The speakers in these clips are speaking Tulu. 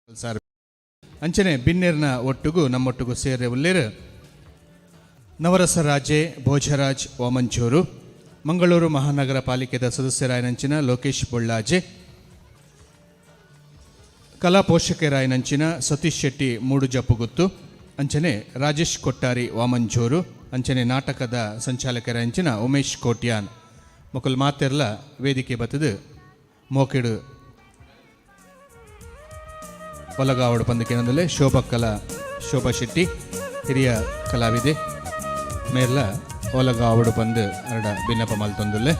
ಸರ್ ಅಂಚನೆ ಬಿನ್ನೆರ್ನ ಒಟ್ಟುಗು ನಮ್ಮೊಟ್ಟುಗು ಸೇರೆ ಉಲ್ಲೇರು ನವರಸರಾಜೆ ಭೋಜರಾಜ್ ವಾಮಂಚೂರು, ಮಂಗಳೂರು ಮಹಾನಗರ ಪಾಲಿಕೆದ ಸದಸ್ಯರಾಯನಂಚಿನ ಲೋಕೇಶ್ ಬೊಳ್ಳಾಜೆ, ಕಲಾ ಪೋಷಕರಾಯನಂಚಿನ ಸತೀಶ್ ಶೆಟ್ಟಿ ಮೂಡುಜಪ್ಪುಗುತ್ತು, ಅಂಚನೆ ರಾಜೇಶ್ ಕೊಟ್ಟಾರಿ ವಾಮಂಜೂರು, ಅಂಚನೆ ನಾಟಕದ ಸಂಚಾಲಕರಾಯಂಚಿನ ಉಮೇಶ್ ಕೋಟ್ಯಾನ್ ಮೊಕಲ್ ಮಾತೆರ್ಲ ವೇದಿಕೆ ಬತ್ತದು ಮೋಕೆಡು ಒಲಗಾವಡು ಪಂದಕೇನಂದಲೇ ಶೋಭಾ ಕಲಾ ಶೋಭಾ ಶೆಟ್ಟಿ ಹಿರಿಯ ಕಲಾವಿದೆ ಮೇರ್ಲ ಒಲಗಾವಡು ಪಂದು ಅರಡ ಬಿನ್ನಪ ಮಲ್ತೊಂದುಲ್ಲೆ.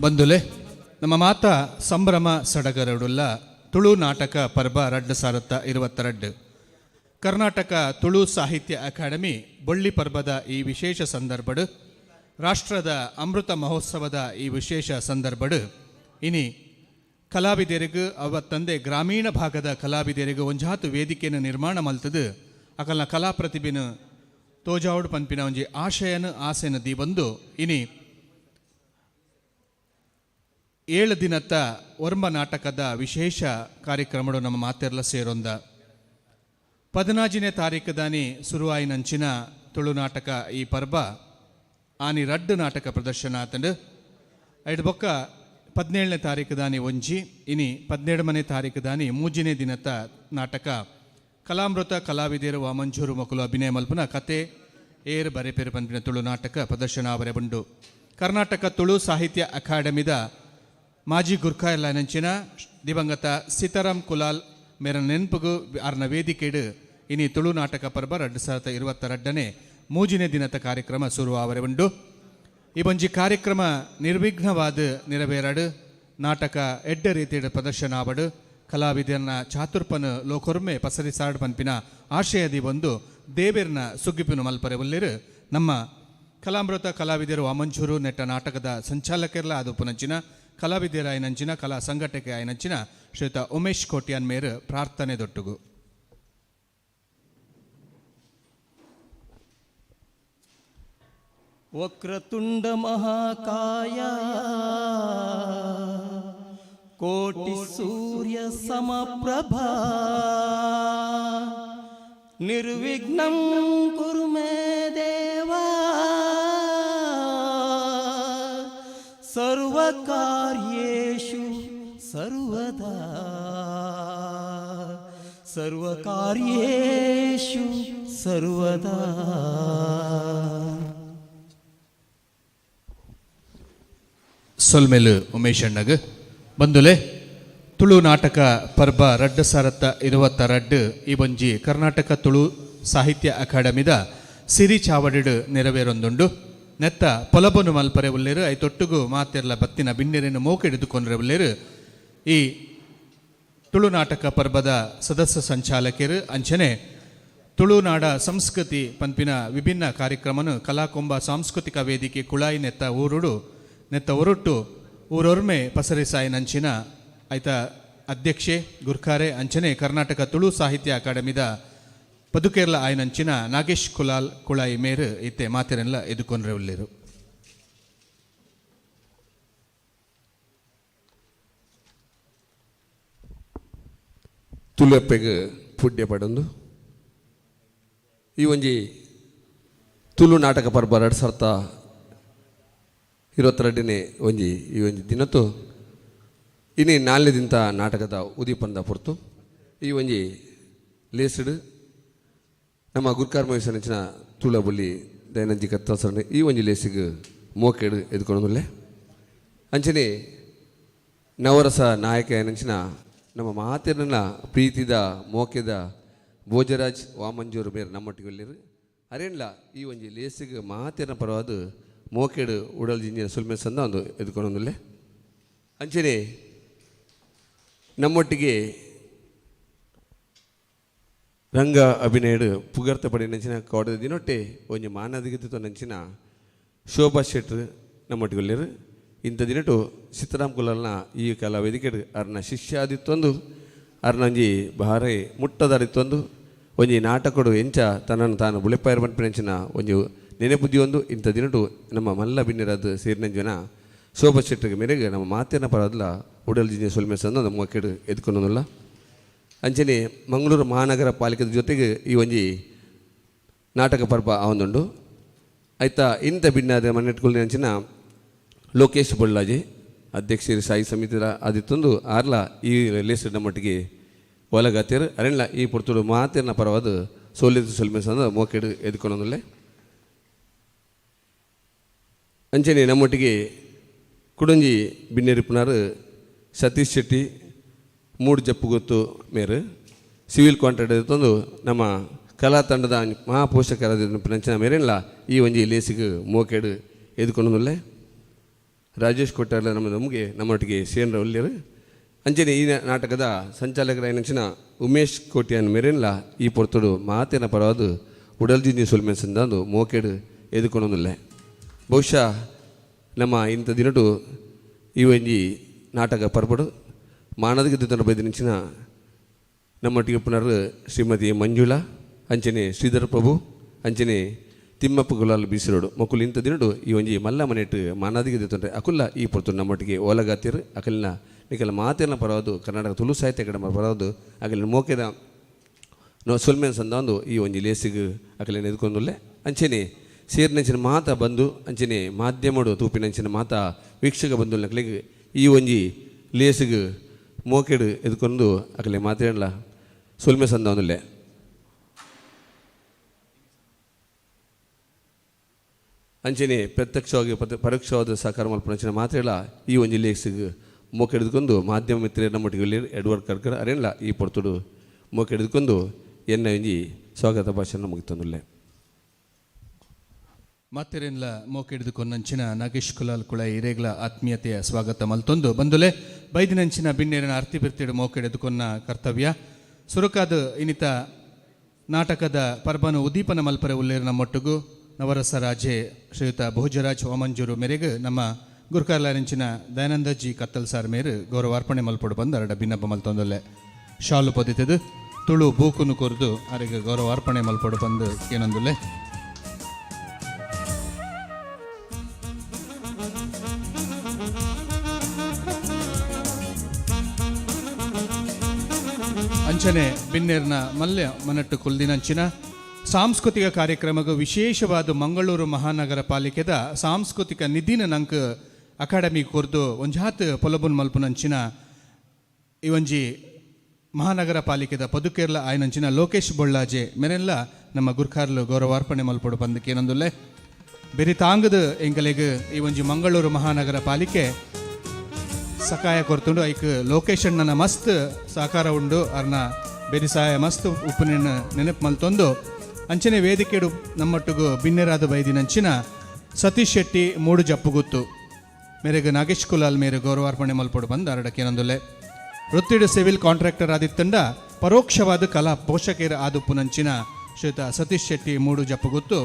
ಬಂದುಲೆ, ನಮ್ಮ ಮಾತ ಸಂಭ್ರಮ ಸಡಗರಡುಲ್ಲ ತುಳು ನಾಟಕ ಪರ್ಬ 2022. ಕರ್ನಾಟಕ ತುಳು ಸಾಹಿತ್ಯ ಅಕಾಡೆಮಿ ಬೊಳ್ಳಿ ಪರ್ಬದ ಈ ವಿಶೇಷ ಸಂದರ್ಭಡು, ರಾಷ್ಟ್ರದ ಅಮೃತ ಮಹೋತ್ಸವದ ಈ ವಿಶೇಷ ಸಂದರ್ಭಡು, ಇನಿ ಕಲಾವಿದರಿಗೂ ಅವತ್ತಂದೆ ಗ್ರಾಮೀಣ ಭಾಗದ ಕಲಾವಿದರಿಗೂ ಒಂಜಾತು ವೇದಿಕೆಯನ್ನು ನಿರ್ಮಾಣ ಮಲ್ತದು ಅಕಲ್ನ ಕಲಾ ಪ್ರತಿಭೆನು ತೋಜಾವುಡು ಪನ್ಪಿನ ಒಂಜಿ ಆಶಯನ ಆಸೆನ the ಬಂದು ಇನಿ 7 ದಿನತ್ತ ಒರ್ಂಬ ನಾಟಕದ ವಿಶೇಷ ಕಾರ್ಯಕ್ರಮಡು ನಮ್ಮ ಮಾತೆರ್ಲ ಸೇರೊಂದ. 14ನೇ ತಾರೀಕು ದಾನಿ ಸುರುವಾಯಿನಂಚಿನ ತುಳು ನಾಟಕ ಈ ಪರ್ಬ ಆನಿ ರಡ್ಡು ನಾಟಕ ಪ್ರದರ್ಶನ ಆತಂಡು. ಐಡ್ ಬೊಕ್ಕ 17ನೇ ತಾರೀಕು ದಾನಿ ಒಂಜಿ, ಇನಿ 17ನೇ ತಾರೀಕು ದಾನಿ ಮೂಜಿನೇ ದಿನತ್ತ ನಾಟಕ ಕಲಾಮೃತ ಕಲಾವಿದರು ವಾಮಂಜೂರು ಮಕ್ಕಳು ಅಭಿನಯ ಮಲ್ಪನ ಕತೆ ಏರ್ ಬರೆಪೆರು ಪನ್ಪಿನ ತುಳು ನಾಟಕ ಪ್ರದರ್ಶನ ಅವರೆ ಉಂಡು. ಕರ್ನಾಟಕ ತುಳು ಸಾಹಿತ್ಯ ಅಕಾಡೆಮಿದ ಮಾಜಿ ಗುರ್ಖಾ ನಂಚಿನ ದಿವಂಗತ ಸೀತಾರಾಮ್ ಕುಲಾಲ್ ಮೇರ ನೆನಪುಗು ಅರ್ನ ವೇದಿಕೆಡು ಇನಿ ತುಳು ನಾಟಕ ಪರ್ಬ 2022ನೇ ಮೂಜಿನೇ ದಿನದ ಕಾರ್ಯಕ್ರಮ ಶುರುವಾವರೆ ಉಂಡು. ಈ ಒಂಜಿ ಕಾರ್ಯಕ್ರಮ ನಿರ್ವಿಘ್ನವಾದ ನೆರವೇರಡು, ನಾಟಕ ಎಡ್ಡ ರೀತಿಯ ಪ್ರದರ್ಶನ ಆವಡು, ಕಲಾವಿದನ ಚಾತುರ್ಪನ ಲೋಕೊರ್ಮೆ ಪಸರಿಸಾಡ್ ಪನ್ಪಿನ ಆಶಯದಿ ಒಂದು ದೇವೆರ್ನ ಸುಗ್ಗಿಪಿನ ಮಲ್ಪರೆ ಉಲ್ಲೇರು. ನಮ್ಮ ಕಲಾಮೃತ ಕಲಾವಿದರು ವಾಮಂಜೂರು ನೆಟ್ಟ ನಾಟಕದ ಸಂಚಾಲಕರ್ಲ ಅದು ಪುನಂಚಿನ ಕಲಾವಿದರಾಯನಂಚಿನ ಕಲಾ ಸಂಘಟಕ ಆಯನಂಚಿನ ಶ್ರೀಯುತ ಉಮೇಶ್ ಕೋಟ್ಯಾನ್ ಮೇರು ಪ್ರಾರ್ಥನೆ ದೊಟ್ಟುಗು. ವಕ್ರತುಂಡ ಮಹಾಕಾಯ ಕೋಟಿ ಸೂರ್ಯ ಸಮಪ್ರಭಾ ನಿರ್ವಿಘ್ನಂ ಕುರು ಮೇ ದೇವಾ ಸರ್ವಕಾರ್ಯೇಷು ಸರ್ವದಾ ಸರ್ವಕಾರ್ಯೇಷು ಸರ್ವದಾ. ಸೊಲ್ಮೆಲು ಉಮೇಶ್ ಅಣ್ಣಗ್. ಬಂದುಲೆ, ತುಳು ನಾಟಕ ಪರ್ಬ 2022 ಈ ಒಂಜಿ ಕರ್ನಾಟಕ ತುಳು ಸಾಹಿತ್ಯ ಅಕಾಡೆಮಿದ ಸಿರಿ ಚಾವಡಿಡು ನೆರವೇರೊಂದುಂಡು. ನೆತ್ತ ಪೊಲಬನು ಮಲ್ಪರೆ ಉಲ್ಲೇರು, ಐತೊಟ್ಟುಗು ಮಾತೆರ್ಲ ಬತ್ತಿನ ಬಿನ್ನೆರೆನು ಮೋಕೆಡಿದುಕೊಂಡ್ರೆ ಉಲ್ಲೇರು ಈ ತುಳು ನಾಟಕ ಪರ್ಬದ ಸದಸ್ಯ ಸಂಚಾಲಕರು ಅಂಚನೆ ತುಳುನಾಡ ಸಂಸ್ಕೃತಿ ಪನ್ಪಿನ ವಿಭಿನ್ನ ಕಾರ್ಯಕ್ರಮನು ಕಲಾಕೊಂಬ ಸಾಂಸ್ಕೃತಿಕ ವೇದಿಕೆ ಕುಳಾಯಿ ನೆತ್ತ ಊರುಡು ನೆತ್ತ ಒರುಟ್ಟು ಊರೊರ್ಮೆ ಪಸರಿಸಾಯಿ ನಂಚಿನ ಐತ ಅಧ್ಯಕ್ಷೆ ಗುರ್ಖಾರೆ ಅಂಚನೆ ಕರ್ನಾಟಕ ತುಳು ಸಾಹಿತ್ಯ ಅಕಾಡೆಮಿದ ಪದುಕೇರ್ಲ ಆಯನಂಚಿನ ನಾಗೇಶ್ ಕುಲಾಲ್ ಕುಳಾಯಿ ಮೇರು ಇತ್ತೆ ಮಾತೆರೆಲ್ಲ ಎದುಕೊಂಡ್ರೆ ಉಲ್ಲೇರು. ತುಳುಪ್ಪೆಗ್ ಪುಡ್ಯ ಪಡೊಂದು ಈ ಒಂಜಿ ತುಳು ನಾಟಕ ಪರ್ಬ 2022ನೇ ಒಂಜಿ ಈ ಒಂಜಿ ದಿನತ್ತು ಇನಿ ನಾಲ್ನೇ ದಿನದ ನಾಟಕದ ಉದೀಪಂದ ಪೊರ್ತು. ಈ ಒಂಜಿ ಲೇಸ್ಡ್ ನಮ್ಮ ಗುರ್ಕಾರ್ ಮಹೇಶನಂಚಿನ ತುಳಬುಳ್ಳಿ ದಯನಂಜಿ ಕತ್ತಸರಣೆ ಈ ಒಂಜಿ ಲೇಸಿಗೆ ಮೋಕೆಡು ಎದ್ಕೊಂಡುಲ್ಲೆ. ಅಂಚನೆ ನವರಸ ನಾಯಕ ನಂಚಿನ ನಮ್ಮ ಮಾತಿರನ ಪ್ರೀತಿದ ಮೋಕೆದ ಭೋಜರಾಜ್ ವಾಮಂಜೂರು ಮೇರ್ ನಮ್ಮೊಟ್ಟಿಗೆ ಉಲ್ಲೆರ್. ಅರೇನ್ಲ ಈ ಒಂಜಿ ಲೇಸಿಗೆ ಮಾತಿರನ ಪರವಾದ ಮೋಕೆಡು ಉಡಲ್ ಜಿಂಜಿನ ಸುಲ್ಮೆ ಸಂದ ಒಂದು ಎದ್ಕೊಂಡುಲ್ಲೆ. ಅಂಚನೆ ನಮ್ಮೊಟ್ಟಿಗೆ ರಂಗ ಅಭಿನಯಡು ಪುಗರ್ತ ಪಡಿನಂಚಿನ ಕೋಡದ ದಿನೊಟ್ಟೆ ಒಂಜಿ ಮಾನದಿಗೆ ನಂಚಿನ ಶೋಭಾ ಶೆಟ್ರು ನಮ್ಮೊಟ್ಟಿಗೆ ಇಂಥ ದಿನಟು ಸೀತಾರಾಮ್ ಕುಲಾಲ್ನ ಈ ಕಲಾ ವೇದಿಕೆ ಅರ್ನ ಶಿಷ್ಯಾದಿತ್ತೊಂದು ಅರ್ನಂಜಿ ಭಾರಿ ಮುಟ್ಟದಾರಿತ್ತೊಂದು ಒಂಜಿ ನಾಟಕಡು ಎಂಚ ತನ್ನನ್ನು ತಾನು ಬುಳೆಪಾಯರ್ ಪನ್ಪಿನಂಚಿನ ಒಂಜಿ ನೆನೆಪುದಿಯೊಂದು ಇಂಥ ದಿನಟು ನಮ್ಮ ಮಲ್ಲ ಬಿನ್ನಿರದು ಸೇರಿನಂಜಿನ ಶೋಭಾ ಶೆಟ್ಟಿಗೆ ಮೇರೆಗೆ ನಮ್ಮ ಮಾತಿನ ಪರದಲ ಉಡಲ್ ಜಿಂಜೆ ಸೊಲ್ಮೆ ಸಂದ ನಮ್ಮ ಕೆಡು ಎದ್ಕೊಳೋದಿಲ್ಲ. ಅಂಚನೆ ಮಂಗಳೂರು ಮಹಾನಗರ ಪಾಲಿಕೆದ ಜೊತೆಗೆ ಈ ಒಂಜಿ ನಾಟಕ ಪರ್ಬ ಆವೊಂದುಂಡು. ಆಯ್ತಾ, ಇಂಥ ಭಿನ್ನಾದ ಮನೆಟ್ಕೊಳ್ಳಿ ಅಂಚಿನ ಲೋಕೇಶ್ ಬೊಳ್ಳಾಜಿ ಅಧ್ಯಕ್ಷರು ಸಾಯಿ ಸಮಿತಿರ ಆದಿತ್ತೊಂದು ಆರ್ಲ ಈ ಲೇಸ್ ನಮ್ಮೊಟ್ಟಿಗೆ ಒಲಗತ್ತಿರು ಅರೆಣ್ಲ ಈ ಪೊರ್ತುಡು ಮಾತಿನ ಪರವಾದ ಸೋಲಿದ ಸೊಲ್ಮೆ ಸಂದ ಮೋಕೆಡು ಎದ್ಕೊಳೋದಿಲ್ಲ. ಅಂಚನೆ ನಮ್ಮೊಟ್ಟಿಗೆ ಕುಡಂಜಿ ಬಿನ್ನೆರಿಪುನಾರು ಸತೀಶ್ ಶೆಟ್ಟಿ ಮೂಡು ಜಪ್ಪುಗೊತ್ತು ಮೇರು ಸಿವಿಲ್ ಕಾಂಟ್ರಾಕ್ಟರ್ ತಂದು ನಮ್ಮ ಕಲಾ ತಂಡದ ಮಹಾಪೋಷಕರಾದ ಮೇರೆಲ್ಲ ಈ ಒಂಜಿ ಲೇಸಿಗೆ ಮೋಕೆಡು ಎದ್ಕೊಂಡೊಂದುಲ್ಲೆ. ರಾಜೇಶ್ ಕೊಟ್ಟಾರ್ಲ ನಮ್ಮ ನಮಗೆ ನಮ್ಮೊಟ್ಟಿಗೆ ಸೇನ್ರ ಒಲ್ಲೇರು. ಅಂಚನೆ ಈ ನಾಟಕದ ಸಂಚಾಲಕರಾಯಿನಂಚಿನ ಉಮೇಶ್ ಕೋಟ್ಯಾನ್ ಮೇರೆಲ್ಲ ಈ ಪೊರ್ತುಡು ಮಾತಿನ ಪರವಾದ ಉಡಲ್ಜಿಂಜಿ ಸೊಲ್ಮೆನ್ಸಂದು ಮೋಕೆಡು ಎದ್ಕೊಂಡೊಂದುಲ್ಲೆ. ಬಹುಶಃ ನಮ್ಮ ಇಂಥ ದಿನಟು ಈ ಒಂಜಿ ನಾಟಕ ಪರ್ಬಡು ಮಾನದಿಗೆ ದಿನ ಬೈದಿನಂಚಿನ ನಮ್ಮೊಟ್ಟಿಗೆ ಪುನರ್ ಶ್ರೀಮತಿ ಮಂಜುಳಾ, ಅಂಚನೆ ಶ್ರೀಧರ ಪ್ರಭು, ಅಂಚನೆ ತಿಮ್ಮಪ್ಪ ಗುಲಾಲ್ ಬೀಸಿರೋಡು ಮಕ್ಕಳು ಇಂಥ ದಿನಡು ಈ ಒಂಜಿ ಮಲ್ಲ ಮನೆಟ್ಟು ಮಾನಾದಿಗೆ ದಿತ್ತೊಂಡ್ರೆ ಅಕುಲ್ಲ ಈ ಪೊರ್ತು ನಮ್ಮೊಟ್ಟಿಗೆ ಓಲಗಾತಿರು. ಅಕಲಿನ ನಿಕಲ ಮಾತಿನ ಪರವಾದು ಕರ್ನಾಟಕ ತುಳು ಸಾಹಿತ್ಯ ಅಕಾಡೆಮಿ ಪರವಾದು ಅಕಲಿನ ಮೋಕೆದ ನೋ ಸೊಲ್ಮೆನ್ ಸಂದಾಂದು ಈ ಒಂಜಿ ಲೇಸಿಗೆ ಅಕಲಿನ ಎದ್ಕೊಂದುಲ್ಲೆ. ಅಂಚನೆ ಸೇರಿನಂಚಿನ ಮಾತ ಬಂದು ಅಂಚನೆ ಮಾಧ್ಯಮಡು ತೂಪಿನಂಚಿನ ಮಾತ ವೀಕ್ಷಕ ಬಂದು ನಕಲಿಗೆ ಈ ಒಂಜಿ ಲೇಸಿಗೆ ಮೋಕೆಡು ಎದ್ಕೊಂಡು ಅಕಲೆ ಮಾತೇಳಲ್ಲ ಸೊಲ್ಮೆ ಸಂದಾಂದುಲ್ಲೆ. ಅಂಚನೆ ಪ್ರತ್ಯಕ್ಷವಾಗಿ ಪರೋಕ್ಷವಾದ ಸಹಕಾರ ಮಲ್ಪನಂಚಿನ ಮಾತ್ರೆಲ್ಲ ಈ ಒಂಜಿ ಲೇಸಿಗೆ ಮೋಕೆಡ್ದುಕೊಂಡು ಮಾಧ್ಯಮ ಮಿತ್ರರು ನಮ್ಮೊಟ್ಟಿಗೆ ಎಡ್ವರ್ಡ್ ಕರ್ಕರ್ ಅರೇನ್ಲ ಈ ಪೊರ್ತುಡು ಮೋಕೆಡ್ದುಕೊಂಡು ಎನ್ನ ಒಂಜಿ ಸ್ವಾಗತ ಭಾಷಣ ಮುಗಿತಂದುಲ್ಲೆ. ಮಾತೆರೆನ್ಲ ಮೋಕೆಡ್ದುಕೊಂಡಂಚಿನ ನಾಗೇಶ್ ಕುಲಾಲ್ ಕುಳ ಇರೇಗ್ಲ ಆತ್ಮೀಯತೆಯ ಸ್ವಾಗತ ಮಲ್ತೊಂದು ಬಂದುಲೆ ಬೈದಿನಂಚಿನ ಬಿನ್ನೇರಿನ ಅರ್ತಿ ಬಿರ್ತಿಡು ಮೋಕೆಡೆದುಕೊನ್ನ ಕರ್ತವ್ಯ ಸುರುಕಾದ ಇನಿತ ನಾಟಕದ ಪರ್ಬನು ಉದೀಪನ ಮಲ್ಪರೆ ಉಲ್ಲೇರಿನ ನಮ್ಮೊಟ್ಟಿಗೂ ನವರಸ ರಾಜೆ ಶ್ರೀಯುತ ಭೋಜರಾಜ್ ವಾಮಂಜೂರು ಮೇರೆಗೆ ನಮ್ಮ ಗುರುಕಾರ್ಲಾರಿಂಚಿನ ದಯಾನಂದ ಜಿ ಕತ್ತಲ್ ಸಾರ್ ಮೇರು ಗೌರವಾರ್ಪಣೆ ಮಲ್ಪೊಡು ಬಂದು ಅರಡ ಬಿನ್ನಪ್ಪ ಮಲ್ತೊಂದೊಲ್ಲೆ. ಶಾಲು ಪದಿತದು ತುಳು ಬೂಕುನು ಕೊರ್ದು ಅರೆಗೆ ಗೌರವಾರ್ಪಣೆ ಮಲ್ಪೊಡು ಬಂದು ಏನೊಂದುಲ್ಲೆ. ಅಂಚನೆ ಬಿನ್ನೇರ್ನ ಮಲ್ಯ ಮನಟ್ಟು ಕುಲ್ದಿನಂಚಿನ ಸಾಂಸ್ಕೃತಿಕ ಕಾರ್ಯಕ್ರಮಕ್ಕೆ ವಿಶೇಷವಾದ ಮಂಗಳೂರು ಮಹಾನಗರ ಪಾಲಿಕೆದ ಸಾಂಸ್ಕೃತಿಕ ನಿಧಿನ ನಂಕ್ ಅಕಾಡೆಮಿ ಕೊರ್ದು ಒಂಜಾತ್ ಪೊಲಬುನ್ ಮಲ್ಪುನಂಚಿನ ಈ ಒಂಜಿ ಮಹಾನಗರ ಪಾಲಿಕೆದ ಪದುಕೇರ್ಲ ಆಯನಂಚಿನ ಲೋಕೇಶ್ ಬೊಳ್ಳಾಜೆ ಮೆರೆಲ್ಲ ನಮ್ಮ ಗುರ್ಖಾರ್ಲು ಗೌರವಾರ್ಪಣೆ ಮಲ್ಪೊಡು ಬಂದಕ್ಕೆ ಬೆರಿತಾಂಗದ ಎಂಗಲೆಗ್ ಈ ಒಂಜಿ ಮಂಗಳೂರು ಮಹಾನಗರ ಪಾಲಿಕೆ ಸಕಾಯ ಕೊರ್ತುಂಡು. ಐಕ್ ಲೋಕೇಶ್ ಅಣ್ಣನ ಮಸ್ತ್ ಸಹಕಾರ ಉಂಡು, ಅರ್ನ ಬೆರಿಸಾಯ ಮಸ್ತ್ ಉಪ್ಪುನಿನ ನೆನಪು ಮಲ್ತೊಂದು ಅಂಚನೆ ವೇದಿಕೆಡು ನಮ್ಮೊಟ್ಟಿಗೂ ಬಿನ್ನೆರಾದ ಬೈದಿನಂಚಿನ ಸತೀಶ್ ಶೆಟ್ಟಿ ಮೂಡು ಜಪ್ಪುಗುತ್ತು ಮೇರೆಗೆ ನಾಗೇಶ್ ಕುಲಾಲ್ ಮೇರೆ ಗೌರವಾರ್ಪಣೆ ಮಲ್ಪೊಡು ಬಂದು ಅರಡಕ್ಕೇನೊಂದುಲ್ಲೆ. ವೃತ್ತಿಡು ಸಿವಿಲ್ ಕಾಂಟ್ರಾಕ್ಟರ್ ಆದಿತ್ತಂಡ ಪರೋಕ್ಷವಾದ ಕಲಾ ಪೋಷಕರ ಆದುಪ್ಪುನಂಚಿನ ಶ್ರೀಯುತ ಸತೀಶ್ ಶೆಟ್ಟಿ ಮೂಡು ಜಪ್ಪುಗುತ್ತು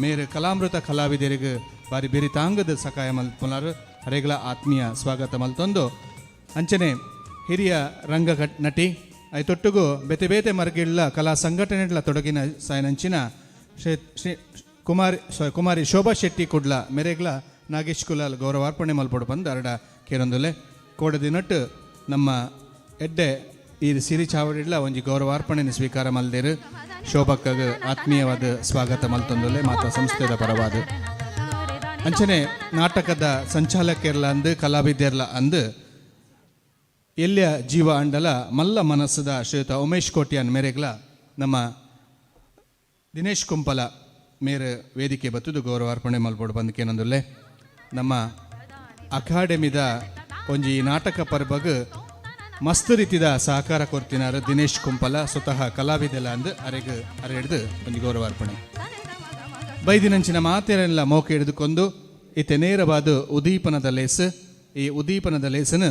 ಮೇರೆ ಕಲಾಮೃತ ಕಲಾವಿದರಿಗೆ ಬಾರಿ ಬೆರಿತಾಂಗದ ಸಕಾಯ ಮಲ್ಪುನಾರು ಅರೆಗಳ ಆತ್ಮೀಯ ಸ್ವಾಗತ ಮಲ್ತೊಂದು ಅಂಚನೆ ಹಿರಿಯ ರಂಗ ನಟಿ ಐತೊಟ್ಟುಗು ಬೇತೆ ಬೇತೆ ಮರ್ಗಿಳ್ಳ ಕಲಾ ಸಂಘಟನೆಗಳ ತೊಡಗಿನ ಸಾಯನಂಚಿನ ಶ್ರೀ ಶ್ರೀ ಕುಮಾರಿ ಕುಮಾರಿ ಶೋಭಾ ಶೆಟ್ಟಿ ಕುಡ್ಲ ಮೆರೆಗ್ಲ ನಾಗೇಶ್ ಕುಲಾಲ್ ಗೌರವಾರ್ಪಣೆ ಮಲ್ಪೊಡು ಬಂದು ಅರಡ ಕೇರೊಂದುಲೆ. ಕೋಡದಿನಟ್ಟು ನಮ್ಮ ಎಡ್ಡೆ ಈ ಸಿರಿ ಚಾವಡಿಡ್ಲ ಒಂಜಿ ಗೌರವಾರ್ಪಣೆನ ಸ್ವೀಕಾರ ಮಲ್ದೇರು ಶೋಭಕ್ಕಾಗ ಆತ್ಮೀಯವಾದ ಸ್ವಾಗತ ಮಲ್ತೊಂದುಲೆ ಮಾತಾ ಸಂಸ್ಥೆದ ಪರವಾದ. ಅಂಚನೆ ನಾಟಕದ ಸಂಚಾಲಕಿರ್ಲ ಅಂದು ಕಲಾವಿದೆರ್ಲ ಅಂದು ಎಲ್ಲಿಯ ಜೀವ ಅಂಡಲ ಮಲ್ಲ ಮನಸ್ಸದ ಶ್ರೀಯುತ ಉಮೇಶ್ ಕೋಟ್ಯಾನ್ ಮೇರೆಗ್ಲ ನಮ್ಮ ದಿನೇಶ್ ಕುಂಪಲ ಮೇರೆ ವೇದಿಕೆ ಬತ್ತದು ಗೌರವಾರ್ಪಣೆ ಮಲ್ಪೊಡು ಬಂದಕೇನಂದುಲ್ಲೆ. ನಮ್ಮ ಅಕಾಡೆಮಿದ ಒಂಜಿ ನಾಟಕ ಪರ್ಬಗ್ ಮಸ್ತ್ ರೀತಿದ ಸಹಕಾರ ಕೊರ್ತಿನಾರು ದಿನೇಶ್ ಕುಂಪಲ ಸ್ವತಃ ಕಲಾವಿದೆಲ್ಲ ಅಂದು ಅರೆಗ್ ಅರೆ ಹಿಡ್ದು ಒಂಜಿ ಗೌರವಾರ್ಪಣೆ. ಬೈದಿನಂಚಿನ ಮಾತೆರೆಲ್ಲ ಮೋಕೆ ಹಿಡಿದುಕೊಂಡು ಇತ್ತೆ ನೇರವಾದ ಉದೀಪನದ ಲೇಸ್. ಈ ಉದೀಪನದ ಲೇಸನ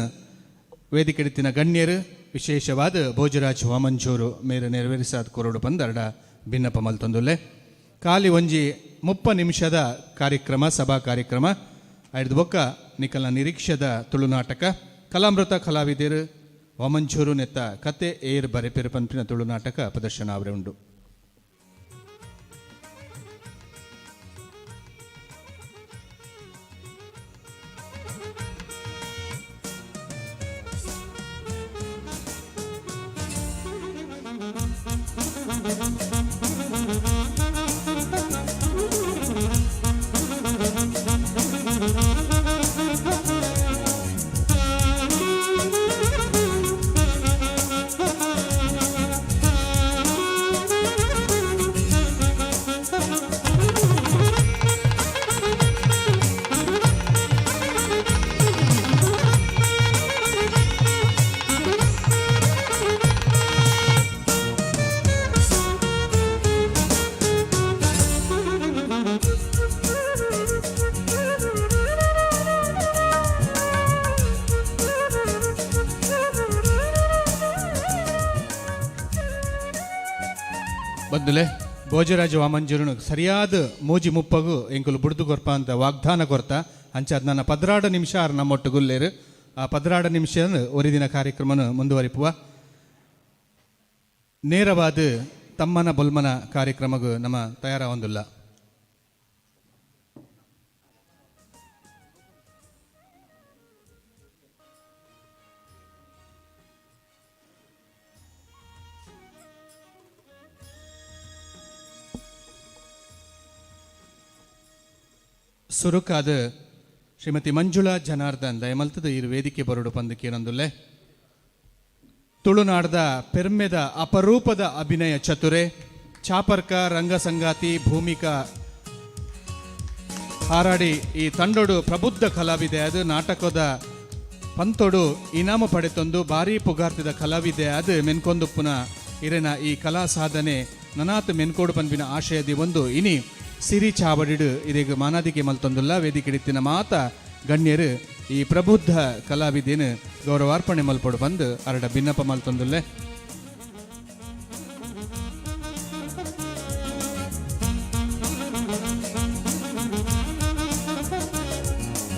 ವೇದಿಕೆಡಿತ್ತಿನ ಗಣ್ಯರು ವಿಶೇಷವಾದ ಭೋಜರಾಜ್ ವಾಮಂಜೂರು ಮೇರೆ ನೆರವೇರಿಸಾದ ಕೊರಡು ಬಂದರಡ ಭಿನ್ನಪ ಮಲ್ತೊಂದುಲ್ಲೆ. ಖಾಲಿ ಒಂಜಿ 30 ನಿಮಿಷದ ಕಾರ್ಯಕ್ರಮ, ಸಭಾ ಕಾರ್ಯಕ್ರಮ. ಐದು ಬೊಕ್ಕ ನಿಕಲ್ನ ನಿರೀಕ್ಷೆದ ತುಳು ನಾಟಕ ಕಲಾಮೃತ ಕಲಾವಿದರು ವಾಮಂಚೂರು ನೆತ್ತ ಕತೆ ಏರ್ ಬರೆಪೆರು ಪನ್ಪಿನ ತುಳು ನಾಟಕ ಪ್ರದರ್ಶನ ಅವರೇ ಉಂಡು. ಬದ್ದುಲೆ ಭೋಜರಾಜ ವಾಮಂಜೂರನು ಸರಿಯಾದ ಮೂಜಿ ಮುಪ್ಪಗು ಎಂಕುಲು ಬುಡ್ದು ಕೊರ್ಪ ಅಂತ ವಾಗ್ದಾನ ಕೊರ್ತ ಅಂಚಾದ ನನ್ನ 12 ನಿಮಿಷ ಆರು ನಮ್ಮೊಟ್ಟು ಗುಲ್ಲೇರು. ಆ 12 ನಿಮಿಷ ಒರಿದಿನ ಕಾರ್ಯಕ್ರಮನ ಮುಂದುವರಿಪುವ. ನೇರವಾದ ತಮ್ಮನ ಬೊಲ್ಮನ ಕಾರ್ಯಕ್ರಮಗೂ ನಮ್ಮ ತಯಾರ ಹೊಂದಿಲ್ಲ. ಸುರುಕಾದ ಶ್ರೀಮತಿ ಮಂಜುಳಾ ಜನಾರ್ದನ್ ದಯಮಲ್ತದ ಈ ವೇದಿಕೆ ಬರುಡು ಪಂದಕೇನೊಂದುಲ್ಲೆ. ತುಳುನಾಡ್ದ ಪೆರ್ಮೆದ ಅಪರೂಪದ ಅಭಿನಯ ಚತುರೆ ಚಾಪರ್ಕ ರಂಗಸಂಗಾತಿ ಭೂಮಿಕಾ ಹಾರಾಡಿ ಈ ತಂಡೋಡು ಪ್ರಬುದ್ಧ ಕಲಾವಿದೆ ಅದು ನಾಟಕದ ಪಂತೋಡು ಇನಾಮು ಪಡೆತೊಂದು ಭಾರೀ ಪುಗಾರ್ತಿದ ಕಲಾವಿದೆ ಅದು ಮೆನ್ಕೊಂದುಪ್ಪುನ ಇರೆನ ಈ ಕಲಾ ಸಾಧನೆ ನನಾತ್ ಮೆನ್ಕೋಡು ಪನ್ಪಿನ ಆಶಯದಿ ಒಂದು ಇನಿ ಸಿರಿ ಚಾವಡಿಡು ಇದೀಗ ಮಾನಾದಿಗೆ ಮಲ್ತೊಂದುಲ್ಲ. ವೇದಿಕೆ ಮಾತ ಗಣ್ಯರು ಈ ಪ್ರಬುದ್ಧ ಕಲಾವಿದೇನು ಗೌರವಾರ್ಪಣೆ ಮಲ್ಪೊಡು ಬಂದು ಅರಡ ಭಿನ್ನಪ ಮಲ್ತೊಂದುಲ್ಲೆ.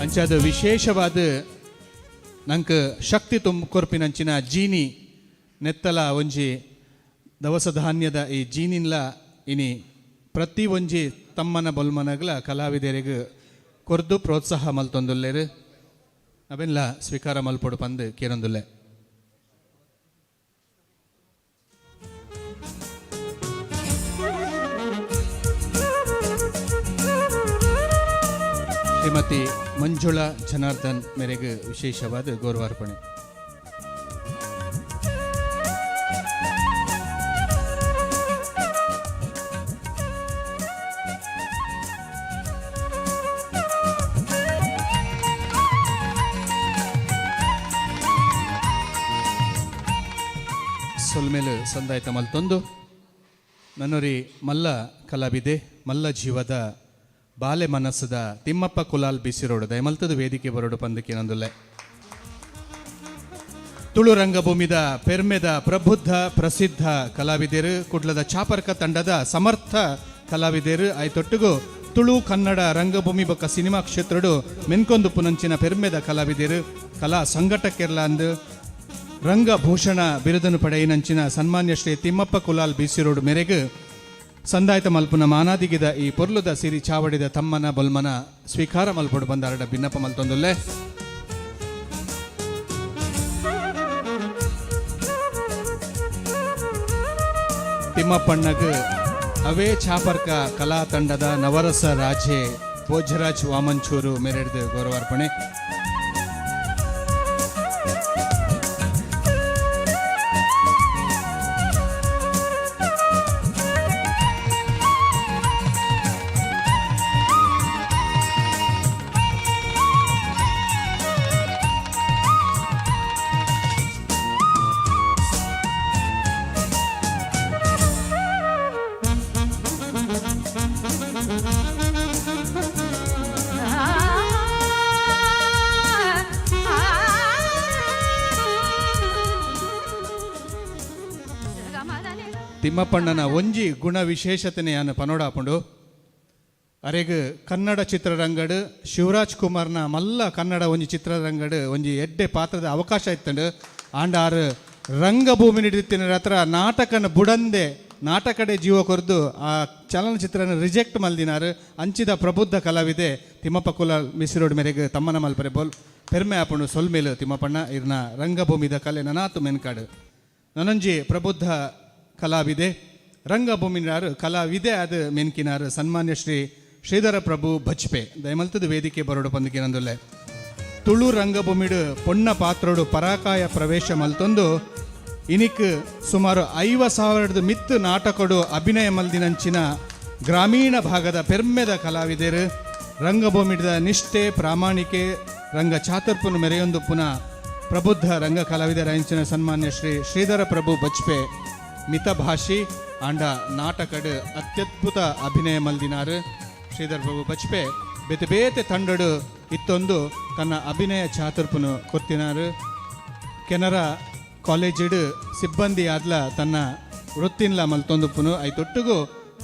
ಅಂಚಾದ ವಿಶೇಷವಾದ ನಂಗೆ ಶಕ್ತಿ ಕೊರ್ಪಿನಂಚಿನ ಜೀನಿ ನೆತ್ತಲ ಒಂಜಿ ದವಸ ಧಾನ್ಯದ ಈ ಜೀನಿನ್ಲ ಇನಿ ಪ್ರತಿ ಒಂಜಿ ತಮ್ಮನ ಬೊಲ್ಮನಗ್ಲ ಕಲಾವಿದರಿಗೆ ಕೊರ್ದು ಪ್ರೋತ್ಸಾಹ ಮಲ್ತೊಂದುಲ್ಲೇರು. ಅವೆಲ್ಲ ಸ್ವೀಕಾರ ಮಲ್ಪೊಡು ಪಂದು ಕೇರೊಂದುಲ್ಲೆ. ಶ್ರೀಮತಿ ಮಂಜುಳಾ ಜನಾರ್ದನ್ ಮೇರೆಗೆ ವಿಶೇಷವಾದ ಗೌರವಾರ್ಪಣೆ. ಸೊಲ್ಮೇಲೆ ಸಂದಾಯ್ತ ಮಲ್ತೊಂದು ನನ್ನೊರಿ ಮಲ್ಲ ಕಲಾವಿದೆ ಮಲ್ಲ ಜೀವದ ಬಾಲೆ ಮನಸ್ಸದ ತಿಮ್ಮಪ್ಪ ಕುಲಾಲ್ ಬಿಸಿರೋಡು ದಯಮಲ್ತದ ವೇದಿಕೆ ಬರೋಡು ಪಂದಕ್ಕೆ ನಂದುಲ್ಲೆ. ತುಳು ರಂಗಭೂಮಿದ ಪೆರ್ಮೆದ ಪ್ರಬುದ್ಧ ಪ್ರಸಿದ್ಧ ಕಲಾವಿದರು ಕುಡ್ಲದ ಚಾಪರ್ಕ ತಂಡದ ಸಮರ್ಥ ಕಲಾವಿದರು ಆಯ್ತೊಟ್ಟಿಗೂ ತುಳು ಕನ್ನಡ ರಂಗಭೂಮಿ ಬೊಕ್ಕ ಸಿನಿಮಾ ಕ್ಷೇತ್ರಡು ಮೆನ್ಕೊಂದು ಪುನಂಚಿನ ಪೆರ್ಮೆದ ಕಲಾವಿದರು ಕಲಾ ಸಂಘಟಕೆರ್ಲ ಅಂದು ರಂಗಭೂಷಣ ಬಿರುದನು ಪಡೆಯಿನಂಚಿನ ಸನ್ಮಾನ್ಯ ಶ್ರೀ ತಿಮ್ಮಪ್ಪ ಕುಲಾಲ್ ಬಿಸಿರೋಡು ಮೇರೆಗೆ ಸಂದಾಯ್ತ ಮಲ್ಪುನ ಮಾನಾದಿಗಿದ ಈ ಪೊರ್ಲುದ ಸಿರಿ ಚಾವಡಿದ ತಮ್ಮನ ಬೊಲ್ಮನ ಸ್ವೀಕಾರ ಮಲ್ಪೊಡು ಬಂದಾರಡ ಭಿನ್ನಪ ಮಲ್ತೊಂದುಲ್ಲೆ. ತಿಮ್ಮಪ್ಪಣ್ಣಗ್ ಅವೇ ಚಾಪರ್ಕ ಕಲಾ ತಂಡದ ನವರಸ ರಾಜೆ ಭೋಜರಾಜ್ ವಾಮಂಚೂರು ಮೇರೆಡ್ದು ಗೌರವಾರ್ಪಣೆ. ತಿಮ್ಮಪ್ಪಣ್ಣನ ಒಂಜಿ ಗುಣ ವಿಶೇಷತೆನೆಯನ್ನು ಪನೋಡಾಪುಂಡು. ಅರೆಗ್ ಕನ್ನಡ ಚಿತ್ರರಂಗಡ್ ಶಿವರಾಜ್ ಕುಮಾರ್ನ ಮಲ್ಲ ಕನ್ನಡ ಒಂಜಿ ಚಿತ್ರರಂಗಡ್ ಒಂಜಿ ಎಡ್ಡೆ ಪಾತ್ರದ ಅವಕಾಶ ಇತ್ತಂಡು. ಆಂಡ ಆರು ರಂಗಭೂಮಿ ಹಿಡಿದಿತ್ತಿನ ಹತ್ರ ನಾಟಕನ ಬುಡಂದೆ ನಾಟಕಡೆ ಜೀವ ಕೊರ್ದು ಆ ಚಲನಚಿತ್ರನ ರಿಜೆಕ್ಟ್ ಮಲ್ದಿನಾರು. ಅಂಚಿದ ಪ್ರಬುದ್ಧ ಕಲಾವಿದೆ ತಿಮ್ಮಪ್ಪ ಕುಲಾಲ್ ಮಿಸಿರೋಡ್ ಮೇರೆಗೆ ತಮ್ಮನ ಮಲ್ಪರೆ ಬೋಲ್ ಪೆರ್ಮೆ ಆಪುಂಡು. ಸೊಲ್ಮೇಲು ತಿಮ್ಮಪ್ಪಣ್ಣ, ಇರ್ನ ರಂಗಭೂಮಿದ ಕಲೆ ನನಾತು ಮೆನ್ಕಾಡು. ನನೊಂಜಿ ಪ್ರಬುದ್ಧ ಕಲಾವಿದೆ ರಂಗಭೂಮಿನಾರು ಕಲಾವಿದೆ ಅದು ಮೆನ್ಕಿನಾರು ಸನ್ಮಾನ್ಯ ಶ್ರೀ ಶ್ರೀಧರ ಪ್ರಭು ಬಜ್ಪೆ ದಯಮಲ್ತದ ವೇದಿಕೆ ಬರೋಡು ಪಂದಿಕಿನಂದುಲ್ಲೆ. ತುಳು ರಂಗಭೂಮಿಡು ಪೊಣ್ಣ ಪಾತ್ರೋಡು ಪರಾಕಾಯ ಪ್ರವೇಶ ಮಲ್ತೊಂದು ಇನಿಕ್ ಸುಮಾರು 50,000 ಮಿತ್ತು ನಾಟಕಡು ಅಭಿನಯ ಮಲ್ದಿನಂಚಿನ ಗ್ರಾಮೀಣ ಭಾಗದ ಪೆರ್ಮೆದ ಕಲಾವಿದರು, ರಂಗಭೂಮಿದ ನಿಷ್ಠೆ ಪ್ರಾಮಾಣಿಕೆ ರಂಗ ಚಾತುರ್ಪುನ ಮೆರೆಯೊಂದು ಪುನಃ ಪ್ರಬುದ್ಧ ರಂಗ ಕಲಾವಿದರ ಅಂಚಿನ ಸನ್ಮಾನ್ಯ ಶ್ರೀ ಶ್ರೀಧರ ಪ್ರಭು ಬಜ್ಪೆ ಮಿತಭಾಷಿ ಆಂಡ ನಾಟಕಡು ಅತ್ಯದ್ಭುತ ಅಭಿನಯ ಮಲ್ದಿನಾರು. ಶ್ರೀಧರ ಪ್ರಭು ಬಜ್ಪೆ ಬೇತೆ ಬೇತೆ ತಂಡಡು ಇತ್ತೊಂದು ತನ್ನ ಅಭಿನಯ ಚಾತುರ್ಪುನು ಕೊರ್ತಿನಾರು. ಕೆನರಾ ಕಾಲೇಜಿಡು ಸಿಬ್ಬಂದಿ ಆದ್ಲ ತನ್ನ ವೃತ್ತಿನ್ಲ ಮಲ್ತೊಂದುಪ್ಪುನು ಐತೊಟ್ಟುಗು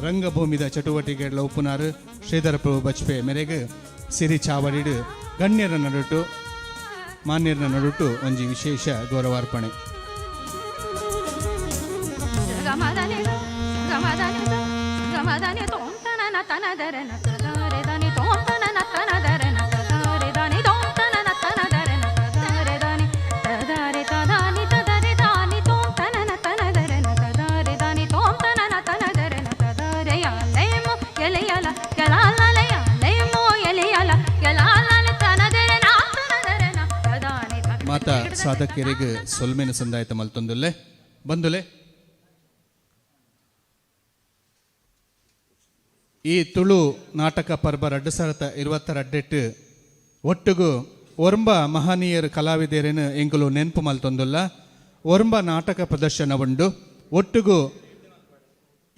ರಂಗಭೂಮಿದ ಚಟುವಟಿಕೆಗಳ ಉಪ್ಪುನಾರು. ಶ್ರೀಧರ ಪ್ರಭು ಬಜ್ಪೆ ಮೇರೆಗೆ ಸಿರಿ ಚಾವಡಿಡು ಗಣ್ಯರ ನಡುಟು ಮಾನ್ಯರ ನಡುಟು ಒಂಜಿ ವಿಶೇಷ ಗೌರವಾರ್ಪಣೆ. ಮಾತಾ ಸಾಧಕರಿಗೆ ಸೊಲ್ಮೆನ ಸಂದಾಯತ ಮಲ್ತೊಂದುಲ್ಲೆ ಬಂದುಲೆ. ಈ ತುಳು ನಾಟಕ ಪರ್ಬ 2022 ಒಟ್ಟುಗು ಒರ್ಂಬ ಮಹನೀಯರು ಕಲಾವಿದರೇನು ಎಂಕುಲು ನೆನಪು ಮಲ್ತೊಂದುಲ್ಲ. ಒರ್ಂಬ ನಾಟಕ ಪ್ರದರ್ಶನ ಉಂಡು. ಒಟ್ಟುಗು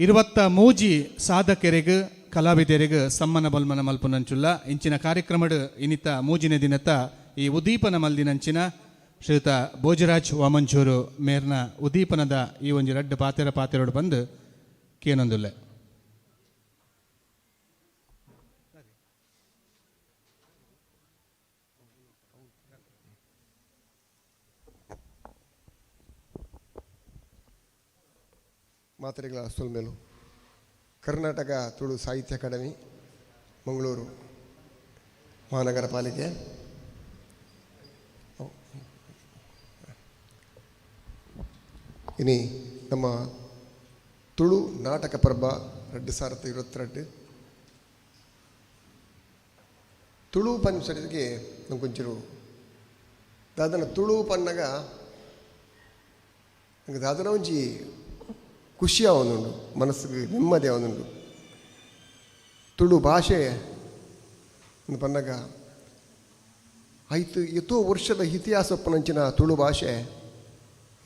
23 ಸಾಧಕರಿಗೆ ಕಲಾವಿದರಿಗೆ ಸಮ್ಮನ ಬಲ್ಮನ ಮಲ್ಪುನಂಚುಲ್ಲ. ಇಂಚಿನ ಕಾರ್ಯಕ್ರಮಡು ಇನಿತ ಮೂಜಿನ ದಿನತ ಈ ಉದೀಪನ ಮಲ್ದಿನಂಚಿನ ಶ್ರೀಯುತ ಭೋಜರಾಜ್ ವಾಮಂಚೂರು ಮೇರ್ನ ಉದೀಪನದ ಈ ಒಂಜಿ ರಡ್ಡು ಪಾತೆರ ಪಾತೆರೋಡು ಬಂದು ಕೇನೊಂದುಲ್ಲೆ. ಮಾತ್ರೆಗಳ ಸೊಲ್ಮೇಲು. ಕರ್ನಾಟಕ ತುಳು ಸಾಹಿತ್ಯ ಅಕಾಡೆಮಿ, ಮಂಗಳೂರು ಮಹಾನಗರ ಪಾಲಿಕೆ. ಇನಿ ನಮ್ಮ ತುಳು ನಾಟಕ ಪರ್ಬ 2022 ತುಳು ಪನ್ಸರಿಗೆ ನಮ್ಗೊಂಚೂರು ದಾದನ ತುಳು ಪನ್ನಗ ನಂಗೆ ದಾದನ ಒಂಜಿ ಖುಷಿ ಆವೊಂದುಂಡು, ಮನಸ್ಸಿಗೆ ನೆಮ್ಮದಿ ಆವೊಂದುಂಡು. ತುಳು ಭಾಷೆ ಪನ್ನಗ ಆಯ್ತು ಎತ್ತೋ ವರ್ಷದ ಇತಿಹಾಸ ಒಪ್ಪನಂಚಿನ ತುಳು ಭಾಷೆ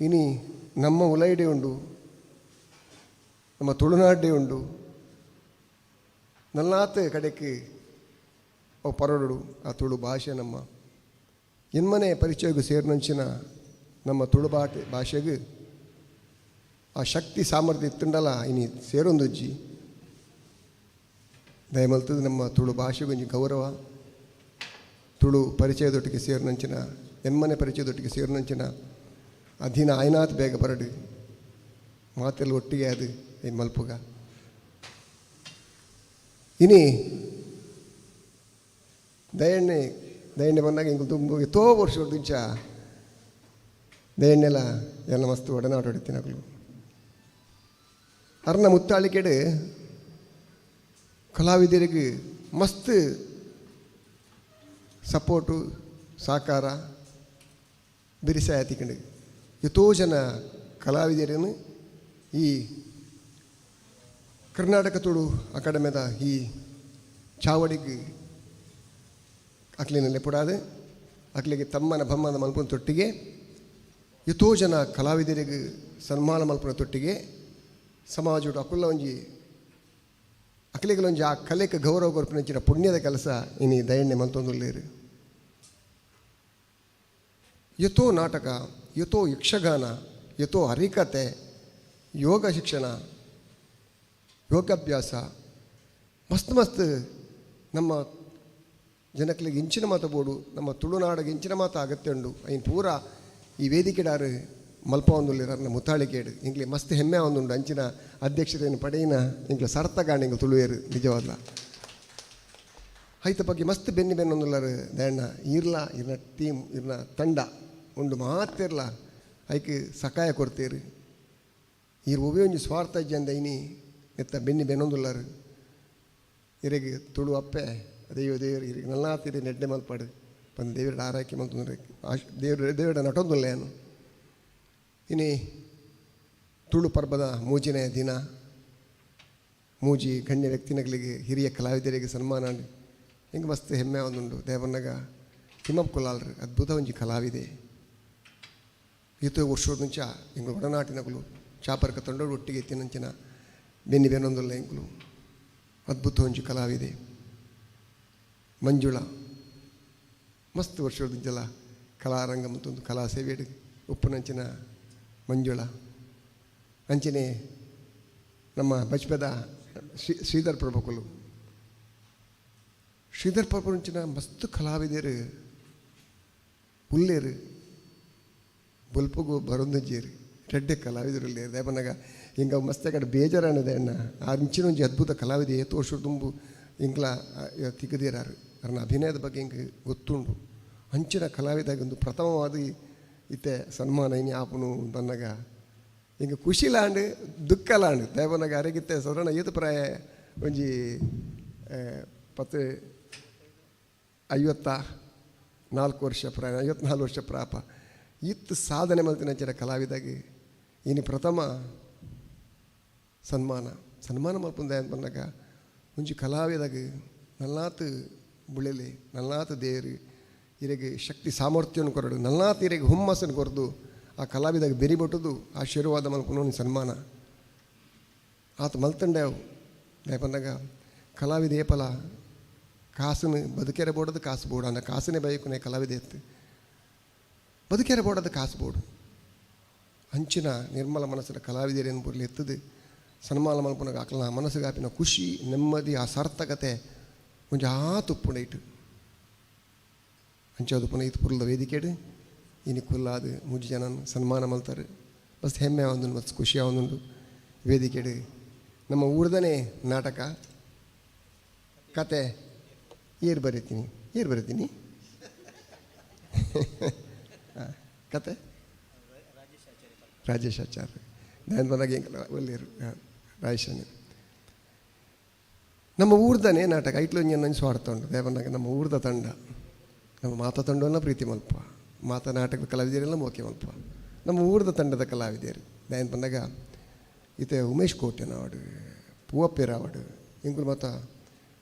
ಇನಿ ನಮ್ಮ ಉಲೈಡೆ ಉಂಡು, ನಮ್ಮ ತುಳುನಾಡೆ ಉಂಡು. ನಲ್ಲಾತ ಕಡೆಗೆ ಅವು ಪರಡು ಆ ತುಳು ಭಾಷೆ ನಮ್ಮ ಎನ್ಮನೆ ಪರಿಚಯಗೂ ಸೇರಿನಂಚಿನ ನಮ್ಮ ತುಳು ಭಾಷೆಗೆ ಆ ಶಕ್ತಿ ಸಾಮರ್ಥ್ಯ ಇತ್ತುಂಡಲ್ಲ ಇನಿ ಸೇರೊಂದುಜ್ಜಿ. ದಯಮಲ್ತದ ನಮ್ಮ ತುಳು ಭಾಷೆಗೊಂಜಿ ಗೌರವ, ತುಳು ಪರಿಚಯದೊಟ್ಟಿಗೆ ಸೇರಿನಂಚಿನ ಎನ್ಮನೆ ಪರಿಚಯದೊಟ್ಟಿಗೆ ಸೇರಿನಂಚಿನ ಅಧೀನ ಆಯ್ನಾತ್ ಬೇಗ ಬರಡು ಮಾತೆಲ್ಲ ಒಟ್ಟಿಗೆ ಅದು ಈ ಮಲ್ಪುಗ. ಇನಿ ದಯಣ್ಣೆ ದಯಣ್ಣೆ ಬಂದಾಗ ಇಂಗ್ ತುಂಬ ಎತ್ತೋ ವರ್ಷ ದುಂಚ ದಯಣ್ಣೆಲ್ಲ ಎಲ್ಲ ಮಸ್ತ್ ಒಡನಾಟ ಹೊಡಿತೀನಗಳು. ಅರ್ನ ಮುತ್ತಾಳಿಕೆಡು ಕಲಾವಿದರಿಗೆ ಮಸ್ತ್ ಸಪೋರ್ಟು ಸಹಕಾರ ಬಿರಿಸಾಯತಿಕಂಡು ಎತ್ತೋ ಜನ ಕಲಾವಿದರನ್ನು ಈ ಕರ್ನಾಟಕ ತುಳು ಅಕಾಡೆಮಿದ ಈ ಚಾವಡಿಗೆ ಅಕ್ಲಿನ ಲೆಪುಡಾದು ಅಕ್ಲಿಗೆ ತಮ್ಮನ ಬಮ್ಮನ ಮಲ್ಪನ ತೊಟ್ಟಿಗೆ ಎತ್ತೋ ಜನ ಕಲಾವಿದರಿಗೆ ಸನ್ಮಾನ ಮಲ್ಪನ ತೊಟ್ಟಿಗೆ ಸಮಾಜ ಅಕುಲ್ಲ ಒಂಜಿ ಅಕ್ಲಿಗಲೊಂಜಿ ಆ ಕಲೆಗೆ ಗೌರವ ಕೊರ್ಪಿನಂಚಿನ ಪುಣ್ಯದ ಕೆಲಸ ಇನಿ ದಯಣ್ಣೆ ಮಲ್ತೊಂದುಲ್ಲೇರು. ಎತ್ತೋ ನಾಟಕ, ಎತ್ತೋ ಯಕ್ಷಗಾನ, ಎತ್ತೋ ಹರಿಕತೆ, ಯೋಗ ಶಿಕ್ಷಣ, ಯೋಗಾಭ್ಯಾಸ ಮಸ್ತ್ ಮಸ್ತ್ ನಮ್ಮ ಜನಕ್ಲಿಗೆ ಇಂಚಿನ ಮಾತ ಬೋಡು, ನಮ್ಮ ತುಳುನಾಡಿಗೆ ಇಂಚಿನ ಮಾತ ಅಗತ್ಯ ಉಂಡು. ಐನ್ ಪೂರ ಈ ವೇದಿಕೆಡಾರು ಮಲ್ಪವೊಂದುಲ್ಲೆರ್ ಮುತಾಳಿಕೇಡು ಎಂಕ್ಲೆ ಮಸ್ತ್ ಹೆಮ್ಮೆ ಆವೊಂದುಂಡು. ಅಂಚಿನ ಅಧ್ಯಕ್ಷತೆಯನ್ನು ಪಡೆಯಿನ ಎಂಕ್ಲೆ ಸಾರ್ಥಕ ಎಂಕ್ಲು ತುಳುವೇರು ನಿಜವಾದ್ಲ. ಐತ ಬಗ್ಗೆ ಮಸ್ತ್ ಬೆನ್ನಿ ಬೆನ್ನೊಂದುಲ್ಲರು ದಯಣ್ಣ ಈರ್ಲ ಇರ್ನ ಟೀಮ್ ಇರ್ನ ತಂಡ ಉಂಡು ಮಾತೆರ್ಲ ಐಕ್ ಸಕಾಯ ಕೊಡ್ತೇರು. ಈರ್ ಒವ್ವೇ ಒಂಜಿ ಸ್ವಾರ್ಥ ಇಜ್ಜಂದ ಇನಿ ನೆತ್ತ ಬೆನ್ನಿ ಬೆನ್ನೊಂದುಲ್ಲರು. ಇರೆಗ್ ತುಳು ಅಪ್ಪೆ ದೇವ ದೇವರು ಇರೆಗ್ ನಲ್ಲಾತಿರಿ ನೆಡ್ಡೆ ಮಲ್ಪಾಡು ಪಂದ್ ದೇವರ ಆರೈಕೆ ಮಲ್ತೊಂದುಲ್ಲೆರ್. ದೇವ್ರ ದೇವರ ನಟೊಂದುಲ್ಲೆ ಯಾನು. ಇನಿ ತುಳು ಪರ್ಬದ ಮೂಜಿನೇ ದಿನ, ಮೂಜಿ ಗಣ್ಯ ವ್ಯಕ್ತಿನಗಳಿಗೆ ಹಿರಿಯ ಕಲಾವಿದರಿಗೆ ಸನ್ಮಾನ ಹೆಂಗೆ ಮಸ್ತ್ ಹೆಮ್ಮೆ ಆವೊಂದುಂಡು. ದೇವನ್ನಗ ತಿಮ್ಮಪ್ಪ ಕುಲಾಲ್ರು ಅದ್ಭುತ ಒಂಜಿ ಕಲಾವಿದೆ. ಈತ ವರ್ಷದಂಚ ಎಂಕುಲು ಒಡನಾಟಿನಕುಲು ಚಾಪರ್ಕ ತಂಡೋಡು ಒಟ್ಟಿಗೆ ಇತ್ತಿನಂಚಿನ ಬೆನ್ನಿ ಬೆನ್ನೊಂದುಲ್ಲ ಎಂಕುಲು. ಅದ್ಭುತ ಒಂಜಿ ಕಲಾವಿದೆ. ಮಂಜುಳಾ ಮಸ್ತ್ ವರ್ಷದಂಚಲ ಕಲಾರಂಗ ಮತ್ತೊಂದು ಕಲಾ ಸೇವೆಡ್ ಉಪ್ಪುನಂಚಿನ ಮಂಜುಳಾ. ಅಂಚನೆ ನಮ್ಮ ಬಜ್ಪೆದ ಶ್ರೀಧರ್ ಪ್ರಭುಕುಲು, ಶ್ರೀಧರ್ ಪ್ರಭು ಮಸ್ತ್ ಕಲಾವಿದರು ಉಲ್ಲೇರು ಬೊಲ್ಪುಗು ಬರೊಂದುಜ್ಜೆರ್ ರಡ್ಡೆ ಕಲಾವಿದರು ಉಲ್ಲೇರು. ದಾಯೆ ಹಿಂಗೆ ಮಸ್ತ್ ಕಡೆ ಬೇಜಾರಾನದೆ ಅಣ್ಣ ಆ ಅಂಚಿನ ಒಂಜಿ ಅದ್ಭುತ ಕಲಾವಿದೆ ಏತ್ ವರ್ಷ ದುಂಬು ಇಂಕ್ಲ ತಿಕ್ಕದಿರಾರು. ಅರ್ನ ಅಭಿನಯದ ಬಗ್ಗೆ ಇಂಕ್ ಗೊತ್ತುಂಡು. ಅಂಚಿನ ಕಲಾವಿದಾಗ ಒಂದು ಪ್ರಥಮವಾದ ಇತ್ತೆ ಸನ್ಮಾನ ಇನಿ ಆಪುನು ಬನ್ನಗ ಹಿಂಗೆ ಖುಷಿಲಾಂಡ್ ದುಃಖಲಾಂಡ್. ದಾಯೆ ಪನ್ನಗ ಅರೆಗಿತ್ತೆ ಸಾಧಾರಣ ಏತ್ ಪ್ರಾಯ ಒಂಜಿ ಪತ್ತು 54 ವರ್ಷ ಪ್ರಾಯ, 54 ವರ್ಷ ಪ್ರಾಪ. ಇತ್ತು ಸಾಧನೆ ಮಲ್ತಿನಂಚಿನ ಕಲಾವಿದಾಗಿ ಇನಿ ಪ್ರಥಮ ಸನ್ಮಾನ. ಸನ್ಮಾನ ಮಲ್ಪುನ ದಾಯೆ ಪನ್ನಗ ಒಂಜಿ ಕಲಾವಿದಾಗ ನಲ್ಲಾತ್ ಬುಳೆಲೆ ನಲ್ಲಾತ್ ದೇರು ಇರೆಗ್ ಶಕ್ತಿ ಸಾಮರ್ಥ್ಯವನ್ನು ಕೊರಡು ನಲ್ಲಾತ್ ಇರೆಗ್ ಹುಮ್ಮಸ್ಸನ್ನು ಕೊರದು ಆ ಕಲಾವಿದಾಗ ಬೆರಿ ಬೊಟ್ಟುದು ಆಶೀರ್ವಾದ ಮಲ್ಪುನ ಒಂಜಿ ಸನ್ಮಾನ ಆತ ಮಲ್ತಂಡೆ ಅವು. ದಾಯೆ ಪನ್ನಗ ಕಲಾವಿದ ಏಪಲ ಕಾಸುನು ಬದುಕೆರೆ ಬೋಡದು ಕಾಸು ಬೋಡು ಅಂದ ಕಾಸುನೇ ಬಯಕುನೆ ಕಲಾವಿದ ಎತ್ತು ಬದುಕೆರೆ ಬೋಡದು ಕಾಸು ಬೋಡು. ಅಂಚಿನ ನಿರ್ಮಲ ಮನಸ್ಸಿನ ಕಲಾವಿದರೇನು ಬುರ್ಲಿ ಎತ್ತದು ಸನ್ಮಾನ ಮಲ್ಪುನಗ ಅಕ್ಲನ ಮನಸ್ಸಿಗೆ ಆಪಿನ ಖುಷಿ ನೆಮ್ಮದಿ ಆ ಸಾರ್ಥಕತೆ ಒಂಜಿ ಆತ್ ಉಪ್ಪುಂಡು ಇಟ್ಟು. ಅಂಚಾದ್ ಉಪ್ಪುನ ಇತ್ ಪುರ್ಲದ ವೇದಿಕೆಡ್ ಇನಿ ಕುಲ್ಲಾದ್ ಮೂಜಿ ಜನ ಸನ್ಮಾನ ಮಲ್ತಾರೆ. ಮಸ್ತ್ ಹೆಮ್ಮೆ ಆವೊಂದುಂಡು, ಮಸ್ತ್ ಖುಷಿ ಆವೊಂದುಂಡು. ವೇದಿಕೆಡ್ ನಮ್ಮ ಊರ್ದನೇ ನಾಟಕ ಕತೆ ಏರ್ ಬರೀತೀನಿ ಏರ್ ಬರೀತೀನಿ ಕತೆ ರಾಜೇಶ್ ಆಚಾರ್ಯ ದಾಯೆ ಪನ್ನಗ ಎಂಕಲ ಒಲ್ಲೆರ್ ರಾಜೇಶ್. ನಮ್ಮ ಊರ್ದನೇ ನಾಟಕ ಐಟ್ಲು ಒಂಜಿ ಒಂಜಿ ಸ್ವಾರ್ಥ ಉಂಡು. ದಾಯೆ ಪನ್ನಗ ನಮ್ಮ ಊರ್ದ ತಂಡ ನಮ್ಮ ಮಾತ ತಂಡವನ್ನ ಪ್ರೀತಿ ಮಲ್ಪ ಮಾತ ನಾಟಕದ ಕಲಾವಿದರೆಲ್ಲ ಮೋಕೆ ಮಲ್ಪ ನಮ್ಮ ಊರ್ದ ತಂಡದ ಕಲಾವಿದರು. ದಾಯೆ ಪನ್ನಗ ಇತ್ತೆ ಉಮೇಶ್ ಕೋಟೆನಾವಡ್ ಪೂವಪ್ಪೇರಾವಡ್ ಎಂಕುಲು ಮಾತ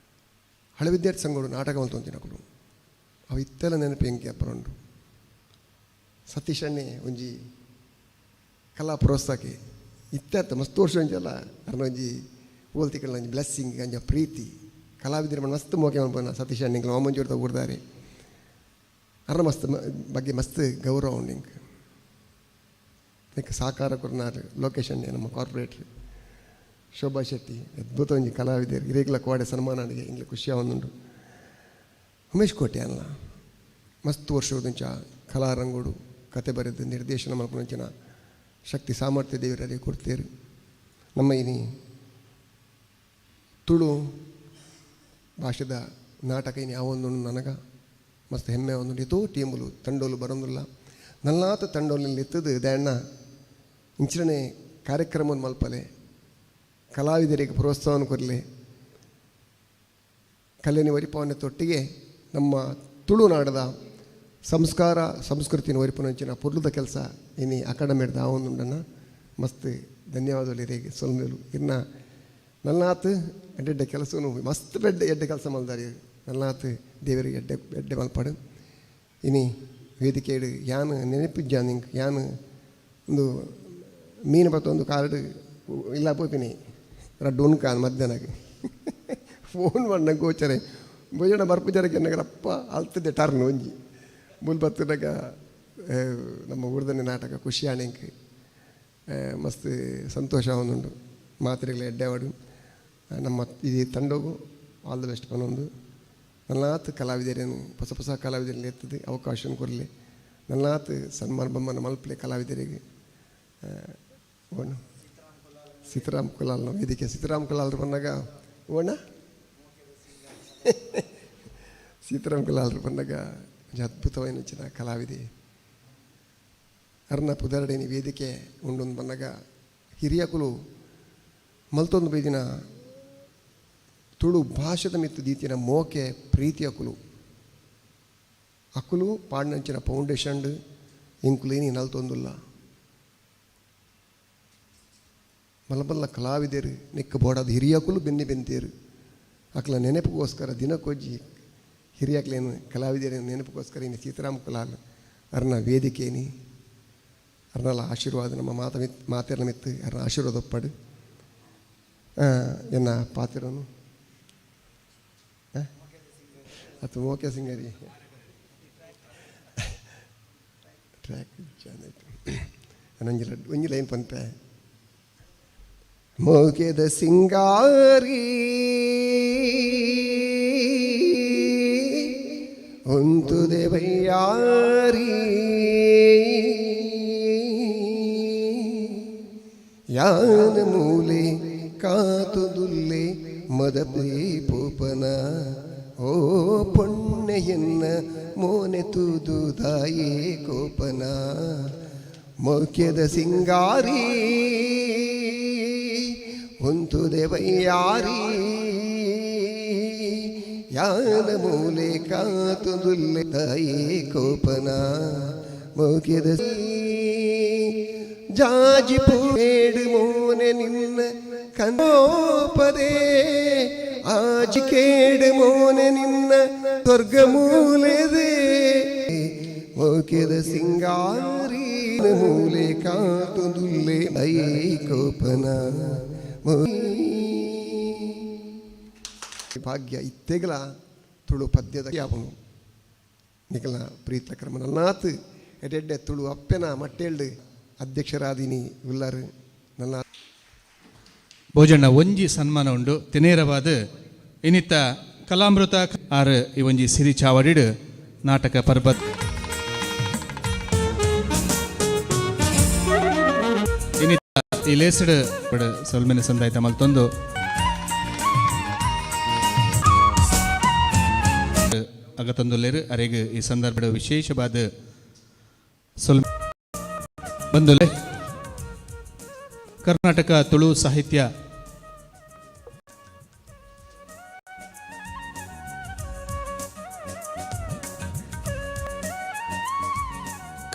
ಹಳೆ ವಿದ್ಯಾರ್ಥಿ ಸಂಘಡು ನಾಟಕ ಮಲ್ತೊಂತಿನಕುಲು ಅವು ಇತ್ತೆಲ್ಲ ನೆನಪು ಎಂಕೆ ಅಪ್ಪರುಂಡು. ಸತೀಶ್ ಅಣ್ಣೆ ಒಂಜಿ ಕಲಾ ಪ್ರೋತ್ಸಾಹಕ್ಕೆ ಇತ್ತೆ ಅತ್ತ ಮಸ್ತ್ ವರ್ಷ ಒಂಜಲ್ಲ ಅರ್ನ ಒಂಜಿ ಓಲ್ತಿಕಲ್ನ ಒಂಜಿ ಬ್ಲೆಸ್ಸಿಂಗ್ ಅಂಜ ಪ್ರೀತಿ ಕಲಾವಿದರ ಮಸ್ತ್ ಮೋಕೆ ಮಲ್ಪುನ ಸತೀಶ್ ಅಣ್ಣೆ ಎಂಕ್ಲ ವಾಮಂಜೂರ್ದ ಊರ್ದಾರೆ. ಅರ್ನ ಮಸ್ತ್ ಬಗ್ಗೆ ಮಸ್ತ್ ಗೌರವ ಉಂಡು ಎಂಕ್. ಎಂಕ್ ಸಹಕಾರ ಕೊರ್ನಾರ್ ಲೋಕೇಶ್ ಅಣ್ಣೆ ನಮ್ಮ ಕಾರ್ಪೊರೇಟ್ರ್ ಶೋಭಾ ಶೆಟ್ಟಿ ಅದ್ಭುತ ಒಂಜಿ ಕಲಾವಿದರು ಇರೆಗ್ಲ ಕೋಡೆ ಸನ್ಮಾನ ಎಂಕ್ಲೆ ಖುಷಿ ಆವೊಂದುಂಡು. ಉಮೇಶ್ ಕೋಟೆ ಅಲ್ಲ ಮಸ್ತ್ ವರ್ಷದಂಚ ಕಲಾರಂಗೋಡು ಕತೆ ಬರೆದು ನಿರ್ದೇಶನ ಮಲ್ಪುನಂಚಿನ ಶಕ್ತಿ ಸಾಮರ್ಥ್ಯ ದೇವರಲ್ಲಿ ಕೊಡ್ತೇರು. ನಮ್ಮ ಇನಿ ತುಳು ಭಾಷೆದ ನಾಟಕ ಇನಿ ಯಾವೊಂದುಂಡು ನನಗ ಮಸ್ತ್ ಹೆಮ್ಮೆ ಒಂದುಂಡು. ಏತೋ ಟೀಮುಲು ತಂಡೋಲು ಬರೋದಿಲ್ಲ ನಲ್ಲಾತ ತಂಡೋಲು ಎತ್ತದು ದಯಣ್ಣ ಇಂಚಿನ ಕಾರ್ಯಕ್ರಮ ಮಲ್ಪಲೆ ಕಲಾವಿದರಿಗೆ ಪ್ರೋತ್ಸಾಹವನ್ನು ಕೊರಲಿ ಕಲೆನಿ ಒರಿಪವನ ತೊಟ್ಟಿಗೆ ನಮ್ಮ ತುಳುನಾಡದ ಸಂಸ್ಕಾರ ಸಂಸ್ಕೃತಿನ ಒರಿಪುನಂಚಿನ ಪೊರ್ಲುದ ಕೆಲಸ ಇನಿ ಅಕಾಡೆಮಿಡ್ದ ಆವೊಂದುಂಡನ್ನ ಮಸ್ತ್ ಧನ್ಯವಾದಗಳು ಇರೆಗ್ ಸೊಲ್ಮೆಲು. ಇನ್ನ ನಲ್ನಾತ್ ಎಡ್ಡೆ ಕೆಲಸನು ಮಸ್ತ್ ಬೆಡ್ಡೆ ಎಡ್ಡೆ ಕೆಲಸ ಮಲ್ದಾರಿ ನಲ್ನಾತ್ ದೇವರಿಗೆ ಎಡ್ಡೆ ಎಡ್ಡೆ ಮಲ್ಪಾಡು. ಇನಿ ವೇದಿಕೆಡ್ ಯಾನ್ ನೆನಪಿಜ್ಜಾನ್ ಇಂಕ್ ಯಾನ್ ಒಂದು ಮೀನು ಬತ್ತೊಂದು ಕಾರ್ಡ್ ಇಲ್ಲ ಪೋಪಿನಿ ರಡ್ಡು ಉನ್ಕಾನ್ ಮಧ್ಯಾಹ್ನಕ್ಕೆ ಫೋನ್ ಮಣ್ಣ ಗೋಚರೆ ಭೋಜನ ಬರ್ಪುಜರಕ್ಕೆ ಅಪ್ಪ ಅಲ್ತದೆ ಟರ್ನ್ ಒಂಜಿ ಮುಲ್ ಬತ್ತುನಗ ನಮ್ಮ ಊರ್ದನೆ ನಾಟಕ ಖುಷಿ ಆಣೆಂಕ್ ಮಸ್ತ್ ಸಂತೋಷ ಆವೊಂದುಂಡು. ಮಾತ್ರೆಗಳ ಎಡ್ಡೆ ಆವಡ್ ನಮ್ಮ ಈ ತಂಡೊಗು ಆಲ್ the best ಪನೊಂದು. ನಲ್ಲಾತ್ ಕಲಾವಿದರೇನು ಹೊಸ ಹೊಸ ಕಲಾವಿದರಲ್ಲಿ ಎತ್ತದೆ ಅವಕಾಶ ಕೊರಲಿ ನಲ್ಲಾತ್ ಸನ್ಮಾನ ಬೊಮ್ಮನ ಮಲ್ಪಲೆ ಕಲಾವಿದರಿಗೆ. ಓಣ ಸೀತಾರಾಮ್ ಕುಲಾಲ್ ವೇದಿಕೆ ಸೀತಾರಾಮ್ ಕುಲಾಲ್ರು ಬಂದಾಗ ಓಣ ಸೀತಾರಾಮ್ ಕುಲಾಲ್ರು ಬಂದಾಗ ಅದ್ಭುತವಾದ ಕಲಾವಿದೆ ಅರ್ನ ಪುದರಡೇನಿ ವೇದಿಕೆ ಉಂಡೊಂದು ಬಂದಾಗ ಹಿರಿಯಕುಲು ಮಲ್ತೊಂದು ಬೈದಿನ ತುಳು ಭಾಷೆದ ಮಿತ್ತು ದೀತಿನ ಮೋಕೆ ಪ್ರೀತಿ ಅಕುಲು ಅಕುಲು ಪಾಡ್ನಂಚಿನ ಫೌಂಡೇಶನ್ ಇಂಕುಲೇನಿ ನಲ್ತೊಂದುಲ್ಲ ಮಲ್ಲ ಕಲಾವಿದರು ನಿಕ್ಕ ಬೋಡಾದ ಹಿರಿಯಕುಲು ಬೆನ್ನಿ ಬೆಂತೇರು ಅಕ್ಲ ನೆನಪಿಗೋಸ್ಕರ ದಿನಕ್ಕೊಜ್ಜಿ ಹಿರಿಯಕ್ಲೇನು ಕಲಾವಿದರೇನು ನೆನಪಿಗೋಸ್ಕರ ಇನ್ನು ಸೀತಾರಾಮ್ ಕುಲಾಲ್ ಅರ್ನ ವೇದಿಕೆನಿ ಅರ್ನಲ ಆಶೀರ್ವಾದ ನಮ್ಮ ಮಾತ ಮಿತ್ ಮಾತೆರ್ನ ಮಿತ್ತು ಅರ್ನ ಆಶೀರ್ವಾದ ಒಪ್ಪಡು. ಎನ್ನ ಪಾತಿರನು ಅದು ಮೋಕೆ ಸಿಂಗರಿ ಟ್ರ್ಯಾಕ್ ಒಂಜಿ ಒಂಜಿ ಲೈನ್ ಪನ್ಪೆ. ಮೋಕೆದ ಸಿಂಗಾರಿ ಒಂದು ದೇವಯ್ಯಾರಿ ಯಾನ ಮೂಲೆ ಕಾತುದುಲ್ಲೆ ಮದಪೇ ಪೋಪನ ಓ ಪೊಣ್ಣೆಯನ್ನ ಮೋನೆ ತೂದುದಾಯೇ ಕೋಪನ ಮೋಕ್ಯದ ಸಿಂಗಾರಿ ಒಂದು ದೇವಯ್ಯಾರಿ ಯಾನ ಮೂಲೆ ಕಾತುದುಲ್ಲೆ ತಾಯೇ ಕೋಪನ ಮೋಕ್ಯದ ಜಾಜಿ ಪೂಡು ಮೋನೆ ನಿನ್ನ ಕಂದೋಪದೇ ಆಜಿ ಕೇಡು ಮೋನೆ ನಿನ್ನ ಸ್ವರ್ಗ ಮೂಲೆದೆ ಮೋಕ್ಯದ ಸಿಂಗಾರಿ ಮೂಲೆ ಕಾತುದುಲ್ಲೆ I ಕೋಪನ ಭಾಗ್ಯ ಇತ್ತೆಗಲ ತುಳು ಪದ್ಯದ ಯಾವನು ನಿಕಲ ಪ್ರೀತ ಕ್ರಮನಲ್ನಾತ್ ಎಡೆಡ್ಡೆ ತುಳು ಅಪ್ಪೆನ ಮಟ್ಟೇಳ್ಡು ಅಧ್ಯಕ್ಷರಾದಿನಿ ಉಲ್ಲಾರು ನನ್ನ ಭೋಜಣ್ಣ ಒಂಜಿ ಸನ್ಮಾನ ಉಂಡು ತಿನೇರವಾದ ಇನ್ನಿತ್ತ ಕಲಾಮೃತ ಆರು ಈ ಒಂಜಿ ಸಿರಿ ಚಾವಡಿಡು ನಾಟಕ ಪರ್ಬತ್ ಇನ್ನಿತ್ತ ಈ ಲೇಸಡು ಸೊಲ್ಮೆನೆ ಸಂದಾಯ್ತ ಮಲ್ತೊಂದು ಅಗತೊಂದುಲ್ಲೇರು ಅರೆಗ್ ಈ ಸಂದರ್ಭದ ವಿಶೇಷವಾದ ಸೊಲ್ ಬಂದುಲೆ ಕರ್ನಾಟಕ ತುಳು ಸಾಹಿತ್ಯ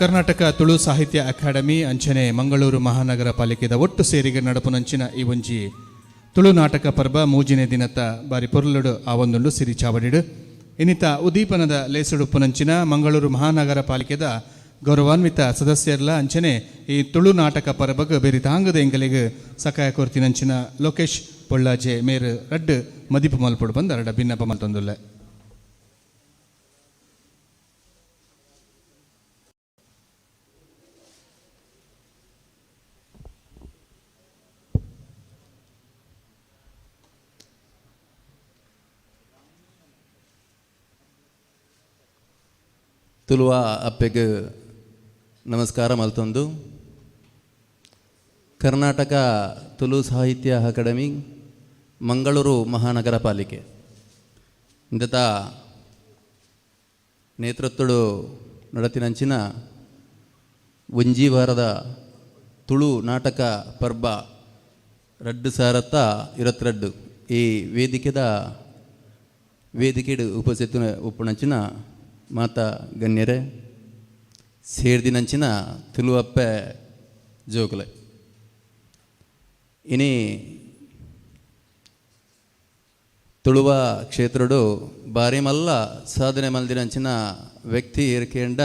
ಕರ್ನಾಟಕ ತುಳು ಸಾಹಿತ್ಯ ಅಕಾಡೆಮಿ ಅಂಚನೆ ಮಂಗಳೂರು ಮಹಾನಗರ ಪಾಲಿಕೆದ ಒಟ್ಟು ಸೇರಿಗೆ ನಡಪುನಂಚಿನ ಈ ಒಂಜಿ ತುಳು ನಾಟಕ ಪರ್ಬ ಮೂಜಿನೇ ದಿನತ ಬಾರಿ ಪೊರ್ಲುಡು ಆ ಒಂದುಂಡು ಸಿರಿ ಚಾವಡಿಡು. ಇನ್ನಿತ ಉದೀಪನದ ಲೇಸುಡುಪ್ಪುನಂಚಿನ ಮಂಗಳೂರು ಮಹಾನಗರ ಪಾಲಿಕೆದ ಗೌರವಾನ್ವಿತ ಸದಸ್ಯರ್ಲ ಅಂಚನೆ ಈ ತುಳು ನಾಟಕ ಪರ್ಬಗ್ ಬೇರಿ ತಾಂಗದ ಎಂಗಲಿಗೆ ಸಕಾಯ ಕೊರ್ತಿನಂಚಿನ ಲೋಕೇಶ್ ಪೊಳ್ಳಾಜೆ ಮೇರು ರಡ್ಡು ಮದಿಪು ಮಲ್ಪುಡು ಬಂದ ಅರಡ ಭಿನ್ನಪ ಮಲ್ತೊಂದುಲ್ಲೆ. ತುಳುವ ಅಪ್ಪೆಗೆ ನಮಸ್ಕಾರ ಮಲ್ತೊಂದು ಕರ್ನಾಟಕ ತುಳು ಸಾಹಿತ್ಯ ಅಕಾಡೆಮಿ ಮಂಗಳೂರು ಮಹಾನಗರ ಪಾಲಿಕೆ ಇಂದತ ನೇತೃತ್ವಡು ನಡತಿನಂಚಿನ ಒಂಜಿ ವಾರದ ತುಳು ನಾಟಕ ಪರ್ಬ 2022 ಈ ವೇದಿಕೆದ ವೇದಿಕೆಡು ಉಪಸ್ಥಿತ ಉಪ್ಪುನಂಚಿನ ಮಾತಾ ಗಣ್ಯರೇ, ಸೇರ್ದಿನಂಚಿನ ತುಳುವಪ್ಪೆ ಜೋಕುಲೆ, ಇನಿ ತುಳುವ ಕ್ಷೇತ್ರಡು ಬಾರಿ ಮಲ್ಲ ಸಾಧನೆ ಮಲ್ದಿನಂಚಿನ ವ್ಯಕ್ತಿ ಏರ್ಕೇಂಡ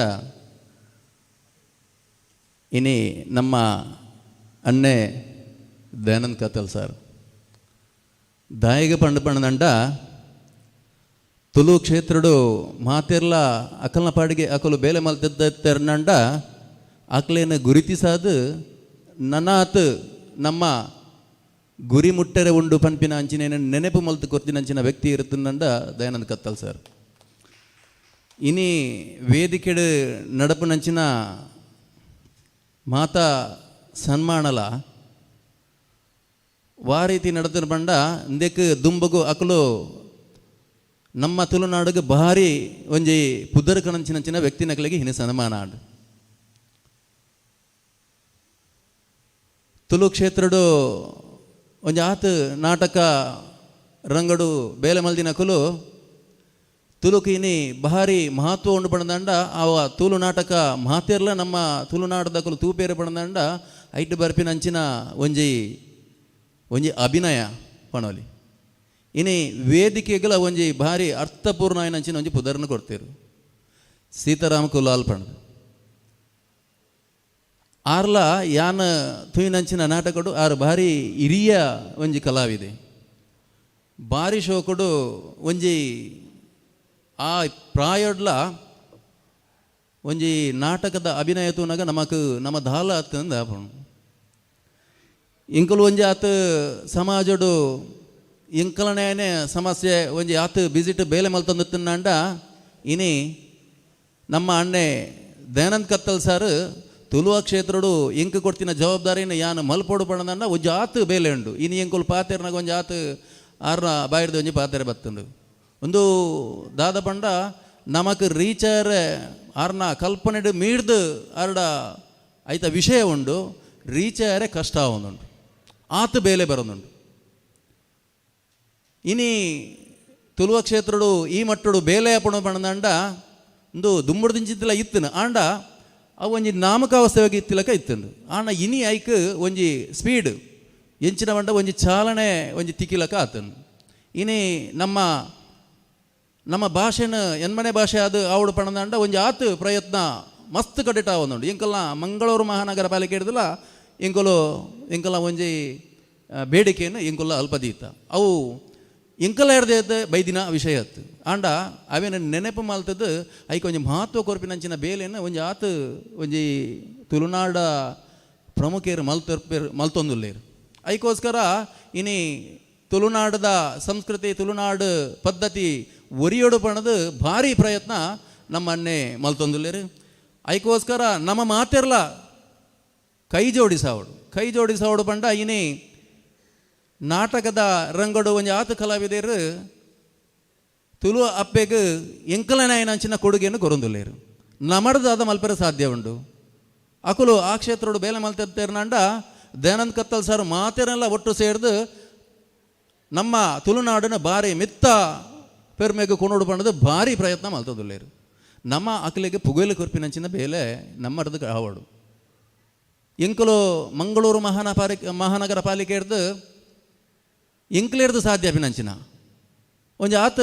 ಇನಿ ನಮ್ಮ ಅಣ್ಣೆ ದಯಾನಂದ್ ಕತ್ತಲ್ ಸರ್ ದಾಯಿಗ ಪಂಡು ಪಂಡದಂಡ ತುಳು ಕ್ಷೇತ್ರಡು ಮಾತೆರ್ಲ ಅಕಲ್ನ ಪಾಡಿಗೆ ಅಕಲು ಬೇಲೆ ಮಲ್ತಿದ್ದೆರ್ನಂಡ ಅಕ್ಲೇನ ಗುರುತಿಸಾದು ನನಾತ್ ನಮ್ಮ ಗುರಿ ಮುಟ್ಟರೆ ಉಂಡು ಪನ್ಪಿನ ಅಂಚಿನ ನೆನಪು ಮಲ್ತು ಕೊರ್ತಿನಂಚಿನ ವ್ಯಕ್ತಿ ಇರುತ್ತಂಡ ದಯಾನಂದ್ ಕತ್ತಲ್ ಸರ್. ಇನಿ ವೇದಿಕೆಡು ನಡಪುನಂಚಿನ ಮಾತಾ ಸನ್ಮಾನಲ ವಾರೀತಿ ನಡತನ ಪಂಡ ಇಂದೆಕ್ ದುಂಬಗು ಅಕುಲು ನಮ್ಮ ತುಳುನಾಡುಗೆ ಭಾರಿ ಒಂಜಿ ಪುದರ್ ಕಣಂಚಿನಂಚಿನ ವ್ಯಕ್ತಿನಕಲಿಗೆ ಹಿನ ಸನ್ಮಾನ ಆಂಡ್. ತುಳು ಕ್ಷೇತ್ರಡು ಒಂಜಿ ಆತ್ ನಾಟಕ ರಂಗಡು ಬೇಲೆ ಮಲ್ದಿನಕುಲು ತುಳುಕು ಇನಿ ಭಾರಿ ಮಹತ್ವ ಉಂಡು ಪಂಡಂಡ ಆವ ತುಳು ನಾಟಕ ಮಹತ್ಯರ್ಲ ನಮ್ಮ ತುಳುನಾಡದಕುಲು ತೂಪೇರು ಪಂಡಂಡ ಐಟ್ ಬರ್ಪಿನಂಚಿನ ಒಂಜಿ ಒಂಜಿ ಅಭಿನಯ ಪಣೋಲಿ ಇನಿ ವೇದಿಕೆಗಳ ಒಂಜಿ ಭಾರಿ ಅರ್ಥಪೂರ್ಣ ಆಯಿನಂಚಿನ ಒಂಜಿ ಪುದರ್ನ ಕೊಡ್ತೀರು ಸೀತಾರಾಮ ಕುಲಾಲ್ ಪಂಡ ಆರ್ಲ ಯಾನ ತುಯಿನಂಚಿನ ನಾಟಕಡು ಆರು ಭಾರಿ ಹಿರಿಯ ಒಂಜಿ ಕಲಾವಿದೆ ಭಾರಿ ಶೋಕುಡು ಒಂಜಿ ಆ ಪ್ರಾಯಡ್ಲ ಒಂಜಿ ನಾಟಕದ ಅಭಿನಯ ತೂನಾಗ ನಮಕ್ ನಮ್ಮ ದಾಲ ಆತಂದ ಇಂಕಲು ಒಂಜಿ ಆತ ಸಮಾಜಡು ಇಂಕಲನೇ ಸಮಸ್ಯೆ ಒಂಜಿ ಆತ ಬಿಸಿಟ್ ಬೇಲೆ ಮಲ್ತಂದುತ್ತಂಡ ಇನಿ ನಮ್ಮ ಅಣ್ಣೆ ದಯಾನಂದ್ ಕತ್ತಲ್ ಸರ್ ತುಳುವ ಕ್ಷೇತ್ರಡು ಇಂಕ್ ಕೊಡ್ತಿನ ಜವಾಬ್ದಾರಿನ ಯಾನು ಮಲ್ಪೋಡು ಪಣದಂಡ ಒಂಜಿ ಆತು ಬೇಲೆ ಉಂಡು ಇನಿ ಎಂಕುಲು ಪಾತೆರ್ನಾಗ ಒಂಜಿ ಆತು ಆರ್ನ ಬಾಯಿಡ್ದು ಒಂಜಿ ಪಾತೆರೆ ಬತ್ತಂಡು ಒಂದು ದಾದ ಪಂಡ ನಮಕ್ ರೀಚರ್ ಆರ್ನ ಕಲ್ಪನೆಡು ಮೀಡ್ದು ಆರ್ಡ ಐತ ವಿಷಯ ಉಂಡು ರೀಚರೆ ಕಷ್ಟ ಒಂದುಂಡು ಆತು ಬೇಲೆ ಬರೋದುಂಡು. ಇನಿ ತುಳುವ ಕ್ಷೇತ್ರಡು ಈ ಮಟ್ಟಡು ಬೇಲೆ ಅಪಣ ಪಣದಂಡ ಒಂದು ದುಂಬುಡ್ದಿಂಚಿತ್ತಿಲ್ಲ ಇತ್ತನು ಆಂಡ ಅವು ಒಂಜಿ ನಾಮಕಾವಸ್ಥೆಯಾಗಿ ಇತ್ತಿಲಕ ಇತ್ತಂದು ಆಂಡ ಇನಿ ಐಕ್ ಒಂಜಿ ಸ್ಪೀಡ್ ಎಂಚಿನ ಬಂಡ ಒಂಜಿ ಚಾಲನೆ ಒಂಜಿ ತಿಕ್ಕಿಲಕ ಆತನು. ಇನಿ ನಮ್ಮ ನಮ್ಮ ಭಾಷೆನ ಎನ್ಮನೆ ಭಾಷೆ ಅದು ಆವಡು ಪಣದಂಡ ಒಂಜಿ ಆತು ಪ್ರಯತ್ನ ಮಸ್ತ್ ಕಡಿಟ ಒಂದುಂಡು. ಇಂಕಲ್ನ ಮಂಗಳೂರು ಮಹಾನಗರ ಪಾಲಿಕೆ ಹಿಡ್ದಲ್ಲ ಇಂಕಲು ಇಂಕಲ ಒಂಜಿ ಬೇಡಿಕೆಯನ್ನು ಇಂಕುಲ್ಲ ಅಲ್ಪದೀತ ಅವು ಇಂಕಲ ಹಿಡ್ದ ಬೈದಿನ ವಿಷಯ ಅತ್ತು ಆಂಡ ಅವೇನ ನೆನಪು ಮಾಲ್ತದ್ದು ಐಕ್ ಒಂಜಿ ಮಹತ್ವ ಕೊರ್ಪಿನಂಚಿನ ಬೇಲೆಯನ್ನು ಒಂಜಿ ಆತು ಒಂಜಿ ತುಳುನಾಡ ಪ್ರಮುಖರು ಮಲ್ತರ್ಪೇರು ಮಲ್ತೊಂದುಲ್ಲೇರು. ಐಕೋಸ್ಕರ ಇನಿ ತುಳುನಾಡದ ಸಂಸ್ಕೃತಿ ತುಳುನಾಡು ಪದ್ಧತಿ ಒರಿಯೋಡು ಪಣದು ಭಾರಿ ಪ್ರಯತ್ನ ನಮ್ಮನ್ನೇ ಮಲ್ತೊಂದುಲ್ಲೇರು. ಐಕೋಸ್ಕರ ನಮ್ಮ ಮಾತಿರ್ಲ ಕೈ ಜೋಡಿಸಾವಡು ಕೈ ಜೋಡಿಸಾವಡು ಪಂಡ ಇನಿ ನಾಟಕದ ರಂಗಡು ಒಂಜಿ ಆತ ಕಲಾವಿದರು ತುಳು ಅಪ್ಪೆಗ್ ಎಂಕಲನಾಯನಂಚಿನ ಕೊಡುಗೆಯನ್ನು ಕೊರೊಂದುಲ್ಲೇರು. ನಮಡ್ದಾದ ಮಲ್ಪೆರ ಸಾಧ್ಯ ಉಂಡು. ಅಕುಲು ಆ ಕ್ಷೇತ್ರಡು ಬೇಲೆ ಮಲ್ತೆರ್ನಾಂಡ ದಯಾನಂದ್ ಕತ್ತಲ್ ಸರ್ ಮಾತೆರೆಲ್ಲ ಒಟ್ಟು ಸೇರ್ದು ನಮ್ಮ ತುಳುನಾಡಿನ ಭಾರಿ ಮಿತ್ತ ಪೆರ್ಮೆಗ್ ಕೊನೋಡು ಪಂಡದು ಭಾರಿ ಪ್ರಯತ್ನ ಮಲ್ತದುಲ್ಲೇರು. ನಮ್ಮ ಅಕಲಿಗೆ ಪುಗೇಲು ಕೊರ್ಪಿನಂಚಿನ ಬೇಲೆ ನಮ್ಮರ್ದು ಆವಡು. ಎಂಕಲು ಮಂಗಳೂರು ಮಹಾನಗರ ಪಾಲಿಕೆ ಹಿಡ್ದು ಎಂಕಲಿರ್ದು ಸಾಧ್ಯ ಅಭಿನಂಚಿನ ಒಂಜಿ ಆತ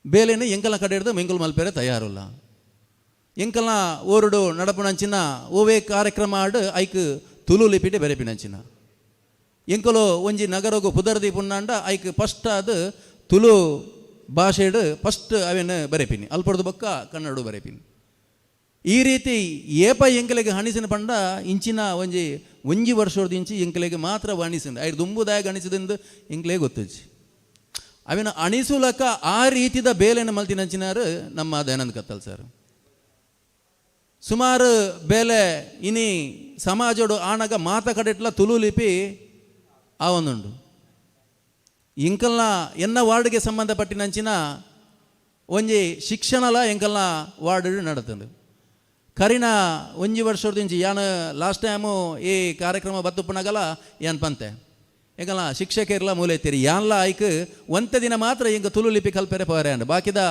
ಬೇಲೆನ ಎಂಕಲ ಕಡೆ ಹಿಡ್ದು ಮೆಂಕಲ್ ಮಲ್ಪೇರೆ ತಯಾರುಲ್ಲ. ಎಂಕಲ್ನ ಓರುಡು ನಡಪುನಂಚಿನ ಓವೇ ಕಾರ್ಯಕ್ರಮ ಆಡು ಐಕ್ ತುಳು ಲಿಪಿಟೆ ಬೆರೆಪಿನಂಚಿನ ಎಂಕಲು ಒಂಜಿ ನಗರಗು ಪುದರ್ದಿ ಪುನ್ನಾಂಡ ಐಕ್ ಫಸ್ಟ್ ಅದು ತುಳು ಭಾಷೆಡು ಫಸ್ಟ್ ಅವೇನು ಬರೆಪಿನಿ ಅಲ್ಪಡ್ದು ಬೊಕ್ಕ ಕನ್ನಡ ಬರೆಪಿನಿ. ಈ ರೀತಿ ಏಪ ಎಂಕಲೆಗೆ ಹಣಿಸಿನ ಪಂಡ ಇಂಚಿನ ಒಂಜಿ ಒಂಜಿ ವರ್ಷದ ಇಂಚಿ ಎಂಕಲೆಗೆ ಮಾತ್ರ ಅಣಿಸಿಂದ ಐದು ದುಂಬುದಾಯ ಅಣಿಸಿದಿಂದ ಎಂಕಲೆಗೆ ಗೊತ್ತುಜ್ಜಿ ಅವಿನ ಅಣಿಸುಲಕ ಆ ರೀತಿದ ಬೇಲೆನ ಮಲ್ತಿನಂಚಿನಾರು ನಮ್ಮ ದಯಾನಂದ್ ಕತ್ತಲ್ ಸರ್. ಸುಮಾರು ಬೇಲೆ ಇನಿ ಸಮಾಜಡು ಆಣಗ ಮಾತ ಕಡೆಟ್ಲ ತುಳು ಲಿಪಿ ಆ ಒಂದುಂಡು. ಇಂಕಲ್ನ ಎನ್ನ ವಾರ್ಡ್ಗೆ ಸಂಬಂಧಪಟ್ಟಿನಂಚಿನ ಒಂಜಿ ಶಿಕ್ಷಣಲ ಎಂಕಲ್ನ ವಾರ್ಡ್ ನಡತಂದು. ಕರಿನ ಒಂಜಿ ವರ್ಷದ ಯಾನ್ ಲಾಸ್ಟ್ ಟೈಮು ಈ ಕಾರ್ಯಕ್ರಮ ಬತ್ತುಪ್ಪನಗಲ ಯಾನ್ ಪಂತೆ ಎಂಕಲ್ನ ಶಿಕ್ಷಕರ್ಲ ಮೂಲೆ ಇತ್ತೀರಿ ಯಾನ್ಲ ಐಕ್ ಒಂತೆ ದಿನ ಮಾತ್ರ ಇಂಕ ತುಳು ಲಿಪಿ ಕಲ್ಪೆರೆ ಪೋರೆ ಅಂಡ್ ಬಾಕಿದ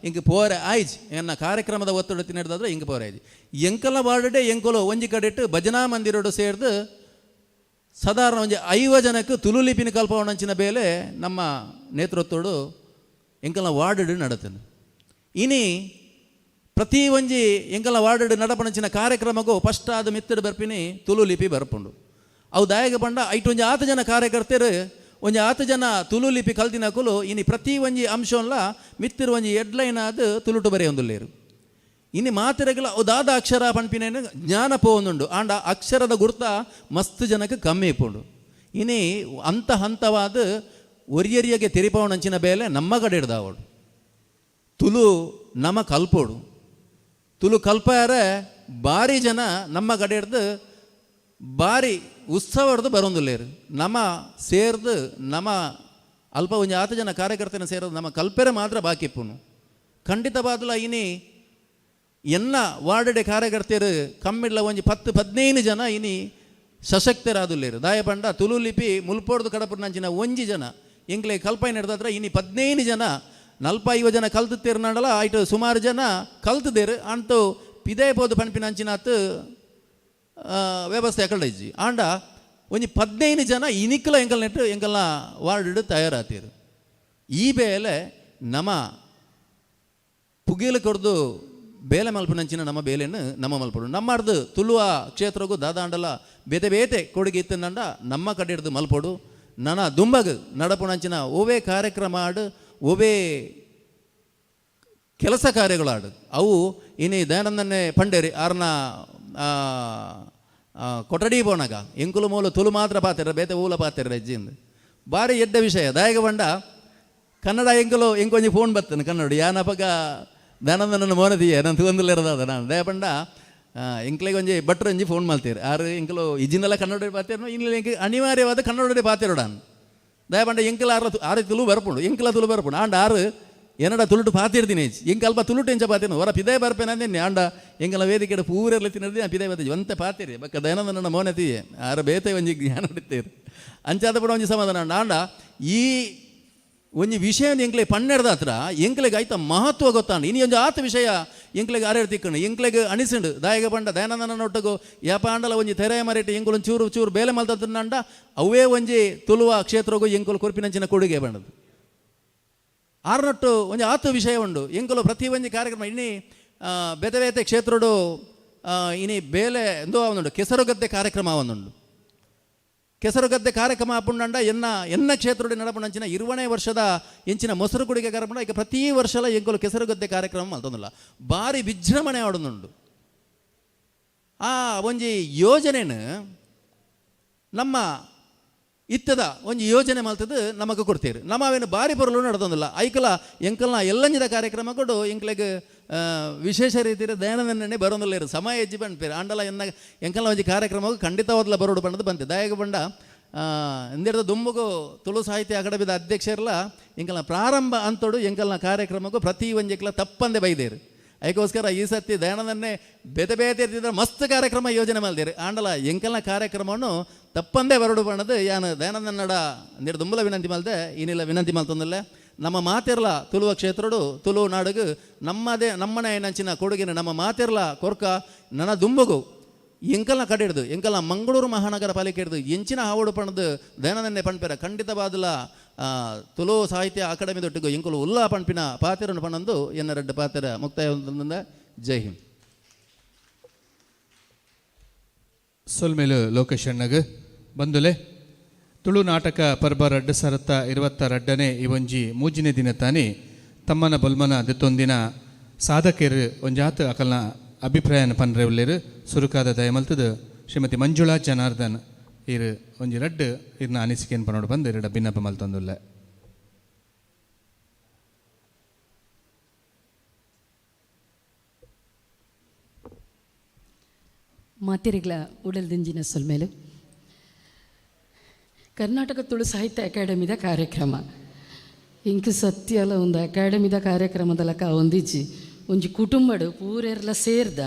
ಇಂಕ ಪೋರೆ ಆಯ್ಜ್ ಎನ್ನ ಕಾರ್ಯಕ್ರಮದ ಒತ್ತಡ ತಿನ್ನಡ್ದಾದ್ರೆ ಇಂಕ ಪೋರೆ ಆಯ್ಜ್ ಎಂಕಲ ವಾರ್ಡೆ ಎಂಕಲು ಒಂಜಿ ಕಡೆಟ್ಟು ಭಜನಾ ಮಂದಿರೋಡು ಸೇರ್ದು ಸಾಧಾರಣ ಒಂಜಿ 50 ಜನಕ್ಕೆ ತುಳು ಲಿಪಿನ ಕಲ್ಪವಣಂಚಿನ ಬೇಲೆ ನಮ್ಮ ನೇತೃತ್ವಡು ಎಂಕಲ್ನ ವಾರ್ಡ್ ನಡತನು. ಇನಿ ಪ್ರತಿ ಒಂಜಿ ಎಂಕಲ್ನ ವಾರ್ಡ್ ನಡಪಣಂಚಿನ ಕಾರ್ಯಕ್ರಮಕ್ಕೂ ಫಸ್ಟ್ ಆದ ಮಿತ್ತಡು ಬರ್ಪಿನಿ ತುಳು ಲಿಪಿ ಬರ್ಪುಂಡು. ಅವು ದಾಯಗ ಪಂಡ ಐಟ್ ಒಂಜಿ ಆತು ಜನ ಕಾರ್ಯಕರ್ತರು ಒಂಜಿ ಆತು ಜನ ತುಳು ಲಿಪಿ ಕಲ್ತಿನಕುಲು ಇನಿ ಪ್ರತಿ ಒಂಜಿ ಅಂಶವಲ್ಲ ಮಿತ್ತಿರು ಒಂಜಿ ಹೆಡ್ಲೈನ್ ಆದ ತುಳುಟು ಬರೆಯೊಂದುಲ್ಲೇರು. ಇನಿ ಮಾತಿರಗಲ ದಾದ ಅಕ್ಷರ ಪನ್ಪಿನೇನು ಜ್ಞಾನ ಪೋವೊಂದುಂಡು ಆಂಡ ಅಕ್ಷರದ ಗುರ್ತ ಮಸ್ತ್ ಜನಕ್ಕೆ ಕಮ್ಮಿ ಇಪ್ಪುಂಡು. ಇನಿ ಹಂತ ಹಂತವಾದ ಒರಿಯರಿಯಗೆ ತೆರಿಪವಣಂಚಿನ ಬೇಲೆ ನಮ್ಮ ಕಡೆ ಹಿಡ್ದಾವಡು. ತುಳು ನಮ ಕಲ್ಪೋಡು. ತುಳು ಕಲ್ಪಾರೆ ಬಾರಿ ಜನ ನಮ್ಮ ಕಡೆ ಹಿಡ್ದು ಬಾರಿ ಉತ್ಸವ ಹಿಡ್ದು ಬರೋಂದುಲ್ಲೇರು. ನಮ ಸೇರ್ದು ನಮ ಅಲ್ಪ ಒಂಜಿ ಆತ ಜನ ಕಾರ್ಯಕರ್ತನ ಸೇರೋದು ನಮ್ಮ ಕಲ್ಪೆರೆ ಮಾತ್ರ ಬಾಕಿ ಇಪ್ಪುನು. ಖಂಡಿತವಾದಲ ಇನಿ ಎನ್ನ ವಾರ್ಡ್ ಕಾರ್ಯಕರ್ತೆಯರು ಕಮ್ಮಿಡ್ಲ ಒಂಜಿ 10-15 ಜನ ಇನಿ ಸಶಕ್ತರಾದುಲ್ಲೇರು. ದಾಯ ಪಂಡ ತುಳು ಲಿಪಿ ಮುಲ್ಪೋಡ್ದು ಕಡಪುರ್ನಂಚಿನ ಒಂಜಿ ಜನ ಎಂಕ್ಲೆ ಕಲ್ಪೈ ನಡೆದಾತ್ರ ಇನಿ 15 ಜನ 45 ಜನ ಕಲ್ತುತ್ತೇರ್ನಾಡಲ ಆಯ್ತು ಸುಮಾರು ಜನ ಕಲ್ತದೇರು ಅಂತೂ ಪಿದೇ ಪೋದು ಪನ್ಪಿನಂಚಿನಾತ್ ವ್ಯವಸ್ಥೆ ಅಕಲ್ಡ ಇಜ್ಜಿ. ಆಂಡ ಒಂಜಿ 15 ಜನ ಇನಿಕ್ಲ ಎಂಕಲ್ ನೆಟ್ಟು ಎಂಕಲ್ನ ವಾರ್ಡ್ ತಯಾರಾತೀರು. ಈ ಬೇಲೆ ನಮ ಪುಗೇಲು ಕೊಡ್ದು ಬೇಲೆ ಮಲ್ಪುನಂಚಿನ ನಮ್ಮ ಬೇಲೆಯನ್ನು ನಮ್ಮ ಮಲ್ಪಡು. ನಮ್ಮರ್ದು ತುಳುವ ಕ್ಷೇತ್ರಗೂ ದಾದಾಂಡಲ ಬೇತೆ ಬೇತೆ ಕೊಡುಗೆ ಇತ್ತಂಡ ನಮ್ಮ ಕಡೆ ಹಿಡ್ದು ಮಲ್ಪೊಡು. ನನ ದುಂಬಗ್ ನಡಪುನಂಚಿನ ಒವೇ ಕಾರ್ಯಕ್ರಮ ಆಡು ಒವೇ ಕೆಲಸ ಕಾರ್ಯಗಳಾಡು ಅವು ಇನಿ ದಯಾನಂದನ್ನೇ ಪಂಡೇರಿ ಆರ್ನ ಕೊಠಡಿ ಪೋನಾಗ ಎಂಕುಲು ಮೂಲ ತುಳು ಮಾತ್ರ ಪಾತಿರ ಬೇತೆ ಊಲ ಪಾತಿರ ಅಜ್ಜಿಂದು ಬಾರಿ ಎಡ್ಡ ವಿಷಯ. ದಾಯಗ ಬಂಡ ಕನ್ನಡ ಎಂಕುಲು ಎಂಕೊಂಜಿ ಫೋನ್ ಬರ್ತೇನೆ ಕನ್ನಡ ಯಾನಪಗ ದಯಾನಂದನನ್ನು ಮೋನದಿಯೇ ನಾನು ತುವಂದುಲಿರೋದಾದ ನಾನು ದಯಪಂಡ ಎಂಕ್ಲೆಗೆ ಒಂಜಿ ಭಟ್ರು ಒಂಜಿ ಫೋನ್ ಮಾಡ್ತೀರಿ ಆರು ಎಂಕಲು ಇಜಿನೆಲ್ಲ ಕನ್ನಡ ಪಾತಿರೋ ಇನ್ನು ಎಂಕ್ ಅನಿವಾರ್ಯವಾದ ಕನ್ನಡ ಪಾತಿರೋಡಾನ್. ದಯಪಂಡ ಎಂಕಲ ಆರು ಆರು ತುಳು ಬರ್ಪುಂಡು ಎಂಕಲ ತುಳು ಬರ್ಪುಂಡು ಆಂಡ ಆರು ಏನಡ ತುಳುಟು ಪಾತಿರ್ತೀನಿ ಎಂಕ ಅಲ್ಪ ತುಳುಟು ಎಂಚ ಪಾತಿನ ಹೊರ ಪಿದೇ ಬರ್ಪೇನೆ ಆಂಡ ಎಂಕಲ ವೇದಿಕೆ ಪೂರೆಲ್ಲ ತಿನ್ನದಿ ಪಿದೇ ಬರ್ತೀವಿ ಒಂತೆ ಪಾತಿರಿ ಬಕ್ಕ ದಯಾನಂದನ ಮೋನತಿಯೇ ಆರು ಬೇತೆ ಒಂಜಿ ಜ್ಞಾನ ಹೊಡಿತೀರಿ ಅಂಚಾದ ಪಡ ಒಂಜಿ ಸಮಾಧಾನ. ಆಂಡ ಈ ಒಂಜಿ ವಿಷಯ ಎಂಕ್ಲೆ ಪನ್ನೆಡ್ದ ಹತ್ರ ಎಂಕ್ಲೆಗ್ ಐತ ಮಹತ್ವ ಗೊತ್ತಾಂಡ ಇನಿ ಒಂಜಿ ಆತ ವಿಷಯ ಎಂಕ್ಲೆಗ್ ಆರೇರ್ ತಿಕ್ಕಂಡು ಎಂಕ್ಲೆಗ್ ಅನಿಸಿಂಡು. ದಾಯಗ ಪಂಡ ದಯಾನಂದನ ಒಟ್ಟಗು ಯಾಪಾಂಡಲ ಒಂಜಿ ತೆರೆ ಮರೆಟ್ ಎಂಕುಲು ಚೂರು ಚೂರು ಬೇಲೆ ಮಲ್ತಂಡ ಅವೇ ಒಂಜಿ ತುಳುವ ಕ್ಷೇತ್ರಗೂ ಎಂಕುಲು ಕೊರ್ಪಿನಂಚಿನ ಕೊಡುಗೆ ಬಂಡದು. ಆರ್ನೊಟ್ಟು ಒಂಜಿ ಆತ ವಿಷಯ ಉಂಡು ಎಂಕುಲು ಪ್ರತಿ ಒಂಜಿ ಕಾರ್ಯಕ್ರಮ ಇನಿ ಬೇತೆ ಬೇತೆ ಕ್ಷೇತ್ರಡು ಇನಿ ಬೇಲೆ ಎಂದೋ ಒಂದುಂಡು ಕೆಸರುಗದ್ದೆ ಕಾರ್ಯಕ್ರಮ ಒಂದುಂಡು. ಕೆಸರುಗದ್ದೆ ಕಾರ್ಯಕ್ರಮ ಆಪುಂಡಂಡ ಎನ್ನ ಎನ್ನ ಕ್ಷೇತ್ರಡು ನಡಪುಂಡಂಚಿನ 20ನೇ ವರ್ಷದ ಎಂಚಿನ ಮೊಸರು ಕುಡಿಗೆ ಕಾರ್ಯಕ್ರಮ ಈಗ ಪ್ರತಿ ವರ್ಷಲ ಎಂಕುಲು ಕೆಸರುಗದ್ದೆ ಕಾರ್ಯಕ್ರಮ ಮಲ್ತೊಂದುಲ್ಲ ಬಾರಿ ವಿಜೃಂಭಣೆ ಆಡೊಂದುಂಡು. ಆ ಒಂಜಿ ಯೋಜನೆನು ನಮ್ಮ ಇತ್ತದ ಒಂಜಿ ಯೋಜನೆ ಮಲ್ತದ್ದು ನಮಗೆ ಕೊಡ್ತೀರಿ ನಮ್ಮ ಅವೇನು ಬಾರಿ ಪೊರಲು ನಡೆದೊಂದಿಲ್ಲ ಐಕಲ ಎಂಕಲ್ನ ಎಲ್ಲಂಜಿದ ಕಾರ್ಯಕ್ರಮ ಕೊಡು ಎಂಕ್ಲೆಗ್ ವಿಶೇಷ ರೀತಿಯ ದಯಾನಂದನೇ ಬರೋದಿಲ್ಲ ಇರು ಸಮಯ ಹೆಜ್ಜೆ ಪನ್ಪೇರು ಆಂಡಲ ಎನ್ನ ಎಂಕಲ್ನ ಒಂಜಿ ಕಾರ್ಯಕ್ರಮಕ್ಕೆ ಖಂಡಿತವಾದ್ಲ ಬರೋಡು ಬಣ್ಣದ ಬಂತೆ. ದಯಾಗ ಬಂಡ ಎಂದಿರ್ದ ದುಂಬುಗು ತುಳು ಸಾಹಿತ್ಯ ಅಕಾಡೆಮಿದ ಅಧ್ಯಕ್ಷರ್ಲ ಎಂಕಲ್ನ ಪ್ರಾರಂಭ ಅಂತೋಡು ಎಂಕಲ್ನ ಕಾರ್ಯಕ್ರಮಕ್ಕೂ ಪ್ರತಿ ಒಂಜಿಕ್ಲ ತಪ್ಪಂದೆ ಬೈದೇರು. ಅದಕ್ಕೋಸ್ಕರ ಈ ಸತಿ ದಯಾನಂದನ್ನೇ ಬೇತೆ ಬೇತೆ ಇರ್ತಿದ್ರೆ ಮಸ್ತ್ ಕಾರ್ಯಕ್ರಮ ಯೋಜನೆ ಮಲ್ದೇರು ಆಂಡಲ ಎಂಕಲ್ನ ಕಾರ್ಯಕ್ರಮವನ್ನು ತಪ್ಪಂದೇ ಬರಡು ಬಣ್ಣದು ಯಾನು ದಯಾನಂದನ್ನಡ ನೀರು ದುಂಬಲ ವಿನಂತಿ ಮಲ್ದೆ ಏನಿಲ್ಲ ವಿನಂತಿ ಮಲ್ತಂದಲ್ಲ ನಮ್ಮ ಮಾತಿರ್ಲ ತುಳುವ ಕ್ಷೇತ್ರಡು ತುಳು ನಾಡುಗು ನಮ್ಮದೇ ನಮ್ಮನೆ ನಂಚಿನ ಕೊಡುಗಿನ ನಮ್ಮ ಮಾತಿರ್ಲ ಕೊರ್ಕ ನನ್ನ ದುಂಬುಗು ಎಂಕಲ್ನ ಕಡೆ ಹಿಡ್ದು ಎಂಕಲ್ನ ಮಂಗಳೂರು ಮಹಾನಗರ ಪಾಲಿಕೆ ಹಿಡ್ದು ಎಂಚಿನ ಹಾವಡು ಪಣದು ದಯಾನಂದನ್ನೇ ಪಣ್ಪೆರ ಖಂಡಿತವಾದಲ ತುಳು ಸಾಹಿತ್ಯ ಅಕಾಡೆಮಿ ದೊಟ್ಟಿಗೂ ಎಂಕುಲು ಉಲ್ಲಾ ಪಣ್ಪಿನ ಪಾತಿರನ್ನು ಪಣಂದು ಎನ್ನ ರೆಡ್ಡು ಪಾತಿರ ಮುಕ್ತಾಯ. ಜೈ ಹಿಂದ್. ಸೊಲ್ಮೇಲು ಲೋಕೇಶ್ ಅಣ್ಣಗ್ ಬಂದುಲೆ ತುಳು ನಾಟಕ ಪರ್ಬ ರಡ್ಡು ಸರತ್ತ 22ನೇ ಈ ಒಂಜಿ ಮೂಜಿನೇ ದಿನ ತಾನಿ ತಮ್ಮನ ಬೊಲ್ಮನ ದಿತ್ತೊಂದಿನ ಸಾಧಕರು ಒಂಜಾತ್ ಅಕಲ್ನ ಅಭಿಪ್ರಾಯನ ಪನ್ರೆ ಉಲ್ಲೇರು. ಸುರುಕಾದ ದಯಮಲ್ತದ ಶ್ರೀಮತಿ ಮಂಜುಳಾ ಜನಾರ್ದನ್ ಇರು ಒಂಜಿ ರಡ್ಡು ಇರ್ನ ಅನಿಸಿಕೆನ್ ಪನೋಡು ಬಂದು ಎರಡು ಭಿನ್ನಪ ಮಲ್ತೊಂದುಲ್ಲ. ಮಾತಿರಿಗಳ ಉಡಲ್ ದಿಂಜಿನ ಸೊಲ್ಮೇಲು ಕರ್ನಾಟಕ ತುಳು ಸಾಹಿತ್ಯ ಅಕಾಡೆಮಿದ ಕಾರ್ಯಕ್ರಮ ಇಂಕ್ ಸತ್ಯಲ ಒಂದು ಅಕಾಡೆಮಿದ ಕಾರ್ಯಕ್ರಮದ ಲಕ ಒಂದಿಜ್ಜಿ ಒಂಜಿ ಕುಟುಂಬಡು ಪೂರೆರ್ಲ ಸೇರ್ದ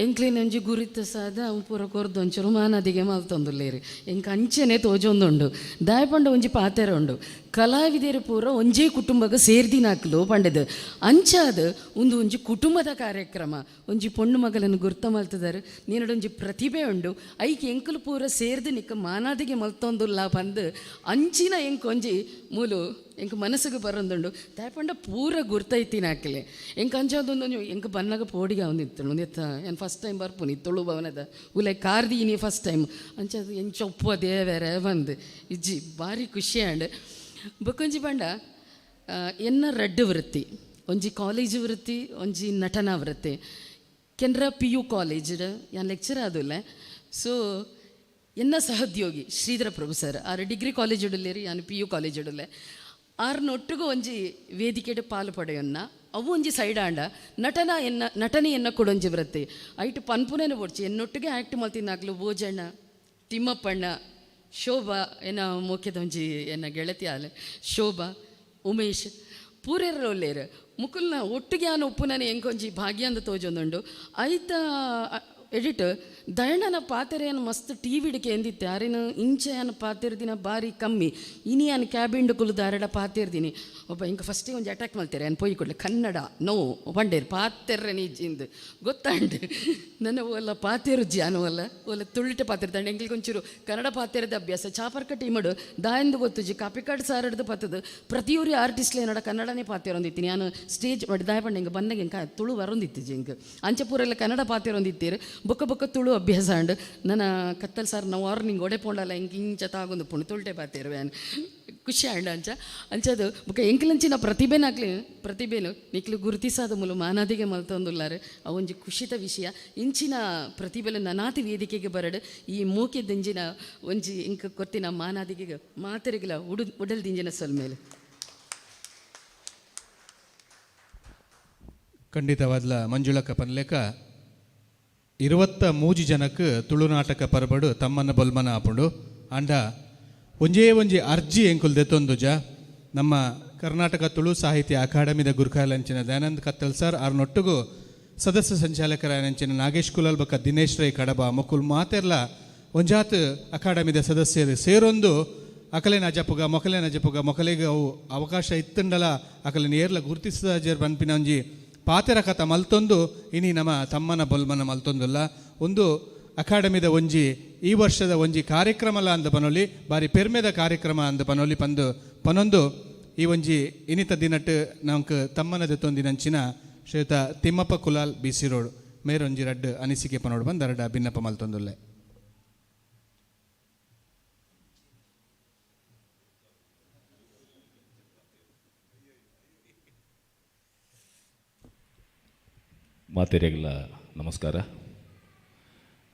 ಎಂಕ್ಲಿನ ಒಂಜಿ ಗುರಿತ ಸಾದ ಅವು ಪೂರ ಕೊರ್ದು ಒಂಚೂರು ಮಾನದಿಗೆ ಮಲ್ತೊಂದುಲ್ಲೇರು ಎಂಕ್ ಅಂಚೆನೆ ತೋಜೊಂದುಂಡು ದಾಯಪಂಡ ಒಂಜಿ ಪಾತೆರ ಉಂಡು ಕಲಾವಿದರು ಪೂರ ಒಂಜೇ ಕುಟುಂಬಕ್ಕೆ ಸೇರ್ದಿನಾಕ್ಲು ಪಂಡದು ಅಂಚಾದ ಒಂದು ಒಂಜಿ ಕುಟುಂಬದ ಕಾರ್ಯಕ್ರಮ ಒಂಜಿ ಪೊಣ್ಣು ಮಗಲನ್ನು ಗುರ್ತ ಮಲ್ತದಾರು ನೀನಡೊಂಜಿ ಪ್ರತಿಭೆ ಉಂಡು ಐಕ್ ಎಂಕುಲು ಪೂರ ಸೇರ್ದು ನಿಕ್ಕ ಮಾನಾದಿಗೆ ಮಲ್ತೊಂದುಲ್ಲ ಪಂದು ಅಂಚಿನ ಎಂಕ್ ಒಂಜಿ ಮೂಲು ಎಂಕ್ ಮನಸ್ಸಿಗೆ ಬರೋದುಂಡು ದಾಯಪಂಡ ಪೂರ ಗುರ್ತೈತಿನಾಕಲೆ ಎಂಕ್ ಅಂಚಾದೊಂದು ಎಂಕ್ ಬನ್ನಾಗ ಪೋಡಿಗೆ ಅವನಿತ್ತು ಒಂದಿತ್ತ ಏನು ಫಸ್ಟ್ ಟೈಮ್ ಬರ್ಪುನಿ ತುಳು ಭವನದ ಉಲೆ ಕಾರ್ದೀನಿ ಫಸ್ಟ್ ಟೈಮ್ ಅಂಚಾದ ಎಂಚ ಒಪ್ಪುವ ದೇವೆರೆ ಬಂದು ಇಜ್ಜಿ ಭಾರಿ ಖುಷಿ ಆಂಡ್ ಬೊಕ್ಕೊಂಜಿ ಪಂಡ ಎನ್ನ ರಡ್ಡು ವೃತ್ತಿ ಒಂಜಿ ಕಾಲೇಜ್ ವೃತ್ತಿ ಒಂಜಿ ನಟನಾ ವೃತ್ತಿ ಕೆನರಾ ಪಿ ಯು ಕಾಲೇಜ್ ಯಾನ್ ಲೆಕ್ಚರ್ ಆದುಲ್ಲ ಸೊ ಎನ್ನ ಸಹೋದ್ಯೋಗಿ ಶ್ರೀಧರ ಪ್ರಭು ಸರ್ ಆರು ಡಿಗ್ರಿ ಕಾಲೇಜ್ ಇಡಲೇರಿ ಯಾನು ಪಿ ಯು ಕಾಲೇಜ್ ಇಡಲೆ ಆರ್ನೊಟ್ಟಿಗೂ ಒಂಜಿ ವೇದಿಕೆಡ್ ಪಾಲು ಪಡೆಯೊನ್ನ ಅವು ಒಂಜಿ ಸೈಡ್ ಆಂಡ ನಟನ ಎನ್ನ ನಟನೆ ಎನ್ನ ಕೊಡೊಂಜಿ ಬರುತ್ತೆ ಐಟ್ ಪನ್ಪುನೇನು ಬೊಡ್ಚಿ ಎನ್ನೊಟ್ಟಿಗೆ ಆ್ಯಕ್ಟ್ ಮಲ್ತಿನಾಗ್ಲು ಬೋಜಣ್ಣ, ತಿಮ್ಮಪ್ಪಣ್ಣ, ಶೋಭಾ ಎನ್ನ ಮೋಕೆದ ಒಂಜಿ ಎನ್ನ ಗೆಳತಿ ಆಲೆ ಶೋಭಾ, ಉಮೇಶ್ ಪೂರೆರ್ ಒಲ್ಲೇರು ಮುಕುಲ್ನ ಒಟ್ಟಿಗೆ ಆನ ಉಪ್ಪುನನೆ ಎಂಕೊಂಜಿ ಭಾಗ್ಯ ಅಂದ ತೋಜೊಂದುಂಡು. ಐತ ಎಡಿಟ್ ದಯಣ್ಣನ ಪಾತೆರೆಯನ್ನು ಮಸ್ತ್ ಟಿ ವಿಡಿಕೆ ಎಂದಿತ್ತೆ ಅರೆನ ಇಂಚೆಯನ್ನ ಪಾತೆರ್ದಿನ ಬಾರಿ ಕಮ್ಮಿ. ಇನಿ ಯಾನ್ ಕ್ಯಾಬಿಂಡ್ ಕುಲು ದಾರಡ ಪಾತೆರ್ದಿನಿ ಒಬ್ಬ ಇಂಕ ಫಸ್ಟಿಗೆ ಒಂಜಿ ಅಟ್ಯಾಕ್ ಮಾಡ್ತಾರೆ ಅನ್ ಪೋಯಿ ಕೊಡ್ಲೆ ಕನ್ನಡ ನೋ ಪಂಡೇರು ಪಾತೆರ್ರೆ ನಿಜ್ಜಿಂದು ಗೊತ್ತಾಂಡು ನನ್ನ ಓಲ ಪಾತೆರುಜ್ಜಿ ಅನುವಲ್ಲ ಓಲ ತುಳಿಟ ಪಾತೆರ್ತಾಂಡೆ ಎಂಕ್ಲಿಗೆ ಒಂಚೂರು ಕನ್ನಡ ಪಾತೆರದ ಅಭ್ಯಾಸ ಚಾಪರ್ಕ ಟೀಮಡು ದಾಯಂದು ಗೊತ್ತುಜಿ ಕಾಪಿಕಾಡ್ ಸಾರಡ್ದು ಪತ್ತದು ಪ್ರತಿಯೊರಿ ಆರ್ಟಿಸ್ಟ್ಲೆ ಏನಡ ಕನ್ನಡನೇ ಪಾತೆರೊಂದಿತ್ತೀನಿ ನಾನು ಸ್ಟೇಜ್ ಮಾಡಿ ದಾಯ ಪಂಡ ಹಿಂಗೆ ಬಂದಾಗ ಇಂಕ ತುಳು ಬರೊಂದಿತ್ತಿಜಿ ಹಿಂಗೆ ಅಂಚಪೂರೆಲ್ಲ ಕನ್ನಡ ಪಾತೆರೊಂದಿತ್ತೀರು ಬೊಕ್ಕ ಬೊಕ್ಕ ತುಳು ಅಭ್ಯಾಸ ಅಂಡ್ ನನ್ನ ಕತ್ತಲ್ ಸಾರ್ ನಾವು ಅವ್ರು ನಿಂಗೆ ಒಡೆ ಪೋಂಡಲ್ಲ ಹಿಂಗೆ ಇಂಚ ತಾಗೊಂದು ಪುಣ್ ತುಳ್ಟೆ ಪಾತೇರು ವ್ಯಾನ್ ಖುಷಿ ಆಂಡ ಅಂಚ ಅಂಚದು ಬೊಕ್ಕ ಎಂಕ್ಲಂಚಿನ ಪ್ರತಿಭೆನಾಗ್ಲಿ ಪ್ರತಿಭೆನು ನಿಕ್ಲು ಗುರುತಿಸಾದ ಮೂಲ ಮಾನಾದಿಗೆ ಮಲ್ತೊಂದುಲ್ಲಾರು ಅವೊಂಜಿ ಖುಷಿತ ವಿಷಯ. ಇಂಚಿನ ಪ್ರತಿಭೆಲು ನನಾತಿ ವೇದಿಕೆಗೆ ಬರಡು ಈ ಮೂಕೆ ದಿಂಜಿನ ಒಂಜಿ ಇಂಕ ಕೊತ್ತಿನ ಮಾನಾದಿಗೆ ಮಾತೆರಿಗಿಲ ಉಡಲ್ ದಿಂಜಿನ ಸೊಲ್ಮೇಲೆ. ಖಂಡಿತವಾದ್ಲ ಮಂಜುಳಕ್ಕ ಪನ್ಲೇಕ 23 ಜನಕ್ಕೆ ತುಳುನಾಟಕ ಪರ್ಬಡು ತಮ್ಮನ್ನ ಬೊಲ್ಮನ ಆಪುಂಡು. ಅಂಡ ಒಂಜೇ ಒಂಜಿ ಅರ್ಜಿ ಎಂಕುಲ್ ದೆತ್ತೊಂದುಜ ನಮ್ಮ ಕರ್ನಾಟಕ ತುಳು ಸಾಹಿತ್ಯ ಅಕಾಡೆಮಿದ ಗುರುಕಾಲಂಚಿನ ದಯಾನಂದ್ ಕತ್ತಲ್ ಸರ್ ಆರ್ನೊಟ್ಟುಗು ಸದಸ್ಯ ಸಂಚಾಲಕರಾಯನಂಚಿನ ನಾಗೇಶ್ ಕುಲಾಲ್ ಬಕ್ಕ ದಿನೇಶ್ ರೈ ಕಡಬ ಮೊಕುಲ್ ಮಾತೆರ್ಲ ಒಂಜಾತ್ ಅಕಾಡೆಮಿದ ಸದಸ್ಯರು ಸೇರೊಂದು ಅಕಲೇನ ಅಜಪುಗ ಮೊಕಲೇನ ಅಜಪುಗ ಮೊಕಲಿಗೆ ಅವು ಅವಕಾಶ ಇತ್ತಂಡಲ ಅಕಲೇನ ಏರ್ಲ ಗುರುತಿಸಿದ ಜೇರ್ ಪನ್ಪಿನ ಒಂಜಿ ಪಾತೆರ ಕಥ ಮಲ್ತೊಂದು ಇನಿ ನಮ್ಮ ತಮ್ಮನ ಬೊಲ್ಮನ ಮಲ್ತೊಂದುಲ್ಲ. ಒಂದು ಅಕಾಡೆಮಿದ ಒಂಜಿ ಈ ವರ್ಷದ ಒಂಜಿ ಕಾರ್ಯಕ್ರಮಲ ಅಂದ ಪನೊಲಿ ಬಾರಿ ಪೆರ್ಮೆದ ಕಾರ್ಯಕ್ರಮ ಅಂದ ಪನೊಲಿ ಪಂದು ಪನೊಂದು ಈ ಒಂಜಿ ಇನಿತ ದಿನಟ್ ನಮಕ್ ತಮ್ಮನ ದೆತ್ತೊಂದಿನಂಚಿನ ಶ್ರೀಯುತ Thimmappa Kulal B C road ಮೇರೊಂಜಿ ರಡ್ಡು ಅನಿಸಿಕೆ ಪನೋಡು ಬಂದು ಅರಡ ಭಿನ್ನಪ್ಪ ಮಲ್ತೊಂದುಲ್ಲೆ. ಮಾತೆರೆಗಳ ನಮಸ್ಕಾರ.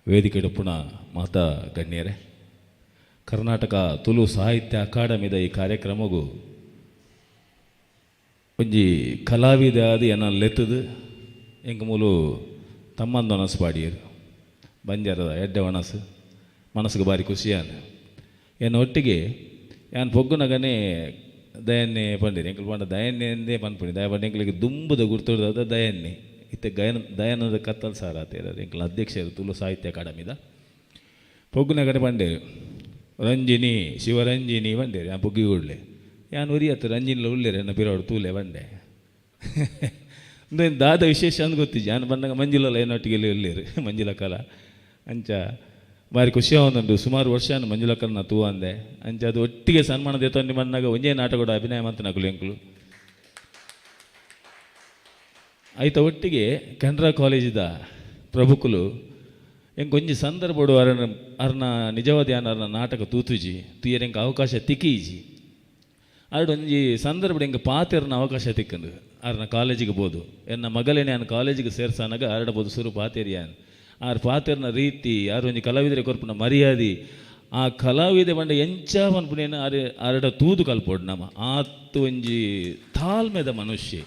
ವೇದಿಕೆ ಡೊಪ್ಪುನ ಮಾತಾ ಗಣ್ಯರೇ, ಕರ್ನಾಟಕ ತುಳು ಸಾಹಿತ್ಯ ಅಕಾಡೆಮಿದ ಈ ಕಾರ್ಯಕ್ರಮಗೂ ಒಂಜಿ ಕಲಾವಿದ ಆದ್ ಎನ್ನ ಲೆತ್ತದು ಎಂಕ್ ಮೂಲು ತಮ್ಮಂದ ಒನಸು ಪಾಡಿಯರು ಬಂಜಾರದ ಎಡ್ಡೆ ಒಣಸು ಮನಸ್ಸಿಗೆ ಭಾರಿ ಖುಷಿಯಾನ. ಎನ್ನ ಒಟ್ಟಿಗೆ ಯಾನ್ ಪೊಗ್ಗುನಗನೇ ದಯನ್ನೇ ಪಂಡಿರಿ ಎಂಕುಲು ಪಂಡ ದಯನ್ನೇ ಎಂದೇ ಪನ್ಪುನಿ ದಯ ಪಂಡ ಎಂಕ್ಲಿಗೆ ದುಂಬುದ ಗುರ್ತುಡ್ದ ದಯನ್ನೇ ಇತ್ತೆ ಗಯನ ದಯಾನಂದ ಕತ್ತಲ್ ಸಾರ್ ಆತೇರು ಎಂಕಲ್ನ ಅಧ್ಯಕ್ಷರು ತುಳು ಸಾಹಿತ್ಯ ಅಕಾಡೆಮಿದ ಪೊಗ್ಗುನಗಡೆ ಪಂಡೇರು ರಂಜಿನಿ ಶಿವರಂಜಿನಿ ಬಂಡೇರು ಯಾನ್ ಪೊಗ್ಗಿ ಕೂಡ್ಲೆ ಯಾನ್ ಒರಿಯತ್ತು ರಂಜಿನಿಲ ಉಳ್ಳೇರು ಎನ್ನ ಪಿರೋಡು ತೂಲೆ ಬಂಡೆ ಉಂದು ದಾದ ವಿಶೇಷ ಅಂದ್ ಗೊತ್ತಿಜ್ಜಿ ಯಾನ್ ಬಂದಾಗ ಮಂಜುಲಲ್ಲ ಏನೊಟ್ಟಿಗೆ ಉಳ್ಳೇರು ಮಂಜುಲ ಕಲಾ ಅಂಚ ಭಾರಿ ಖುಷಿ ಆವೊಂದುಂಡು. ಸುಮಾರು ವರ್ಷ ಮಂಜುಲಕ್ಕನ ತೂ ಅಂದೆ ಅಂಚ ಅದು ಒಟ್ಟಿಗೆ ಸನ್ಮಾನ ದೇತೊಂದು ಬಂದಾಗ ಒಂಜೇ ನಾಟಕದ ಅಭಿನಯ ಮಂತನಕುಲು ಎಂಕುಲು ಆಯ್ತ ಒಟ್ಟಿಗೆ ಕೆನರಾ ಕಾಲೇಜಿದ ಪ್ರಭುಕುಲು ಎಂಕ್ ಒಂಜಿ ಸಂದರ್ಭಡು ಅರನ ಅರ್ನ ನಿಜವಾದ ಯಾನ್ ಅರ್ನ ನಾಟಕ ತೂತುಜಿ ತೂಯರ್ ಎಂಕ್ ಅವಕಾಶ ತಿಕ್ಕೀಜಿ ಅರಡು ಒಂಜಿ ಸಂದರ್ಭಡು ಎಂಕ್ ಪಾತೆರ್ನ ಅವಕಾಶ ತಿಕ್ಕಂದು ಅರ್ನ ಕಾಲೇಜಿಗೆ ಬೋದು ಎನ್ನ ಮಗಲೇನೆ ಯಾನ್ ಕಾಲೇಜಿಗೆ ಸೇರ್ಸಾನಾಗ ಅರಡ ಬೋದು ಸುರು ಪಾತೆರಿಯಾನ್ ಆರ್ ಪಾತೆರ್ನ ರೀತಿ ಆರ್ ಒಂಜಿ ಕಲಾವಿದರೆ ಕೊರ್ಪುನ ಮರ್ಯಾದೆ ಆ ಕಲಾವಿದೆ ಪಂಡ ಎಂಚ ಪನ್ಪುನೇನು ಅರೆ ಅರಡ ತೂದು ಕಲ್ಪೊಡು ನಮ ಆತ್ ಒಂಜಿ ತಾಳ್ಮೆದ ಮನುಷ್ಯ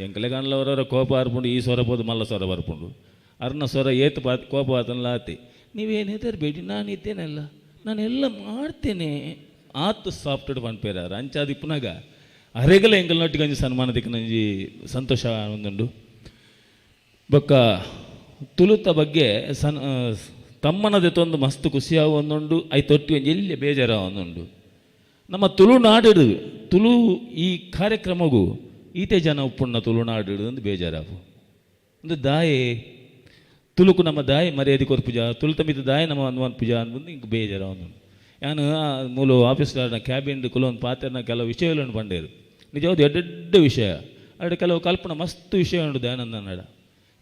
ಎಂಕಲೆ ಕಾಣಲವರವರ ಕೋಪ ಆರ್ಪುಂಡು ಈ ಸ್ವರ ಪೋದು ಮಲ್ಲ ಸ್ವರ ಬರ್ಪುಂಡು ಅರ್ನ ಸ್ವರ ಏತು ಪಾ ಕೋಪ ಆತನಲ್ಲ ಆತಿ ನೀವೇನು ಹೆದರ್ಬೇಡಿ ನಾನು ಇದ್ದೇನೆಲ್ಲ ನಾನೆಲ್ಲ ಮಾಡ್ತೇನೆ ಆತು ಸಾಫ್ಟ್ ಪನ್ಪೇರ ಅಂಚಾದ ಇಪ್ಪುನಾಗ ಅರೆಗಲ ಎಂಕಲ್ನೊಟ್ಟಿಗೆ ಒಂಜಿ ಸನ್ಮಾನ ದಿಕ್ಕನೊಂಜಿ ಸಂತೋಷ ಒಂದುಂಡು. ಬೊಕ್ಕ ತುಳುತ ಬಗ್ಗೆ ಸನ್ ತಮ್ಮನದೆ ತೊಂದು ಮಸ್ತ್ ಖುಷಿಯಾಗ ಒಂದುಂಡು ಐತೊಟ್ಟಿ ಒಂಜಿ ಎಲ್ಲಿ ಬೇಜಾರ ಒಂದುಂಡು. ನಮ್ಮ ತುಳುನಾಡು ತುಳು ಈ ಕಾರ್ಯಕ್ರಮಗೂ ಈತೆ ಜನ ಉಪ್ಪುಣ್ಣ ತುಳುನಾಡು ಅಂದು ಬೇಜಾರಾಪು ಒಂದು ದಾಯೆ ತುಳುಕು ನಮ್ಮ ದಾಯಿ ಮರ್ಯಾದೆ ಕೊರ್ಪುಜ ತುಳು ತಮ್ಮಿದ ದಾಯಿ ನಮ್ಮ ಅನ್ವನ್ ಪೂಜಾ ಅನ್ಬಂದು ಇಂಕ್ ಬೇಜಾರ ಒಂದು. ಯಾನು ಮೂಲು ಆಫೀಸ್ ಕ್ಯಾಬಿನ್ ಕುಲೊಂದು ಪಾತ್ರನ ಕೆಲವು ವಿಷಯಗಳನ್ನು ಪಂಡೇರು ನಿಜವಾದ ಎಡ್ಡೆಡ್ಡ ವಿಷಯ ಅರಡು ಕೆಲವು ಕಲ್ಪನೆ ಮಸ್ತ್ ವಿಷಯ ಉಂಟು ದಯಾನಂದ ನಡ.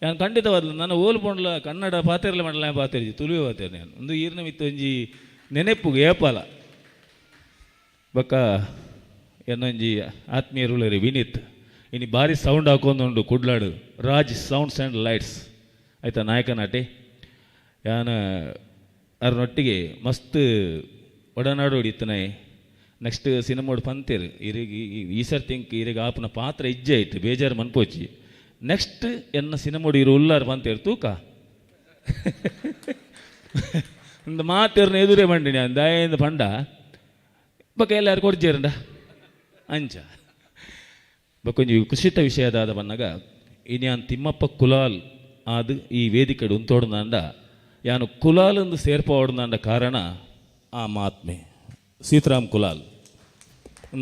ಯಾನು ಖಂಡಿತವಾದ್ಲು ನನ್ನ ಓಲು ಪೋಂಡ್ಲ ಕನ್ನಡ ಪಾತೆರ್ಲೆ ಮಾಡಲ ಪಾತೆರ್ಜಿ ತುಳುವೆ ಪಾತೆರ್ ನಾನು ಒಂದು ಈರ್ನ ಮಿತ್ತು ಒಂಜಿ ನೆನೆಪುಗು ಏಪಾಲ ಬೊಕ್ಕ ಎನ್ನೊಂಜಿ ಆತ್ಮೀಯರುಳ್ಳರಿ ವಿನೀತ್ ಇನಿ ಭಾರಿ ಸೌಂಡ್ ಹಾಕೊಂದುಂಡು ಕುಡ್ಲಾಡು ರಾಜ್ ಸೌಂಡ್ಸ್ ಆ್ಯಂಡ್ ಲೈಟ್ಸ್ ಆಯ್ತಾ ನಾಯಕ ನಾಟಿ ಯಾನ ಅರ್ನೊಟ್ಟಿಗೆ ಮಸ್ತ್ ಒಡನಾಡೋಡಿ ಇತ್ತನಾಯಿ ನೆಕ್ಸ್ಟ್ ಸಿನಿಮೋಡ್ ಪಂತೇರು ಇರೆಗ್ ಈ ಸರ್ತಿ ಎಂಕ್ ಇರೆಗ್ ಆಪುನ ಪಾತ್ರ ಇಜ್ಜೆ ಇತ್ತು ಬೇಜಾರು ಮನ್ಪೋಚಿ. ನೆಕ್ಸ್ಟ್ ಎನ್ನ ಸಿನಿಮೋಡ್ ಇರು ಉಲ್ಲಾರ್ ಪಂತೇರು ತೂಕ ಇಂದ ಮಾತೇರ್ನ ಎದುರೇ ಬಂಡಿನಿ ದಯಿಂದ ಪಂಡ ಬೊಕ ಎಲ್ಲಾರು ಕೊಡ್ಜೇರಂಡ ಅಂಚ. ಬೊಕೊಂಜಿ ಕುಸಿತ ವಿಷಯದಾದ ಬನ್ನಗ ಇನ್ಯಾನ್ ತಿಮ್ಮಪ್ಪ ಕುಲಾಲ್ ಆದ್ ಈ ವೇದಿಕೆಡು ಉಂತೋಡ್ದಾಂಡ ಯಾನು ಕುಲಾಲ್ ಎಂದು ಸೇರ್ಪೋಡ್ದಾಂಡ ಕಾರಣ ಆ ಮಹಾತ್ಮೆ ಸೀತಾರಾಮ್ ಕುಲಾಲ್.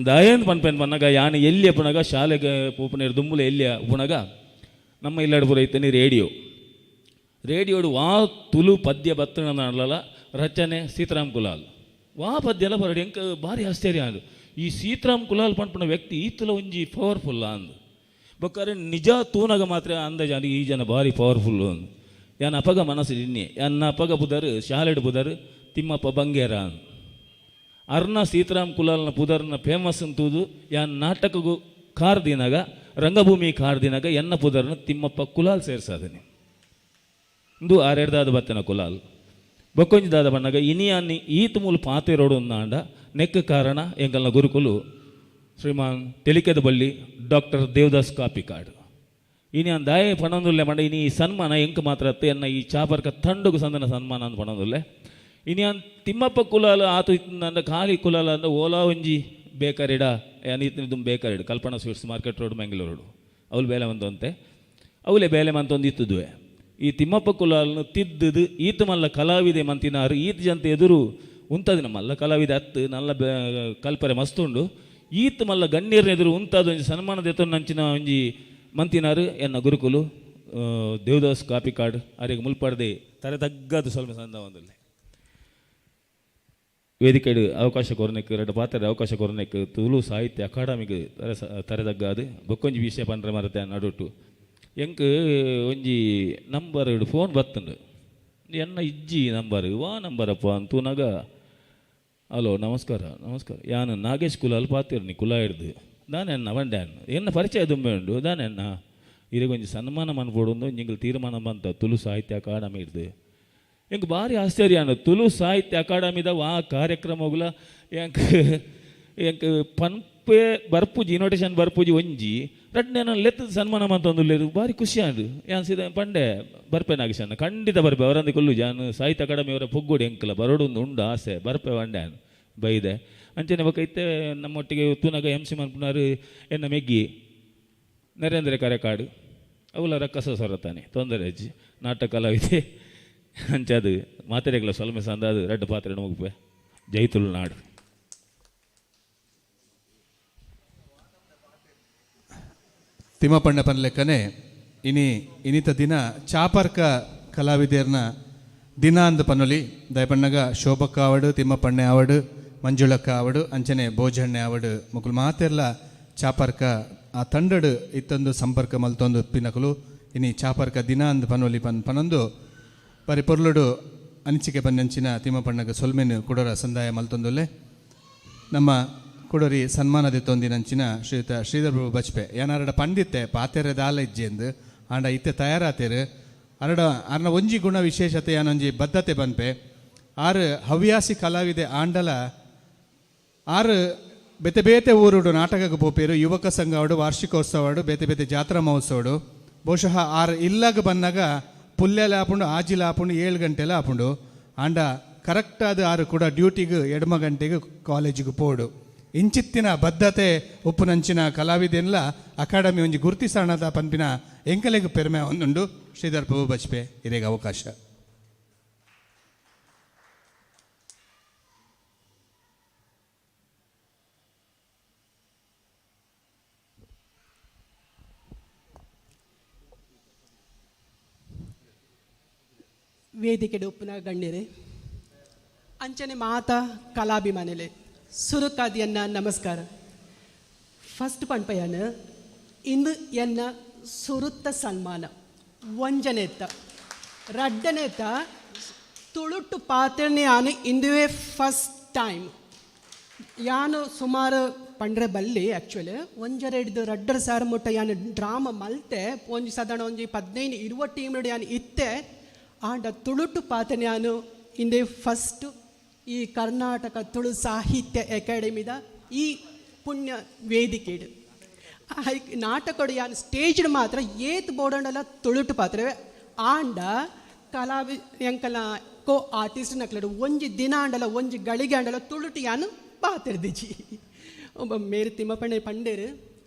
ದಯಂದ್ ಪನ್ಪೆನ್ ಪನ್ನಗ ಯಾನು ಎಲ್ಲಿ ಪುನಗ ಶಾಲೆಗೆ ಪೋಪುನೇರು ದುಂಬುಲ ಎಲ್ಲಿ ಉಪುನಗ ನಮ್ಮ ಇಲ್ಲಾಡ್ ಪೂರ ಇತ್ತನಿ ರೇಡಿಯೋ ರೇಡಿಯೋಡು ವಾ ತುಳು ಪದ್ಯ ಬತ್ತನ ರಚನೆ ಸೀತಾರಾಮ್ ಕುಲಾಲ್ ವಾ ಪದ್ಯಲ ಬರಡಿ ಎಂಕ್ ಭಾರಿ ಆಶ್ಚರ್ಯ ಅಂದು. ಈ ಸೀತಾರಾಮ್ ಕುಲಾಲ್ ಪನ್ಪುನ ವ್ಯಕ್ತಿ ಈತಲ ಒಂಜಿ ಪವರ್ಫುಲ್ ಅಂದು ಬೊಕ್ಕಾರೆ ನಿಜ ತೂನಗ ಮಾತ್ರ ಅಂದಾಜ ಈ ಜನ ಭಾರಿ ಪವರ್ಫುಲ್ ಅಂದು. ಯಾನ್ ಅಪಗ ಮನಸ್ಸು ಇನ್ನೆ ಯಾನ್ ಅಪಗ ಪುದರ್ ಶಾಲೆಡ್ ಪುದರ್ ತಿಮ್ಮಪ್ಪ ಬಂಗೇರ ಅಂದು. ಅರ್ನ ಸೀತಾರಾಮ್ ಕುಲಾಲ್ನ ಪುದರ್ನ ಫೇಮಸ್ ಅಂತೂದು ಯಾನ್ ನಾಟಕಗೂ ಕಾರ್ ದಿನಾಗ ರಂಗಭೂಮಿ ಕಾರ್ ದಿನಾಗ ಎನ್ನ ಪುದರ್ನ ತಿಮ್ಮಪ್ಪ ಕುಲಾಲ್ ಸೇರ್ಸಾದನೆ ಇಂದು ಆರೆಡ್ದಾದ ಬತ್ತನ ಕುಲಾಲ್. ಬೊಕ್ಕೊಂಜಿದಾದ ಬಣ್ಣಗ ಇನಿಯಾನಿ ಈತ ಮೂಲು ಪಾತೆರೋಡು ಅಂದಾಂಡ ನೆಕ್ ಕಾರಣ ಎಂಕಲ್ನ ಗುರುಕುಲು ಶ್ರೀಮಾನ್ ತೆಲಿಕೆದ ಬಳ್ಳಿ ಡಾಕ್ಟರ್ ದೇವದಾಸ್ ಕಾಪಿಕಾಡ್. ಇನಿ ಅನ್ ದಾಯೆ ಪಣೊಂದುಲ್ಲೆ ಮಂಡ ಇನಿ ಈ ಸನ್ಮಾನ ಎಂಕ್ ಮಾತ್ರ ಅತ್ತೆ ಎನ್ನ ಈ ಚಾಪರ್ಕ ತಂಡುಗು ಸಂದನ ಸನ್ಮಾನ ಅಂದ್ ಪಣೊಂದುಲ್ಲೆ. ಇನಿ ಅನ್ ತಿಮ್ಮಪ್ಪ ಕುಲಾಲ್ ಆತು ಇತ್ತಂದ ಖಾಲಿ ಕುಲಾಲ್ ಅಂದ ಓಲಾ ಒಂಜಿ ಬೇಕರಿಡ ಯಾನ್ ಇತ್ತಿನ ದುಂಬು ಬೇಕರಿಡ ಕಲ್ಪನಾ ಸ್ವೀಟ್ಸ್ ಮಾರ್ಕೆಟ್ ರೋಡ್ ಮಂಗಳೂರು ಅವಳು ಬೇಲೆ ಮಂತೊಂತೆ ಅವಳೆ ಬೇಲೆ ಮಂತೊಂದು ಇತ್ತುದುವೆ. ಈ ತಿಮ್ಮಪ್ಪ ಕುಲಾಲ್ನು ತಿದ್ದುದು ಈತ ಮಲ್ಲ ಕಲಾವಿದೆ ಮಂತಿನಾರು ಈತ ಜಂತ ಎದುರು ಉಂತದಿನ ಮಲ್ಲ ಕಲಾವಿದೆ ಅತ್ತು ನಲ್ಲ ಕಲ್ಪರೆ ಮಸ್ತುಂಡು ಈತ ಮಲ್ಲ ಗಣ್ಯರ್ನ ಎದುರು ಉಂತಾದ ಒಂಜಿ ಸನ್ಮಾನದ ಎತ್ತೊಂದು ನಂಚಿನ ಒಂಜಿ ಮಂತಿನಾರು ಎನ್ನ ಗುರುಕುಲು ದೇವದಾಸ್ ಕಾಪಿಕಾಡ್ ಅರೆಗೆ ಮುಲ್ಪಡ್ದೆ ತರೆ ತಗ್ಗದು ಸ್ವಲ್ಪ ಸಂದ ಒಂದಲ್ಲಿ ವೇದಿಕೆಡು ಅವಕಾಶ ಕೊರನೆಕ್ ಎರಡು ಪಾತ್ರೆ ಅವಕಾಶ ಕೊರನೆಕ್ ತುಳು ಸಾಹಿತ್ಯ ಅಕಾಡೆಮಿಗೆ ತರೆ ತಗ್ಗಾದು ಬೊಕ್ಕೊಂಜಿ ವಿಷಯ ಪಂಡ್ರೆ ಮರತೆ ನಡುಟು ಎಂಕ್ ಒಂಜಿ ನಂಬರ್ ಫೋನ್ ಬತ್ತುಂಡು ಎನ್ನ ಇಜ್ಜಿ ನಂಬರ್ ವಾ ನಂಬರಪ್ಪ ಅಂತೂನಾಗ ಹಲೋ ನಮಸ್ಕಾರ ನಮಸ್ಕಾರ ಯಾನು ನಾಗೇಶ್ ಕುಲಾಲ್ ಪಾತಿರ್ನಿ ಕುಲ ಹಿಡ್ದು ದಾನೆನ್ನ ಬಂಡ್ಯಾನ್ ಎನ್ನ ಪರಿಚಯ ದುಂಬೆ ಉಂಡು ದಾನೆನ್ನ ಇರೆಗೊಂಜಿ ಸನ್ಮಾನ ಮನ್ಪೊಡು ಒಂಜಿ ತೀರ್ಮಾನ ಬಂತ ತುಳು ಸಾಹಿತ್ಯ ಅಕಾಡೆಮಿ ಹಿಡ್ದು ಎಂಕ್ ಭಾರಿ ಆಶ್ಚರ್ಯ ಅನ್ನು ತುಳು ಸಾಹಿತ್ಯ ಅಕಾಡೆಮಿದ ವಾ ಕಾರ್ಯಕ್ರಮಗಳ ಎಂಕ್ ಎಂಕ್ ಪನ್ಪೆ ಬರ್ಪುಜಿ ಇನ್ವಿಟೇಷನ್ ಬರ್ಪುಜಿ ಒಂಜಿ ರಡ್ನೆ ನಾನು ಲೆತ್ತದ ಸನ್ಮಾನ ಮಂತೊಂದುಲ್ಲೇರು ಭಾರಿ ಖುಷಿ ಆಂಡು ಯಾನ್ ಸೀದಾ ಪಂಡೆ ಬರ್ಪೆ ನಾಗೇಶನ್ನ ಖಂಡಿತ ಬರ್ಪೆ ಅವರಂದು ಕೊಲ್ಲು ಜಾನ್ ಸಾಹಿತ್ಯ ಅಕಾಡೆಮಿ ಅವರ ಪೊಗ್ಗೋಡಿ ಎಂಕಲ ಬರೋಡೊಂದು ಉಂಡು ಆಸೆ ಬರ್ಪೆ ಬಂಡೆ ಬೈದೆ ಅಂಚನೆ ಬೊಕ ಇತ್ತೆ ನಮ್ಮೊಟ್ಟಿಗೆ ತೂನಗ ಎಂ ಸಿ ಮನ್ಪುನಾರು ಎನ್ನ ಮೆಗ್ಗಿ ನರೇಂದ್ರ ಕರೆಕಾಡು ಅವುಲ ರಕ್ಕಸ ಸೊರತಾನೆ ತೊಂದರೆ ಅಜ್ಜಿ ನಾಟಕ ಕಲಾವಿದೆ ಅಂಚ ಅದು ಮಾತೆರೆಗ್ಲ ಸೊಲ್ಮೆ ಸಂದಾದು ರಡ್ಡು ಪಾತ್ರೆ ಮುಗುಪೆ ಜೈ ತುಳುನಾಡು. ತಿಮ್ಮಪ್ಪಣ್ಣ ಪನ್ಲೆಕ್ಕನೆ ಇನಿ ಇನಿತ ದಿನ ಚಾಪರ್ಕ ಕಲಾವಿದರ್ನ ದಿನ ಅಂದ ಪನ್ನೊಲಿ ದಯಪಣ್ಣಗ ಶೋಭಕ್ಕ ಆವಡು ತಿಮ್ಮಪ್ಪಣ್ಣೆ ಆವಡು ಮಂಜುಳಕ್ಕ ಆವಡು ಅಂಚನೆ ಭೋಜಣ್ಣೆ ಆವಡು ಮುಕುಲು ಮಾತೆರ್ಲ ಚಾಪರ್ಕ ಆ ತಂಡಡು ಇತ್ತೊಂದು ಸಂಪರ್ಕ ಮಲ್ತೊಂದು ಪಿನಕುಲು ಇನಿ ಚಾಪರ್ಕ ದಿನ ಅಂದ ಪನೊಲಿ ಪನ್ ಪನೊಂದು ಪರಿ ಪೊರ್ಲುಡು ಅನಿಸಿಕೆ ಪನ್ನಂಚಿನ ತಿಮ್ಮಪ್ಪಣ್ಣಗ ಸೊಲ್ಮೆನು ಕುಡರ ಸಂದಾಯ ಮಲ್ತೊಂದುಲ್ಲೆ. ನಮ್ಮ ಕುಡರಿ ಸನ್ಮಾನದ ತೊಂದಿನಂಚಿನ ಶ್ರೀಯುತ ಶ್ರೀಧರ್ ಪ್ರಭು ಬಚ್ಪೆ ಏನಾರಡ ಪಂಡಿತ್ತೆ ಪಾತೆರೆ ದಾಲ ಇಜ್ಜೆಂದು ಆಂಡ ಇತ್ತೆ ತಯಾರಾತೇರು ಅರಡ ಅರ್ನ ಒಂಜಿ ಗುಣ ವಿಶೇಷತೆ ಯಾನೊಂಜಿ ಬದ್ಧತೆ ಬನ್ಪೆ ಆರು ಹವ್ಯಾಸಿ ಕಲಾವಿದೆ ಆಂಡಲ ಆರು ಬೇತೆ ಬೇತೆ ಊರುಡು ನಾಟಕಕ್ಕೆ ಪೋಪೇರು ಯುವಕ ಸಂಘವಡು ವಾರ್ಷಿಕೋತ್ಸವಡು ಬೇತೆ ಬೇತೆ ಜಾತ್ರಾ ಮಹೋತ್ಸವಡು ಬಹುಶಃ ಆರು ಇಲ್ಲಾಗ ಬನ್ನಾಗ ಪುಲ್ಲೆಲ ಆಪುಂಡು ಆಜಿಲ ಆಪುಂಡು 7 ಗಂಟೆಲ ಆಪುಂಡು ಆಂಡ ಕರೆಕ್ಟ್ ಆದ ಆರು ಕೂಡ ಡ್ಯೂಟಿಗೆ ಎಡಮ ಗಂಟೆಗೆ ಕಾಲೇಜಿಗೆ ಪೋಡು ಇಂಚಿತ್ತಿನ ಬದ್ಧತೆ ಉಪ್ಪುನಂಚಿನ ಕಲಾವಿದೆಲ್ಲ ಅಕಾಡೆಮಿ ಒಂಜಿ ಗುರುತಿಸಣದ ಪನ್ಪಿನ ಎಂಕಲೆಗ್ ಪೆರ್ಮೆ ಒಂದುಂಡು. ಶ್ರೀಧರ್ ಪ್ರಭು ಬಚ್ಪೆ ಇರೆಗ್ ಅವಕಾಶ. ವೇದಿಕೆ ಉಪ್ಪುನ ಗಣ್ಯರೇ, ಅಂಚನೆ ಮಾತಾ ಕಲಾಭಿಮಾನಿಲೆ ಸುರುಕಾದಿಯನ್ನ ನಮಸ್ಕಾರ. ಫಸ್ಟ್ ಪಣ್ಪಯ್ಯನ ಇಂದು ಎನ್ನ ಸುರುತ್ತ ಸನ್ಮಾನ ಒಂಜನೆತ್ತ ರಡ್ಡನೆತ್ತ ತುಳುಟು ಪಾತ್ರನೆ ಯಾನು ಇಂದುವೇ ಫಸ್ಟ್ ಟೈಮ್. ಯಾನು ಸುಮಾರು ಪಂಡ್ರೆ ಬಲ್ಲಿ ಆ್ಯಕ್ಚುಲಿ ಒಂಜರ ಹಿಡ್ದು ರಡ್ಡರ ಸಾರ ಮುಟ್ಟ ಯಾನು ಡ್ರಾಮ ಮಲ್ತೆ ಒಂಜಿ ಸಾಧಾರಣ ಒಂಜಿ 15 20 ಟೀಮ್ ಯಾನು ಇತ್ತೆ. ಆಂಡ ತುಳುಟು ಪಾತ್ರನೆ ಯಾನು ಇಂದೇ ಫಸ್ಟ್ ಈ ಕರ್ನಾಟಕ ತುಳು ಸಾಹಿತ್ಯ ಅಕಾಡೆಮಿದ ಈ ಪುಣ್ಯ ವೇದಿಕೆಡು ನಾಟಕಡು ಯಾನ್ ಸ್ಟೇಜ್ ಮಾತ್ರ ಏತ್ ಬೋಡಂಡಲ ತುಳುಟು ಪಾತ್ರವೆ. ಆಂಡ ಕಲಾವಿ ಎಂಕಲ ಕೋ ಆರ್ಟಿಸ್ಟ್ ನಕ್ಲಡು ಒಂಜಿ ದಿನ ಆಂಡಲ ಒಂಜಿ ಗಳಿಗೆ ಆಂಡಲ ತುಳುಟು ಯಾನು ಪಾತಿರ್ದಿಜಿ. ಒಬ್ಬ ಮೇರು ತಿಮ್ಮಪ್ಪಣೆ ಪಂಡೇರು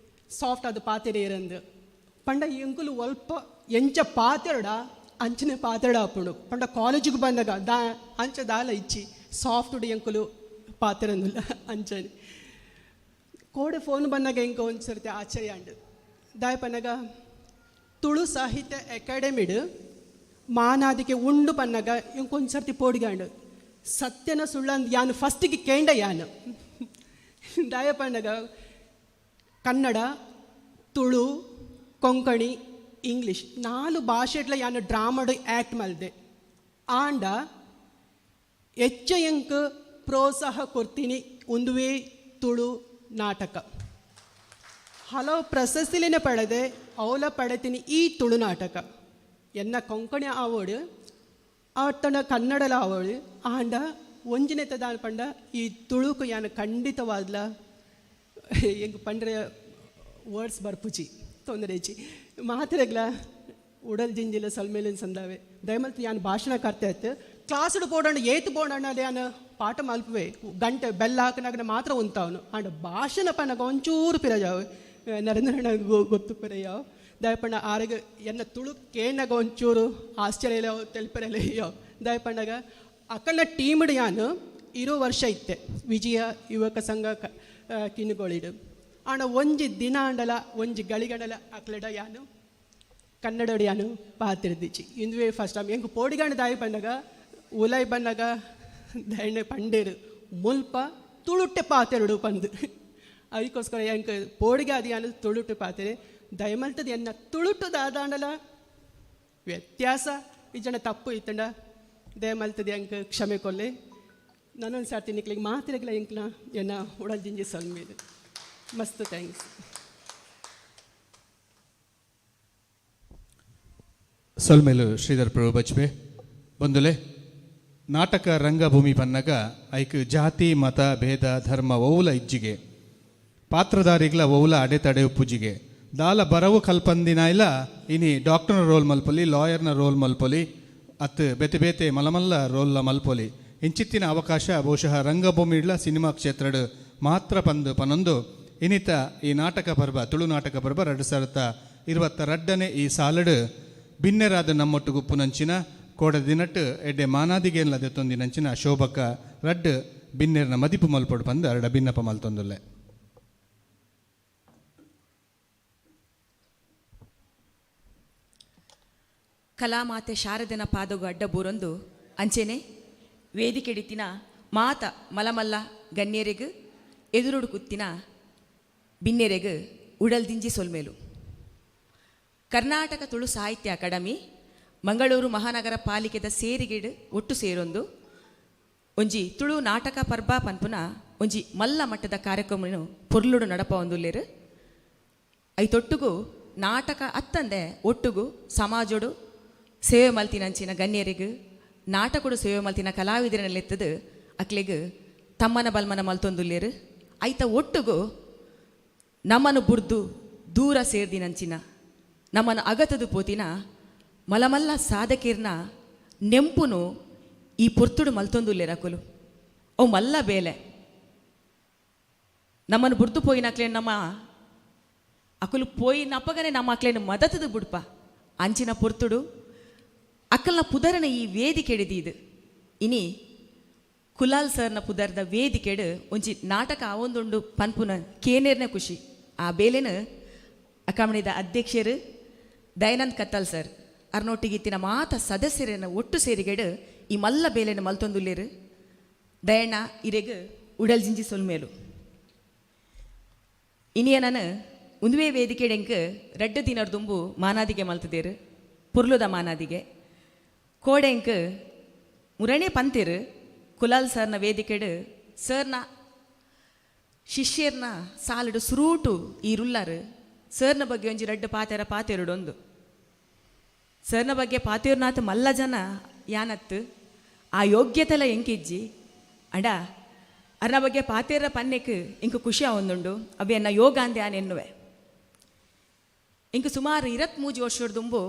ಸಾಫ್ಟ್ ಅದು ಪಾತೆರೇರಂದು ಪಂಡ ಎಂಕುಲು ಒಲ್ಪ ಎಂಚ ಪಾತೆರಡ ಅಂಚನೆ ಪಾತೆರಡ ಅಪ್ಪುಂಡು. ಪಂಡ ಕಾಲೇಜಿಗೆ ಬಂದಾಗ ದಾ ಅಂಚ ದಾಲ ಇಚ್ಚಿ ಸಾಫ್ಟ್ ಎಂಕುಲು ಪಾತೆರಂದಿಲ್ಲ ಅಂಚನೆ. ಕೋಡೆ ಫೋನ್ ಬಂದಾಗ ಎಂಕ ಒಂದು ಸರ್ತಿ ಆಶ್ಚರ್ಯ ಅಂಡು ದಾಯ ಪನ್ನಗ ತುಳು ಸಾಹಿತ್ಯ ಅಕಾಡೆಮಿಡ್ ಮಾನಾದಿಕೆ ಉಂಡು ಪನ್ನಗ ಇಂಕೊಂದು ಸರ್ತಿ ಪೋಡಿಗಾಂಡು ಸತ್ಯನ ಸುಳ್ಳಂದು ಯಾನು ಫಸ್ಟಿಗೆ ಕೇಂಡ ಯಾನು ದಾಯ ಪನ್ನಗ ಕನ್ನಡ ತುಳು ಕೊಂಕಣಿ ಇಂಗ್ಲೀಷ್ ನಾಲು ಭಾಷೆಡ್ಲ ಯಾನು ಡ್ರಾಮಡ್ ಆ್ಯಕ್ಟ್ ಮಲ್ದೆ. ಆಂಡ ಹೆಚ್ಚ ಎಂಕ್ ಪ್ರೋತ್ಸಾಹ ಕೊಡ್ತೀನಿ ಒಂದುವೇ ತುಳು ನಾಟಕ. ಹಲವು ಪ್ರಶಸ್ತಿಲಿನ ಪಡೆದೆ ಅವಲ ಪಡೆತೀನಿ ಈ ತುಳು ನಾಟಕ. ಎನ್ನ ಕೊಂಕಣಿ ಆವೋಡು ಆತನ ಕನ್ನಡಲ ಆವೋಡು ಆಂಡ ಒಂಜಿನೆತ್ತ ದಾನ ಪಂಡ ಈ ತುಳುಕು ಯಾನು ಖಂಡಿತವಾದ್ಲ ಎಂಕ್ ಪಂಡ್ರೆ ವರ್ಡ್ಸ್ ಬರ್ಪುಜಿ ತೊಂದರೆ ಇಜ್ಜಿ ಮಾತ್ರೆಗ್ಲ ಉಡಲ್ ಜಿಂಜಿಲ ಸಲ್ಮೇಲಿನ ಸಂದಾವೆ ದಯಮಲ್ತು ಯಾನು ಭಾಷಣ ಕರ್ತೆ ಆಯ್ತು ಕ್ಲಾಸ್ಡ್ ಬೋಡಣ್ಣ ಏತು ಬೋಡಣ್ಣ ಯಾನು ಪಾಠ ಮಲ್ಪುವೆ ಗಂಟೆ ಬೆಲ್ಲ ಹಾಕನಾಗ ಮಾತ್ರ ಉಂತಾವನು ಆಂಡ ಭಾಷಣ ಪನಗ ಒಂಚೂರು ಪಿರಜಾವು ನರೇಂದ್ರಣ್ಣ ಗೊತ್ತು ಪಿರಯಾವ್ ದಯಪಣ್ಣ ಆರೆಗ್ ಎನ್ನ ತುಳು ಕೇನಾಗ ಒಂಚೂರು ಆಶ್ಚರ್ಯ ತೆಲ್ಪರೆಲ್ಲ ದಯಪಣ್ಣಗ ಅಕ್ಕನ ಟೀಮ್ಡ್ ಯಾನು ಇರೋ ವರ್ಷ ಇತ್ತೆ ವಿಜಯ ಯುವಕ ಸಂಘ ಕಿನ್ನುಗೋಳಿಡು ಆಂಡ ಒಂಜಿ ದಿನ ಆಂಡಲ ಒಂಜಿ ಗಳಿಗಂಡಲ ಅಕ್ಲೆಡ ಯಾನು ಕನ್ನಡೋಡು ಯಾನು ಪಾತಿರ್ದಿಚ್ಚಿ ಇಂದುವೇ ಫಸ್ಟ್ ಟೈಮ್ ಎಂಕ್ ಪೋಡಿಗಾಂಡ ದಾಯಿ ಪಂಡಗ ಉಲೈ ಬನ್ನಗ ದಯಣೆ ಪಂಡೇರು ಮುಲ್ಪ ತುಳುಟ್ಟೆ ಪಾತೆರಡು ಪಂದು ಅದಕ್ಕೋಸ್ಕರ ಎಂಕ್ ಪೋಡಿಗೆ ಅದು ಯಾನು ತುಳುಟು ಪಾತೆರೆ ದಯಮಲ್ತದ ಎನ್ನ ತುಳುಟು ದಾದಾಂಡಲ ವ್ಯತ್ಯಾಸ ಈ ಜನ ತಪ್ಪು ಇತ್ತಂಡ ದಯಮಲ್ತದ ಎಂಕ್ ಕ್ಷಮೆ ಕೊಲ್ಲೆ ನಾನೊಂದು ಸರ್ತಿ ನಿಕ್ಲಿಗೆ ಮಾತಿರಗಿಲ್ಲ ಎಂಕ್ಲ ಎನ್ನ ಉಡಲ್ ಜಿಂಜಿ ಸಲ್ಮೇಲೆ ಮಸ್ತ್ thanks. ಸೊಲ್ಮೇಲು ಶ್ರೀಧರ್ ಪ್ರಭು ಬಚ್ಪೆ ಬಂದುಲೆ ನಾಟಕ ರಂಗಭೂಮಿ ಪನ್ನಗ ಐಕ್ ಜಾತಿ ಮತ ಭೇದ ಧರ್ಮ ಒವುಲ ಇಜ್ಜಿಗೆ ಪಾತ್ರಧಾರಿಗಳ ಒವುಲ ಅಡೆತಡೆ ಉಪ್ಪುಜಿಗೆ ದಾಲ ಬರವು ಕಲ್ಪಂದಿನ ಇಲ್ಲ ಇನಿ ಡಾಕ್ಟರ್ನ ರೋಲ್ ಮಲ್ಪೊಲಿ ಲಾಯರ್ನ ರೋಲ್ ಮಲ್ಪೊಲಿ ಅತ್ ಬೇತೆ ಬೇತೆ ಮಲಮಲ್ಲ ರೋಲ್ಲ ಮಲ್ಪೊಲಿ ಇಂಚಿತ್ತಿನ ಅವಕಾಶ ಬಹುಶಃ ರಂಗಭೂಮಿ ಇಡ್ಲ ಸಿನಿಮಾ ಕ್ಷೇತ್ರಡ್ ಮಾತ್ರ ಪಂದು ಪನೊಂದು ಇನಿತ ಈ ನಾಟಕ ಪರ್ವ ತುಳು ನಾಟಕ ಪರ್ವ 2022ನೇ ಈ ಸಾಲಡು ಬಿನ್ನೆರಾದ ನಮ್ಮೊಟ್ಟು ಗುಪ್ಪುನಂಚಿನ ಕೋಡ ದಿನಟ್ಟು ಎಡ್ಡೆ ಮಾನಾದಿಗೇನ್ಲ ದೆತ್ತೊಂದಿನಂಚಿನ ಶೋಭಕ ರಡ್ಡ್ ಬಿನ್ನೆರ್ನ ಮದಿಪು ಮಲ್ಪೊಡು ಪಂದು ಅರಡ ಬಿನ್ನಪ ಮಲ್ತೊಂದುಲ್ಲೆ. ಕಲಾಮಾತೆ ಶಾರದನ ಪಾದಗು ಅಡ್ಡಬೂರೊಂದು ಅಂಚೆನೆ ವೇದಿಕೆಡಿತಿನ ಮಾತ ಮಲಮಲ್ಲ ಗಣ್ಯರಿಗು ಎದುರುಡು ಕುತ್ತಿನ ಬಿನ್ನೆರೆಗು ಉಡಲ್ದಿಂಜಿ ಸೊಲ್ಮೇಲು. ಕರ್ನಾಟಕ ತುಳು ಸಾಹಿತ್ಯ ಅಕಾಡೆಮಿ ಮಂಗಳೂರು ಮಹಾನಗರ ಪಾಲಿಕೆದ ಸೇರಿಗೆಡು ಒಟ್ಟು ಸೇರೊಂದು ಒಂಜಿ ತುಳು ನಾಟಕ ಪರ್ಬ ಪನ್ಪುನ ಒಂಜಿ ಮಲ್ಲ ಮಟ್ಟದ ಕಾರ್ಯಕ್ರಮನು ಪೊರ್ಲುಡು ನಡಪ ಒಂದುಲ್ಲೇರು. ಐತೊಟ್ಟುಗು ನಾಟಕ ಅತ್ತಂದೆ ಒಟ್ಟುಗು ಸಮಾಜೋಡು ಸೇವೆ ಮಲ್ತಿನಂಚಿನ ಗಣ್ಯರಿಗು ನಾಟಕಡು ಸೇವೆ ಮಲ್ತಿನ ಕಲಾವಿದರನ್ನೆತ್ತದು ಅಕ್ಲೆಗು ತಮ್ಮನ ಬಲ್ಮನ ಮಲ್ತೊಂದುಲ್ಲೇರು. ಐತ ಒಟ್ಟುಗು ನಮ್ಮನ್ನು ಬುರ್ದು ದೂರ ಸೇರ್ದಿನಂಚಿನ ನಮ್ಮನ್ನು ಅಗತದು ಪೋತಿನ ಮಲಮಲ್ಲ ಸಾಧಕಿರ್ನ ನೆಂಪುನು ಈ ಪೊರ್ತುಡು ಮಲ್ತೊಂದುಲ್ಲೇರು ಅಕುಲು. ಓ ಮಲ್ಲ ಬೇಲೆ ನಮ್ಮನ್ನು ಬುರ್ದು ಪೋಯಿನಕ್ಲೇನು ನಮ್ಮ ಅಕುಲು ಪೋಯಿನಪ್ಪಗನೆ ನಮ್ಮ ಅಕ್ಲೇನು ಮದತದು ಬುಡ್ಪ ಅಂಚಿನ ಪೊರ್ತುಡು ಅಕ್ಕಲ್ನ ಪುದರನ ಈ ವೇದಿಕೆಡಿದೀದು. ಇನಿ ಕುಲಾಲ್ ಸರ್ನ ಪುದರ್ದ ವೇದಿಕೆಡು ಒಂಜಿ ನಾಟಕ ಆವೊಂದುಂಡು ಪನ್ಪುನ ಕೇನೇರ್ನ ಖುಷಿ. ಆ ಬೇಲೆನು ಅಕಾಮಣಿದ ಅಧ್ಯಕ್ಷರು ದಯಾನಂದ್ ಕತ್ತಲ್ ಸರ್ ಅರ್ನೊಟ್ಟಿಗಿತ್ತಿನ ಮಾತ ಸದಸ್ಯರನ್ನ ಒಟ್ಟು ಸೇರಿಗೆಡು ಈ ಮಲ್ಲ ಬೇಲೆನ ಮಲ್ತೊಂದುಲ್ಲೇರು. ದಯಣ್ಣ ಇರೆಗ್ ಉಡಲ್ ಜಿಂಜಿ ಸೊಲ್ಮೇಲು. ಇನಿಯ ನಾನು ಉಂದುವೆ ವೇದಿಕೆಡೆಂಕ್ ರಡ್ಡು ದಿನರ್ ದುಂಬು ಮಾನಾದಿಗೆ ಮಲ್ತದೇರು ಪುರ್ಲುದ ಮಾನಾದಿಗೆ ಕೋಡೆಂಕ್ ಮುರಣೆ ಪಂತಿರು ಕುಲಾಲ್ ಸರ್ನ ವೇದಿಕೆಡು ಸರ್ನ ಶಿಷ್ಯರ್ನ ಸಾಲುಡು ಸುರೂಟು ಈ ರುಲ್ಲಾರು ಸರ್ನ ಬಗ್ಗೆ ಒಂಜಿ ರಡ್ಡು ಪಾತೆರ ಪಾತೆರುಡೊಂದು ಸರ್ನ ಬಗ್ಗೆ ಪಾತೆರ್ನಾಥ ಮಲ್ಲ ಜನ ಯಾನತ್ತು ಆ ಯೋಗ್ಯತೆಲ ಎಂಕಿಜ್ಜಿ. ಅಂಡ ಅರ್ನ ಬಗ್ಗೆ ಪಾತೇರ ಪನ್ನೆಕ್ ಇಂಕು ಖುಷಿ ಆವೊಂದುಂಡು ಅವೆ ಎನ್ನ ಯೋಗಾಂದೆ ಆನ್ ಎನ್ನುವೆ. ಇಂಕು ಸುಮಾರು 23 ವರ್ಷದ ದುಂಬು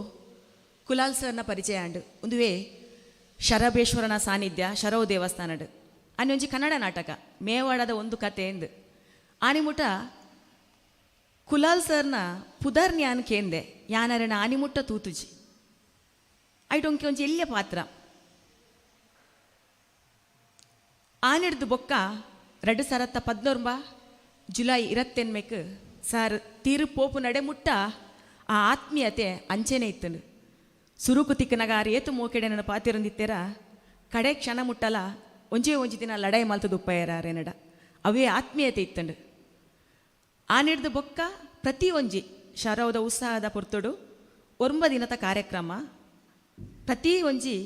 ಕುಲಾಲ್ ಸರ್ನ ಪರಿಚಯ ಆಂಡು. ಒಂದುವೇ ಶರಬೇಶ್ವರನ ಸಾನ್ನಿಧ್ಯ ಶರವು ದೇವಸ್ಥಾನಡು ಆನೆ ಒಂಜಿ ಕನ್ನಡ ನಾಟಕ ಮೇವಾಡದ ಒಂದು ಕತೆ ಎಂದು ಆನಿಮುಟ ಕುಲಾಲ್ ಸರ್ನ ಪುದರ್ ನ್ಯಾನ್ ಕೇಂದೆ ಯಾನರನ ಆನಿಮುಟ್ಟ ತೂತುಜಿ ಐಟೊಂಕಿ ಒಂಜಿ ಎಲ್ಲಿಯ ಪಾತ್ರ ಆನಿಡ್ದು ಬೊಕ್ಕ 2014 ಜುಲೈ 28 ಸರ್ ತೀರು ಪೋಪು ನಡೆ ಮುಟ್ಟ ಆ ಆತ್ಮೀಯತೆ ಅಂಚೆನೆ ಇತ್ತನು. ಸುರುಕು ತಿಕ್ಕನಗ ಆರು ಏತು ಮೋಕೆಡೆ ನನ್ನ ಪಾತಿರೊಂದಿತ್ತೆರ ಕಡೆ ಕ್ಷಣ ಮುಟ್ಟಲ ಒಂಜೇ ಒಂಜಿ ದಿನ ಲಡಾಯಿ ಮಲ್ತದ ಉಪ್ಪಯ್ಯರ ರೇನಡ ಅವೇ ಆತ್ಮೀಯತೆ ಇತ್ತಂಡು. ಆನಿಡ್ದು ಬೊಕ್ಕ ಪ್ರತಿ ಒಂಜಿ ಶರವದ ಉತ್ಸಾಹದ ಪೊರ್ತುಡು 9 ದಿನದ ಕಾರ್ಯಕ್ರಮ ಪ್ರತಿ ಒಂಜಿ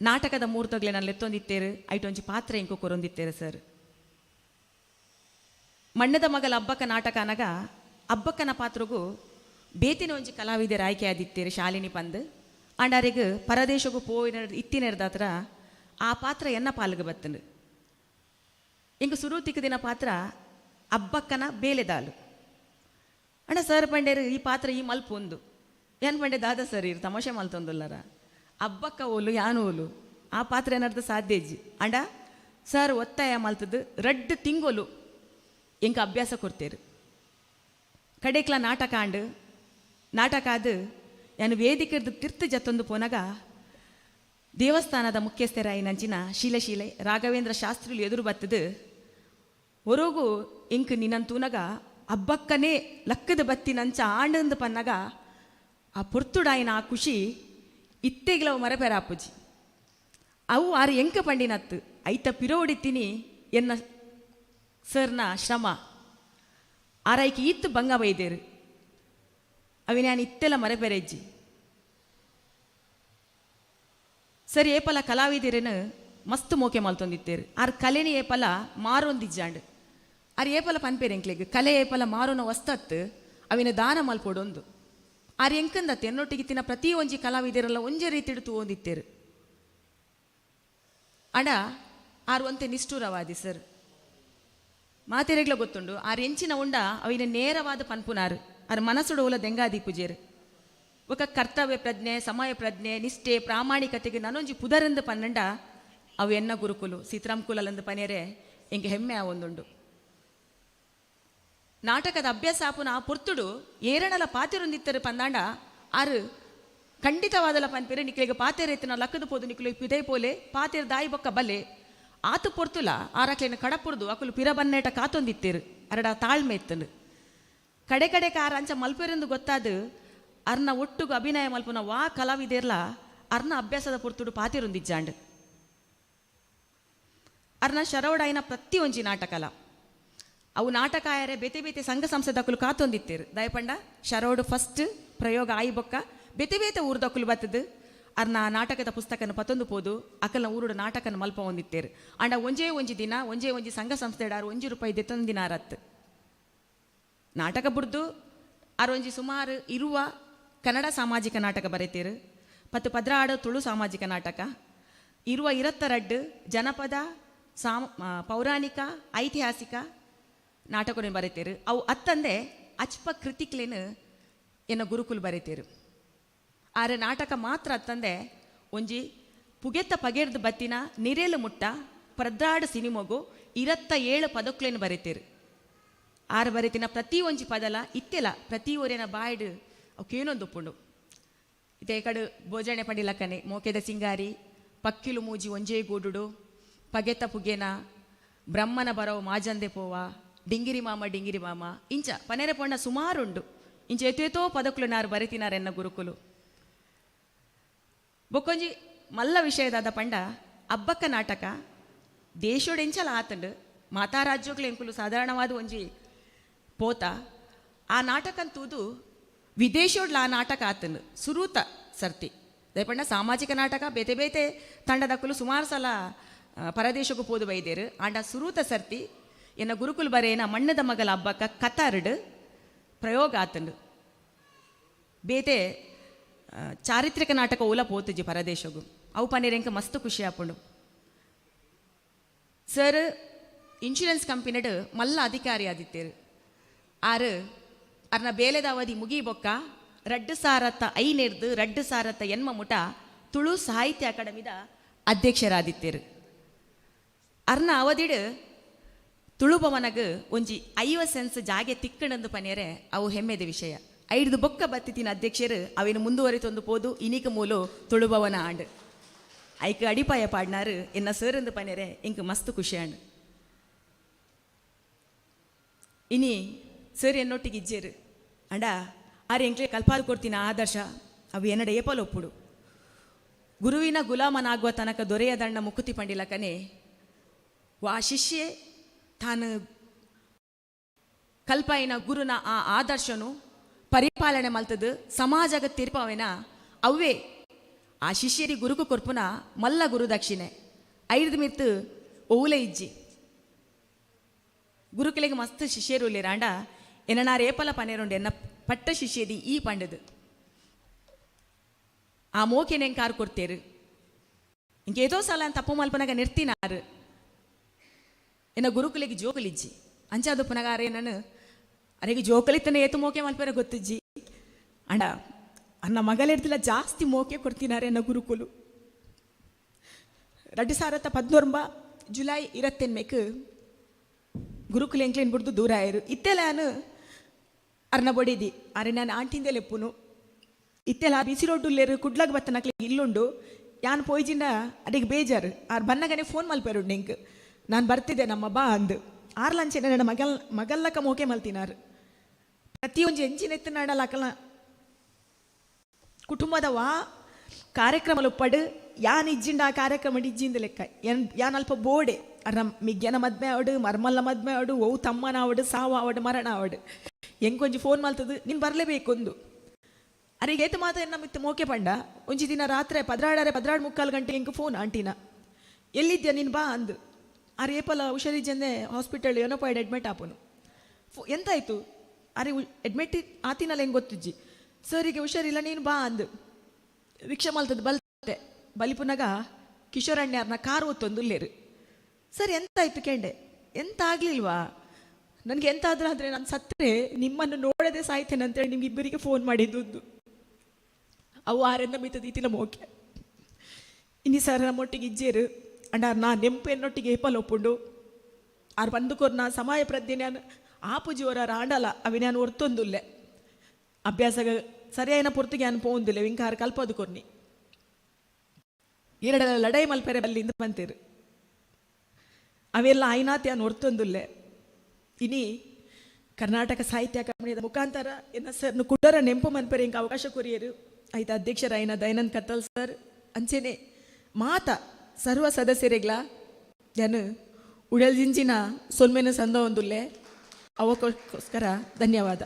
ನಾಟಕದ ಮೂರ್ತಗ್ಲೆ ನಾನು ಲೆತ್ತೊಂದಿತ್ತೇರು ಐಟೊಂಜಿ ಪಾತ್ರ ಇಂಕು ಕೊರೊಂದಿತ್ತೇರು ಸರ್. ಮಣ್ಣದ ಮಗಲ ಅಬ್ಬಕ್ಕ ನಾಟಕ ಅನಗ ಅಬ್ಬಕ್ಕನ ಪಾತ್ರಗೂ ಬೇತಿನ ಒಂಜಿ ಕಲಾವಿದರ ಆಯ್ಕೆ ಆದಿತ್ತೇರು ಶಾಲಿನಿ ಪಂದ್ ಅಂಡಾರಿಗ ಪರದೇಶಗೂ ಪೋಯಿನ ಇತ್ತಿನೆರ್ದಾತ್ರ ಆ ಪಾತ್ರ ಎನ್ನ ಪಾಲ್ಗೆ ಬತ್ತಂಡು. ಇಂಕ ಸುರು ತಿಕ್ಕದಿನ ಪಾತ್ರ ಅಬ್ಬಕ್ಕನ ಬೇಲೆದಾಲು. ಅಣ್ಣ ಸರ್ ಪಂಡೇರು ಈ ಪಾತ್ರ ಈ ಮಲ್ಪ ಒಂದು ಏನ್ ಪಂಡೆ ದಾದಾ ಸರ್ ಇರು ತಮಾಷೆ ಮಲ್ತೊಂದುಲ್ಲರ ಅಬ್ಬಕ್ಕ ಓಲು ಯಾನು ಓಲು ಆ ಪಾತ್ರ ಏನಾರ್ದು ಸಾಧ್ಯ ಇಜ್ಜಿ. ಅಂಡ ಸರ್ ಒತ್ತಾಯ ಮಲ್ತದ್ದು ರಡ್ಡು ತಿಂಗೋಲು ಎಂಕ ಅಭ್ಯಾಸ ಕೊಡ್ತೇರು. ಕಡೇಕ್ಲ ನಾಟಕ ಆಂಡು ನಾಟಕ ಅದು ಯಾನು ವೇದಿಕೆರ್ದು ತಿರ್ತು ಜತ್ತೊಂದು ಪೋನಾಗ ದೇವಸ್ಥಾನದ ಮುಖ್ಯಸ್ಥರಾಯಿ ನಂಚಿನ ಶೀಲಶೀಲೆ ರಾಘವೇಂದ್ರ ಶಾಸ್ತ್ರಿಲು ಎದುರು ಬತ್ತದು ಹೊರಗು ಇಂಕ್ ನಿನ್ನಂತೂನಗ ಅಬ್ಬಕ್ಕನೇ ಲಕ್ಕದ ಬತ್ತಿ ನಂಚ ಆಂಡಂದು ಪನ್ನಗ ಆ ಪೊರ್ತುಡಾಯಿನ ಆ ಖುಷಿ ಇತ್ತೆಗ್ಲವು ಮರಪೆರಾಪುಜಿ. ಅವು ಆರು ಎಂಕ ಪಂಡಿನತ್ತು ಐತ ಪಿರೋಡಿತ್ತೀನಿ ಎನ್ನ ಸರ್ನ ಶ್ರಮ ಆರೈಕೆ ಇತ್ತು ಬಂಗ ಬೈದೇರು ಅವಿ ನಾನು ಇತ್ತೆಲ್ಲ ಮರೆಪೆರೆಜ್ಜಿ. ಸರಿ ಏಪಲ ಕಲಾವಿದರೇನು ಮಸ್ತ್ ಮೋಕೆ ಮಲ್ತೊಂದಿತ್ತೇರು ಆರ್ ಕಲೆನಿ ಏಪಲ ಮಾರೊಂದಿಜ್ಜಾಂಡ್ ಆರ್ ಏಪಲ ಪನ್ಪೇರು ಎಂಕ್ಲೆಗ್ ಕಲೆ ಏಪಲ ಮಾರೋನ ವಸ್ತತ್ತು ಅವಿನ ದಾನ ಮಲ್ಪೊಡೊಂದು ಆರ್ ಎಂಕಂದತ್ತೆ ಎನ್ನೊಟ್ಟಿಗೆ ತಿನ್ನ ಪ್ರತಿ ಒಂಜಿ ಕಲಾವಿದರೆಲ್ಲ ಒಂಜೆ ರೀತಿಡು ತೂವೊಂದಿತ್ತೇರು. ಅಡ ಆರ್ ಒಂತೆ ನಿಷ್ಠುರವಾದಿ ಸರ್ ಮಾತೆರೆಗ್ಲ ಗೊತ್ತುಂಡು ಆರ್ ಎಂಚಿನ ಉಂಡ ಅವಿನ ನೇರವಾದ ಪನ್ಪುನಾರು ಆರ್ ಮನಸ್ಸುಡು ಉಲ ದೆಂಗಾದಿ ಪೂಜೇರು ఒక ಕರ್ತವ್ಯ ಪ್ರಜ್ಞೆ ಸಮಯ ಪ್ರಜ್ಞೆ ನಿಷ್ಠೆ ಪ್ರಾಮಾಣಿಕತೆಗೆ ನಾನೊಂಜಿ ಪುದರಂದು ಪನ್ನಂಡ ಅವು ಎನ್ನ ಗುರುಕುಲು ಸೀತಾರಾಮ್ ಕುಲಲಂದು ಪನೇರೆ ಎಂಗೆ ಹೆಮ್ಮೆ ಆ ಒಂದುಂಡು. ನಾಟಕದ ಅಭ್ಯಾಸ ಆಪುನ ಆ ಪೊರ್ತುಡು ಏರಣಲ ಪಾತಿರೊಂದಿತ್ತರು ಪಂದಾಂಡ ಆರು ಖಂಡಿತವಾದಲ ಪನ್ಪೇರೆ ನಿಕ್ಲೆಗೆ ಪಾತೆರೆತ್ತಿನ ಲಕ್ಕದ ಪೋದು ನಿಕ್ಲು ಪಿದೈ ಪೋಲೆ ಪಾತೆರ್ ದಾಯಿ ಬೊಕ್ಕ ಬಲೆ ಆತು ಪೊರ್ತುಲ ಆರಕ್ಲೇನ ಕಡಪುರ್ದು ಅಕುಲು ಪಿರ ಬನ್ನೇಟ ಕಾತೊಂದಿತ್ತೇರು ಅರಡ ತಾಳ್ಮೆ ಇತ್ತನು. ಕಡೆ ಕಡೆ ಕಾರ ಅಂಚ ಮಲ್ಪೆರೆಂದು ಗೊತ್ತಾದು ಅರ್ನ ಒಟ್ಟುಗು ಅಭಿನಯ ಮಲ್ಪುನ ವಾ ಕಲಾವಿದೆರ್ಲ ಅರ್ನ ಅಭ್ಯಾಸದ ಪೊರ್ತುಡು ಪಾತಿರೊಂದಿಜ್ಜಾಂಡ್. ಅರ್ನ ಶರವಡಾಯಿನ ಪ್ರತಿ ಒಂಜಿ ನಾಟಕಲ ಅವು ನಾಟಕ ಆಯರೆ ಬೇತೆ ಬೇತೆ ಸಂಘ ಸಂಸ್ಥೆದಕ್ಕಲು ಕಾತೊಂದಿತ್ತೇರು. ದಯಪಂಡ ಶರವಡು ಫಸ್ಟ್ ಪ್ರಯೋಗ ಆಯಿ ಬೊಕ್ಕ ಬೇತೆ ಬೇತೆ ಊರ್ದಕ್ಕಲು ಬತ್ತದು ಅರ್ನ ನಾಟಕದ ಪುಸ್ತಕನ ಪತ್ತೊಂದು ಪೋದು ಅಕಲ್ನ ಊರುಡು ನಾಟಕನ ಮಲ್ಪ ಹೊಂದಿತ್ತೇರು. ಅಂಡ ಒಂಜೇ ಒಂಜಿ ದಿನ ಒಂಜೇ ಒಂಜಿ ಸಂಘ ಸಂಸ್ಥೆಡಾರು 1 ರೂಪಾಯಿ ದೆತ್ತೊಂದು ದಿನ ಅರತ್ತು ನಾಟಕ ಬುಡ್ದು ಆರೊಂಜಿ ಸುಮಾರು ಇರುವ ಕನ್ನಡ ಸಾಮಾಜಿಕ ನಾಟಕ ಬರೀತೀರು 10 16 ತುಳು ಸಾಮಾಜಿಕ ನಾಟಕ ಇರುವ 22 ಜನಪದ ಪೌರಾಣಿಕ ಐತಿಹಾಸಿಕ ನಾಟಕವನ್ನು ಬರೀತೀರು. ಅವು ಅತ್ತಂದೆ ಅಚ್ಪ ಕೃತಿಕ್ಲೇನು ಎನ್ನ ಗುರುಕುಲು ಬರೀತೀರು. ಆರೆ ನಾಟಕ ಮಾತ್ರ ಅತ್ತಂದೆ ಒಂಜಿ ಪುಗೆತ್ತ ಪಗೆರ್ದು ಬತ್ತಿನ ನಿರೇಲು ಮುಟ್ಟ ಪ್ರದ್ರಾಡು ಸಿನಿಮಗು 27 ಪದಕ್ಲೇನು ಬರೀತೀರು. ಆರು ಬರೀತಿನ ಪ್ರತಿ ಒಂಜಿ ಪದಲ ಇತ್ತೆಲ ಪ್ರತಿ ಒರೇನ ಬಾಯ್ಡು ಅವಕ್ಕೇನೊಂದು ಉಪ್ಪುಂಡು. ಇತ್ತೆ ಕಡು ಭೋಜನೆ ಪಂಡಿಲಕ್ಕನೆ ಮೋಕೆದ ಸಿಂಗಾರಿ ಪಕ್ಕಿಲು ಮೂಜಿ ಒಂಜೇ ಗೂಡುಡು ಪಗೆತ ಪುಗೆನ ಬ್ರಹ್ಮನ ಬರವು ಮಾಜಂದೆ ಪೋವ ಡಿಂಗಿರಿ ಮಾಮ ಡಿಂಗಿರಿ ಮಾಮ ಇಂಚ ಪನೆರೆ ಪೊಂಡ ಸುಮಾರುಂಡು. ಇಂಚ ಎತ್ತೇತೋ ಪದಕುಲು ನಾರು ಬರಿತಿನಾರೆನ್ನ ಗುರುಕುಲು. ಬೊಕ್ಕೊಂಜಿ ಮಲ್ಲ ವಿಷಯದಾದ ಪಂಡ ಅಬ್ಬಕ್ಕ ನಾಟಕ ದೇಶೋಡೆಂಚಲ ಆತಂಡು ಮಾತಾ ರಾಜ್ಯೋಗ್ಲು ಎಂಕುಲು ಸಾಧಾರಣವಾದ ಒಂಜಿ ಪೋತ ಆ ನಾಟಕಂತೂದು ವಿದೇಶೋಡ್ಲ ಆ ನಾಟಕ ಆತಂಡು ಸುರೂತ ಸರ್ತಿ. ದಯಪಂಡ ಸಾಮಾಜಿಕ ನಾಟಕ ಬೇತೆ ಬೇತೆ ತಂಡದಕ್ಕಲು ಸುಮಾರು ಸಲ ಪರದೇಶಕ್ಕೂ ಪೋದು ಬೈದೇರು. ಆಂಡ ಸುರೂತ ಸರ್ತಿ ಎನ್ನ ಗುರುಕುಲು ಬರೇನ ಮಣ್ಣದ ಮಗಲ ಹಬ್ಬಕ್ಕ ಕತಾರ್ಡ್ ಪ್ರಯೋಗ ಆತಂಡು. ಬೇತೆ ಚಾರಿತ್ರಿಕ ನಾಟಕ ಓಲ ಪೋತುಜಿ ಪರದೇಶಗು ಅವು ಪನ್ನೀರೆಂಕ ಮಸ್ತ್ ಖುಷಿ ಆಪುಂಡು. ಸರ್ ಇನ್ಶೂರೆನ್ಸ್ ಕಂಪನಿಡ್ ಮಲ್ಲ ಅಧಿಕಾರಿ ಆದಿತ್ತೇರು. ಆರು ಅರ್ನ ಬೇಲೆದ ಅವಧಿ ಮುಗಿ ಬೊಕ್ಕ 2005 2008 ಮುಟ ತುಳು ಸಾಹಿತ್ಯ ಅಕಾಡೆಮಿದ ಅಧ್ಯಕ್ಷರಾದಿತ್ತೇರು. ಅರ್ನ ಅವಧಿಡ್ ತುಳುಭವನಗ್ ಒಂಜಿ 50 ಸೆನ್ಸ್ ಜಾಗೆ ತಿಕ್ಕಣಂದು ಪನಿಯರೆ ಅವು ಹೆಮ್ಮೆದ ವಿಷಯ. ಐದು ಬೊಕ್ಕ ಬತ್ತಿತಿನ ಅಧ್ಯಕ್ಷರು ಅವಿನ ಮುಂದುವರಿತೊಂದು ಪೋದು ಇನಿಕ ಮೂಲು ತುಳುಭವನ ಆಂಡ್. ಐಕ್ ಅಡಿಪಾಯ ಪಾಡ್ನಾರು ಎನ್ನ ಸರಂದು ಪನಿಯರೆ ಇಂಕ್ ಮಸ್ತ್ ಖುಷಿ ಆಂಡ್. ಇನಿ ಸರ್ ಎನ್ನೊಟ್ಟಿಗೆ ಇಜ್ಜೇರು ಅಂಡ ಆರ್ ಎಂಕ್ಲೆ ಕಲ್ಪಾದು ಕೊಡ್ತೀನ ಆದರ್ಶ ಅವು ಎನ್ನಡ ಏಪಲ್ ಒಪ್ಪುಡು. ಗುರುವಿನ ಗುಲಾಮನಾಗುವ ತನಕ ದೊರೆಯದಣ್ಣ ಮುಕುತಿ ಪಂಡಿಲಕನೆ ವಾ ಶಿಷ್ಯೆ ತಾನು ಕಲ್ಪಾಯಿನ ಗುರುನ ಆ ಆದರ್ಶನು ಪರಿಪಾಲನೆ ಮಲ್ತದು ಸಮಾಜಗ ತಿರ್ಪವೇನ ಅವೇ ಆ ಶಿಷ್ಯರಿ ಗುರುಕು ಕೊರ್ಪುನ ಮಲ್ಲ ಗುರು ದಕ್ಷಿಣೆ. ಐದು ಮಿತ್ತು ಒವುಲೆ ಇಜ್ಜಿ ಗುರುಕುಲೆಗೆ ಮಸ್ತ್ ಶಿಷ್ಯರು ಉಲ್ಲೇರಾಂಡ ಎನ್ನ ರೇಪಲ ಪನೇರುಂಡು ಎನ್ನ ಪಟ್ಟ ಶಿಷ್ಯದಿ ಈ ಪಂಡದು ಆ ಮೋಕೆನೆಂ ಕಾರ್ ಕೊಡ್ತೇರು. ಇಂಕೇದೋ ಸಲ ತಪ್ಪು ಮಲ್ಪನಾಗ ನಿರ್ತಿನಾರು ಎನ್ನ ಗುರುಕುಲೆಗೆ ಜೋಕುಲಿಜ್ಜಿ ಅಂಚಾದು ಪುನಗಾರೆ ನಾನು ಅರೆಗೆ ಜೋಕಲಿತ್ತನ ಏತು ಮೋಕೆ ಮಲ್ಪರ ಗೊತ್ತಿಜ್ಜಿ ಅಂಡ ಅನ್ನ ಮಗಲಿರ್ದಿಲ್ಲ ಜಾಸ್ತಿ ಮೋಕೆ ಕೊಡ್ತಿನಾರೆ ಎನ್ನ ಗುರುಕುಲು. 2019 ಜುಲೈ ಇರತ್ತೆನ್ಮೇಕ್ ಗುರುಕುಲು ಎಂಕ್ಲೇನ್ ಬಿಡ್ದು ದೂರ ಆಯರು. ಇತ್ತೆಲ್ಲ ನಾನು ಅರ್ನ ಬೊಡಿದಿ ಅರೆ ನಾನು ಆಂಟಿಂದೆ ಲೆಪ್ಪುನು ಇತ್ತೆಲ್ಲ ಬಿಸಿ ರೋಡ್ಡುಲ್ಲೇರು ಕುಡ್ಲಾಗ ಬತ್ತನಕ್ಲೆ ಇಲ್ಲುಂಡು ಯಾನ್ ಪೋಯ್ಜಿಂಡ ಅಡಿಗೆ ಬೇಜಾರು ಆರ್ ಬನ್ನಗನೆ ಫೋನ್ ಮಲ್ಪೇರು ನಿಂಕ್ ನಾನು ಬರ್ತಿದ್ದೆ ನಮ್ಮ ಬಾ ಅಂದು ಆರ್ಲಂಚೆ ನನ್ನ ಮಗಲ್ ಮಗಲ್ಲಕ ಮೋಕೆ ಮಲ್ತಿನಾರು. ಪ್ರತಿಯೊಂದು ಎಂಚಿನ ಎತ್ತಿನಾಡಲ್ಲ ಅಕಲ ಕುಟುಂಬದ ವಾ ಕಾರ್ಯಕ್ರಮ ಪಡು ಯಾನ್ ಇಜ್ಜಿಂಡ ಆ ಕಾರ್ಯಕ್ರಮ ಇಜ್ಜಿಂದ ಲೆಕ್ಕ ಎನ್ ಯಾನ್ ಅಲ್ಪ ಬೋಡೆ ಅರ್ನ ಮಿಗ್ಯನ ಮದ್ಮೆ ಆವಡು ಮರ್ಮಲ್ಲ ಮದ್ಮೆ ಆವಡು ಓ ತಮ್ಮನ ಆವಡು ಸಾವು ಆವಡು ಮರಣ ಆವಡು ಎಂಕೊಂಜಿ ಫೋನ್ ಮಲ್ತದು ನೀನು ಬರಲೇಬೇಕು ಒಂದು ಅರೆಗೆ ಏತು ಮಾತ ಎನ್ನ ಮಿತ್ತು ಮೋಕೆ ಪಂಡ ಒಂಜಿ ದಿನ ರಾತ್ರಿ 12:45 ಗಂಟೆ ಎಂಕ್ ಫೋನ್ ಆಂಟಿನ ಎಲ್ಲಿದ್ಯಾ ನೀನು ಬಾ ಅಂದು ಆರ್ ಏಪಲ ಹುಷಾರಿಜ್ಜಂದೆ ಹಾಸ್ಪಿಟಲ್ ಏನೋ ಪಾಯ್ಡ್ ಅಡ್ಮಿಟ್ ಆಪನು ಎಂತಾಯ್ತು ಅರೆ ಅಡ್ಮಿಟ್ ಆತಿನಲ್ಲ ಹೆಂಗೆ ಗೊತ್ತಿಜ್ಜಿ ಸರಿಗೆ ಹುಷಾರಿಲ್ಲ ನೀನು ಬಾ ಅಂದು ರಿಕ್ಷಾ ಮಲ್ತದ್ದು ಬಲ್ತೆ ಬಲಿಪುನಗ ಕಿಶೋರಣ್ಯಾರ್ನ ಕಾರ್ ಒತ್ತೊಂದು ಉಲ್ಲೇರು. ಸರ್ ಎಂತಾಯ್ತು ಕೇಂಡೆ ಎಂತ ಆಗ್ಲಿಲ್ವಾ ನನಗೆ ಎಂತಾದ್ರೂ ಆದರೆ ನಾನು ಸತ್ತರೆ ನಿಮ್ಮನ್ನು ನೋಡದೆ ಸಾಯ್ತೇನೆ ಅಂತೇಳಿ ನಿಮ್ಗೆ ಇಬ್ಬರಿಗೆ ಫೋನ್ ಮಾಡಿದ್ದು. ಅವು ಆರೆಂದ ಮಿತ್ತದ ಈತಿನ ಮೋಕೆ ಇನಿ ಸರ್ ನಮ್ಮೊಟ್ಟಿಗೆ ಇಜ್ಜೇರು ಅಂಡ ನಾ ನೆಂಪು ಎನ್ನೊಟ್ಟಿಗೆ ಏಪಲ್ ಒಪ್ಪುಂಡು ಆರ್ ಬಂದುಕೊರ್ ನಾ ಸಮಯ ಪ್ರಜ್ಞೆ ನಾನು ಆಪುಜಿವರ ಆಂಡಲ ಅವಿ ನಾನು ಒರ್ತೊಂದುಲ್ಲೆ ಅಭ್ಯಾಸ ಸರಿಯಾಯಿನ ಪೊರ್ತುಗೆ ನಾನು ಪೋಂದಿಲ್ಲ ವಿಂಕಾರ ಕಲ್ಪದು ಕೊರ್ನಿ ಎರಡಲ್ಲ ಲಡೈ ಮಲ್ಪೆರೆ ಬಲ್ಲಿಂದ ಬಂತೇರು ಅವೆಲ್ಲ ಆಯ್ನಾತಿ ನಾನು ಒರ್ತೊಂದುಲ್ಲೆ. ಇನಿ ಕರ್ನಾಟಕ ಸಾಹಿತ್ಯ ಅಕಾಡೆಮಿದ ಮುಖಾಂತರ ಎನ್ನ ಸರ್ ಕುಡರ ನೆಂಪು ಮನ್ಪೆರೆ ಇಂಕ ಅವಕಾಶ ಕೊರಿಯರು ಆಯ್ತು ಅಧ್ಯಕ್ಷರಾಯಿನ ದಯಾನಂದ್ ಕತ್ತಲ್ ಸರ್ ಅಂಚೆನೆ ಮಾತ ಸರ್ವ ಸದಸ್ಯರಿಗ್ಲ ಜನ ಉಡಲ್ಜಿಂಚಿನ ಸೊಲ್ಮೆನ ಸಂದ ಒಂದುಲ್ಲೆ ಅವಕ್ಕೋಸ್ಕರ ಧನ್ಯವಾದ.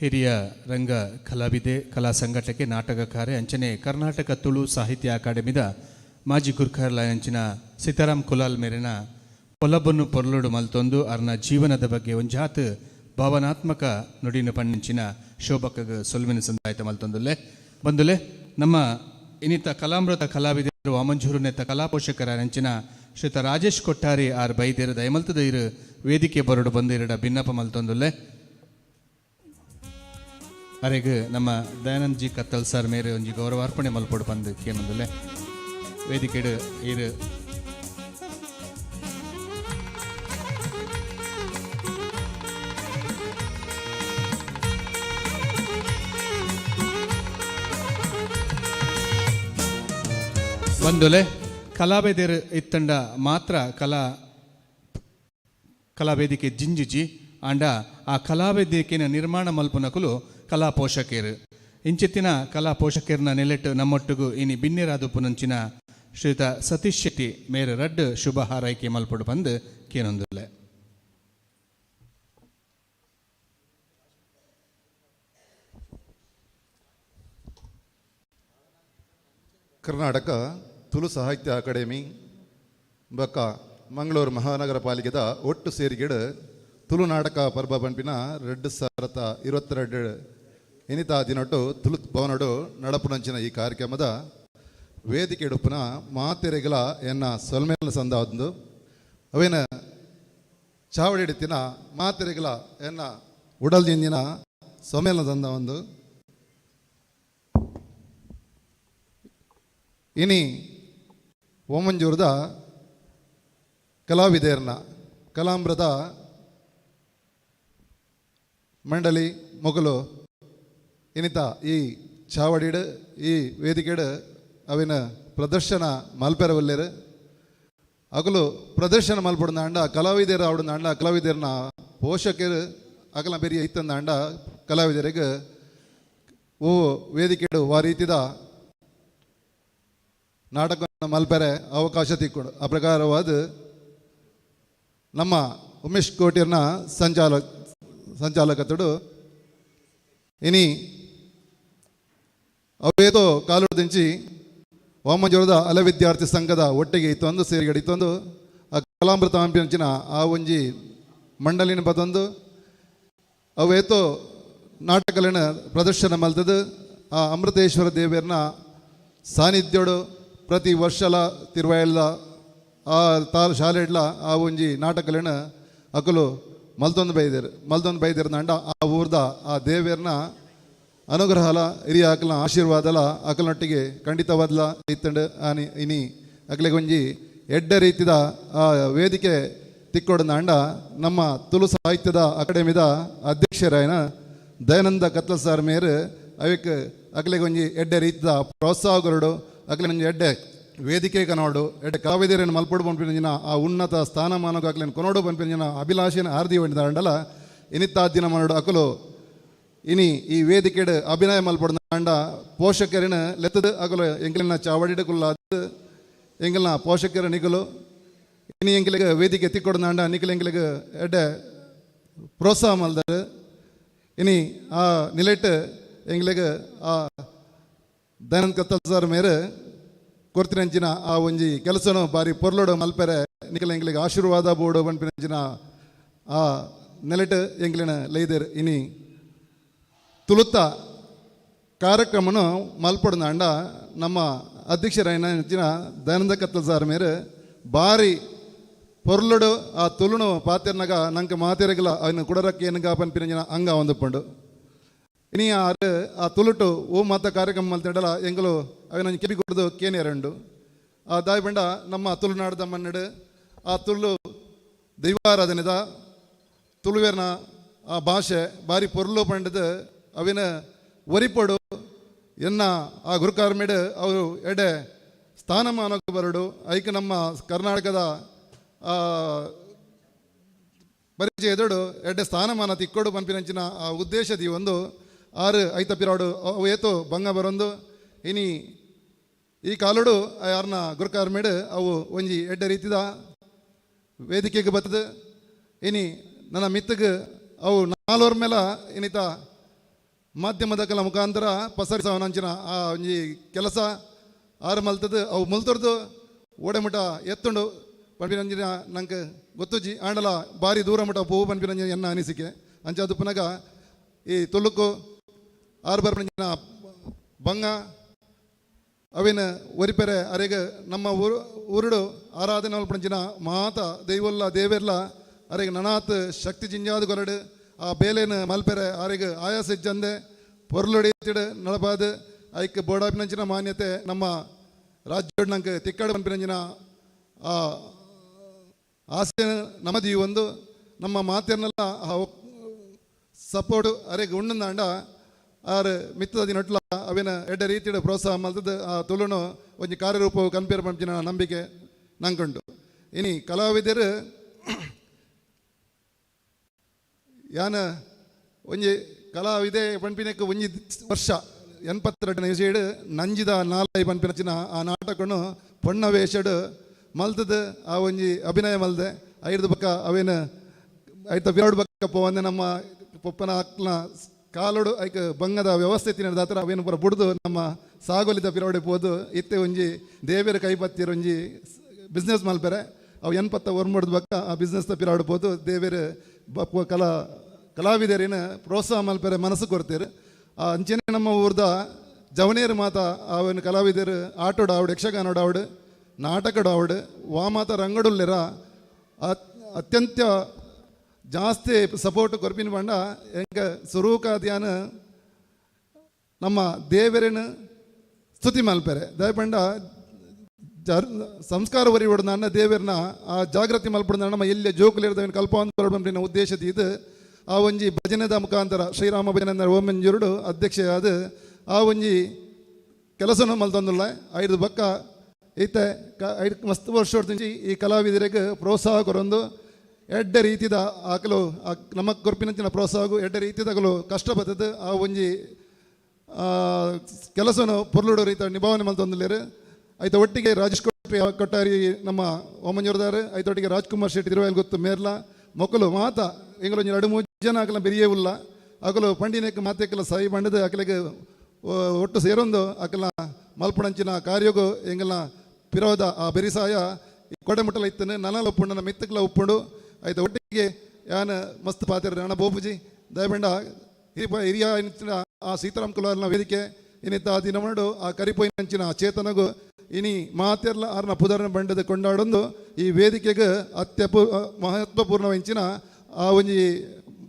ಹಿರಿಯ ರಂಗ ಕಲಾವಿದೆ, ಕಲಾ ಸಂಘಟಕೆ, ನಾಟಕಕಾರೆ ಅಂಚನೆ ಕರ್ನಾಟಕ ತುಳು ಸಾಹಿತ್ಯ ಅಕಾಡೆಮಿದ ಮಾಜಿ ಗುರ್ಖಾರ್ಲ ಅಂಚಿನ ಸೀತಾರಾಮ್ ಕುಲಾಲ್ ಮೇರಿನ ಪೊಲಬನ್ನು ಪೊರ್ಲುಡು ಮಲ್ತೊಂದು ಅರ್ನ ಜೀವನದ ಬಗ್ಗೆ ಒಂಜಾತ್ ಭಾವನಾತ್ಮಕ ನುಡಿನ ಪಣ್ಣಿಂಚಿನ ಶೋಭಕಗ ಸೊಲ್ವಿನ ಸಂದಾಯತ ಮಲ್ತೊಂದುಲ್ಲೆ ಬಂದುಲೆ. ನಮ್ಮ ಇನ್ನಿತ ಕಲಾಮೃತ ಕಲಾವಿದರು ವಾಮಂಜೂರು ನೆತ್ತ ಕಲಾ ಪೋಷಕರ ಅಂಚಿನ ಶ್ರೀತ ರಾಜೇಶ್ ಕೊಟ್ಟಾರಿ ಆರ್ ಬೈದೇರು ದಯಮಲ್ತದ ಇರು ವೇದಿಕೆ ಬರಡು ಬಂದಿರಡ ಭಿನ್ನಪ ಮಲ್ತೊಂದುಲ್ಲೆ. ಅರೆಗ್ ನಮ್ಮ ದಯಾನಂದ್ ಜಿ ಕತ್ತಲ್ ಸರ್ ಮೇರೆ ಒಂಜಿ ಗೌರವಾರ್ಪಣೆ ಮಲ್ಪೊಡು ಪಂದು ಕೇನೊಂದುಲ್ಲೆ ವೇದಿಕೆಡು ಇರು. ಬಂದುಲೆ ಕಲಾವೇದಿರು ಇತ್ತಂಡ ಮಾತ್ರ ಕಲಾವೇದಿಕೆ ಜಿಂಜಿಜಿ ಆಂಡ ಆ ಕಲಾವೇದಿಕೆನ ನಿರ್ಮಾಣ ಮಲ್ಪುನಕುಲು ಕಲಾ ಪೋಷಕರು ಇಂಚಿತ್ತಿನ ಕಲಾ ಪೋಷಕರ್ನ ನೆಲೆಟ್ಟು ನಮ್ಮೊಟ್ಟಿಗೂ ಇನಿ ಬಿನ್ನಿರಾದು ಪುನಂಚಿನ ಶ್ರೀಯುತ ಸತೀಶ್ ಶೆಟ್ಟಿ ಮೇರೆ ರಡ್ಡು ಶುಭ ಹಾರೈಕೆ ಮಲ್ಪೊಡು ಬಂದು ಕೇನೊಂದುಲ್ಲೆ. ಕರ್ನಾಟಕ ತುಳು ಸಾಹಿತ್ಯ ಅಕಾಡೆಮಿ ಬೊಕ್ಕ ಮಂಗಳೂರು ಮಹಾನಗರ ಪಾಲಿಕೆದ ಒಟ್ಟು ಸೇರಿಗೆಡು ತುಳು ನಾಟಕ ಪರ್ಬ ಪನ್ಪಿನ 2022 ಇನಿತ ದಿನೊಟ್ಟು ತುಳು ಭವನಡು ನಡಪುನಂಚಿನ ಈ ಕಾರ್ಯಕ್ರಮದ ವೇದಿಕೆ ಉಡುಪುನ ಮಾತೆರೆಗಳ ಎನ್ನ ಸೊಲ್ಮೇಲ ಸಂದಾವೊಂದು ಅವೇನ ಚಾವಡಿ ಹಿಡಿತಿನ ಮಾತೆರೆಗಳ ಎನ್ನ ಉಡಲ್ ದಿಂಜಿನ ಸೊಮೇಲ ಸಂದ ಒಂದು ಇನಿ ಓಮಂಜೂರದ ಕಲಾವಿದೆಯರ್ನ ಕಲಾಂಬ್ರದ ಮಂಡಳಿ ಮೊಗಲು ಇನಿತ ಈ ಚಾವಡಿಡು ಈ ವೇದಿಕೆಡು ಅವಿನ ಪ್ರದರ್ಶನ ಮಲ್ಪೆರವಲ್ಲೇರು ಅಗಲು ಪ್ರದರ್ಶನ ಮಲ್ಪಡ್ದ ಅಂಡ ಕಲಾವಿದರ ಅವಡದ ಅಂಡ ಕಲಾವಿದರನ ಪೋಷಕರು ಅಗಲ ಬೇರೆ ಇತ್ತಂದ ಅಂಡ ಕಲಾವಿದರಿಗೆ ಓ ವೇದಿಕೆಡು ವಾ ರೀತಿದ ನಾಟಕ ಮಲ್ಪೆರೆ ಅವಕಾಶ ತಿಕ್ಕೊಂಡು ಆ ಪ್ರಕಾರವಾದ ನಮ್ಮ ಉಮೇಶ್ ಕೋಟಿಯರ್ನ ಸಂಚಾಲಕತುಡು ಇನಿ ಅವೇದೋ ಕಾಲುದಿಂಚಿ ವಾಮಂಜೂರದ ಅಲ ವಿದ್ಯಾರ್ಥಿ ಸಂಘದ ಒಟ್ಟಿಗೆ ಇತ್ತೊಂದು ಸೇರಿಗಡೆ ಇತ್ತೊಂದು ಆ ಕಲಾಮೃತ ಅಂಪಿನಂಚಿನ ಆ ಒಂಜಿ ಮಂಡಲಿನ ಪದೊಂದು ಅವೇತೋ ನಾಟಕಲಿನ ಪ್ರದರ್ಶನ ಮಲ್ತದು ಆ ಅಮೃತೇಶ್ವರ ದೇವಿಯರ್ನ ಸಾನ್ನಿಧ್ಯೋಡು ಪ್ರತಿ ವರ್ಷಲ ತಿರುವಾಯಲ್ದ ಆ ತಾಲ್ ಶಾಲೆಡ್ಲ ಆ ಒಂಜಿ ನಾಟಕಲಿನ ಅಕಲು ಮಲ್ತೊಂದು ಬೈದೇರು ಮಲ್ತೊಂದು ಬೈದೇರು ಅಂಡ ಆ ಊರ್ದ ಆ ದೇವಿಯರ್ನ ಅನುಗ್ರಹಲ ಹಿರಿಯ ಅಕಲ್ನ ಆಶೀರ್ವಾದಲ ಅಕಲ್ನೊಟ್ಟಿಗೆ ಖಂಡಿತವಾದ್ಲ ಇತ್ತಂಡು ಆನಿ ಇನಿ ಅಕಲಿಗೆ ಒಂಜಿ ಎಡ್ಡ ರೀತಿದ ಆ ವೇದಿಕೆ ತಿಕ್ಕೊಡನ ಅಂಡ ನಮ್ಮ ತುಳು ಸಾಹಿತ್ಯದ ಅಕಾಡೆಮಿದ ಅಧ್ಯಕ್ಷರಾಯನ ದಯಾನಂದ ಕತ್ಲ ಸಾರ್ ಮೇರು ಅವಕ್ಕೆ ಅಕಲಿಗೆ ಒಂಜಿ ಎಡ್ಡೆ ರೀತಿದ ಪ್ರೋತ್ಸಾಹಗರುಡು ಅಕಲಿಗೆ ಒಂಜಿ ಎಡ್ಡೆ ವೇದಿಕೆ ಕನೋಡು ಎಡ್ಡೆ ಕಲಾವಿದರನ್ನು ಮಲ್ಪೊಡು ಪನ್ಪಿನ ಆ ಉನ್ನತ ಸ್ಥಾನಮಾನಕ್ಕೆ ಅಕಲಿನ ಕೊನೋಡು ಪನ್ಪಿನ ಅಭಿಲಾಷೆನ ಆರ್ದಿ ಹೊಂದಿದ ಇನಿತ್ತಾದಿನ ಮನೋಡು ಅಕಲು ಇನಿ ಈ ವೇದಿಕೆಡ್ ಅಭಿನಯ ಮಲ್ಪೊಡು ಅಂಡ ಪೋಷಕರಿನ ಲೆತ್ತದ ಅಕಲು ಎಂಕಲಿನ ಚಾವಡಿಡ ಕುಲ್ಲಾದ ಎಂಕಲ್ನ ಪೋಷಕರ ನಿಕಲು ಇನಿ ಎಂಕಲಿಗೆ ವೇದಿಕೆ ತಿಕ್ಕೊಡು ಅಂಡ ನಿಕಲು ಎಂಕಲಿಗೆ ಎಡ್ಡೆ ಪ್ರೋತ್ಸಾಹ ಮಲ್ದರು ಇನಿ ಆ ನಿಲೆಟ್ ಎಂಕಲಿಗೆ ಆ ದಯಾನಂದ ಕತ್ತಲ್ ಸರ್ ಮೇರೆ ಕೊರ್ತಿನಂಚಿನ ಆ ಒಂಜಿ ಕೆಲಸನು ಬಾರಿ ಪೊರ್ಲೋಡು ಮಲ್ಪೆರೆ ನಿಕಲ ಎಂಕಲಿಗೆ ಆಶೀರ್ವಾದ ಬೋಡು ಪನ್ಪಿನಂಚಿನ ಆ ನೆಲೆಟ್ ಎಂಕಲಿನ ಲೈದರ್ ಇನಿ ತುಳುತ್ತ ಕಾರ್ಯಕ್ರಮನು ಮಲ್ಪೊಡು ಅಂಡ ನಮ್ಮ ಅಧ್ಯಕ್ಷರಾಯನ ದಯಾನಂದ ಕತ್ತಲ್ ಸಾರ್ ಮೇರೆ ಬಾರಿ ಪೊರ್ಲುಡು ಆ ತುಳುನು ಪಾತೆರ್ನಗ ನಂಗೆ ಮಾತೆರಗಲ ಅವನ ಕುಡರಕ್ಕೆ ಏನಗ ಪನ್ಪಿನಂಚಿನ ಅಂಗ ಒಂದುಪಂಡು ಇನಿ ಆರು ಆ ತುಳುಟು ಓ ಮಾತ ಕಾರ್ಯಕ್ರಮ ಮಲ್ತಿಡಲ ಎಂಗಲು ಅವನ ಕಿವಿ ಕೊಡ್ದು ಕೇನಿಯರಂಡು ಆ ದಾಯಿ ಬಂಡ ನಮ್ಮ ತುಳುನಾಡದ ಮನ್ನಡು ಆ ತುಳು ದೈವಾರಾಧನೆದ ತುಳುವೇರ್ನ ಆ ಭಾಷೆ ಬಾರಿ ಪೊರ್ಲು ಪಂಡದು ಅವಿನ ಒರಿಪೊಡು ಎನ್ನ ಆ ಗುರುಕಾರ್ಮಿಡ್ ಅವರು ಎಡೆ ಸ್ಥಾನಮಾನಕ್ಕೆ ಬರಡು ಐಕ್ ನಮ್ಮ ಕರ್ನಾಟಕದ ಪರಿಚಯದೊಡು ಎಡ್ಡೆ ಸ್ಥಾನಮಾನ ತಿಕ್ಕೊಡು ಪನ್ಪಿನಂಚಿನ ಆ ಉದ್ದೇಶದಿ ಒಂದು ಆರು ಐತ ಪಿರಾಡು ಅವು ಏತು ಬಂಗ ಬರೊಂದು ಇನಿ ಈ ಕಾಲುಡು ಯಾರನ್ನ ಗುರುಕಾರ್ಮಿಡ್ ಅವು ಒಂಜಿ ಎಡ್ಡೆ ರೀತಿದ ವೇದಿಕೆಗೆ ಬರ್ತದೆ ಇನಿ ನನ್ನ ಮಿತ್ತಗೆ ಅವು ನಾಲ್ವರ ಮೇಲೆ ಇನ್ನಿತ ಮಾಧ್ಯಮದ ಕಲ ಮುಖಾಂತರ ಪಸರಿಸವನಂಚಿನ ಆ ಒಂಜಿ ಕೆಲಸ ಆರು ಮಲ್ತದ್ದು ಅವು ಮುಲ್ತರ್ದು ಓಡೆಮುಟ ಎತ್ತುಂಡು ಪನ್ಪಿನಂಚಿನ ನಂಗೆ ಗೊತ್ತುಜಿ ಆಂಡಲ ಬಾರಿ ದೂರ ಮುಟ ಪೋವು ಪನ್ಪಿನಂಚಿನ ಎನ್ನ ಅನಿಸಿಕೆ ಅಂಚಾದು ಪುನಗ ಈ ತುಳುಕು ಆರು ಬರ್ಪಂಚಿನ ಬಂಗ ಅವಿನ ಒರಿಪೆರೆ ಅರೆಗ ನಮ್ಮ ಊರು ಊರುಡು ಆರಾಧನೆ ಮಲ್ಪಂಚಿನ ಮಾತ ದೈವಲ್ಲ ದೇವೆರ್ಲ ಅರೆಗೆ ನನಾತ್ ಶಕ್ತಿ ಜಿಂಜಾದ ಕೊರಡು ಆ ಬೇಲೇನು ಮಲ್ಪೆರೆ ಆರೆಗ್ ಆಯಾಸ ಇಜ್ಜಂದೆ ಪೊರ್ಲೊಡಿ ನಳಪಾದ ಐಕ್ ಬೋಡಾಪಿನಂಚಿನ ಮಾನ್ಯತೆ ನಮ್ಮ ರಾಜ್ಯ ನಂಗೆ ತಿಕ್ಕಡ ಪನ್ಪಿನಂಚಿನ ಆ ಆಸೆ ನಮ್ಮದಿ ಒಂದು ನಮ್ಮ ಮಾತೆರ್ನೆಲ್ಲ ಸಪೋರ್ಟ್ ಅರೆಗ್ ಉಣ್ಣಂದಾಂಡ ಆರು ಮಿತ್ತದ ದಿನಟ್ಲ ಅವಿನ ಎಡ್ಡೆ ರೀತಿಯ ಪ್ರೋತ್ಸಾಹ ಮಲ್ತದ್ದು ಆ ತುಳುನು ಒಂಜಿ ಕಾರ್ಯರೂಪವು ಕನ್ಪೇರ್ ಪಂಪಿನ ನಂಬಿಕೆ ನಂಗುಂಡು. ಇನಿ ಕಲಾವಿದರು ಯಾನ ಒಂಜಿ ಕಲಾವಿದೆ ಪನ್ಪಿನಕ್ಕೆ ಒಂಜಿ ವರ್ಷ 82ನೇ ಇಸೀಡ್ ನಂಜಿದ ನಾಲೈ ಪನ್ಪಿನಚಿನ ಆ ನಾಟಕನು ಪೊಣ್ಣ ವೇಷಡು ಮಲ್ತದ ಆ ಒಂಜಿ ಅಭಿನಯ ಮಲ್ದೆ ಐದು ಬಕ್ಕ ಅವೇನು ಐತ ಬಿರೋಡ್ ಬಕ್ಕ ಪೋವಂದೆ ನಮ್ಮ ಪೊಪ್ಪನ ಅಕ್ನ ಕಾಲೋಡು ಐಕ್ ಬಂಗದ ವ್ಯವಸ್ಥೆ ತಿನ್ನದ ಅವೇನು ಪೂರ ಬುಡ್ದು ನಮ್ಮ ಸಾಗೋಲಿದ ಪಿರೋಡೆ ಪೋದು ಇತ್ತೆ ಒಂಜಿ ದೇವಿಯರ ಕೈ ಪತ್ತಿರ ಒಂಜಿ ಬಿಸ್ನೆಸ್ ಮಲ್ಪೆರೆ ಅವು ಎನ್ಪತ್ತ ಒರ್ಮಡ್ದು ಬಕ್ಕ ಆ ಬಿಸ್ನೆಸ್ ಪಿರಾಡ್ ಪೋದು ದೇವಿಯರ ಬಪ್ಪ ಕಲಾವಿದರಿನ ಪ್ರೋತ್ಸಾಹ ಮಲ್ಪೆರೆ ಮನಸ್ಸು ಕೊಡ್ತೀರು. ಆ ಅಂಚನೆ ನಮ್ಮ ಊರ್ದ ಜವನೇರು ಮಾತ ಅವನ ಕಲಾವಿದರು ಆಟೋಡ ಆವಡ್, ಯಕ್ಷಗಾನೋಡ ಆವಡ್, ನಾಟಕಡ ಆವಡ್, ವಾ ಮಾತ ರಂಗಡುಲ್ಲೆರ ಅತ್ಯಂತ ಜಾಸ್ತಿ ಸಪೋರ್ಟ್ ಕೊರ್ಪಿನ ಪಂಡ ಎಂಕ ಸುರೂಕಾದ್ಯಾನ ನಮ್ಮ ದೇವರೇನು ಸ್ತುತಿ ಮಲ್ಪೆರೆ. ದಯಪಂಡ ಜರ್ ಸಂಸ್ಕಾರ ವರಿ ನನ್ನ ದೇವರನ್ನ ಆ ಜಾಗೃತಿ ಮಲ್ಪಡ ನಮ್ಮ ಎಲ್ಲಿ ಜೋಕುಲಿರ್ದವನ ಕಲ್ಪಾಂತರ ಉದ್ದೇಶದ ಇದು ಆ ಒಂಜಿ ಭಜನೆದ ಮುಖಾಂತರ ಶ್ರೀರಾಮ ಭಜನೆ ಓಮಂಜುರುಡು ಅಧ್ಯಕ್ಷೆಯಾದ ಆ ಒಂಜಿ ಕೆಲಸನು ಮಲ್ತೊಂದುಲ್ಲ. ಐದು ಬಕ್ಕ ಈತೆ ಐದು ಮಸ್ತ್ ವರ್ಷ ಈ ಕಲಾವಿದರಿಗೆ ಪ್ರೋತ್ಸಾಹ ಕೊರೊಂದು ಎಡ್ಡೆ ರೀತಿದ ಆಕಲು ನಮ್ಮ ಕೊರ್ಪಿನಂಚಿನ ಪ್ರೋತ್ಸಾಹಗು ಎಡ್ಡೆ ರೀತಿದಾಗಲು ಕಷ್ಟ ಬರ್ತದೆ ಆ ಒಂಜಿ ಕೆಲಸನು ಪೊರ್ಲುಡು ರೀತ ನಿಭಾವನೆ ಮಲ್ತೊಂದುಲ್ಲೇರು. ಐತ ಒಟ್ಟಿಗೆ ರಾಜೇಶ್ ಕೊಟ್ಟಾರಿ ನಮ್ಮ ಓಮಂಜೂರ್ದಾರ್, ಐತೊಟ್ಟಿಗೆ ರಾಜ್ಕುಮಾರ್ ಶೆಟ್ಟಿ ತಿರುವಾಯಲ್ ಗೊತ್ತು ಮೇರ್ಲ ಮೊಕ್ಕಲು ಮಾತ ಎಂಗಳು ಎರಡು ಮೂರು ಜನ ಅಕಲ ಬೆರಿಯೇ ಉಲ್ಲ ಅಕಲು ಪಂಡಿನಕ್ಕೆ ಮಾತೆಕ್ಕೆಲ್ಲ ಸಾಯಿ ಬಂಡದ ಅಕಲಿಗೆ ಒಟ್ಟು ಸೇರೊಂದು ಅಕಲ ಮಲ್ಪಣಂಚಿನ ಕಾರ್ಯಗು ಎಂಗಲ ಪಿರೋದ ಆ ಬೆರಿಸಾಯ ಕೊಡೆ ಮುಟ್ಟಲ ಇತ್ತನೆ ನನಲ ಉಪ್ಪುಂಡು ನನ್ನ ಮಿತ್ತಕ್ಲ ಉಪ್ಪುಂಡು. ಐತ ಒಟ್ಟಿಗೆ ಯಾನ ಮಸ್ತ್ ಪಾತ್ರ ನಣ ಬೋಪುಜಿ ದಯಬಂಡ ಹಿರಿಯ ಆ ಸೀತಾರಾಮ್ ಕುಲಾರ್ನ ವೇದಿಕೆ ಇನ್ನಿತ್ತ ಆ ದಿನ ಮಾಡು ಆ ಕರಿಪೋಯಿನಂಚಿನ ಚೇತನಗು ಇನಿ ಮಾತೆರ್ಲ ಆರ್ನ ಪುದರ್ನ ಬಂಡದ ಕೊಂಡಾಡೊಂದು ಈ ವೇದಿಕೆಗೆ ಅತ್ಯಪೂ ಮಹತ್ವಪೂರ್ಣ ಇಂಚಿನ ಆ ಒಂಜಿ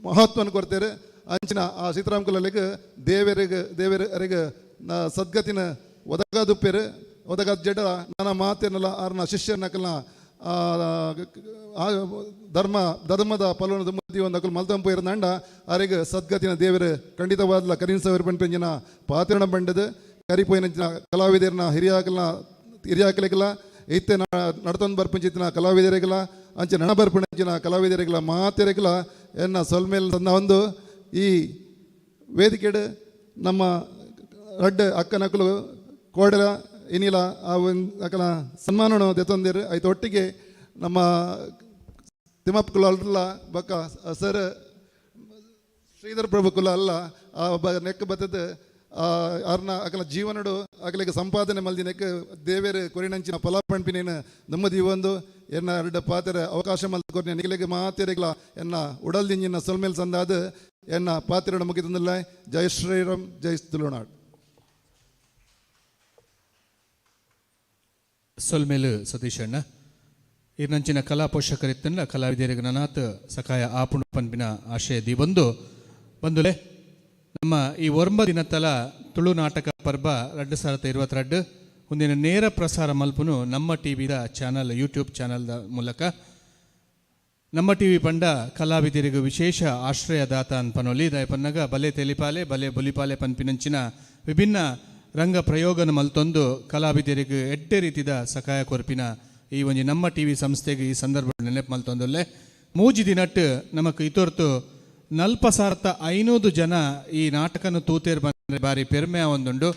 ಮಹತ್ವವನ್ನು ಕೊಡ್ತಾರೆ. ಅಂಚಿನ ಆ ಸೀತಾರಾಮ್ ಕುಲಲಿಗೆ ದೇವರಿಗೆ ದೇವರಿಗೆ ಸದ್ಗತಿನ ಒದಗಾದುಪ್ಪೇರು ಒದಗಾದ ಜಡ ನನ್ನ ಮಾತೇನಲ್ಲ ಆರ್ನ ಶಿಷ್ಯನಕಲ್ನ ಧರ್ಮ ಧರ್ಮದ ಫಲವನ್ನು ಮುದ್ದಿ ಒಂದು ಅಕಲ್ ಮಲ್ತಂಪು ಇರದಂಡ ಆರಿಗೆ ಸದ್ಗತಿನ ದೇವರು ಖಂಡಿತವಾದ್ಲ ಕರೀನ್ಸವರ್ ಪಂಪಿಂಜಿನ ಪಾತಿರಣ ಬಂಡದ ಕರಿಪೋಯಿನ ಕಲಾವಿದರನ್ನ ಹಿರಿಯಾಕಲ್ನ ಹಿರಿಯಾಕಲಿಗಲ ಇತ್ತೆ ನಡ್ತೊಂದು ಬರ್ಪಂಚಿತ್ತಿನ ಕಲಾವಿದರಿಗಲ ಅಂಚೆ ನಣ ಬರ್ಪಂಚಿನ ಕಲಾವಿದರಿಗಲ ಮಾತೆರಿಗಲ ಎನ್ನ ಸೊಲ್ಮೇಲ್ ತಂದ ಒಂದು ಈ ವೇದಿಕೆಡು ನಮ್ಮ ರಡ್ಡ ಅಕ್ಕನಕಲು ಕೋಡಲ ಇನಿಲ ಆ ಒಂದು ಅಕಲ ಸನ್ಮಾನನು ದೆತ್ತೊಂದಿರು. ಐತ ಒಟ್ಟಿಗೆ ನಮ್ಮ ತಿಮ್ಮಪ್ಪ ಕುಲ ಅಲ್ಲ ಬಕ್ಕ ಸರ್ ಶ್ರೀಧರ್ ಪ್ರಭು ಕುಲ ಅಲ್ಲ ಆ ಬ ನೆಕ್ ಬತ್ತದ ಅರ್ನ ಅಕಲ ಜೀವನಡು ಅಕಲಿಗೆ ಸಂಪಾದನೆ ಮಲ್ದಿನೆಕ್ ದೇವೇರು ಕೊರಿನಂಚಿನ ಫಲ ಪಣ್ಪಿನೇನು ನಮ್ಮ ಒಂದು ಎನ್ನ ಎರಡು ಪಾತ್ರೆ ಅವಕಾಶ ಮಲ್ಕೊರ್ನೆ ನಿಗಲಿಗೆ ಮಾತೆರೆಗ್ಲ ಎನ್ನ ಉಡಲ್ದಿಂಜಿನ ಸೊಲ್ಮೇಲ್ ಸಂದಾದ ಎನ್ನ ಪಾತ್ರೆ ಮುಗಿತಂದಿಲ್ಲ. ಜೈ ಶ್ರೀರಾಮ್, ಜೈ ತುಳುನಾಡ್. ಸೊಲ್ಮೇಲು ಸತೀಶಣ್ಣ ಇರ್ನಂಚಿನ ಕಲಾ ಪೋಷಕರಿತ್ತನ್ನ ಕಲಾವಿದರಿಗೆ ನನಾತ್ ಸಕಾಯ ಆಪುಣು ಪನ್ಪಿನ ಆಶಯ the ಬಂದು ಬಂದುಲೆ ನಮ್ಮ ಈ ಒರ್ಂಬ ದಿನತಲ ತುಳು ನಾಟಕ ಪರ್ಬ 2022 ಒಂದಿನ ನೇರ ಪ್ರಸಾರ ಮಲ್ಪುನು ನಮ್ಮ ಟಿ ವಿದ ಚಾನಲ್ ಯೂಟ್ಯೂಬ್ ಚಾನಲ್ದ ಮೂಲಕ. ನಮ್ಮ ಟಿ ವಿ ಪಂಡ ಕಲಾವಿದರಿಗೆ ವಿಶೇಷ ಆಶ್ರಯದಾತ ಅನ್ಪನೊಲಿ ದಯಪನ್ನಗ ಬಲೆ ತೆಲಿಪಾಲೆ ಬಲೆ ಬೊಲಿಪಾಲೆ ಪನ್ಪಿನಂಚಿನ ವಿಭಿನ್ನ ರಂಗ ಪ್ರಯೋಗನ ಮಲ್ತೊಂದು ಕಲಾವಿದರಿಗೆ ಎಡ್ಡೆ ರೀತಿದ ಸಕಾಯ ಕೊರ್ಪಿನ ಈ ಒಂಜಿ ನಮ್ಮ ಟಿ ವಿ ಸಂಸ್ಥೆಗೆ ಈ ಸಂದರ್ಭ ನೆನಪು ಮಲ್ತೊಂದುಲ್ಲೆ. ಮೂಜಿ ದಿನಟ್ಟು ನಮಕ್ ಇತೊರ್ತು 4500 ಜನ ಈ ನಾಟಕನ ತೂತೇರ್ ಬಂದ್ರೆ ಬಾರಿ ಪೆರ್ಮೆ ಒಂದುಂಡು.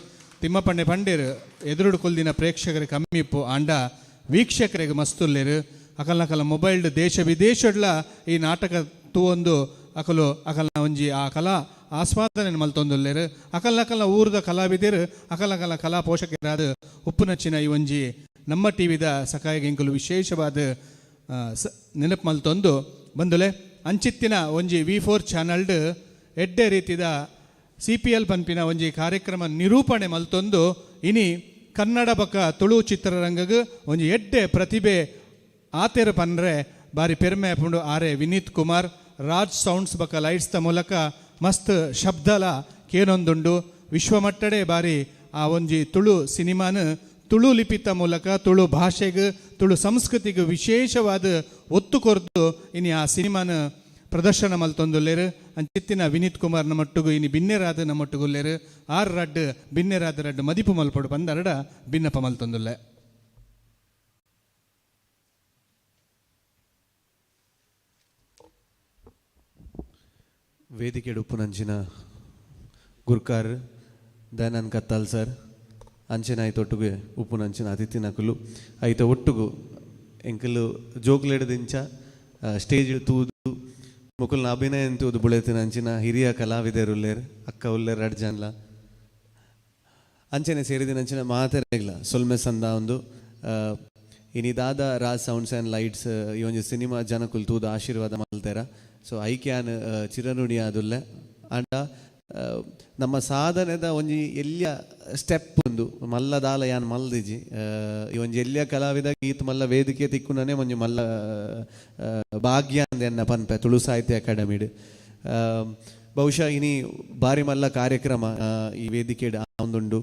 ತಿಮ್ಮಪ್ಪಣ್ಣೆ ಪಂಡೇರು ಎದುರುಡು ಕೊಲ್ದಿನ ಪ್ರೇಕ್ಷಕರಿಗೆ ಕಮ್ಮಿಪ್ಪು ಆಂಡ ವೀಕ್ಷಕರಿಗೆ ಮಸ್ತುಲ್ಲೇರು. ಅಕಲ್ನಕಲ ಮೊಬೈಲ್ ದೇಶ ವಿದೇಶಡ್ಲ ಈ ನಾಟಕ ತೂವೊಂದು ಅಕಲು ಅಕಲ್ನ ಒಂಜಿ ಆ ಕಲಾ ಆಸ್ವಾದನೆ ಮಲ್ತೊಂದುಲ್ಲೇರು. ಅಕಲ್ನಕಲ್ನ ಊರದ ಕಲಾವಿದರು ಅಕಲಕಲ ಕಲಾ ಪೋಷಕರಾದ ಉಪ್ಪುನಚ್ಚಿನ ಈ ಒಂಜಿ ನಮ್ಮ ಟಿ ವಿದ ಸಕಾಯಗೆ ಎಂಕುಲು ವಿಶೇಷವಾದ ನೆನಪು ಮಲ್ತೊಂದು ಬಂದುಲೆ. ಅಂಚಿತ್ತಿನ ಒಂಜಿ ವಿ4 ಚಾನಲ್ಡ್ ಎಡ್ಡೆ ರೀತಿದ ಸಿ ಪಿ ಎಲ್ ಪನ್ಪಿನ ಒಂಜಿ ಕಾರ್ಯಕ್ರಮ ನಿರೂಪಣೆ ಮಲ್ತೊಂದು ಇನಿ ಕನ್ನಡ ಬಕ ತುಳು ಚಿತ್ರರಂಗಗ್ ಒಂಜಿ ಎಡ್ಡೆ ಪ್ರತಿಭೆ ಆತೆರ್ ಪನ್ರೆ ಬಾರಿ ಪೆರ್ಮೆ ಪುಂಡು ಆರೆ ವಿನೀತ್ ಕುಮಾರ್. ರಾಜ್ ಸೌಂಡ್ಸ್ ಬಕ ಲೈಟ್ಸ್ದ ಮೂಲಕ ಮಸ್ತ್ ಶಬ್ದಲ ಕೇನೊಂದುಂಡು. ವಿಶ್ವಮಟ್ಟಡೆ ಬಾರಿ ಆ ಒಂಜಿ ತುಳು ಸಿನಿಮಾನ ತುಳು ಲಿಪಿತ ಮೂಲಕ ತುಳು ಭಾಷೆಗೆ ತುಳು ಸಂಸ್ಕೃತಿಗೆ ವಿಶೇಷವಾದ ಒತ್ತು ಕೊರ್ದು ಇನಿ ಆ ಸಿನಿಮಾನ ಪ್ರದರ್ಶನ ಮಲ್ತೊಂದುಲ್ಲೇರು. ಅಂಚಿತ್ತಿನ ವಿನೀತ್ ಕುಮಾರ್ ನಮ್ಮೊಟ್ಟುಗು ಇನಿ ಬಿನ್ನೆರಾದ ನಮ್ಮೊಟ್ಟುಗುಲ್ಲೇರು. ಆರ್ ರಡ್ಡ್ ಬಿನ್ನೆರಾದ ರಡ್ಡ್ ಮದಿಪು ಮಲ್ಪೊಡು ಬಂದರಡ ಬಿನ್ನಪ ಮಲ್ತೊಂದುಲ್ಲೆ. ವೇದಿಕೆ ಉಪ್ಪುನಂಚಿನ ಗುರ್ಕಾರ್ ದಯಾನಂದ್ ಕತ್ತಾಲ್ ಸರ್, ಅಂಚಿನ ಐತೊಟ್ಟುಗೆ ಉಪ್ಪುನಂಚಿನ ಅತಿಥಿ ನಕುಲು ಐತ ಒಟ್ಟುಗು ಎಂಕಲು ಜೋಕ್ಲೆಡ್ದಿಂಚ ಸ್ಟೇಜ್ ತೂದು ಮುಕುಲ್ನ ಅಭಿನಯ ತೂದು ಬುಳೆತಿನ ಅಂಚಿನ ಹಿರಿಯ ಕಲಾವಿದರುಲ್ಲೇರ್ ಅಕ್ಕ ಉಲ್ಲೇರ್ ರಡ್ ಜನ್ಲ ಅಂಚನೆ ಸೇರಿದಿನ ಅಂಚಿನ ಮಾತೆರೆಗ್ಲ ಸೊಲ್ಮೆ ಸಂದ ಒಂದು ಇನಿದಾದ ರಾಜ್ ಸೌಂಡ್ಸ್ ಆ್ಯಂಡ್ ಲೈಟ್ಸ್ ಈ ಒಂಜಿ ಸಿನಿಮಾ ಜನಕುಲು ತೂದು ಆಶೀರ್ವಾದ ಮಲ್ತೇರ. ಸೊ ಐಕ್ಯಾನ್ ಚಿರನುಡಿ ಆದುಲ್ಲೆ. ಆಂಡ ನಮ್ಮ ಸಾಧನೆದ ಒಂಜಿ ಎಲ್ಯ ಸ್ಟೆಪ್ ಉಂದು ಮಲ್ಲ ದಾಲ ಯಾನ್ ಮಲ್ದಿಜಿ. ಈ ಒಂಜಿ ಎಲ್ಯ ಕಲಾವಿದ ಈತ್ ಮಲ್ಲ ವೇದಿಕೆ ತಿಕ್ಕುನನೆ ಒಂಜಿ ಮಲ್ಲ ಭಾಗ್ಯ ಅಂದ್ ಎನ್ನ ಪನ್ಪೆ ತುಳು ಸಾಹಿತ್ಯ ಅಕಾಡೆಮಿಡ್. ಬಹುಶಃ ಇನಿ ಬಾರಿ ಮಲ್ಲ ಕಾರ್ಯಕ್ರಮ ಈ ವೇದಿಕೆಡ್ ಆವೊಂದುಂಡು.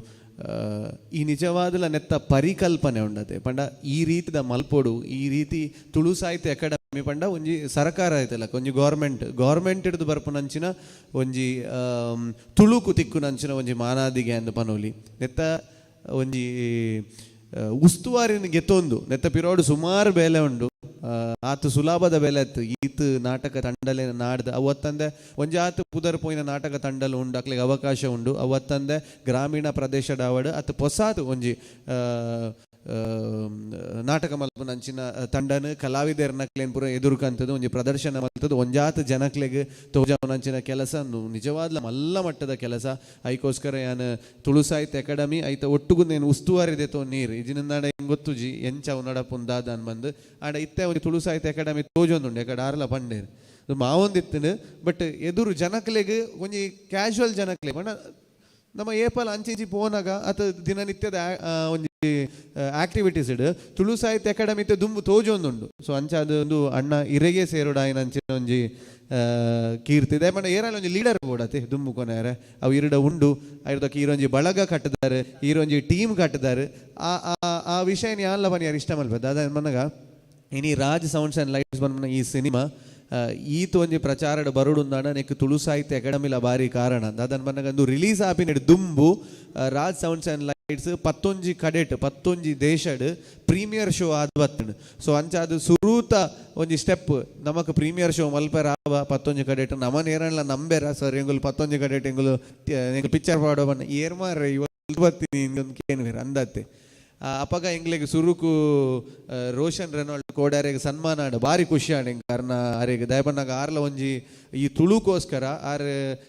ಈ ನಿಜವಾದಲ ನೆತ್ತ ಪರಿಕಲ್ಪನೆ ಉಂಡತೆ ಪಂಡ ಈ ರೀತಿದ ಮಲ್ಪೊಡು, ಈ ರೀತಿ ತುಳು ಸಾಹಿತ್ಯ ಅಕಾಡೆಮಿ ಪಂಡ ಒಂಜಿ ಸರಕಾರ ಐತಲ್ಲ, ಒಂಜಿ ಗೌರ್ಮೆಂಟ್ ಗೌರ್ಮೆಂಟ್ ಹಿಡ್ದು ಬರ್ಪುನಂಚಿನ ಒಂಜಿ ತುಳುಕು ತಿಕ್ಕುನಂಚಿನ ಒಂಜಿ ಮಾನಾದಿಗೆ ಅಂದ್ ಪನೋಲಿ. ನೆತ್ತ ಒಂಜಿ ಉಸ್ತುವಾರಿನ ಗೆತ್ತೊಂದು ನೆತ್ತ ಪಿರೋಡು ಸುಮಾರು ಬೇಲೆ ಉಂಡು. ಆತು ಸುಲಭದ ಬೇಲೆ ಇತ್ತು ಈತ್ ನಾಟಕ ತಂಡಲೆ ನಾಡ್ದು. ಅವತ್ತಂದೆ ಒಂಜಾತ್ ಪುದರ್ ಪೋಯಿನ ನಾಟಕ ತಂಡಲು ಉಂಡು, ಅಕ್ಲೆಗ್ ಅವಕಾಶ ಉಂಡು. ಅವತ್ತಂದೆ ಗ್ರಾಮೀಣ ಪ್ರದೇಶದ ಅವಡು ಅತ್ ಪೊಸಾತ್ ಒಂಜಿ ನಾಟಕ ಮಲ್ಪುನಂಚಿನ ತಂಡನ ಕಲಾವಿದರ್ನಕ್ಲೇನ್ ಪೂರ ಎದುರುಕಂತದ್ದು ಒಂಜಿ ಪ್ರದರ್ಶನ ಮಲ್ತದ್ದು ಒಂಜಾತ್ ಜನಕ್ಲೆಗ್ ತೋಜಾವನಂಚಿನ ಕೆಲಸ ನಿಜವಾದ್ಲ ಮಲ್ಲ ಮಟ್ಟದ ಕೆಲಸ. ಐಕೋಸ್ಕರ ಯಾನ್ ತುಳು ಸಾಹಿತ್ಯ ಅಕಾಡೆಮಿ ಐತ ಒಟ್ಟುಗು ನೇನು ಉಸ್ತುವಾರಿ ದೆತೋ ನೀರು ಇಜಿನಿಂದಾಡ ಹೆಂಗ್ ಗೊತ್ತುಜಿ ಎಂಚ ಅವು ನಡಪುನ್ ದಾದ ಬಂದು ಆಂಡ ಇತ್ತೆ ಒಂಜಿ ತುಳು ಸಾಹಿತ್ಯ ಅಕಾಡೆಮಿ ತೋಜೊಂದುಂಡು ಎಕಡೆ ಆರ್ಲ ಪಂಡೇರು ಮಾವೊಂದಿತ್ತನು. ಬಟ್ ಎದುರು ಜನಕ್ಲೆಗ್ ಒಂಜಿ ಕ್ಯಾಶುವಲ್ ಜನಕ್ಲೆ ಪಂಡ ನಮ್ಮ ಏಪಲ್ ಅಂಚಿಂಚಿ ಪೋನಾಗ ಅತ ದಿನನಿತ್ಯದ ಒಂಜಿ ಆಕ್ಟಿವಿಟೀಸ್ ಇಡ್ ತುಳು ಸಾಹಿತ್ಯ ಅಕಾಡೆಮಿ ದುಂಬು ತೋಜೊಂದುಂಡು. ಸೊ ಅಂಚ ಅದು ಒಂದು ಅಣ್ಣ ಇರೆಗೆ ಸೇರೋಡಾಯಿನ ಅಂಚಿನ ಒಂಜಿ ಕೀರ್ತಿ ಇದೆ. ಪಂಡ ಏರಾಲ ಒಂಜಿ ಲೀಡರ್ ಬೋಡತೆ ದುಂಬು ಕೊನೆಯರೆ ಅವು ಇರಡ ಉಂಡು. ಐರ್ದಕ್ಕೆ ಈರೊಂಜಿ ಬಳಗ ಕಟ್ಟದಾರೆ, ಈರೊಂಜಿ ಟೀಮ್ ಕಟ್ಟದಾರೆ. ಆ ಆ ವಿಷಯ ಯಾನ್ಲ ಪನಿ ಯಾರು ಇಷ್ಟ ಮಲ್ಪೆ ದಾದಾ ಮನಗ ಇನಿ ರಾಜ್ ಸೌಂಡ್ಸ್ ಆ್ಯಂಡ್ ಲೈಟ್ಸ್ ಬಂದ ಈ ಸಿನಿಮಾ ಈತ ಒಂಜಿ ಪ್ರಚಾರಡ್ ಬರುಡುಂದಾಣ ನೆಕ್ ತುಳು ಸಾಹಿತ್ಯ ಅಕಾಡೆಮಿಲ ಬಾರಿ ಕಾರಣ. ದಾದನ್ ಬನ್ನಗ ರಿಲೀಸ್ ಆಪಿನ ದುಂಬು ರಾಜ್ ಸೌಂಡ್ಸ್ ಆ್ಯಂಡ್ ಲೈಟ್ಸ್ 11 ಕಡೆಟ್ 11 ದೇಶಡ್ ಪ್ರೀಮಿಯರ್ ಶೋ ಆದ್ ಬತ್ತಂಡ್. ಸೊ ಅಂಚ ಅದು ಸುರೂತ ಒಂಜಿ ಸ್ಟೆಪ್ ನಮಕ್ ಪ್ರೀಮಿಯರ್ ಶೋ ಮಲ್ಪೆರ ಆವ 11 ಕಡೆಟ್ ನಮ ನೇರನ್ಲ ನಂಬೆರ ಸರ್ ಎಂಗುಲು 11 ಕಡೆಟ್ ಎಂಗುಲು ಪಿಕ್ಚರ್ ಪಾಡೋ ಬಣ್ಣ ಏರ್ಮಾರೆ ಇವತ್ತು ಬತ್ತೀನಿ ಇಂದೊಂದು ಕೇನ್ವೇರ್ ಅಂದತ್ತೆ. ಅಪಗ ಎಂಗ್ಲೆಗ್ ಸುರುಕು ರೋಷನ್ ರೆನಾಲ್ಡ್ ಕೋಡ್ಯಾರೆಗ್ ಸನ್ಮಾನ ಆಂಡ್ ಬಾರಿ ಖುಷಿ ಆಂಡ್ ಎಂಕ್ ಅರ್ನ ಅರೆಗ್ ದಯಪನ್ನಾಗ ಆರ್ಲ ಒಂಜಿ ಈ ತುಳುಕೋಸ್ಕರ ಆರ್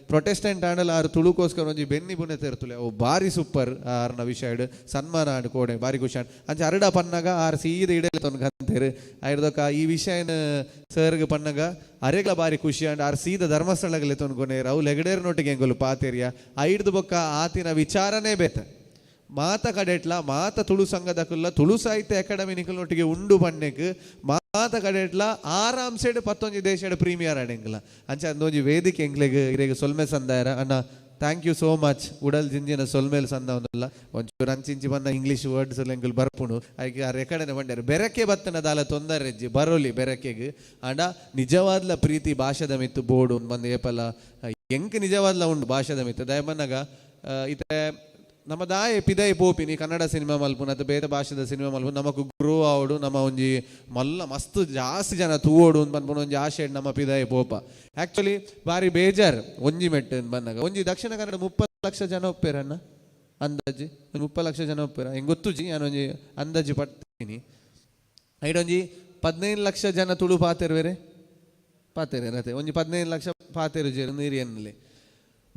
ಪ್ರೊಟೆಸ್ಟೆಂಟ್ ಆಂಡಲ ಆರ್ ತುಳುಕೋಸ್ಕರ ಒಂಜಿ ಬೆನ್ನಿ ಬುನೆ ತೆರ್ತುಲೆ ಅವು ಬಾರಿ ಸೂಪರ್ ಆರ್ನ ವಿಷಯಡ್ ಸನ್ಮಾನ ಆಂಡ್ ಕೋಡೆ ಬಾರಿ ಖುಷಿ ಆಂಡ್. ಅಂಚ ಅರಡ ಪನ್ನಾಗ ಆರ್ ಸೀದ ಇಡಲೆ ತೊನ್ ಕಂತೇರು ಐರ್ದೊಕ ಈ ವಿಷಯನ ಸರ್ಗ್ ಪನ್ನಗ ಅರೆಗ್ಲ ಬಾರಿ ಖುಷಿ ಆಂಡ್ ಆರ್ ಸೀದ ಧರ್ಮಸ್ಥಳಗಲೆ ತೊನ್ಕೊನೇರು ಅವು ಲೆಗಡೇರ್ ನೋಟಿಗೆ ಎಂಗುಲು ಪಾತೇರಿಯ ಐಡ್ದು ಬೊಕ್ಕ ಆತಿನ ವಿಚಾರನೇ ಬೇತ ಮಾತ ಕಡೆಟ್ಲ ಮಾತ ತುಳು ಸಂಘದ ಕುಲ್ಲ ತುಳು ಸಾಹಿತ್ಯ ಅಕಾಡೆಮಿ ನಿಕಲ್ನೊಟ್ಟಿಗೆ ಉಂಡು ಪಣ್ಣೆಕ್ ಮಾತ ಕಡೆಟ್ಲ ಆರಾಮ್ ಸೈಡ್ 11 ದೇಶಡ್ ಪ್ರೀಮಿಯರ್ ಆಡೆಂಗ್ಲ ಅಂಚ ಅಂದೊಂಜಿ ವೇದಿಕೆ ಎಂಗ್ಲೆಗ್ ಇರೆಗ್ ಸೊಲ್ಮೆ ಸಂದಾಯರ ಅಣ್ಣ thank you so much. ಉಡಲ್ ಜಿಂಜಿನ ಸೊಲ್ಮೇಲ್ ಸಂದ ಒಂದಲ್ಲ ಒಂಚೂರು ಅಂಚಿಂಚಿ ಬಂದ ಇಂಗ್ಲೀಷ್ ವರ್ಡ್ಸ್ ಎಲ್ಲ ಎಂಗುಲು ಬರ್ಪುಣು ಐಕೆ ಆ ರೆಕಾರ್ಡನೆ ಬಂಡಾರ ಬೆರಕೆ ಬತ್ತನ ದಾಲ ತೊಂದರೆ ಹೆಜ್ಜಿ ಬರೋಲಿ ಬೆರಕೆಗ್ ಆಂಡ ನಿಜವಾದ್ಲ ಪ್ರೀತಿ ಭಾಷೆದ ಮಿತ್ತು ಬೋಡು ಬಂದು ಏಪಲ ಎಂಕ್ ನಿಜವಾದ್ಲ ಉಂಡು ಭಾಷೆದ ಮಿತ್ತು ದಯಮನ್ನಗ ಇತ್ತೆ ನಮ್ಮ ದಾಯೆ ಪಿದೈ ಪೋಪಿನಿ ಕನ್ನಡ ಸಿನಿಮಾ ಮಲ್ಪುನ ಅಥವಾ ಬೇರೆ ಭಾಷೆದ ಸಿನಿಮಾ ಮಲ್ಪುನ ನಮಕ್ ಗ್ರೋ ಆವಡು ನಮ್ಮ ಒಂಜಿ ಮಲ್ಲ ಮಸ್ತ್ ಜಾಸ್ತಿ ಜನ ತೂವೋಡು ಅಂತ ಪನ್ಪುನ ಒಂಜಿ ಆಶೆ ನಮ್ಮ ಪಿದಾಯಿ ಪೋಪ. ಆ್ಯಕ್ಚುಲಿ ಬಾರಿ ಬೇಜಾರ್ ಒಂಜಿ ಮೆಟ್ಟು ಬಂದಾಗ ಒಂಜಿ ದಕ್ಷಿಣ ಕನ್ನಡ 30 ಲಕ್ಷ ಜನ ಒಪ್ಪೇರಣ್ಣ ಅಂದಾಜಿ ಒಂಜಿ 30 ಲಕ್ಷ ಜನ ಒಪ್ಪೇರ ಹೆಂಗೆ ಗೊತ್ತುಜಿ ನಾನು ಒಂಜಿ ಅಂದಾಜಿ ಪಡ್ತೀನಿ ಐಡೊಂಜಿ 15 ಲಕ್ಷ ಜನ ತುಳು ಪಾತೆರು ಬೇರೆ ಪಾತೆರೆ ಅತ್ತೆ ಒಂಜಿ 15 ಲಕ್ಷ ಪಾತೆರು ಜೇರು ನೀರು ಎನ್ನಲೆ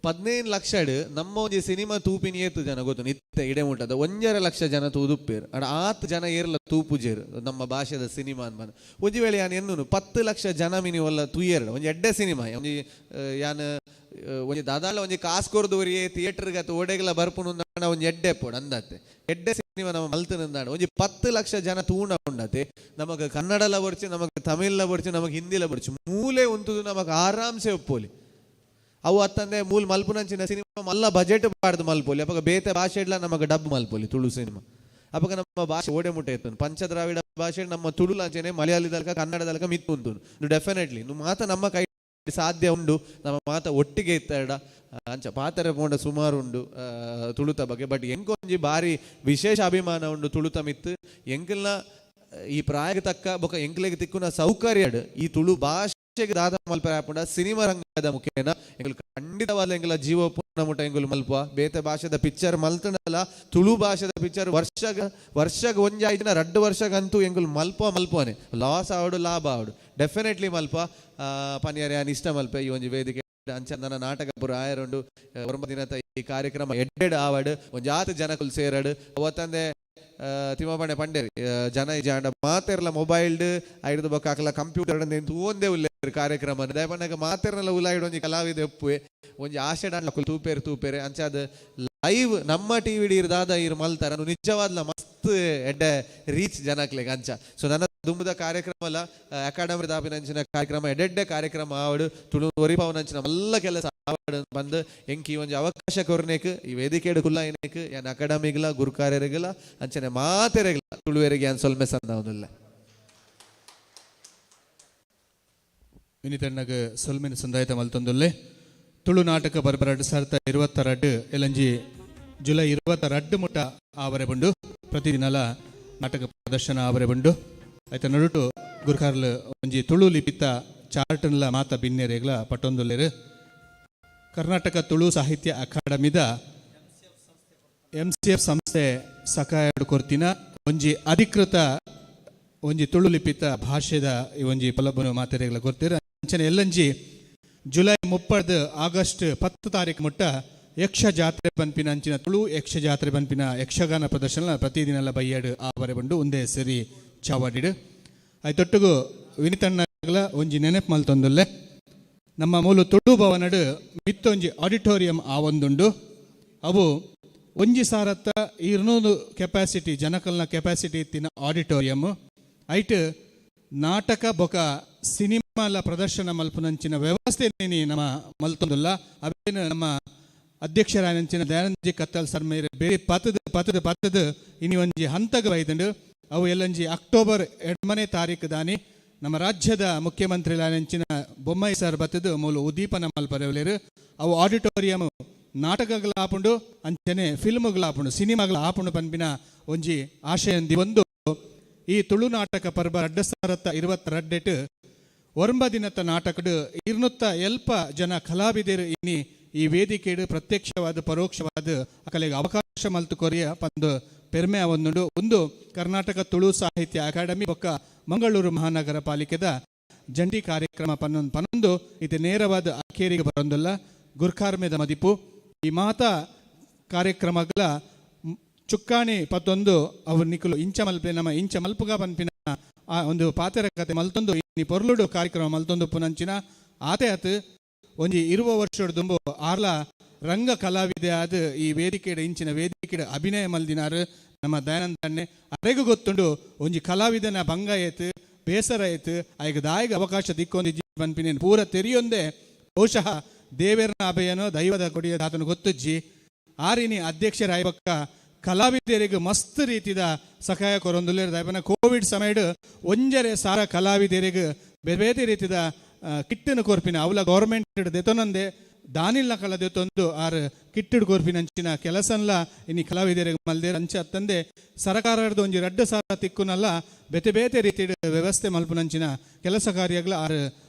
15 ಲಕ್ಷಡ್ ನಮ್ಮ ಒಂಜಿ ಸಿನಿಮಾ ತೂಪಿನ ಏತು ಜನ ಗೊತ್ತು ನಿತ್ಯ ಇಡೆ ಮುಟ್ಟದ 1.5 ಲಕ್ಷ ಜನ ತೂದುಪ್ಪೇರು ಅಡ ಆತ್ ಜನ ಏರ್ಲ ತೂಪುಜೇರು ನಮ್ಮ ಭಾಷೆದ ಸಿನಿಮಾ ಅನ್ಬಾನ ಒಂಜಿ ವೇಳೆ ಯಾನ್ ಎನ್ನುನು 10 ಲಕ್ಷ ಜನ ಮಿನಿ ಒಲ್ಲ ತೂಯೇರಡ ಒಂಜಿ ಎಡ್ಡೆ ಸಿನಿಮಾ ಒಂಜಿ ಯಾನ್ ಒಂಜಿ ದಾದಾಳ ಒಂಜಿ ಕಾಸು ಕೊರ್ದು ಒರಿಯೇ ಥಿಯೇಟರ್ಗೆ ಅತ್ತ ಓಡೆಗ್ಲ ಬರ್ಪುನು ಅಂದಾಂಡ ಒಂಜಿ ಎಡ್ಡೆ ಪೋಡು ಅಂದಾತೆ ಎಡ್ಡೆ ಸಿನಿಮಾ ನಮ್ಮ ಮಲ್ತನಂದಾಂಡ ಒಂಜಿ 10 ಲಕ್ಷ ಜನ ತೂಣ ಉಂಡತೆ ನಮಗ್ ಕನ್ನಡಲ ಬೊರ್ಚಿ ನಮಗ್ ತಮಿಳ್ಲ ಬೊರ್ಚಿ ನಮಗ್ ಹಿಂದಿಲ ಬೊರ್ಚಿ ಮೂಲೆ ಉಂತುದು ನಮಗ್ ಆರಾಮ್ಸೆ ಒಪ್ಪೋಲಿ ಅವು ಅತ್ತಂದೆ ಮೂಲ್ ಮಲ್ಪುನಂಚಿನ ಸಿನಿಮಾ ಮಲ್ಲ ಬಜೆಟ್ ಪಾಡ್ದು ಮಲ್ಪೋಲಿ ಅಪಗ ಬೇತೆ ಭಾಷೆ ಇಡ್ಲ ನಮಗ್ ಡಬ್ ಮಲ್ಪೋಲಿ ತುಳು ಸಿನಿಮಾ ಅಪಗ ನಮ್ಮ ಭಾಷೆ ಓಡೆ ಮುಟ್ಟೆ ಇತ್ತು ಪಂಚದ್ರಾವಿಡ ಭಾಷೆ ನಮ್ಮ ತುಳು ಲಾಂಚನೆ ಮಲಯಾಳಿದಲ್ಕ ಕನ್ನಡದಲ್ಕ ಮಿತ್ತು ಉಂಟು ಡೆಫಿನೆಟ್ಲಿ ಮಾತ ನಮ್ಮ ಕೈ ಸಾಧ್ಯ ಉಂಡು ನಮ್ಮ ಮಾತ ಒಟ್ಟಿಗೆ ಇತ್ತೆರಡ ಅಂಚ ಪಾತ್ರೆ ಪೋಂಡ ಸುಮಾರು ಉಂಡು ತುಳುತ ಬಗ್ಗೆ ಬಟ್ ಎಂಕೊಂಜಿ ಬಾರಿ ವಿಶೇಷ ಅಭಿಮಾನ ಉಂಡು ತುಳುತ ಮಿತ್ತು ಎಂಕಲ್ನ ಈ ಪ್ರಾಯಕ್ಕೆ ತಕ್ಕ ಬೊಕ ಎಂಕ್ಲೆಗ್ ತಿಕ್ಕುನ ಸೌಕರ್ಯಡ್ ಈ ತುಳು ಭಾಷೆಗೆ ದಾದ ಮಲ್ಪೆ ಆಪುಂಡ ಸಿನಿಮಾ ರಂಗದ ಮುಖೇನ ಎಂಕುಲು ಖಂಡಿತವಾದ ಎಂಕುಲ ಜೀವ ಪುಣ್ಣ ಮುಟ್ಟ ಎಂಕುಲು ಮಲ್ಪ ಬೇತೆ ಭಾಷೆದ ಪಿಕ್ಚರ್ ಮಲ್ತಂಡಲ ತುಳು ಭಾಷೆದ ಪಿಕ್ಚರ್ ವರ್ಷಗ ವರ್ಷಗ ಒಂಜಾಯ್ತಿನ 2 ವರ್ಷಗಂತೂ ಎಂಕುಲು ಮಲ್ಪ ಮಲ್ಪನೆ ಲಾಸ್ ಆವಡು ಲಾಭ ಆವಡು ಡೆಫಿನೆಟ್ಲಿ ಮಲ್ಪ ಪನಿಯರ್ ಯಾನ್ ಇಷ್ಟ ಮಲ್ಪೆ ಈ ಒಂಜಿ ವೇದಿಕೆ ಅಂಚ ನನ್ನ ನಾಟಕ ಪುರ ಆಯರುಂಡು 9 ದಿನದ ಈ ಕಾರ್ಯಕ್ರಮ ಎಡ್ಡೆಡ್ ಆವಡು ಒಂಜಾತ್ ಜನಕುಲು ಸೇರಡು ಅವತ್ತಂದೆ ತಿಮ್ಮಪ್ಪಣೆ ಪಂಡೇರಿ ಜನ ಇಜಾಂಡ ಮಾತೆರ್ಲ ಮೊಬೈಲ್ಡ್ ಐಡ್ದು ಬೊಕ್ಕ ಅಕಲ ಕಂಪ್ಯೂಟರ್ ತೂವೊಂದೇ ಉಲ್ಲೇರು ಕಾರ್ಯಕ್ರಮ ದಯಪಣ್ಣಗ ಮಾತೆರ್ನಲ ಉಲಾಯಿಡ್ ಒಂಜಿ ಕಲಾವಿದ ಒಪ್ಪುವೆ ಒಂಜಿ ಆಶೆಡಾಂಡ್ಲ ತೂಪೇರು ತೂಪೇರೆ ಅಂಚಾದ ಲೈವ್ ನಮ್ಮ ಟಿವಿ ಇರ್ ದಾದ ಇರ್ ಮಲ್ತಾರ ನಿಜವಾದ್ಲ ಮಸ್ತ್ ಎಡ್ಡೆ ರೀಚ್ ಜನಕ್ಲೆಗ್ ಅಂಚ. ಸೊ ನನ್ನ ದುಂಬುದ ಕಾರ್ಯಕ್ರಮ ಅಲ್ಲ ಅಕಾಡೆಮಿ ದಾಪಿನಂಚಿನ ಕಾರ್ಯಕ್ರಮ ಎಡೆಡ್ಡೆ ಕಾರ್ಯಕ್ರಮ ಆವಡು ತುಳು ಒರಿಪಾವನಂಚಿನ ಮಲ್ಲ ಕೆಲಸ ಆವಡು ಬಂದು ಎಂಕಿ ಒಂಜಿ ಅವಕಾಶ ಕೊರ್ನೇಕ್ ಈ ವೇದಿಕೆಡ್ ಕುಲ್ಲ ಏನೇಕ್ ಯಾನ್ ಅಕಾಡೆಮಿಗ್ಲ ಗುರುಕಾರ್ಯರಿಗಲ ಅಂಚನೆ ಮಾತೆರೆಗ್ಲ ತುಳುವೆರಿಗೆ ಯಾನ್ ಸೊಲ್ಮೆ ಸಂದಾವೊಂದುಲ್ಲೆ. ವಿನಿತಣ್ಣಗ್ ಸೊಲ್ಮೆನ ಸಂದಾಯತ ಮಲ್ತೊಂದುಲ್ಲೆ. ತುಳು ನಾಟಕ ಬರ್ಬರ 2022 ಎಲಂಜಿ ಜುಲೈ 22 ಮುಟ್ಟ ಆವರೆ ಬಂಡು ಪ್ರತಿದಿನಲ ನಾಟಕ ಪ್ರದರ್ಶನ ಆವರೆ ಬಂಡು. ಆಯ್ತ ನಡುಟು ಗುರ್ಕಾರ್ಲು ಒಂಜಿ ತುಳು ಲಿಪಿತ ಚಾರ್ಟನ್ಲ ಮಾತ ಬಿನ್ನೆರೆಗ್ಲ ಪಟ್ಟೊಂದುಲ್ಲೆರು. ಕರ್ನಾಟಕ ತುಳು ಸಾಹಿತ್ಯ ಅಕಾಡೆಮಿದ MCF ಸಂಸ್ಥೆ ಸಕಾಯಡು ಕೊರ್ತಿನ ಒಂಜಿ ಅಧಿಕೃತ ಒಂಜಿ ತುಳು ಲಿಪಿತ ಭಾಷೆದ ಈ ಒಂಜಿ ಪಲಬನು ಮಾತೆರೆಗ್ಲ ಕೊರ್ತಿರ. ಅಂಚನೆ ಎಲ್ಲಂಜಿ ಜುಲೈ 30 ಆಗಸ್ಟ್ 10 ತಾರೀಕು ಮುಟ್ಟ ಯಕ್ಷ ಜಾತ್ರೆ ಪನ್ಪಿನ ಅಂಚಿನ ತುಳು ಯಕ್ಷ ಜಾತ್ರೆ ಪನ್ಪಿನ ಯಕ್ಷಗಾನ ಪ್ರದರ್ಶನ ಪ್ರತಿದಿನಲ ಬಯ್ಯಾಡು ಆವರೆ ಬಂಡು ಒಂದೇ ಸರಿ ಚಾವಾಡಿಡು. ಆಯ್ತೊಟ್ಟಿಗೂ ವಿನಿತಣ್ಣಗ್ಲ ಒಂಜಿ ನೆನಪು ಮಲ್ತೊಂದುಲ್ಲೆ. ನಮ್ಮ ಮೂಲ ತುಳು ಭವನಡು ಮಿತ್ತೊಂಜಿ ಆಡಿಟೋರಿಯಂ ಆವೊಂದುಂಡು. ಅವು ಒಂಜಿ ಸಾರತ್ತ 200 ಕೆಪಾಸಿಟಿ ಜನಕಲ್ನ ಕೆಪಾಸಿಟಿ ಇತ್ತಿನ ಆಡಿಟೋರಿಯಂ. ಐಟ್ ನಾಟಕ ಬೊಕ ಸಿನಿಮಾಲ ಪ್ರದರ್ಶನ ಮಲ್ಪುನಂಚಿನ ವ್ಯವಸ್ಥೆ ನಮ್ಮ ಮಲ್ತೊಂದುಲ್ಲ. ಅವೇನು ನಮ್ಮ ಅಧ್ಯಕ್ಷರಾಯನಂಚಿನ ದಯಾನಂದಜಿ ಕತ್ತಲ್ ಸರ್ ಮೇರೆ ಬೇರೆ ಪತದ ಪತದ ಪತದ ಇನಿ ಒಂಜಿ ಹಂತಗ ಬೈದುಂಡು. ಅವು ಎಲ್ಲಂಜಿ ಅಕ್ಟೋಬರ್ 2ನೇ ತಾರೀಕು ದಾನಿ ನಮ್ಮ ರಾಜ್ಯದ ಮುಖ್ಯಮಂತ್ರಿಲಾಯನಂಚಿನ ಬೊಮ್ಮಾಯಿ ಸರ್ ಬತ್ತದು ಮೂಲ ಉದ್ದೀಪನ ಮಲ್ಪರೆವಲೇರು. ಅವು ಆಡಿಟೋರಿಯಂ ನಾಟಕಗಳ ಆಪುಂಡು ಅಂಚನೆ ಫಿಲ್ಮ್ಗಳ ಆಪುಂಡು ಸಿನಿಮಾಗಳ ಆಪುಂಡು ಪನ್ಪಿನ ಒಂಜಿ ಆಶಯಂದಿ ಒಂದು ಈ ತುಳು ನಾಟಕ ಪರ್ಬ 2022 ಒರಂಬ ದಿನದ ನಾಟಕಡು 270 ಜನ ಕಲಾವಿದರು ಇನಿ ಈ ವೇದಿಕೆಡು ಪ್ರತ್ಯಕ್ಷವಾದ ಪರೋಕ್ಷವಾದ ಅಕಲೆಗೆ ಅವಕಾಶ ಮಲ್ತು ಕೊರಿಯ ಪಂದು ಪೆರ್ಮೆ ಒಂದುಂಡು. ಒಂದು ಕರ್ನಾಟಕ ತುಳು ಸಾಹಿತ್ಯ ಅಕಾಡೆಮಿ ಬೊಕ್ಕ ಮಂಗಳೂರು ಮಹಾನಗರ ಪಾಲಿಕೆದ ಜಂಟಿ ಕಾರ್ಯಕ್ರಮ ಪನ್ನೊಂದು ಇದು ನೇರವಾದ ಅಕೇರಿಗೆ ಬರೊಂದಲ್ಲ. ಗುರ್ಕಾರ್ಮೆದ ಮದಿಪು ಈ ಮಾತಾ ಕಾರ್ಯಕ್ರಮಗಳ ಚುಕ್ಕಾಣಿ ಪತ್ತೊಂದು ಅವು ನಿಕುಲು ಇಂಚ ಮಲ್ಪೆ ನಮ್ಮ ಇಂಚ ಮಲ್ಪುಗ ಪನ್ಪಿನ ಆ ಒಂದು ಪಾತೆರ ಕತೆ ಮಲ್ತೊಂದು ಇನಿ ಪೊರ್ಲುಡು ಕಾರ್ಯಕ್ರಮ ಮಲ್ತೊಂದು ಪುನಂಚಿನ ಆತೆ ಆತ್ ಒಂಜಿ 20 ವರ್ಷದ ದುಂಬು ಆರ್ಲ ರಂಗ ಕಲಾವಿದೆ ಆದ ಈ ವೇದಿಕೆಡ್ ಇಂಚಿನ ವೇದಿಕೆಡ್ ಅಭಿನಯ ಮಲ್ದಿನಾರು ನಮ್ಮ ದಯಾನಂದ ಅಣ್ಣೆ. ಅರೆಗು ಗೊತ್ತುಂಡು ಒಂಜಿ ಕಲಾವಿದನ ಭಂಗ ಆಯ್ತು ಬೇಸರ ಆಯ್ತು ಆಯ್ಗ ದಾಯಿಗ ಅವಕಾಶ ದಿಕ್ಕೊಂದು ಪನ್ಪಿನೇನು ಪೂರ ತೆರಿಯೊಂದೇ ಬಹುಶಃ ದೇವೇರ್ನ ಅಭಯನೋ ದೈವದ ಕೊಡಿಯ ಆತನು ಗೊತ್ತುಜ್ಜಿ ಆರಿನಿ ಅಧ್ಯಕ್ಷರಾಯಬಕ್ಕ ಕಲಾವಿದರಿಗೆ ಮಸ್ತ್ ರೀತಿದ ಸಹಾಯ ಕೊರೊಂದುಲ್ಲೆರ್. ದಯಪನ ಕೋವಿಡ್ ಸಮಯಡ್ 1.5 ಸಾವಿರ ಕಲಾವಿದರಿಗೆ ಬೇರೆ ಬೇರೆ ರೀತಿದ ಕಿಟ್ಟನ್ನು ಕೊರ್ಪಿನ ಅವಲ ಗೌರ್ಮೆಂಟ್ ದೆತೊನಂದೆ ದಾನಿಲ್ನ ಕಲ ದೆತೊಂದು ಆರ್ ಕಿಟ್ಟುಡ್ ಕೊರ್ಪಿನ ಅಂಚಿನ ಕೆಲಸನ್ಲ ಇನಿ ಕಲಾವಿದರಿಗೆ ಮಲ್ದೇರ್. ಅಂಚ ಅತ್ತಂದೆ ಸರಕಾರದ ಒಂಜಿ 2,000 ತಿಕ್ಕುನಲ್ಲ ಬೇತೆ ಬೇತೆ ರೀತಿಡ್ ವ್ಯವಸ್ಥೆ ಮಲ್ಪುನಂಚಿನ ಕೆಲಸ ಕಾರ್ಯಗಳ ಆರ್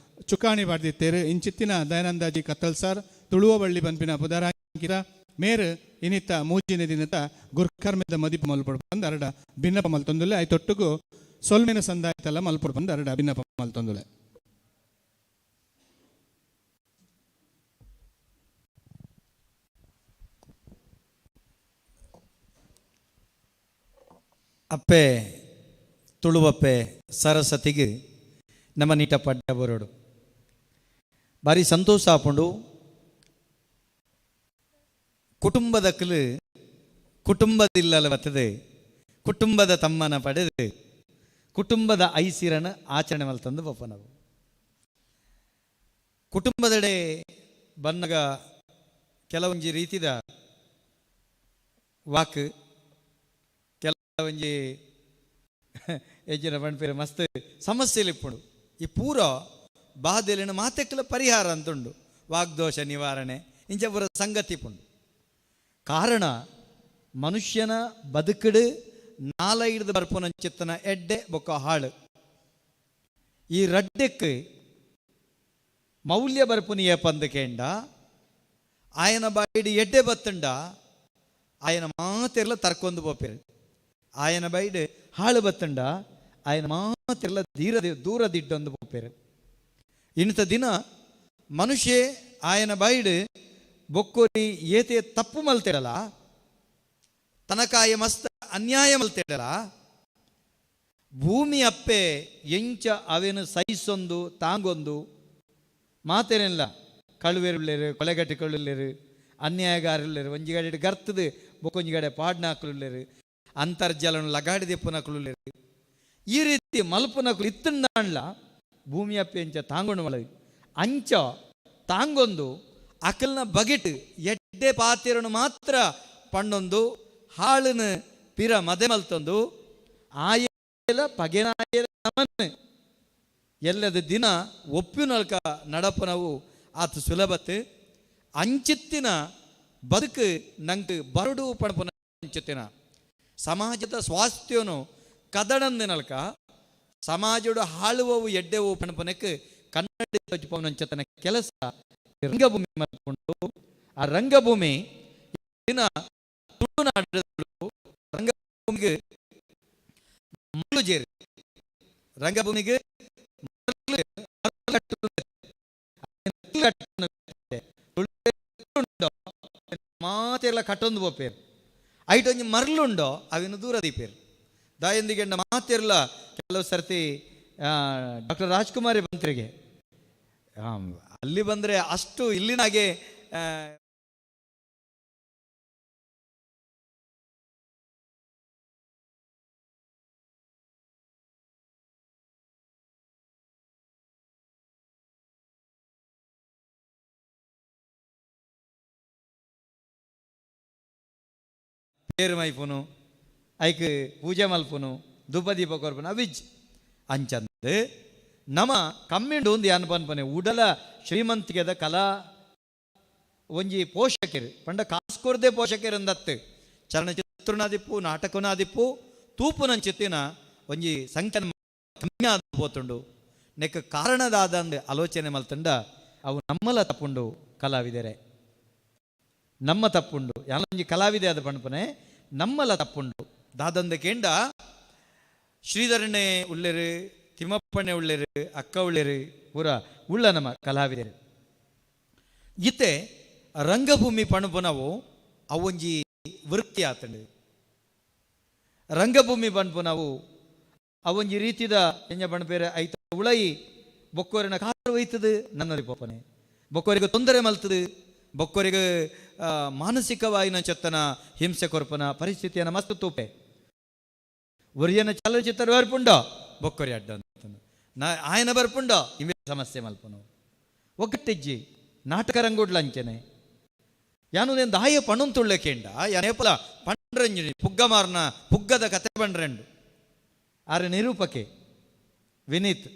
ಚುಕ್ಕಾಣಿ ಬಾಡ್ದಿತ್ತೇರು. ಇಂಚಿತ್ತಿನ ದಯಾನಂದಜಿ ಕತ್ತಲ್ ಸರ್ ತುಳುವಬಳ್ಳಿ ಪನ್ಪಿನ ಪುದರಾಂಕಿತ ಮೇರ್ ಇನಿತ ಮೂಜಿನ ದಿನತ ಗುರ್ಕರ್ಮೆದ ಮದಿಪು ಮಲ್ಪೊಡು ಬಂದು ಅರಡ ಭಿನ್ನಪ ಮಲ್ತೊಂದುಲ್ಲೆ. ಆಯ್ತೊಟ್ಟುಗು ಸೊಲ್ಮೆನ ಸಂದಾಯ್ತಲ್ಲ ಮಲ್ಪೊಡು ಬಂದು ಅರಡ ಭಿನ್ನಪ ಮಲ್ತೊಂದುಲ್ಲೆ. ಅಪ್ಪೆ ತುಳುವಪ್ಪೆ ಸರಸ್ವತಿಗೆ ನಮ್ಮ ನೀಟ ಪಡ್ಡ ಬರೋಡು ಭಾರಿ ಸಂತೋಷ ಆಪುಂಡು. ಕುಟುಂಬದಕ್ಕಲು ಕುಟುಂಬದಿಲ್ಲಲ ಬರ್ತದೆ, ಕುಟುಂಬದ ತಮ್ಮನ ಪಡೆದು ಕುಟುಂಬದ ಐಸಿರನ ಆಚರಣೆ ಮಲ್ತಂದು ಬಪ್ಪ. ನಾವು ಕುಟುಂಬದೆಡೆ ಬನ್ನಗ ಕೆಲವೊಂಜಿ ರೀತಿದ ವಾಕ್ ಕೆಲವೊಂಜಿ ಹೆಚ್ಚಿನ ಪಣ್ಪೇರು ಮಸ್ತ್ ಸಮಸ್ಯೆಲಿ ಇಪ್ಪುಂಡು. ಈ ಪೂರ ಬಾಧೆಲಿನ ಮಾತೆಕ್ಕಲ ಪರಿಹಾರ ಅಂತುಂಡು, ವಾಗ್ದೋಷ ನಿವಾರಣೆ ಇಂಚ ಪೂರ ಸಂಗತಿ ಪುಂಡು. ಕಾರಣ ಮನುಷ್ಯನ ಬದುಕಡು ನಾಲೈಡ್ದು ಬರ್ಪುನಂಚಿತ್ತನ ಎಡ್ಡೆ ಬೊಕ್ಕ ಹಾಳು ಈ ರಡ್ಡೆಕ್ ಮೌಲ್ಯ ಬರ್ಪುನಿಯ ಪಂದಕೇಂಡ ಆಯನ ಬಾಯಿಡ್ ಎಡ್ಡೆ ಬತ್ತುಂಡ ಆಯನ ಮಾತೆರ್ಲ ತರ್ಕೊಂದು ಪೋಪೇರು, ಆಯನ ಬೈಡ್ ಹಾಳು ಬತ್ತುಂಡ ಆಯನ ಮಾತೆರ್ಲ ಧೀರ ದೂರದಿಡ್ಡೊಂದು ಪೋಪೇರು. ಇಂಥ ದಿನ ಮನುಷ್ಯ ಆಯನ ಬೈಡ್ ಬೊಕ್ಕೋರಿ ಏತೆ ತಪ್ಪು ಮಲ್ತಿಡಲ, ತನಕಾಯ ಮಸ್ತ್ ಅನ್ಯಾಯ ಮಲ್ತಿಡಲ, ಭೂಮಿ ಅಪ್ಪೆ ಎಂಚ ಅವೇನು ಸಹಿಸೊಂದು ತಾಂಗೊಂದು ಮಾತೇನೆಲ್ಲ ಕಳುವೆರುಳ್ಳೇರು, ಕೊಲೆಗಟ್ಟಿಕೊಳ್ಳುಳ್ಳೇರು, ಅನ್ಯಾಯಗಾರುಳ್ಳೇರು, ಒಂಜಿ ಗಡೆ ಗರ್ತದು ಬೊಕ್ಕೊಂಜಿ ಗಡೆ ಪಾಡ್ನಾಕುలుಳ್ಳೇರು, ಅಂತರ್ಜಲನು ಲಗಾಡಿ ದೆಪ್ಪುನಕುలుಳ್ಳೇರು. ಈ ರೀತಿ ಮಲ್ಪುನಕುಲು ಇತ್ತಂದಾಂಡ್ಲ ಭೂಮಿಯ ಪೆಂಚ ತಾಂಗೊಂಡು ಮಲ ಅಂಚ ತಾಂಗೊಂದು ಅಕಲ್ನ ಬಗೆಟ್ ಎಡ್ಡೆ ಪಾತಿರನು ಮಾತ್ರ ಪಣ್ಣೊಂದು ಹಾಳನ ಪಿರ ಮದೆ ಮಲ್ತೊಂದು ಆಯಲ ಪಗೆನಾಯಲ ನಮನ್ ಎಲ್ಲದ ದಿನ ಒಪ್ಪಿನಲ್ಕ ನಡಪನವು ಆತ ಸುಲಭತೆ ಅಂಚಿತ್ತಿನ ಬದುಕು ನಂಗೆ ಬರಡು ಪಣಪನ ಅಂಚಿತ್ತಿನ ಸಮಾಜದ ಸ್ವಾಸ್ಥ್ಯನು ಕದಡಂದಿನಲ್ಕ ಸಮಾಜಡು ಹಾಳುವವು ಎಡ್ಡೆವು ಪಣಪನಕ್ಕೆ ಕನ್ನಡ ತೋಚಿಪವನಂಚತನ ಕೆಲಸ ರಂಗಭೂಮಿ ಮಾಡಿಕೊಂಡು ಆ ರಂಗಭೂಮಿ ದಿನ ತುಳುನಾಡು ರಂಗಭೂಮಿಗೆ ಮರಳು ಜೇರಿ ರಂಗಭೂಮಿಗೆ ಮಾತೆಲ್ಲ ಕಟ್ಟೊಂದು ಪೋಪೇರು ಐಟ್ ಒಂಜಿ ಮರಳುಂಡೋ ಅವಿನ ದೂರ ದೀಪೇರು ದಾಯಂದಿಗೆ ಮಾತಿರಲ್ಲ. ಕೆಲವು ಸರ್ತಿ ಡಾಕ್ಟರ್ ರಾಜ್ಕುಮಾರಿ ಬಂತ್ರಿಗೆ ಅಲ್ಲಿ ಬಂದರೆ ಅಷ್ಟು ಇಲ್ಲಿನಾಗೆ ಪೇರು ಮೈಪುನು ಐಕ್ ಪೂಜೆ ಮಲ್ಪುನು ಧೂಪ ದೀಪ ಕೊರ್ಪುನು ಅವಿಜ್ ಅಂಚಂದು ನಮ ಕಮ್ಮಿಂಡು ಒಂದು ಯಾನ್ ಪನ್ಪನೆ ಉಡಲ ಶ್ರೀಮಂತಿಗೆದ ಕಲಾ ಒಂಜಿ ಪೋಷಕರು ಪಂಡ ಕಾಸು ಕೊರ್ದೆ ಪೋಷಕರು ಅಂದತ್ತು ಚಲನಚಿತ್ರನಾದಿಪ್ಪು ನಾಟಕನಾದಿಪ್ಪು ತೂಪುನಂಚಿತ್ತಿನ ಒಂಜಿ ಸಂಖ್ಯೆ ಕಮ್ಮಿ ಆದ ಪೋತುಂಡು ನೆಕ್ ಕಾರಣದಾದಂದು ಆಲೋಚನೆ ಮಲ್ತುಂಡ ಅವು ನಮ್ಮಲ ತಪ್ಪುಂಡು ಕಲಾವಿದರೆ ನಮ್ಮ ತಪ್ಪುಂಡು ಯಾನೊಂಜಿ ಕಲಾವಿದೆ ಅದು ಪಣಪನೆ ನಮ್ಮಲ ತಪ್ಪುಂಡು ದಾದಂದ ಕೇಂಡ ಶ್ರೀಧರಣ್ಣೆ ಉಳ್ಳೇರು ತಿಮ್ಮಪ್ಪಣ್ಣೆ ಉಳ್ಳೇರು ಅಕ್ಕ ಉಳ್ಳೇರು ಪೂರ ಉಳ್ಳ ನಮ್ಮ ಕಲಾವಿದರು. ಇತ್ತೆ ರಂಗಭೂಮಿ ಪಣಪುನವು ಅವೊಂಜಿ ವೃತ್ತಿ ಆತಂಡು ರಂಗಭೂಮಿ ಪಣಪುನವು ಅವೊಂಜಿ ರೀತಿದ ಎಂಜ ಪಣಪೇರೆ ಐತ ಉಳೈ ಬೊಕ್ಕೋರಿನ ಕಾರು ಒಯ್ತದು ನನ್ನಲ್ಲಿ ಪೋಪನೆ ಬೊಕ್ಕೋರಿಗೆ ತೊಂದರೆ ಮಲ್ತದು ಬೊಕ್ಕೋರಿಗೆ ಮಾನಸಿಕವಾಯಿನ ಚೆತ್ತನ ಹಿಂಸೆ ಕೊರ್ಪನ ಪರಿಸ್ಥಿತಿಯನ್ನು ಮಸ್ತ್ ತೂಪೆ ಒರಿಯನ ಚಲನಚಿತ್ರ ಬರ್ಪುಂಡೋ ಬೊಕ್ಕೊರಿ ಅಡ್ಡ ನಾ ಆಯನ ಬರ್ಪುಂಡೋ ಇವೇ ಸಮಸ್ಯೆ ಮಲ್ಪನು ಒಗ್ಗಟ್ಟಿಜ್ಜಿ ನಾಟಕ ರಂಗುಡ್ಲಂಚನೆ ಯಾನು ದಾಯ ಪಣುಂತುಳ್ಳೆ ಕೇಂಡ ಯಾನೇಪಲ ಪಂಡ್ರಂಜಿ ಪುಗ್ಗ ಮಾರ್ನ ಪುಗ್ಗದ ಕತೆ ಬಂಡ್ರೆಂಡು ಆರೆ ನಿರೂಪಕೆ ವಿನೀತ್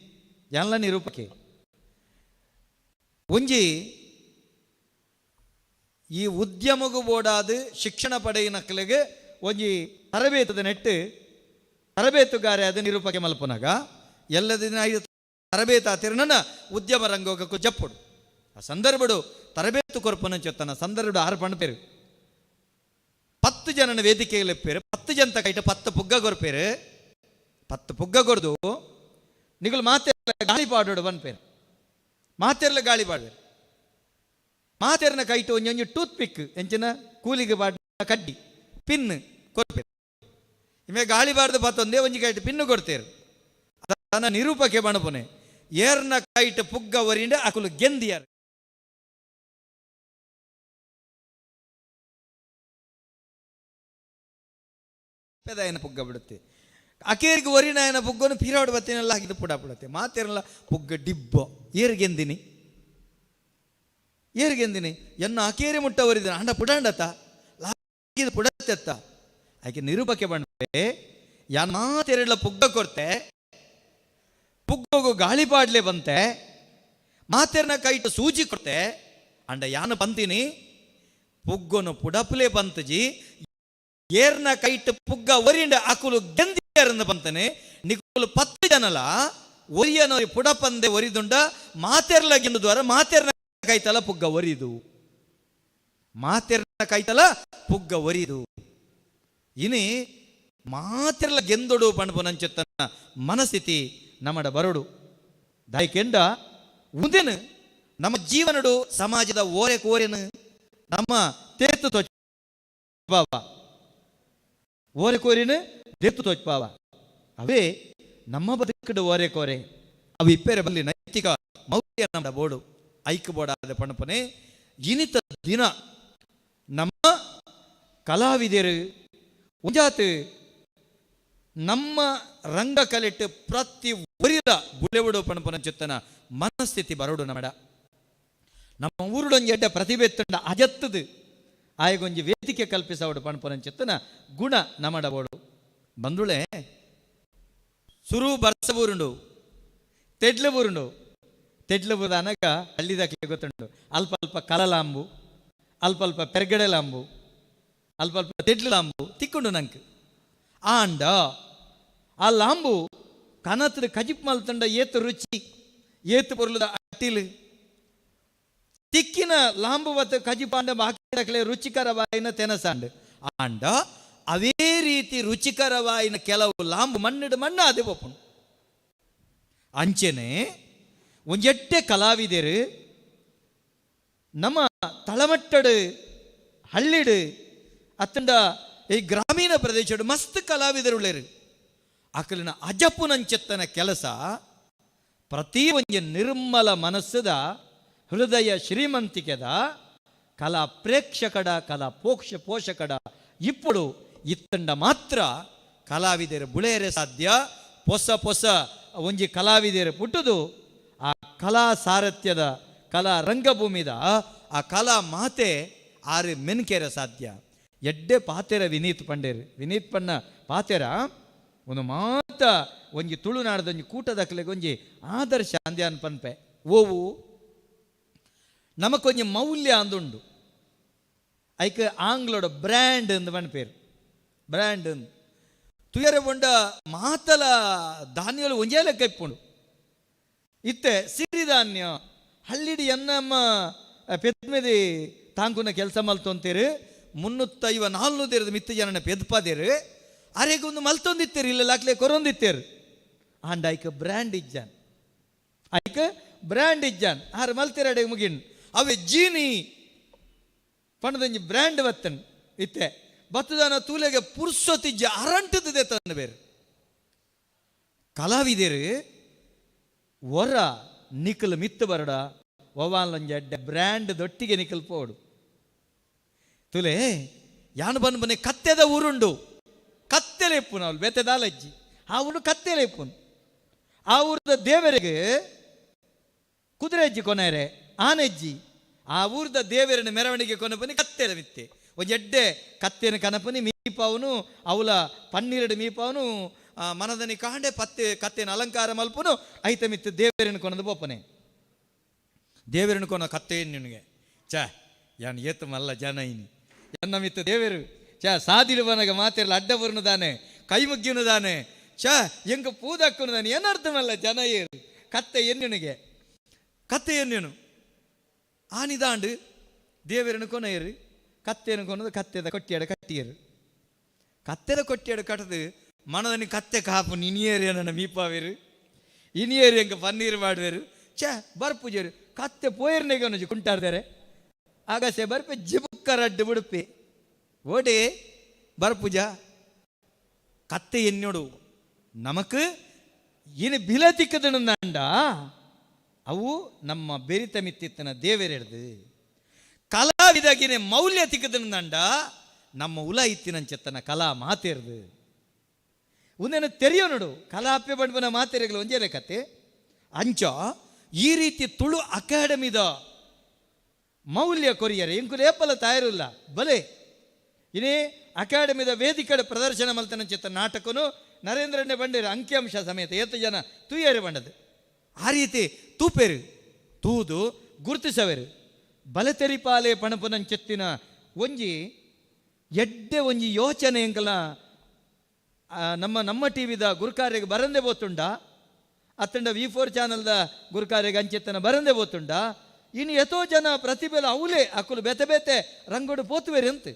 ಎಲ್ಲ ನಿರೂಪಕೆ ಒಂಜಿ ಈ ಉದ್ಯಮಗೂ ಬೋಡಾದ ಶಿಕ್ಷಣ ಪಡೆಯಿನಕ್ಕಲಿಗೆ ಒಂಜಿ ತರಬೇತದ ನೆಟ್ಟು ತರಬೇತುಗಾರೆ ಅದು ನಿರೂಪಕೆ ಮಲ್ಪನಾಗ ಎಲ್ಲ ದಿನ ಐದು ತರಬೇತು ಆತಿರ್ನ ಉದ್ಯಮ ರಂಗೋಗಕ್ಕೂ ಜಪ್ಪುಡು ಆ ಸಂದರ್ಭಡು ತರಬೇತು ಕೊರ್ಪನ ಚೊತ್ತನ ಸಂದರ್ಭಡು ಆರು ಪಣಪೇರು 10 ಜನನ ವೇದಿಕೆಯಲ್ಲಿ ಪೇರು 10 ಜನ ಕೈಟ 10 ಪುಗ್ಗ ಕೊರ್ಪೇರು 10 ಪುಗ್ಗ ಕೊರ್ದು ನಿಗಲು ಮಾತೆಲ್ಲ ಗಾಳಿ ಪಾಡೋಡು ಬನ್ಪೇರು ಮಾತೆಲ್ಲ ಗಾಳಿ ಪಾಡ್ಬೇರು ಮಾತೆರ್ನ ಕೈಟು ಒಂಜೊಂಜಿ ಟೂತ್ ಪಿಕ್ ಎಂಚಿನ ಕೂಲಿಗೆ ಪಾಡ್ ಕಡ್ಡಿ ಪಿನ್ ಕೊರ್ಪೇರು ಇಮೆ ಗಾಳಿ ಬಾರ್ದು ಪತ್ತೊಂದೇ ಒಂಜಿ ಕೈಟು ಪಿನ್ನು ಕೊಡ್ತೇರು ಅದನ್ನ ನಿರೂಪಕ್ಕೆ ಬಣಪುನೆ ಏರ್ನ ಕೈಟು ಪುಗ್ಗ ಒರಿಂಡ ಅಕುಲು ಗೆಂದಿಯಾರು ಪೆದಾಯನ ಪುಗ್ಗ ಬಿಡುತ್ತೆ ಅಕೇರಿಗೆ ಒರಿನಾಯನ ಪುಗ್ಗನು ಪೀರಾಡು ಬತ್ತಿನೆಲ್ಲ ಹಾಕಿದ್ದು ಪುಡ ಬಿಡುತ್ತೆ ಮಾತೇರಲ್ಲ ಪುಗ್ಗ ಡಿಬ್ಬ ಏರ್ಗೆಂದಿನಿ ಏರ್ಗೆಂದಿನಿ ಎನ್ನ ಅಕೇರಿ ಮುಟ್ಟ ಒರಿದಿನ ಅಂಡ ಪುಡಾಂಡತ್ತ ಲಾಗಿದ ಪುಡತ್ತೆತ್ತ ಆಕೆ ನಿರೂಪಕ್ಕೆ ಬಂಡೆ ಯಾನ್ ಮಾತೆರಡ್ಲ ಪುಗ್ಗ ಕೊರ್ತೆ ಪುಗ್ಗೋಗು ಗಾಳಿ ಪಾಡ್ಲೆ ಬಂತೆ ಮಾತೆರ್ನ ಕೈಟು ಸೂಜಿ ಕೊಡ್ತೆ ಅಂಡ ಯಾನು ಬಂತೀನಿ ಪುಗ್ಗೋನು ಪುಡಪ್ಲೆ ಬಂತಜಿ ಏರ್ನ ಕೈಟ್ ಪುಗ್ಗ ಒರಿಂಡ ಅಕುಲು ಗೆಂದಿಯರನ್ನು ಬಂತಾನೆ ನಿಕುಲು 10 ಜನಲ ಒರಿಯನ ಪುಡಪಂದೆ ಒರಿದುಂಡ ಮಾತೆರ್ಲ ಗೆಂದು ದ್ವಾರ ಮಾತೆರ್ನ ಕೈತಲ ಪುಗ್ಗ ಒರಿದು ಮಾತೆರ್ನ ಕೈತಲ ಪುಗ್ಗ ಒರಿದು ಇನಿ ಮಾತೆರ್ಲ ಗೆಂದೊಡು ಪಣಪುನಂಚೆತ್ತನ ಮನಸ್ಥಿತಿ ನಮ್ಮಡ ಬರಡು ದಾಯಿಕೆಂಡ ಉಂದೇನು ನಮ್ಮ ಜೀವನಡು ಸಮಾಜದ ಓರೆ ಕೋರೆನು ನಮ್ಮ ತೇತು ತೊಚ್ಪಾವ ಓರೆ ಕೋರಿನ ದೇತು ತೋಚ್ಪಾವ ಅವೇ ನಮ್ಮ ಬದುಕಡು ಓರೆ ಕೋರೆ ಅವು ಇಪ್ಪೇರೆ ಬಲ್ಲಿ ನೈತಿಕ ಮೌಲ್ಯ ನಮ್ಮ ಬೋಡು. ಐಕ್ ಬೋಡಾದ ಪಣಪನೆ ಇನಿತ ದಿನ ನಮ್ಮ ಕಲಾವಿದರು ಒಂಜಾತ್ ನಮ್ಮ ರಂಗಕಲೆಟ್ ಪ್ರತಿ ಒರಿದ ಬುಳೆವುಡು ಪಣಪನ ಚಿತ್ತನ ಮನಸ್ಥಿತಿ ಬರೋಡು ನಮಡ. ನಮ್ಮ ಊರುಡೊಂಜಿ ಎಡ್ಡೆ ಪ್ರತಿಭೆ ತಂಡ ಅಜತ್ತದು ಆಯಗೊಂಜಿ ವೇದಿಕೆ ಕಲ್ಪಿಸವಡು ಪಣಪನ ಚಿತ್ತನ ಗುಣ ನಮಡಬೋಡು. ಬಂದುಳೆ ಸುರು ಬರ್ಸ ಊರುಂಡು ತೆಡ್ಲು ಊರುಂಡು ತೆಡ್ಲು ಊರು ಅನಗ ಹಳ್ಳಿದಾಕಲೆ ಗೊತ್ತುಂಡು ಅಲ್ಪ ಅಲ್ಪ ಕಲಲಾಂಬು ಅಲ್ಪ ಅಲ್ಪ ಪೆರ್ಗಡೆ ಲಾಂಬು ಅಲ್ಪ ಅಲ್ಪ ತೆಡ್ಲು ಲಾಂಬು ತಿಕ್ಕೊಂಡು ನಂಕ್ ಆಂಡ ಆ ಲಾಂಬು ಕನತದ ಕಜಿಪ್ ಮಲ್ತಂಡ ಏತು ರುಚಿ ಏತು ಪೊರ್ಲುದ ಅಟ್ಟಿಲು ತಿಕ್ಕಿನ ಲಾಂಬು ಬತ್ತ ಕಜಿಪಾಂಡ ಬಾಕಿ ರುಚಿಕರವಾಯಿನ ತೆನಸಾಂಡ್ ಆಂಡ ಅವೇ ರೀತಿ ರುಚಿಕರವಾಯಿನ ಕೆಲವು ಲಾಂಬು ಮಣ್ಣಿಡು ಮಣ್ಣು ಅದೇ ಪೊಪ್ಪುಂಡು. ಅಂಚೆನೆ ಒಂಜೆಟ್ಟೆ ಕಲಾವಿದರು ನಮ್ಮ ತಳಮಟ್ಟಡು ಹಳ್ಳಿಡು ಅತ್ತಂಡ ಈ ಗ್ರಾಮೀಣ ಪ್ರದೇಶಡು ಮಸ್ತ್ ಕಲಾವಿದರು ಅಕಲಿನ ಅಜಪುನಂಚೆತ್ತನ ಕೆಲಸ ಪ್ರತಿ ಒಂಜಿ ನಿರ್ಮಲ ಮನಸ್ಸದ ಹೃದಯ ಶ್ರೀಮಂತಿಕೆದ ಕಲಾ ಪ್ರೇಕ್ಷಕಡ ಕಲಾ ಪೋಷಕಡ ಇಪ್ಪಡು ಇತ್ತಂಡ ಮಾತ್ರ ಕಲಾವಿದರು ಬುಳೆಯರೆ ಸಾಧ್ಯ. ಪೊಸ ಪೊಸ ಒಂಜಿ ಕಲಾವಿದರು ಪುಟ್ಟುದು ಆ ಕಲಾ ಸಾರಥ್ಯದ ಕಲಾ ರಂಗಭೂಮಿದ ಆ ಕಲಾ ಮಾತೆ ಆರು ಮೆನ್ಕೆರೆ ಸಾಧ್ಯ. ಎಡ್ಡೆ ಪಾತೆರ ವಿನೀತ್ ಪಂಡೇರು ವಿನೀತ್ ಪಣ್ಣ ಪಾತೆರ ಒಂದು ಮಾತ ಒಂಜಿ ತುಳುನಾಡದೊಂಜಿ ಕೂಟದಕ್ಲೆಗೆ ಒಂಜಿ ಆದರ್ಶ ಅಂದ್ಯಾನ್ ಪನ್ಪೆ ಓವು ನಮಕೊಂಜಿ ಮೌಲ್ಯ ಅಂದುಂಡು ಐಕ್ ಆಂಗ್ಲೋಡ ಬ್ರ್ಯಾಂಡ್ ಅಂದ್ ಪನ್ಪೇರು ಬ್ರ್ಯಾಂಡ್ ಅಂದ್ ತುಯರೆ ಬೊಂಡ ಮಾತಲ ಧಾನ್ಯಲು ಒಂಜೇ ಲೆಕ್ಕ ಇಪ್ಪುಂಡು ಇತ್ತೆ ಸಿರಿಧಾನ್ಯ ಹಳ್ಳಿಡಿ ಎನ್ನಮ್ಮ ಪೆದ್ಮೆದಿ ತಾಂಕುನ ಕೆಲಸ ಮಲ್ತೊಂತೀರು 354 ದೇರದ ಮಿತ್ತು ಜನನ ಪೆದ್ಪಾದೇರು ಅರೆಗೆ ಒಂದು ಮಲ್ತೊಂದಿತ್ತೇರು ಇಲ್ಲ ಲಾಕ್ಲೆ ಕೊರೊಂದಿತ್ತೇರು ಆಂಡ ಐಕ್ ಬ್ರ್ಯಾಂಡ್ ಇಜ್ಜಾನ್ ಐಕ್ ಬ್ರ್ಯಾಂಡ್ ಇಜ್ಜಾನ್ ಆರು ಮಲ್ತಿರಡೆ ಮುಗಿನ್ ಅವೇ ಜೀನಿ ಪಣದಂಜಿ ಬ್ರ್ಯಾಂಡ್ ಬತ್ತನ್ ಇತ್ತೆ ಬತ್ತದಾನ ತೂಲೆಗೆ ಪುರ್ಸೊತಿಜ್ಜ ಅರಂಟದಿದೆ ತನ್ನ ಬೇರೆ ಕಲಾವಿದರು ಒರ ನಿಕಲ್ ಮಿತ್ತು ಬರಡ ಒವಾಲಂಜ ಬ್ರ್ಯಾಂಡ್ ದೊಟ್ಟಿಗೆ ನಿಕಲ್ ಪೋಡು ತುಲೆ ಯಾನು ಬಂದು ಬನ್ನಿ ಕತ್ತೆದ ಊರುಂಡು ಕತ್ತೆಲೆ ಇಪ್ಪುನು ಅವಳು ಬೆತ್ತೆದಾಲಜ್ಜಿ ಆ ಊರು ಕತ್ತೆಲೆ ಇಪ್ಪುನು ಆ ಊರದ ದೇವರಿಗೆ ಕುದುರೆ ಅಜ್ಜಿ ಕೊನೆರೆ ಆನೆಜ್ಜಿ ಆ ಊರದ ದೇವರನ್ನ ಮೆರವಣಿಗೆ ಕೊನಪನಿ ಕತ್ತೆಲೆ ಮಿತ್ತೆ ಒಂಜೆಡ್ಡೆ ಕತ್ತೆನ ಕನಪನಿ ಮೀಪಾವನು ಅವಲ ಪನ್ನೀರಡು ಮೀಪಾವನು ಮನದನಿ ಕಾಂಡೆ ಪತ್ತೆ ಕತ್ತೆನ ಅಲಂಕಾರ ಮಲ್ಪನು ಐತ ಮಿತ್ತು ದೇವರನ್ನ ಕೊನದು ಬೋಪನೆ ದೇವರನ್ನ ಕೊನ ಕತ್ತೆ ನಿನಗೆ ಚ ಯಾನ್ ಏತು ಮಲ್ಲ ಜನ ಇನಿ ಎನ್ನ ಮಿತ್ತು ದೇವರು ಚ ಸಾದಿಡುವನಗ ಮಾತಿರಲ್ಲ ಅಡ್ಡ ಬರುನುದಾನೆ ಕೈ ಮುಗ್ಗಿನುದಾನೆ ಚ ಎಂಕ ಪೂದಕ್ಕುನುದಾನೆ ಏನರ್ಥಮಲ್ಲ ಜನ ಏರು ಕತ್ತೆ ಎನ್ನಿನಿಗೆ ಕತ್ತೆ ಎನ್ನೇನು ಆನಿದಾಂಡು ದೇವರನ್ನು ಕೊನೆಯರು ಕತ್ತೆಯನ್ನು ಕೊನದು ಕತ್ತೆದ ಕೊಟ್ಟಿಯಡ ಕಟ್ಟಿಯರು ಕತ್ತೆದ ಕೊಟ್ಟಿಯಡ ಕಟ್ಟದು ಮನದನಿ ಕತ್ತೆ ಕಾಪು ಇನಿಯೇರು ನನ್ನ ಮೀಪಾವೇರು ಇನಿಯೇರು ಎಂಕ ಪನ್ನೀರು ಮಾಡುವೇರು ಚ ಬರ್ಪುಜೇರು ಕತ್ತೆ ಪೋಯರ್ನೆಗೆ ಅನುಜಿ ಕುಂಟಾಡ್ತಾರೆ ಆಗಸೆ ಬರ್ಪೆ ಜಿಬುಕ್ಕ ರಡ್ಡು ಬಿಡುಪೆ ಓಡೆ ಬರ್ಪುಜ ಕತ್ತೆ ಎನ್ನೋಡು ನಮಕ್ ಏನು ಬಿಲ ತಿಕ್ಕದಣ್ಣ ಅವು ನಮ್ಮ ಬೆರಿತ ಮಿತ್ತಿತ್ತನ ದೇವರೆಡ್ದು ಕಲಾವಿದಗಿನ ಮೌಲ್ಯ ತಿಕ್ಕದಣ್ಣ ನಮ್ಮ ಉಲ ಇತ್ತಿನಂಚೆತ್ತನ ಕಲಾ ಮಾತೇರ್ದು ಒಂದೇನು ತೆರೆಯೋ ನೋಡು ಕಲಾಪೆ ಬಂಡ್ಬನ ಮಾತೇರೆಗಳು ಒಂದೇ ಕತೆ ಅಂಚ ಈ ರೀತಿ ತುಳು ಅಕಾಡೆಮಿದ ಮೌಲ್ಯ ಕೊರಿಯರೆ ಇಂಕುಲು ಏಪಲ ತಯಾರಿಲ್ಲ ಬಲೆ ಇನೇ ಅಕಾಡೆಮಿದ ವೇದಿಕಡೆ ಪ್ರದರ್ಶನ ಮಲ್ತನ ಚಿತ್ತ ನಾಟಕನು ನರೇಂದ್ರಣ್ಣೆ ಬಂಡೇರು ಅಂಕಿಅಂಶ ಸಮೇತ ಏತು ಜನ ತೂಯೇರು ಬಂಡದು ಆ ರೀತಿ ತೂಪೇರು ತೂದು ಗುರುತಿಸವೇರು ಬಲತೆರಿಪಾಲೆ ಪಣಪುನಂಚೆತ್ತಿನ ಒಂಜಿ ಎಡ್ಡೆ ಒಂಜಿ ಯೋಚನೆ ಎಂಕಲ ನಮ್ಮ ನಮ್ಮ ಟಿ ವಿದ ಗುರುಕಾರ್ಯಗೆ ಬರಂದೆ ಬೋತುಂಡ ಅತ್ತಂಡ ವಿ ಫೋರ್ ಚಾನಲ್ದ ಗುರುಕಾರ್ಯಗೆ ಅಂಚೆತ್ತನ ಬರಂದೆ ಬೋತುಂಡ ಇನ್ನು ಎತೋ ಜನ ಪ್ರತಿಭೆಲ ಅವಲೇ ಅಕುಲು ಬೇತೆ ಬೇತೆ ರಂಗೋಡು ಪೋತುವೇರಿ ಅಂತ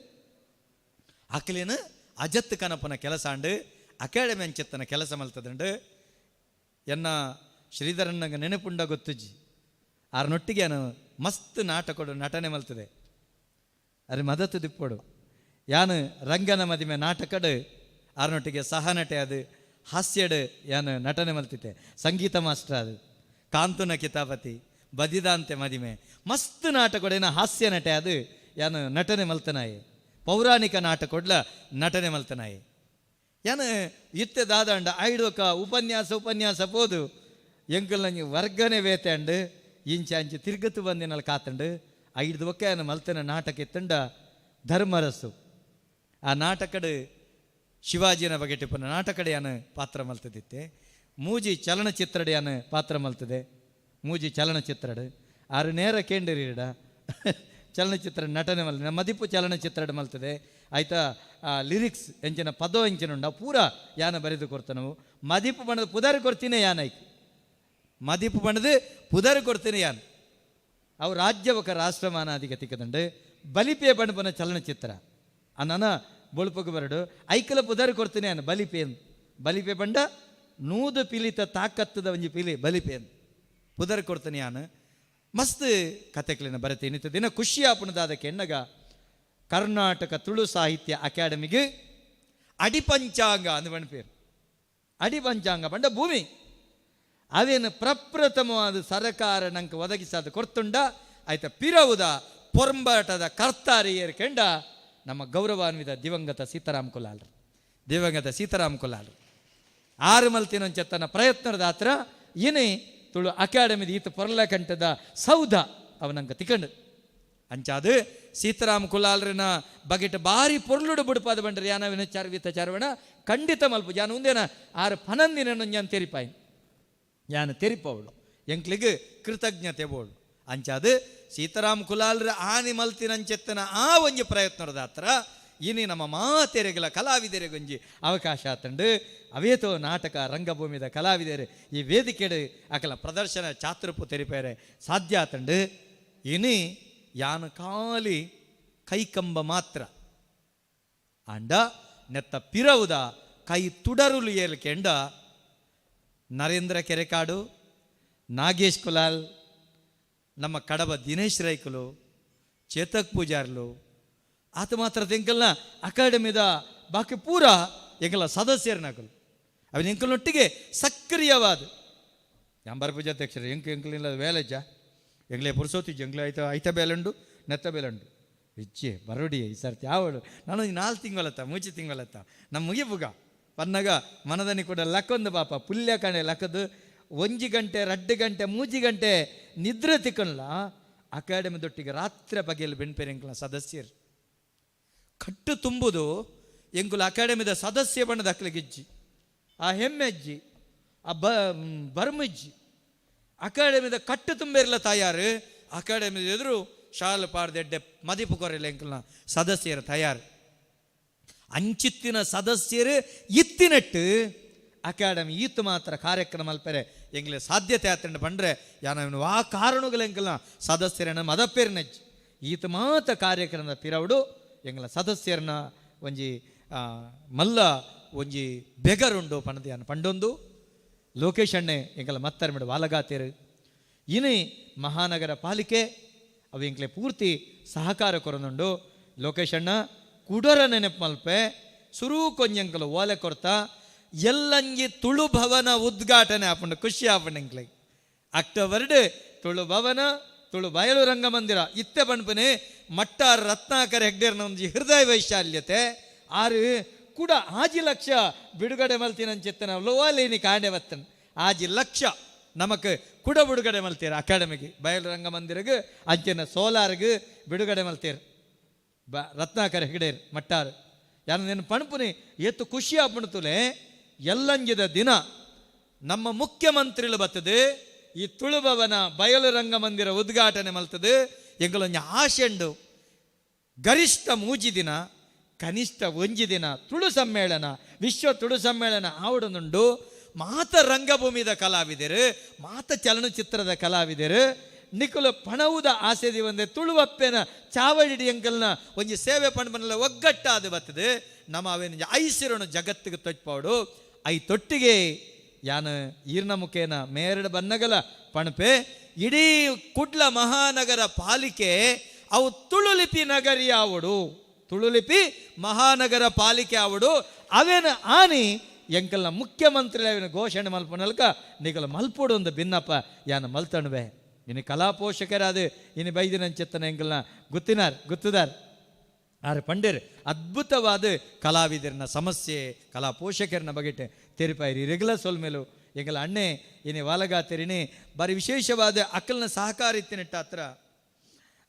ಅಕಲೇನು ಅಜತ್ ಕನಪನ ಕೆಲಸ ಅಂಡು ಅಕಾಡೆಮಿ ಅಂಚೆತ್ತನ ಕೆಲಸ ಮಲ್ತದಂಡು ಎನ್ನ ಶ್ರೀಧರಣ್ಣಗೆ ನೆನಪುಂಡ ಗೊತ್ತುಜ್ಜಿ ಆರ್ನೊಟ್ಟಿಗೆ ನಾನು ಮಸ್ತ್ ನಾಟಕೊಡು ನಟನೆ ಮಲ್ತದೆ ಅರೆ ಮದತ್ತು ದಿಪ್ಪೋಡು ಯಾನು ರಂಗನ ಮದಿಮೆ ನಾಟಕಡು ಆರ್ನೊಟ್ಟಿಗೆ ಸಹನಟೆ ಅದು ಹಾಸ್ಯಡು ಯಾನು ನಟನೆ ಮಲ್ತಿದ್ದೆ ಸಂಗೀತ ಮಾಸ್ಟರ್ ಅದು ಕಾಂತುನ ಕಿತಾಪತಿ ಬದಿದಾಂತೆ ಮದಿಮೆ ಮಸ್ತ್ ನಾಟಕೊಡೇನ ಹಾಸ್ಯ ನಟೆ ಅದು ಯಾನು ನಟನೆ ಮಲ್ತನಾಯಿ ಪೌರಾಣಿಕ ನಾಟಕೊಡ್ಲ ನಟನೆ ಮಲ್ತನಾಯಿ ಯಾನು ಇತ್ತೆ ದಾದಾಂಡ ಐಡೋಕ ಉಪನ್ಯಾಸ ಉಪನ್ಯಾಸ ಪೋದು ಎಂಕಲ್ ನಂಗೆ ವರ್ಗನೆ ವೇತೆ ಅಂಡು ಇಂಚ ಅಂಚೆ ತಿರ್ಗತ್ತು ಬಂದಿನಲ್ಲಿ ಕಾತಂಡು ಐದು ಒಕ್ಕ ಯಾನು ಮಲ್ತನ ನಾಟಕ ಇತ್ತಂಡ ಧರ್ಮರಸು. ಆ ನಾಟಕಡು ಶಿವಾಜಿನ ಬಗೆ ಟಿಪ್ಪನ ನಾಟಕಡೆ ಯಾನು ಪಾತ್ರ ಮಲ್ತದಿತ್ತೆ. ಮೂಜಿ ಚಲನಚಿತ್ರಡೆ ಯಾನು ಪಾತ್ರ ಮಲ್ತದೆ, ಮೂಜಿ ಚಲನಚಿತ್ರಡು ಆರು ನೇರ ಕೇಂದ್ರೀಡ ಚಲನಚಿತ್ರ ನಟನೆ ಮಲ್ ಮದಿಪು ಚಲನಚಿತ್ರಡ್ ಮಲ್ತದೆ ಆಯ್ತಾ. ಆ ಲಿರಿಕ್ಸ್ ಎಂಚಿನ ಪದೋ ಎಂಚಿನ ಉಂಡ ಪೂರ ಯಾನ ಬರೆದು ಕೊಡ್ತಾನವು. ಮದಿಪು ಬಣ್ಣದ ಪುದಾರು ಕೊಡ್ತೀನಿ ಯಾನೈಕ್, ಮದಿಪು ಬಣ್ಣದ ಪುದಾರು ಕೊಡ್ತೀನಿ ಯಾನ್. ಅವು ರಾಜ್ಯ ఒక ರಾಷ್ಟ್ರಮಾನಾಧಿಗತಿಕದಂಡು ಬಲಿಪೆ ಬಣ್ಣಪನ ಚಲನಚಿತ್ರ ಅನ್ನ ಬೊಳುಪುಗು ಬರಡು ಐಕಲ ಪುದಾರು ಕೊಡ್ತೀನಿ ಯಾನು ಬಲಿಪೇನ್. ಬಲಿಪೆ ಬಂಡ ನೂದು ಪಿಲಿತ ತಾಕತ್ತದ ಒಂಜಿ ಪಿಲಿ ಬಲಿಪೇನ್ ಪುದರ್ ಕೊಡ್ತೀನಿ ಯಾನು. ಮಸ್ತ್ ಕತೆಕ್ಲಿನ ಬರತೀನಿ ದಿನ ಖುಷಿ ಆಪಣದಾದ ಕೆಣ್ಣಗ ಕರ್ನಾಟಕ ತುಳು ಸಾಹಿತ್ಯ ಅಕಾಡೆಮಿಗೆ ಅಡಿಪಂಚಾಂಗ ಅಂದು ಬಣ್ಪೇರು. ಅಡಿಪಂಚಾಂಗ ಪಂಡ ಭೂಮಿ ಅವೇನು ಪ್ರಪ್ರಥಮವಾದ ಸರಕಾರ ನಂಗೆ ಒದಗಿಸಾದ ಕೊರ್ತುಂಡ ಆಯ್ತ ಪಿರವುದ ಪೊರಂಬಾಟದ ಕರ್ತಾರಿಯರ್ ಕೆಂಡ ನಮ್ಮ ಗೌರವಾನ್ವಿತ ದಿವಂಗತ ಸೀತಾರಾಮ್ ಕುಲಾಲ್ರು, ದಿವಂಗತ ಸೀತಾರಾಮ್ ಕುಲಾಲ್ರು ಆರು ಮಲ್ತಿನೊಂಚೆತ್ತನ ಪ್ರಯತ್ನದ ಹತ್ರ ಏನೇ ತುಳು ಅಕಾಡೆಮಿದ ಈತ ಪೊರ್ಲಕಂಠದ ಸೌಧ ಅವನಂಗ ತಿಕಂಡು ಅಂಚಾದು ಸೀತಾರಾಮ್ ಕುಲಾಲ್ರನ ಬಗೆಟ ಭಾರಿ ಪೊರ್ಲುಡು ಬುಡುಪಾದ ಬಂಡ್ರಿ ಯಾನವಿನ ಚಾರ್ವಿತ ಚಾರ್ವಣ ಖಂಡಿತ ಮಲ್ಪು ಜಾನ ಉಂದೇನ ಆರು ಪನಂದಿನ ಯಾನ್ ತೆರಿಪಾಯಿ ಯಾನ ತೆರಿಪವಳು ಎಂಕ್ಲಿಗೆ ಕೃತಜ್ಞತೆ ಬೋಳು ಅಂಚಾದು ಸೀತಾರಾಮ್ ಕುಲಾಲ್ರ ಆನಿ ಮಲ್ತಿನಂಚೆತ್ತನ ಆ ಒಂಜಿ ಪ್ರಯತ್ನದ ಹತ್ರ ಇನಿ ನಮ್ಮ ಮಾತೆರೆಗಳ ಕಲಾವಿದರಿಗೊಂಜಿ ಅವಕಾಶ ಆತಂಡು ಅವೇತೋ ನಾಟಕ ರಂಗಭೂಮಿದ ಕಲಾವಿದರು ಈ ವೇದಿಕೆಡು ಅಕಲ ಪ್ರದರ್ಶನ ಚಾತುರ್ಪು ತೆರಿಪೇರೆ ಸಾಧ್ಯ ಆತಂಡು. ಇನಿ ಯಾನು ಖಾಲಿ ಕೈಕಂಬ ಮಾತ್ರ ಅಂಡ ನೆತ್ತ ಪಿರವುದ ಕೈ ತುಡರುಲು ಏಲ್ಕೆಂಡ ನರೇಂದ್ರ ಕೆರೆಕಾಡು, ನಾಗೇಶ್ ಕುಲಾಲ್, ನಮ್ಮ ಕಡಬ ದಿನೇಶ್ ರೈಕುಲು, ಚೇತಕ್ ಪೂಜಾರ್ಲು ಆತ ಮಾತ್ರ ಎಂಕಲ್ನ ಅಕಾಡೆಮಿದ ಬಾಕಿ ಪೂರ ಎಂಕಲ ಸದಸ್ಯರನಕಲು ಅವನ ಎಂಕಲ್ನೊಟ್ಟಿಗೆ ಸಕ್ರಿಯವಾದ ನಂಬರ್ ಪೂಜಾಧ್ಯಕ್ಷರು ಎಂಕು ಎಂಕಲಿಲ್ಲ ವೇಲೆಜ್ಜ ಎಂಗ್ಲೇ ಪುರುಸೋತಿ ಎಂಗ್ಲೇ ಆಯ್ತ ಐತ ಬೇಲುಂಡು ನೆತ್ತ ಬೇಲುಂಡು ಇಚ್ಚೆ ಬರೋಡಿ ಈ ಸರ್ತಿ ಯಾವಳು ನಾನು 4 ತಿಂಗಳತ್ತ ಮೂಚಿ ತಿಂಗಳತ್ತ ನಮ್ಮ ಮುಗಿಪುಗ ಪನ್ನಗ ಮನದನಿ ಕೂಡ ಲಕ್ಕೊಂದು ಪಾಪ ಪುಲ್ಯ ಕಣೆ ಲಕ್ಕದು 1 ಗಂಟೆ 2 ಗಂಟೆ 3 ಗಂಟೆ ನಿದ್ರೆ ತಿಕ್ಕಲ್ಲ ಅಕಾಡೆಮಿ ದೊಟ್ಟಿಗೆ ರಾತ್ರಿ ಬಗೆಯಲ್ಲಿ ಬೆಣ್ಪೇರು ಎಂಕಲ್ನ ಸದಸ್ಯರು ಕಟ್ಟು ತುಂಬುದು ಎಂಕುಲ ಅಕಾಡೆಮಿದ ಸದಸ್ಯ ಬಣ್ಣದ ಅಕ್ಲಿಗಿಜ್ಜಿ ಆ ಹೆಮ್ಮೆಜ್ಜಿ ಆ ಬರ್ಮಜ್ಜಿ ಅಕಾಡೆಮಿದ ಕಟ್ಟು ತುಂಬಿರಲ ತಯಾರು ಅಕಾಡೆಮಿದ ಎದುರು ಶಾಲು ಪಾಡ್ದೆಡ್ಡೆ ಮದಿಪು ಕೊರೆಲ್ಲ ಎಂಕಲ್ನ ಸದಸ್ಯರ ತಯಾರು ಅಂಚಿತ್ತಿನ ಸದಸ್ಯರು ಇತ್ತಿನಟ್ಟು ಅಕಾಡೆಮಿ ಈತು ಮಾತ್ರ ಕಾರ್ಯಕ್ರಮ ಅಲ್ಪರೆ ಎಂಗ್ಲೆ ಸಾಧ್ಯತೆ ಆತಂಡು ಬಂದರೆ ಯಾನ ಆ ಕಾರಣಗಳು ಎಂಕಲ್ನ ಸದಸ್ಯರನ್ನ ಮದಪೇರ್ನಜ್ಜಿ ಈತ ಮಾತ್ರ ಕಾರ್ಯಕ್ರಮದ ಪಿರವಡು ಎಂಗ್ಲ ಸದಸ್ಯರನ್ನ ಒಂಜಿ ಮಲ್ಲ ಒಂಜಿ ಬೆಗರುಂಡು ಪಣದ ಯಾನು ಪಂಡೊಂದು ಲೋಕೇಶ್ ಅಣ್ಣೆ ಎಂಕಲ ಮತ್ತರ್ಮಿಡು ವಾಲಗಾತೇರು ಇನಿ ಮಹಾನಗರ ಪಾಲಿಕೆ ಅವು ಎಂಕ್ಲೆ ಪೂರ್ತಿ ಸಹಕಾರ ಕೊರನುಂಡು. ಲೋಕೇಶ್ ಅಣ್ಣ ಕುಡರ ನೆನಪು ಮಲ್ಪೆ ಸುರು ಕೊಂಜಂಕಲು ಓಲೆ ಕೊರ್ತ ಎಲ್ಲಂಗಿ ತುಳು ಭವನ ಉದ್ಘಾಟನೆ ಆಪುಂಡು ಖುಷಿ ಆಪುಂಡು ಎಂಕ್ಲೆ ಅಕ್ಟೋಬರ್ ತುಳು ಭವನ ತುಳು ಬಯಲು ರಂಗಮಂದಿರ ಇತ್ತೆ ಪಣ್ಪುನೆ ಮಟ್ಟಾರ್ ರತ್ನಾಕರ ಹೆಗ್ಡೇರ್ನ ಒಂಜಿ ಹೃದಯ ವೈಶಾಲ್ಯತೆ ಆರು ಕೂಡ 5 ಲಕ್ಷ ಬಿಡುಗಡೆ ಮಲ್ತಿನಂಚಿತ್ತನ ಲೋಲೇನಿ ಕಾಂಡೆ ಬತ್ತನ್ 5 ಲಕ್ಷ ನಮಕ್ ಕೂಡ ಬಿಡುಗಡೆ ಮಲ್ತೀರ ಅಕಾಡೆಮಿಗೆ ಬಯಲು ರಂಗಮಂದಿರಗೆ ಅಂಚಿನ ಸೋಲಾರ್ಗೆ ಬಿಡುಗಡೆ ಮಲ್ತೀರ ರತ್ನಾಕರ ಹೆಗ್ಡೇರ್ ಮಟ್ಟಾರು ಯಾರು ನಿನ್ನ ಪಣಪುನಿ ಏತು ಖುಷಿ ಆಪುಣತುಲೆ ಎಲ್ಲಂಗಿದ ದಿನ ನಮ್ಮ ಮುಖ್ಯಮಂತ್ರಿಗಳು ಬರ್ತದೆ ಈ ತುಳುಭವನ ಬಯಲು ರಂಗಮಂದಿರ ಉದ್ಘಾಟನೆ ಮಲ್ತದೆ ಎಂಗಳೊಂಜಿ ಆಶೆಂಡು ಗರಿಷ್ಠ 3 ದಿನ ಕನಿಷ್ಠ 1 ದಿನ ತುಳು ಸಮ್ಮೇಳನ ವಿಶ್ವ ತುಳು ಸಮ್ಮೇಳನ ಆವಡನುಂಡು. ಮಾತ ರಂಗಭೂಮಿದ ಕಲಾವಿದರು ಮಾತ ಚಲನಚಿತ್ರದ ಕಲಾವಿದರು ನಿಕುಲ ಪಣವುದ ಆಸೆದಿ ಒಂದೇ ತುಳುವಪ್ಪೆನ ಚಾವಡಿ ಎಂಕಲ್ನ ಒಂಜಿ ಸೇವೆ ಪಣಪನಲ್ಲ ಒಗ್ಗಟ್ಟಾದ ಬರ್ತದೆ ನಮ್ಮ ಅವೇನು ಐಸಿರೋಣ ಜಗತ್ತಿಗೆ ತೊಚ್ಪಾಡು I ತೊಟ್ಟಿಗೆ ಯಾನ ಈರ್ನ ಮುಖೇನ ಮೇರಡ ಬನ್ನಗಲ ಪಣಪೆ ಇಡೀ ಕುಡ್ಲ ಮಹಾನಗರ ಪಾಲಿಕೆ ಅವು ತುಳುಲಿಪಿ ನಗರಿ ಆವಡು ತುಳುಲಿಪಿ ಮಹಾನಗರ ಪಾಲಿಕೆ ಆವಡು ಅವೇನ ಆನಿ ಎಂಕಲ್ನ ಮುಖ್ಯಮಂತ್ರಿ ಅವೇನ ಘೋಷಣೆ ಮಲ್ಪನಲ್ಕ ನಿಕಲ ಮಲ್ಪೋಡು ಒಂದು ಭಿನ್ನಪ್ಪ ಯಾನ ಮಲ್ತಣುವೆ. ಇನ್ನು ಕಲಾ ಪೋಷಕರಾದ ಇನ್ನು ಬೈದಿನಂಚೆತ್ತನ ಎಂಕಲ್ನ ಗುತ್ತಿನಾರ್ ಗುತ್ತುದಾರ್ ಆರು ಪಂಡೇರ್ ಅದ್ಭುತವಾದ ಕಲಾವಿದರನ ಸಮಸ್ಯೆ ಕಲಾ ಪೋಷಕರನ ಬಗೆಟ್ ತೆರಿಪಾಯಿರಿ ರೆಗ್ಯುಲರ್ ಸೊಲ್ಮೇಲು ಎಂಕಲ ಅಣ್ಣೆ ಇನಿ ವಾಲಗಾತೆರಿನಿ ಬಾರಿ ವಿಶೇಷವಾದ ಅಕಲ್ನ ಸಹಕಾರ ಇತ್ತಿನಟ್ಟ ಹತ್ರ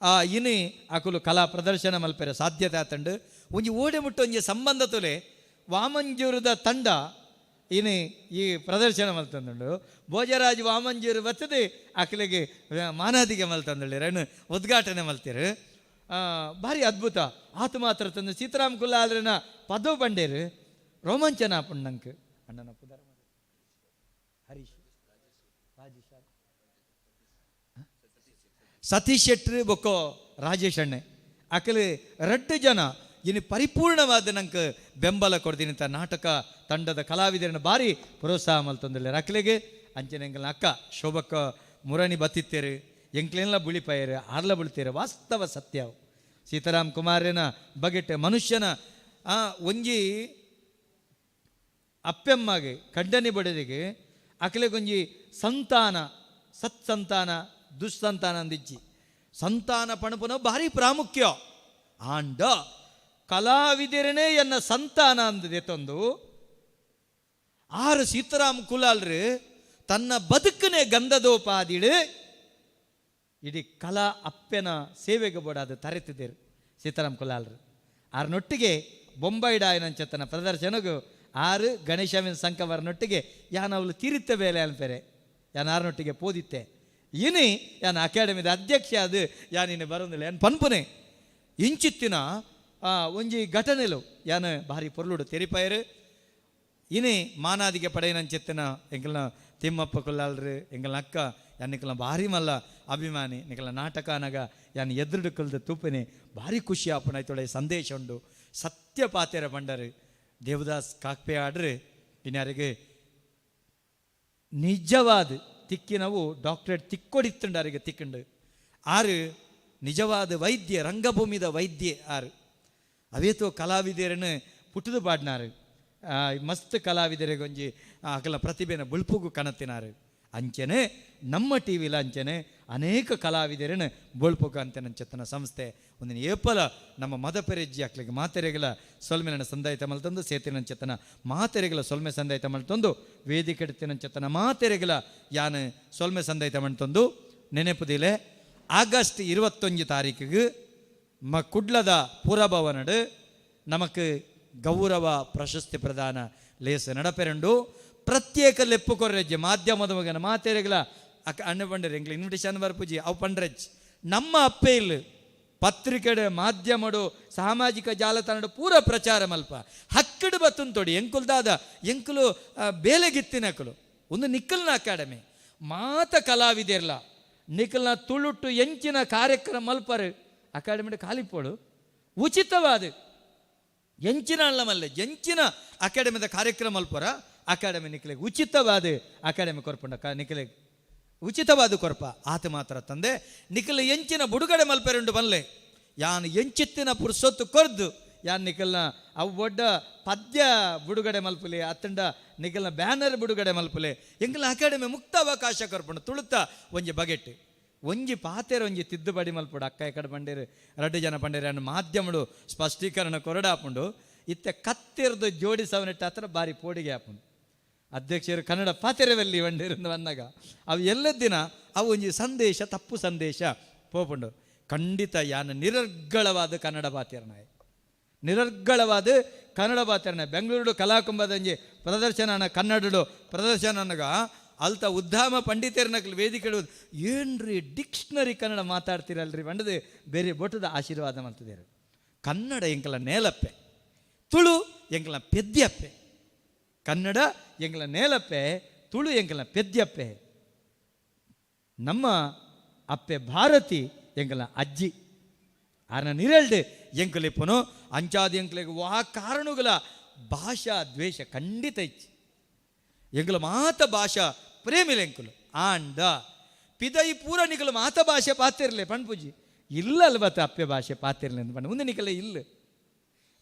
ಆ ಇನಿ ಅಕಲು ಕಲಾ ಪ್ರದರ್ಶನ ಮಲ್ಪೆರ ಸಾಧ್ಯತೆ ಆತಂಡು ಒಂಜಿ ಓಡೆ ಮುಟ್ಟು ಒಂಜಿ ಸಂಬಂಧ ತುಲೆ ವಾಮಂಜೂರದ ತಂಡ ಇನಿ ಈ ಪ್ರದರ್ಶನ ಮಲ್ತಂದುಂಡು ಭೋಜರಾಜ್ ವಾಮಂಜೂರು ಬರ್ತದೆ ಅಕಲಿಗೆ ಮಾನಾದಿಗೆ ಮಲ್ತಂದುಳ್ಳಿರ ಉದ್ಘಾಟನೆ ಮಲ್ತಿರು ಭಾರಿ ಅದ್ಭುತ ಆತ ಮಾತ್ರ ತಂದು ಸೀತಾರಾಮ್ ಕುಲ್ಲಾಲ್ರನ ಪದವು ಬಂಡೇರು ರೋಮಾಂಚನ ಪುಣ್ಣಂಕ್ ಅಣ್ಣನ ಪುದರ್ ಹರೀಶ್ ರಾಜೇಶ್ ಸತೀಶ್ ಶೆಟ್ರು ಬೊಕ್ಕೋ ರಾಜೇಶ್ ಅಣ್ಣೆ ಅಕಲಿ ರಡ್ಡು ಜನ ಇನ್ನು ಪರಿಪೂರ್ಣವಾದ ನಂಗೆ ಬೆಂಬಲ ಕೊಡ್ತೀನಿ ಅಂತ ನಾಟಕ ತಂಡದ ಕಲಾವಿದರನ್ನ ಭಾರಿ ಪ್ರೋತ್ಸಾಹ ಮಲ್ತಂದಿಲ್ಲ ಅಕ್ಲೆಗೆ ಅಂಚನೆ ಎಂಕಲ್ನ ಅಕ್ಕ ಶೋಭಕ್ಕ ಮುರಣಿ ಬತ್ತಿತ್ತೇರು ಎಂಕ್ಲೆಲ್ಲ ಬುಳಿಪಾಯರು ಆರ್ಲ ಬುಳಿತೇರು ವಾಸ್ತವ ಸತ್ಯ ಸೀತಾರಾಮ್ ಕುಮಾರನ ಬಗೆಟ್ ಮನುಷ್ಯನ ಆ ಒಂಜಿ ಅಪ್ಪೆಮ್ಮಗೆ ಕಡ್ಡನಿ ಬಡದಿಗೆ ಅಕ್ಲೆಗೊಂಜಿ ಸಂತಾನ ಸತ್ಸಂತಾನ ದುಸ್ಸಂತಾನ ಅಂದಿಚ್ಚಿ ಸಂತಾನ ಪಣಪುನ ಭಾರಿ ಪ್ರಾಮುಖ್ಯ ಆಂಡ ಕಲಾವಿದರನೇ ಎನ್ನ ಸಂತಾನ ಅಂದದೆ ತಂದು ಆರು ಸೀತಾರಾಮ್ ಕುಲಾಲ್ರು ತನ್ನ ಬದುಕನೆ ಗಂಧದೋಪಾದಿಡು ಇಡೀ ಕಲಾ ಅಪ್ಪೆನ ಸೇವೆಗೆ ಬೋಡಾದ ತರೆತಿದ್ದರು ಸೀತಾರಾಮ್ ಕುಲಾಲ್ರು ಆರ್ನೊಟ್ಟಿಗೆ ಬೊಂಬೈಡಾಯನಂಚತನ ಪ್ರದರ್ಶನಗೂ ಆರು ಗಣೇಶವಿನ ಸಂಕವರನೊಟ್ಟಿಗೆ ಯಾನವಳು ತೀರಿತ್ತ ಬೇಲೆ ಅನ್ಪೆರೆ ಯಾನ್ ಆರ್ನೊಟ್ಟಿಗೆ ಪೋದಿತ್ತೆ ಇನಿ ಯಾನ್ ಅಕಾಡೆಮಿದ ಅಧ್ಯಕ್ಷ ಅದು ಯಾನಿನ್ನು ಬರೋದಿಲ್ಲ ಯಾನ್ ಪನ್ಪುನೆ ಇಂಚಿತ್ತಿನ ಒಂಜಿ ಘಟನೆಲು ಯಾನ್ ಭಾರಿ ಪೊರ್ಲುಡು ತೆರಿಪಾಯರು ಇನಿ ಮಾನಾದಿಗೆ ಪಡೆಯನಂಚೆತ್ತಿನ ಎಂಕಲ್ನ ತಿಮ್ಮಪ್ಪ ಕುಲ್ಲಾಲ್ರು ಎಂಕಲ್ನ ಅಕ್ಕ ಯಾನ್ ನಿಕಲ್ನ ಭಾರಿ ಮಲ್ಲ ಅಭಿಮಾನಿ ನಿಕಲ್ನ ನಾಟಕ ಅನಗ ಯಾನ್ ಎದುರುಡು ಕಲ್ದ ತೂಪನೆ ಭಾರಿ ಖುಷಿ ಆಪುನ ಆಯ್ತೊಳೆ ಸಂದೇಶ ಉಂಡು ಸತ್ಯ ಪಾತೆರ ಬಂಡರು ದೇವದಾಸ್ ಕಾಕ್ಪೆ ಆಡ್ರೆ ಇನ್ಯಾರಿಗೆ ನಿಜವಾದ ತಿಕ್ಕಿನವು ಡಾಕ್ಟ್ರೇಟ್ ತಿಕ್ಕೊಡಿತ್ತುಂಡು ಅರಿಗೆ ತಿಕ್ಕಂಡು ಆರು ನಿಜವಾದ ವೈದ್ಯ ರಂಗಭೂಮಿದ ವೈದ್ಯ ಆರು ಅವೇತೋ ಕಲಾವಿದರನ್ನು ಪುಟ್ಟದು ಪಾಡ್ನಾರು ಮಸ್ತ್ ಕಲಾವಿದರಿಗೊಂಜಿ ಅಕಲ ಪ್ರತಿಭೆನ ಬುಳ್ಪುಗು ಕಣತ್ತಿನಾರು ಅಂಚನೆ ನಮ್ಮ ಟಿ ವಿಲ ಅಂಚನೆ ಅನೇಕ ಕಲಾವಿದರನ್ನು ಬೊಳ್ಪುಗು ಅಂತೆನಂಚೆತ್ತನ ಸಂಸ್ಥೆ ಒಂದಿನ ಏಪಲ ನಮ್ಮ ಮದಪೆರೆಜ್ಜಿ ಅಕ್ಲಿಗೆ ಮಾತೆರೆಗಳ ಸೊಲ್ಮೆನ ಸಂದಾಯಿತ ಮಲ್ತಂದು ಸೇತಿನಂಚೆತ್ತನ ಮಾತೆರೆಗಳ ಸೊಲ್ಮೆ ಸಂದಾಯಿತ ಮಲ್ತಂದು ವೇದಿಕೆ ಎಡ್ತಿನಂಚೆತ್ತನ ಮಾತೆರೆಗಳ ಯಾನ್ ಸೊಲ್ಮೆ ಸಂದಾಯಿತ ಮಲ್ತಂದು ನೆನೆಪುದಿಲೆ ಆಗಸ್ಟ್ 21 ತಾರೀಕಿಗೆ ಮ ಕುಡ್ಲದ ಪುರಭವನಡು ನಮಕ್ ಗೌರವ ಪ್ರಶಸ್ತಿ ಪ್ರದಾನ ಲೇಸ ನಡಪೆರಂಡು ಪ್ರತ್ಯೇಕ ಲೆಪ್ಪು ಕೊರ್ರೆಜ್ಜೆ ಮಾಧ್ಯಮದ ಮಗನ ಮಾತೆರೆಗಳ ಅಕ್ಕ ಅಣ್ಣ ಪಂಡರೆ ಎಂಗ್ಲ ಇನ್ವಿಟೇಷನ್ ಬರ್ಪುಜಿ ಅವು ಪಂಡ್ರೆಜ್ ನಮ್ಮ ಅಪ್ಪೆ ಇಲ್ಲ ಪತ್ರಿಕೆಡೆ ಮಾಧ್ಯಮಡು ಸಾಮಾಜಿಕ ಜಾಲತಾಣಡು ಪೂರ ಪ್ರಚಾರ ಮಲ್ಪ ಹಕ್ಕಡು ಬತ್ತುನ್ ತೊಡಿ ಎಂಕುಲ್ದಾದ ಎಂಕುಲು ಬೇಲೆಗಿತ್ತಿನಕುಲು ಒಂದು ನಿಕ್ಕಲ್ನ ಅಕಾಡೆಮಿ ಮಾತ ಕಲಾವಿದೆರ್ಲ ನಿಕ್ಕಲ್ನ ತುಳುಟು ಎಂಚಿನ ಕಾರ್ಯಕ್ರಮ ಮಲ್ಪರು ಅಕಾಡೆಮಿ ಖಾಲಿಪೋಡು ಉಚಿತವಾದ ಎಂಚಿನ ಅಲ್ಲ ಮಲ್ಲೆ ಎಂಚಿನ ಅಕಾಡೆಮಿದ ಕಾರ್ಯಕ್ರಮ ಮಲ್ಪರ ಅಕಾಡೆಮಿ ನಿಕ್ಕಲಿಗೆ ಉಚಿತವಾದ ಅಕಾಡೆಮಿ ಕೊರ್ಪುಂಡ ನಿಕ್ಕಲಿಗೆ ಉಚಿತವಾದ ಕೊರ್ಪ ಆತ ಮಾತ್ರ ತಂದೆ ನಿಖಲ ಎಂಚಿನ ಬುಡುಗಡೆ ಮಲ್ಪೆರುಂಡು ಬಲ್ಲೆ ಯಾನ್ ಎಂಚಿತ್ತಿನ ಪುರ್ಸೊತ್ತು ಕೊರ್ದು ಯಾನ್ ನಿಖಲ್ನ ಅವು ಒಡ್ಡ ಪದ್ಯ ಬುಡುಗಡೆ ಮಲ್ಪುಲೆ ಅತ್ತಂಡ ನಿಖಲ್ನ ಬ್ಯಾನರ್ ಬುಡುಗಡೆ ಮಲ್ಪುಲೆ ಎಂಕಲ್ನ ಅಕಾಡೆಮಿ ಮುಕ್ತ ಅವಕಾಶ ಕೊರ್ಪುಂಡು ತುಳುತ ಒಂಜಿ ಬಗೆಟ್ ಒಂಜಿ ಪಾತೆರ ಒಂಜಿ ತಿದ್ದುಪಡಿ ಮಲ್ಪುಡು ಅಕ್ಕ ಎಕಡೆ ಬಂಡೇರು ರಡ್ಡು ಜನ ಬಂಡೇರು ಅನ್ನ ಮಾಧ್ಯಮಡು ಸ್ಪಷ್ಟೀಕರಣ ಕೊರಡಾಪುಂಡು ಇತ್ತೆ ಕತ್ತಿರ್ದು ಜೋಡಿಸವನಿಟ್ಟ ಹತ್ರ ಬಾರಿ ಪೋಡಿಗೆ ಆಪುಂಡು ಅಧ್ಯಕ್ಷರು ಕನ್ನಡ ಪಾತೆರವಲ್ಲಿ ಬಂಡೇರಿಂದ ಬಂದಾಗ ಅವು ಎಲ್ಲ ದಿನ ಅವು ಒಂಜಿ ಸಂದೇಶ ತಪ್ಪು ಸಂದೇಶ ಪೋಪುಂಡು ಖಂಡಿತ ಯಾನ ನಿರರ್ಗಳವಾದ ಕನ್ನಡ ಪಾತೆರನಾಯ ನಿರರ್ಗಳವಾದ ಕನ್ನಡ ಪಾತೆರನ ಬೆಂಗಳೂರು ಕಲಾಕುಂಭದಂಜಿ ಪ್ರದರ್ಶನ ಕನ್ನಡಡು ಪ್ರದರ್ಶನ ಅಲ್ತ ಉದ್ದಾಮ ಪಂಡಿತರನಕಲ್ ವೇದಿಕೆ ಏನ್ರಿ ಡಿಕ್ಷನರಿ ಕನ್ನಡ ಮಾತಾಡ್ತಿರಲ್ರಿ ಬಂಡದು ಬೇರೆ ಬೊಟ್ಟದ ಆಶೀರ್ವಾದ ಮಾಡ್ತಿದ್ದಾರೆ ಕನ್ನಡ ಎಂಕಲ ನೇಲಪ್ಪೆ ತುಳು ಎಂಕಲ ಪೆದ್ಯಪ್ಪೆ ಕನ್ನಡ ಎಂಕಲ ನೇಲಪ್ಪೆ ತುಳು ಎಂಕಲ ಪೆದ್ಯಪ್ಪೆ ನಮ್ಮ ಅಪ್ಪೆ ಭಾರತಿ ಎಂಕಲ ಅಜ್ಜಿ ಆರ್ನ ನಿರಲ್ಡು ಎಂಕಲಿಪ್ಪನು ಅಂಚಾದ ಎಂಕಲಿಗೆ ವಾ ಕಾರಣಗಳ ಭಾಷಾ ದ್ವೇಷ ಖಂಡಿತ ಇಚ್ಚಿ ಎಂಕಲ ಮಾತ ಭಾಷಾ ಪ್ರೇಮಿಲ ಎಂಕುಲು ಆಂಡ ಪಿದೈ ಪೂರ ನಿಕಲು ಮಾತ ಭಾಷೆ ಪಾತಿರ್ಲೆ ಪಣ್ಪುಜಿ ಇಲ್ಲ ಅಲ್ಬತ್ತ ಅಪ್ಪೆ ಭಾಷೆ ಪಾತಿರ್ಲೆ ಅಂತ ಪಂಡ ಒಂದು ನಿಕಲ ಇಲ್ಲ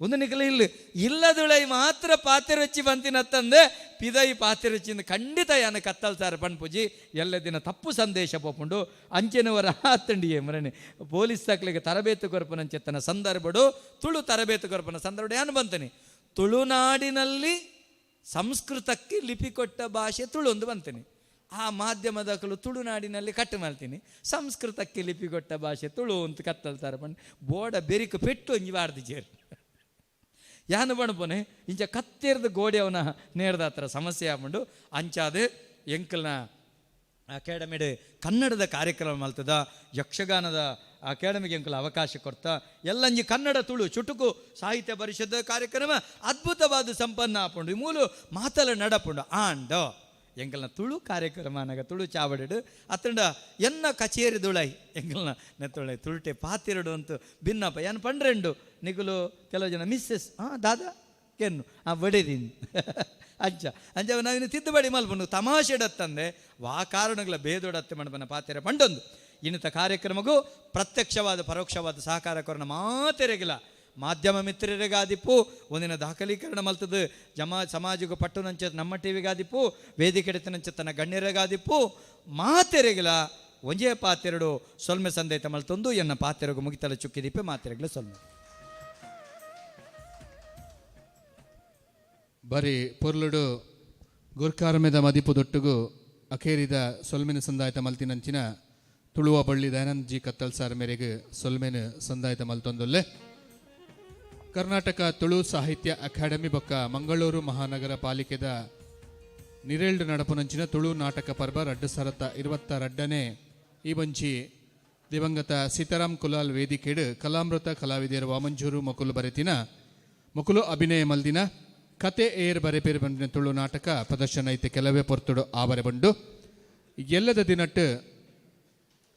ಒಂದು ನಿಕಲ ಇಲ್ಲ ಇಲ್ಲದುಳೈ ಮಾತ್ರ ಪಾತಿರ ವಚ್ಚಿ ಬಂತಿನತ್ತಂದೆ ಪಿದೈ ಪಾತಿರಚಿಂದ ಖಂಡಿತ ಯಾನ ಕತ್ತಲ್ ಸಾರ ಪನ್ಪುಜಿ ಎಲ್ಲ ದಿನ ತಪ್ಪು ಸಂದೇಶ ಪೋಪುಂಡು ಅಂಚೆನವರ ಆತಂಡಿಯೇ ಮರಣೆ ಪೊಲೀಸ್ ದಾಖಲೆಗೆ ತರಬೇತು ಕೊರಪನಂಚೆತ್ತನ ಸಂದರ್ಭಡು ತುಳು ತರಬೇತು ಕೊರಪನ ಸಂದರ್ಭ ಯಾನು ಬಂತಾನೆ ತುಳುನಾಡಿನಲ್ಲಿ ಸಂಸ್ಕೃತಕ್ಕೆ ಲಿಪಿ ಕೊಟ್ಟ ಭಾಷೆ ತುಳು ಒಂದು ಬಂತೇನೆ. ಆ ಮಾಧ್ಯಮದಕಲು ತುಳುನಾಡಿನಲ್ಲಿ ಕಟ್ಟು ಮಾಡ್ತೀನಿ ಸಂಸ್ಕೃತಕ್ಕೆ ಲಿಪಿ ಕೊಟ್ಟ ಭಾಷೆ ತುಳು ಅಂತ ಕತ್ತಲ್ತಾರೆ ಪಂಡ್ ಬೋಡ ಬೆರಿಕು ಪೆಟ್ಟು ಒಂಜಿ ವಾರ್ದು ಜೇರು ಯಾನು ಬಣಪೋನೆ ಇಂಚ ಕತ್ತೆರ್ದು ಗೋಡೆ ಅವನ ನೇರ್ದ ಹತ್ರ ಸಮಸ್ಯೆ ಆಪುಂಡು ಅಂಚಾದ ಎಂಕಲ್ನ ಅಕಾಡೆಮಿಡ್ ಕನ್ನಡದ ಕಾರ್ಯಕ್ರಮ ಮಲ್ತದ ಯಕ್ಷಗಾನದ ಅಕಾಡೆಮಿಗೆ ಎಂಕಲ್ ಅವಕಾಶ ಕೊಡ್ತಾ ಎಲ್ಲಂಜಿ ಕನ್ನಡ ತುಳು ಚುಟುಕು ಸಾಹಿತ್ಯ ಪರಿಷತ್ ಕಾರ್ಯಕ್ರಮ ಅದ್ಭುತವಾದ ಸಂಪನ್ನ ಆಪುಂಡು ಈ ಮೂಲು ಮಾತಲ ನಡಪುಂಡು ಆಂಡ ಎಂಕಲ್ನ ತುಳು ಕಾರ್ಯಕ್ರಮ ಅನಗ ತುಳು ಚಾವಡಿಡು ಅತ್ತಂಡ ಎನ್ನ ಕಚೇರಿ ದುಳೈ ಎಂಕಲ್ನ ನೆತ್ತೊಳೆ ತುಳುಟೆ ಪಾತಿರಡು ಅಂತ ಭಿನ್ನಪ್ಪ ಏನು ಪಂಡ್ರೆಂಡು ನಿಗುಲು ಕೆಲವು ಜನ ಮಿಸ್ಸೆಸ್ ಹಾಂ ದಾದಾ ಕೆನ್ನು ಆ ಬಡಿದೀನಿ ಅಂಚ ಅಂಚ ನಾವಿನ್ನು ತಿದ್ದುಪಡಿ ಮಲ್ಪುಂಡು ತಮಾಷೆಡತ್ತಂದೆ ವಾ ಕಾರಣಗಳ ಬೇದೊಡತ್ತೆ ಮಣಪನ ಪಾತಿರ ಪಂಡೊಂದು ಇನ್ನಿತ ಕಾರ್ಯಕ್ರಮಕ್ಕೂ ಪ್ರತ್ಯಕ್ಷವಾದ ಪರೋಕ್ಷವಾದ ಸಹಕಾರ ಕೊರನ ಮಾತೆರೆಗಿಲ್ಲ ಮಾಧ್ಯಮ ಮಿತ್ರರಿಗಾದಿಪ್ಪು ಒಂದಿನ ದಾಖಲೀಕರಣ ಮಲ್ತದು ಜಮಾ ಸಮಾಜಕ್ಕೂ ಪಟ್ಟುನಂಚ ನಮ್ಮ ಟಿ ವಿಗಾದಿಪ್ಪು ವೇದಿಕೆ ತನ್ನ ಗಣ್ಯರಿಗಾದಿಪ್ಪು ಮಾತೆರೆಗಿಲ ಒಂಜೇ ಪಾತೆರಡು ಸೊಲ್ಮೆ ಸಂದೇತ ಮಲ್ತೊಂದು ಎನ್ನ ಪಾತೆರಗು ಮುಗಿತಲ ಚುಕ್ಕಿದಿಪ್ಪೆ ಮಾತೆರೆಗ್ಲ ಸೊಲ್ಮೆ. ಬರಿ ಪೊರ್ಲುಡು ಗುರ್ಕಾರ್ಮೆದ ಮದಿಪು ದೊಟ್ಟುಗು ಅಖೇರಿದ ಸೊಲ್ಮೆನ ಸಂದಾಯತ ಮಲ್ತಿನಂಚಿನ ತುಳುವ ಬಳ್ಳಿ ದಯಾನಂದ್ ಜಿ ಕತ್ತಲ್ ಸಾರ್ ಮೇರೆಗೆ ಸೊಲ್ಮೆನ ಸಂದಾಯತ ಮಲ್ತೊಂದೊಲ್ಲೆ. ಕರ್ನಾಟಕ ತುಳು ಸಾಹಿತ್ಯ ಅಕಾಡೆಮಿ ಬೊಕ್ಕ ಮಂಗಳೂರು ಮಹಾನಗರ ಪಾಲಿಕೆದ ನಿರೇಲ್ಡ್ ನಡಪುನಂಚಿನ ತುಳು ನಾಟಕ ಪರ್ವ ರಡ್ಡು ಸರತ ಇರುವತ್ತ ರಡ್ಡನೆ ಈ ಬಂಚಿ ದಿವಂಗತ ಸೀತಾರಾಮ್ ಕುಲಾಲ್ ವೇದಿಕೆಡು ಕಲಾಮೃತ ಕಲಾವಿದರ ವಾಮಂಜೂರು ಮೊಕುಲು ಬರೆತಿನ ಮೊಕುಲು ಅಭಿನಯ ಮಲ್ದಿನ ಕತೆ ಏರ್ ಬರೆಪೇರು ಬಂದಿನ ತುಳು ನಾಟಕ ಪ್ರದರ್ಶನ ಐತೆ ಕೆಲವೇ ಪೊರ್ತುಡು ಆವರೆ ಬಂಡು. ಎಲ್ಲದ ದಿನಟ್ಟು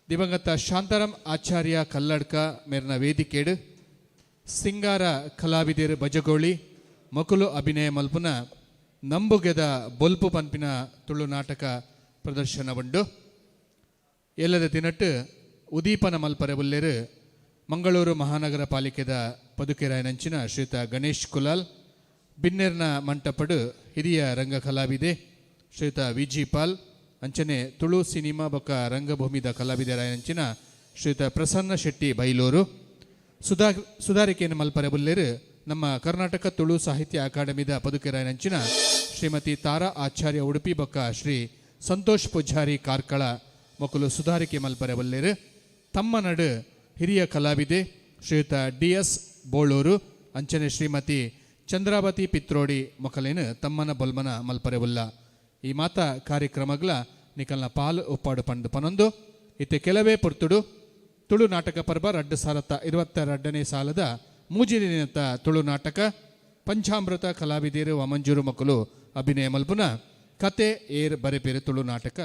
ದಿವಂಗತ ಶಾಂತಾರಾಮ್ ಆಚಾರ್ಯ ಕಲ್ಲಡ್ಕ ಮೇರ್ನ ವೇದಿಕೆಡು ಸಿಂಗಾರ ಕಲಾವಿದರು ಬಜಗೋಳಿ ಮೊಕುಲು ಅಭಿನಯ ಮಲ್ಪುನ ನಂಬುಗೆದ ಬೊಲ್ಪು ಪನ್ಪಿನ ತುಳು ನಾಟಕ ಪ್ರದರ್ಶನ ಉಂಡು. ಎಲ್ಲದ ದಿನಟ್ಟು ಉದೀಪನ ಮಲ್ಪರೆ ಉಲ್ಲೇರು ಮಂಗಳೂರು ಮಹಾನಗರ ಪಾಲಿಕೆದ ಪದುಕೆರಾಯನಂಚಿನ ಶ್ರೀತ ಗಣೇಶ್ ಕುಲಾಲ್, ಬಿನ್ನೆರ್ನ ಮಂಟಪಡು ಹಿರಿಯ ರಂಗ ಕಲಾವಿದೆ ಶ್ರೀತ ವಿ ಜಿ ಪಾಲ್, ಅಂಚನೆ ತುಳು ಸಿನಿಮಾ ಬೊಕ್ಕ ರಂಗಭೂಮಿದ ಕಲಾವಿದರಾಯನಂಚಿನ ಶ್ರೀತ ಪ್ರಸನ್ನ ಶೆಟ್ಟಿ ಬೈಲೂರು, ಸುಧಾರಿಕೆಯನ್ನು ಮಲ್ಪರೆ ಬುಲ್ಲೇರು ನಮ್ಮ ಕರ್ನಾಟಕ ತುಳು ಸಾಹಿತ್ಯ ಅಕಾಡೆಮಿದ ಪದುಕೆರಾಯನಂಚಿನ ಶ್ರೀಮತಿ ತಾರಾ ಆಚಾರ್ಯ ಉಡುಪಿ ಬೊಕ್ಕ ಶ್ರೀ ಸಂತೋಷ್ ಪೂಜಾರಿ ಕಾರ್ಕಳ ಮೊಕಲು ಸುಧಾರಿಕೆ ಮಲ್ಪರೆ ಬಲ್ಲೇರು. ತಮ್ಮ ನಡು ಹಿರಿಯ ಕಲಾವಿದೆ ಶ್ರೀಯುತ ಡಿ ಎಸ್ ಬೋಳೂರು, ಅಂಚನೆ ಶ್ರೀಮತಿ ಚಂದ್ರಾವತಿ ಪಿತ್ರೋಡಿ ಮೊಕಲೇನು ತಮ್ಮನ ಬೊಲ್ಮನ ಮಲ್ಪರೆ ಉಲ್ಲ. ಈ ಮಾತ ಕಾರ್ಯಕ್ರಮಗಳ ನಿಕಲ್ನ ಪಾಲು ಒಪ್ಪಾಡು ಪಂಡು ಪನೊಂದು ಇತ್ತೆ ಕೆಲವೇ ಪೊರ್ತುಡು ತುಳು ನಾಟಕ ಪರ್ವ ರಡ್ಡು ಸಾರತ್ತ ಇರುವತ್ತೆರಡನೇ ಸಾಲದ ಮೂಜಿನಿನತ್ತ ತುಳು ನಾಟಕ ಪಂಚಾಮೃತ ಕಲಾವಿದರು ವಮಂಜೂರು ಮಕ್ಕಳು ಅಭಿನಯ ಮಲ್ಪುನ ಕತೆ ಏರ್ ಬರೆಪೇರು ತುಳು ನಾಟಕ.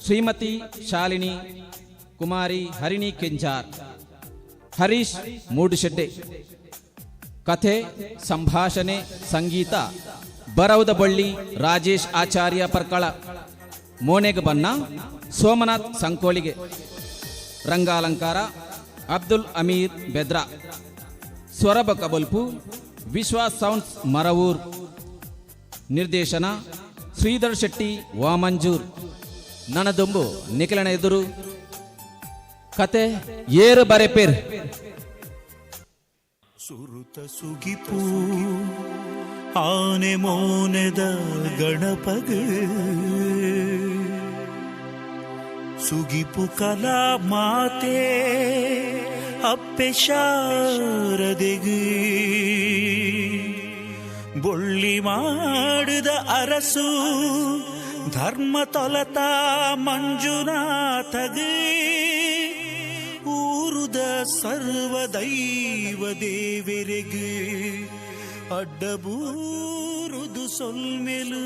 ಶ್ರೀಮತಿ ಶಾಲಿನಿ ಕುಮಾರಿ ಹರಿಣಿ ಕೆಂಜಾರ್, ಹರೀಶ್ ಮೂಡುಶೆಡ್ಡೆ. ಕಥೆ, ಸಂಭಾಷಣೆ, ಸಂಗೀತ ಬರೌದ ಬಳ್ಳಿ ರಾಜೇಶ್ ಆಚಾರ್ಯ ಪರ್ಕಳ. ಮೋನೆಗೆ ಬನ್ನ ಸೋಮನಾಥ್ ಸಂಕೋಳಿಗೆ. ರಂಗಾಲಂಕಾರ ಅಬ್ದುಲ್ ಅಮೀರ್ ಬೆದ್ರಾ. ಸ್ವರಬ ಕಬಲ್ಪು ವಿಶ್ವಾಸ್ ಸೌಂಡ್ಸ್ ಮರವೂರ್. ನಿರ್ದೇಶನ ಶ್ರೀಧರ್ ಶೆಟ್ಟಿ ವಾಮಂಜೂರ್. ನನದೊಂಬು ನಿಖಲನ ಎದುರು ಕತೆ ಏರು ಬರೆಪೇರ್. ಸುರುತ ಸುಗಿಪು ಆನೆ ಮೋನೆದ ಗಣಪಗ ಸುಗಿಪು ಕಲಾ ಮಾತೆ ಅಪ್ಪೆ ಶಾರದೆಗು ಬೊಳ್ಳಿ ಮಾಡಿದ ಅರಸು ಧರ್ಮ ತೊಲತ ಮಂಜುನಾಥಗ ಊರುದ ಸರ್ವ ದೈವ ದೇವರೆಗು ಅಡ್ಡಬೂರುದು ಸೊಲ್ಮೆಲು.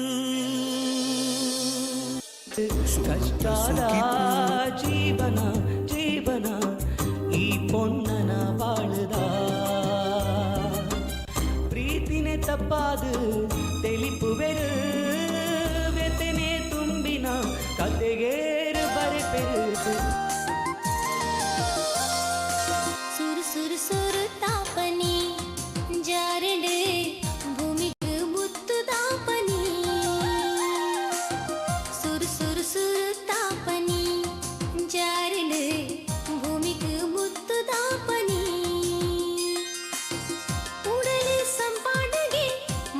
ಕಷ್ಟಾದ ಜೀವನ ಜೀವನ ಈ ಪೊನ್ನನ ಬಾಳುದ ಪ್ರೀತಿನೇ ತಪ್ಪಾದು ತೆಲಿಪುವೆರು ವ್ಯಥೆನೆ ತುಂಬಿನ ಕತೆಗೇರು ಬರೆಪೆರು. ಸುರು ಸುರು ಸುರು ತಾಪನಿ ಜಾರಡು ಭೂಮಿಗೆ ಮುತ್ತು ತಾಪನಿ. ಸುರು ಸುರು ಸುರು ತಾಪನಿ ಜಾರಡು ಭೂಮಿಗೆ ಮುತ್ತು ತಾಪನಿ. ಉಡಲು ಸಂಪಾಡಗೆ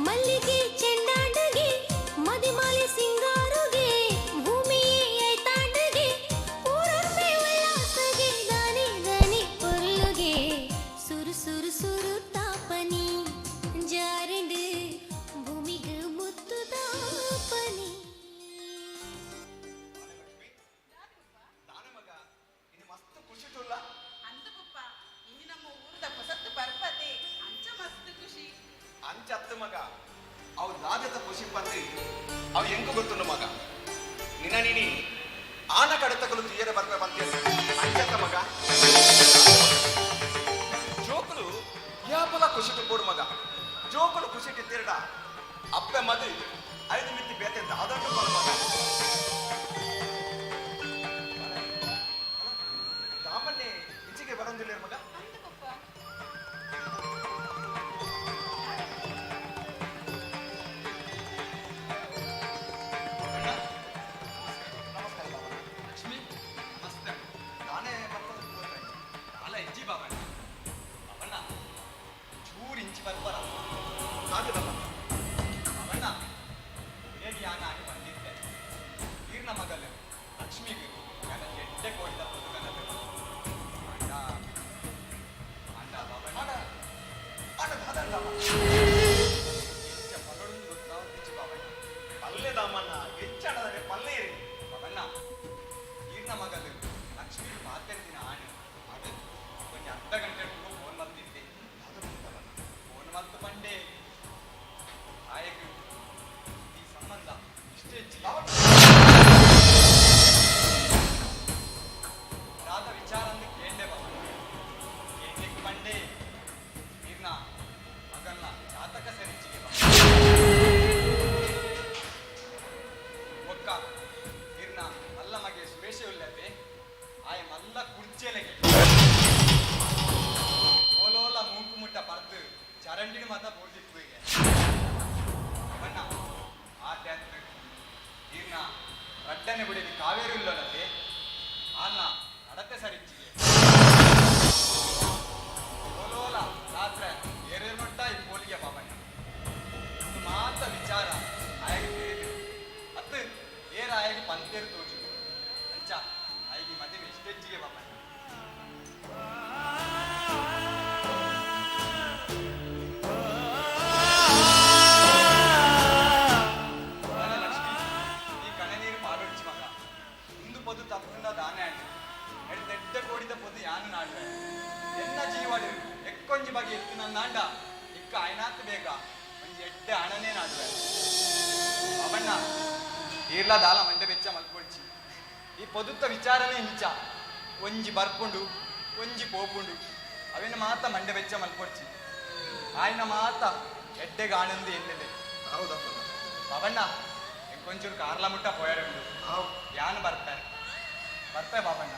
ಮಲ್ಲಿಗೆ ಚೆಂಡಾಡಗೆ ಮದಿಮಾಲೆ ಸಿಂಗಾರುಗೆ ಭೂಮಿಯೇ ಐತಾಡಗೆ ಊರೊಮ್ಮೆ ಉಲ್ಲಾಸಗೆ ದಾನಿ ದಾನಿ ಪೊರ್ಲುಗೆ. ಸುರು ಸುರು ಸುರು ತಾಪನಿ ಜಾರಡು ಭೂಮಿಗೆ ಮುತ್ತು ತಾಪನಿ. ಅಂಚತ್ತು ಮಗ ಅವು ದಾದೆತ ಖುಷಿ ಪಂದು ಅವು ಎಂಕು ಗೊತ್ತುಂಡು ಮಗ. ನಿನ್ನ ನೀನಿ ಆನ ಕಡೆತಕಲು ತುಯ್ಯರೆ ಬರ್ಪೆ ಬಂತೆ ಅಂಚತ್ತ ಮಗ. ಜೋಕುಲು ಯಾಪಲ ಖುಷಿ ಬೋಡು ಮಗ. ಜೋಕುಲು ಖುಷಿ ತಿರಡ ಅಪ್ಪೆ ಮದು ಐದು ಮಿತ್ತಿ ಬೇತೆ ದಾದಂಟು ಬರ ಮಗ. ದಾಮನ್ನೇ ಇಂಚಿಗೆ ಬರಂದಿಲ್ಲ ಮಗ. ಲಕ್ಷ್ಮಿ ನಮಸ್ತೆ. ನಾನೇ ಬರ್ತದೆ ಗೊತ್ತಾಯ್ತು. ಅಲ್ಲ ಇಜ್ಜಿ ಬಾಬಣ್ಣ, ಬಾಬಣ್ಣ ಚೂರು ಇಂಚಿ ಬರ್ಬಾರ ಸಾಧ್ಯದಲ್ಲ. ಬಾಬಣ್ಣ ಹೇಗೆ ಯಾನ ಆಗಿ ಬಂದಿದ್ದೆ ಈರ್ನ ಮಗಲು ಲಕ್ಷ್ಮಿಗೆ ನನ್ನ ಎಡ್ಡೆ ಕೋಡಿದ ಪೊದು ಅಣ್ಣ ಅಣ್ಣ ಬಾಬಣ್ಣ ಆಟ ದಾದಲ್ಲ. ಎಂಚ ಪಲ್ಲೊಡೊಂದು ಗೊತ್ತಾವ್ ಇಜ್ಜಿ ಬಾಬಣ್ಣ. ಪಲ್ಲೆ ದಾಮಣ್ಣ ಹೆಚ್ಚಾಡದರೆ ಪಲ್ಲೆ ಇರಿ. ಬಾಬಣ್ಣ ಈರ್ನ ಮಗಲು ಲಕ್ಷ್ಮಿ ಮಾತಾಡ್ತೀನಿ ಆಣೆ ಅದು ಒಂಜಿ ಅರ್ಧ ಗಂಟೆ ಫೋನ್ ಮಲ್ತಿದ್ದೆ. ಫೋನ್ ಮಲ್ತು ಪಂಡೆ ಆಯಗ್ ಈ ಸಂಬಂಧ ಇಷ್ಟೇ ಹೆಚ್ಚಿಗೆ ರಾಧ ವಿಚಾರ ಅಂದು ಕೇಂಡೆ ಬಾಬಣ್ಣ. ಕೇಂಡೆಕ್ ಪಂಡೆ ಈರ್ನ ಮಗಲ್ನ ಜಾತಕ ಸರಿಚಿಗೆ ಒಕ್ಕ ಈರ್ನ ಮಲ್ಲ ಮಗೆ ಸುರೇಶ ಉಲ್ಲತೆ ಆಯ ಮಲ್ಲ ಕುರ್ಚೆಲೆಗೆ ಓಲೋಲ ಮೂಕು ಮುಟ್ಟ ಪರ್ದು ಚರಂಡಿನ ಮಾತ ಬೋರ್ದಿಪ್ಪುಗೆ ಬಣ್ಣ ಆ ತ್ಯಾತ್ ಈರ್ನ ರಡ್ಡನೆ ಬಿಡಿದ ಕಾವೇರಿ ಉಲ್ಲೋಲತೆ ಆಲ್ನ ನಡತೆ ಸರಿಚ್ಚಿಗೆ ಓಲೋಲ ರಾತ್ರೆ ಏರೇನುಂಟ ಈ ಪೋಲಿಗೆ ಬಾಬಣ್ಣ. ಒಂದು ಮಾತ ವಿಚಾರ ಆಯಗೆ ತಿಳಿದು ಅತ್ತು ಏರ ಆಯಗೆ ಪಂತೇರು ತೋಜು ಅಂಚ ಆಯಗೆ ಮದುವೆ ಎಷ್ಟೆಜ್ಜಿಗೆ ಬಾಬಣ್ಣ. ಬಾಲ ಲಕ್ಷ್ಮಿ ಈ ಕಣನೀರು ಪಾಡೊಡ್ಚಿ ಮಗ ಇಂದು ಪೊದು ತಪ್ಪುಂದ ದಾನೆ ಆಂಡ್ ಎಡ್ದೆಡ್ಡ ಕೋಡಿದ ಪೊದು ಯಾನು ನಾಡ್ವೆ ಎನ್ನ ಜೀವಡು ಎಕ್ಕೊಂಜಿ ಬಗೆ ಎತ್ತು ನನ್ನಾಂಡ ಇಕ್ಕ ಆಯ್ನಾತ್ ಬೇಗ ಒಂಜಿ ಎಡ್ಡೆ ಅಣನೇ ನಾಡ್ವೆ. ಬಾಬಣ್ಣ ಈರ್ಲ ದಾಲ ಮಂಡೆ ಬೆಚ್ಚ ಮಲ್ಪೊಡ್ಚಿ ಈ ಪೊದುತ್ತ ವಿಚಾರನೇ ಇಂಚ ಒಂಜಿ ಬರ್ಪುಂಡು ಒಂಜಿ ಪೋಪುಂಡು ಅವಿನ ಮಾತ ಮಂಡೆ ಬೆಚ್ಚ ಮಲ್ಪೊಡ್ಚಿ ಆಯ್ನ ಮಾತ ಎಡ್ಡೆಗೆ ಆನಂದ ಎನ್ನಿದೆ. ಹೌದಪ್ಪ. ಬಾಬಣ್ಣ ಇಂಕೊಂಚೂರು ಕಾರ್ಲ ಮುಟ್ಟ ಪೋಯಾಡುಂಡು. ಯಾನು ಬರ್ಪೆ ಬರ್ಪೆ ಬಾಬಣ್ಣ.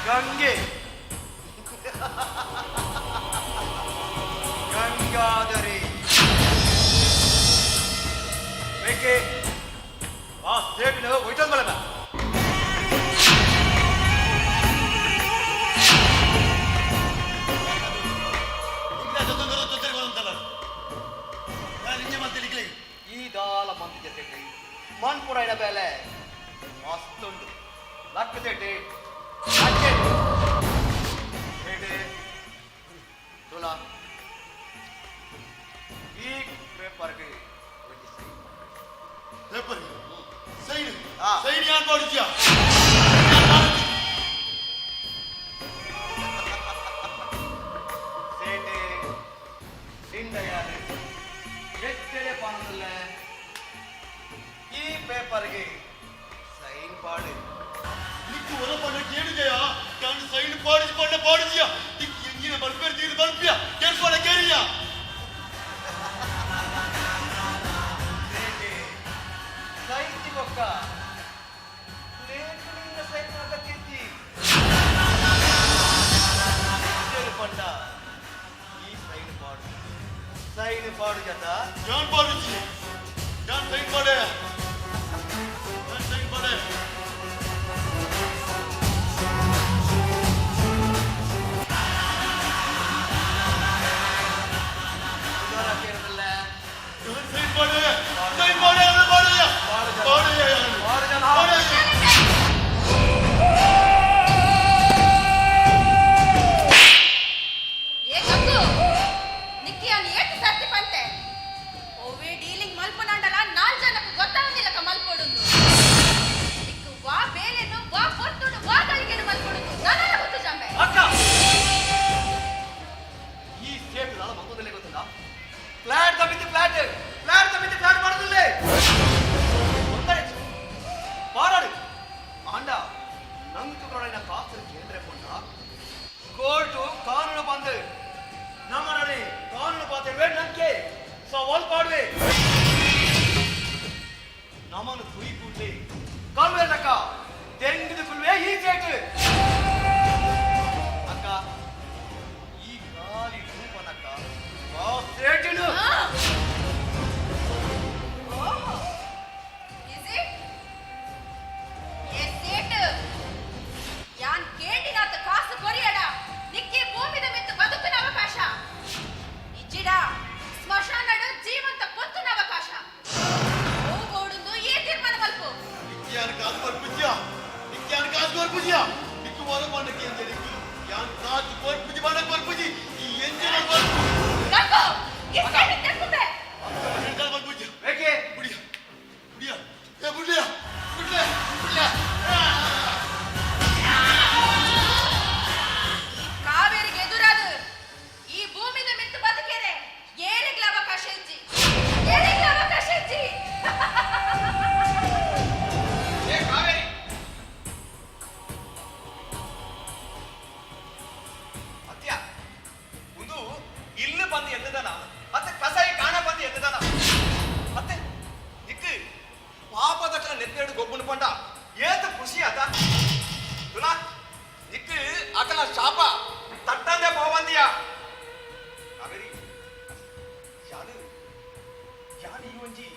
ಗಂಗೆ ಗಂಗಾಧರಿ ಬೇಕೆ ಆ ಸ್ಟೇಟ್ನ ಹೋಯ್ತದ ಮಲದ. ಈ ದಾಲ ಮಂದಿ ಜೊತೆ ಮನ್ಪುರ ಬೇಲೆ ಮಸ್ತ್ ಉಂಟು ಲಕ್ಕ ಸೇಟೆ ಈ ಪೇಪರ್ಗೆ ಪೇಪರ್ ಸೈನ್ ಸೈನ್ ಯಾನ್ ಮಾಡಿದ್ಯಾ? ಸೇಟೆ ನಿಂದಯಾರು ಎಟ್ಟೆಡೆ ಪಾನದಲ್ಲ ಈ ಪೇಪರ್ಗೆ ಸೈನ್ ಪಾಡು. ನಿಕ್ಕು ಒಲ ಪಣ್ಣ ಕೇಳಿದೆಯಾ? ನಾನು ಸೈನ್ ಪಾಡಿಸಿ ಪಣ್ಣ ಪಾಡಿದ್ಯಾ? ಎಂಜಿನ ಬರ್ಪೇರ್ ತೀರು ಬರ್ಪಿಯಾ ಕೇಳ್ಪಡ ಕೇಳಿಯಾ? ಸೇಟೆ ಸೈತಿ ಬೊಕ್ಕ ಲೇಖನಿಂದ ಸೈನ್ ಆಗತ್ತಿದ್ದಿ ಪಂಡ ಈ ಸೈನ್ ಪಾಡು ಸೈನ್ ಪಾಡು ಜತ ಯಾನ್ ಪಾಡಿಸಿ ಯಾನ್ ಸೈನ್ ಪಾಡೆ ಯಾನ್ ಸೈನ್ ಪಾಡೆ. ಫ್ಲಾಟ್ ತಪ್ಪಿದ್ದು ಫ್ಲಾಟ್ ಫ್ಲಾಟ್ ತಪ್ಪಿದ್ದು ಫ್ಲಾಟ್ ಮಾಡೋದಿಲ್ಲ ಪಾರಾಡು ಆಂಡ ನಂಗೆ ಕೊಡೋಣ ಕಾಸು ಕೇಂದ್ರ ಕೊಂಡ ಕೋರ್ಟು ಕಾನೂನು ಬಂದು ನಮ್ಮನೆ ಕಾನೂನು ಪಾತ್ರ ನಂಗೆ ಸವಾಲ್ ಪಾಡುವೆ ನಮ್ಮನ್ನು ತುಯಿ ಕೂಡ್ಲಿ ಕಾಲ್ವೆ ತಕ್ಕ ತೆಂಗಿದು ಕುಲ್ವೆ. ಯಾನ್ ಈ ಒಂಜಿ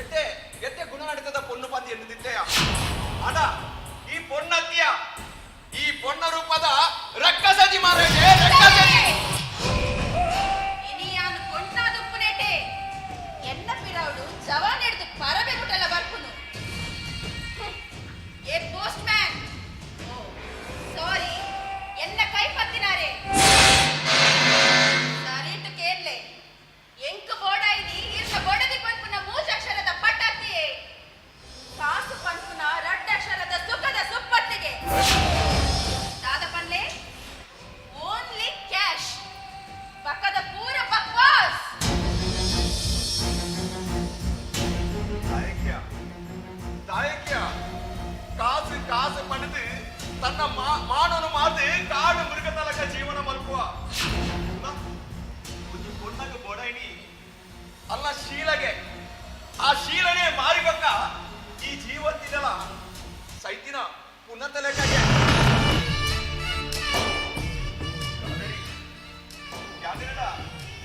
ಎಡ್ಡೆ ಎಡ್ಡೆ ಗುಣಾಡತದ ಪೊಣ್ಣು ಪಂದ್ ಎನ್ನುದಿತ್ತೆಯ. ಆಡ ಈ ಪೊಣ್ಣತ್ತಿಯ ಈ ಪೊಣ್ಣ ರೂಪದ ರಕ್ಕಸಜಿ ಮಾರೇಜೆ ರಕ್ಕಸಜಿ. ಇನಿ ಯಾನ್ ಪೊಣ್ಣಾದುಪ್ಪುನೇಟೆ ಎನ್ನ ಪಿರವುಡು ಜವಾನ್ ಹಿಡ್ದು ಪರಬೆ ಮುಟ್ಟಲ ಬರ್ಪುನು. ಏ ಪೋಸ್ಟ್ ಮ್ಯಾನ್, ಓ ಸಾರಿ, ಎನ್ನ ಕೈ ಪತ್ತಿನಾರೆ ಸರಿಟು ಕೇಳ್ಲೆ. ಎಂಕ್ ಬೋಡಾಯಿನಿ ಇರ್ನ ಬೊಡದಿ ಪನ್ಪುನ ಮೂಜಕ್ಷರದ ಪಟ್ಟತ್ತಿಯೇ, ಕಾಸು ಪನ್ಪುನ ರಡ್ಡಕ್ಷರದ ಸುಖದ ಸುಪ್ಪತ್ತಿಗೆ. ದಾದ ಪನ್ಲೆ? ಓನ್ಲಿ ಕ್ಯಾಶ್, ಪಕ್ಕದ ಪೂರ ಬಕ್ವಾಸ್. ದಾಯಕ್ಯ ದಾಯಕ್ಯ ಕಾಸು ಕಾಸು ಪಡೆದು ತನ್ನ ಮಾನವನು ಮಾತು ಕಾಡು ಮೃಗ ತಲಕ ಜೀವನ ಮಲ್ಪುವ ಒಂಜಿ ಪೊಣ್ಣಗ ಬೋಡೈನಿ ಅಲ್ಲ ಶೀಲಗೆ. ಆ ಶೀಲನೆ ಮಾರಿಬಕ್ಕ ಈ ಜೀವತ್ತಿದಲ ಸೈತಿನ ಪುನಃ ತಲೆಕಾಗೆ. ಯಾದಿರಡ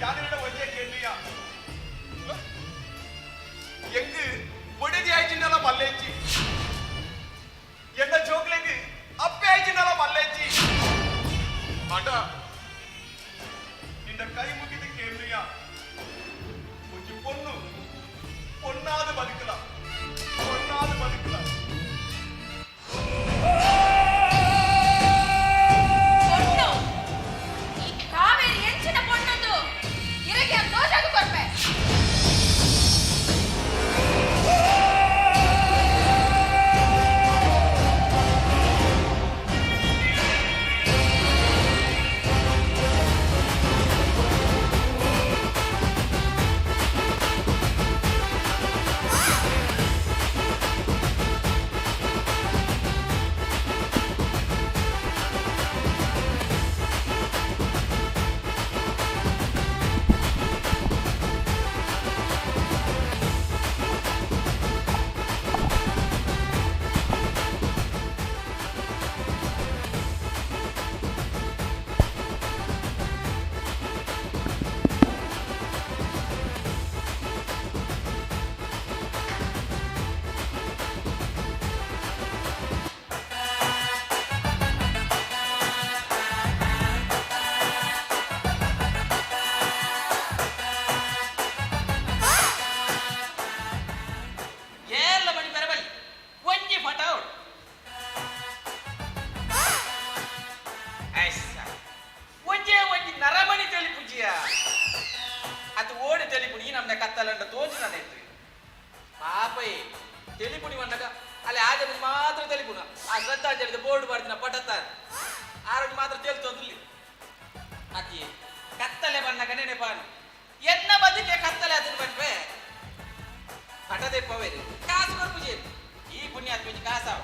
ಯಾದಿರಡ ಒಂಜೇ ಕೇಳಿಯ, ಎಂಗ್ ಬೊಡೆದಿ ಆಯ್ಚಿನಲ ಮಲ್ಲೇಚಿ, ಎನ್ನ ಜೋಕ್ಲೆಗ್ ಅಪ್ಪೆ ಆಯ್ಚಿನಲ ಮಲ್ಲೇಚಿ. ಆಟ ನಿನ್ನ ಕೈ ಮುಗಿದು ಕೇಳಿಯ, ಒಂಜಿ ಪೊಣ್ಣು ಪೊಣ್ಣಾದ ಬದುಕಲ, ಪೊಣ್ಣಾದ ಬದುಕಲ. ಪೊಣ್ಣು ಈ ಕಾವೇರಿ ಎಂಚಿನ ಪೊಣ್ಣೊಂದು ಇರಗೆ ದೋಷಾದು ಕೊರ್ಪೆ. ಏರ್ಲ ಮಣಿ ಬರಬಲ್ಲಿ ಒಂಜಿ ಫಟ ಅವಳು ಐಸ ಒಂಜೇ ಒಂಜಿ ನರಮಣಿ ತೆಲಿಪುಜಿಯ ಅದು ಓಡಿ ತೆಲಿಪುಡಿ ನಮ್ನ ಕತ್ತಲಂಡ ತೋಚಿನದಾಯ್ತು. ಪಾಪಯೇ ತೆಲಿಪುಡಿ ಬಂದಾಗ ಅಲ್ಲಿ ಆಜನ ಮಾತ್ರ ತೆಲಿಪುನ ಆ ಶ್ರದ್ಧಾಂಜಲಿದ ಬೋರ್ಡ್ ಬರ್ದಿನ ಪಟತ್ತಾರ ಆರೋಗ್ಯ ಮಾತ್ರ ತೆಲ್ತೋದಿಲ್ಲಿ. ಅತಿ ಕತ್ತಲೆ ಬಣ್ಣಗ ನೆನೆಪಾನು ಎನ್ನ ಬದಿಗೆ ಕತ್ತಲೆ ಅದನ್ನು ಬಂದ್ವೆ ಪಟದೆ ಪವೇರು ಕಾಸು ಕೊರ್ಪುಜಿ ಈ ಪುಣ್ಯಾತ್ಮಜಿ ಕಾಸಾವ.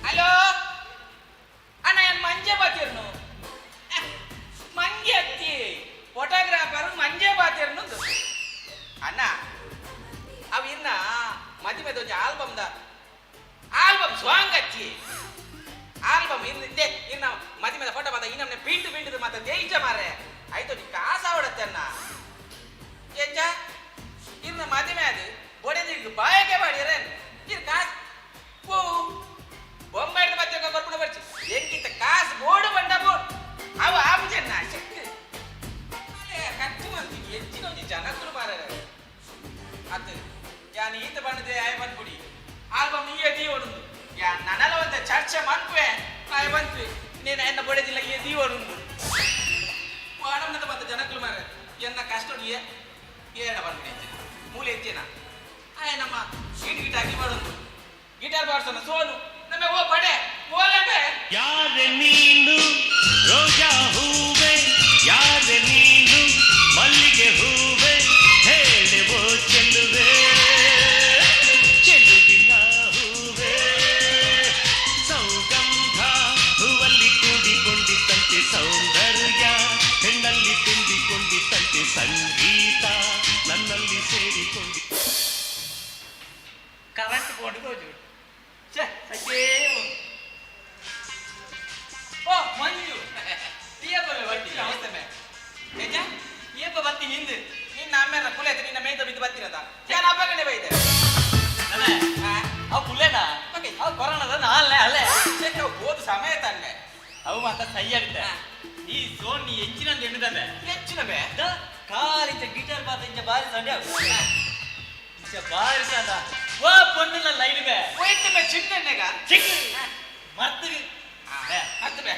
ಹಲೋ ಅಣ್ಣ, ಏನ್ ಮಂಜೆ ಬಾತಿರ್ನು? ಮಂಗೆ ಅತ್ತಿ ಫೋಟೋಗ್ರಾಫರ್ ಮಂಜೆ ಬಾತಿರ್ನು ಅಣ್ಣ. ಅವು ಇನ್ನ ಮದಿಮೆದ ಒಂಜಿ ಆಲ್ಬಮ್ದ ಆಲ್ಬಮ್ ಸಾಂಗ್ ಹಚ್ಚಿ ಆಲ್ಬಮ್ ಇನ್ನು ಇನ್ನ ಮದಿಮೆದ ಫೋಟೋ ಮಾತ ಇನ್ನೊಮ್ಮೆ ಪಿಂಟು ಪಿಂಟು ಮಾತ ತೇಜ ಮಾರೆ ಆಯ್ತು ನೀ ಕಾಸ ಅವಡತ್ತೆ ಅಣ್ಣ. ಎಂಜ ಇನ್ನ ಮದಿಮೆ ಅದು ಬೊಡೆದಿಗ್ ಬಾಯಗೆ ಬಾಡಿರೇನು ಇರ್ ಕಾಸು ಪೂ ಬೊಂಬೆ ಹಿಡ್ದು ಮತ್ತೆ ಬರ್ಪುಣ ಬರ್ಚಿ ಎಂಕಿತ ಕಾಸು ಬೋಡು ಬಂಡ ಬೋಡು ಅವ ಆಪುಜನ್ನ ಚೆಕ್ ಖರ್ಚು ಮಂದಿ ಹೆಚ್ಚಿನ ಒಂಜಿ ಜನಕುಲು ಮಾರ ಅತ್ ಯಾನ್ ಈತ ಬಣ್ಣದೆ ಆಯ ಬಂದ್ಬಿಡಿ ಆಲ್ಬಮ್ ಈಯ ದೀವಡುಂದು ಯಾ ನನಲ ಒಂದ ಚರ್ಚೆ ಮನ್ಪೆ ಆಯ ಬಂತು ನೀನು ಎನ್ನ ಬೊಡೆದಿಲ್ಲ ಈ ದೀವಡುಂದು ವಾಡಮ್ನದ ಬಂದ ಜನಕುಲು ಮಾರ ಎನ್ನ ಕಷ್ಟ ಏಳ ಬಂದ್ಬಿಡಿ ಹೆಚ್ಚಿನ ಮೂಲೆ ಹೆಚ್ಚಿನ ಆಯ ನಮ್ಮ ಗೀಟ್ ಗೀಟಾಗಿ ಮಾಡೋದು ಗಿಟಾರ್ ಬಾರ್ಸೋಣ ಸೋನು ನಮ್ಮ ಓ ಪಡೆ ಓಲಂಬೆ. ಯಾರೆ ನೀನು ರೋಜಾ ಹೂವೆ, ಯಾರೆ ನೀನು ಮಲ್ಲಿಗೆ ಹೂವೆ, ಹೇಳುವೋ ಚೆಲ್ಲುವೆ ಚೆಲುವಿನ ಹೂವೆ. ಸೌಗಂಧ ಹೂವಲ್ಲಿ ಕೂಡಿಕೊಂಡಿತಂತೆ, ಸೌಂದರ್ಯ ಹೆಣ್ಣಲ್ಲಿ ತುಂಬಿಕೊಂಡಿತಂತೆ, ಸಂಗೀತ ನನ್ನಲ್ಲಿ ಸೇರಿಕೊಂಡಿ ಕರೆಂಟ್ ಬೋರ್ಡ್ ತೋಜು ಛೇ ಸಖೇ. ಓ ಮಂಜು, ಟೀ ಬರಲಿ. ಮಿತ್ತು ಬತ್ತಿನದ ಯಾನ್ ಅಪ್ಪಗನೆ ಬೈದೆ ಅವು ಪುಲ್ಲೇನಾ ಅವು ಕೊರೋನಾದ ನಾಲ್ನೇ ಅಲ್ಲೇ ಅವು ಹೋದ ಸಮಯ ತಂದೆ ಅವು ಮಾತ ಸೈಯಾಡಿದ್ದೆ ಈ ಸೋನ್ ನೀ ಎಂಚಿನಂದು ಎಣ್ಣದಂದೆ ಹೆಚ್ಚಿನ ಬೇ ಕಾಲಿಂಚ ಗಿಟಾರ್ ಪಾತ ಇಂಚ ಬಾರಿ ಸಂಡೆ ಅವು ಇಂಚ ಬಾರಿ ಸಂಡ ವಾ ಪೊಣ್ಣುಲ ಲೈನ್ ಬೇ ಹೋಯ್ತು ಬೇ ಚಿಕ್ಕಣ್ಣಗ ಚಿಕ್ಕ ಮರ್ತು ಹತ್ತು ಬೇ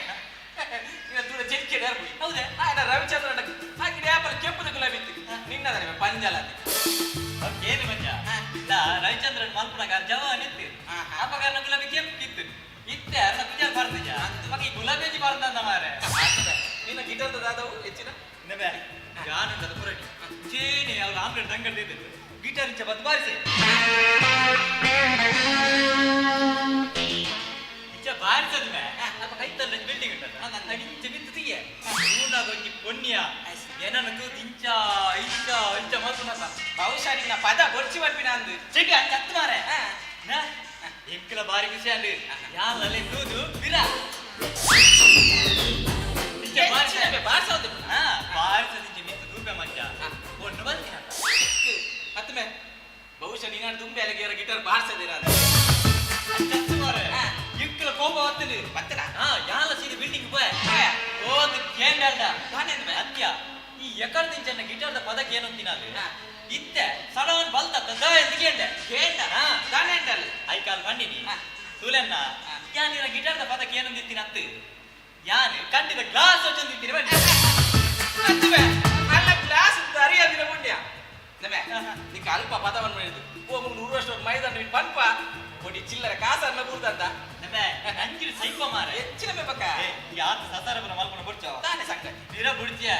ನಿನ್ನ ದೂರ ಚೆಕ್ಕೆ ಹೌದೇ ಆ ರವಿಚಂದ್ರನ ಹಾಕಿ ಆಪಲ್ ಕೆಂಪುದ ಗುಲಾಬಿ ಇತ್ತು ನಿನ್ನದನೆ ಪಂಜಲ ಏನು ಮಂಜ ಇಲ್ಲ ರವಿಚಂದ್ರನ್ ಮಲ್ಪುನಾಗ ಜವಾನ್ ಇತ್ತು ಅಪಗಾರನ ಗುಲಾಬಿ ಕೆಂಪಿತ್ತು ಇತ್ತೆ ಅರ್ಧ ಗುಜಾರ್ ಬರ್ತಿಜ ಮಗ ಈ ಗುಲಾಬಿ ಬರ್ದಂದ ಮಾರೆ ನಿನ್ನ ಗಿಟರ್ದ ದಾದವು ಹೆಚ್ಚಿನ ನೆಬೆ ಜಾನುಂಡದ ಪುರಟಿ ಚೇನಿ ಅವ್ರ ಆಮ್ಲೆಟ್ ದಂಗಡ್ದು ಇದ್ದಿದ್ದು ಗಿಟಾರ್ ಇಂಚ ಬಂದು ಬಾರಿಸೆ ಇಂಚ ಬಾರಿಸದ ಮೇ ಅಪ್ಪ ಕೈತಲ್ಲ ಬಿಲ್ಡಿಂಗ್ ಉಂಟಲ್ಲ ಇಂಚ ಬಿತ್ತು ತೀಯ ಮೂರ್ನಾಗ ಒಂಜಿ ಪೊನ್ನಿಯ ಏನನ್ನು ತೂತು ಇಂಚ ಇಂಚ ಇಂಚ ಮಲ್ಪುನಕ ಬಹುಶಃ ನಿನ್ನ ಪದ ಬೊರ್ಚಿ ಬರ್ಪಿನ ಅಂದು ಚೆಕ್ ಅಂಚ ಹತ್ತು ಮಾರೆ ಎಂಕಲ ಬಾರಿ ಖುಷಿ ಅಲ್ಲಿ ಯಾರಲ್ಲಿ ತೂದು ಬಿರ ಇಂಚ ಬಾರಿಸ ಬಾರಿಸೋದು ಬಾರಿಸದ ಇಂಚ ಮಿತ್ತು ತೂಪೆ ಮಂಜ ಪೊಣ್ಣು ಬಂದಿನ ಹತ್ತು ಮೇ ಬಹುಶಃ ನೀನು ತುಂಬೆ ಅಲ್ಲಿಗೆ ಗಿಟಾರ್ ಬಾರಿಸದಿರ ಎಂಕಲ ಕೋಪ ಬರ್ತದೆ ಬರ್ತದ ಯಾಲ ಸೀದ ಬಿಲ್ಡಿಂಗ್ ಬಾಯ್ ಓದು ಕೇಂದ್ರ ಅತ್ಯ ಈ ಎಕಡೆ ನಿಂಚನ್ನ ಗಿಟಾರ್ದ ಪದಕ್ಕೆ ಏನು ಅಂತಿನಾದು ಇತ್ತೆ ಸಡನ್ ಬಲ್ತ ಕೇಂಡ ಕೇಂಡ ದಾನೆ ಅಂಟಲ್ಲ I call ಬಂದಿನಿ ತುಲೆನ್ನ ಯಾನಿನ ಗಿಟಾರ್ದ ಪದಕ್ಕೆ ಏನಂದಿತ್ತೀನಿ ಅತ್ತು ಯಾನು ಕಂಡಿದ ಗ್ಲಾಸ್ ವಚ್ಚಂದಿತ್ತೀನಿ ಬನ್ನಿ ಅಲ್ಲ ಗ್ಲಾಸ್ ಅರಿಯದಿನ ಪುಣ್ಯ ನಮೆ ನಿಕ್ಕ ಅಲ್ಪ ಪದವನ್ನು ಮಾಡಿದ್ದು ಓ ಮುಗ್ಲು ಉರ್ವಷ್ಟು ಮೈದಾನ ಪನ್ಪ ಕೊಡಿ ಚಿಲ್ಲರೆ ಕಾಸನ್ನ ಬೂರ್ದಂತ ನಮೆ ನಂಜಿರು ಸೈಪ ಮಾರೆ ಹೆಚ್ಚಿನ ಬೇಕ ಯಾತ ಸತಾರಪುರ ಮಲ್ಪನ ಬುಡ್ಚವ ತಾನೆ ಸಂಗತಿ ಪಿರ ಬುಡ್ಚಿಯ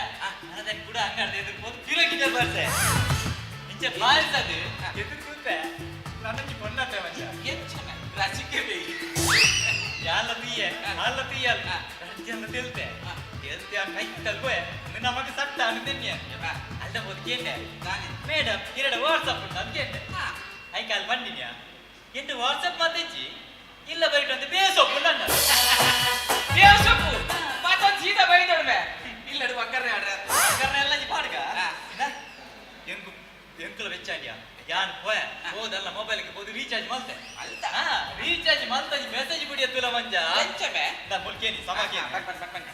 ಅದನ್ನ ಕೂಡ ಅಂಗಡ್ದ ಎದುರು ಹೋದ್ ಪಿರ ಗಿಟಾರ್ ಬಾರ್ಸೆ ಇಂಚ ಬಾರಿಸದು ಎದುರು ಕೂತೆ ನನ್ನಂಜಿ ಪೊನ್ನತ್ತೆ ಮಂಜ ಹೆಚ್ಚಿನ ರಸಿಕೆ ಬೇ ಯಾಲ ತೀಯೆ ಅಲ್ಲ ತೀಯಲ್ಲ ರಜ್ಜನ್ನ ತಿಳ್ತೆ ಎಲ್ತೆ ಆ ಕೈ ತಲ್ಪೆ ನಮಗೆ ಸಟ್ಟ ಅನ್ದೆನ್ಯ ಅಲ್ಲ ಹೋದ್ ಕೇಂಡೆ ಮೇಡಮ್ ಎರಡು ವಾಟ್ಸಪ್ ಉಂಟು ಅದು ಕೇಂಡೆ I call ಬಂದಿನ್ಯಾ ಎಂದು ವಾಟ್ಸಪ್ ಮಾತೇಜಿ ಇಲ್ಲ ಬೈಟು ಅಂತ ಬೇಸೊಪ್ಪು ನನ್ನ ಬೇಸೊಪ್ಪು ಮತ್ತೊಂದು ಸೀದಾ ಬೈದೊಡ್ಮೆ ಇಲ್ಲ ಒಕ್ಕರ್ನೆ ಆಡ್ರೆ ಒಕ್ಕರ್ನೆ ಎಲ್ಲ ಪಾಡ್ಗ ಎಂಕು ಎಂಕುಲ ವೆಚ್ಚಾಂಡ್ಯಾ ಯಾನ್ ಪೋಯ ಹೋದಲ್ಲ ಮೊಬೈಲ್ಗೆ ಹೋದು ರೀಚಾರ್ಜ್ ಮಲ್ತೆ ಅಲ್ತ ರೀಚಾರ್ಜ್ ಮಲ್ತ ಮೆಸೇಜ್ ಬಿಡಿಯತ್ತುಲ ಮಂಜ ಎಂಚಮೆ ನಾ ಮುಲ್ಕೇನಿ ಸಮಾಕೇನಿ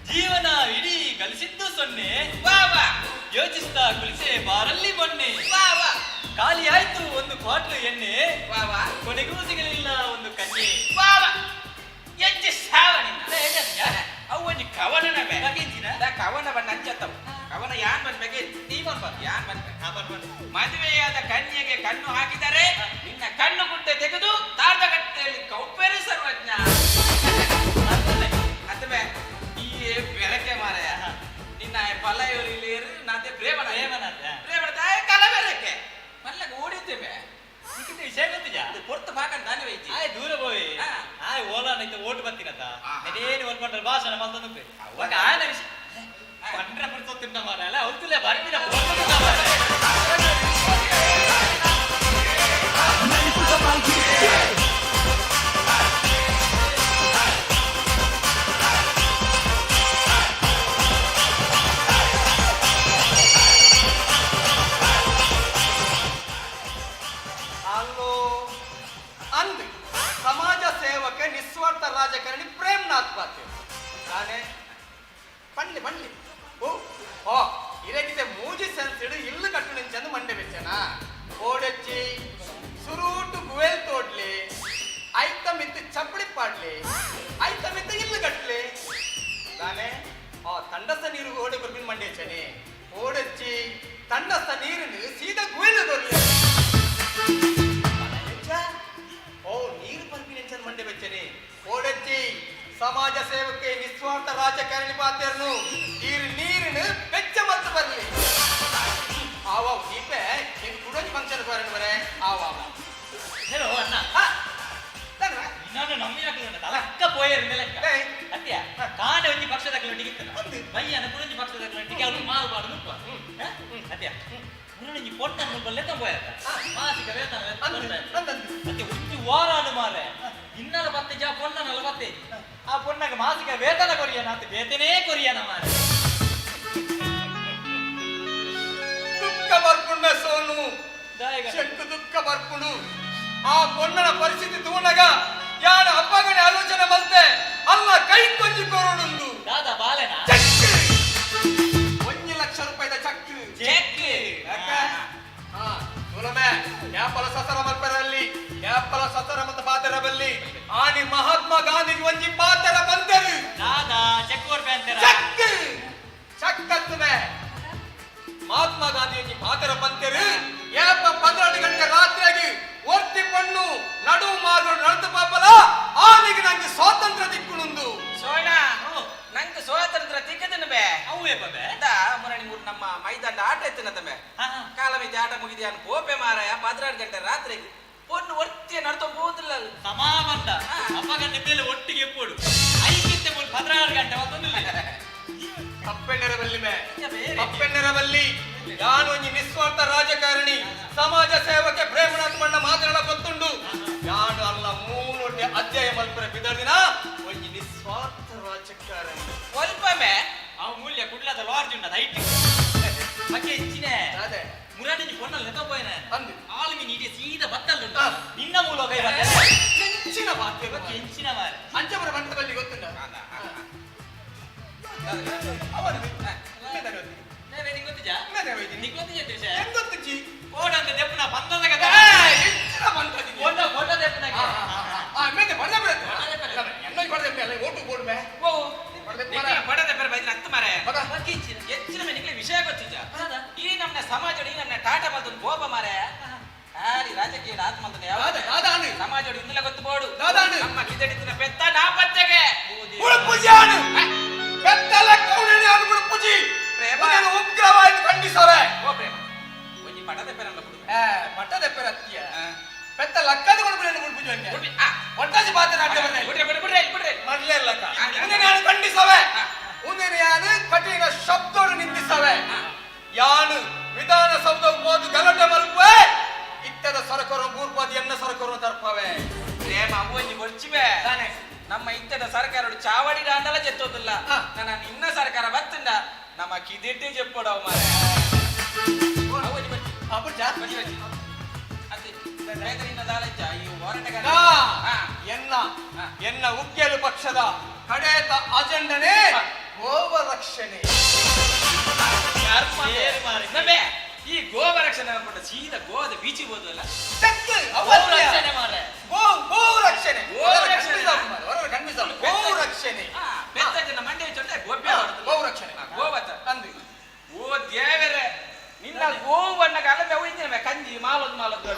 ಜೀವನ ಇಡೀ ಗಳಿಸಿದ್ದು ಸೊನ್ನೆ ವಾ ವಾ ಯೋಚಿಸ್ತಾ ಕುಲಿಸೆ ಬಾರಲ್ಲಿ ಮೊನ್ನೆ ವಾ ವಾ ಖಾಲಿ ಆಯ್ತು ಒಂದು ಕ್ವಾಟ್ಲು ಎಣ್ಣೆ ವಾ ವಾ ಕೊನೆಗೂ ಸಿಗಲಿಲ್ಲ ಒಂದು ಕಣ್ಣಿ ವಾ ವಾ ಎಂಚ ಸಾವ ನಿನ್ನ ಅವು ಒಂಜಿ ಕವನ ನಮೆ ಕವನ ಬಣ್ಣ ಅಂಚತ್ತವು ಕವನ ಯಾನ್ ಬಂದ ಬಗ್ಗೆ ಯಾನ್ ಬಂದ ಮದುವೆಯಾದ ಕನ್ಯೆಗೆ ಕಣ್ಣು ಹಾಕಿದರೆ ನಿನ್ನ ಕಣ್ಣು ಗುಡ್ಡೆ ತೆಗೆದು ತಾರ್ದ ಕಟ್ಟೆಯಲ್ಲಿ ಕೌಪೇರಿ ಸರ್ವಜ್ಞ ಅತ್ತಮೆ ಈ ಬೆರಕೆ ಮಾರಾಯ ನಿನ್ನ ಪಲ್ಲ ಇವರು ನಾತೆ ಪ್ರೇಮನ ಪ್ರೇಮನ ತಾಯ ಕಲ ಬೆರಕೆ ಮಲ್ಲಗ ಓಡಿದ್ದೇವೆ ವಿಷಯ ಗೊತ್ತಿಜಾ ಪೊರ್ತು ಭಾಗ ತಾನೇ ವೈತಿ ಆಯ್ ದೂರ ಹೋಯ್ ಆಯ್ ಓಲಾ ನೈತ ಓಟ್ ಬತ್ತಿನತ ನೆನೇನು ಓಲ್ ಪಂಡ್ರ ಭಾಷಣ ಮಲ್ತೊಂದು ಅವಾಗ ಆಯನ ವಿಷಯ ಪಂಡ್ರ ಪುರ್ಸೊ ತಿನ್ನ ಮಾರಲ್ಲ ಅವತ್ತುಲೆ ಬರ್ಪಿನ ಅಲ್ಲೋ ಅಂದ್ ಸಮಾಜ ಸೇವಕ ನಿಸ್ವಾರ್ಥ ರಾಜಕಾರಣಿ ಪ್ರೇಮ್ನಾಥ್ ಪಾತೆ ತಾನೇ ಪಣ್ಲಿ ಪಣ್ಲಿ ಓ ಓ ಇರಗಿತೆ ಮೂಜಿ ಸೆನ್ಸಿಡು ಇಲ್ಲು ಕಟ್ಟು ನಿಂಚಂದು ಮಂಡೆ ಬೆಚ್ಚನ ಓಡಚ್ಚಿ ಸುರೂಟು ಗುವೆಲ್ ತೋಡ್ಲಿ ಐತ ಮಿತ್ತು ಚಪ್ಪಳಿ ಪಾಡ್ಲಿ ಐತ ಮಿತ್ತು ಇಲ್ಲು ಕಟ್ಲಿ ತಾನೇ ಆ ತಂಡಸ ನೀರು ಓಡಿ ಬರ್ಬಿನ್ ಮಂಡೆ ಚನೆ ಓಡಚ್ಚಿ ತಂಡಸ ನೀರನ್ನು ಸೀದಾ ಗುವೆಲ್ ತೋಡ್ಲಿ ಓ ನೀರು ಪಂಪಿನ ಮಂಡೆ ಬೆಚ್ಚನೆ ಓಡಚ್ಚಿ ಸಮಾಜ ಸೇವಕ್ಕೆ ನಿಸ್ವಾರ್ಥ ರಾಜಕಾರಣಿ ಪಾತ್ರನು ನೀರು ನೀರಿನ ಬೆಚ್ಚ ಮತ್ತು ಬರಲಿ ಆವ ದೀಪೆ ನಿನ್ ಕುಡೋಜ್ ಫಂಕ್ಷನ್ ಬರೋಣ ಬರೇ ಆವ ಹಲೋ ಅಣ್ಣ ನಾನು ನಮ್ಮ ಯಾಕೆ ತಲಕ್ಕ ಪೋಯರ್ ಲೆಕ್ಕ ಅತ್ಯ ಕಾಂಡ ಒಂಜಿ ಪಕ್ಷದ ಟಿಕೆಟ್ ಮಯ್ಯನ ಕುಡಂಜಿ ಪಕ್ಷದ ಟಿಕೆಟ್ ಅವರು ಮಾರು ಬಾಡು ನುಪ್ಪ ಅತ್ಯ ಮುರುಣಂಜಿ ಪೊಟ್ಟ ಮುಲ್ಬಲ್ಲೆ ತಂಬೋಯ ಮಾಸಿಕ ವೇತನ ಅತ್ಯ ಒಂಜಿ ವಾರ ಮಾರೆ ಇನ್ನಲ ಪತ್ತೆ ಜಾ ಪೊನ್ನನಲ್ಲ ಪತ್ತೆ ಆ ಪೊನ್ನಗ ಮಾಸಿಕ ವೇತನ ಕೊರಿಯನ ಅತ್ತ ವೇತನೇ ಕೊರಿಯನ ಮಾರೆ ದುಃಖ ಬರ್ಪುಂಡ ಸೋನು ಆ ಪೊಣ್ಣನ ಪರಿಸ್ಥಿತಿ ತೂನಗ ಯಾನ ಅಪ್ಪಗನೆ ಆಲೋಚನೆ ಮಲ್ತೆ ಅಲ್ಲ ಕೈ ಕೊಂಜಿ ಕೊರಡುಂದು ದಾದಾ ಬಾಲೆನಾ ಚೆಕ್ 1 ಲಕ್ಷ ರೂಪಾಯಿದ ಚೆಕ್ ಚೆಕ್ ಹಾ ತುಲಮೆ ಯಾಪಲ ಸಸರ ಮಲ್ಪರಲ್ಲಿ ಯಾಪಲ ಸಸರ ಮತ್ತು ಪಾತರ ಬಲ್ಲಿ ಆನಿ ಮಹಾತ್ಮ ಗಾಂಧಿ ಒಂಜಿ ಪಾತರ ಬಂದರು ದಾದಾ ಚೆಕ್ ಕೊರ್ಪೆ ಅಂತಾರ ಚೆಕ್ ಚೆಕ್ ಅತ್ತುಮೆ ಮಹಾತ್ಮ ಗಾಂಧಿ ಒಂಜಿ ಪಾತರ ಬಂದರು ಯಾಪ 12 ಗಂಟೆ ರಾತ್ರಿಯಾಗಿ ಒರ್ತಿ ಪಣ್ಣು ನಡು ಮಾರ್ಗ ನಡೆದು ಪಾಪಲ ಆನಿಗೆ ನಂಗೆ ಸ್ವಾತಂತ್ರ್ಯ ದಿಕ್ಕುನುಂದು ಸೋಣ ನಂಗೆ ಸ್ವಾತಂತ್ರ್ಯ ತಿಕ್ಕದನ ಬೇ ಅವೇ ಬೇ ದಾ ಮುರಣಿ ಮೂರು ನಮ್ಮ ಮೈದಾನ ಆಟ ಎತ್ತಿನ ತಮ್ಮೆ ಕಾಲಮಿತಿ ಆಟ ಮುಗಿದ್ಯಾನ ಕೋಪೆ ಮಾರಾಯ 12 ಗಂಟೆ ರಾತ್ರಿಗೆ ಪೊಣ್ಣು ಒರ್ತಿಯ ನಡ್ತೊಂದು ಹೋದಿಲ್ಲ ಸಮಾವಂತ ಅಪ್ಪಗ ನಿದ್ದೆಲ್ಲ ಒಟ್ಟಿಗೆ ಎಪ್ಪೋಡು ಐಕ್ಯತೆ ಮೂರು 16 ಗಂಟೆ ಮತ್ತೊಂದಿಲ್ಲ ತಪ್ಪೆಣ್ಣರಬಲ್ಲಿ ಮೇ ತಪ್ಪೆಣ್ಣರಬಲ್ಲಿ ನಾನು ಒಂಜಿ ನಿಸ್ವಾರ್ಥ ರಾಜಕಾರಣಿ ಸಮಾಜ ಸೇವಕೆ ಪ್ರೇಮನಾಥ್ ಮಣ್ಣ ಮಾತನಾಡ ಗೊತ್ತುಂಡು ಯಾನು ಅಲ್ಲ ಮೂನೊಡ್ಡೆ ಅಧ್ಯಾಯ ಮಲ್ಪುರ ಬಿದರ್ದಿನ ಒಂಜಿ ನಿಸ್ವಾರ್ಥ ರಾಜಕಾರಣಿ ಒಲ್ಪಮೆ ಅವು ಮೂಲ್ಯ ಕುಡ್ಲದ ಲಾರ್ಜ್ ಉಂಡ ಹೈಟ್ ಬಗ್ಗೆ ಹೆಚ್ಚಿನ ಮುರಾನಿಂಜಿ ಪೊಣ್ಣಲ್ಲಿ ನೆತ್ತೋಯ್ನ ಆಲ್ಮಿ ನೀಡಿ ಸೀದಾ ಬತ್ತಲ್ಲ ನಿನ್ನ ಮೂಲಕ ಕೆಂಚಿನ ಮಾತೆ ಕೆಂಚಿನ ಮಾರೆ ಅಂಜಪುರ ಬಂಡದಲ್ಲಿ ಗೊತ್ತುಂಡ ವಿಷಯ ಗೊತ್ತಿದ್ದ ಈ ನಮ್ಮ ಸಮಾಜ ಈ ನಮ್ಮ ಟಾಟಾ ಮಲ್ತೊಂದು ಕೋಪ ಮಾರೆ ರಾಜಕೀಯ ಆತ್ಮಂತನ ಯಾವ ಸಮಾಜ ಇಂದಲ ಗೊತ್ತು ಬೋಡು ನಮ್ಮ ಕಿದಡಿತಿನ ಪೆತ್ತ ನಾಪತ್ತೆಗೆ ಉಗ್ರವಾಗಿ ಖಂಡಿಸವೆ ಓ ಪ್ರೇಮ ಒಂಜಿ ಪಟದ ಪೆರಲ್ಲ ಬಿಡು ಪಟದ ಪೆರತ್ಯ ಪೆತ್ತ ಲಕ್ಕದ ಕೊಡು ಬಿಡು ಒಟ್ಟಾಜಿ ಮಾತನಾಡ್ದೆ ಬಿಡ್ರೆ ಬಿಡ್ರೆ ಬಿಡ್ರೆ ಬಿಡ್ರೆ ಮಡ್ಲೇ ಲಕ್ಕ ಉನ್ನೆ ನಾನು ಖಂಡಿಸವೆ ಉನ್ನೆ ನಾನು ಕಠಿಣ ಶಬ್ದೋಡು ನಿಂದಿಸವೆ ಯಾನು ವಿಧಾನಸೌಧ ಹೋದು ಗಲಾಟೆ ಮಲ್ಪುವೆ ಇತ್ತದ ಸರಕರು ಬೂರ್ಪಾದಿ ಎನ್ನ ಸರಕರು ತರ್ಪವೆ ಪ್ರೇಮ ಒಂಜಿ ಬೊರ್ಚಿವೆ ನಮ್ಮ ಇತ್ತದ ಸರ್ಕಾರ ಚಾವಡಿ ದಾಂಡಲ ಜೆತ್ತೋದಿಲ್ಲ ನನ್ನ ನಿನ್ನ ಸರ್ಕಾರ ಬತ್ತಂಡ ನಮ್ಮ ಕಿದಿಟ್ಟೆ ಜೆಪ್ಪಡವ ಮಾರೆ ಎನ್ನ ಎನ್ನ ಉಗ್ಗೇಲು ಪಕ್ಷದ ಕಡೇತ ಅಜೆಂಡನೆ ಗೋವ ರಕ್ಷಣೆ ಈ ಗೋವ ರಕ್ಷಣೆ ಅನ್ಕೊಂಡ ಸೀದಾ ಗೋವಾದ ಬೀಚಿಗೆ ಹೋದಲ್ಲ ಗೋ ರಕ್ಷಣೆ ಗೋ ರಕ್ಷಣೆ ಬೆತ್ತ ಮಂಡ್ಯ ಗೋ ರಕ್ಷಣೆ ಗೋವತ ಅಂದು ಓ ದೇವರೇ ನಿನ್ನ ಗೋವನ್ನ ಅಲ್ಲ ಇಂಜಿನ ಕಂಜಿ ಮಾಲೋದು ಮಾಲೋದು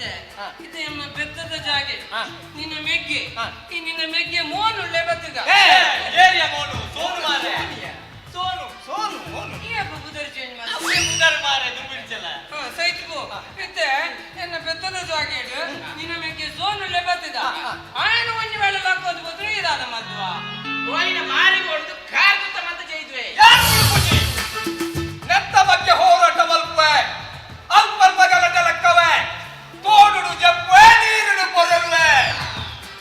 ಇತ್ತೆ ಎನ್ನ ಪೆತ್ತದ ಜಾಗೆ ನಿನ್ನ ಮೆಗ್ಗೆ ಈ ನಿನ್ನ ಮೆಗ್ಗೆ ಮೋನುಳ್ಳೆ ಬತ್ತುಗ ಏರಿಯಾ ಮೋನು ಸೋನು ಮಾರೆ ಸೋನು ಸೋನು ಮೋನು ಈ ಅಪ್ಪ ಬುದರ್ ಚೇಂಜ್ ಮಾಡ ಬುದರ್ ಮಾರೆ ದುಂಬಿಡ್ಚಲ್ಲ ಸೈತ್ ಪೋ ಇತ್ತೆ ಎನ್ನ ಪೆತ್ತದ ಜಾಗೆ ನಿನ್ನ ಮೆಗ್ಗೆ ಸೋನುಳ್ಳೆ ಬತ್ತುಗ ಆಯನ ಒಂಜಿ ವೇಳೆ ಲಕ್ಕೋದು ಬದ್ರು ಇದಾದ ಮದ್ವಾ ಗೋಯಿನ ಮಾರಿ ಕೊಡುದು ಕಾರ್ ಗುತ್ತ ಮಂತ ಜೈದ್ವೆ ನೆತ್ತ ಬಗ್ಗೆ ಹೋರಾಟ ಮಲ್ಪುವೆ ಅಲ್ಪ ಗಲಟೆ ಲೆಕ್ಕವೆ ತೋಡುಡು ಜಪ್ಪೆ ನೀರುಡು ಪೊರಲ್ವೆ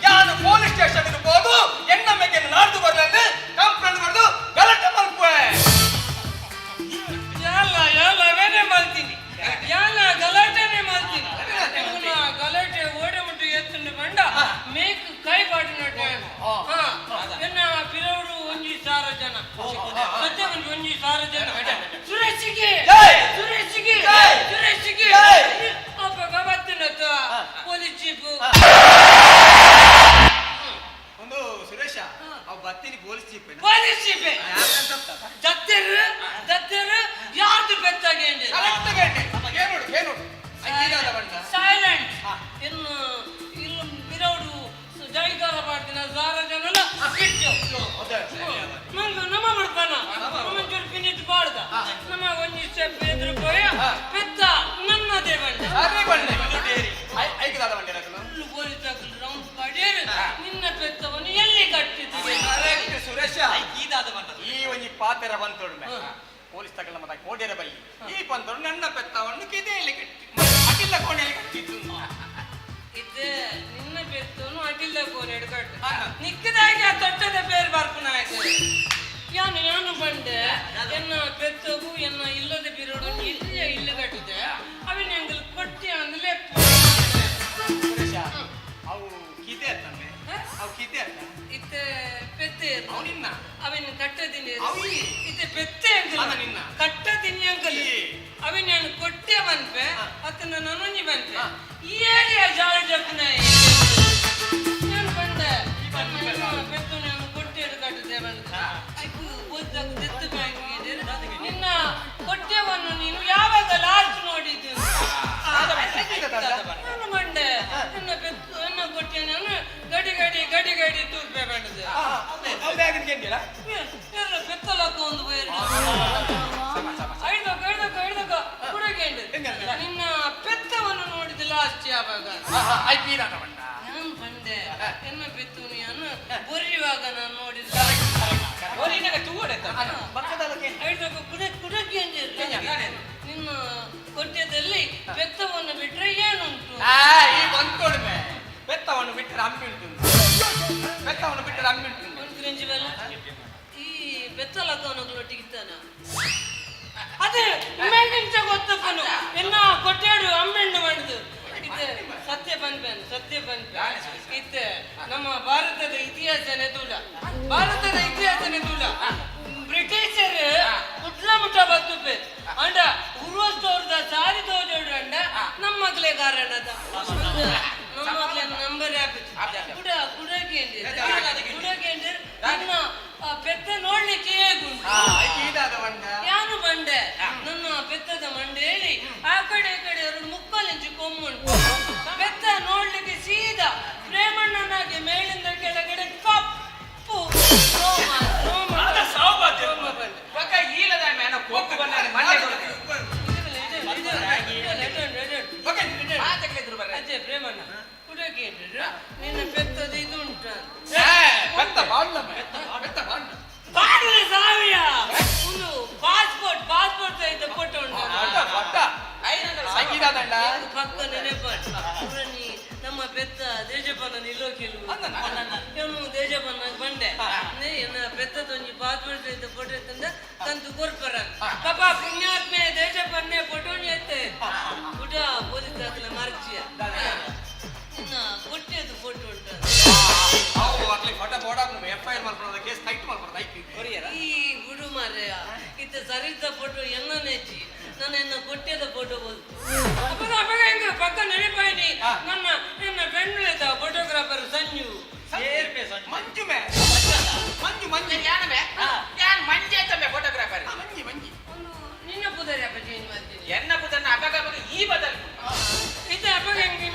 ಯಾನು ಪೊಲೀಸ್ ಸ್ಟೇಷನ್ ಹೋದು ಎಣ್ಣ ಮೇಲೆ ನಾಡ್ದು ಬರ್ಲಂದು ಕಂಪ್ಲೇಂಟ್ ಬರ್ದು ಗಲಾಟೆ ಮಲ್ಪುವೆ ಯಾಲ ಯಾಲ ವೇನೆ ಮಾಡ್ತೀನಿ ಯಾಲ ಗಲಾಟೆನೆ ಮಾಡ್ತೀನಿ ಇವನ ಗಲಾಟೆ ಓಡೆ ಮುಟ್ಟು ಎತ್ತುಂಡು ಬಂಡ ಮೇಕ್ ಕೈ ಬಾಟಿನ ಟೈಮ್ ಎನ್ನ ಪಿರವರು ಒಂಜಿ ಸಾರ ಜನ ಸತ್ಯ ಒಂಜಿ ಸಾರ ಜನ ಸುರೇಶಿಗೆ ಸುರೇಶಿಗೆ ಸುರೇಶಿಗೆ ಅಪ್ಪ ಬತ್ತಿನತ್ತ ಪೊಲೀಸ್ ಜೀಪು ಒಂದು ಸುರೇಶ ಅವ್ ಬತ್ತೀನಿ ಪೊಲೀಸ್ ಜೀಪ್ ಪೊಲೀಸ್ ಜೀಪೆ ದತ್ತೆರು ದತ್ತೆರು ಯಾರ್ದು ಬೆತ್ತಾಗೆ ಸೈಲೆಂಟ್ ಇನ್ನು ಇನ್ನು ಬಿರೌಡು ಜೈಕಾರ ಪಾಡ್ದಿನ ಸಾರ ಜನಲ ಬಿಟ್ಟು ಮಂಗ ನಮ್ಮ ಬಿಡ್ಪಾನ ನಮ್ಮ ಚೂರು ಪಿನಿಟ್ ಪಾಡ್ದ ನಮ್ಮ ಒಂಜಿ ಸ್ಟೆಪ್ ಎದುರು ಪೋಯ ಪೆತ್ತ ನನ್ನದೇ ಬಂಡೆ ಪೊಲೀಸ್ ರೌಂಡ್ ಪಾಡೇರು ನಿನ್ನ ಪೆತ್ತವನ್ನು ಎಲ್ಲಿ ಕಟ್ಟಿದ್ದೀರಿ ಸುರೇಶ ಈ ಒಂಜಿ ಪಾತೆರ ಬಂತೊಡ್ಮೆ ಪೊಲೀಸ್ ತಗಲ ಮತ್ತ ಕೋಡ್ಯರ ಬಲ್ಲಿ ಈ ಪಂತರು ನನ್ನ ಪೆತ್ತವನ್ನು ಕಿದೆಯಲ್ಲಿ ಕಟ್ಟಿ ಅಟಿಲ್ಲ ಕೋಣೆಯಲ್ಲಿ ಕಟ್ಟಿದ್ದು ಇತ್ತೆ ನಿನ್ನ ಪೆತ್ತವನು ಅಟಿಲ್ಲ ಕೋಣೆ ಕಟ್ಟು ನಿಕ್ಕದಾಗಿ ಆ ತೊಟ್ಟದ ಬೇರೆ ಬರ್ಪುನ ಆಯ್ತು ಯಾನು ಯಾನು ಬಂಡೆ ಎನ್ನ ಪೆತ್ತಗು ಎನ್ನ ಇಲ್ಲದ ಬಿರೋಡು ಇಲ್ಲ ಇಲ್ಲಿ ಕಟ್ಟಿದೆ ಅವನ ಎಂಗಲ್ ಕೊಟ್ಟಿ ಅಂದ್ಲೆ ಸುರೇಶ ಅವು ಕಿದೆ ಅತ್ತಮ್ಮೆ ಅವು ಕಿದೆ ಅತ್ತ ಇತ್ತೆ ಪೆತ್ತೆ ಅವನಿನ್ನ ಅವನ ಕಟ್ಟದಿನಿ ಅವಿ. ಇತ್ತೆ ಪೆತ್ತೆ ಅಂಕಲ್ ಅದ ನಿನ್ನ. ಕಟ್ಟದಿನಿ ಅಂಕಲ್ ಅವನ ನಾನು ಕೊಟ್ಟೆ ಬಂದ್ಪೆ ಅತನ ನನೊಂಜಿ ಬಂದ್ಪೆ ಈ ಏರಿಯಾ ಜಾಲ ಜಪ್ಪುನ ನಾನು ಬಂದೆ ಪೆತ್ತು ನಾನು ಕೊಟ್ಟೆ ಕಟ್ಟಿದೆ ಬಂದೆ ಐಕು ಓದ್ದಾಗ ದತ್ತು ಬ್ಯಾಂಕ್ ನಿನ್ನ ಕೊಟ್ಟೆವನ್ನು ನೀನು ಯಾವಾಗ ಲಾಸ್ಟ್ ನೋಡಿದ್ದು ನಾನು ಬಂಡೆ ನನ್ನ ಪೆತ್ತು ನನ್ನ ಕೊಟ್ಟೆ ನಾನು ಗಡಿ ಗಡಿ ಗಡಿ ಗಡಿ ತೂಪೆ ಬಂಡದೆ ಎಲ್ಲ ಪೆತ್ತಲಕ್ಕ ಒಂದು ಐದಕ್ಕ ಐದಕ್ಕ ಐದಕ್ಕ ಕುಡಗೇಂಡು ನಿನ್ನ ಪೆತ್ತವನ್ನು ನೋಡಿದ ಲಾಸ್ಟ್ ಯಾವಾಗ ನಾನು ಬಂದೆ ಎನ್ನ ಪೆತ್ತು ನಾನು ಬೊರಿಯುವಾಗ ನಾನು ನೋಡಿದ ಐದಕ್ಕ ಕುಡ ಕುಡಗೇಂಡು ನಿನ್ನ ಕೊಟ್ಟೆದಲ್ಲಿ ಪೆತ್ತವನ್ನು ಬಿಟ್ರೆ ಏನುಂಟು ಈ ಬಂದ್ಕೊಡ್ಮೆ ಪೆತ್ತವನ್ನು ಬಿಟ್ಟರೆ ಅಮ್ಮಿ ಉಂಟು ಪೆತ್ತವನ್ನು ಬಿಟ್ಟರೆ ಅಮ್ಮಿ ಉಂಟು ಒಂದು ಕ್ರಿಂಜ್ ಬೆಲ್ಲ ಈ ಬೆತ್ತಲಕ್ಕವನೊಟ್ಟಿಗೆ ಇತ್ತಾನ ಅದೇ ಮೇಗಿಂತ ಗೊತ್ತಪ್ಪನು ಎನ್ನ ಕೊಟ್ಟೇಡು ಅಮ್ಮೆಂಡು ಮಾಡುದು ಇತ್ತೆ ಸತ್ಯ ಬಂದ್ಬೇನ್ ಸತ್ಯ ಬಂದ್ಬೇನ್ ಇತ್ತೆ ನಮ್ಮ ಭಾರತದ ಇತಿಹಾಸನೇ ತೂಲ ಭಾರತದ ಇತಿಹಾಸನೇ ತೂಲ ಬ್ರಿಟಿಷರು ಕುಟ್ಲ ಮುಟ್ಟ ಬತ್ತುಪೆ ಅಂಡ ಉರುವಸ್ತೋರ್ದ ಸಾರಿ ತೋಜೋಡು ಅಂಡ ನಮ್ಮಗ್ಲೇ ಕಾರಣದ ನಮ್ಮಗ್ಲೇ ನಂಬರ್ ಕುಡ ಕುಡಕೇಂದ್ರ ಕುಡಕೇಂದ್ರ ನನ್ನ ಪೆತ್ತ ನೋಡ್ಲಿಕ್ಕೆ ಹೇಗುಂಟು ಯಾನು ಬಂಡೆ ನನ್ನ ಪೆತ್ತದ ಮಂಡೆ ಹೇಳಿ ಆ ಕಡೆ ಈ ಕಡೆ ಎರಡು ಮುಕ್ಕಾಲಿಂಚು ಕೊಮ್ಮುಂಟು ಪೆತ್ತ ನೋಡ್ಲಿಕ್ಕೆ ಸೀದಾ ಪ್ರೇಮಣ್ಣನಾಗೆ ಮೇಲಿಂದ ಕೆಳಗಡೆ ಕಪ್ಪು ರೋಮ ರೋಮ ರೋಮ ಬಂಡೆ ಬೊಕ್ಕ ಈಲದ ಮೇನ ಕೋಕು ಬನ್ನಾನೆ ಮಣ್ಣೆ ಅದೇ ಪ್ರೇಮಣ್ಣ ಕುಡಕ್ಕೆ ನಿನ್ನ ಪೆತ್ತದ ಇದು ಉಂಟು ಪೆತ್ತ ಬಾಡ್ಲ ಪೆತ್ತ ಬಾಡ್ಲ ಬಾಡ್ಲ ಸಾವಿಯ ಒಂದು ಪಾಸ್ಪೋರ್ಟ್ ಪಾಸ್ಪೋರ್ಟ್ ಸಹಿತ ಫೋಟೋ ಉಂಟು ಪಕ್ಕ ನೆನಪು ನಮ್ಮ ಪೆತ್ತ ದೇಶಪನ್ನ ನಿಲ್ಲೋಕಿಲ್ಲು ಇವನು ದೇಶಪನ್ನ ಬಂಡೆ ಎನ್ನ ಪೆತ್ತದೊಂಜಿ ಪಾಸ್ಪೋರ್ಟ್ ಸಹಿತ ಫೋಟೋ ಇತ್ತಂದ ತಂತು ಕೊರ್ಪರ ಪಾಪ ಪುಣ್ಯಾತ್ಮೆ ದೇಶಪನ್ನೆ ಫೋಟೋ ಎತ್ತೆ ಪುಟ ಪೊಲೀಸ್ ಹಾಕಲ ಮರ್ಚಿಯ ನಿನ್ನ ಕೊಟ್ಟೆದು ಫೋಟೋ ಉಂಟು ಈ ಗುಡು ಮಾರ್ಯ ಇತ್ತ ಸರಿತ ಫೋಟೋ ಎನ್ನ ನೆಚ್ಚಿ ನನ್ನ ಎನ್ನ ಕೊಟ್ಟೆದ ಫೋಟೋ ಬೋದು ಅಪ್ಪಗ ಅಪ್ಪಗ ಹೆಂಗ ಪಕ್ಕ ನೆನಪಾಯ್ನಿ ನನ್ನ ನನ್ನ ಫ್ರೆಂಡ್ ಫೋಟೋಗ್ರಾಫರ್ ಸಂಜು ಮಂಜು ಮೇ ಮಂಜು ಮಂಜು ಯಾನಮೆ ಯಾನ್ ಮಂಜೆ ತಮ್ಮೆ ಫೋಟೋಗ್ರಾಫರ್ ಮಂಜಿ ಮಂಜಿ ನಿನ್ನ ಪುದರ್ ಅಪ್ಪ ಚೇಂಜ್ ಮಾಡ್ತೀನಿ ಎನ್ನ ಪುದರ್ನ ಅಪಗ ಅಪಗ ಈ ಬದಲು ಇತ್ತ ಅಪ್ಪಗ ಹೆಂಗೆ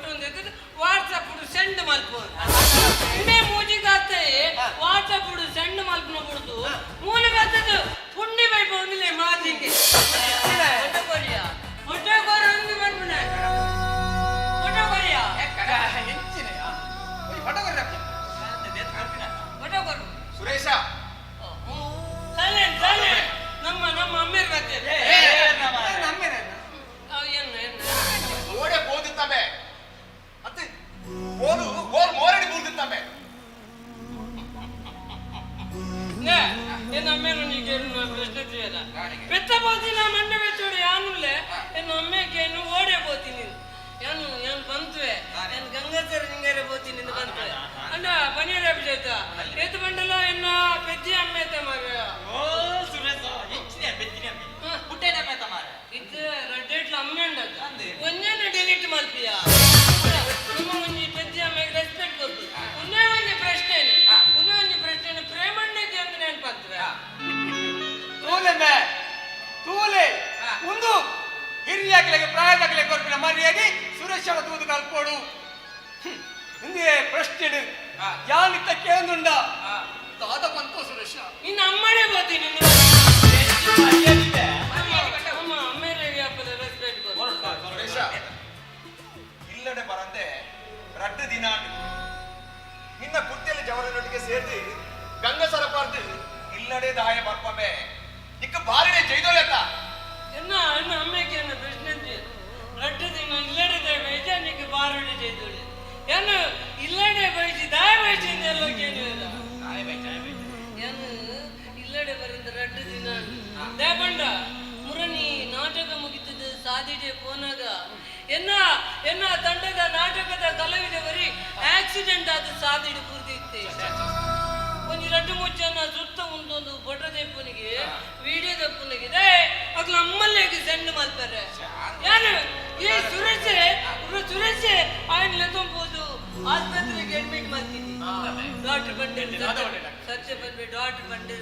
ಫೋಟೋ ವಾಟ್ಸಪ್ ಸೆಂಡ್ ಮಲ್ಪು ಇಂಬೆ ಮೂಜಿ ಕಾತೆ ವಾಟ್ಸಪ್ ಸೆಂಡ್ ಮಲ್ಪುನ ಬಿಡುದು ಮೂಲ ಬರ್ತದ ಪುಣ್ಯ ಬೈಪ ಒಂದಿಲ್ಲ ಮಾತಿಗೆ ಫೋಟೋ ಕೊರಿಯಾ ಫೋಟೋ ಕೊರ ಒಂದು ಬರ್ಪುನ ಫೋಟೋ ಕೊರಿಯಾ ಫೋಟೋ ಕೊರ ಫೋಟೋ ಕೊರು ಸುರೇಶ ಸೈಲೆಂಟ್ ಸೈಲೆಂಟ್ ನಮ್ಮ ನಮ್ಮ ಅಮ್ಮೇರ್ ಬರ್ತಾರೆ ಓಡೆ ಬೋದಿತ್ತಂಬೆ ಅತ್ತೆ ಓಲು ಓಲ್ ಮೋರಡಿ ಬೂರ್ದಿತ್ತಂಬೆ ಎನ್ನ ಅಮ್ಮೇರು ಪ್ರಶ್ನೆ ತಿಳಿಯಲ್ಲ ಪೆತ್ತ ಬೋತಿನ ಮಂಡೆ ಬೆಚ್ಚೋಡು ಯಾನುಲೆ ಎನ್ನ ಅಮ್ಮೆಗೆ ಏನು ಓಡೆ ಬೋತೀನಿ ಯಾನು ಯಾನು ಬಂತುವೆ ಯಾನು ಗಂಗಾಧರ ನಿಂಗಾರೆ ಬೋತೀನಿ ಬಂತುವೆ ಅಂಡ ಬನಿಯರ ಅಭಿಷೇಕ ಏತು ಬಂಡಲ ಎನ್ನ ಪೆದ್ದಿ ಅಮ್ಮೇತ ಮಾರ ಓ ಸುರೇಶ ಹೆಚ್ಚಿನ ಪೆದ್ದಿನ ಅಮ್ಮೆ ಪುಟ್ಟೆನ ಅಮ್ಮೇತ ಮಾರ ಇದು ರಡ್ಡೆಟ್ಲ ಅಮ್ಮೆ ಉಂಡತ್ತ ಒಂದೇನ ಡಿಲೀಟ್ ಮಲ್ಪಿಯ ನಿಮ್ಮ ಒಂಜಿ ಪೆದ್ದಿ ಅಮ್ಮೆಗೆ ರೆಸ್ಪೆಕ್ಟ್ ಕೊಟ್ಟು ಒಂದೇ ಒಂಜಿ ಪ್ರಶ್ನೆ ಒಂದೇ ಒಂಜಿ ಪ್ರಶ್ನೆ ಪ್ರೇಮಣ್ಣಗೆ ಅಂತ ನೆನಪಾಗ್ತದೆ ತೂಲೆ ಮೇ ತೂಲೆ ಒಂದು ಹಿರಿಯಾಗಲಿಗೆ ಪ್ರಾಯದಾಗಲಿ ಕೊರ್ಪಿನ ಮರ್ಯಾದೆ ಸುರೇಶನ ತೂದು ಕಲ್ಪೋಡು ಇಂದೇ ಪ್ರಶ್ನೆ ಯಾನಿತ್ತ ಕೇಂದುಂಡ ದಾದ ಬಂತು ಸುರೇಶ ನಿನ್ನ ಅಮ್ಮನೇ ಗೊತ್ತಿ ನಿನ್ನ ಅಮ್ಮ ಅಮ್ಮೇಲೆ ರೆಸ್ಪೆಕ್ಟ್ ಸುರೇಶ ಇಲ್ಲಡೆ ಬರಂದೆ ರಡ್ಡು ದಿನ ನಿನ್ನ ಕುತ್ತಿಯಲ್ಲಿ ಜವರನೊಟ್ಟಿಗೆ ಸೇರ್ದು ಗಂಗಸರ ಪಾರ್ದು ಇಲ್ಲಡೆ ದಾಯ ಬರ್ಪಂಬೆ ಇಕ್ಕ ಬಾರಿಡೆ ಜೈದೋಲೆತ್ತ ಎನ್ನ ಅಣ್ಣ ಅಮ್ಮೆಗೆ ಎನ್ನ ಪ್ರಶ್ನೆ ರಡ್ಡು ದಿನ ಇಲ್ಲಡೆ ದಾಯ ಬೈಜ ನಿಕ್ಕೆ ಬಾರುಡೆ ಜೈದೋಳಿ ಏನು ಇಲ್ಲಡೆ ಬೈಜಿ ದಾಯ ಬೈಜಿ ಎಲ್ಲ ಕೇಳಿಲ್ಲ ಏನು ಇಲ್ಲಡೆ ಬರಿಂದ ರಡ್ಡು ದಿನ ದೇಪಂಡ ಮುರಣಿ ನಾಟಕ ಮುಗಿತದ ಸಾದಿಡೆ ಪೋನಾಗ ಎನ್ನ ಎನ್ನ ತಂಡದ ನಾಟಕದ ಕಲಾವಿದವರಿ ಆಕ್ಸಿಡೆಂಟ್ ಆದ ಸಾದಿಡೆ ಪೂರ್ತಿ ಒಂಜಿ ರಡ್ಡು ಮುಚ್ಚನ್ನ ಸುತ್ತ ಉಂಟೊಂದು ಫೋಟೋ ದೆಪ್ಪನಿಗೆ ವಿಡಿಯೋ ದೆಪ್ಪನಿಗೆ they ಅಗ್ಲ ಅಮ್ಮಲ್ಲೇಗೆ ಸೆಂಡ್ ಮಾಡ್ತಾರೆ ಯಾರು ಈ ಸುರೇಶ್ ಸುರೇಶ್ ಆಯ್ನ ಲೆತ್ತೊಂಬೋದು ಆಸ್ಪತ್ರೆಗೆ ಅಡ್ಮಿಟ್ ಮಾಡ್ತೀನಿ ಡಾಕ್ಟರ್ ಬಂಡೆ ಸತ್ಯ ಬಂದೆ ಡಾಕ್ಟರ್ ಬಂಡೆ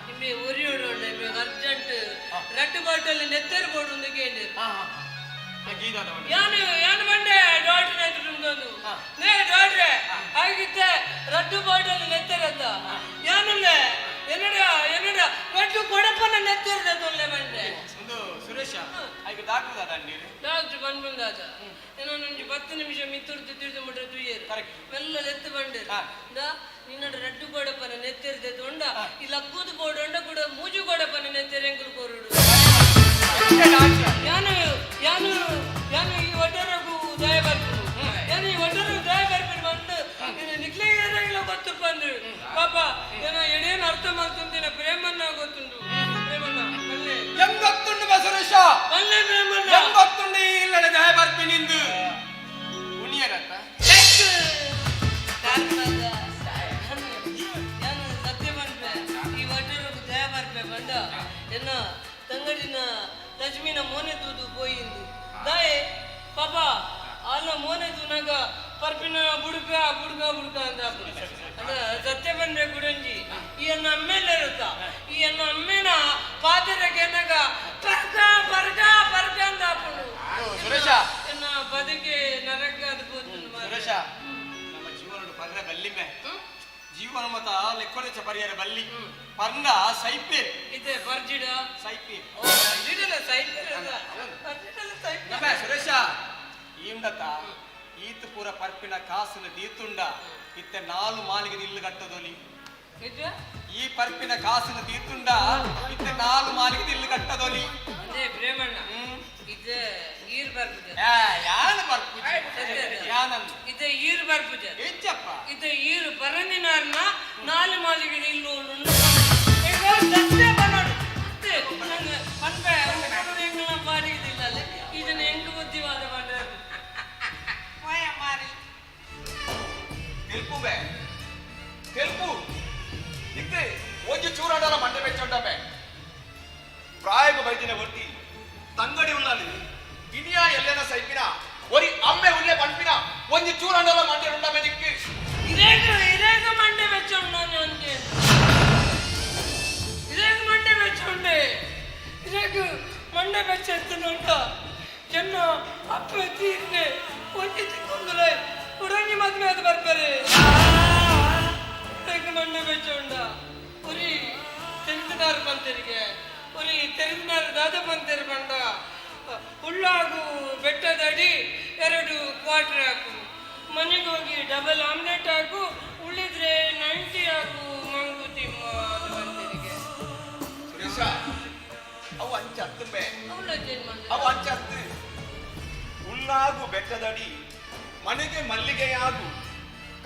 ನಿಮಗೆ ಒರಿಯೋಡು ನಿಮಗೆ ಅರ್ಜೆಂಟ್ ರಡ್ಡು ಬಾಟಲ್ ನೆತ್ತರು ಬೋಡು ಒಂದು ಕೇಳಿ ಯಾನು ಯಾನು ಬಂಡೆ ಡಾಕ್ಟರ್ ಎದುರು ನೇ ಡಾಕ್ಟ್ರೆ ಆಗಿತ್ತೆ ರಡ್ಡು ಬಾಟಲ್ ನೆತ್ತರತ್ತ ಯಾನುಂದೆ ಎನ್ನಡ ಎನ್ನಡ ರಡ್ಡು ಕೊಡಪನ ನೆತ್ತರದ ತೊಲ್ಲೆ ಬಂಡೆ ಒಂದು ಸುರೇಶ ಈಗ ಡಾಕ್ಟರ್ ದಾದ ನೀರು ಡಾಕ್ಟರ್ ಬಂದ್ಬಂದಾದ ಏನೋ ಒಂಜಿ 10 ನಿಮಿಷ ಮಿತ್ತುರ್ದು ತಿರ್ದು ಮುಟ್ಟ ತುಯ್ಯರು ಮೆಲ್ಲ ಲೆತ್ತು ಬಂಡೆ ದಾ ನಿನ್ನಡ ರಡ್ಡು ಕೊಡಪನ ನೆತ್ತರದ ತೊಂಡ ಈ ಲಕ್ಕೂದು ಬೋಡೊಂಡ ಕೂಡ ಮೂಜು ಕೊಡಪನ ನೆತ್ತೆರ ಎಂಕುಲು ಕೋರುಡು ಯಾನು ಯಾನು ಯಾನು ಈ ಒಡ್ಡರಗು ದಯ ಬರ್ಪುನು ಯಾನು ಈ ಒಡ್ಡರಗು ದಯ ಬರ್ಪಿನ ಬಂದು ನಿಕ್ಲೇಗಿಲ್ಲ ಗೊತ್ತು ಬಂದು ಪಾಪ ಏನೋ ಎಡೇನು ಅರ್ಥ ಮಾಡ್ತಂತಿನ ಪ್ರೇಮನ್ನ ಗೊತ್ತುಂಟು ಪ್ರೇಮಣ್ಣ ಬಲ್ಲೆ ಎಂ ಗೊತ್ತುಂಡು ಬಾ ಸುರೇಶ ಬಲ್ಲೆ ಪ್ರೇಮಣ್ಣ ಎಂ ಗೊತ್ತುಂಡು ಇಲ್ಲಡೆ ದಯ ಬರ್ಪಿ ನಿಂದು ಉಣಿಯರತ್ತ ಯಾನು ಸತ್ಯ ಬಂದ್ಪೆ ಈ ಒಡ್ಡರಗು ದಯ ಬರ್ಪೆ ಬಂದ ಎನ್ನ ತಂಗಡಿನ ಲಕ್ಷ್ಮಿನ ಮೋನೆ ತೂದು ಪೋಯಿಂದು ದಾಯೆ ಪಾಪ ಅಲ್ಲ ಮೋನೆ ತೂನಾಗ ಪರ್ಪಿನ ಬುಡುಕ ಬುಡುಕ ಬುಡುಕ ಅಂತ ಅಲ್ಲ ಸತ್ಯ ಬಂದ್ರೆ ಗುಡಂಜಿ ಈ ಅನ್ನ ಅಮ್ಮೇಲೆ ಇರುತ್ತ ಈ ಅನ್ನ ಅಮ್ಮೇನ ಪಾತ್ರೆಗೆ ಎನ್ನಾಗ ಪರ್ಕ ಪರ್ಕ ಪರ್ಕ ಅಂತ ಹಾಕೊಂಡು ಸುರೇಶ ಎನ್ನ ಬದುಕೆ ನರಕ ಅದು ಸುರೇಶ ನಮ್ಮ ಜೀವನ ಪರ್ರ ಬಲ್ಲಿಮೆ ಜೀವನ ಮತ ಲೆಕ್ಕೊಡೆಚ ಪರಿಹಾರ ಬಲ್ಲಿ ಪರ್ನ ಸೈಪೇರ್ ಇದೆ ಪರ್ಜಿಡ ಸೈಪೇರ್ ಪರ್ಜಿಡಲ್ಲ ಸೈಪೇರ್ ಅಲ್ಲ ಪರ್ಜಿಡಲ್ಲ ಸೈಪೇರ್ ನಮ್ಮ ಸುರೇಶ ಈಂಡತ ಈತ ಪೂರ ಪರ್ಪಿನ ಕಾಸುನ ದೀತುಂಡ ಇತ್ತೆ 4 ಮಾಲಿಗೆ ಇಲ್ಲು ಕಟ್ಟದೊಲಿ ಈ ಪರ್ಪಿನ ಕಾಸುನ ದೀತುಂಡ ಇತ್ತೆ 4 ಮಾಲಿಗೆ ಇಲ್ಲು ಕಟ್ಟದೊಲಿ ಅದೇ ಪ್ರೇಮಣ್ಣ ಇದು ಈರ್ ಬರ್ಪುಜ ಯಾನ ಬರ್ಪುಜ ಯಾನಂದು ಇದು ಈರ್ ಬರ್ಪುಜ ಹೆಚ್ಚಪ್ಪ ಇದು ಈರು ಪರಂದಿನಾರ್ನ 4 ಮಾಲಿಗೆ ಇಲ್ಲು ಸತ್ಯ ಬನ್ನೋಡು ನಂಗೆ ಪನ್ಪೆ ಎಂಗ್ಲ ಬಾಡಿಗೆದಿಲ್ಲ ಅಲ್ಲಿ ಇದನ್ನ ಹೆಂಗ್ ಬುದ್ಧಿವಾದ ಮಾಡ್ತಾರೆ ತೆಲ್ಪು ಬೇ ತೆಲ್ಪು ಇತ್ತೆ ಒಂಜಿ ಚೂರಾಡಲ ಮಂಡೆ ಬೆಚ್ಚೊಂಡಬೆ ಪ್ರಾಯಗ ಬೈದಿನ ಒಟ್ಟಿ ತಂಗಡಿ ಉಳ್ಳಾಲಿ ಇನಿಯ ಎಲ್ಲೆನ ಸೈಪಿನ ಒರಿ ಅಮ್ಮೆ ಉಳ್ಳೆ ಪಂಪಿನ ಒಂಜಿ ಚೂರಾಡಲ ಮಂಡೆ ಉಂಡಬೆ ದಿಕ್ಕಿ ಇರೇಗ ಇರೇಗ ಮಂಡೆ ಬೆಚ್ಚೊಂಡ ನನಗೆ ಇರೇಗ ಮಂಡೆ ಬೆಚ್ಚೊಂಡೆ ಇರೇಗ ಮಂಡೆ ಬೆಚ್ಚೆತ್ತುಂಟ ಚೆನ್ನ ಅಪ್ಪ ತೀರ್ನೆ ಒಂಜಿ ಚಿಕ್ಕೊಂದುಲ ಉಡಂಗಿ ಮದ್ಮೆ ಅದು ಬರ್ತಾರೆ ತೆಗ್ ಮಂಡೆ ಬೆಚ್ಚ ಉಂಡ ಉರಿ ತೆರೆದಿನಾರು ಪಂತರಿಗೆ ಉರಿ ತೆರೆದಿನಾರು ದಾದ ಪಂತೇರು ಬಂಡ ಉಳ್ಳಾಗು ಬೆಟ್ಟದಡಿ 2 ಕ್ವಾರ್ಟರ್ ಹಾಕು, ಮನೆಗೆ ಹೋಗಿ ಡಬಲ್ ಆಮ್ಲೆಟ್ ಹಾಕು, ಉಳಿದ್ರೆ 90 ಹಾಕು ಮಂಗುತಿಮ್ಮ ಪಂತರಿಗೆ. ಸುರೇಶ, ಅವು ಅಂಚ ಹತ್ತುಂಬೆ, ಅವು ಅಂಚ ಹತ್ತು. ಉಳ್ಳಾಗು ಬೆಟ್ಟದಡಿ ಮನೆಗೆ ಮಲ್ಲಿಗೆಯಾಗು,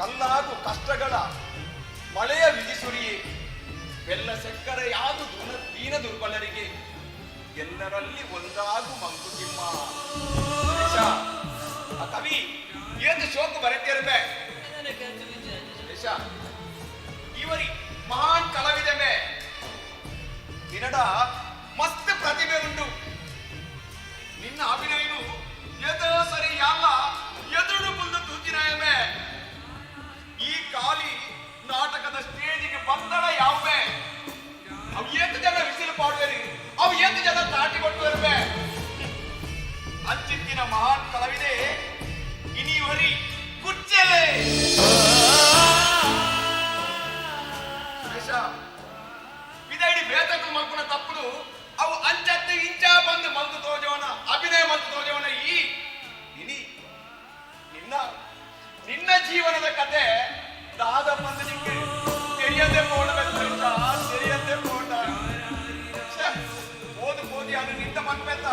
ಕಲ್ಲಾಗು ಕಷ್ಟಗಳ ಮಳೆಯ ವಿಧಿಸುರಿಯೇ, ಬೆಲ್ಲ ಸಕ್ಕರೆಯಾಗು ದೀನ ದುರ್ಬಲರಿಗೆ, ಎಲ್ಲರಲ್ಲಿ ಒಂದಾಗು ಮಂಕುತಿಮ್ಮ. ಸುರೇಶ, ಆ ಕವಿ ಏನು ಶೋಕ ಬರತಿರಬೆ. ಸುರೇಶ, ಇವರಿ ಮಹಾನ್ ಕಲಾವಿದೆ ಮೇ, ನಿನ್ನಡ ಮಸ್ತ್ ಪ್ರತಿಭೆ ಉಂಟು. ನಿನ್ನ ಅಭಿನಯನು ಎದೋ ಸರಿ ಯಾಲ್ಲ ಎದುರು ಮುಂದೆ ತೂಚಿನಾಯಮೆ. ಈ ಖಾಲಿ ನಾಟಕದ ಸ್ಟೇಜಿಗೆ ಬಂದಡ ಯಾವೇ ಅವು ಏತು ಜನ ವಿಸಿಲು ಪಾಡುವರಿ, ಅವು ಏತು ಜನ ತಾಟಿ ಕೊಟ್ಟುವರ್ಬೆ. ಅಂಚಿತ್ತಿನ ಮಹಾನ್ ಕಲಾವಿದೆ ಇನಿವರಿ ಕುಚ್ಚಲೆ. ಸುರೇಶ, ಇದೈಡಿ ಬೇತಕ್ಕೂ ಮಕ್ಕಳ ತಪ್ಪುಡು ಅವು ಅಂಚತ್ತು ಇಂಚ ಬಂದು ಮಂತು ತೋಜೋಣ, ಅಭಿನಯ ಮಂತು ತೋಜೋಣ. ಈ ಇನಿ ನಿನ್ನ ನಿನ್ನ ಜೀವನದ ಕತೆ ದಾದ ಬಂದು ನಿಂಗೆ తెలిಯದೆ ಪೋಡಬೇಕು ಸುರೇಶ, తెలిಯದೆ ಪೋಡ. ಓದು ಓದಿ ಅದು ನಿಂತ ಮನ್ಪೆತ್ತ.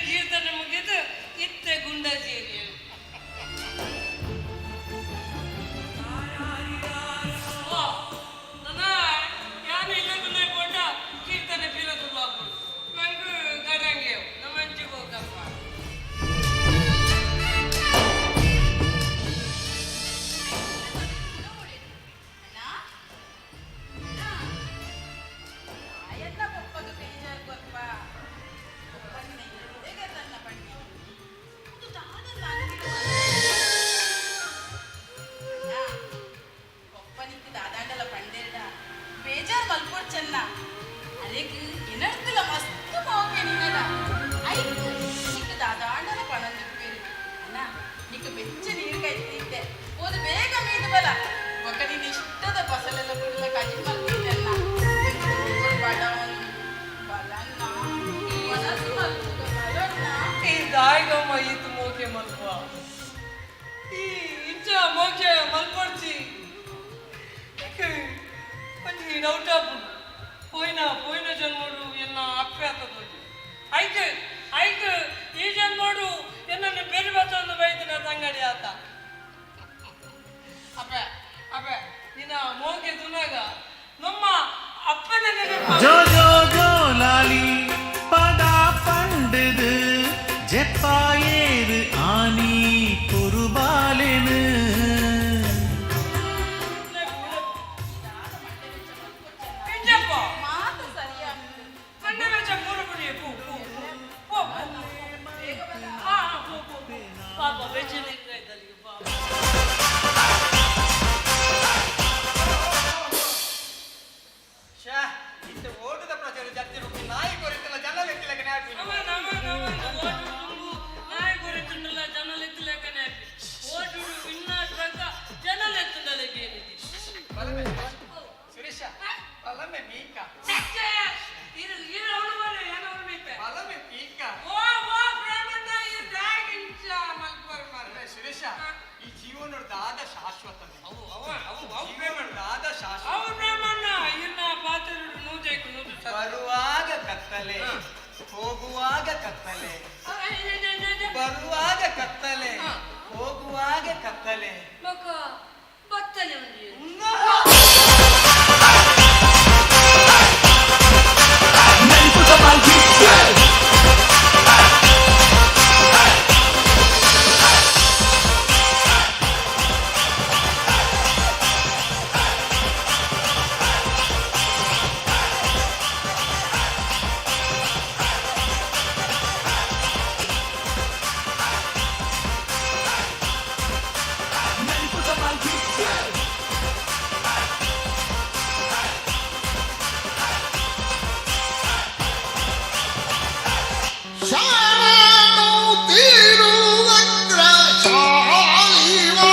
ಕೀರ್ತನೆ ಮುಗಿದು ಇತ್ತೆ ಗುಂಡ ಸೇರಿ. ಕೀರ್ತನೆ ಬೀರೋದು ಬಾಬು ನಂಗೆ ಗಡಂಗೆ ನಮ್ಮ ಅಂಚಿಗೆ ಹೋಗಪ್ಪ. ಜೋ ಜೋ ಜೋ ಲಾಲಿ ಪದ ಪಂಡದು ಜೆಪ್ಪಾಯೇರು ಆನಿ ಕುರುಬಾಲೆನು. ಬರುವಾಗ ಕತ್ತಲೆ, ಹೋಗುವಾಗ ಕತ್ತಲೆ, ಬರುವಾಗ ಕತ್ತಲೆ, ಹೋಗುವಾಗ ಕತ್ತಲೆ. Yeah. ಶರಣು ತಿರುವಕ್ರ ಶಾಲಿವಾಹಿನಿ.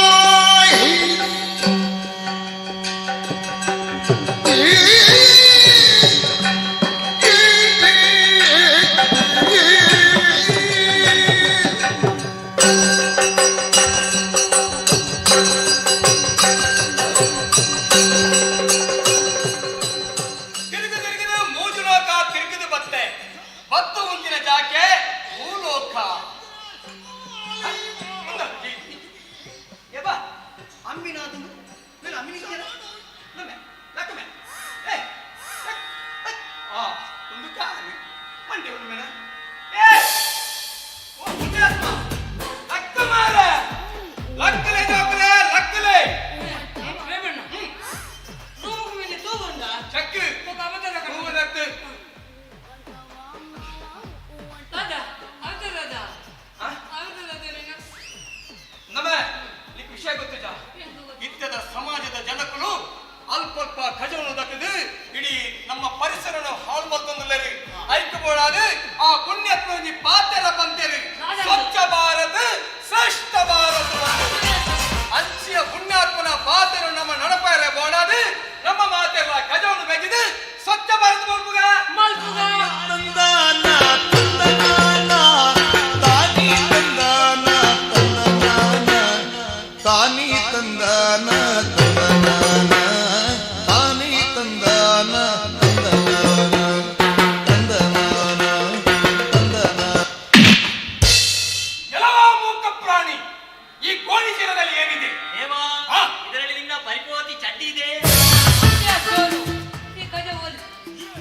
ತಿರುಗು ತಿರುಗಿದು ಮೂಜು ಲೋಕ ತಿರುಗಿದು ಬತ್ತೆ ಬತ್ತು ಮುಂದಿನ ಜಾಕೆ ಭೂಲೋಕ. ಯಬ್ಬ ಅಮ್ಮಿನಾದು ನಾನು ಅಮ್ಮಿನ ನಮ್ಮೆ ಲಕ್ಕಮೆ ಏ ಲಕ್, ಲಕ್. ಆ ಒಂದು ಕಾರು ಮಂಡೆ ಒಂದು ಮೇನ ಏ ಓ ಪುಣ್ಯಾತ್ಮ ಲಕ್ಕ ಮಾರ ಲಕ್ಕಲೆ ಜೋಕಲೆ ಲಕ್ಕಲೆ. ಚಕ್ಕು ತೂವದತ್ತು. ನಮ್ಮ ನಿಕ್ ವಿಷಯ ಗೊತ್ತಿಜ, ಇತ್ತದ ಸಮಾಜದ ಜನಕ್ಕಳು ಅಲ್ಪ ಅಲ್ಪ ಖಜವನ್ನು ದಕ್ಕದು ಇಡೀ ನಮ್ಮ ಪರಿಸರನ ಹಾಳು ಮತ್ತೊಂದು ಐಕ್ಯಬೋಳಾದ ಆ ಪುಣ್ಯಾತ್ಮ ಪಾತೆರ ಬಂತೇರಿ ಸ್ವಚ್ಛ ಭಾರತ ಶ್ರೇಷ್ಠ ಭಾರತ ಅಂಚಿಯ ಪುಣ್ಯಾತ್ಮನ ಪಾತೆರು ನಮ್ಮ ನಡಪಾಯರ ಬೋಡಾದು ನಮ್ಮ ಮಾತೆಲ್ಲ ಕಜವನ್ನು ಬೆಗೆದು ಸ್ವಚ್ಛ ಭಾರತ ಮಲ್ಪುಗ. ತಂದಾನ ತಂದನಾನ ತಾನಿ ತಂದಾನ ತಂದನಾನ ತಾನಿ ತಂದಾನ ತಂದನಾನ ತಾನಿ ತಂದಾನ ತಂದನಾನ ತಂದನಾನ ತಂದನಾನ. ಎಲ್ಲವ ಮೂಕ ಪ್ರಾಣಿ, ಈ ಕೋಣಿ ಚೀಲದಲ್ಲಿ ಏನಿದೆ? ಹೇಮಾ, ಇದರಲ್ಲಿ ನಿನ್ನ ಪರಿಪೋತಿ ಚಡ್ಡಿ ಇದೆ.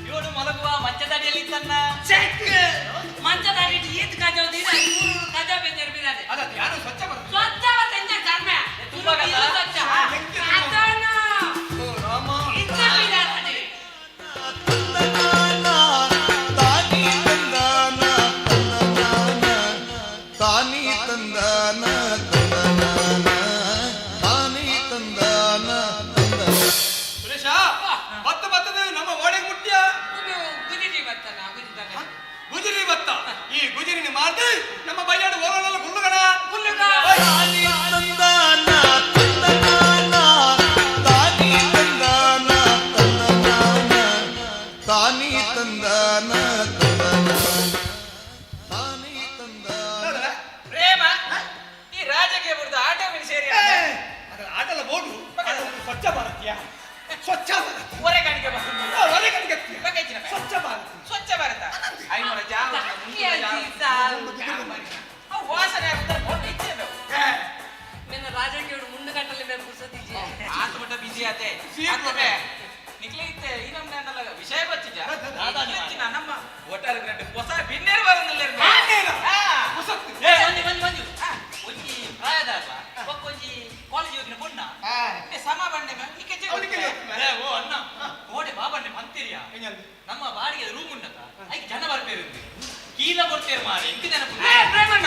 ಇವನು ಮಲಗುವ ಮಂಚದಡಿಯಲ್ಲಿ ತನ್ನ ಮಂಚದಾಡಿ ಈತ್ ಕಜ ಕಜ ಬೇಜಾರು ಬಿಡದೆ. ಅಲ್ಲ, ಯಾರು ಸ್ವಚ್ಛ ಭಾರತ ಸ್ವಚ್ಛ ಭಾರತ ಕರ್ಮ. ತುಂಬಾ ಕಸ. ಸ್ವಚ್ಛ ಅದನ್ನ ಓ ರಾಮ. ಇಂತ ಬಿಡಾದೆ. ತಾನಿ ತಂದಾನ ತಂದನಾನ ತಾನಿ ತಂದಾನ ತಂದನಾನ ತಾನಿ ತಂದಾನ ತಂದನಾನ. ಸುರೇಶ, ಬತ್ತ ಬತ್ತದ ನಮ್ಮ ಓಡೆಗೆ ಮುಟ್ಟ್ಯ. ಗುಜಿರಿ ಬತ್ತಲ್ಲ ಗುಜಿದಾಗ. ಗುಜಿರಿ ಬತ್ತ, ಈ ಗುಜಿರಿನ ಮಾತು ನಮ್ಮ ಬಯ್ಯಾಡು ಓರಲ್ಲ ಗುಳ್ಳುಗಣ. ಗುಳ್ಳುಗ. ತಾನಿ ತಂದಾನ ತಂದನಾನ ತಾನಿ ತಂದಾನ ತಂದನಾನ ತಾನಿ ತಂದಾನ ತಂದನಾನ ತಾನಿ ತಂದಾನ. ಪ್ರೇಮ, ಈ ರಾಜಕೀಯ ಬುರ್ದು ಆಟೋ ಮೇಲೆ ಸೇರಿ ಅದರ ಆಟಲ ಬೋಡು ಸ್ವಚ್ಛ ಭಾರತೀಯ ಸ್ವಚ್ಛ ಭಾರತ. ಹೊರೆ ಕಾಣಿಕೆ. ಹೊರೆ ಕಾಣಿಕೆ. ಸ್ವಚ್ಛ ಭಾರತ. ಸ್ವಚ್ಛ ಭಾರತ ಐನೂರ ಜಾವ ಅವು ವಾಸನೆ ಆಗ್ತದೆ ಬೋಟ್ ಇಚ್ಛೆ. ನಿನ್ನ ರಾಜಕೀಯ ಮುಂಡು ಗಂಟಲೆ ಮೇಲೆ ಪುರ್ಸೊತ್ತಿಜ್ಜಿ. ಆತ ಮಟ್ಟ ಬಿಸಿ ಆತೆ ಆತಮೆ ನಿಕ್ಲೆ ಇತ್ತೆ ಈ ನಮ್ಮ ವಿಷಯ ಬಚ್ಚಿಜ ನಮ್ಮ ಒಟ್ಟಾರೆ ಗ್ರಂಥ ಹೊಸ ಬಿನ್ನೇರು ಬರಂದಿಲ್ಲ. ಏ, ಮಂಜು ಮಂಜು ಮಂಜು, ಒಂಜಿ ಪ್ರಾಯದ ಒಂಜಿ ಕಾಲೇಜ್ ಹೋಗಿನ ಪೊಣ್ಣ. ಏ, ಸಮ ಬಂಡೆ ನಿಕ್ಕೆ. ಏ, ಓ ಅಣ್ಣ ಕೋಡೆ ಬಾಬಣ್ಣೆ ಮಂತಿರಿಯ ನಮ್ಮ ಬಾಡಿಗೆ ರೂಮ್ ಉಂಡತ ಐಕ್ ಜನ ಬರ್ಪೇರು ಕೀಲ ಕೊಡ್ತೇರು ಮಾರೆ ಇಂಕ ಜನ. ಏ ಪ್ರೇಮಣ್ಣ,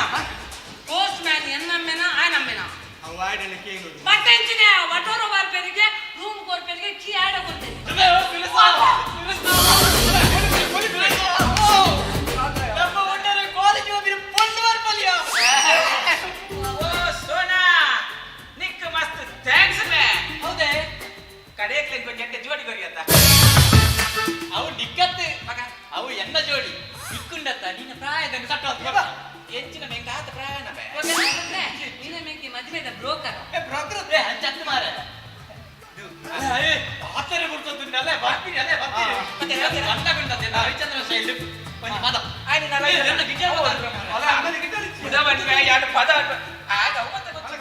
ಪೋಸ್ಟ್ ಮ್ಯಾನ್ ಎನ್ನಮ್ಮೆನ ಆಯನಮ್ಮೆನ ಅವು ಆಡಲ ಕೇಳು. ಬಟ್ಟೆ ಇಂಚಿನ ವಟೋರ ಬಾರ್ಪೇರಿಗೆ ರೂಮ್ ಕೊರ್ಪೇರಿಗೆ ಕೀ ಆಡ ಕೊಡ್ತೇನೆ. ನಮ್ಮ ಒಟ್ಟಾರೆ ಕಾಲೇಜ್ ಹೋಗಿನ ಪೊಣ್ಣು ಬರ್ಪಲಿಯ. ಓ ಸೋನಾ, ನಿಕ್ ಮಸ್ತ್ thanks ಮೇ. ಹೌದೇ? ಕಡೆಯಕ್ಲೆ ಕೊಂಚ ಜೋಡಿ ಕೊರಿಯತ್ತ. ಅವು ನಿಕ್ಕತ್ತು ಮಗ, ಅವು ಎನ್ನ ಜೋಡಿ ನಿಕ್ಕುಂಡತ್ತ ನಿನ್ನ ಪ್ರಾಯದ ಸಟ್ಟ. ಎಂಚಿನ ಮೆಂಗ ಆತ ಪ್ರಾಯನ ಬೇ. ನೀನ ಮೇಕಿ ಮದ್ವೆದ ಬ್ರೋಕರ್. ಏ ಹಂಚತ್ತು ಮಾರೆ ಪಾತ್ರೆ ಬಿಡ್ತೊಂದುಂಡಲ್ಲ ಬರ್ತೀನಿ ಅಲ್ಲೇ ಬರ್ತೀನಿ ಮತ್ತೆ ಬಣ್ಣ ಗುಂಡತ್ತೆ ಹರಿಚಂದ್ರ ಶೈಲಿ ಒಂಜಿ ಪದ. ಆಯ್ತು, ನಾನು ಏ, ನನ್ನ ಗಿಟಾರ್ ಬರ್ತದೆ. ಅಲ್ಲ, ಆಮೇಲೆ ಗಿಟಾರ್ ಇತ್ತು. ಉದಾ ಬಂಡಿ ಮೇ ಎರಡು ಪದ ಆಗ ಅವು ಮತ್ತೆ ಗೊತ್ತು.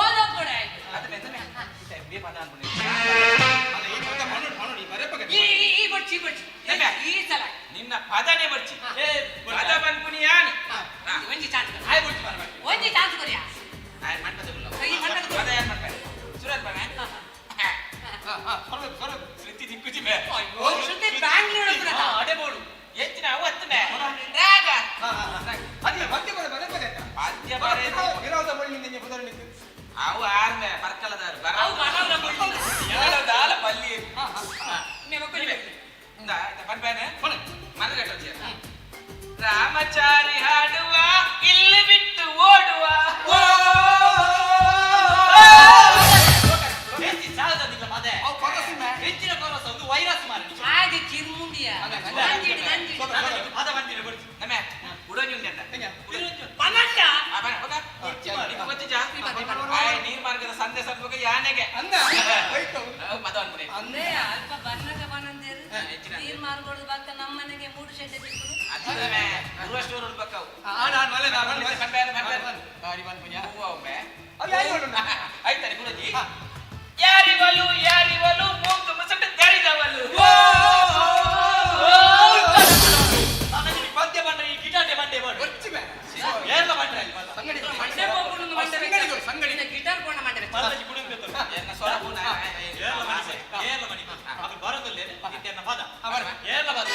ಓದೋ ಕೂಡ ಆಯ್ತು. ಅದು ಮೆತ್ತ ಮೇ ಬೇ ಪದ ಅನ್ಕೊಂಡು. ಅಲ್ಲ, ಈ ಪದ ಮಣ್ಣು ಮಣ್ಣು ಈ ಬರೆಪಗ. ಈ ಈ ಈ ಬಡ್ಚಿ ಬಡ್ಚಿ ಈ ಸಲ. ನಿನ್ನ ಪದನೇ ಬರ್ಚಿ ಪದ ಬನ್ಪುನಿ ಯಾನ್. ಒಂಜಿ ಚಾನ್ಸ್. ಆಯ್ ಬಿಡ್ತು ಮಾರ್ರೆ. ಒಂಜಿ ಚಾನ್ಸ್ ಕೊರಿಯಾ. ಆಯ್ ಮನ್ಪದ ಗುಲ್ಲ. ಈ ಮನ್ಪದ ಗುಲ್ಲ. ಪದ ಯಾನ್ ಮನ್ಪೆ ಸುರತ್ ಬಾ. ಸೊರಗು ಸೊರಗು. ಶ್ರುತಿ ದಿಕ್ಕುಜಿ ಮೇ. ಶ್ರುತಿ ಬ್ಯಾಂಗ್ಳೂರ್ ಪುರ. ಅಡೆ ಬೋಡು. ಹೆಚ್ಚಿನ ಅವು ಹತ್ತು ಮೇ ರಾಗ. ಅದೇ ಮಧ್ಯ ಬರ ಬರೆಪಗ. ಪದ್ಯ ಬರೆ. ವಿರೋಧ ಬಳ್ಳಿ ನಿನ್ನೆ ಪುದರಣಿತ್ತು. ಅವು ಆರ್ಮೆ ಪರ್ಕಲದಾರು ಬರ. ಅವು ಬರಲ್ಲ ಬಳ್ಳಿ. ದಾಲ ಪಲ್ಲಿ. ಮೇ ಮಕ್ಕಳು. ಇಂದ ಪನ್ಪೇನೆ ಮರಗಟ್ಟ ರಾಮಚಾರಿ. ಯಾರಿವಲು ಯಾರಿವಲು ಮೂಗು ಮುಸಟು ಗರಿದವಲು. ಪದ್ಯ ಬಂದ್ರೆ ಈ ಗಿಟಾಟೆ ಬಂಡೆ ಮಾಡು. ಏರ್ಲ ಬಂಡೆ ಸಂಗಡಿ ಸಂಗಡಿ ಗಿಟಾರ್ ಕೊಂಡ ಮಂಡೆ. ಮಲ್ಲಜಿ ಕುಡುಂಬೆ ಎನ್ನ ಸ್ವರ ಏರ್ಲ ಮಣಿ ಏರ್ಲ ಮಣಿ ಅದು ಬರೋದಿಲ್ಲ ಇತ್ತೆನ್ನ ಪದ ಏರ್ಲ ಪದ.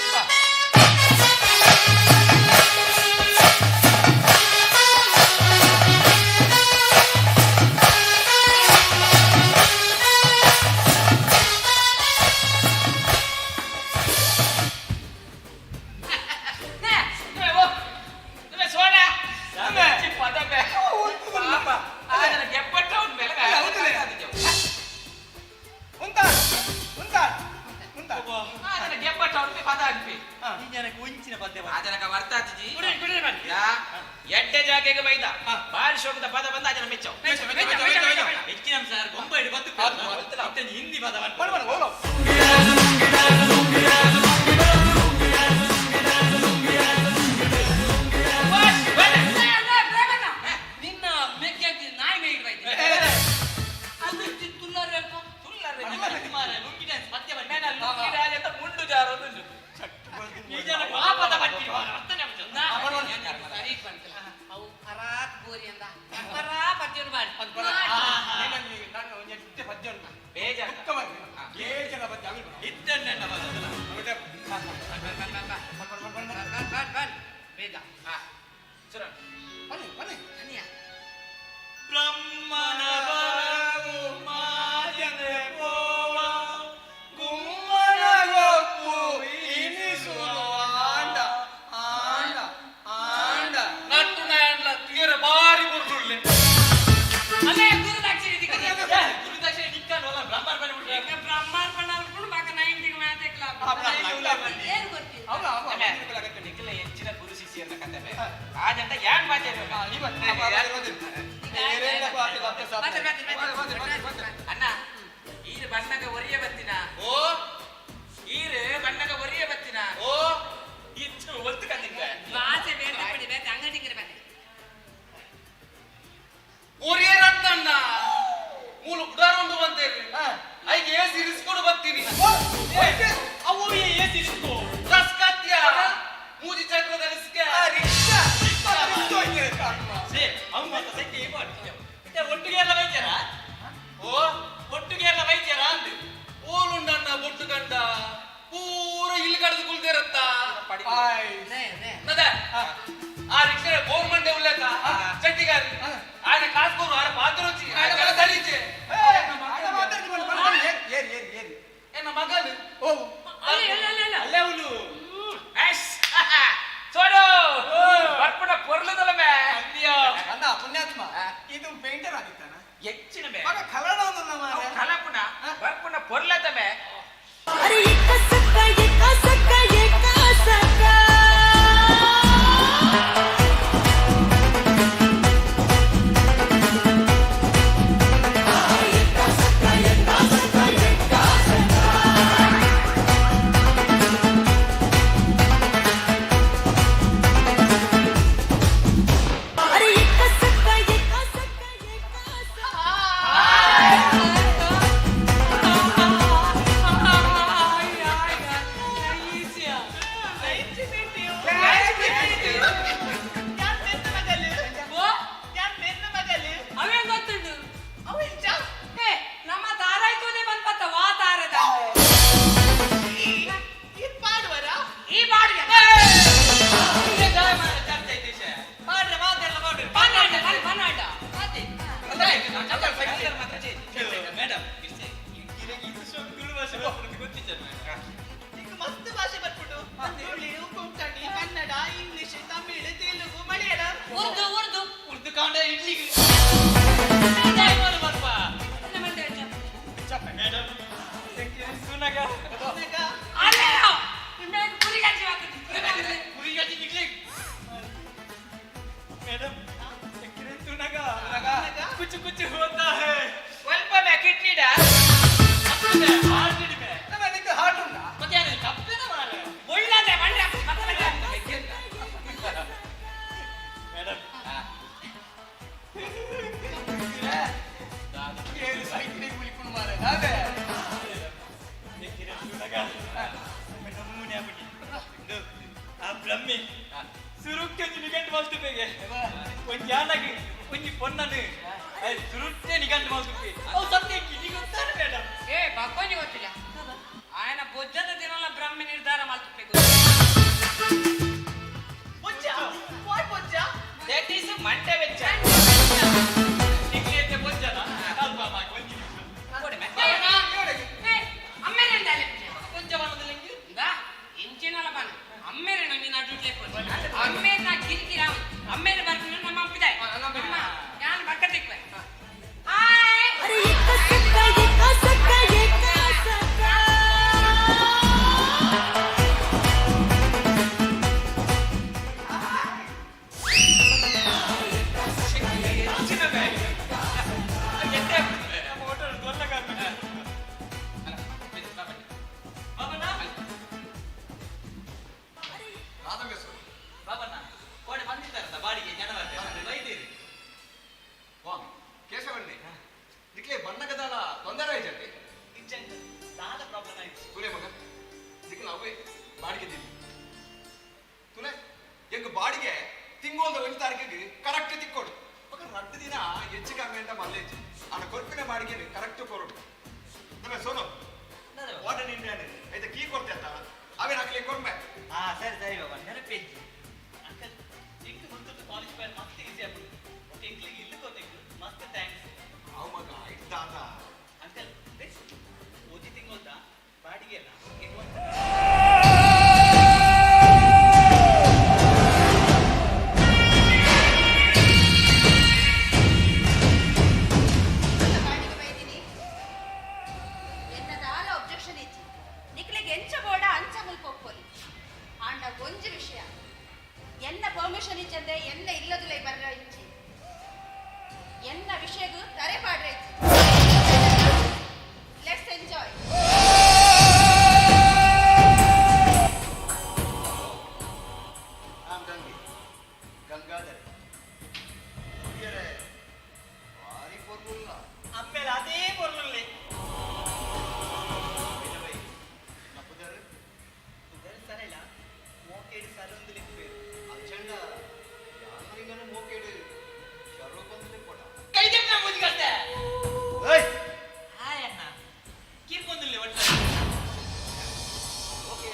ಎಡ್ಡೆ ಜಾಗೆಗೆ ಬೈದ ಬಾರಿ ಶೋಕದ ಪದ ಬಂದ ಅದನ್ನ ಮೆಚ್ಚವು. ಹೆಚ್ಚಿನ ಸರ್ ಗೊಂಬೆ ಹಿಡಿದು ಬತ್ತು ಹಿಂದಿ ಪದ. ನಿನ್ನ ಮೆಕ್ಕೆ ನಾಯಿ ಮೇಯ್ಡ್ ಬೈದೆ ಅದು ತುಲ್ಲಾರ. ಲುಂಗಿ ಡ್ಯಾನ್ಸ್ ಪದ್ಯ. ಮುಂಡು ಜಾರೋದು. ಅವು ಪರಾಕ್ ಬೋರಿ ಅಂದ ಪರಾ ಪದ್ಯನು ಬಾಡಿ. ಬೇಗ ಬ್ರಹ್ಮನ ಬರವು ಮಾಜನೆ ಪೋವ ಗುಮ್ಮನ ಗೊಪ್ಪು ಇನಿಸುವ ಆಂಡ ಆಂಡ ಆಂಡ ನಟ್ಟು ನಾಯಂಡ್ಲ ತುಯರ ಬಾರಿ ಬುರ್ಡುಳ್ಳೆ. ಅಲ್ಲೇ ಗುರುದಾಕ್ಷಿಣಿ ದಿಕ್ಕದೆ. ಗುರುದಕ್ಷಿಣೆ ನಿಕ್ಕಲ್ಲ ಬ್ರಹ್ಮಾರ್ಪಣೆ ಬಿಟ್ರೆ. ಬ್ರಹ್ಮಾರ್ಪಣ ಅನ್ಕೊಂಡು ಬಾಕ ನೈಂಟಿಗೆ ಮ್ಯಾತೆಕ್ಲ ಏನು ಗೊತ್ತಿಲ್ಲ. ನಿಖಿಲ ಹೆಚ್ಚಿನ ಗುರು ಶಿಷ್ಯರ ಕತೆ ಆಜಂತ ಯಾನ್ ಮಾತಾಡ. ಅಣ್ಣ ಈರು ಬಣ್ಣಗ ಒರಿಯ ಬತ್ತಿನ ಓ ಈರು ಬಣ್ಣಗ ಒರಿಯ ಬತ್ತಿನ ಓ ಇಚ್ಚು ಒತ್ತು ಕಂದಿಕ್ಕ ಬಾಸೆ ಬೇರೆ ಪಡಿ ಬೇರೆ ಅಂಗಡಿಗೆ ಬೇರೆ. ಒರಿಯ ರತ್ನಣ್ಣ ಮೂಲು ಉಡಾರೊಂದು ಬಂತೇರಿ ಐಗೆ ಏಸಿ ರಿಸ್ಕೊಡು ಬರ್ತೀನಿ. ಅವು ಏಸಿ ರಿಸ್ಕು ರಸ್ಕತ್ಯ ಮೂಜಿ ಚಕ್ರದ ರಿಸ್ಕ. ಅವ್ ಮಾತ್ರ ಸೈಕೆ ಮಾಡಿ ಒಟ್ಟಿಗೆ ಎಲ್ಲ ಬೈತಾರ ಓ ಒಟ್ಟಿಗೆ ಎಲ್ಲ ಬೈತಾರ ಅಂದು ಓಲುಂಡಣ್ಣ ಬೊಟ್ಟು ಕಂಡ ಪೂರ ಇಲ್ಲಿ ಕಡ್ದು ಕುಲ್ತೇರತ್ತ ಆ ರಿಕ್ಷಾ ಗೌರ್ಮೆಂಟ್ ಉಲ್ಲೇಖ ಚಟ್ಟಿಗಾರಿ ఆయన ಕಾಸ್ಕೋರು ಆರ ಪಾತ್ರ వచ్చి ఆయన ತರಿಚೆ ಎನ್ನ ಮಗಲು ಓ ಅಲ್ಲೇ ಅವಳು ಸೋಡು ಬರ್ಪುಣ ಪೊರ್ಲುದಲಮೆ. ಅಣ್ಣ ಪುಣ್ಯಾತ್ಮ ಇದು ಪೇಂಟರ್ ಆಗಿತ್ತಾನ ಹೆಚ್ಚಿನ ಮೇ ಮಗ ಕಲಡ ಕಲಪುಣ ಬರ್ಪುಣ ಪೊರ್ಲತಮೆ. ಅರೆ ಏಕ ಸಕ್ಕ ಏಕ ಸಕ್ಕ ಏಕ ಸಕ್ಕ. ಅರೆ ಏಕ ಸಕ್ಕ ಏಕ ಸಕ್ಕ ಏಕ ಸಕ್ಕ. ಅವೇನ್ ಗೊತ್ತುಂಟು ಏ ನಮ್ಮ ತಾರಾಯ್ತೋದೆ ಬಂದ್ ಪತ್ತ ವಾ ತಾರದ ಈ ಬಾಡುವೆ. ಬನ್ನಾಟ, ಬನ್ನಾಟ. ಮೇಡಮ್ ಮಸ್ತ್ ಭಾಷೆ ಬರ್ಪುಂಡು ತುಳು ಕೊಂಕಣಿ ಕನ್ನಡ ಇಂಗ್ಲಿಷ್ ತಮಿಳು ತೆಲುಗು ಮಲಯಾಳಂ. ಉರ್ದು ಉರ್ದು. ಉರ್ದು ಕಾಂಡ ಇಡ್ಲಿ. ಮೇಡಮ್ ಸುನಗ ಅಲ್ಲೇ ನಿಮ್ಗೆ ಪುರಿಗಾಜಿ ಹಾಕುದು. ಪುರಿಗಾಜಿ ನಿಕ್ಲಿ ಮೇಡಮ್ ಸುನಗ ಕುಚು ಕುಚು ಹೋತಾ ಹೈ. ಸ್ವಲ್ಪ ಮೇ ಕಿಡ್ನಿಡ. ಹಾರ್ಟ್ ಹಾರ್ಟ್ ಉಂಟಾ ಮತ್ತೆ ಕಪ್ಪೆನ ಮಾರೆ. ಒಳ್ಳದೆ ಬಂಡೆ ಮತ್ತೆ. ಬ್ರಹ್ಮಿ ಸುರುಕ್ಕೆ ನಿಗಂಟು ಮಲ್ತುಪೆಗೆ ಒಂಜಿ ಆನಗೆ ಒಂಜಿ ಪೊನ್ನನು ಸುರುಟ್ಟೆ ನಿಗಂಟು ಮಲ್ತುಪೆ ಅವು ಸತ್ಯ ಕಿನಿ ಗೊತ್ತಾನೆ ಬೇಡ. ಏ ಬಕ್ಕೊಂಜಿ ಗೊತ್ತಿಲ್ಲ ఆయన ಬೊಜ್ಜದ ದಿನಲ ಬ್ರಹ್ಮಿ ನಿರ್ಧಾರ ಮಲ್ತುಪೆಗೆ. ಬೊಜ್ಜ ವಾಯ್ ಬೊಜ್ಜ? That is ಮಂಡೆ ವೆಚ್ಚ. ನಿಕ್ಲೇತೆ ಬೊಜ್ಜನ ಅಲ್ಪ ಮಾಕ್ ಒಂಜಿ ಇಂಚಿನಲ ಬನ್ನ ಅಮ್ಮೇರೆ ನೀನು ಅಡ್ಡುಟ್ಲೆ ಅಮ್ಮೇರೆ ನಾ ಕಿರಿಕಿರ ಅಮ್ಮೇರೆ ಬರ್ತೀನಿ ನಮ್ಮ ಅಪ್ಪಿದಾಯ್ ಅಮ್ಮ ನಾನು ಪಕ್ಕ ತಿಕ್ವೆ. ಹಾಯ್. ಅರೆ ಏಕ ಸಕ್ಕ ಏಕ ಸಕ್ಕ ಏಕ ಸಕ್ಕ. ಕೇಶವಣ್ಣೆ ನಿಕ್ಲೆ ಬಣ್ಣಗದಾಲ ತೊಂದರೆ ಆಯ್ತಂತೆ. ದಾದ ಪ್ರಾಬ್ಲಮ್ ಆಯ್ತು? ತುಲೆ ಮಗ, ನಿಕ್ಲ ಅವೇ ಬಾಡಿಗೆ ತಿಂದು ತುಲೆ ಎಂಗ್ ಬಾಡಿಗೆ ತಿಂಗೋಲ್ದ ಒಂದು ತಾರೀಕಿಗೆ ಕರೆಕ್ಟ್ ತಿಕ್ಕೊಡು ಮಗ. ರಡ್ಡು ದಿನ ಹೆಚ್ಚು ಕಮ್ಮಿ ಅಂತ ಮಲ್ಲೇಜ್ ಆನ ಕೊರ್ಪಿನ ಬಾಡಿಗೆ ಕರೆಕ್ಟ್ ಕೊರಡು. ನಮ್ಮ ಸೋನು ವಾಟರ್ ಇಂಡಿಯಾನೆ ಐತೆ ಕೀ ಕೊಡ್ತೆ ಅಂತ ಅವೇ ಹಾಕ್ಲಿ ಕೊರ್ಮೆ. ಹಾ ಸರಿ ಸರಿ ಬಾಬಾ, ನೆನಪೇಜಿ ಅಂಕಲ್. ಎಂಕ್ ಮುರ್ತುಂಡು ಕಾಲೇಜ್ ಪೋಯರ್ ಮಸ್ತ್ ಈಸಿ ಆಪುಂಡು. ಓಕೆ, ಎಂಕ್ಲಿಗೆ ಇಲ್ಲು ಕೊತೆಗ್ ಮಸ್ತ್ thanks. ಅವು ಮಗ ಇದ್ದಾದ. ಅಂಕಲ್, ಒಂಜಿ ತಿಂಗೊಲ್ದ ಬಾಡಿಗೆ ಎಲ್ಲ. ಬಾಡಿಗೆ ಬೈದಿನಿ ಎನ್ನದಾಲ ಒಬ್ಜೆಕ್ಷನ್ ಇಜ್ಜಿ. ನಿಕ್ಲೆಗ್ ಎಂಚ ಬೋಡ ಅಂಚ ಮುಲ್ಪೊಪ್ಪೊಲಿ. ಆಂಡ ಒಂಜಿ ವಿಷಯ, ಎನ್ನ ಪರ್ಮಿಷನ್ ಇಜ್ಜಂದೆ ಎನ್ನ ಇಲ್ಲದುಲೈ ಬರ್ರ ಇಜ್ಜಿ, ಎನ್ನ ವಿಷಯಗು ತರೆ ಪಾಡ್ರೆ ಇಜ್ಜಿ. Let's enjoy. I'm Gange Gangadhar ಹುಡುಗಿಯರೇ ಭಾರಿ ಪೊರ್ಲುಲ್ಲ. ಆಮೇಲೆ ಅದೇ ಪೊರ್ಲುಲ್ಲೆ. ಬೈ ನಪ್ಪುದಾರು ಪುದರ್ ಸರಳ ಮೋಕೇಡು ಸರೊಂದು ಲಿಪ್ಪೇರು. ಅಚ್ಚಂಡ ಯಾರಿಗನ ಮೋಕೇಡು ಶರೋ ಬಂದು ಕೊಡ. ಕೈದೆಪ್ಪ ಮೂಜಿಗಷ್ಟೇ. ಏಯ್. ಹಾಯ್ ಅಣ್ಣ, ಕಿರ್ಕೊಂದುಲ್ಲೆ ಒಟ್ಟ. Okay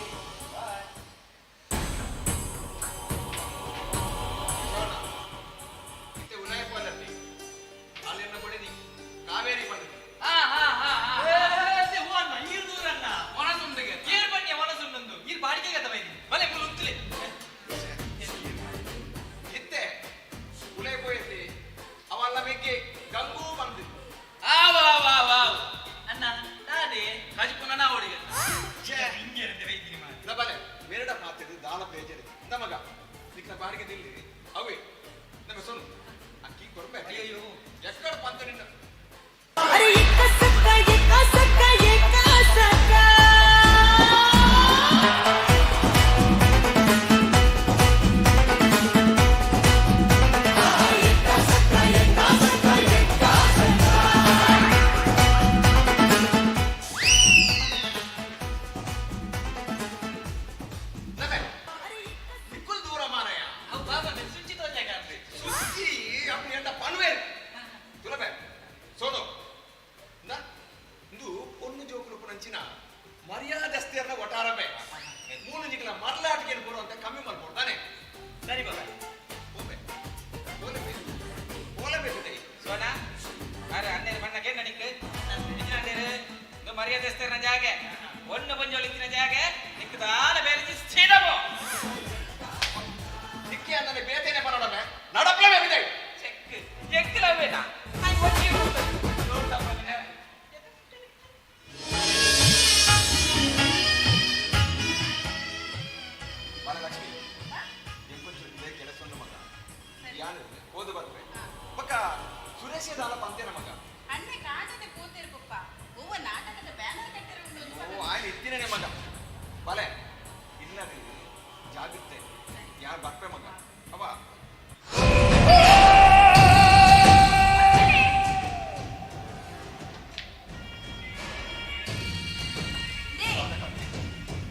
bye. ಇತ್ತೆ ಉಲಾಯ ಪಂಡತಿ ಅಲ್ಲೆನ್ನ ಕೊಡಿದಿ ಕಾವೇರಿ ಪಂಡತಿ. ಹಾ ಹಾ ಹಾ ಹಾ. ಹೂ ಅಣ್ಣ, ಈರ್ ದೂರಣ್ಣ. ಒಣಸುಂಡಿಗೆ. ಏರ್ ಬನ್ನಿ ಒಣಸುಂಡೊಂದು ಈರ್ ಬಾಡಿಗೆ ಗತ ಬೈದಿ ಬಲೆ ಮುಲು ಉಂತುಲೆ. ಇತ್ತೆ ಉಲಾಯ ಪೋಯತಿ ಅವಲ್ಲ ಮೆಗ್ಗೆ ಗಂಗೂ ಬಂದು. ಆವ್ ಆವ್ ಆವ್ ಆವ್. ಅಣ್ಣ ದಾದೆ? ಕಜಿಪುನ ನಾ ಓಡಿಗೆ. ಹಿಂಗೇರಂತೆ ಬೈದಿನಿ ಮಾರ್ರೆ. ದಬಲೆ ಮೇರಡ ಪಾತ್ರೆ ದಾಲ ಪೇಜರೆ ನಮಗ ನಿಕ್ಲ ಬಾಡಿಗೆ ದಿಲ್ಲಿ ಅವೇ ನಮ್ಮ ಸೊನು ಅಕ್ಕಿ ಕೊರ್ಬೆ. ಅಯ್ಯೋ. ಎಕ್ಕಡ ಪಂತ ನಿನ್ನ. ಅರೆ ಏಕ ಸಕ್ಕ ಏಕ ಸಕ್ಕ ಏಕ ಸಕ್ಕ. ನಮೆ ನಿಕ್ಕುಲ್ ದೂರ ಮಾರಯ್ಯ. ಅವು ಬಾಬಾ ಸುಂಚಿ ತೋಜಾಗ ಅಂದ್ರೆ. ಸುಚ್ಚಿ ಅಪ್ಪಿ ಎಂಡ ಪನ್ವೇರ್ ತುಲಬೆ ಸೋನು ನ ಇಂದು ಪೊಣ್ಣು ಜೋಕುಲು ಪುನಂಚಿನ ಮರ್ಯಾದಸ್ತಿಯರ್ನ ಒಟಾರಬೆ ಮೂಲು ನಿಕಲ ಮರ್ಲಾಟಿಗೆ ಬರುವಂತೆ ಕಮ್ಮಿ ಮಲ್ಕೊಡ್ತಾನೆ. ಸರಿ ಬಾಬಾ. ಹೋಬೆ ಹೋಲಬೆ ಹೋಲಬೆ ಜೊತೆ. ಸೋನಾ ಅರೆ ಅನ್ನೇರು ಬಣ್ಣ ಕೇಂದ್ರ ನಿಕ್ಕು ಅನ್ನೇರು ಇಂದು ಮರ್ಯಾದಸ್ತಿಯರ್ನ ಜಾಗೆ ಒಣ್ಣು ಪಂಜೋಳಿತ್ತಿನ ಜಾಗೆ ನಿಕ್ಕು ದಾಲ ಬೇರೆ ಸೀದಬೋ. ನಿಕ್ಕೆ ಅಂದರೆ ಬೇತೇನೆ ಬರೋಡಮೆ ನಡಪ್ಲವೇ ವಿದೈ. ಚೆಕ್ ಚೆಕ್ ಲವೇನಾ ಬಾಲಲಕ್ಷ್ಮಿ ಎಂಕೊಂಚು ಇದೇ ಕೆಲಸ ಮಗ ಯಾನು ಓದು ಬರ್ಪೆ ಬಕ್ಕ ಸುರೇಶ ದಾಲ ಪಂತೇನ ಮಗ. ಅಣ್ಣೆ ಕಾಣದೆ ಕೂತಿರ್ಪಪ್ಪ ಹೂವ ನಾಟಕದ ಬ್ಯಾನರ್ ಕಟ್ಟಿರು. ಓ ಆಯ್ತು ಇತ್ತಿನೇ ಮಗ. ಬಲೆ ಇಲ್ಲದೆ ಜಾಗ್ರತೆ ಯಾರು ಬರ್ಪೆ ಮಗ ಅವ.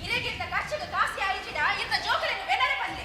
ಇರೆಗಿಂತ ಖರ್ಚಿಗೆ ಕಾಸಿ ಆಯಿಜಿಡ ಇರ್ನ ಜೋಕಲಿನ ಬೆನರೆ ಬಂದ್ಲಿ.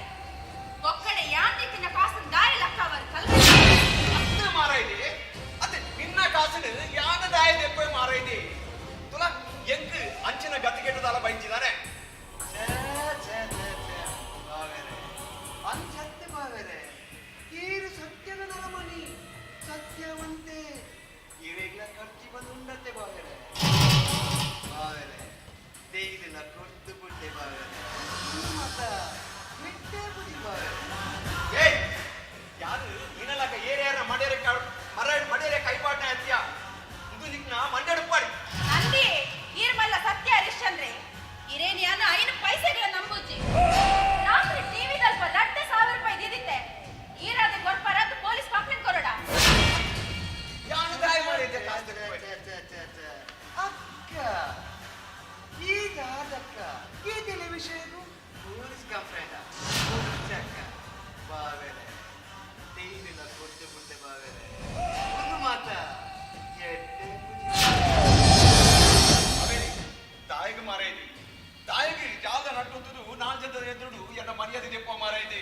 ಉಪ್ಪ ಮಾರೈತಿ.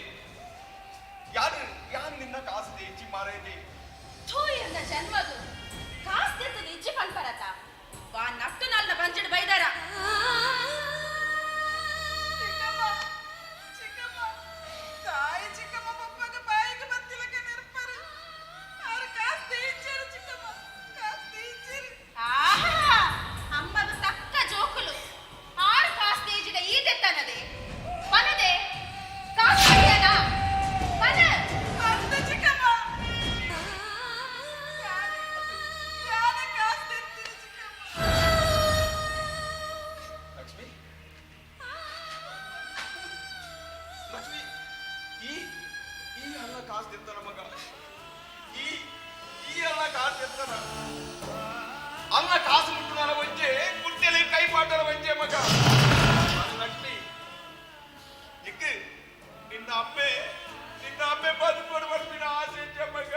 ಯಾರು ಯಾರು ನಿನ್ನ ಕಾಸು ದೇಚಿ ಮಾರೈತಿ? ಥೂ ಎನ್ನ ಜನ್ಮದು ಕಾಸು ತೆತ್ತದ ಇಜ್ಜಿ ಪನ್ಪರತ ವಾ ನಟ್ಟು ನಾಲ್ನ ಬಂಜಿಡ್ ಬೈದಾರ. ಚಿಕ್ಕಮ್ಮ ಚಿಕ್ಕಮ್ಮ ತಾಯಿ ಚಿಕ್ಕಮ್ಮ ಪಪ್ಪಗ ಬಾಯಿಗೆ ಬತ್ತಿಲಕ ನೆರ್ಪರು ಆರು ಕಾಸು ದೇಯಿಚ್ಚಾರು ಚಿಕ್ಕಮ್ಮ ಕಾಸು ದೇಯಿಚ್ಚಾರು. ಆಹಾ ಅಮ್ಮದು ತಕ್ಕ ಜೋಕುಲು ಆರು ಕಾಸು ತೇಜಿದ ಈ ದೆತ್ತನದೆ ಪನದೆ ಕಾಸು ಪಡೆಯನ ಪನ ಅಂತ ಚಿಕ್ಕಮ್ಮ ಯಾನ ಕಾಸು ತೆತ್ತೀನಿ ಚಿಕ್ಕಮ್ಮ. ಲಕ್ಷ್ಮಿ ಲಕ್ಷ್ಮಿ ಈ ಈ ಅಲ್ಲ ಕಾಸು ತೆತ್ತನ ಮಗ ಈ ಈ ಅಲ್ಲ ಕಾಸು ತೆತ್ತನ ಅಲ್ಲ ಕಾಸು ಮುಟ್ಟು ನನ್ನ ಒಂಜೆ ಕುರ್ತಿಯಲ್ಲಿ ಕೈ ಪಾಟರ ಒಂಜೆ ಮಗ. ಲಕ್ಷ್ಮಿ ಇಕ್ ನಿನ್ನ ಅಮ್ಮೆ ಬದುಕೋಡು ಬರ್ಪಿನ ಆಸೆ ಇಜ್ಜೆ ಮಗ.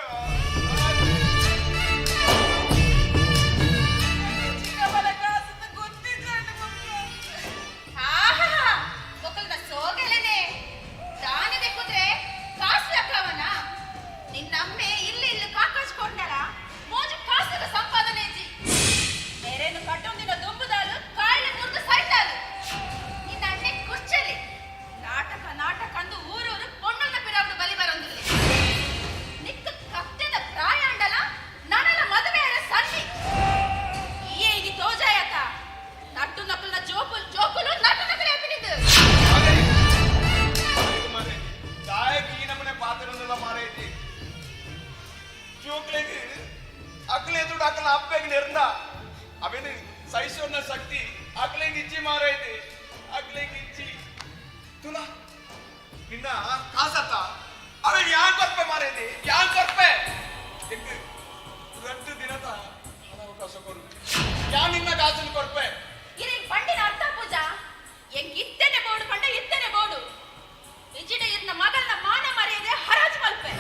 ಚಿಕ್ಕಮ್ಮನ ಕಾಸು ಗೊತ್ತಿದ್ದಾನೆ ಪಪ್ಪ. ಆಹಾ ಒಕ್ಕಲ್ನ ಸೋಗೆಲೆನೆ ದಾನದೆ ಕುದ್ರೆ ಕಾಸು ಲಕ್ಕವನ ನಿನ್ನಮ್ಮೆ ಇಲ್ಲಿ ಇಲ್ಲಿ ಕಾಕಾಜ್ಕೊಂಡಳ ಮೋಜು ಕಾಸುಗ ಸಂಪಾದನೆ ಇಜ್ಜಿ ಬೇರೇನು ಕಟ್ಟೊಂದಿನ ದುಂಬುದಾಲು ಕಾಯಿಲೆ ಮುರಿದು ಸಾಯ್ತಾಳು. ನಿನ್ನ ಅಣ್ಣೆ ಕುರ್ಚಲಿ ನಾಟಕ ನಾಟಕ ಅಂದು ಊರೂರು ಪೊಣ್ಣನ ಪಿರಾವಡು ಬಲಿ ಬರೊಂದಿಲ್ಲ. ನಿಕ್ಕ ಕತ್ತೆದ ಪ್ರಾಯ ಅಂಡಲ ನನಲ ಮದುವೆಯ ಸನ್ನಿ ಈ ಇದು ತೋಜಾಯತ ನಟ್ಟು ನಕಲ್ನ ಜೋಕುಲು ಜೋಕುಲು ನಟ್ಟು ನಕಲು ಏಪಿನಿದ್ದು. ದಾಯಕ್ ಈ ನಮ್ಮನೆ ಪಾತ್ರನೆಲ್ಲ ಮಾರೈತಿ ಜೋಕ್ಲೆಗ್ ಅಕ್ಲೆ ಎದುರು ಅಕ್ಕನ ಅಪ್ಪೆಗ್ ನೆರ್ದ ಅವೇನು ಸಹಿಸೋನ ಶಕ್ತಿ ಅಕ್ಲೆಗ್ ಇಜ್ಜಿ ಮಾರೈತಿ ಅಕ್ಲೆಗ್ ಇಜ್ಜಿ. ತುಲಾ ನಿನ್ನ ಕಾಸತ್ತ ಅವೇನು ಯಾನ್ ಕೊರ್ಪೆ ಮಾರೈತಿ ಯಾನ್ ಕೊರ್ಪೆ ಎಂಕ್ ರಟ್ಟು ದಿನದ ಅವಕಾಶ ಕೊರು ಯಾನ್ ನಿನ್ನ ಕಾಸನ್ನು ಕೊರ್ಪೆ. ಇರಿ ಪಂಡಿನ ಅರ್ಥ ಪೂಜಾ ಎಂಕ್ ಇತ್ತನೆ ಬೋಡು ಪಂಡ ಇತ್ತನೆ ಬೋಡು ಇಜ್ಜಿಡ ಇರ್ನ ಮಗಲ್ನ ಮಾನ ಮರ್ಯಾದೆ ಹರಾಜು ಮಲ್ಪೆ.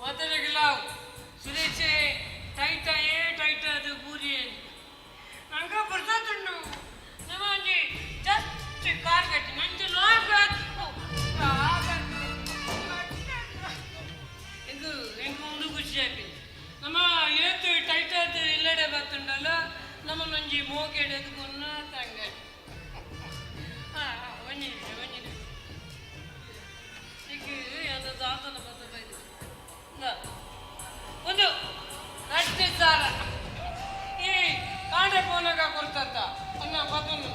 ಮಾತಾಡೋಗಿಲ್ಲ ಸುರೇಶೆ ಟೈಟ ಏ ಟೈಟ ಅದು ಬೂರಿ ನಂಗೆ ಬರ್ತದುಂಡು ನಮ್ಮ ಒಂಜಿ ಜಸ್ಟ್ ಕಾರ್ ಕಟ್ಟಿ ನಂಜು ಲಾಕ್ ಎಂಕು ಎಂಕು ಒಂದು ಖುಷಿ ಆಪಿಂದು ನಮ್ಮ ಏತು ಟೈಟ್ ಅದು ಇಲ್ಲಡೆ ಬತ್ತುಂಡಲ್ಲ ನಮ್ಮ ನಂಜಿ ಮೋಕೆಡೆ ಎದುకున్న ತಂಗ. ಹಾಂ ಒಂಜಿ ನಿಮಿಷ ಒಂಜಿ ನಿಮಿಷ ಈಗ ಎಂತ ದಾತನ ಬತ್ತ ಬೈದು ಒಂದು ರಟ್ಟೆ ಸಾರ ಈ ಕಾಂಡೆ ಪೋನಾಗ ಕೊಡ್ತತ್ತ ಅನ್ನ ಬದನು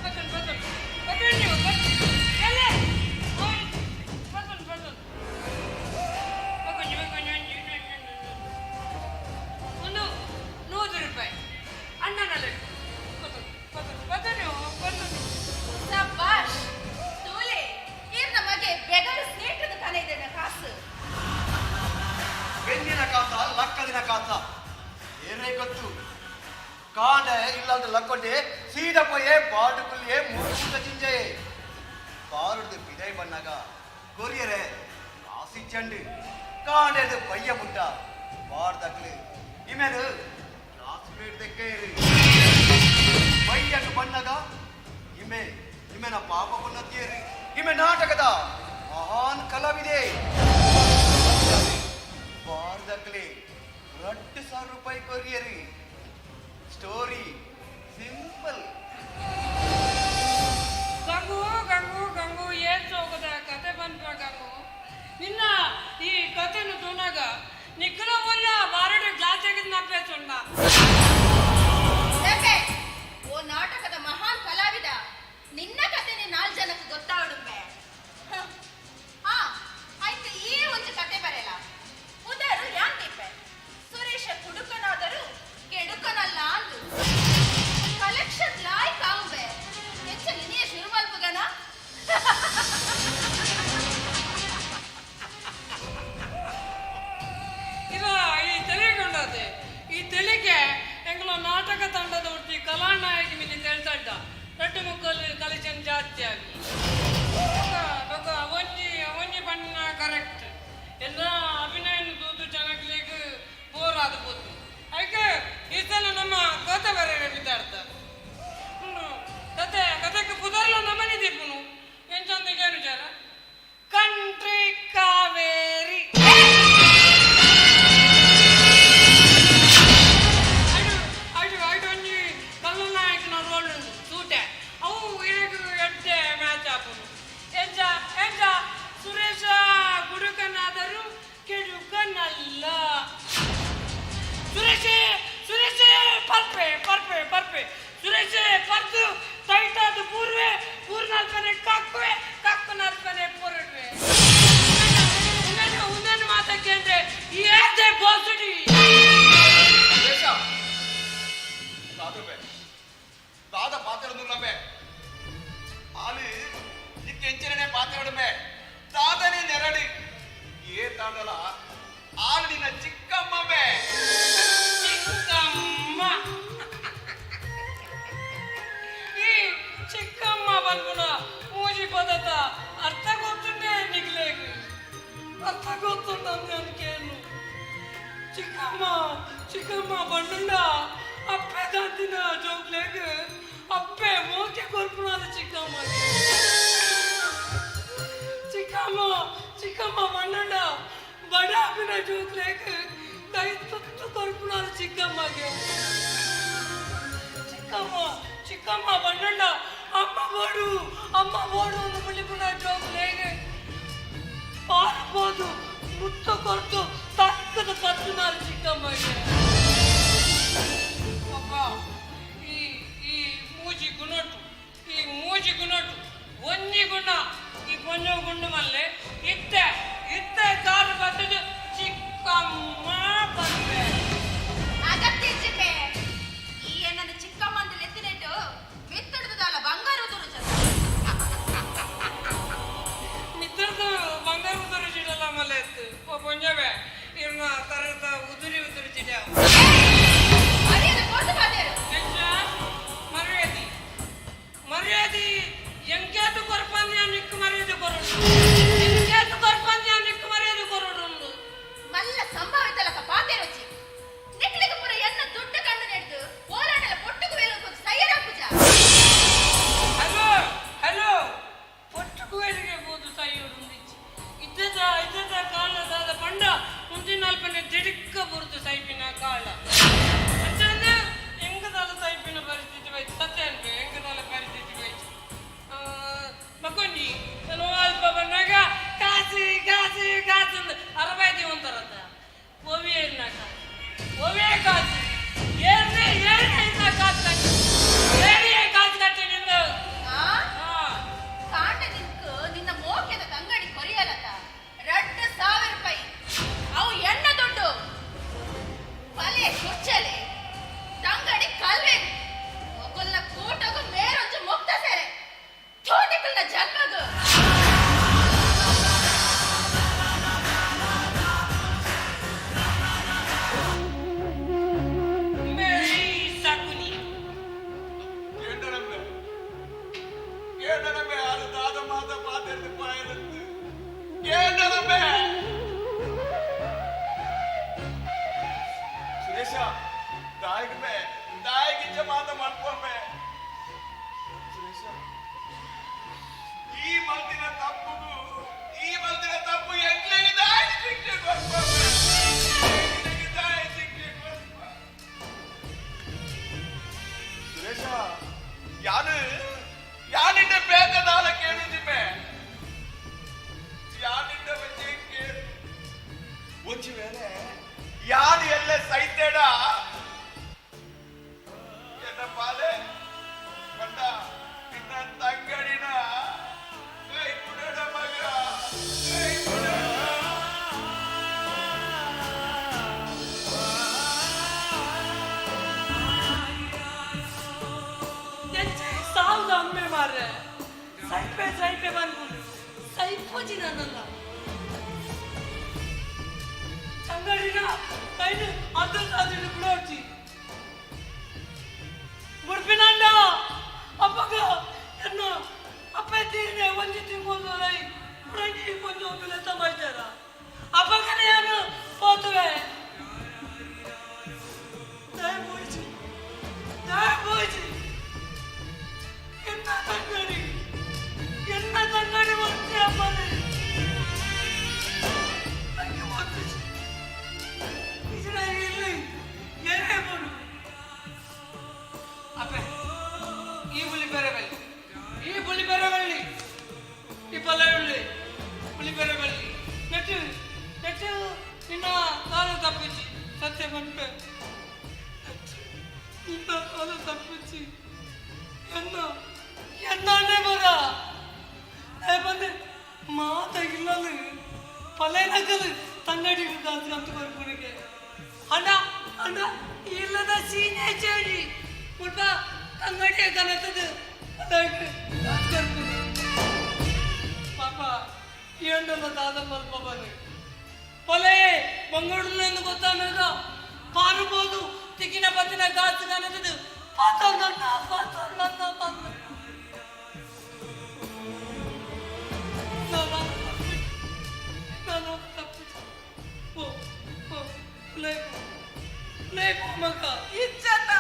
ಬದನ್ ಬದನ್ ಬದನ್ ನೀವು ಎಲ್ಲೇ ಬದನ್ ಬದನ್ ಒಂದು 100 ರೂಪಾಯಿ ಅಣ್ಣನಲ್ಲಿ ಬದನ್ ಬದನ್ ಬದನು ಬದನು. ಸಬ್ಬಾಷ್ ತೂಲೆ ಇರ್ನ ಮಗೆ ಬೆಗರು ಸ್ನೇಹಿತದ ಕನೆ ಇದೆ ಕಾಸು. ಬೆನ್ನಿನ ಕಾಸ ಲಕ್ಕದಿನ ಕಾಸ ಏನೇ ಗೊತ್ತು ಕಾಂಡ ಇಲ್ಲಾಂದ್ರೆ ಲಕ್ಕೊಂಡೆ ಸೀದಾ ಪೋಯೆ ಬಾಡು ಕುಲ್ಲಿಯೇ ಮೂರು ಕೂಟ ಜಿಂಜಯೆ ಬಾರುಡ್ದು ಬಿದೈ ಬಣ್ಣಾಗ ಕೊರಿಯರೆ ಕಾಸಿಚ್ಚಂಡು ಕಾಂಡೆದು ಪಯ್ಯ ಮುಟ್ಟ ಬಾರ್ದಕ್ಲು ಇಮೇನು ಕ್ಲಾಸ್ಮೇಟ್ ದೆಕ್ಕೇರು ಪಯ್ಯನು ಬಣ್ಣಗ ಇಮೆ ಇಮೆನ ಪಾಪ ಪುನ್ನತಿಯರು ಇಮೆ ನಾಟಕದ ಮಹಾನ್ ಕಲಾವಿದೆ ಬಾರ್ದಕ್ಲೆ 2000 ರೂಪಾಯಿ ಕೊರಿಯರಿ. Story simple. ಗಂಗು ಗಂಗು ಗಂಗು ಏನ್ ಸೋಗದ ಕತೆ ಬಂದ್ಪ ಗಂಗು ನಿನ್ನ ಈ ಕತೆನು ತೂನಾಗ ನಿಕ್ಕಲ ಒಲ್ಲ ಬಾರಡು ಗ್ಲಾಸ್ ತೆಗೆದು ನಪ್ಪೇಸುಂಡ. ಓ ನಾಟಕದ ಮಹಾನ್ ಕಲಾವಿದ ನಿನ್ನ ಕತೆನೆ 4 ಜನಕ್ಕೆ ಗೊತ್ತಾವಡುಂಬೆ. ಹಾ ಆಯ್ತು ಈ ಒಂದು ಕತೆ ಬರೆಯಲ್ಲ ಉದಾರು ಯಾನ್ ದೀಪೆ ಸುರೇಶ ಕುಡುಕನಾದರೂ ಕೆಡುಕನಲ್ಲ ಅಂದು ಕಲೆಕ್ಷನ್ ಲಾಯ್ಕ್ ಆಂಬೆ ಹೆಚ್ಚ ನಿನ್ನೆಯ ಶುರು ಮಲ್ಪುಗನ. ಇವ ಈ ತಲೆಗೊಂಡದೆ ಈ ತಲೆಗೆ ಬರ್ಪೆ ಸುರೇಶ್ ಪರ್ದು ಟೈಟಾದ ಪೂರ್ವೆ ಪೂರ್ನಾಲ್ಪನೆ ಕಕ್ಕುವೆ ಕಕ್ಕು ನಾಲ್ಪನೆ ಪೊರಡುವೆ ಉನ್ನನ್ನು ಮಾತಕ್ಕೆ ಅಂದ್ರೆ ಏದೇ ಬೋಸುಡಿ. ಸುರೇಶ ದಾದಬೆ ದಾದ ಪಾತ್ರನುಲ್ಲಮೆ ಆಲಿ ನಿಕ್ಕೆ ಎಂಚಿನನೆ ಪಾತ್ರಡುಮೆ ದಾದನೆ ನೆರಡಿ ಏ ತಾಂಡಲ ಆಲು ನಿನ್ನ ಚಿಕ್ಕಮ್ಮವೇ. ಚಿಕ್ಕಮ್ಮ ಈ ಚಿಕ್ಕಮ್ಮ ಬನ್ಗುಣ ಮೂಜಿ ಪದತ ಅರ್ಥ ಗೊತ್ತುಂಡೆ ನಿಗ್ಲೇಗ್ ಅರ್ಥ ಗೊತ್ತುಂಡ ಅನ್ಕೇನು ಚಿಕ್ಕಮ್ಮ ಚಿಕ್ಕಮ್ಮ ಬಂಡುಂಡ ಅಪ್ಪೆ ದಾಂತಿನ ಜೋಗ್ಲೇಗ್ ಅಪ್ಪೆ ಮೋಕೆ ಕೊರ್ಪುಣಾದ ಚಿಕ್ಕಮ್ಮ ಚಿಕ್ಕಮ್ಮ ಚಿಕ್ಕಮ್ಮ ಬಂಡುಂಡ ಬಡಾಪಿನ ಜೋಗ್ಲೇಗ್ ಕೈ ತುತ್ತು ಕೊರ್ಪುಣಾದ ಚಿಕ್ಕಮ್ಮಗೆ ಚಿಕ್ಕಮ್ಮ ಚಿಕ್ಕಮ್ಮ ಬಂಡುಂಡ ಅಮ್ಮ ಬೋಡು ಅಮ್ಮ ಬೋಡು ಒಂದು ಬುಳಿಪುಣ ಜೋಗ್ಲೇಗ್ ಪಾರ್ಬೋದು ಮುತ್ತು ಕೊರ್ತು ತಕ್ಕದ ಪತ್ತು ಚಿಕ್ಕಮ್ಮಗೆ. ಅಪ್ಪ ಈ ಈ ಮೂಜಿ ಗುಣಟು ಈ ಮೂಜಿ ಗುಣಟು ಒಂಜಿ ಗುಣ ಈ ಪೊಂಜೋ ಗುಂಡು ಮಲ್ಲೆ ಇತ್ತೆ ಇತ್ತೆ ಕಾರು ಬತ್ತದು ಚಿಕ್ಕಮ್ಮ ಬಂದೆ. ಅಗತ್ಯ ಚಿಪ್ಪೆ ಈ ನನ್ನ ಚಿಕ್ಕಮ್ಮಂದು ಲೆತ್ತಿನೆಟ್ಟು ಮಿತ್ತಡ್ದಲ್ಲ ಬಂಗಾರ ಉದುರು ಮಿತ್ರದು ಬಂಗಾರ ಉದುರು ಚಿಡಲ್ಲ ಮಲ್ಲೆ ಇತ್ತು ಓ ಪೊಂಜವೆ ಇವ್ನ ತರದ ಉದುರಿ ಉದುರಿ ಚಿಡ. ಮರ್ಯಾದೆ ಕೊಟ್ಟು ಬಾದೇರು. ಮರ್ಯಾದೆ ಮರ್ಯಾದೆ ಎಂಕೇತು ಕೊರ್ಪಂದ್ಯ ನಿಕ್ಕು ಮರ್ಯಾದೆ ಕೊರಡು ಎಂಕೇತು ಕೊರ್ಪಂದ್ಯ ನಿಕ್ಕು ಮರ್ಯಾದೆ ಕೊರಡು. ಮಲ್ಲ ಸಂಭಾವಿತಲಕ ಪಾತೆರೊಚ್ಚಿ ನಿಕ್ಲಿಗೆ ಪೂರ ಎನ್ನ ದುಡ್ಡು ಕಂಡು ನೆಡ್ದು ಓಲಾಡಲ ಪೊಟ್ಟುಕು ವೇಲು ಸೈಯರ ಪೂಜ. ಹಲೋ ಹಲೋ ಪೊಟ್ಟುಕು ವೇಲಿಗೆ ಬೋದು ಸೈಯೋಡು ಇದ್ದದ ಇದ್ದದ ಕಾಲದಾದ ಪಂಡ ಮುಂದಿನ ನಾಲ್ಪನೆ ದಿಡುಕ್ಕ ಬರುದು ಸೈಪಿನ ಕಾಲ ಅಂಚನೆ ಎಂಗದಾಲ ಸೈಪಿನ ಪರಿಸ್ಥಿತಿ ಬೈತು ಸತ್ಯ ಅನ್ಪೆ ಎಂಗದಾಲ ಪರಿಸ್ಥಿತಿ ಬೈತು ಮಕ್ಕೊಂಜಿ ಅಲ್ಪ ಬಂದಾಗ ಕಾಸು ಕಾಸು ಕಾಸು ಅಂದ್ ಅರಬೈದಿ ಒಂಥರದ ಒವೇ ಇನ್ನ ಕಾಸು ಒವೇ ಕಾಸು ಏರ್ನೇ ಏರ್ನೇ ಇನ್ನ ಕಾಸು ಕಟ್ಟಿ ಏರಿಯೇ ಕಾಸು ಕಟ್ಟಿ ನಿಂದ. ಕಾಂಡ ನಿಂಕು ನಿನ್ನ ಮೋಕ್ಯದ ತಂಗಡಿ ಕೊರಿಯಲತ 2000 ರೂಪಾಯಿ ಅವು ಎಣ್ಣ ದುಡ್ಡು ಬಲೆ ಕುಚ್ಚಲೆ ತಂಗಡಿ ಕಲ್ವೆ ಒಗೊಲ್ಲ ಕೂಟಗು ಮೇರೊಂಜು ಮುಕ್ತ ಸೇರೆ ಥೂ ನಿಕ್ಕಲ್ನ ಜನ್ಮಗು. ಮೇರಿ ಸಾಕುನಿ. ಕೇಂಡನಮ್ಮೆ ಕೇಂಡನಮ್ಮೆ ಅದು ದಾದ ಮಾತ ಪಾತೆರ್ದು ಪಾಯಲತ್ತು ಕೇಂಡನಮ್ಮೆ. ಸುರೇಶ ದಾಯಿಗೆ ದಾಯಿಗಿಂಚ ಮಾತ ಮಲ್ಪೊಮ್ಮೆ ಸುರೇಶ ಈ ಮಲ್ತಿನ ತಪ್ಪುಗು ಈ ಮಲ್ತಿನ ತಪ್ಪು ಎಂಟ್ಲೇಗೆ ದಾಯಿ ಶಿಕ್ಷೆ ಕೊರ್ಪೊಮ್ಮೆ ಎಂಟ್ಲೇಗೆ ದಾಯಿ ಶಿಕ್ಷೆ ಕೊರ್ಪ. ಸುರೇಶ ಯಾನು ಯಾನಿಂದ ಬೇಕದಾಲ ಕೇಳಿದಿಮ್ಮೆ ಯಾನಿಂದ ಬಂಜೆ ಕೇಳು ಒಂಜಿ ವೇಳೆ ಯಾರು ಎಲ್ಲ ಸೈತೇಡ ಎನ್ನ ಪಾಲೆ ಬಂಡ ನಿನ್ನ ತಂಗಡಿನ ಕೈ ಬಿಡೋಣ ಮಗ ಕೈ ಬಿಡೋಣ. ಸಾವ್ದ ಅಮ್ಮೆ ಮಾರ್ರೆ ಸೈಪೆ ಸೈಪೆ ಬಂದ್ಕೊಂಡು ಸೈಪೋಜಿ ನಾನಲ್ಲ ತಂಗಡಿನ ಕೈನು ಅದು ಅದು ಬಿಡೋಚಿ ಬುಡ್ಪಿನಂಡ ಅಪ್ಪಗ ಎನ್ನ ಅಪ್ಪೆ ತೀರ್ನೆ ಒಂಜಿ ತಿಂಗೊಂದು ಲೈ ಪುರಂಗಿ ಕೊಂದು ಒಂದು ಸಮಾಚಾರ ಅಪ್ಪಗನೆ ಯಾನು ಹೋತುವೆ ದಯ ಪೂಜಿ ದಯ ಪೂಜಿ ಎನ್ನ ತಂಗಡಿ ಎನ್ನ ತಂಗಡಿ ಒಂದೇ ಅಪ್ಪನೆ ಅಂಗೆ ಒತ್ತಿಸಿ ಇದನ್ನ ಇಲ್ಲಿ ಅಂಡ ಇಲ್ಲದ ಸೀನೆ ಚೇಡಿ ಮುಲ್ಪ ತಂಗಡಿಯ ಕನತದ ಅದಕ್ಕೆ ಪಾಪ ఏంటో ದಾದ ಮಲ್ಪ ಬನ್ನಿ ಪೊಲೆ ಮಂಗಳೂರಿನ ಗೊತ್ತಾನದ ಪಾರುಬೋದು ತಿಕ್ಕಿನ ಪತ್ತಿನ ಗಾಸು ಕನತದ ಪಾತ ನನ್ನ ಪಾತ ನನ್ನ ಪಾತ ಮಗ ಇಜ್ಜನ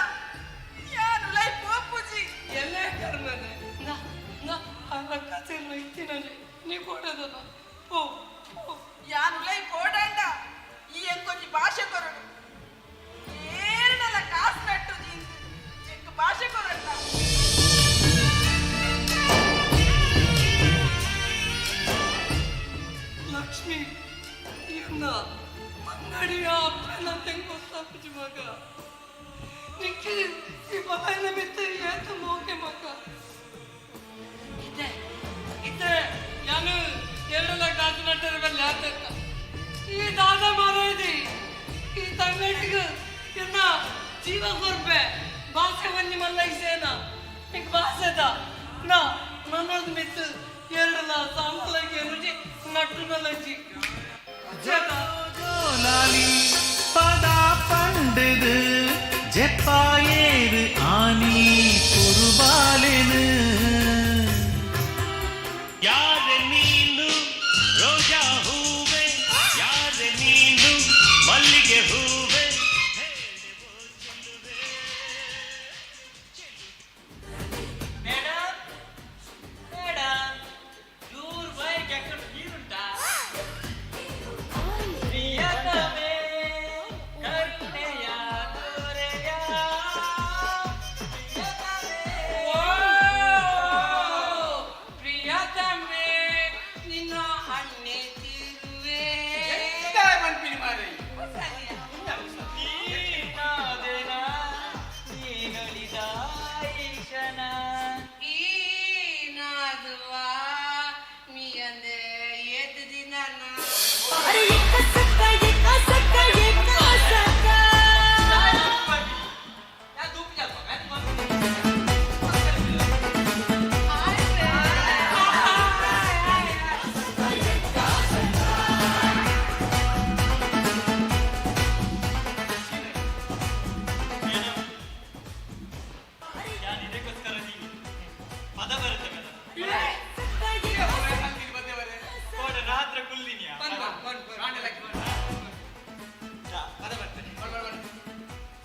ಯಾರು ಲೈ ಪೋಪುಜಿ ಎಲ್ಲೇ ಕರ್ಮನೆ ನಾ ನಾ ಅಕ್ಕ ಇತ್ತಿನಲ್ಲಿ ನೀ ಕೊಡೋದಲ್ಲ ಪೋ ಪೋ ಯಾರು ಲೈ ಪೋಡಂಡ ಈ ಎಂಕೊಂಜಿ ಭಾಷೆ ಕೊರಡು ಏರ್ನಲ ಕಾಸು ನಟ್ಟು ನಿಂದು ಎಂಕ್ ಭಾಷೆ ಕೊರಡ. ಲಕ್ಷ್ಮಿ ಇನ್ನ ಅಂಗಡಿಯ ಅಪ್ಪನ ಗೊತ್ತಾಪುಜಿ ಮಗ ನಿಕ್ಕೆ ಈ ಬಾಯಿನ ಮಿತ್ತ ಏತ ಮೋಕೆ ಮಗ ಇದೆ ಇದೆ ಯಾನು ಎಲ್ಲ ಕಾಸು ನಟ್ಟರ ಮೇಲೆ ಆತ ಈ ದಾದ ಮಾರೋದಿ ಈ ತಂಗಡಿಗೆ ಇನ್ನ ಜೀವ ಕೊರ್ಪೆ ಭಾಷೆ ಬನ್ನಿ ಮಲ್ಲ ಇಸೇನ ನಿಂಗೆ ಭಾಷೆದ ನಾ ನನ್ನೊಂದು ಮಿತ್ತು ಎರಡಲ್ಲ ಸಾಮಲಕ್ಕೆ ರುಚಿ ನಟ್ಟು ನಲ್ಲಜ್ಜಿ ಲಾಲಿ ಪದ ಪಂಡದು ಜೆಪ್ಪಾಯೇರು ಆನಿ ಕುರುಬಾಲೆನು ಯಾರೆ ನೀನು ರೋಜಾ ಹೂವೆ ಯಾರೆ ನೀನು ಮಲ್ಲಿಗೆ ಹೂವೆ. ಮೇಡಮ್ ಮೇಡಮ್ ದೂರ ಬಾಯಿಗೆ ಹಾಕೊಂಡು ನೀರುಂಟಾ? ಪ್ರಿಯತಮೇ ಕರುಣೆಯ ತೋರೆಯ ಪ್ರಿಯತಮೇ ನಿನ್ನ ಹಣ್ಣೆ ತಿರುವೆ ನೀನಾದೆನಾ ನೀನೊಲಿದ ಈ ಕ್ಷಣ ಈ ನಾದುವಾ ಮೀಯಂದೆ ಏತ್ ದಿನ ಅರೆ ಎಕ್ಕ ಸಕ್ಕ ಎಕ್ಕ ಸಕ್ಕ ಎಕ್ಕ ಸಕ್ಕ. ನಾನು ಇದಕ್ಕೋಸ್ಕರ ನೀನು ಪದ ಬರುತ್ತೆ ಮೇಡಮ್ ರಾತ್ರಿ ಕುಲ್ಲಿನಿಯಾ ಪದ ಬರ್ತದೆ.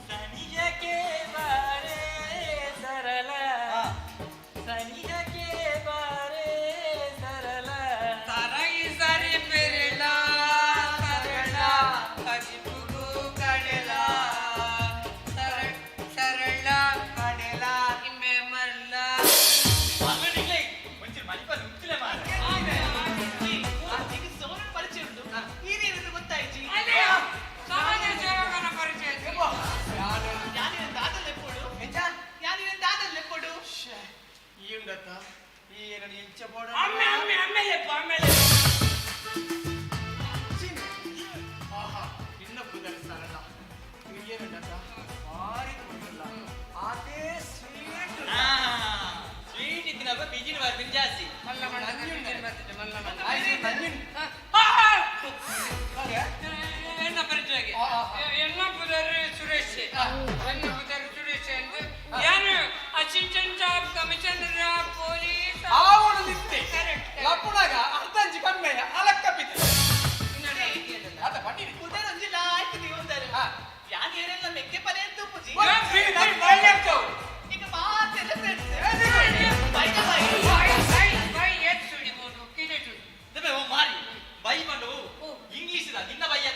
ಸನಿಹಕ್ಕೆ ಬಾರೆ ಸರಳ, ಸನಿಹಕ್ಕೆ ಬಾರೆ ಸರಳ, ತರಗಿ ಸರಿ ಪೆರಳ ಸರಳ ಕಜಿಪುಗು ಕಡೆಲ ಸರಳ ಕಡೆಲ ಇಂಬೆ ಮರ್ಲ. ಸೋನು ಪರಿಚಯ ಉಂಟು, ಹಿರಿಯರದ್ದು ಗೊತ್ತಾಯ್ತು. ಸಮಾಜ ಸೇವಕನ ಪರಿಚಯ. ಯಾನಿನ ದಾದಲ್ ಎಪ್ಪೊಡು, ಯಾನಿನ ದಾದಲ್ ಎಪ್ಪೊಡು. ಈ ಉಂಡತ್ತ ಈ ಏನನ್ನು ಎಂಚ ಬೋಡ. ಅಮ್ಮೆ ಅಮ್ಮೆ ಆಮೇಲೆ ಆಮೇಲೆ. ಆಹಾ, ನಿನ್ನ ಪುದರ್ ಸರಳ ಏನುಂಡತ್ತ ಭಾರಿ ಉಂಟಲ್ಲ ಆತೇ ಸ್ವೀಟ್. ಸ್ವೀಟ್ ಇದ್ದಿನಪ್ಪ ಬಿಜಿನ ಬರ್ತೀನಿ ಜಾಸ್ತಿ. ಮಲ್ಲ ಮಲ್ಲ ಮಲ್ಲ ಮಲ್ಲ. ಎನ್ನ ಪರಿಚಯ ಎನ್ನ ಪುದರ್ ಸುರೇಶ್, ಎನ್ನ ಪುದರ್ ಸುರೇಶ್ ಎಂದು ಯಾರು assistant of commissioner of police. ಆವಡು ನಿತ್ತೆ ಲಪ್ಪುನಾಗ ಅರ್ಧಂಜಿ ಕಮ್ಮಿ ಅಲಕ್ಕ ಬಿದ್ದ ಅದ ಬನ್ನಿ. ಪುದರ್ ಒಂಜಿ ಲಾಯ್ಕ್ ದಿವಂದರೆ ಯಾನ್ ಏನೆಲ್ಲ ಮೆಕ್ಕೆ ಪನೆ ಅಂತ ಪುಜಿ. ಈಗ ಮಾತೆಲ್ಲ friends. By by. By by ಏತ್ ಸುಡಿಬೋದು ಕಿದೆ ಸುಡಿ. ಓ ಮಾರಿ ಬೈ ಮಂಡು ಇಂಗ್ಲಿಷ್ the ನಿನ್ನ ಬೈಯ.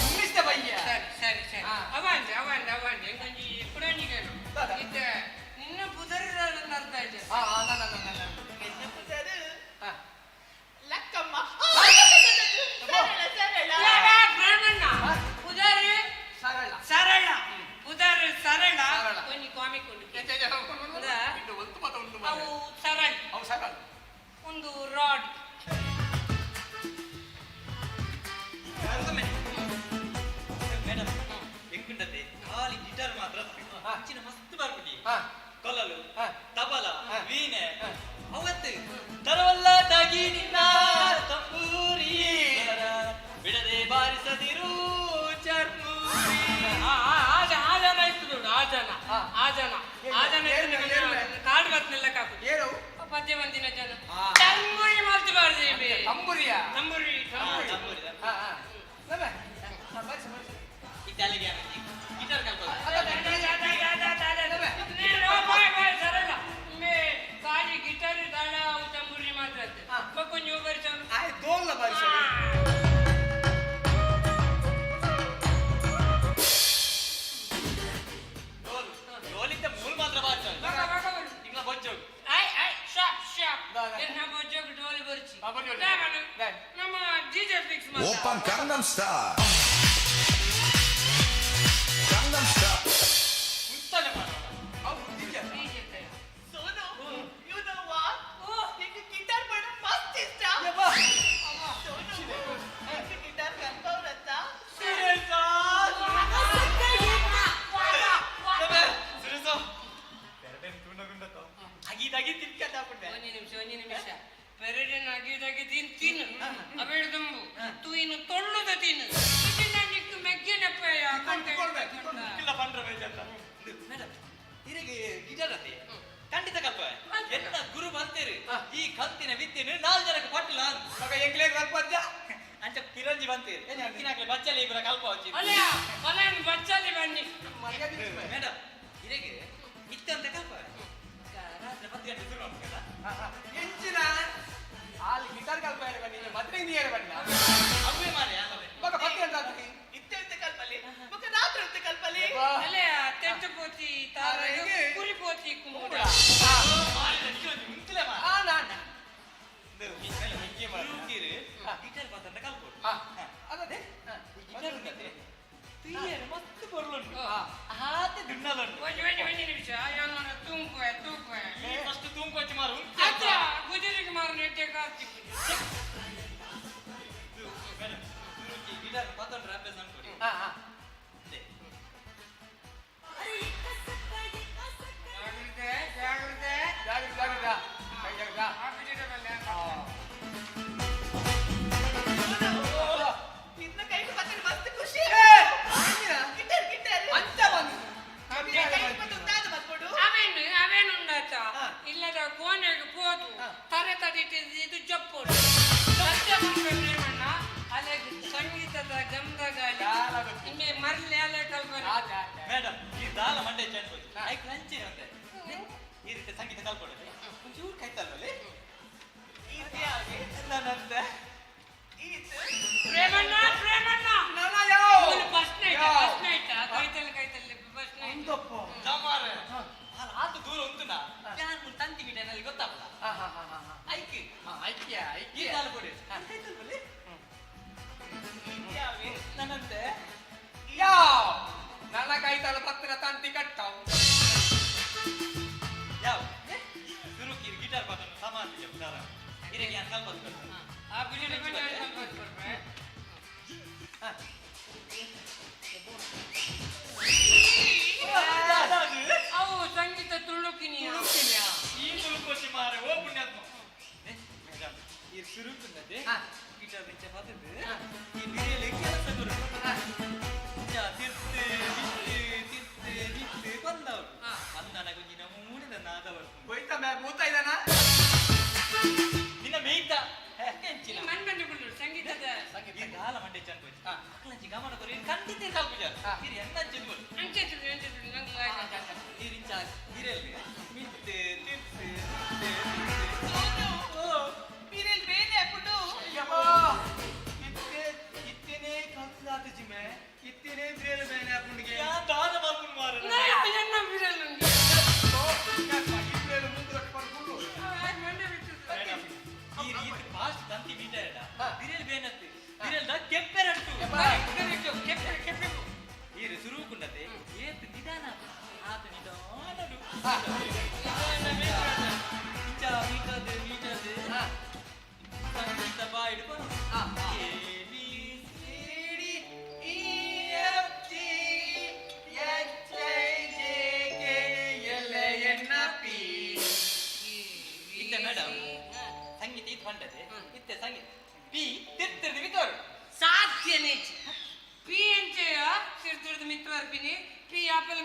English the ಬೈಯ. ಸರಿ ಸರಿ ಸರಿ, ಅವಾಂಜಿ ಅವಾಂಜಿ ಅವಾಂಜಿ ಎಂಗಂಜಿ ಪುರಾಣಿಗೇನು ಇತ್ತೆ ನಿನ್ನ ಪುದರ್ ಅರ್ಥ ಆಯ್ತು. ಎನ್ನ ಪುದರ್ ಲಕ್ಕಮ್ಮ. ಸರಳ ಸರಳ. ಬ್ರಾಹ್ಮಣ ಪುದರ್ ಸರಳ ಸರಳ ಪುದರ್ ಸರಳ ಒಂಜಿ ಕಾಮಿಕ್ ಉಂಟು. ಅವು ಸರಳ ಅವು ಸರಳ ಒಂದು ರಾಡ್. ಮೇಡಮ್ ಎಂಕುಂಡತೆ ಕಾರ್ ಗಿಟಾರ್ ಮಾತ್ರ ಅಂಚಿನ ಮಸ್ತ್ ಬರ್ಪುಜಿ ಕೊಲ್ಲಲು ತಬಲ ವೀಣೆ ಅವತ್ತು ತರವಲ್ಲ ತಾಗಿ ನಿನ್ನ ತಂಬೂರಿ ಬಿಡದೆ ಬಾರಿಸದಿರು ಚರ್ಮೂರಿ. ಆ ಜನ ಇತ್ತು ನೋಡು, ಆ ಜನ ಆ ಜನ ಆ ಜನ ಕಾಡು ಬತ್ನೆಲ್ಲ ಕಾಪು ಪದ್ಯ ಬಂದಿನ ಜನ ತಂಬೂರಿ ಮಾಡ್ತಬಾರ್ದು. ತಂಬೂರಿಯ? ತಂಬೂರಿ ತಂಬೂರಿ. ಇತ್ತಾಲಿಗೆ ಗಿಟಾರ್ ಕಲ್ಪಲ್ಲ. ಖಾಲಿ ಗಿಟಾರ್ ದಾಳ ತಂಬೂರಿ ಮಾತ್ರ ಕೊಂಚ ಬಾರಿಸೋನು. ದೋಲ್ಲ ಬಾರಿಸೋದು. ಡೋಲಿಂದ ಮೂಲ ಮಾತ್ರ ಬಾರಿಸೋದು. ತಿಂಗಳ ಬೊಜ್ಜೋಗು. ಆಯ್ ಆಯ್ ಶಾಪ್ ಶಾಪ್ ಎನ್ನ ಬೊಜ್ಜೋಗು ಡೋಲಿ ಬರ್ಚಿ ನಮ್ಮ ಡಿಜೆ ಫಿಕ್ಸ್ ಮಾತ್ರ. Oppan Gangnam Style. Gangnam Style. Sonu, you know what? నీకు గిటార్ పడడం మస్తు ఇష్టం. సోను, నీకు గిటార్ కనుకోవచ్చా? ಒಂಜಿ ನಿಮಿಷ ಒಂಜಿ ನಿಮಿಷ ಪೆರಡೆನ ಅಗಿದಾಗಿ ತಿನ್ ತಿನ್ನು ಅವೇಳು ತುಂಬು ತೂಯಿನ ತೊಳ್ಳುದ ತಿನ್ನು ಇದನ್ನ ನಿಕ್ಕು ಮೆಗ್ಗೆನಪ್ಪಯ್ಯ. ಇಲ್ಲ ಪಂಡ್ರ ಬೇಜಾರ್ದ. ಮೇಡಮ್, ಇರಿಗೆ ಗಿಟಾರ್ ಅತ್ತೆ ಖಂಡಿತ ಕಲ್ಪ ಎನ್ನ ಗುರು ಬಂತೇರು ಈ ಕಲ್ತಿನ ವಿದ್ಯೆನು ನಾಲ್ ಜನಕ್ಕೆ ಪಟ್ಟಿಲ್ಲ. ಮಗ ಎಂಗ್ಲೇ ಕಲ್ಪಜ್ಜ. ಅಂಚ ಪಿರಂಜಿ ಬಂತೇರು ಇನ್ನಾಗ್ಲೇ ಬಚ್ಚಲಿ ಇಬ್ಬರ ಕಲ್ಪ ಹಚ್ಚಿ. ಅಲ್ಲ ಅಲ್ಲ ಬಚ್ಚಲಿ ಬನ್ನಿ. ಮೇಡಮ್, ಇರಿಗೆ ಇತ್ತಂತ ಕಲ್ಪ ರಾತ್ರಿ 10 ಗಂಟೆ ಶುರು ಮಾಡ್ಬೇಕಲ್ಲ. ಎಂಚಿನ ಅಲ್ಲಿ ಗಿಟಾರ್ ಕಲ್ಪ ಬನ್ನಿ ಮದ್ವೆ ನೀರು ಬನ್ನಿ. ಅವೇ ಮಾರೆ ಅಲ್ಲವೇ. ಮಗ 10 ಗಂಟೆ ಆತತಿ. ಇತ್ತೆ ಕಲ್ಪಲಿ ಮಗ ರಾತ್ರಿ ಉತ್ತೆ ಕಲ್ಪಲಿ. ಅಲ್ಲ ತೆಟ್ಟು ಪೋತಿ ತಾರ ಕುರಿ ಪೋತಿ ಕುಂಬುಡ. ಉಂತಲೇ ಮಾರೆ. ಆ ನಾನ್ ಗಿಟಾರ್ ಮಾತ್ರ ಕಲ್ಪೋಡು. ಅದೇ ಗಿಟಾರ್ ಉಂಟತೆ ತುಯ್ಯರು ಮಸ್ತ್ ಪೊರ್ಲುಂಟು ಆತೆ ದುನ್ನಲುಂಟು. ಒಂಜಿ ಒಂಜಿ ಒಂಜಿ ನಿಮಿಷ ಯಾನ ತೂಂಕುವೆ ತೂಂಕುವೆ. ಫಸ್ಟ್ ತೂಂಕೊಚ್ಚಿ ಮಾರು. ಅತ್ತ ಗುಜರಿಗೆ ಮಾರು ನೆಟ್ಟೆ ಕಾಸ್ತಿ. ಮೇಡಮ್, ಗಿಟಾರ್ ಮಾತಾಡ್ರೆ ಅಭ್ಯಾಸ ಅನ್ಕೊಡಿ. ಜಾಗ್ರತೆ ಜಾಗ್ರತೆ. ಜಾಗ್ರತೆ ಜಾಗ್ರತೆ ಜಾಗ್ರತೆ. ಆ ಗುಜರಿ ಬಲ್ಲೆ. ನಿನ್ನ ಕೈಗೆ ಪತ್ತಡಿ ಮಸ್ತ್ ಖುಷಿ. ಗಿಟಾರ್ ಗಿಟಾರ್ ಅಂಚ ಬಂದು ಕೈಗೆ ಪತ್ತು ಉಂಟಾದ ಮತ್ಕೊಡು. ಅವೇನು ಅವೇನು ಉಂಡಾತ ಇಲ್ಲದ ಕೋಣೆಗೆ ಪೋದು ತರೆ ತಡಿಟ್ಟು ಇದು ಜಪ್ಪೋಡು ಸತ್ಯ ಪ್ರೇಮಣ್ಣ ಅಲೆ ಸಂಗೀತದ ಗಂಧ ಗಾಳಿ ನಿಮಗೆ ಮರಲಿ ಅಲೆ ಕಲ್ಪನೆ. ಮೇಡಮ್, ಈ ದಾಲ ಮಂಡೆ ಚೆಂಡು ಐಕ್ ಲಂಚೆ ಅಂತೆ ಈ ರೀತಿ ಸಂಗೀತ ಕಲ್ಪೊಡು ಒಂಚೂರು ಕೈತಲ್ವಲ್ಲಿ ನನ್ನಂತೆ. ಪ್ರೇಮಣ್ಣ ಪ್ರೇಮಣ್ಣ ಫಸ್ಟ್ ನೈಟ್ ಫಸ್ಟ್ ನೈಟ್ ಕೈತಲ್ಲಿ ಕೈತಲ್ಲಿ ಫಸ್ಟ್ ನೈಟ್. ಜಮಾರೆ ಆತ ದೂರ ಉಂಟುನಾ ಯಾನ್ ತಂತಿ ಬಿಟ್ಟನಲ್ಲಿ ಗೊತ್ತಾಗಲ್ಲ. ಐಕ್ ಐಕ್ಯ ಈ ಐಕ್ಯ. ದಾಲ ಕೊಡಿ ಕೈತಲ್ವಲ್ಲಿ ನನ್ನಂತೆ. ಯಾವ ನನ್ನ ಕೈತಲ ಪತ್ತಿನ ತಂತಿ ಕಟ್ಟವು. ಯಾವ ಸುರುಕಿ ಗಿಟಾರ್ ಪಾತ್ರ ಸಮಾನ ಜಬ್ದಾರ ಇರಿಗೆ ಯಾನ್ ಕಲ್ಪ ಆ ಗುಜರಿ ಬಲ್ಲೆ ಕಲ್ಪನೆ. ಅವು ಸಂಗೀತ ತುಳುಕಿನಿಯ. ಈ ತುಳುಕೋಚಿ ಮಾರೆ ಓ ಪುಣ್ಯಾತ್ಮ. ಮೇಡಮ್, ಈ ಸುರುಕುನ್ನದೆ ಗಿಟಾರ್ ಬೆಂಚ ಪಾತ್ರದ ಈ ಬಿರಿಯಲಿ ಕೆಲಸ ಗುರು ತಿರ್ತು ಬಿತ್ತು ತಿರ್ತು ಬಿತ್ತು ಬಂದವರು ಅಂದನ ಗುಂಜಿನ ಮೂಡಿದ ನಾದವರು. ಹೋಯ್ತ ಮೇ ಭೂತ ಇದಾನ. ನಿನ್ನ ಮೇಯ್ತ ಎಂಚಿನ ಮನ್ಬಂದು ಕುಳ್ಳು ಸಂಗೀತದ. ಈ ದಾಲ ಮಂಡೆ ಚಂದ ಅಕ್ಲಂಚಿ ಗಮನ ಕೊರಿ ಖಂಡಿತ ಕಲ್ಪುಜ ಇರು ಎನ್ನಂಚಿ ಅಂಚೆ ತುಳು ಅಂಚೆ ತುಳು ನಂಗೆ ಆಯ್ತು. ನೀರಿಂಚ ಬಿರೆಲ್ ಮಿತ್ತು ತಿರ್ತು ಬಿರೆಲ್ ಬೇನೆ ಅಪ್ಪುಡು. ಇತ್ತೆ ಇತ್ತೇನೆ ಕಲ್ತಾತ ಜಿಮೆ ಇತ್ತೇನೆ ಬಿರೇಲು ಬೇನೆ ಅಪ್ಪುಂಡಿಗೆ. ಯಾ ದಾನ ಮಲ್ಪುನ್ ಮಾರ. ನಾ ಎನ್ನ ಬಿರೆಲ್ ಉಂಟು. ಬಿರೇಲು ಮುಂದೆ ಪಡ್ಕೊಂಡು. ಮಂಡೆ ಬಿಟ್ಟು. ಈ ರೀತಿ ಫಾಸ್ಟ್ ತಂತಿ ಮೀಟರ್ ಬಿರೆಲ್ ಬೇನತ್ತು ಬಿರೆಲ್ the ಕೆಪ್ಪೆರಟ್ಟು. ಕೆಪ್ಪೆ ಕೆಪ್ಪೆ. ಈ ಸುರುಕುಂಡತೆ ಏತ್ ನಿಧಾನ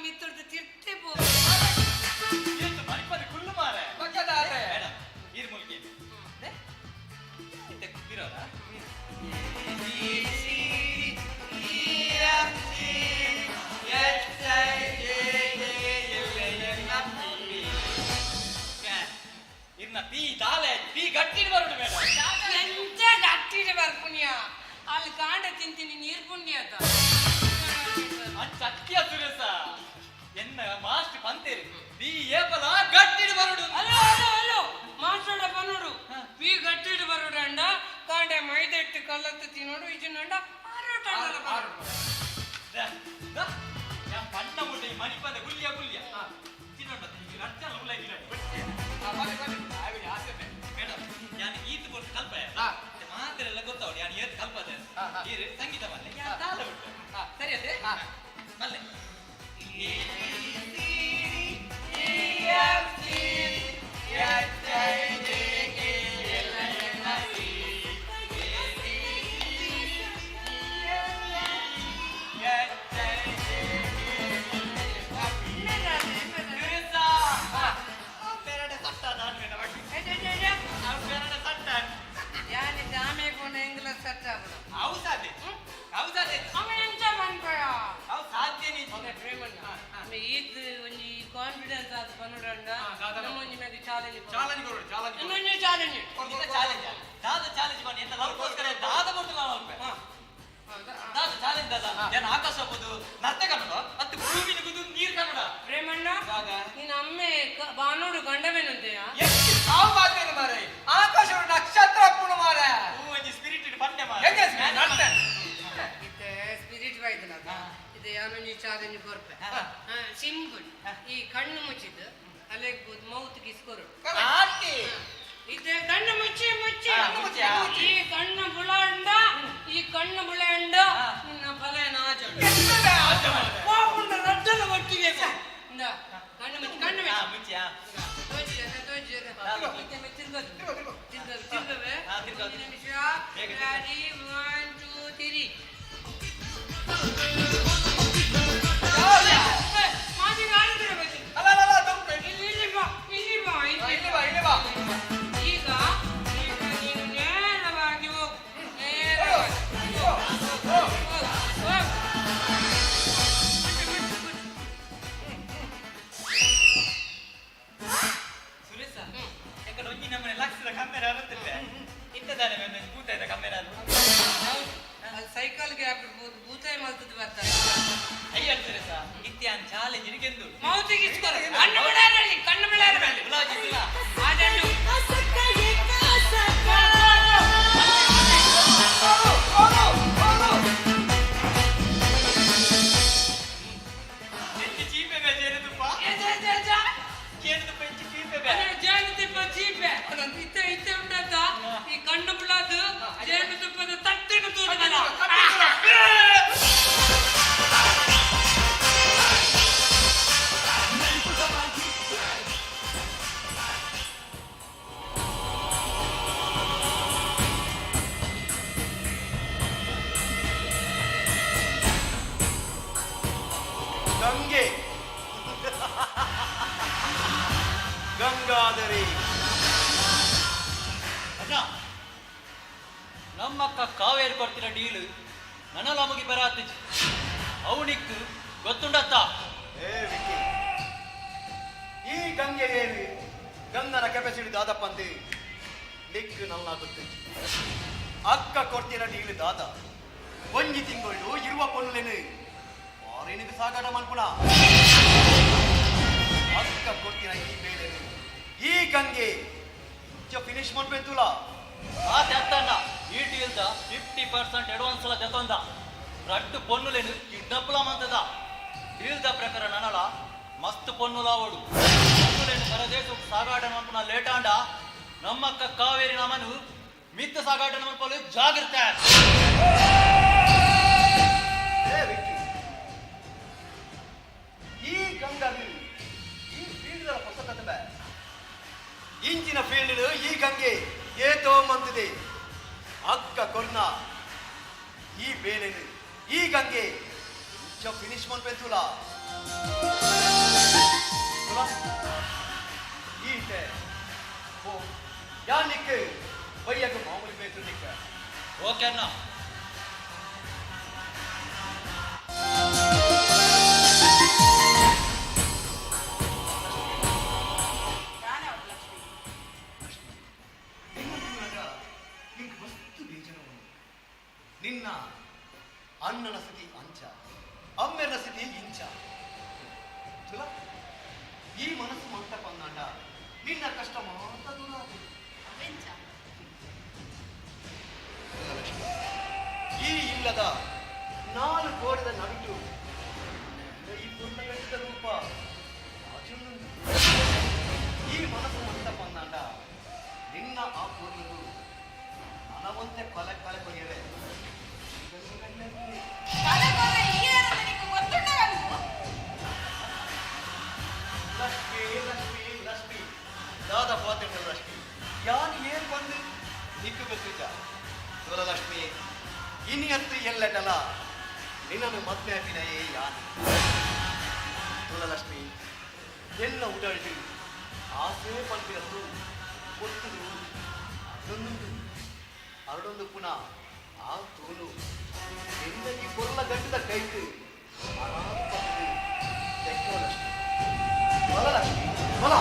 ಮಿತ್ತುರ್ದು ತಿರ್ತೆ ಪೋ ಮಣಿಪದ ಕುಲ್ಲು ಮಾರೆ ಪಕ್ಕದಾರೆ. ಮೇಡಮ್ ಈರ್ ಮುಲ್ಗೆ ಇತ್ತೆ ಬಿರೋದ ಇರ್ನ ಪೀ ದಾಲೆ ಪೀ ಗಟ್ಟಿಡ್ ಬರುಡು ಮೇಡಮ್. ಎಂಚ ಗಟ್ಟಿಡ್ ಬರ್ಪುಣ್ಯ ಅಲ್ಲಿ ಕಾಂಡ ತಿಂತೀನಿ ನೀರ್ ಪುಣ್ಯ ಆತ. ಅಂಚ ಅಕ್ಕಿಯ ಸುರೇಶ ಎನ್ನ ಮಾಸ್ಟರ್ ಪಂತೇರಿ ಪೀ ಏಪಲ ಗಟ್ಟಿಡ್ ಬರುಡು. ಹಲೋ ಹಲೋ ಹಲೋ, ಮಾಸ್ಟರ್ ಬನ್ನೋಡು ಪೀ ಗಟ್ಟಿಡ್ ಬರುಡು ಅಂಡ ಕಾಂಡೆ ಮೈದೆಟ್ಟು ಕಲ್ಲತ್ತು ತಿನ್ನೋಡು ಇಜಿನಂಡ ಆರೋಟ ಬರುಡು. ಯಾನ್ ಪಣ್ಣ ಮುಟ್ಟೆ ಈ ಮಣಿಪದ ಗುಲ್ಯ ಗುಲ್ಯ ತಿನ್ನೋಣ ಈ ರಡ್ಜನ ಉಲ್ಲ ಮೇಡಮ್, ಯಾನ್ ಈತ್ ಕೊಟ್ಟು ಕಲ್ಪ ಮಾತ್ರೆಲ್ಲ ಗೊತ್ತಾವಡು ಯಾನ್ ಏತ್ ಕಲ್ಪದೆ ಈರು ಸಂಗೀತ ಮಲ್ಲೆ ಯಾನ್ ತಾಳ ಬಿಟ್ಟು ಸರಿ ಅದೇ ಮಲ್ಲೆ. ಯಾನ್ ದಾಮೆ ಪೋನ ಇಂಗ್ಲ ಸೆಟ್ ಆಪುಡು. ಅವು ಸಾಧ್ಯ ಅವು ಸಾಧ್ಯ. ಅವ ಎಂಚ ಪನ್ಪಯ? ಅವು ಸಾಧ್ಯ ನೀ. ಪ್ರೇಮಣ್ಣ ಈತ್ ಒಂಜಿ ಕಾನ್ಫಿಡೆನ್ಸ್ ಆದ್ ಪನೋಡಂಡ ನಮ್ಮ ಒಂಜಿ ಮ್ಯಾಗ ಚಾಲೆಂಜ್. ಚಾಲೆಂಜ್ ಕೊರೊಡು, ಚಾಲೆಂಜ್. ಇನ್ನೊಂಜಿ ಚಾಲೆಂಜ್. ಚಾಲೆಂಜ್ ದಾದ ಚಾಲೆಂಜ್ ಮಾಡಿ ಎಂತ ಲವ್ಗೋಸ್ಕರ ದಾದ ಕೊಟ್ಟು ನಾನು ಅಲ್ಪ ದಾದ ಚಾಲೆಂಜ್ ದಾದ ಏನ್ ಆಕಾಶ ಹೋದು ನರ್ತ ಕನ್ನಡ ಮತ್ತು ಭೂಮಿನ ಗುದು ನೀರ್ ಕನ್ನಡ. ಪ್ರೇಮಣ್ಣ, ನಿನ್ನ ಅಮ್ಮೆ ಬಾನೋಡು ಗಂಡವೇನಂತೆಯ? ಅವು ಮಾತೇನು ಮಾರೆ, ಆಕಾಶ ನಕ್ಷತ್ರ ಅಪ್ಪುಣ ಮಾರೆ. ಒಂಜಿ ಸ್ಪಿರಿಟ್ ಪಂಡೆ ಮಾರೆ. ಎಂಜ spirit? ನರ್ತ. ಇತ್ತೆ ಸ್ಪಿರಿಟ್ ಬೈದನ ಇದು ಯಾನೊಂಜಿ ಚಾಲೆಂಜ್ ಕೊರ್ಪೆ, ಸಿಂಪಲ್. ಈ ಕಣ್ಣು ಮುಚ್ಚಿದ್ದು ಅಲೆಗ್ ಮೌತ್ ಕಿಸ್ ಕೊರು. ಆತಿ. ಇತ್ತೆ ಕಣ್ಣು ಮುಚ್ಚಿ ಮುಚ್ಚಿ. ಕಣ್ಣು ಮುಚ್ಚಿ, ಕಣ್ಣು ಮುಚ್ಚಿ. ಈ ಕಣ್ಣು ಬುಳಂಡ, ಈ ಕಣ್ಣು ಬುಳಂಡ ನಿನ್ನ ಬಲ ನಾಜ ಪಾಪುಂಡ ರಡ್ಡನ ಒಟ್ಟಿಗೆ ಇಂದ ಕಣ್ಣು ಮುಚ್ಚಿ ಕಣ್ಣು ಮುಚ್ಚಿ. ತೋಜಿದೆ ತೋಜಿದೆ. ಇತ್ತೆ ಮೆ ತಿರ್ಗದು ತಿರ್ಗದು ತಿರ್ಗವೆ. ಒಂದು ನಿಮಿಷ, ರೆಡಿ, 1 2 3. ಅಲ್ಲ ಅಲ್ಲ ಅಲ್ಲ, ದುಂಪೆ. ಇಲ್ಲಿ ಇಲ್ಲಿ ಬಾ, ಇಲ್ಲಿ ಬಾ, ಇಲ್ಲಿ ಬಾ, ಇಲ್ಲಿ ಬಾ. ಈಗ ಈಗ ನೀನು ನೇರವಾಗಿ ಹೋಗು, ನೇರವಾಗಿ ಹೋಗು, ಹೋಗು, ಹೋಗು. ಬಿಟ್ಟು, ಬಿಟ್ಟು, ಬಿಟ್ಟು. ಸುರೇಶ ಯಾಕಂದ್ರೆ ಒಂಜಿ ನಮ್ಮನೆ ಲಕ್ಷದ ಕಮ್ಮೆರ ಅರುತ್ತಿಲ್ಲ ಇಂಥದಾನೆ ಕೂತಾಯ್ತ ಕಮ್ಮೆರ. ಹೌದು, ಅಲ್ಲಿ ಸೈಕಲ್ಗೆ ಹಾಕ್ಬಿಡ್ಬೋದು, ಭೂತಾಯಿ ಮಲ್ತದ್ದು ಬರ್ತಾರೆ. ಅಯ್ಯ ಸುರೇಶ ಇತ್ಯಾನ್ ಚಾಲೆಂಜ್ ನಿಗೆಂದು. ಮೌತಿಗೆ ಇಸ್ಕೊರು. ಕಣ್ಣು ಬಿಡಾರಲಿ, ಕಣ್ಣು ಬಿಡಾರಲಿ. ಗುಲಾಬಿ ಗುಲಾ. ಆದಣ್ಣು. ಎಂಚಿ ಚೀಪೆ ಬೇ ಜೇನುತುಪ್ಪ. ಎಜ, ಎಜ, ಎಜ. ಜೇನುತುಪ್ಪ ಎಂಚಿ ಚೀಪೆ ಬೇ. ಅದೇ ಜೇನುತುಪ್ಪ ಚೀಪೆ. ಇತ್ತೆ ಇತ್ತೆ ಉಂಟಂತ ಈ ಕಣ್ಣು ಬಿಳಾದು ಜೇನುತುಪ್ಪದ ತಟ್ಟಿನ ತೂತುಗಲ. ಗಂಗೆ ಗಂಗಾಧರಿ. ಅಣ್ಣ, ನಮ್ಮಕ್ಕ ಕಾವೇರಿ ಕೊಡ್ತಿನ ಡೀಲು ನನ್ನ ಮುಗಿ ಬರಾತಿಜಿ ಅವನಿಕ್ ಗೊತ್ತುಂಡತ್ತ. ಏ ವಿಕ್ಕಿ, ಈ ಗಂಗೆ ಏನು ಗಂಗನ ಕೆಪಾಸಿಟಿ ದಾದಪ್ಪಂದು ನಿಕ್ಕು ನನ್ನ ಗೊತ್ತು. ಅಕ್ಕ ಕೊಡ್ತಿನ ಡೀಲು ದಾದ ಒಂಜಿ ತಿಂಗಳು ಇರುವ ಪೊನ್ನುಲೇನು ಫಾರಿನ್ಗೆ ಸಾಗಾಟ ಮನ್ಪುಣ. ಅಕ್ಕ ಕೊಡ್ತಿನ ಈ ಬೇಲೆನು ಈ ಗಂಗೆ ಫಿನಿಶ್ ಮಾಡ್ಬೇಕಲ್ಲ. ಆ ತೆತ್ತಣ್ಣ ಈ ಡೀಲ್ದ 50% ಅಡ್ವಾನ್ಸ್ ಎಲ್ಲ ತೆತ್ತೊಂದ ರಡ್ಡು ಪೊನ್ನುಲೇನು ಕಿಡ್ನಪ್ಲ ಮಂತದ ಡೀಲ್ದ ಪ್ರಕಾರ ನನಲ ಮಸ್ತ್ ಪೊನ್ನುಲಾವಡು ಪೊನ್ನುಲೇನು ಪರದೇಶಕ್ಕೆ ಸಾಗಾಟ ಮನ್ಪುನ ಲೇಟಾಂಡ ನಮ್ಮಕ್ಕ ಕಾವೇರಿ ನಮನು ಮಿತ್ತ ಸಾಗಾಟ ಮನ್ಪಲು ಜಾಗ್ರತೆ. ಏ ವಿಕ್ಕಿ, ಈ ಗಂಗಲ್ಲಿ ಈ ಫೀಲ್ಡ್ ಹೊಸ ಕತೆ. ಇಂಚಿನ ಫೀಲ್ಡ್ ಈ ಗಂಗೆ ಏತೋ ಮಂತಿದೆ. ಅಕ್ಕ ಕೊರ್ನ ಈ ಬೇಲೆನು ಈ ಗಂಗೆ ಇಂಚ ಫಿನಿಶ್ ಮನ್ಪೆಂತುಲ. ಈತೆ ಓ ಯಾನಿಕ್ ಬಯ್ಯಗ ಮಾಮೂಲಿ ಬೇಕು ನಿಕ್ಕ. ಓಕೆ ಅಣ್ಣ. ನಿಂಗೆ ಮಸ್ತ್ ಬೇಜಾರು. ನಿನ್ನ ಅಣ್ಣನ ಸ್ಥಿತಿ ಅಂಚ, ಅಮ್ಮೆನ ಸ್ಥಿತಿ ಇಂಚ. ತುಲ ಈ ಮನಸ್ಸು ಮಂಟಪ ಪಂದಾಂಡ ನಿನ್ನ ಕಷ್ಟ ಮಾತ್ರ ದೂರ ಆಗುದು. ಈ ಇಲ್ಲದ ನಾಲ್ಕು ಗೋಡೆದ ನಡುಟು ಈ ಪೂರ್ಣಗಟ್ಟಿದ ರೂಪ ರಾಜುಂದು. ಈ ಮನಸ್ಸು ಮಂಟಪ ಪಂದಾಂಡ ನಿನ್ನ ಆ ಪೂರ್ಣದು ನನವಂತೆ ಕೊಲೆ ಕೊಲೆ ಕೊಯ್ಯರೆ. ಲಕ್ಷ್ಮಿ ಲಕ್ಷ್ಮಿ ಲಕ್ಷ್ಮಿ ದಾದ ಪಾತ್ರೆ ಲಕ್ಷ್ಮಿ ಯಾನ್ ಏನ್ ಬಂದು ನಿಕ್ಕು ಗೊತ್ತಿಜ. ಸೋಲ ಲಕ್ಷ್ಮಿ, ಇನಿ ಅತ್ತು ಎಲ್ಲಟಲ ನಿನ್ನನ್ನು ಮದ್ವೆ ಹಾಕಿನಯೇ ಯಾನ್. ಸೋಲ ಲಕ್ಷ್ಮಿ, ಎಲ್ಲ ಉಡಾಡಿ ಆಸೆ ಪಂಪಿರತ್ತು ಗೊತ್ತದು ಅದೊಂದು ಅರಡೊಂದು ಪುನಃ ಆ ತೋಲು ನಿನ್ನ ಈ ಕೊಲ್ಲ ಗಂಟದ ಕೈತು ಆರಾಮ ತೆಕ್ಕೋ ಲಕ್ಷ್ಮಿ. ಬಲ ಲಕ್ಷ್ಮಿ ಬಲ.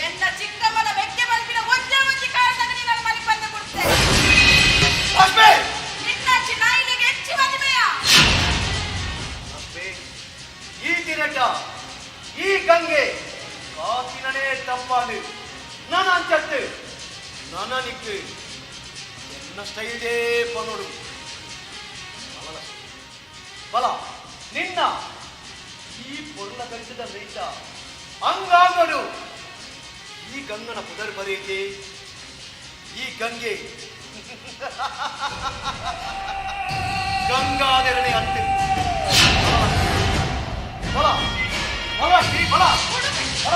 ಎನ್ನ ಚಿಕ್ಕಮ್ಮನ ಮೆಕ್ಕೆ ಬಲ್ಪಿನ ಒಂದೇ ಒಂಜಿ ಕಾರಣದಾಗ ನೀನು ಮನೆ ಬಂದು ಕೊಡ್ತೆ. ಲಕ್ಷ್ಮಿ! ನಿನ್ನ ಚಿನ್ನಾಯಿನಿಗೆ ಹೆಚ್ಚು ಮದುವೆಯ. ಲಕ್ಷ್ಮಿ, ಈ ತಿರಟ ಈ ಗಂಗೆ ಕಾಸಿನನೇ ತಪ್ಪಾಡು ನಾನು ಅಂಚತ್ತು ನನ್ನ ನಿಕ್ಕು ಎನ್ನ ಸ್ಟೈಲೇ ಪನೋಡು. ಬಲ ಲಕ್ಷ್ಮಿ ಬಲ. ನಿನ್ನ ಈ ಪೊರ್ಲ ಗಂಟದ ರೈತ ಅಂಗಾಂಗಡು ಈ ಗಂಗನ ಪುದರ್ ಬರೀತೆ. ಈ ಗಂಗೆ ಗಂಗಾಧರಣೆ ಅಂತೆ. ಬಲ ಬಲ ಶ್ರೀ ಬಲ ಬಲ.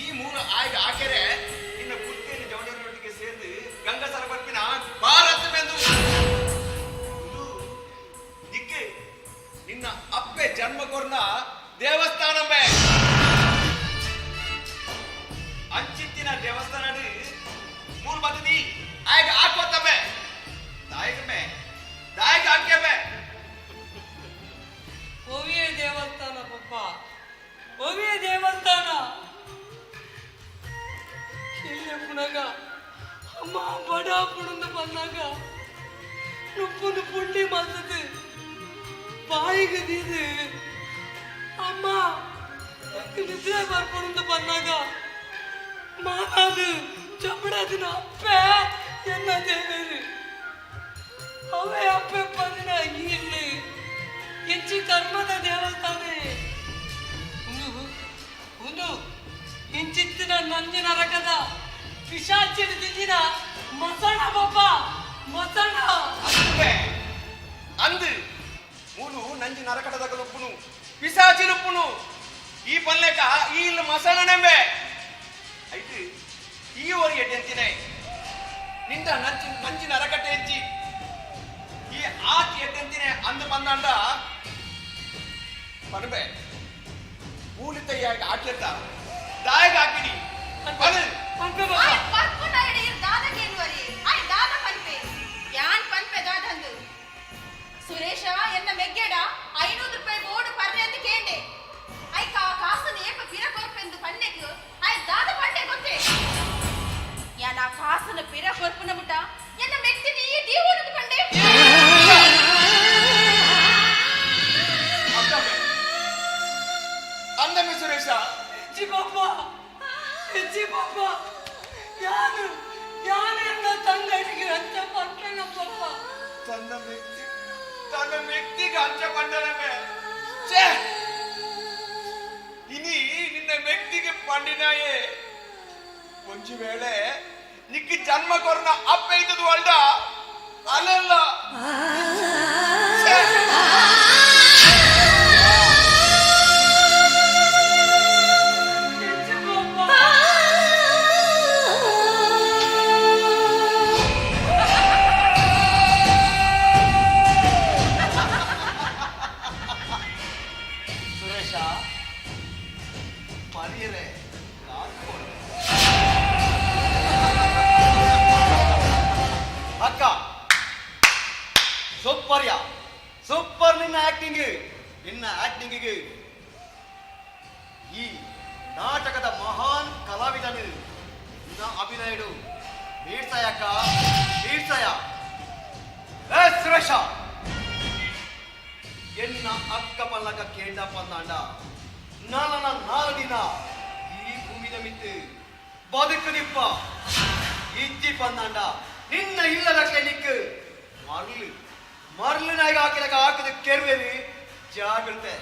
ಈ ಮೂರು ಆಯ್ಗ ಆಕೆರೆ ನಿನ್ನ ಕುರ್ತಿಯನ್ನು ಜವಳಿಯರೊಟ್ಟಿಗೆ ಸೇರಿದು ಗಂಗಸರ ಬರ್ಪಿನ ಭಾರತವೆಂದು ಇದು ದಿಕ್ಕೆ ನಿನ್ನ ಅಪ್ಪೆ ಜನ್ಮ ಕೊರ್ನ ದೇವಸ್ಥಾನವೇ. ಅಂಚಿತ್ತಿನ ದೇವಸ್ಥಾನ ಮೂರು ಬದದಿ ಆಯ್ಗ ಹಾಕೋತವೆ ದಾಯಕಮೆ ದಾಯಕ ಹಾಕ್ಯಮೆ. ಒವಿಯ ದೇವಸ್ಥಾನ ಪಪ್ಪ, ಒವಿಯ ದೇವಸ್ಥಾನ. ಇಲ್ಲಿ ಪುನಗ ಅಮ್ಮ ಬಡ ಪುಣಂದು ಬಂದಾಗ ನುಪ್ಪುಂದು ಪುಂಡಿ ಮಲ್ತದು ಬಾಯಿಗೆ ದೀದು ಅಮ್ಮ ನಿದ್ರೆ ಬರ್ಪುಣಂದು ಬಂದಾಗ ಮಾತಾದು ಚಪಡದಿನ ಅಪ್ಪೆ ಎನ್ನ ದೇವೇರು ಅವೇ ಅಪ್ಪೆ ಪದಿನ ಇಲ್ಲಿ ಹೆಚ್ಚು ಕರ್ಮದ ದೇವಸ್ಥಾನ ಒಂದು ಒಂದು ಇಂಚಿತ್ತಿನ ನಂಜಿನ ರಕದ ಪಿಶಾಚಿನ ದಿಜಿನ ಮಸಣ ಪಪ್ಪ ಮಸಣ. ಅಂದು ಮೂಲು ನಂಜಿ ನರಕಟದ ಪಿಸಾಚಿನುಪ್ಪುನು ಈ ಪನ್ಲೆಕ ಈ ಇಲ್ಲ ಮಸಣನೆಂಬೆ ಐತು ಈ ಓರಿ ಎಡ್ಡೆಂತಿನೇ ನಿಂದ ನಂಜಿ ನಂಜಿ ನರಕಟೆ ಎಂಚಿ ಈ ಆತಿ ಎಡ್ಡೆಂತಿನೇ ಅಂದು ಬಂದಾಂಡ ಪನ್ಬೆ ಮೂಲಿತಯ್ಯಾಗ ಹಾಕ್ಯತ್ತ ದಾಯಗ ಹಾಕಿಡಿ ಪನು. ಆಯ್ ಪರ್ಪುನ ಇಡಿ ದಾದ ಕೇಳುವರಿ. ಆಯ್ ದಾದ ಪನ್ಪೆ ಯಾನ್ ಪನ್ಪೆ ದಾದಂದು ಸುರೇಶ ಎನ್ನ ಮೆಗ್ಗೆಡ 500 ರೂಪಾಯಿ ಬೋರ್ಡ್ ಪರ್ರೆ ಅಂತ ಕೇಂಡೆ. I ಕಾ ಕಾಸು ಏಪ ಪಿರ ಕೊರ್ಪೆಂದು ಪನ್ನೆಕ್ ಆಯ್ ದಾದ ಪಂಡೆ ಗೊತ್ತೇ. ಯಾನ ಕಾಸನ ಪಿರ ಕೊರ್ಪುನ ಮುಟ ಎನ್ನ ಮೆಕ್ತಿನಿ ಈ ದೀವನದ ಪಂಡೆ. ಅಂದಮೆ ಸುರೇಶ. ಜಿ ಪಾಪ, ಜಿ ಪಾಪ, ಯಾರು ಯಾರು ಎನ್ನ ತಂಗಡಿಗೆ ಅಂಚ ಪಟ್ಟಣ ಪಾಪ. ತನ್ನ ಮೆಕ್ತಿ, ತನ್ನ ಮೆಕ್ತಿಗೆ ಅಂಚ ಪಂಡನಮೆ. ಛೇ, ಇನಿ ನಿನ್ನ ಮೆಕ್ತಿಗೆ ಪಂಡಿನಾಯೇ ಒಂಜಿ ವೇಳೆ ನಿಕ್ಕ ಜನ್ಮ ಕೊರ್ನ ಅಪ್ಪ ಇದ್ದದು ಅಲ್ಡ ಅಲ್ಲಲ್ಲ. ಸುರೇಶ ಪರಿಯರೆ. ಅಕ್ಕ, ಸೂಪರ್ ಯಾ, ಸೂಪರ್. ನಿನ್ನ ಆಕ್ಟಿಂಗ್, ನಿನ್ನ ಆಕ್ಟಿಂಗಿಗೆ ಈ ನಾಟಕದ ಮಹಾನ್ ಕಲಾವಿದನು ನಿನ್ನ ಅಭಿನಯಡು ಬೀಡ್ಸಾಯಕ್ಕ, ಬೀಡ್ಸಾಯ. ಏ ಸುರೇಶ, ಎನ್ನ ಅಕ್ಕ ಪಲ್ಲಕ ಕೇಂಡ ಪಂದಾಂಡ ನಾನನ ನಾಲ್ ದಿನ ಈ ಭೂಮಿದ ಮಿತ್ತು ಬದುಕು ನಿಪ್ಪ ಇಜ್ಜಿ ಪಂದಾಂಡ ನಿನ್ನ ಇಲ್ಲದ ನಿಕ್ಕು ಮರಳು ಮರಳು ನಾಯಿಗೆ ಹಾಕಿದಾಗ ಹಾಕಿದ ಕೆರುವೆಲಿ ಜಾಗ್ರತೆ.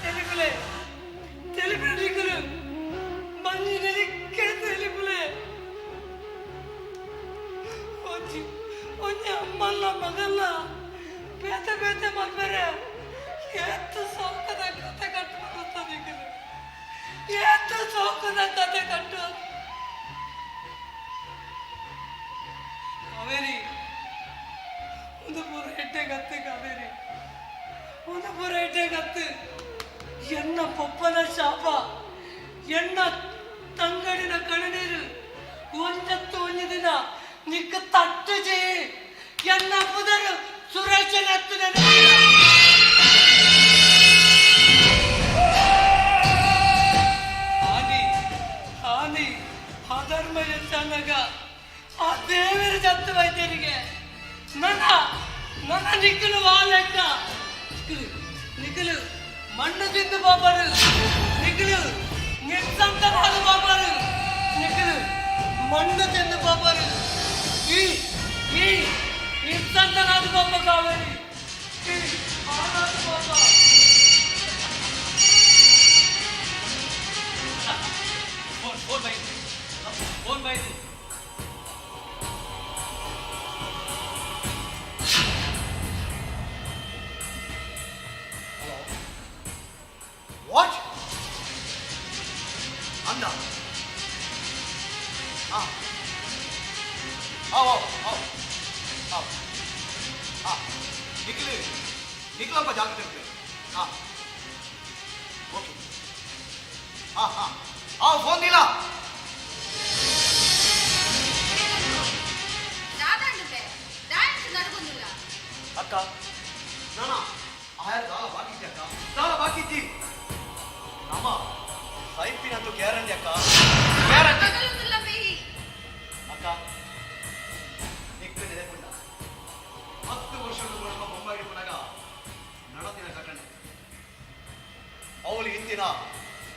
ತೆಲಿಪುಲೆ, ತೆಲಿಪುಲೆ, ನಿಕ್ಕಲು ಮಂಜಿನಲಿಕ್ಕೆ ತೆಲಿಪುಲೆ. ಒಂಜಿ ಒಂಜಿ ಅಮ್ಮಲ್ಲ ಮಗಲ್ಲ ಬೇತೆ ಬೇತೆ ಮಲ್ಪೆರೆ ಏತ್ ಸೋಕದ ಕತೆ ಕಟ್ಟು ನಿಕ್ಕಲು, ಏತ್ ಸೋಕದ ಕತೆ ಕಟ್ಟು. ಕಾವೇರಿ, ಒಂದು ಪೂರ ಎಟ್ಟೆ ಕತ್ತು. ಕಾವೇರಿ, ಒಂದು ಪೂರ ಎಟ್ಟೆ ಕತ್ತು. ಎನ್ನ ಪೊಪ್ಪನ ಶಾಪ, ಎನ್ನ ತಂಗಡಿನ ಕಣ್ಣೀರು ಒಂದತ್ತು ಒಂಜಿ ದಿನ ನಿಕ್ಕ ತಟ್ಟುಜಿ. ಎನ್ನ ಪುದರು ಸುರೇಶನ ಹಾನಿ ಹಾನಿ ಅಧರ್ಮ ಎತ್ತಾನಗ ಆ ದೇವರ ಜತ್ತು ವೈದ್ಯರಿಗೆ ನನ್ನ ನನ್ನ ನಿಕ್ಕಲು ವಾಲೆಕ್ಕ ನಿಕ್ಕಲು ನಿಕ್ಕಲು ಮಣ್ಣು ತಿಂದು ಬಾಬಾರು, ನಿಕ್ಕಲು ನಿರ್ಸಂತನಾದ ಬಾಬಾರು, ನಿಕ್ಕಲು ಮಣ್ಣು ತಿಂದು ಬಾಬಾರು. ಈ ಈ ನಿರ್ಸಂತನಾದ ಬಾಬಾ ಕಾವೇರಿ, ಈ ಹಾಳಾದ ಬಾಬಾ. Phone phone bye, phone bye. What? ಅಂದ ಹಾ ಆವ್ ಆವ್ ಆವ್ ಆವ್ ಹಾ ನಿಖಿಲ್, ನಿಖಿಲಪ್ಪ, ಜಾಗ್ರತೆ ಇರ್ಬೇಕು. ಹಾ, ಓಕೆ. ಹಾ ಹಾ ಆ ಫೋನ್ ಇಲ್ಲ. ದಾದಾಂಡುಬೆ ಡ್ಯಾನ್ಸ್ ನಡಗೊಂದಿಲ್ಲ. ಅಕ್ಕ, ನಾನ ಆಯಾ ದಾಲ ಬಾಕಿ ಇದ್ದೆ ಅಕ್ಕ, ದಾಲ ಬಾಕಿ ಇದ್ದಿ. ನಮ್ಮ ಸೈಪಿನಂತೂ ಗ್ಯಾರಂಟಿ ಅಕ್ಕ, ಗ್ಯಾರಂಟಿ. ಮಗಲೊಂದಿಲ್ಲ ಬೇಯಿ. ಅಕ್ಕ, ನಿಕ್ಕ ನೆನಪುಂಡ 10 ವರ್ಷದ ಮೂಲಕ ಬೊಂಬಾಯಿ ಪುನಗ ನಡತಿನ ಘಟನೆ? ಅವಳು ಇಂದಿನ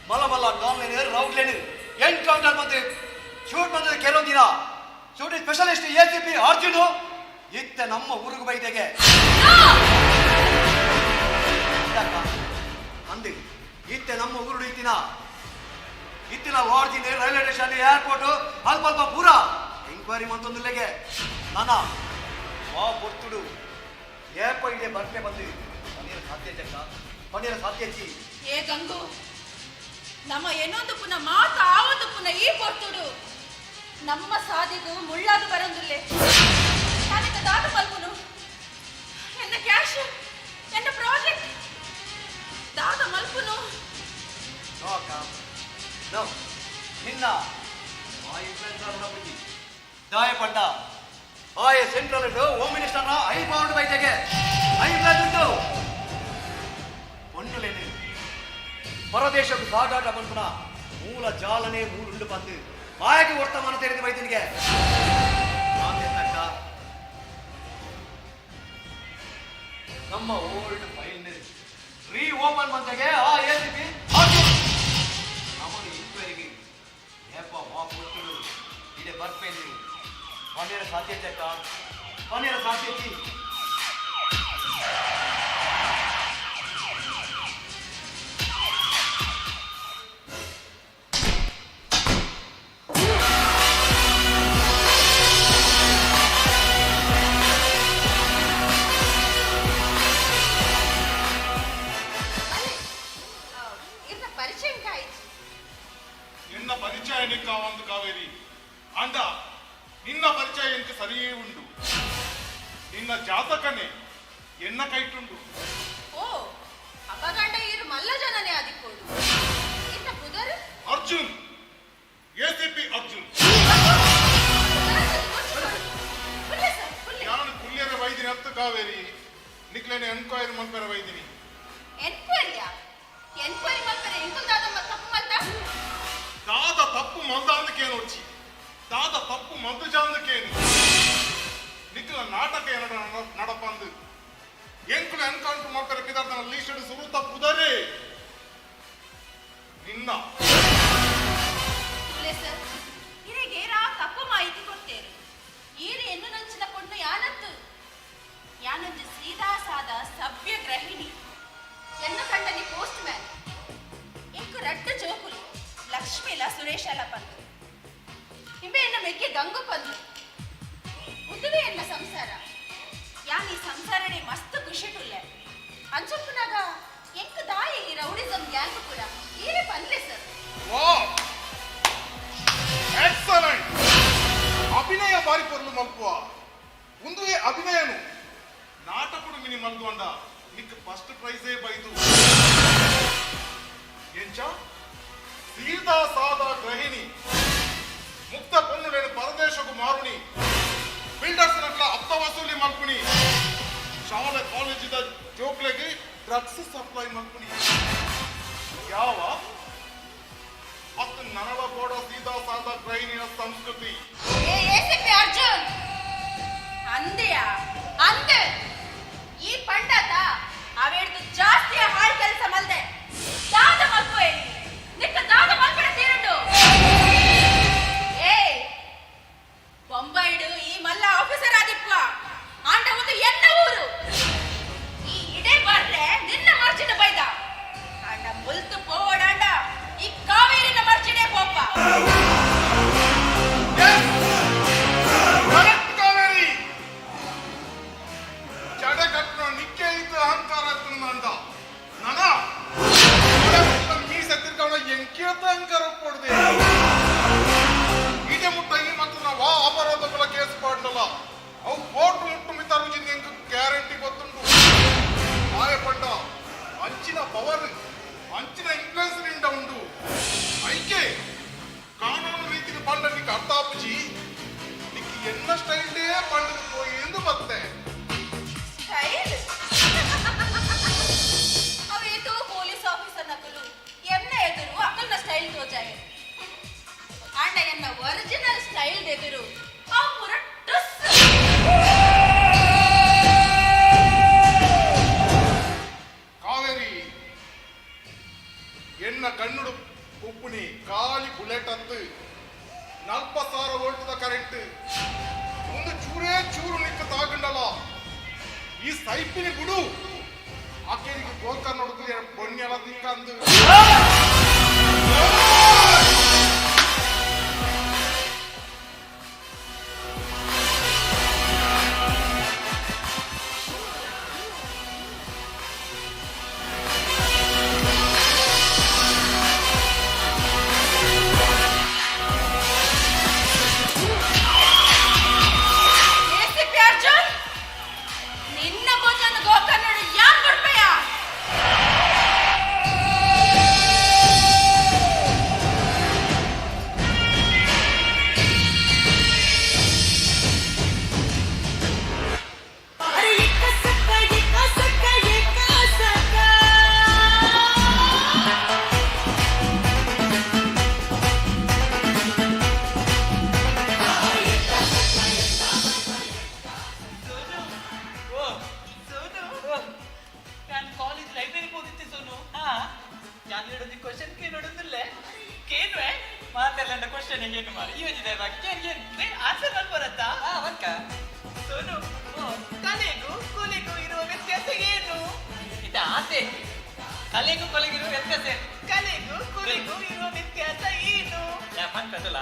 ಮಲ ಮಲ್ಲ ಡಾನ್ಲೇನು ರೌಡ್ಲೇನು ಎನ್ಕೌಂಟರ್ ಮತ್ತೆ ಶೂಟ್ ಬಂದದ ಕೆಲವೊಂದು ದಿನ shooting specialist ACP Arjun ಇತ್ತ ನಮ್ಮ ಊರಿಗೆ ಬೈದೆಗೆ ಅಂದು ಇತ್ತೆ ನಮ್ಮ ಊರು ಇತ್ತಿನ ಇತ್ತಿನ ಲಾಡ್ಜಿನ ರೈಲ್ವೆ ಸ್ಟೇಷನ್ ಏರ್ಪೋರ್ಟ್ ಅಲ್ಪ ಅಲ್ಪ ಪೂರ ಎಂಕ್ವೈರಿ ಮಂತೊಂದುಲ್ಲೆಗೆ. ನಾನ ವಾ ಪೊರ್ತುಡು ಏಪ ಇದೆ ಬರ್ಪೆ ಬಂದು ಪನ್ನೀರ ಸಾಧ್ಯ ಚಕ್ಕ, ಪನ್ನೀರ ಸಾಧ್ಯ ಚಿ. ಏ ಗಂಗು, ನಮ್ಮ ಏನೊಂದು ಪುನ ಮಾತು ಆವೊಂದು ಪುನ ಈ ಪೊರ್ತುಡು ನಮ್ಮ ಸಾದಿಗೂ ಮುಳ್ಳಾದು ಬರಂದುಲ್ಲೆ. ನಾನಿತ ದಾದ ಮಲ್ಪುನು? ಎನ್ನ ಕ್ಯಾಶ್, ಎನ್ನ ಪ್ರಾಜೆಕ್ಟ್, ದಾದ ಮಲ್ಪುನು? ನೋ ಅಕ್ಕ, ನೋ. ನಿನ್ನ ಆ ಇನ್ಫ್ಲುಯೆನ್ಸರ್ ಬುದ್ಧಿ ದಾಯ ಪಂಡ ಆಯ ಸೆಂಟ್ರಲ್ ಹೋಮ್ ಮಿನಿಸ್ಟರ್ನ I powered ಬೈತೆಗೆ I influence ಉಂಟು. ಪರದೇಶಕ್ಕೆ ಸಾಗಾಟ ಮನ್ಪುನ ಮೂಲ ಜಾಲನೆ ಮೂರುಂಡು ಬಂದು ಮಾಯಗೆ ವರ್ತಮಾನ ತೆರೆದು ವೈದ್ಯನಿಗೆ ತಕ್ಕ ನಮ್ಮ ಓಲ್ಡ್ ಫೈಲ್ ರೀ ಓಪನ್ ಮಂತೆಗೆ ಆ ಎಸಿಪಿ ನಮ್ಮನ್ನು ಇನ್ಕ್ವೈರಿಗೆ ಏಪ ಮಾ ಕೊಟ್ಟರು ಇಡೆ ಬರ್ಪೇನಿ ಪನ್ನೀರ ಸಾಧ್ಯ ಚಕ್ಕ ಪನ್ನೀರ ಸಾಧ್ಯತಿ. ಇರ್ನ ಪರಿಚಯ ಕಾಯ್ತು. ನಿನ್ನ ಪರಿಚಯ ನಿಕ್ಕಾವಂದು ಕಾವೇರಿ ಅಂಡ ನಿನ್ನ ಪರಿಚಯ ಎಂತ ಸರಿಯೇ ಉಂಡು. ನಿನ್ನ ಜಾತಕನೇ ಎನ್ನ ಕೈಟುಂಡು. ಓ ಅಪಗಂಡ ಇರು ಮಲ್ಲ ಜನನೇ ಆದಿಕ್ಕೋಡು. ಇರ್ನ ಪುದರ್? ಅರ್ಜುನ್, ಎಸಿಪಿ ಅರ್ಜುನ್. ಯಾನು ಕುಲ್ಯರ ವೈದಿನಿ ಅತ್ತು ಕಾವೇರಿ, ನಿಕ್ಲೇನೆ ಎನ್ಕ್ವೈರಿ ಮಲ್ಪೆರ ವೈದಿನಿ. ಎನ್ಕ್ವೈರಿಯಾ? ಎನ್ಕ್ವೈರಿ ಮಲ್ಪೆರೆ ಇಂಕುಲ್ ದಾದ ತಪ್ಪು ಮಲ್ತ? ದಾದ ತಪ್ಪು ಮಲ್ದಾಂದಕೇನೊಚ್ಚಿ, ದಾದ ತಪ್ಪು ಮಲ್ದುಜಾಂದಕೇನು. ನಿಕ್ಲ ನಾಟಕ ಏನಡ ನಡಪಂದು ಎಂಕುಲು ಎನ್ಕೌಂಟರ್ ಮಲ್ಪೆರ ಪಿದಾರ್ದನ ಲೀಸ್ಟೆಡ್ ಸುರುತ ಪುದರೇ ನಿನ್ನ. ತುಲೆ ಸರ್, ಇರೆಗೇರಾ ತಪ್ಪು ಮಾಹಿತಿ ಕೊಡ್ತೇನೆ. ಈರೆ ಎನ್ನು ನಂಚಿನ ಪೊಣ್ಣು ಯಾನತ್ತು? ಯಾನೊಂಜಿ ಸೀದಾ ಸಾದ ಸಭ್ಯ ಗೃಹಿಣಿ. ಎನ್ನ ಕಂಡನಿ ಪೋಸ್ಟ್ ಮ್ಯಾನ್. ಎಂಕು ರಡ್ಡ ಜೋಕುಲು, ಲಕ್ಷ್ಮೀಲ ಸುರೇಶಲ ಪಂದು. ಇಂಬೆ ಎನ್ನ ಮೆಗ್ಗೆ ಗಂಗು ಪಂದು. ಉದುವೆ ಎನ್ನ ಸಂಸಾರ. ಯಾನ್ ಈ ಸಂಸಾರಡೆ ಮಸ್ತ್ ಖುಷಿಟುಲ್ಲೆ. ಅಂಚೊಪ್ಪುನಾಗ ಎಂಕು ದಾಯಿ ಈ ರೌಡಿಸಂ ಗ್ಯಾಂಗ್ ಪೂರ ಈರೆ ಪನ್ಲೆ ಸರ್. ವಾವ್, ಎಕ್ಸಲೆಂಟ್. ಅಭಿನಯ ಬಾರಿ ಪೊರ್ಲು ಮಲ್ಪುವ. ಉಂದುವೆ ಅಭಿನಯನು ನಾಟಕಡು ಮಿನಿ ಮಲ್ದು ಅಂಡ ನಿಕ್ ಫಸ್ಟ್ ಪ್ರೈಸೇ ಬೈದು. ಎಂಚ ಸೀದಾ ಸಾದಾ ಗೃಹಿಣಿ, ಮುಕ್ತ ಪೊನ್ನುಲೇನು ಪರದೇಶకు ಮಾರುಣಿ, ಬಿಲ್ಡರ್ಸ್ ನಟ್ಲ ಅಪ್ತ ವಸೂಲಿ ಮಲ್ಪುಣಿ, ಶಾಲೆ ಕಾಲೇಜಿದ ಜೋಕ್ಲೆಗೆ ಡ್ರಗ್ಸ್ ಸಪ್ಲೈ ಮಲ್ಪುಣಿ. ಯಾವ ಅತ್ತು ನನಳ ಬೋಡ ಸೀದಾ ಸಾದಾ ಗೃಹಿಣಿಯ ಸಂಸ್ಕೃತಿ. ಏ ಎಸಿಪಿ ಅರ್ಜುನ್, ಅಂದೆಯಾ ಅಂದೆ ಈ ಪಂಡತ ಅವೇಡ್ದು ಜಾಸ್ತಿ ಹಾಳ್ ಕೆಲಸ ಮಲ್ದೆ. ದಾದ ಮಲ್ಪುವೆ ನಿಕ್ಕ ದಾದ ಮಲ್ಪಡ ತೀರಂಡು. ಏ ಬೊಂಬೈಡು ಈ ಮಲ್ಲ ಆಫೀಸರ್ ಆದಿಪ್ಪ ಆಂಡ ಒಂದು ಎನ್ನ ಊರು. ಈ ಇಡೆ ಬರ್ರೆ ನಿನ್ನ ಮರ್ಜಿನ ಬೈದ ಆಂಡ ಮುಲ್ತು ಪೋವಡಾಂಡ ಈ ಕಾವೇರಿನ ಮರ್ಜಿನೇ ಪೋಪ. ಕರೆಕ್ಟ್ ಕಾವೇರಿ, ಜಡ ಕಟ್ಟಣ ನಿಕ್ಕೆ ಇತ್ತು ಅಹಂಕಾರ ಅಂದ ನನ ಮೀಸೆ ತಿರ್ಗವನ ಎಂಕೇತ ಅಹಂಕಾರ ಪೊಡ್ದೆ. ಈಟೆ ಮುಟ್ಟ ಈ ಮತ್ತು ನಾವು ಆ ಅಪರಾಧಗಳ ಕೇಸ್ ಪಾಡ್ಲಲ್ಲ ಅವು ಕೋರ್ಟ್ ಮುಟ್ಟು ಮಿತಾರುಜಿಂದ ಎಂಕ್ ಗ್ಯಾರಂಟಿ ಗೊತ್ತುಂಟು. ಆಯ ಪಂಡ ಅಂಚಿನ ಪವರ್ ಅಂಚಿನ ಇನ್ಫ್ಲುಯೆನ್ಸ್ ನಿಂಡ ಉಂಡು. ಐಕೆ ಕಾನೂನು ರೀತಿಗೆ ಪಂಡ ನಿಕ್ ಅರ್ಥ ಆಪುಜಿ. ನಿಕ್ ಎನ್ನ ಸ್ಟೈಲ್ಡೇ ಪಂಡದು ಪೋಯಿ ಎಂದು ಬತ್ತೆ. ಸ್ಟೈಲ್ ಅವೇತೋ ಪೊಲೀಸ್ ಆಫೀಸರ್ ನಕಲು ಎನ್ನ ಎದುರು ಅಕಲ್ನ ಸ್ಟೈಲ್ ತೋಜಾಯ. ಆಂಡ ಎನ್ನ ಒರಿಜಿನಲ್ ಸ್ಟೈಲ್ ಎದುರು ಅವು ಪೂರ ಟುಸ್. ಕಾವೇರಿ, ಎನ್ನ ಕಣ್ಣುಡು ಉಪ್ಪುನಿ ಖಾಲಿ ಬುಲೆಟ್ ಅತ್ತು 40,000 ವೋಲ್ಟ್ದ ಕರೆಂಟ್ ಒಂದು ಚೂರೇ ಚೂರು ನಿಕ್ಕ ತಾಗಂಡಲ್ಲ. ಈ ಸೈಪಿನಿ ಬಿಡು ಆಕೆರಿಗೆ ಗೋಕರ್ಣ ನೋಡಿದ್ರೆ ಬೊಣ್ಣೆಲ್ಲ ತಿಕ್ಕಂದು. ಎಸಿಪಿ ಅರ್ಜುನ್, ನಿನ್ನ ಬೋಜನ ಗೋಕರ್ಣಡು ಯಾನ್ ಬುಡ್ಪೆಯ? ಯಾನ್ಲೆಡೊಂಜಿ ಕ್ವಶನ್ ಕೇನೊಡುಂದುಲ್ಲೆ ಕೇನುವೆ ಮಾತೆರ್ಲಂಡ ಕ್ವಶನ್ ಏನು ಮಾರೆ ಈ ಒಂಜಿ ದಯವಾಗಿ ಕೇನ್ ಕೇನ್ ಆನ್ಸರ್ ಮಲ್ಪರತ್ತ ಅವಕ್ಕ ಸೋನು ಕಲೆಗೂ ಕೊಲೆಗೂ ಇರುವ ವ್ಯತ್ಯಾಸ ಏನು ಇದು ಆಸೆ ಕಲೆಗೂ ಕೊಲೆಗಿರುವ ವ್ಯತ್ಯಾಸ ಏನು ಕಲೆಗೂ ಕೊಲೆಗೂ ಇರುವ ವ್ಯತ್ಯಾಸ ಏನು ಪಂಪದಲ್ಲ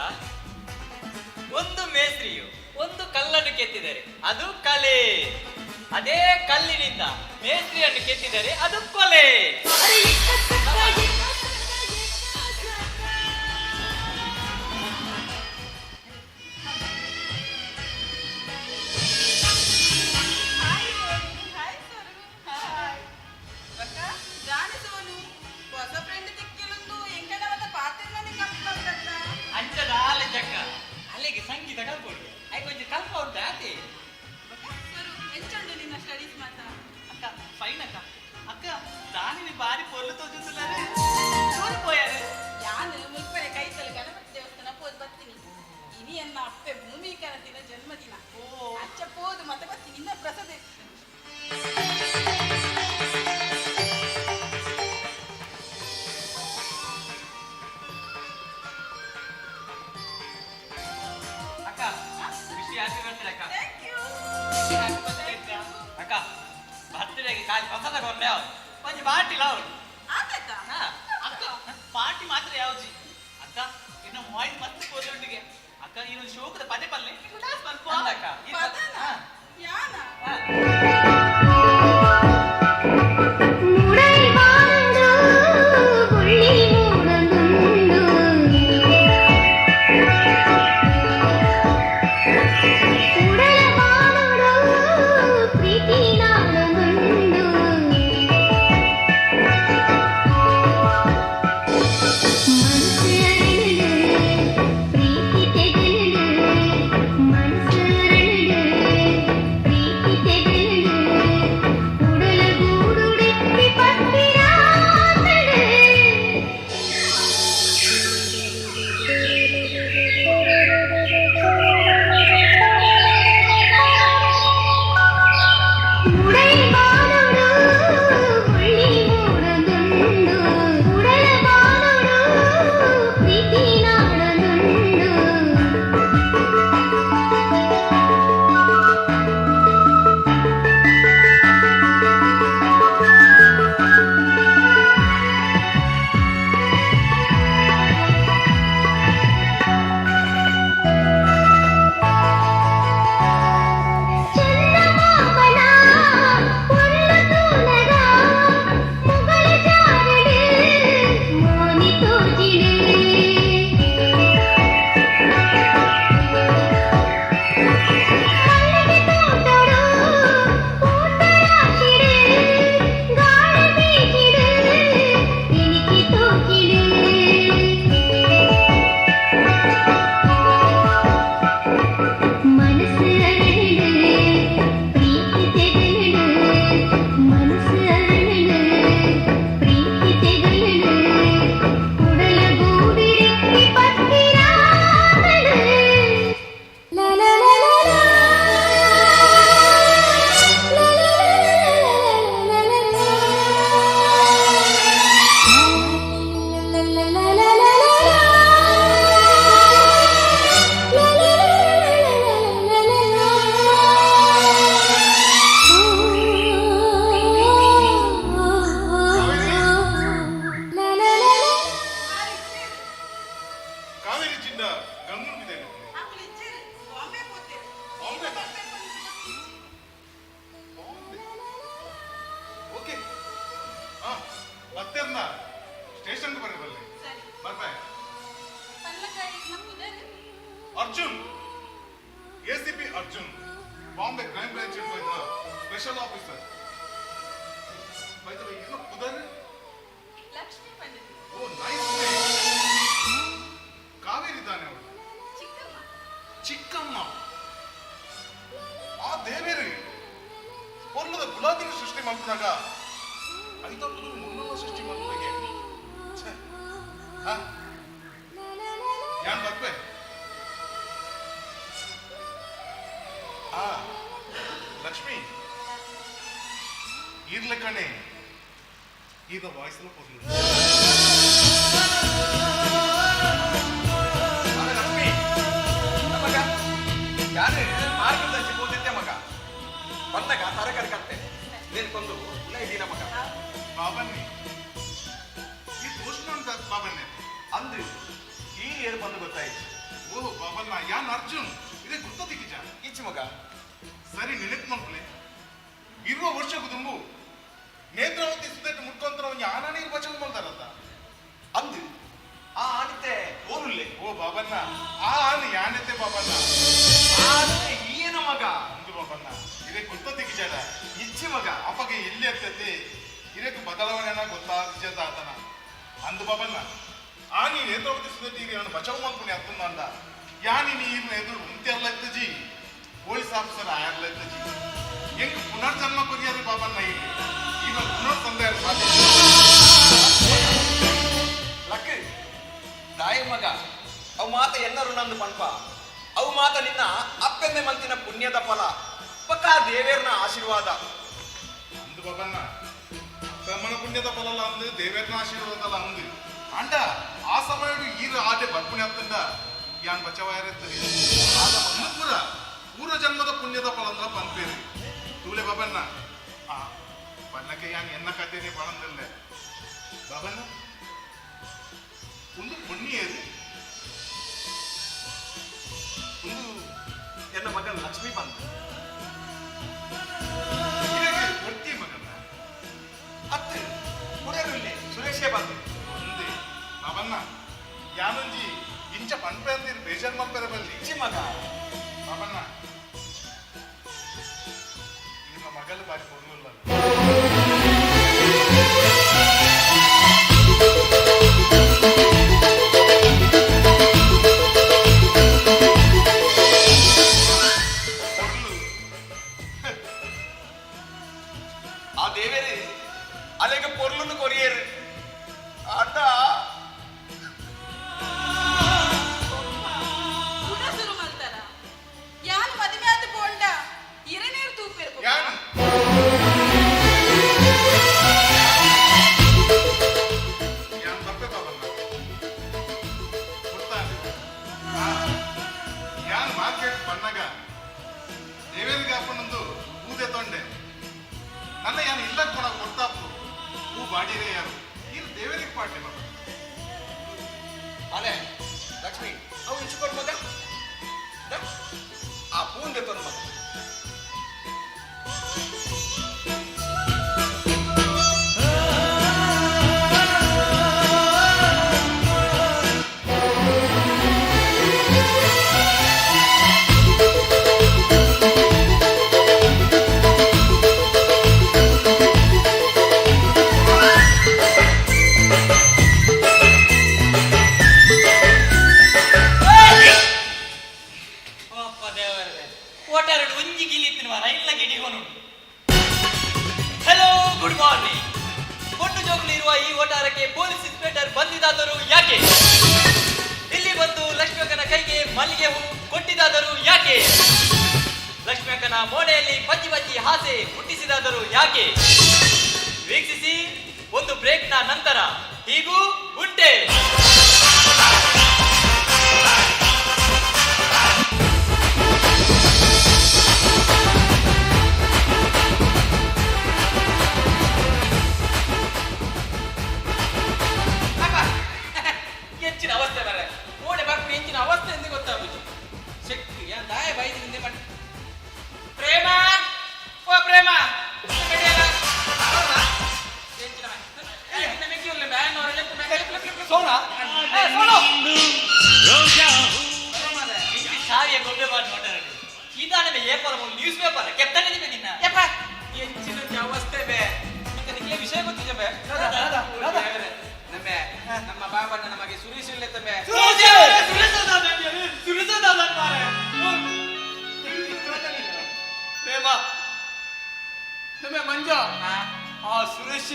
ಒಂದು ಮೇಸ್ತ್ರಿಯು ಒಂದು ಕಲ್ಲನ್ನು ಕೆತ್ತಿದರೆ ಅದು ಕಲೆ ಅದೇ ಕಲ್ಲಿನಿಂದ ಮೇಸ್ತ್ರಿಯನ್ನು ಕೆತ್ತಿದರೆ ಅದು ಕೊಲೆ. ಅಲ್ಲಿಗೆ ಸಂಗೀತ ಕಲ್ಪೊಡು ಐಕೊಂಚ ಕಲ್ಪ ಉಂಟು ಆತೆ. ಎಂಚುಂಡು ನಿನ್ನ ಸ್ಟಡೀಸ್ ಮಾತ? ಅಕ್ಕ ಫೈನ್ ಅಕ್ಕ. ಅಕ್ಕ ದಾನಿನಿ ಬಾರಿ ಪೊರ್ಲು ತೋಜುಂದುಲ್ಲಾರೆ ದೂರ ಪೋಯಾರೆ. ಯಾನು ಮುಲ್ಪನೆ ಕೈತಲ್ ಗಣಪತಿ ದೇವಸ್ಥಾನ ಪೋದು ಬರ್ತೀನಿ. ಇನಿ ಎನ್ನ ಅಪ್ಪೆ ಭೂಮಿ ಕನತಿನ ಜನ್ಮದಿನ. ಅಚ್ಚ ಪೋದು ಮತ ಬರ್ತೀನಿ ನಿನ್ನ ಪ್ರಸಾದ. ಅಕ್ಕ ವಿಶ್ ಹ್ಯಾಪಿ ಬರ್ತ್ಡೇ ಅಕ್ಕ. Thank you. Happy birthday ಅಕ್ಕ. ಅಕ್ಕ ಬರ್ತ್ಡೇಗೆ ಖಾಲಿ ಪ್ರಸಾದ ಕೊರ್ಲೆ ಅವ್ರು ಒಂಜಿ ಬಾಟಿಲ ಅವ್ರು. ಆತಾಯ್ತಾ? ಅಕ್ಕ ಪಾರ್ಟಿ ಮಾತ್ರ ಯಾವ್ಜಿ ಅಕ್ಕ ಇನ್ನು ವಾಯ್ಸ್ ಮಸ್ತ್ ಪೊರ್ಲುಂಡಿಗೆ ಅಕ್ಕ ಇನ್ನೊಂದು ಶೋಕದ ಪದೇ ಪಲ್ಲೆ ಡಾನ್ಸ್ ಮಲ್ಪ ಅಕ್ಕ. ಪದನ? ಯಾನ? ಕಾವೇರಿ ಚಿಂದ ಗಂಗನ್ ಬಿದ್ದೇನೆ. ಬಾಂಬೆ ಓಕೆ. ಹಾ ಬತ್ತೆರ್ನ ಸ್ಟೇಷನ್ಗೆ ಬರ್ರಿ ಬಲ್ಲೆ ಬರ್ಬಾಯ್. Arjun ACP Arjun Bombay crime branch special officer. By the way ಏನೋ ಪುದರ್? ಲಕ್ಷ್ಮೀ ಪಂಡಿತ್. ಓ ನೈಸ್. ಕಾವೇರಿ ತಾನೆ ಅವಳು? ಚಿಕ್ಕಮ್ಮ. ಚಿಕ್ಕಮ್ಮ. ಆ ದೇವೇರಿ ಪೊರ್ಲದ ಗುಲಾಬಿನ ಸೃಷ್ಟಿ ಮಾಡ್ಕೊಂಡಾಗ ಐದೊಂದು ಮುನ್ನೂರ ಸೃಷ್ಟಿ ಮಾಡ್ಕೊಂಡಾಗೆ. ಯಾನ್ ಬರ್ಪೆ. ಆ ಲಕ್ಷ್ಮಿ ಇರ್ಲೆ ಕಣೆ. ಈದ ವಾಯ್ಸ್ ಲ ಪೊರ್ಲು. ಲಕ್ಷ್ಮಿ ಮಗ ಯಾರು ಮಾರ್ಗದರ್ಶಿ ಹೋದಿದ್ದೆ ಮಗ ಬಂದಾಗ ತರಕಾರಿ ಕತ್ತೆ ನೀನು ಕೊಂದು ಇಲ್ಲ ಇದೀನ ಮಗ. ಬಾಬನ್ನಿ ಈ ತೋಷ್ಣ ಬಾಬನ್ನೆ. ಅಂದು ಈ ಏರು ಬಂದು ಗೊತ್ತಾಯ್ತು. ಓಹ್ ಬಾಬನ್ನ, ಯಾನ್ ಅರ್ಜುನ್, ಇದೇ ಗುರ್ತದಿಕ್ಕಿಜ? ಈಚೆ ಮಗ. ಸರಿ ನೆನಪು ಮಕ್ಕಳೇ, ಇರುವ ವರ್ಷಕ್ಕೂ ದುಂಬು ನೇತ್ರಾವತಿ ಸುತ್ತಟ್ಟು ಮುಟ್ಕೊಂತರ ಒಂಜಿ ಆನ ನೀರು ಬಚವು ಮಲ್ತಾರತ್ತ. ಅಂದು ಆ ಆನಿತೆ ಓರುಲ್ಲೆ. ಓ ಬಾಬನ್ನ, ಆ ಆನೆ ಯಾನೆತ್ತೆ ಬಾಬನ್ನ? ಆನೆ ಈಯನ ಮಗ. ಅಂದು ಬಾಬನ್ನ, ಇದೇ ಗುರ್ತದಿಕ್ಕಿಜಡ? ಇಚ್ಚಿ ಮಗ. ಅಪ್ಪಗೆ ಎಲ್ಲಿ ಆಗ್ತೈತಿ ಇದಕ್ಕೆ ಬದಲಾವಣೆನ ಗೊತ್ತಾಗ್ಜದ ಆತನ. ಅಂದು ಬಾಬನ್ನ, ಆ ನೀ ನೇತ್ರಾವತಿ ಸುತ್ತಟ್ಟು ಈಗ ನಾನು ಬಚಾವ್ ಮಲ್ಪುಣಿ ಅತ್ತಂದ ಅಂದ ಯಾನಿ ನೀರಿನ ಎದುರು ಉಂತೆ ಅಲ್ಲತ್ತಜಿ, ಪೊಲೀಸ್ ಆಫೀಸರ್ ಆಯರ್ಲತ್ತಜಿ, ಹೆಂಗ್ ಪುನರ್ಜನ್ಮ ಕೊರಿಯಾರು ಬಾಬನ್ನ, ಇಲ್ಲಿ ಈಗ ಪುನರ್ ತಂದೆ ಸಾಧ್ಯ. ಲಕ್ಕ ದಾಯ ಮಗ, ಅವು ಮಾತ ಎನ್ನರು ನಂದು ಪನ್ಪ, ಅವು ಮಾತ ನಿನ್ನ ಅಪ್ಪೆಂದೆ ಮಂತಿನ ಪುಣ್ಯದ ಫಲ ಪಕ್ಕ ದೇವೇರ್ನ ಆಶೀರ್ವಾದ. ಅಂದು ಬಾಬನ್ನ, ತಮ್ಮನ ಪುಣ್ಯದ ಫಲಲ್ಲ ಅಂದು, ದೇವೇರ್ನ ಆಶೀರ್ವಾದಲ್ಲ ಅಂದು. ಅಂಡ ಆ ಸಮಯ ಈರ ಆಟೆ ಬರ್ಪುಣಿ ಅತ್ತಂದ ಯಾನ್ ಬಚವಾಯರೆತ್ತರಿ ಪೂರ ಪೂರ್ವ ಜನ್ಮದ ಪುಣ್ಯದ ಫಲ ಅಂದ್ರ ಪನ್ಪೇರಿ ತೂಲೆ ಬಾಬಣ್ಣ. ಆ ಬನ್ನಕ್ಕೆ ಯಾನ್ ಎನ್ನ ಕಥೆನೇ ಪಣಂದಲ್ಲೇ ಬಾಬಣ್ಣ, ಒಂದು ಪುಣ್ಯ ಒಂದು ಎನ್ನ ಮಗನ ಲಕ್ಷ್ಮೀ ಬಂತು. ಒಟ್ಟಿ ಮಗನ. ಅತ್ತೆ ಕುಡಿಯರು ಸುರೇಶೇ ಬಂದು. ಒಂದೇ ಬಾಬಣ್ಣ, ಯಾನೊಂಜಿ ಇಂಚ ಪನ್ಪೆ ಅಂದಿರು ಬೇಜಾರ್ ಮಲ್ಪೆರೆ ಬಲ್ಲಿ. ಇಚ್ಚಿ ಮಗ. ಬಾಬಣ್ಣ, ನಿಮ್ಮ ಮಗಲು ಬಾರಿ ಪೊರ್ಲುಲ್ಲ. ಆ ದೇವೇರಿ ಅಲೆಗೆ ಪೊರ್ಲುನು ಕೊರಿಯರು ಅಡ್ಡ. ಕುಡ ಶುರು ಮಲ್ತಾರ ಯಾನ್ ಮದುವೆ ಆದ ಪೋಂಡ ಇರನೇರು ತೂಪೇರು. ಯಾನ್ ಯಾನ್ ಬರ್ಪೆ ಬಾಬಣ್ಣ, ಕೊಡ್ತಾನೆ. ಯಾನ್ ಮಾರ್ಕೆಟ್ ಬಣ್ಣಗ ದೇವೇರಿಗೆ ಹಾಕೊಂಡೊಂದು ಊದೆ ತೊಂಡೆ ನನ್ನ ಯಾನ್ ಇಲ್ಲ ಕೊಡ ಕೊಡ್ತಾಪು ಹೂ ಬಾಡಿರೇ ಯಾರು ಇಲ್ಲಿ ದೇವರಿಗೆ ಪಾಡ್ಲಿ ಬಾಬಾ. ಅಲೆ ಲಕ್ಷ್ಮಿ, ಅವು ಇಂಚು ಮಗ the, ಆ ಪೂಂದೆ ತಂದು ಮಗ. ಅಪ್ಪ ದೇವರೇ, ಓಟಾರಡು ಒಂಜಿ ಗಿಲಿತ್ತಿನ ರೈಲ್ನ ಗಿಡಿಗೋನು. ಹಲೋ, ಗುಡ್ ಮಾರ್ನಿಂಗ್. ಪೊಣ್ಣು ಜೋಗುಲು ಇರುವ ಈ ಓಟಾರಕ್ಕೆ ಪೊಲೀಸ್ ಇನ್ಸ್ಪೆಕ್ಟರ್ ಬಂದಿದ್ದಾದರೂ ಯಾಕೆ? ಇಲ್ಲಿ ಬಂದು ಲಕ್ಷ್ಮಕ್ಕನ ಕೈಗೆ ಮಲ್ಲಿಗೆ ಹೂ ಕೊಟ್ಟಿದ್ದಾದರೂ ಯಾಕೆ? ಲಕ್ಷ್ಮಕ್ಕನ ಮೋನೆಯಲ್ಲಿ ಪಚ್ಚಿ ಪಚ್ಚಿ ಆಸೆ ಹುಟ್ಟಿಸಿದಾದರೂ ಯಾಕೆ? ವೀಕ್ಷಿಸಿ ಒಂದು ಬ್ರೇಕ್ನ ನಂತರ. ಹೀಗೂ ಉಂಟೆ. ಹೆಚ್ಚಿನ ಅವಸ್ಥೆ ಬರ ಓಡೆ ಬರ್ಪು ಹೆಚ್ಚಿನ ಅವಸ್ಥೆ ಎಂದು ಗೊತ್ತಾಗುದು ಚೆಕ್ ಯಾನ್ ದಾಯ ಬೈದಿನಿಂದೆ ಮಟ್. ಪ್ರೇಮ, ಓ ಪ್ರೇಮ, ಸೋನಾ, ಏ, ಸೋನು. ರೋಜಾ. ಸಾವಿಯ ಗೊಂಬೆ ಮಾಡಿ ನೋಡಾರಡು ಇದಾನ ಏಪರ ನ್ಯೂಸ್ ಪೇಪರ್ ಕೆತ್ತನೆ ನಿನ್ನ. ಯಪ್ಪ, ಹೆಚ್ಚಿನ ಅವಸ್ಥೆ ಬೇ. ಮತ್ತೆ ನಿಮಗೆ ವಿಷಯ ಗೊತ್ತಿದೆ ಬೇ? ನಮ್ಮ ನಮ್ಮ ಬಾಬಣ್ಣ ನಮಗೆ ಸುರೇಶ್ ಇಲ್ಲ ತಮ್ಮೆ. ಪ್ರೇಮ, ನಮ್ಮ ಮಂಜ, ಆ ಸುರೇಶ್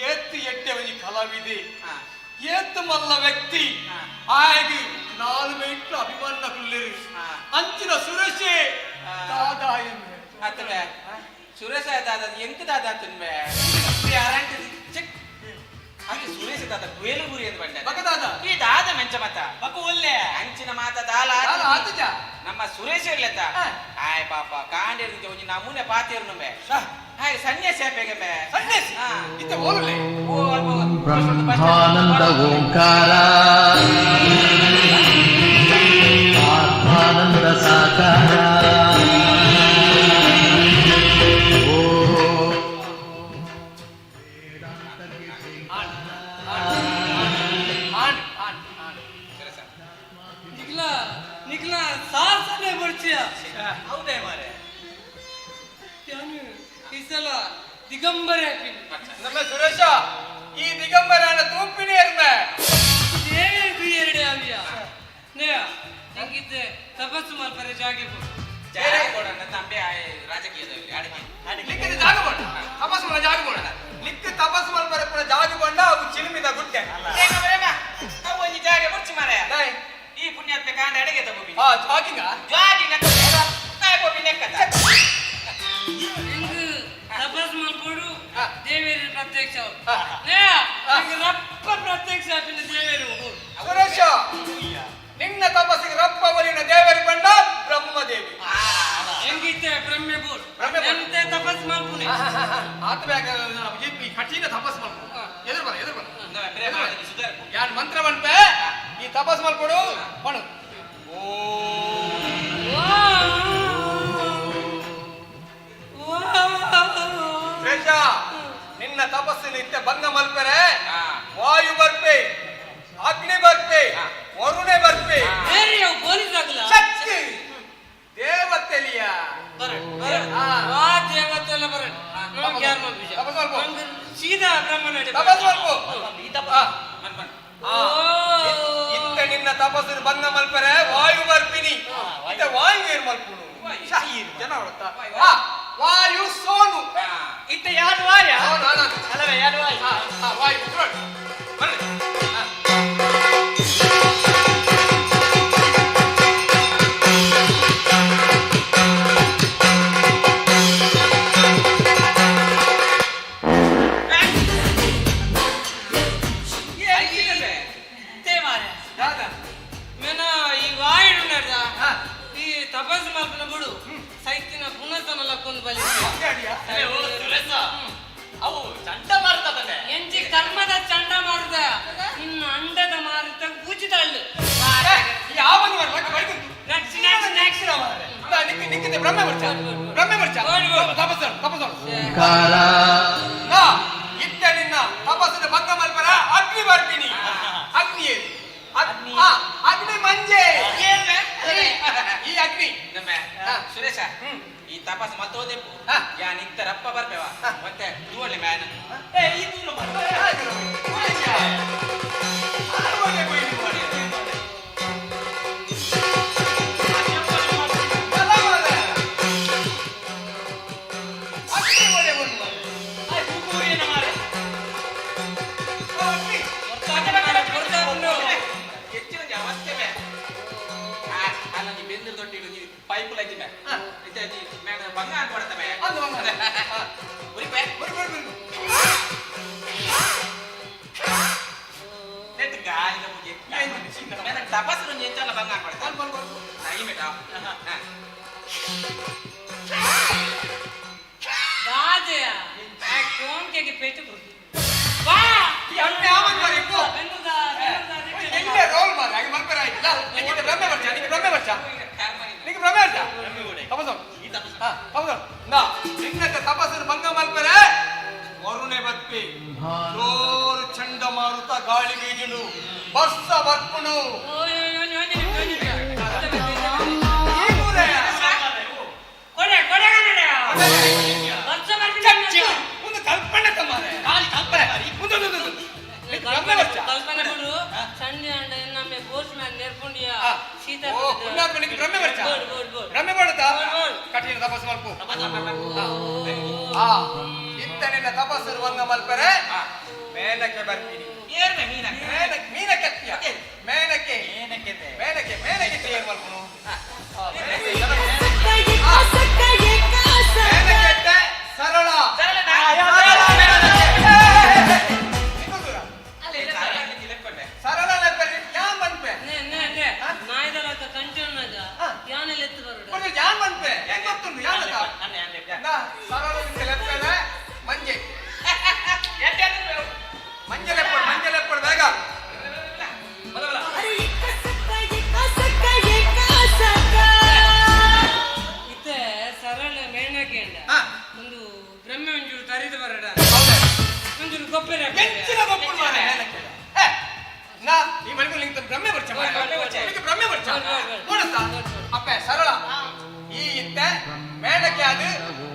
ಏತ್ ಎಟ್ಟೆ ಒಂಜಿ ಕಲಾವಿದೆ, ಏತ್ ಮಲ್ಲ ವ್ಯಕ್ತಿ. ಆಗಿ ನಾಲ್ ಮೆಂಟ್ಲು ಅಭಿಮಾನ ಕುಲ್ಲೇರು ಅಂಚಿನ ಸುರೇಶ್ ದಾದಾ. ಅತ್ತಬೇ, ಸುರೇಶ ದಾದ ಎಂಕ್ ದಾದ ತಿನ್ಬೆ. ಗ್ಯಾರಂಟಿ. ದಾದ ಗುವೇಲುಗುರಿ ಎಂದು ಬಂಡ ಬಕ ದಾದ? ಈ ದಾದ ಮೆಂಚ ಮತ ಬಕ ಒಲ್ಲೆ ಅಂಚಿನ ಮಾತ ದಾಲ ದಾಲ ಆತುಜ? ನಮ್ಮ ಸುರೇಶ್ ಇರ್ಲತ್ತ ಆಯ್ ಪಾಪ ಕಾಂಡೇರ್ನಿಂಚ ಒಂಜಿ ನಮೂನೆ ಪಾತೇರ್ನು ಬೆ ಹಾಯ್ ಸನ್ಯಾಸಿ ಆಪೆಗೆ ಬೆ ಸನ್ಯಾಸಿ ಇತ್ತೆ ಓಲುಲೆ ಓ ಅಲ್ಪ ಬ್ರಹ್ಮಾನಂದ ಓಂಕಾರ ಆತ್ಮಾನಂದ ಸಾಕಾರ ಆಣ್ ಆಣ್ ಆಣ್ ನಿಕ್ಲ ನಿಕ್ಲ ಸಾಸನೆ ಬರ್ಚಿಯ ಹೌದೇ ಮಾರೆ ಯಾನು ಈ ಸಲ ದಿಗಂಬರ ನಮ್ಮ ಸುರೇಶ ಈ ದಿಗಂಬರನ ತೂಪಿನೇ ಇರ್ಮೆ ದೇವೇರು ಎರಡೇ ಅವಿಯ ನೇಯ ನಂಗಿದ್ದೆ ತಪಸ್ಸು ಮಲ್ಪರೆ ಜಾಗೆ ಪೋ. ಜಾಗ ಕೊಡಣ್ಣ ತಂಬೆ ರಾಜಕೀಯದಲ್ಲಿ ಅಡಿಗೆ ಲಿಕ್ಕಿದ ಜಾಗ ಬೋಡ ತಪಸ್ಸು ಮಲ ಜಾಗ ಬೋಡ ಲಿಕ್ಕ ತಪಸ್ಸು ಮಲ್ಪರೆ ಪುರ ಜಾಗ ಬೋಂಡ ಅವು ಚಿಲುಮಿದ ಗುಡ್ಡೆ ಅವು ಒಂಜಿ ಜಾಗ ಬುರ್ಚಿ ಮಾರಾಯ ಈ ಪುಣ್ಯಾತ್ಮ ಕಾಂಡ ಅಡಿಗೆ ತಗೋಬಿ ಆ ಜಾಗಿಂಗ ಜಾಗಿಂಗ ತಾಯಿ ಗೋಬಿ ನೆಕ್ಕದ ಹಿಂಗ್ ತಪಸ್ಸು ಮಲ್ಪಡು ದೇವೇರು ಪ್ರತ್ಯಕ್ಷ ನೇಯ ಹಿಂಗ್ ರಪ್ಪ ಪ್ರತ್ಯಕ್ಷ ಆಪಿನ ದೇವೇರು ಹೋಗು. ಸುರೇಶ ನಿನ್ನ ತಪಸ್ಸಿಗೆ ರಪ್ಪ ಒಲಿನ ದೇವರಿ ಬಂಡ ಬ್ರಹ್ಮದೇವಿ ಹೆಂಗಿತ್ತೆ ಬ್ರಹ್ಮೆ ಬೋರ್ ಬ್ರಹ್ಮೆ ಬೋರ್. ಎಂತೆ ತಪಸ್ಸು ಮಲ್ಪುನೆ ಆತ ಬ್ಯಾಗ ಈ ಕಠಿಣ ತಪಸ್ಸು ಮಲ್ಪು ಎದುರು ಬರ ಎದುರು ಬರ ಎದುರು ಬರ. ಯಾನ್ ಮಂತ್ರ ಮನ್ಪೆ ಈ ತಪಸ್ಸು ಮಲ್ಪಡು ಪಣು ಸುರೇಶ ನಿನ್ನ ತಪಸ್ಸಿನ ಇತ್ತೆ ಭಂಗ ಮಲ್ಪೆರೆ ವಾಯು ಬರ್ಪೆ ಅಗ್ನಿ ಬರ್ಪೆ ವರುಣೆ ಬರ್ಪೆ ಬೇರೆ ಯಾವ ಪೊಲೀಸ್ ಆಗಲ್ಲ ಶಕ್ತಿ ದೇವತೆಲಿಯ ಬರಡ್ ಬರಡ್ ಆ ದೇವತೆ ಎಲ್ಲ ಬರಡ್ ನಮ್ಗೆ ಯಾರು ಮಲ್ಪಿಜ ತಪಸ್ಸು ಮಲ್ಪು. ನಮ್ಗೆ ಸೀದಾ ಬ್ರಹ್ಮನಡೆ ತಪಸ್ಸು ಮಲ್ಪು ಆ. ಇತ್ತ ನಿನ್ನ ತಪಸ್ಸಿನ ಭಂಗ ಮಲ್ಪರೆ ವಾಯು ಬರ್ಪಿನಿ ಇತ್ತ ವಾಯು ಏರ್ ಮಲ್ಪುನು ಜನ ಹೊರತ ವಾಯು ಸೋನು ಇತ್ತ ಯಾರು ವಾಯ ಸೋನು, ಅಲ್ಲ, ಅಲ್ಲ. ಅಲ್ಲವೇ ಯಾರು ವಾಯ ಆ, ಆ, ವಾಯು ಬರ್ರಿ. ಬರ್ರಿ. ಇತ್ತೆ ಮಾರೆ ದಾದ ಮೇನ ಈ ವಾಯು ನಡ್ದ ಈ ತಪಸ್ಸು ಮಲ್ಪನ ಬಿಡು ಸೈತಿನ ಪುನಃ ಲಕ್ಕೊಂದು ಬಲಿ ಅಲ್ಲೇ ಓ ಸುರೇಶ ಅವು ಚಂಡ ಮಾರ್ತದಲ್ಲೇ ಎಂಜಿ ಕರ್ಮದ ಚಂಡ ಮಾರುದ ನಿನ್ನ ಅಂಡದ ಮಾರುತ ಪೂಜಿದಳ್ಳು ಯಾವ ಬೈದು ನೆಕ್ಸ್ಟ್ ನೆಕ್ಸ್ಟ್ ನೆಕ್ಸ್ಟ್ ನಿಕ್ಕ ನಿಕ್ಕಿದೆ ಬ್ರಹ್ಮ ಬರ್ಚ ಬ್ರಹ್ಮ ಬರ್ಚ ತಪಸ್ಸು ತಪಸ್ಸು ಓಂಕಾರ ನಾ ಇತ್ತ ನಿನ್ನ ತಪಸ್ಸಿನ ಭಂಗ ಮಲ್ಪರ ಅಗ್ನಿ ಬರ್ಪಿನಿ ಅಗ್ನಿ ಏರಿ. ಆ, ಅಗ್ನಿ ಮಂಜೆ ಈ ಅಗ್ನಿ ನಮ್ಮ ಸುರೇಶ ಈ ತಪಸ್ ಮತ್ತೋದೆಪ್ಪು ಯಾನ್ ಇತ್ತ ರಪ್ಪ ಬರ್ಪೆವ ಮತ್ತೆ ದೂವಳ್ಳಿ ಮ್ಯಾನ್ ಏ ಈ ದೂರ ಹೆಚ್ಚಿನ ಅವಸ್ಥೆ ಮೇ ಅಲ್ಲ ನೀ ಬೆಂದಿರ್ ದೊಡ್ಡ ನೀ ಪೈಪ್ ಲೈಜಿ ಮೇ ಇತ್ತೆ ಮೇಡ ಬಂಗ ಅನ್ಕೊಡತ್ತ ಮೇ ಉರಿಪೆ ನೆಟ್ ಗಾಳಿದ ಮುಗಿ ಮೇಡ ತಪಸ್ಸು ನುಂಜಿ ಎಂಚಲ್ಲ ಬಂಗ ಅನ್ಕೊಡತ್ತ ನೈ ಮೇಡ ದಾದೆಯ ಕೋಂಕೆಗೆ ಪೆಟ್ಟು ಕೊಡು. ಬಾ ಈ ಅಗ್ನಿ ಆಮನ್ ಮಾರಿ ಇಪ್ಪು. ಬೆನ್ನುದ, ಬೆನ್ನುದ, ಎಲ್ಲೇ ರೋಲ್ ಮಾರಿ ಹಾಗೆ ಮಲ್ಪರ ಆಯ್ತಲ್ಲ ನಿಕ್ಕಿದೆ ಬ್ರಹ್ಮ ಬರ್ಚ ನಿಕ್ಕೆ ಬ್ರಹ್ಮ ಬರ್ಚ ನಿಕ್ಕೆ ಬ್ರಹ್ಮ ಬರ್ಚ ತಪಸ್ಸು ಹಾ ತಪಸ್ಸು ನಾ ನಿನ್ನತ್ತ ತಪಸ್ಸನ್ನು ಭಂಗ ಮಲ್ಪರೆ ವರುಣೆ ಬರ್ಪಿ ಜೋರು ಚಂಡಮಾರುತ ಗಾಳಿ ಬೀಜುನು ಬರ್ಸ ಬರ್ಪುನು ಓಯ್, ಓಯ್, ಓಯ್, ಓಯ್, ಓಯ್, ಓಯ್, ಈ ಊರೇ. ಕೊಡೆ, ಕೊಡೆ ಕನ್ನಡ. ವರ್ಷ ಬರ್ತೀನಿ. ಒಂದು ಕಲ್ಪನೆ ತಮ್ಮಾರೆ ಕಲ್ಪನೆ ಒಂದು ಒಂದು, ಒಂದು, ಒಂದು. ನಿಕ್ಕೆ ಬ್ರಹ್ಮ ಬರ್ಚ ಕಲ್ಪನೆ ಬಿಡು ಸಣ್ಣ ಅಂಡ ನಮ್ಮೆ ಬೋಸ್ ಮ್ಯಾನ್ ನೇರ್ಕೊಂಡಿಯ ಸೀತಾ ಓ ಪುಣ್ಯಾತ್ಮ ನಿಕ್ಕೆ ಬ್ರಹ್ಮ ಬರ್ಚ ಬೋಡ್ ಬೋಡ್ ಬೋಡ್ ಬ್ರಹ್ಮ ಬಡತಾ ಕಠಿಣ ತಪಸ್ಸು ಮಲ್ಪು ಆ ಇತ್ತ ನಿನ್ನ ತಪಸ್ಸು ಭಂಗ ಮಲ್ಪರೆ ಮೇನಕ್ಕೆ ಬರ್ತೀನಿ ಏರ್ಮೆ ಮೀನಕ್ಕೆ ಮೇನಕ್ಕೆ ಮೀನಕ್ಕೆ ಅತ್ತಿಯ. ಮೇನಕ್ಕೆ ಮೇನಕ್ಕೆ ಮೇನಕ್ಕೆ ತಯಾರು ಮಲ್ಪುನು ಮೇನಕ್ಕೆ ಅತ್ತೆ ಸರಳ ಸರಳ ಸರಳ ಮೇನಕ್ಕೆ. ಎಂಚಿನ ಗೊಪ್ಪುನು ಮಾರ್ರೆ ಮೇನಕೆ. ಏ, ನಾ ಈ ಮನೆಗೆ ನಿಂಗೆ ಬ್ರಹ್ಮೆ ಬರ್ಚ ನಿಂಗೆ ಬ್ರಹ್ಮೆ ಬರ್ಚ ನೋಡತ್ತ ಅಪ್ಪೆ ಸರಳ ಈ ಇತ್ತೆ ಮೇನಕೆ ಅದು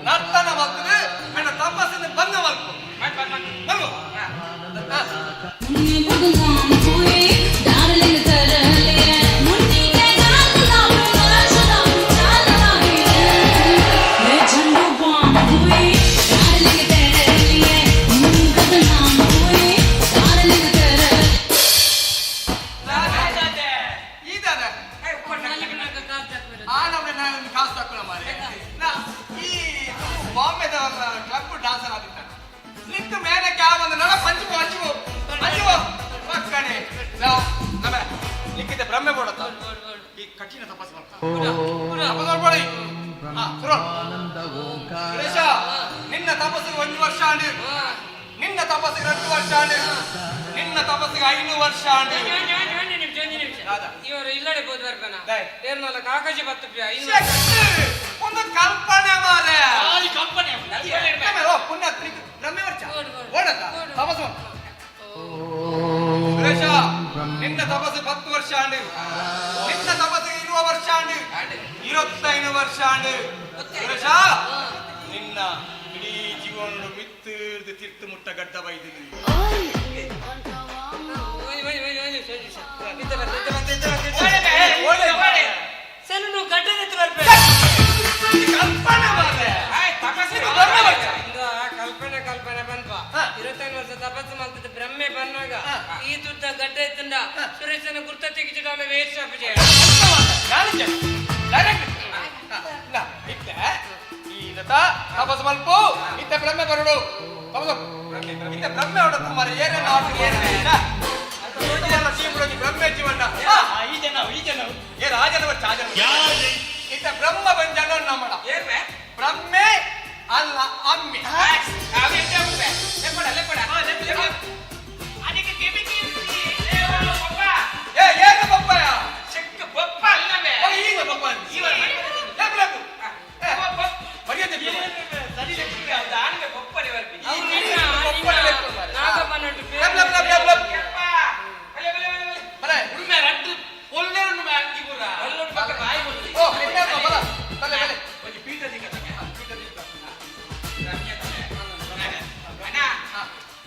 ನರ್ತನ ಮಲ್ತದು ಮೇನ ತಪಸ್ಸನ್ನು ಬಂದ ಮಲ್ಪು ಮಲ್ಪು. ಈದಾದ ಆ ನಮ್ನೆ ನಾನು ಕಾಸು ತಕ್ಕೊಳ್ಳ ಮಾರೆ ನಾ ಈ ಬಾಂಬೆದ ಕ್ಲಬ್ ಡಾನ್ಸರ್ ಆಗಿದ್ದ ನಿಂತು ಮೇನಕ್ಕೆ ಆ ಒಂದು ನಡ ಪಂಚಿಕೋ ಹಂಚಿಕೋ ಹಂಚಿಕೋ ಪಕ್ಕನೆ ನಾ ನಮ್ಮ ಲಿಕ್ಕಿದ ಬ್ರಹ್ಮೆ ಬೋಡತ್ತ ಈ ಕಠಿಣ ತಪಸ್ಸು ಮಾಡ್ತಾ ತಪಸ್ಸು ಮಾಡ್ಬೇಡಿ. ಹಾ, ಶುರು. ಸುರೇಶ ನಿನ್ನ ತಪಸ್ಸಿಗೆ ಒಂದು ವರ್ಷ ಆಂಡು ನಿನ್ನ ತಪಸ್ಸಿಗೆ 2 ವರ್ಷ ಆಂಡು ನಿನ್ನ ತಪಸ್ಸಿಗೆ 5 ವರ್ಷ ಆಂಡು. ಇವರು ಇಲ್ಲಡೆ ಬೋದು ಬರ್ಬನ ಏರ್ನಲ್ಲ ಕಾಕಜಿ ಬತ್ತು ಒಂದು ಕಲ್ಪನೆ ಮಾರೆ ಕಲ್ಪನೆ ಓ ಪುಣ್ಯ ಬ್ರಹ್ಮೆ ವರ್ಷ ಓಡತ್ತ ತಪಸ್ಸು ಸುರೇಶ ನಿನ್ನ ತಪಸ್ಸು 10 ವರ್ಷ ಆಂಡು ನಿನ್ನ ತಪಸ್ಸಿಗೆ 20 ವರ್ಷ ಆಂಡು 25 ವರ್ಷ ಆಂಡು. ಸುರೇಶ ನಿನ್ನ ಇಡೀ ಜೀವನ ಮಿತ್ತಿರ್ದು ತಿರ್ತು ಮುಟ್ಟ ಗಡ್ಡ ಬೈದಿನಿ. ಸೆಲ್ಲು ಗಡ್ಡದೆತ್ತು ಬರ್ಬೇಕು ಕಲ್ಪನೆ ಮಾರ್ರೆ. ಇಂದು ಆ ಕಲ್ಪನೆ ಕಲ್ಪನೆ ಬಂದ್ವ 25 ವರ್ಷ ತಪಸ್ಸು ಮಾಡ್ತಿದ್ದ ಬ್ರಹ್ಮೆ ಬಂದಾಗ ಈ ದುಡ್ಡ ಗಡ್ಡ ಇದ್ದಿಂದ ಸುರೇಶನ ಗುರ್ತ ತೆಗಿಚಿಡ ವೇಸ್ಟ್ ಆಫ್ ಇತ್ತೆ ಈ ತಪಸ್ಸು ಮಲ್ಪು ಇತ್ತೆ ಬ್ರಹ್ಮೆ ಬರಡು ತಪಸ್ಸು ಇತ್ತೆ ಬ್ರಹ್ಮೆ ಹೊಡ ಕುಮಾರ ಏನೇನು ಆಟ ಏನೇನ ಬ್ರಹ್ಮೆ ಜೀವನ ಈ ಜನ ಈ ಜನ ಏ ರಾಜನ ಬಚ್ಚ ಆಜನ ಇತ್ತೆ ಬ್ರಹ್ಮ ಬಂಜನ ನಮ್ಮಡ ಬ್ರಹ್ಮೆ ಅಲ್ಲ ಅಮ್ಮೆ. ಏ ಏನು ಬೊಪ್ಪಯ್ಯ ಚಿಕ್ಕ ಬೊಪ್ಪ ಅಲ್ಲವೇ ಓ, ಈಗ ಬೊಪ್ಪ ಲೆಪ್ ಲೆಪ್. ಏ, ಮರ್ಯಾದೆ ಬಿಡು. ಸರಿ ಲೆಕ್ಕ ಅದು ಆನವೆ ಬೊಪ್ಪನೆ ಬರ್ಪಿ ಲೆಪ್ ಲೆಪ್ ಲೆಪ್ ಲೆಪ್ ಲೆಪ್. ಬಲೆ. ಉಣ್ಮೆ ರಡ್ಡು ಒಳ್ಳೆ ಉಣ್ಮೆ ಅಂಗಿ ಪೂರ ಒಳ್ಳೊಂದು ಪಕ್ಕ ಬಾಯಿ ಕೊಡ್ಲಿ. ಓ, ಪುಣ್ಯಾತ್ಮ, ಬಲ. ಬಲೆ, ಬಲೆ. ಒಂಜಿ ಪೀಠ ದಿಕ್ಕ ಅಣ್ಣ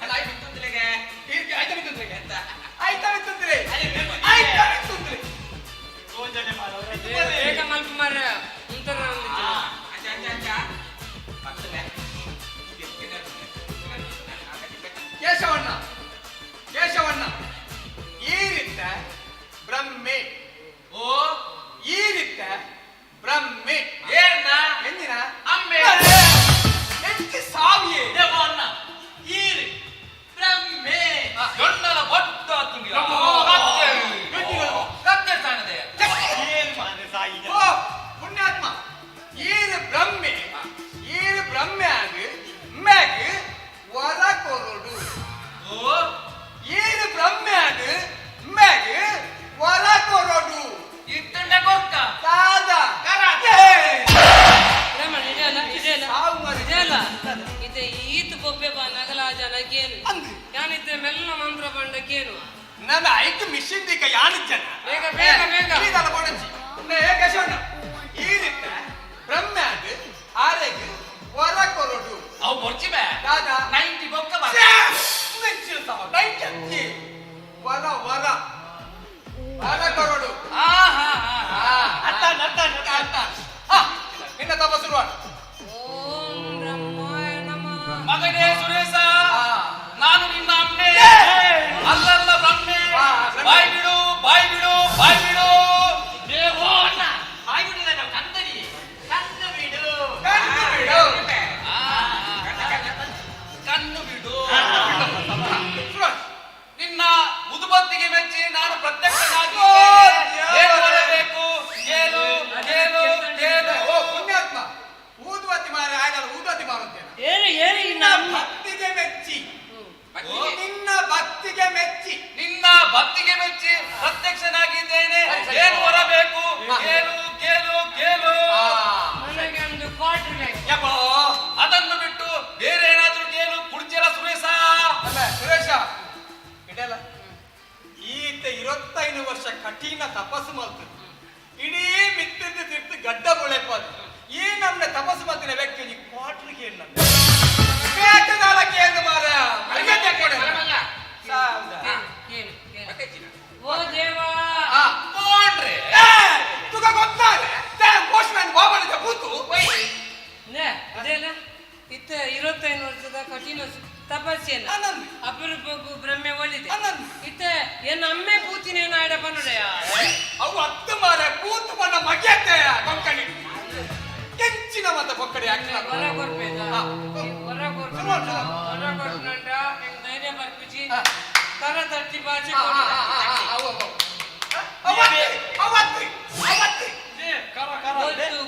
ಅಲ್ಲ ಆಯ್ತು ಬಿತ್ತುಂದಿಲೆಗೆ ಈರ್ಗೆ ಆಯ್ತಾ ಬಿತ್ತುಂದ್ರಿಗೆ? ಆಯ್ತಾ ಬಿತ್ತುಂದ್ರಿ? ಆಯ್ತಾ ಬಿತ್ತುಂದ್ರಿ? ಬೇಗ ಮಲ್ಪು ಮಾರ್ರೆ ಒಂಥರ ಒಂದು ಅಂಚ ಅಂಚ ಅಂಚ ಪತ್ತನೆ ಕೇಶವಣ್ಣ ಕೇಶವಣ್ಣ ಈ ರೀತ ಬ್ರಹ್ಮೆ ಓ ಈ ರೀತ ಬ್ರಹ್ಮೆ ಏರ್ನ ಎಂದಿನ ಅಮ್ಮೆ ಎಂಚಿ ಸಾವಿಯೇ ದೇವ ಅಣ್ಣ ಈರಿ ಬ್ರಹ್ಮೆ ದೊಣ್ಣಲ ಬೊಟ್ಟು ಆತುಂಡಿ ಕತ್ತೆ ಸಾಣದೆ ಏನ್ ಮಾರ್ರೆ ಸಾಯಿ ಓ ಪುಣ್ಯಾತ್ಮ ಈರು ಬ್ರಹ್ಮೆ ಈರು ಬ್ರಹ್ಮೆ ಆಗಿ ಮ್ಯಾಗ್ ವರ ಕೊರಡು ಓ ಈರು ಬ್ರಹ್ಮೆ ಆಗಿ ಮ್ಯಾಗ್ ವರ ಕೊರಡು ಇತ್ತಂಡ ಕೊರ್ಕ ದಾದ ಬ್ರಹ್ಮಣ ಇದೆಯಲ್ಲ ಇದೆಯಲ್ಲ ಸಾವು ಮಾರ್ರೆ. ಇದೆಯಲ್ಲ ಇದೆ ಈತ ಬೊಬ್ಬೆ ಬಾ ನಗಲಾಜ ನಗೇನು ಯಾನಿದ್ದೆ ಮೆಲ್ಲ ಮಂತ್ರ ಬಂಡಕ್ಕೇನು ನನ್ನ ಐದು ಮಿಷಿನ್ ದಿಕ್ಕ ಯಾನು ಜನ ಬೇಗ, ಬೇಗ, ಬೇಗ. ಈದಲ್ಲ ಕೊಡಂಚಿ ನೇ ಕೇಶವಣ್ಣ ಈ ರೀತ ಬ್ರಹ್ಮೆ ಆಗಿ ಆರೆಗ್ ವರ ಕೊರಡು ಅವು ಬೊರ್ಚಿ ಬೇ ದಾದ 90 ಬೊಕ್ಕ ಬಾ ಛೇ! ಮೆಚ್ಚಿನ ಸಮ, ನೈಂಟಿ ಅಕ್ಕಿ. ವರ ವರ ವರ ಕೊರಡು ಆಹಾ ಆಹಾ ಅತ್ತ ಅತ್ತ ಅತ್ತ ಅತ್ತ ಆ, ನಿನ್ನ ತಪಸ್ಸು ಮಾಡು. ಓಂ ಬ್ರಹ್ಮಾಯ ನಮಃ ಮಗನೇ ಸುರೇಶ ನಾನು ನಿನ್ನ ಅಮ್ಮೆ ಅಲ್ಲಲ್ಲ ಬ್ರಹ್ಮೆ ಬಾಯ್ ಬಿಡು ಬಾಯ್ ಬಿಡು ಬಾಯ್ ಬಿಡು ದೇವೋ ಅಣ್ಣ ಬಾಯ್ ಬಿಡಲ್ಲ ನಾವು ಕಂದನಿ ಕಣ್ಣು ಬಿಡು ಕಣ್ಣು ಬಿಡು. ಆ, ಕಣ್ಣು ಬಿಡು ಶುರು ಮಾಡು. ನಿನ್ನ ಮುದುಬತ್ತಿಗೆ ಮೆಚ್ಚಿ ಕರಾಚಿ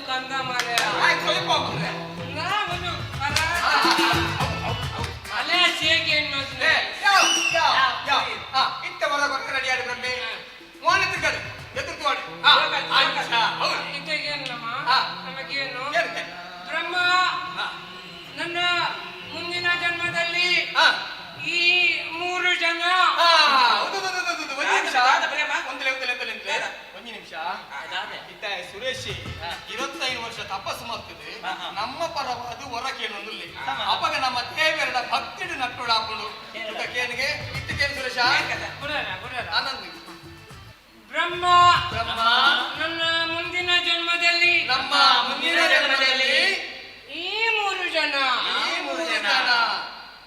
ಕಂದ ಮಾರೆ ಅಲೆ ಸೇಗೆ ಇತ್ತ ಬರ ರೆಡಿ ಆಡಿ ಬ್ರಹ್ಮೆ ಮೋನ ತಿರ್ಗಾಡು ಎದುರ್ತು ಇದಕ್ಕೇನಮ್ಮ ನಮಗೇನು ಬ್ರಹ್ಮ ನನ್ನ ಮುಂದಿನ ಜನ್ಮದಲ್ಲಿ ಈ ಮೂರು ಜನ ಒಂದು ನಿಮಿಷ ಇತ್ತ ಸುರೇಶ್ 25 ವರ್ಷ ತಪಸ್ಸು ಮಾಡ್ತದೆ ನಮ್ಮ ಪರವಾದ ಹೊರಕೇನೊಂದು ಅವಾಗ ನಮ್ಮ ದೇವರ ಭಕ್ತಿಡು ನಟ್ಟೋಡ ಹಾಕೊಂಡು ಕೇನಿಗೆ ಇತ್ತಕೇನು ಸುರೇಶ ಆನಂದ್ ಬ್ರಹ್ಮ ಬ್ರಹ್ಮ ನನ್ನ ಮುಂದಿನ ಜನ್ಮದಲ್ಲಿ ನಮ್ಮ ಮುಂದಿನ ಜನ್ಮದಲ್ಲಿ ಈ ಮೂರು ಜನ ಈ ಮೂರು ಜನ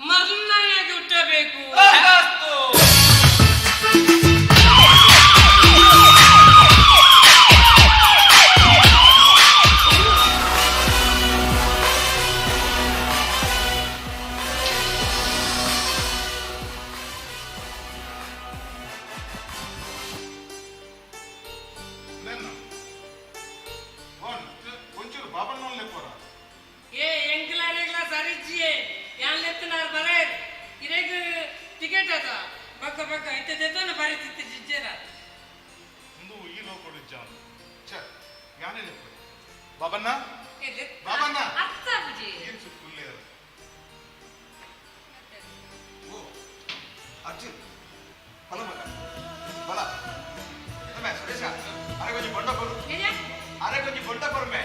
ಮರ್ನಾಗಿ ಹುಟ್ಟಬೇಕು. ಏ ಎಂಕ್ಲಾರೆಗ್ಲ ಸರಿಜ್ಜಿಯೇ ಯಾನ್ ಲೆತ್ತನಾರ್ ಬರೇ ಇರೆಗ್ ಟಿಕೆಟ್ ಅದ ಬಕ್ಕ ಬಕ್ಕ ಇತ್ತದೆತ್ತನ ಬರೀತಿತ್ತು ಜಿಜ್ಜೇರ ಇಂದು ಈ ಲೋಕಡು ಜಾನ್ ಛ ಯಾನೇ ಲೆಪ್ಪ ಬಾಬಣ್ಣ ಬಾಬಣ್ಣ ಅತ್ತ ಬುಜಿ ಏನ್ ಸುಕ್ಕುಲ್ಲೇರ ಓ ಅರ್ಜುನ್ ಬಲ ಮಗ ಬಲ ಎತ್ತಮೆ ಸುರೇಶ ಅರೆ ಕೊಂಚ ಬೊಂಡ ಕೊರು ಅರೆ ಕೊಂಚ ಬೊಂಡ ಕೊರ್ಮೆ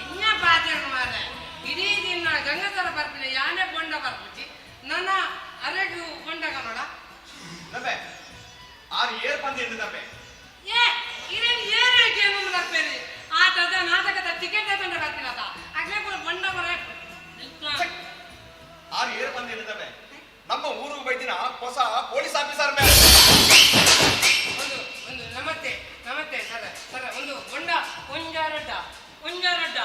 ಎನ್ನ ಪಾತ್ರ ಮಾರೆ ಇಡೀ ದಿನ ಗಂಗಾಧರ ಬರ್ಪಿನ ಯಾನೇ ಬೊಂಡ ಬರ್ಪುಜಿ ನನ್ನ ಅರೆಗು ಬೊಂಡ ಕನ್ನಡ ತಮ್ಮೆ ಆರು ಏರ್ ಪಂದ್ಯ ಎಂದು ತಮ್ಮೆ ಏ ಇರೇನು ಏರು ಗೇಮ್ ಬರ್ಪೇರಿ ಆತದ ನಾಟಕದ ಟಿಕೆಟ್ ತಗೊಂಡ ಬರ್ಪಿನದ ಆಗ್ಲೇ ಪೂರ ಬೊಂಡ ಬರ ಆರು ಏರ್ ಪಂದ್ಯ ಎಂದು ತಮ್ಮೆ ನಮ್ಮ ಊರಿಗೆ ಬೈದಿನ ಹೊಸ ಪೊಲೀಸ್ ಆಫೀಸರ್ ಮೇಲೆ ಒಂದು ಒಂದು ನಮತ್ತೆ ನಮತ್ತೆ ಸರ ಸರ ಒಂದು ಬೊಂಡ ಒಂಜಾರಡ್ಡ ಒಂಜಾರಡ್ಡ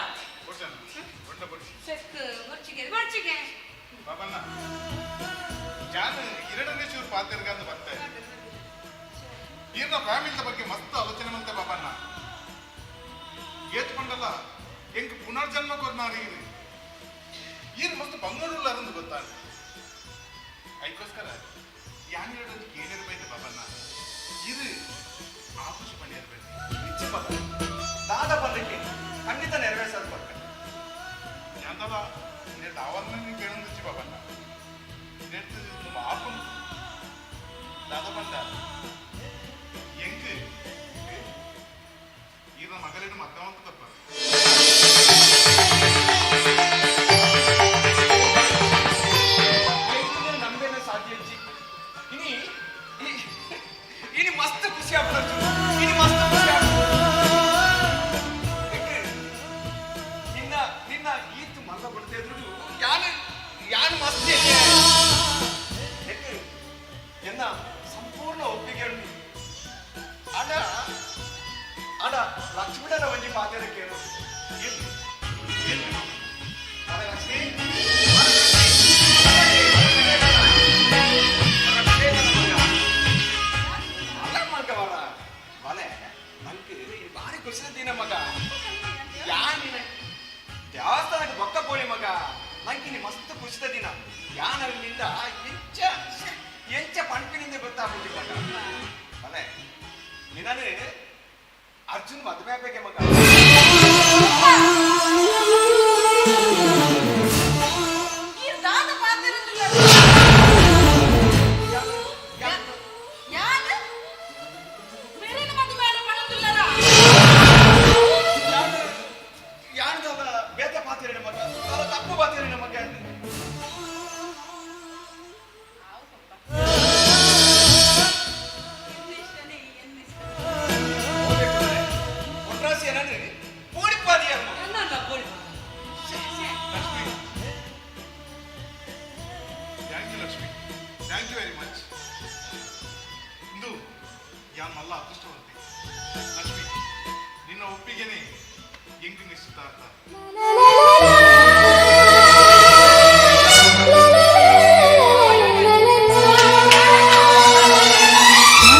ಚೆಕ್ ಬರ್ಚಿಗೆ ಬರ್ಚಿಗೆ ಬಾಬಣ್ಣ ಜಾನ್ ಎರಡನೇ ಚೂರು ಪಾತಿರ್ಗಂದು ಬರ್ತೆ ಈರ್ನ ಫ್ಯಾಮಿಲಿದ ಬಗ್ಗೆ ಮಸ್ತ್ ಆಲೋಚನೆ ಮಂತೆ ಬಾಬಣ್ಣ ಏತ್ಕೊಂಡಲ್ಲ ಎಂಕ್ ಪುನರ್ಜನ್ಮ ಕೊರ್ನಾರು ಈರು ಈರು ಮಸ್ತ್ ಬಂಗಳೂರ್ಲ ಅರಂದು ಗೊತ್ತಾಗ ಐಕೋಸ್ಕರ ಯಾನ್ ಎರಡು ಕೇಳಿರ್ಬೇಕು ಬಾಬಣ್ಣ ಇದು ಆಫೀಸ್ ಪಣಿಯಿರ್ಬೇಕು ನಿಚ್ಚ ಪದ ದಾದ ಪದಕ್ಕೆ ಖಂಡಿತ ನೆರವೇರಿಸೋದು ಕೊಡ್ಬೇಕು ಯಾಂದಲ ಇನೆಟ್ ಆವನ್ನ ಕೇಳೊಂದಿಚ್ಚಿ ಬಾಬಣ್ಣ ಇನೆಟ್ ನಮ್ಮ ಆಪುಂಡು ದಾದ ಪಂಡ ಎಂಕ್ ಈರ್ನ ಮಗಲಿನ ಮದ್ದವಂತ ತಪ್ಪ ನಂಬೇನೆ ಸಾಧ್ಯ ಇಜ್ಜಿ ಇನಿ ಇನಿ ಮಸ್ತ್ ಖುಷಿ ಆಗ್ತದೆ ಅರ್ಜುನ್ ಇನಿ ಮಸ್ತ್ ಖುಷಿ ಆಗ್ತದೆ ನಿನ್ನ ನಿನ್ನ ಈತ್ ಮಲ್ಲ ಕೊಡ್ತಾ ಇದ್ರು ಯಾನು ಯಾನು ಮಸ್ತ್ ಎನ್ನ ಸಂಪೂರ್ಣ ಒಪ್ಪಿಗೆ ಉಂಟು ಅಡ ಅಡ ಲಕ್ಷ್ಮಣನ ಒಂಜಿ ಪಾತ್ರ ಕೇಳು ಎಲ್ಲಿ ಎಲ್ಲಿ ಅಡ ಲಕ್ಷ್ಮೀ ಅಲ್ಲ ಮಗ ವರ ಬಲೆ ನಂಗೆ ಭಾರಿ ಖುಷಿ ದಿನ ಮಗ ಯಾನಿನ ದೇವಸ್ಥಾನಕ್ಕೆ ಬೊಕ್ಕ ಪೋಲಿ ಮಗ ನಂಗೆ ಇಲ್ಲಿ ಮಸ್ತ್ ಖುಷಿದ ದಿನ ಯಾನಲ್ಲಿಂದ ಎಂಚ ಎಂಚ ಪಂಪಿನಿಂದ ಗೊತ್ತಾಗ್ಬಿಟ್ಟು ಮಗ ಬಲೆ ನಿನ್ನನೆ ಅರ್ಜುನ್ ಮದುವೆ ಆಗ್ಬೇಕೆ ಮಗ ಯಾನದಲ್ಲ ಬೇತೆ ಪಾತಿರ ಮಗ ಅಲ್ಲ ತಪ್ಪು ಪಾತಿರ ಮಗ ಒಟ್ರಾಸಿ ಏನಂದ್ರೆ ಪೋಡಿಪಾದಿ ಅಮ್ಮ Lakshmi thank you Lakshmi thank you very much ಇಂದು ಯಾನ್ ಮಲ್ಲ ಅದೃಷ್ಟವಂತೆ ಲಕ್ಷ್ಮಿ ನಿನ್ನ ಒಪ್ಪಿಗೆನೆ ಎಂಗ್ ನಿಶ್ಚಿತಾರ್ಥ. La la la la la.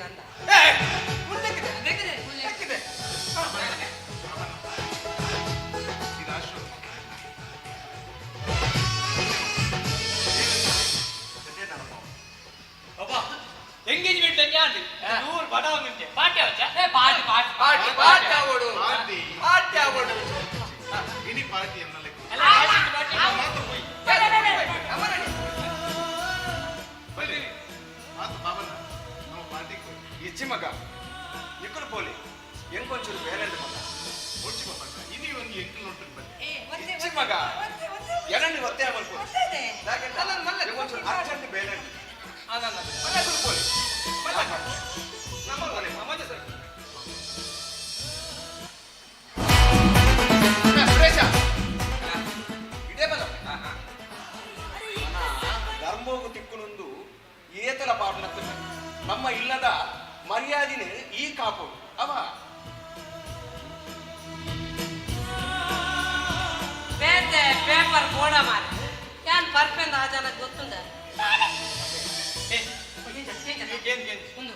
ನಂದ. ದೆಕ್ಕಿದೆ, ದೆಕ್ಕಿದೆ. ಎಂಗೇಜ್ಮೆಂಟ್ ಅಂಜಾಂಡ್ ನೂರು ಬಡ ಒಂದುಂಟೆ ಪಾರ್ಟಿ ಅವಚ್ಚ ಪಾರ್ಟಿ ಪಾರ್ಟಿ ಪಾರ್ಟಿ ಪಾರ್ಟಿ ಆವಡು, ಪಾರ್ಟಿ ಆವಡು. ಇಡೀ ಪಾರ್ಟಿ ಎನ್ನಲೆ. ಅಲ್ಲ, ಪಾರ್ಟಿ ಪಾರ್ಟಿ. ಮಾತು ಬಾಬಣ್ಣ, ನಮ್ಮ ಪಾರ್ಟಿ. ಇಚ್ಚಿ ಮಗ, ನಿಕ್ಕಲು ಪೋಲಿ, ಎಂಕೊಂಚೂರು ಬೇರೆ ಮಗ. ಒಚ್ಚಿ ಬಾಬಣ್ಣ, ಇನಿ ಒಂದು ಎಂಟು ನೋಟು ಬನ್ನಿ. ಇಚ್ಚಿ ಮಗ, ಎನನ್ನು ಒತ್ತೆ ಮಲ್ಪು. ಎಂಕೊಂಚೂರು ಅರ್ಜೆಂಟ್ ಬೇರೆ. ಮಲ್ಲ ಪೋಲಿ ಮಲ್ಲ ನಮ್ಮ ಪೋಲಿ ಮಜಾ ಸರ್. ಸುರೇಶ, ಇದೇ ಬಲ. ಧರ್ಮೋಗು ತಿಕ್ಕುನೊಂದು ಏತಲ ಪಾಪನತ್ತ ನಮ್ಮ ಇಲ್ಲದ ಮರ್ಯಾದಿನ ಈ ಕಾಪು ಅವ. ಬೇತೆ ಪೇಪರ್ ಬೋಡ ಮಾರೆ, ಯಾನ್ ಪರ್ಪೆಂದ ಆ ಜನ ಗೊತ್ತುಂಡ. ಒಂದು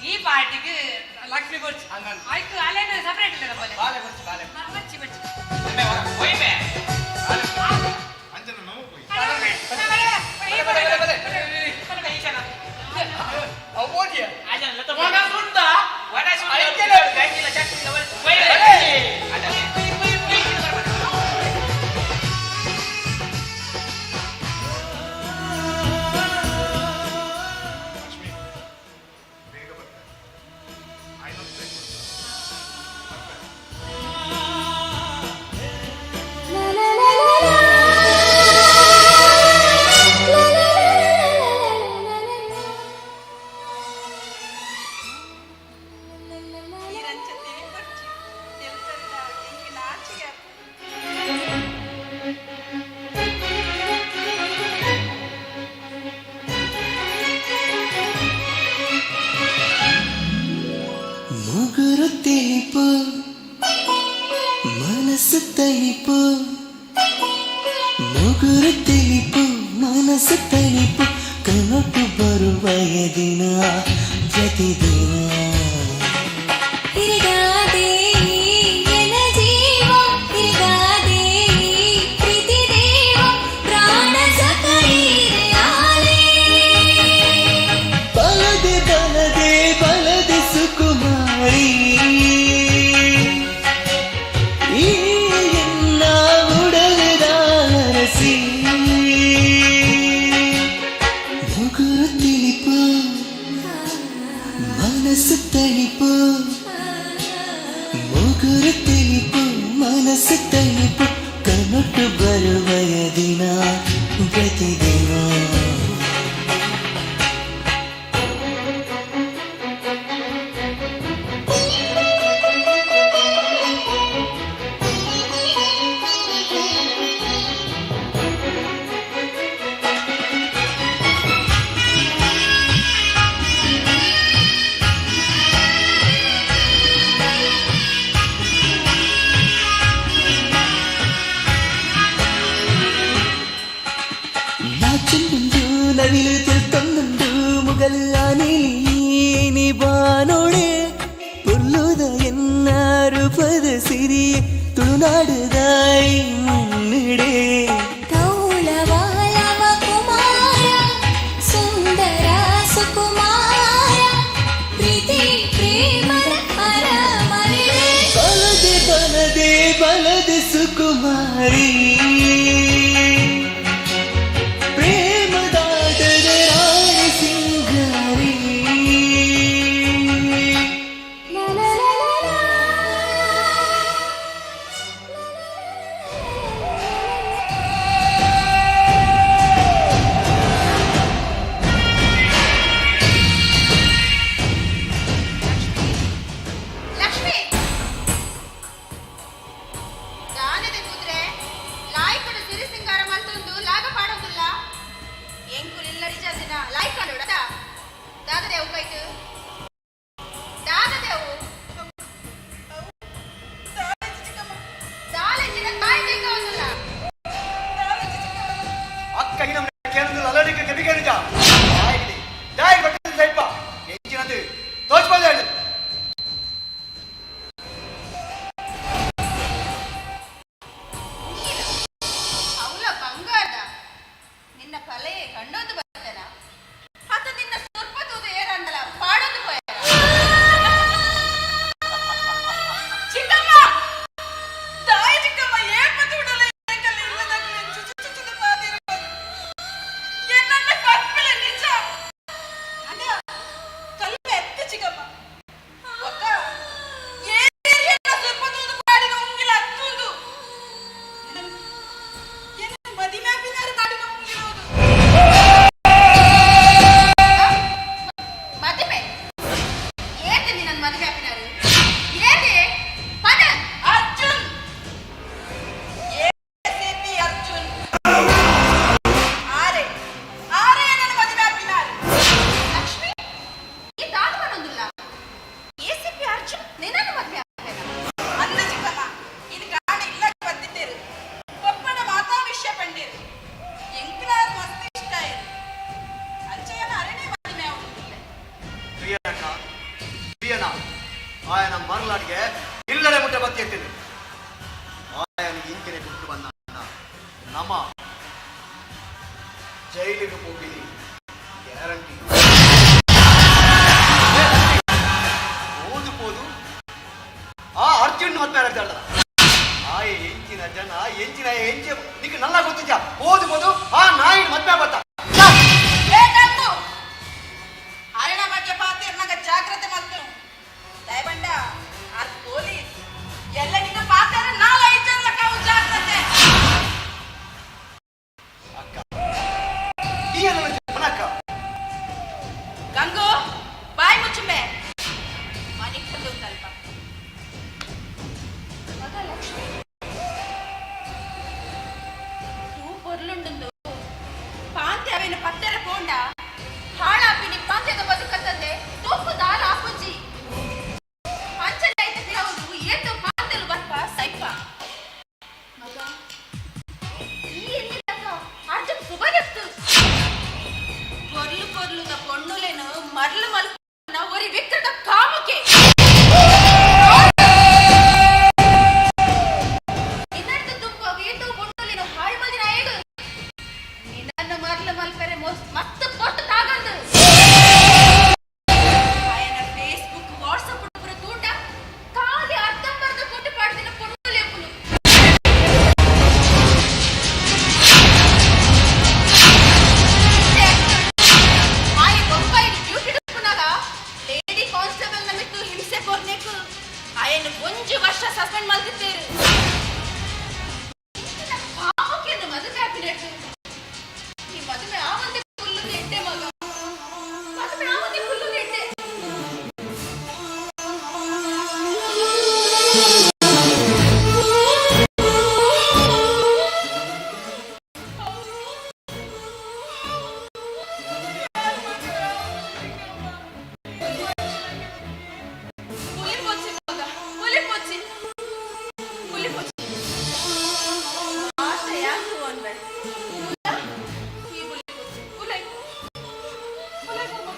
ಈ ಪಾರ್ಟಿಗೆ ಲಕ್ಷ್ಮಿ ಕೊಡ್ಚಿ ಆಯ್ತು, ಅಲ್ಲೇನು ಸಪರೇಟ್ ಇಲ್ಲ ಬೋಲೆ. ಬಾಲೆ ಕೊಡ್ಚಿ, ಬಾಲೆ. ಬಚ್ಚಿ ಬಚ್ಚಿ. ಒಯ್ಮೆ. ಅಂಜನ ನಾವು ಹೋಯ್. ಲಕ್ಷ್ಮಿ ಬೇಗ ಬರ್ತಾರೆ. ಆಯ್ತು, ಬೇಗ ಬರ್ತಾರೆ. ಈರಂಚ ತಿಳಿ ಕೊಡ್ಚಿ ತೆಲ್ತಂಡ ಎಂಕ್ ನಾಚಿಗೆ ಆಪುಂಡು. ಮುಗುರು ತಿಳಿಪು, ಮನಸ್ಸು ತಣಿಪು. ಮುಗುರು ತಿಳಿಪು, ಮನಸ್ಸು ತಣಿಪು, ಕನಸು ಬರುವ ದಿನ ಪ್ರತಿದಿನ. ಹಿರಿಗಾದೆ ಎನ ಜೀವ, ಹಿರಿಗಾದೆ ಪ್ರೀತಿ ದೇವ, ಪ್ರಾಣ ಸಖೀರೆ ಆಲೆ. ಬಲದೆ ಬಲದೆ ಬಲದೆ ಸುಕುಮಾರಿ, ಈ ಎನ್ನ ಉಡಲದ ಅರಸಿ. ಮುಗುರು ತಿಳಿಪು, ಮನಸ್ಸು ತಣಿಪು. ಮುಗುರು ತಿಳಿಪು, ಮನಸ್ಸು ತಣಿಪು, ಕನಟು ಬರುವ ದಿನ ಪ್ರತಿದಿನ. ನಾಚುಂಡು ನವಿಲು ತಿಳ್ಕೊಂದುಂಡು ಮುಗಲು ಅನಿಲಿ ಬಾನೋಡೆ ಪೊಲ್ಲುದ ಎನ್ನ ರೂಪದ ಸಿರಿಯೆ ತುಳುನಾಡುದಾಯಿ ಮುನ್ನಿಡೆ. ಕೌಲವಾಲವ ಕುಮಾರ, ಸುಂದರ ಸುಕುಮಾರ, ಪ್ರೀತಿ ಪ್ರೇಮದ ಅರಮನೆ. ಬಲದೆ ಬಲದೆ ಬಲದೆ ಸುಕುಮಾರಿ, ಪ್ರೇಮದಾಟದ ರಾಣಿ ಸಿಂಗಾರಿ. ಲಕ್ಷ್ಮಿ, ದಾನದ ಕುದುರೆ. ಆಯನ ಮರಲಾಡಿಗೆ ಇಲ್ಲಡೆ ಮುಟ್ಟೆ ಬತ್ತಿ ಎತ್ತಿನಿ. ಆಯನ ಇಂಚಿನ ಬಿಟ್ಟು ಬಂದ ನಮ್ಮ ಜೈಲಿಗೆ ಹೋಗಿ ಗ್ಯಾರಂಟಿ. ಓದು ಪೋದು ಆ ಅರ್ಜುನ್ ಮತ್ತೆ ಹೇಳ್ತಾಳ. ಆ ಎಂಚಿನ ಜನ ಎಂಚಿನ ಎಂಚೆ ನಿಕ್ ನಲ್ಲ ಗೊತ್ತಿದ್ಯಾ? ಓದು ಪೋದು ಆ ನಾಯಿ ಮದ್ವೆ ಬತ್ತ. ಅರಣ ಬಗ್ಗೆ ಪಾತಿರ್ನಾಗ ಜಾಗ್ರತೆ ಮಲ್ತು ದಯಬಂಡ ಅದು ಪೊಲೀಸ್ ಎಲ್ಲ ನಿನ್ನ ಪಾತ್ರ ನಾಲ್ ಐದು ಜನ ಕಾವು ಜಾಗ್ರತೆ. ಅಕ್ಕ ಈ ಅಕ್ಕ ಗಂಗು ಬಾಯಿ ಮುಚ್ಚುಂಬೆ ಮನೆಗೆ ಬಂದು ಸ್ವಲ್ಪ ಮಗ ಲಕ್ಷ್ಮಿ ತೂ ಪೊರ್ಲುಂಡುಂದು ಪಾಂತೆ ಅವೇನು ಪತ್ತೆರ ಪೋಂಡ ಹಾಳಾಪಿನಿ ಪಾಂತೆದ ಬದುಕತ್ತಂದೆ ತೂಪು ದಾಲ ಆಪುಜಿ ಅಂಚನೆ ತಿರವುದು ಏತು ಪಾಂತೆಲು ಬರ್ಪ ಸೈಪ ಮಗ ಈ ಎಲ್ಲಿದ್ದಕ್ಕ ಅರ್ಜುನ್ ಸುಬನೆತ್ತು ಪೊರ್ಲು ಪೊರ್ಲುದ ಪೊಣ್ಣುಲೆನು ಮರ್ಲು ಮಲ್ಪುನ ಒರಿ ವಿಕ್ರದ ಕಾಮುಕೆ ನಿನ್ನಡ್ದು ದುಂಬು ಏತು ಪೊಣ್ಣುಲೆನು ಹಾಳು ಮಲ್ದಿನ ಏಡು ನಿನ್ನನ್ನು ಮರ್ಲು ಮಲ್ಪೆರೆ ಮಸ್ತ್ ಪೊಟ್ಟು ತಾಗಂದು ಆಯನ ಫೇಸ್ಬುಕ್ ವಾಟ್ಸಪ್ ಪುರ ತೂಂಡ ಖಾಲಿ ಅರ್ಧಂಬರ್ಧ ಫೋಟೋ ಪಾಡ್ದಿನ ಪೊಣ್ಣುಲೆಪ್ಪುನು. ಆಯ್ ಬೊಂಬೈಡ್ ಡ್ಯೂಟಿ ಡುಪ್ಪುನಾಗ ಲೇಡಿ ಕಾನ್ಸ್ಟೇಬಲ್ ನಮಿತ್ತು ಹಿಂಸೆ ಕೊರ್ನೆಕ್ ಆಯನ್ ಒಂಜಿ ವರ್ಷ ಸಸ್ಪೆಂಡ್ ಮಲ್ತಿತ್ತೇರು. ಕಾಮಕ್ಕೆಂದು ಮದುವೆ ಆಪಿನೆಟ್ಟು ಈ ಮದುವೆ ಆವಂತೆ ಫುಲ್ಲು ಎಡ್ಡೆ ಮಗ, ಮದುವೆ ಆವಂತೆ ಫುಲ್ಲು ಎಡ್ಡೆ. ಪುಲಿ ಮಗ, ಪುಲಿ ಪೊಚ್ಚಿ, ಪುಲಿ ಪೊಚ್ಚಿ. ಆತ ಯಾಕೆ ಅನ್ಬೇಡ ಈ ಪುಲಿ ಪೊಚ್ಚಿ ಪುಲೈ ಪುಲೈ ಮಗ.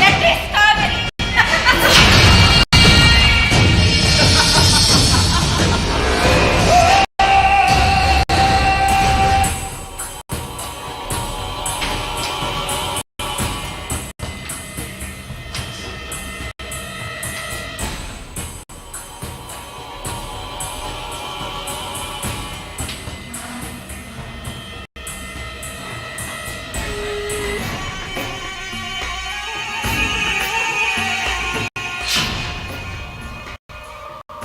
That is Kaveri.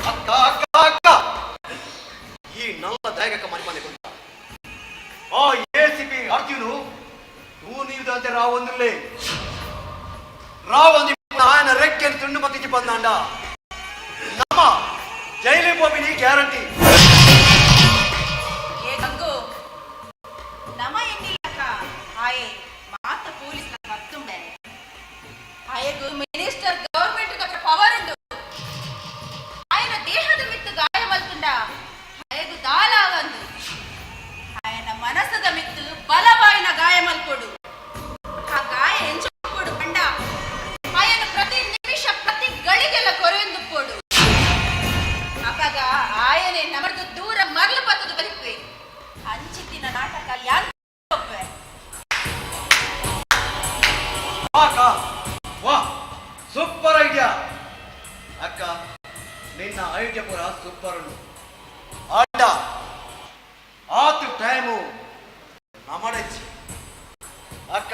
ಅಕ್ಕ ಅಕ್ಕ ಅಕ್ಕ, ಈ ನಲ್ಲ ದಾಯಕ ಮನೆ ಮನೆ ಕೊಟ್ಟ ಆ ಎಸಿಪಿ ಅರ್ಜುನು ತೂ ನೀವುದಂತೆ ರಾವೊಂದಿಲ್ಲೇ ರಾವೊಂದಿ ఆయన రెక్కెన్ ತುಂಡು ಮತ್ತಿಚ್ಚಿ ಬಂದಾಂಡ ನಮ್ಮ ಜೈಲಿ ಪೋಪಿನಿ ಗ್ಯಾರಂಟಿ. ಏ ಗಂಗು, ನಮ ಎನ್ನಿಲ್ಲಕ್ಕ ಆಯೆ ಮಾತ ಪೊಲೀಸ್ ಕತ್ತುಂಬೆ. ಆಯೆಗು ಮಿನಿಸ್ಟರ್ ಗವರ್ಮೆಂಟ್ ಪವರ್ ಉಂಡು. ఆయన ದೇಹದ ಮಿತ್ತು ಗಾಯ ಮಲ್ತುಂಡ ಆಯೆಗು ದಾಲ ಆವಂದು. ఆయన ಮನಸ್ಸದ ಮಿತ್ತು ಬಲವಾಯಿನ ಗಾಯ ಮಲ್ಕೊಡು. ಆ ಗಾಯ ಎಂಚೊಡು ಪಂಡ ಆಯನ ಪ್ರತಿ ನಿಮಿಷ ಪ್ರತಿ ಗಳಿಗೆಲ್ಲ ಕೊರೆಯೊಂದು ಪೋಡು. ಅಪಗ ಆಯನೆ ನಮರ್ದು ದೂರ ಮರಳು ಪತ್ತದು ಬಲಿಪೆ ಅಂಚಿತ್ತಿನ ನಾಟಕ ಯಾನ್ ಒಪ್ಪೆ. ಅಕ್ಕ, ವಾ, ಸೂಪರ್ ಐಡಿಯಾ ಅಕ್ಕ. ನಿನ್ನ ಐಡಿಯಾ ಪೂರ ಸೂಪರ್ ಉಂಡು. ಆಂಡ ಆತು ಟೈಮು ನಮಡಚ್ಚಿ ಅಕ್ಕ.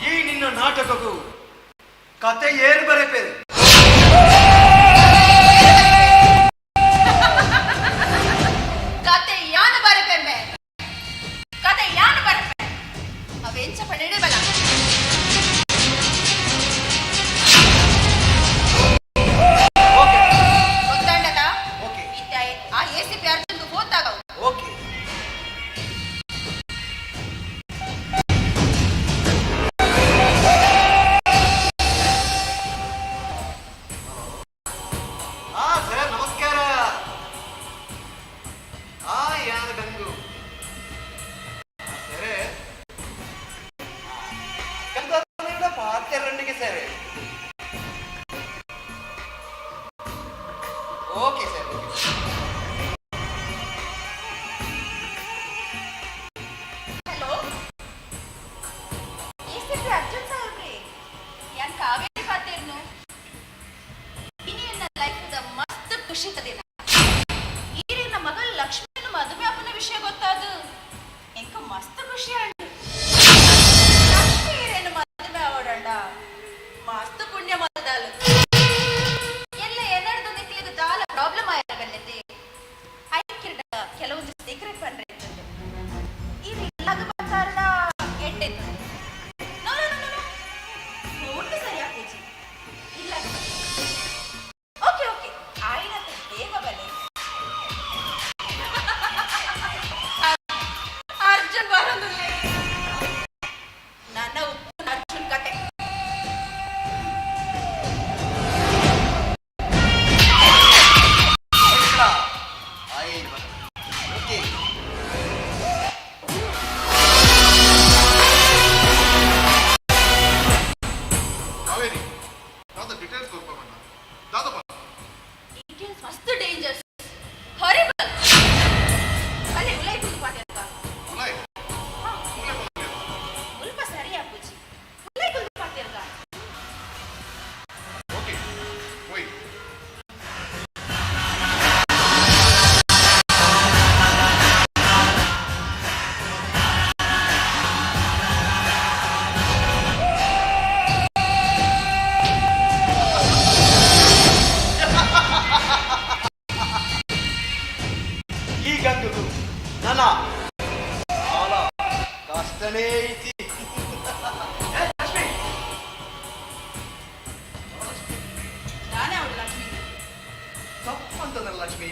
ಈ ನಿನ್ನ ನಾಟಕಕ್ಕೂ ಕತೆ ಏರು ಬರೆಪೇರು? ಕತೆ ಯಾನು ಬರೆಪೆಂಬೆ, ಕತೆ ಯಾನು ಬರೆಪೆ. ಅವೆಂಚ ಪಡೆಡೆ ಬಲ. ಗೊತ್ತಾಂಡದ ಇತ್ತ ಆ ಎಸಿಪಿ ಅರ್ಜುನ್ಗೆ ಗೊತ್ತಾಗವು. ಓಕೆ. ಹಾ ಸರ್, ನಮಸ್ಕಾರ. Okay sir, okay. Hello, ACP Arjun ಸಾಹೇಬ್ರಿ, ಯಾನ್ ಕಾವೇರಿ ಪಾತೇರ್ನು. ಇನಿ ಎನ್ನ ಲೈಫ್ದ ಮಸ್ತ್ ಖುಷಿ ದಿನ. ಈರಿನ ಮಗಳ ಲಕ್ಷ್ಮಿನ ಮದುವೆ ಆಪನ ವಿಷಯ ಗೊತ್ತಾದು ಎಂಕ ಮಸ್ತ್ ಖುಷಿ ಆಂಡು. ಲಕ್ಷ್ಮಿ ಈರೇನು ಮದುವೆ ಆವಡಂಡ ಮಸ್ತ್ ಪುಣ್ಯ ಮಲ್ದಾಲು. ಎಲ್ಲ ಏನಾರ್ದು ನಿಕ್ಲಿಗೆ ದಾಲ ಪ್ರಾಬ್ಲಮ್ ಆಯಬಲ್ಲತೆ. ಐಕಿರ್ಡ ಕೆಲವೊಂದು ಸೀಕ್ರೆಟ್ ಪನ್ರೆ ಈರ್ ಇಲ್ಲಾಗ ಬಂತಾರಡ ಎಡ್ಡೆತ್ತು. No no no no, phone ಸರಿ ಹಾಕುಜಿ ಇಲ್ಲ. ಓಕೆ ಓಕೆ, ಆಯ್ನತ ಬೇಗ ಬಲೆ. ಅರ್ಜುನ್ ಬರೋದಿಲ್ಲ. ನನ್ನ ಉಪ್ಪು ಅರ್ಜುನ್ ಕತೆ. ಓಕೆ. ಕಾವೇರಿ, ದಾದ ಡೀಟೇಲ್ಸ್ ಕೊರ್ಪ ಬಣ್ಣ ದಾದಪ್ಪ. ಡೀಟೇಲ್ಸ್ ಮಸ್ತ್ ಡೇಂಜರ್ಸ್, ಹಾರಿಬಲ್. ಅಲ್ಲಿ ಉಲೈ ಕುಂದು ಪಾತೆ. ಉಲಾಯ್? ಉಲ್ಪ ಸರಿ ಅಪ್ಪುಜಿ, ಉಲೈ ಕುಂದು ಪಾತೆರ್ಗ. ಓಕೆ, ಓಯ್. ಈ ಗಂಗು ನನ್ನ ಆಲ ಕಷ್ಟನೇ ಐತಿ. ಏ, ಲಕ್ಷ್ಮಿ. ನಾನೇ ಅವಳು ಲಕ್ಷ್ಮಿ. ತಪ್ಪಂತಂದ್ರ ಲಕ್ಷ್ಮಿ,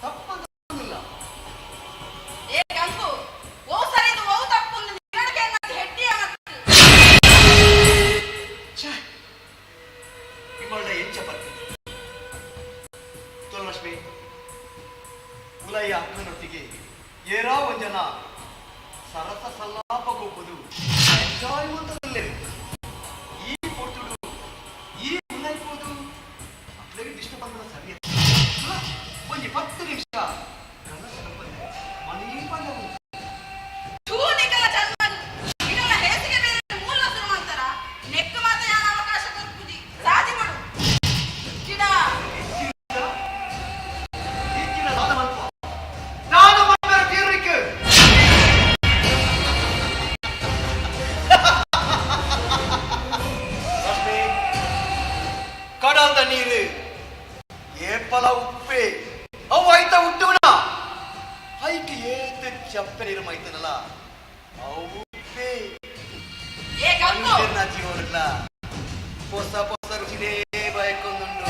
ತಪ್ಪಂತಂದಿಲ್ಲ. ಏ ಗಂಗು, ಓ ಸರಿದು ಓ ತಪ್ಪು ನಿನ್ನಡಿಗೆ ಅನ್ನೋದು ಹೆಡ್ಡಿ ಆಗತ್ತೆ. ನಿಮ್ಮಳ್ಳ ಎಂಚ ಬರ್ತೀನಿ ತೋಲ್ ಲಕ್ಷ್ಮಿ. ಉಲಯ್ಯ ಅಕ್ಕನೊಟ್ಟಿಗೆ ಏರಾ ಒಂಜನ ಸರಸ ಸಲ್ಲಾಪ ಗೊಬ್ಬುದು ಎಂಜಾಯ್ ಅಂತದಲ್ಲೇ. ಈ ಪೊರ್ತುಡು ಈ ಉಲೈಪೋದು ಅಕ್ಲೆಗೆ ಡಿಸ್ಟರ್ಬ್ ಅಂದ್ರೆ ಸರಿ ಅಲ್ಲ. ಒಂಜಿ 10 ನಿಮಿಷ ಕನಸು ಬಂದೆ ಮనీ ಬಂದವು. ಥೂ, ನಿಕಲ ಜನ್ಮನ್ ನಿಕಲ ಹೇಸಿಗೆ ಬೇರೆ ಮೂಲ ಶುರು ಮಾಡ್ತಾರ. ನೆಕ್ ಮಾತ್ರ ಯಾನ ಅವಕಾಶ ಕೊರ್ಪುಜಿ ಸಾಧಿ ಮಾಡು ಗಿಡ. ಈಗಿನ ದಾದ ಮಲ್ಪ ದಾದ ಮಲ್ಪರ ತೀರ್ಲಿಕ್ಕೆ. ಲಕ್ಷ್ಮಿ, ಕಡಲ್ದ ನೀರು ಏಪಲ ಉಪ್ಪೆ. ಅವು ಐತ ಉಟ್ಟುನ ಐಕ್ ಏತ್ ಚಪ್ಪೆ ನೀರು ಮೈತನಲ್ಲ, ಅವು ಉಪ್ಪೆ. ಏ ಗಂಗು. ಮನುಷ್ಯನ ಜೀವನಲ್ಲ ಹೊಸ ಹೊಸ ರುಚಿನೇ ಬಯಕೊಂದುಂಡು.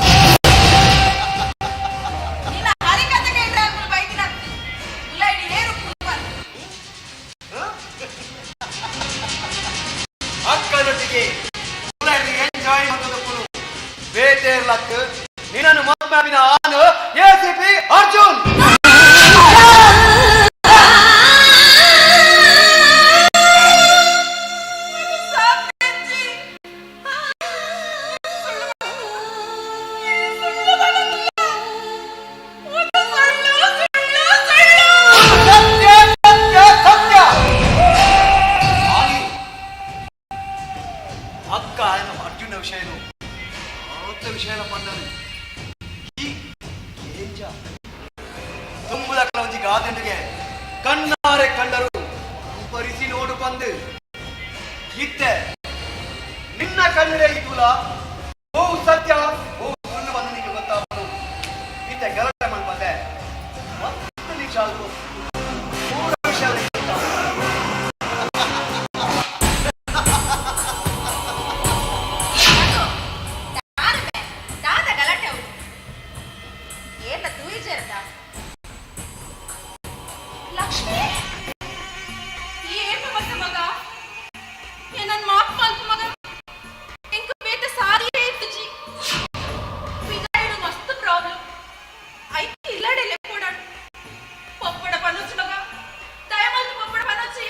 ನಿನ್ನ ಹರಿಕತೆ ಕೇಳ್ರೆ ಅಗುಲು ಬೈದಿನ ಉಲೈಡಿ ಏರು ಕುಲ್ಪನ್. ಅಕ್ಕನೊಟ್ಟಿಗೆ ಎಂಜಾಯ್ ಮಾಡ್ತದಪ್ಪನು ಬೇಟೆ ಲಕ್. ನಿನ್ನನ್ನು ಮದ್ಮಾವಿನ ಆನು ಎಸಿಪಿ ಅರ್ಜುನ್. ಸತ್ಯ ಸತ್ಯ ಸತ್ಯ. ಆಗಿ ಅಕ್ಕ ఆయన ಅರ್ಜುನ ವಿಷಯನು ಆತ ವಿಷಯನ ಪಂಡನು. ಈ ಏಂಜ ತುಂಬುದ ಒಂಜಿ ಗಾದೆಂಡಿಗೆ, ಕಣ್ಣಾರೆ ಕಂಡರು ಪರಿಸಿ ನೋಡು ಬಂದು. ಇತ್ತೆ ನಿನ್ನ ಕಣ್ಣರೇ ಇದ್ದುಲ ಓ ಸತ್ಯ ಓ ಸುಳ್ಳು ಬಂದು ನಿಮಗೆ ಗೊತ್ತಾಗದು. ಇತ್ತೆ ಗಲಾಟೆ ಮಾಡ್ಬಂದೆ 10 ನಿಮಿಷ ಆದ್ರು ಪೂರ ವಿಷಯ ನಿಂಗೆ ಗೊತ್ತಾಗ್ಬೋದು. ದಾದ ಗಲಾಟೆ ಅವಳು ಏನ ತೂಯಿಜರ್ದ. ಲಕ್ಷ್ಮಿ, ಏಪ ಬತ್ತ ಮಗ? ಏ ನನ್ ಮಾಪ್ ಮಲ್ಪ ಮಗ. ಎಂಕ್ ಬೇತೆ ಸಾರಿಯೇ ಇತ್ತುಜಿ. ಪಿದಾಯಿಡು ಮಸ್ತ್ ಪ್ರಾಬ್ಲಮ್ ಐತಿ. ಇಲ್ಲಡೆ ಲೆಪ್ಪೋಡಾಡು ಪೊಪ್ಪಡ ಪನೊಚ್ಚಿ ಮಗ, ದಯಮಲ್ತು ಪೊಪ್ಪಡ ಪನೊಚ್ಚಿ.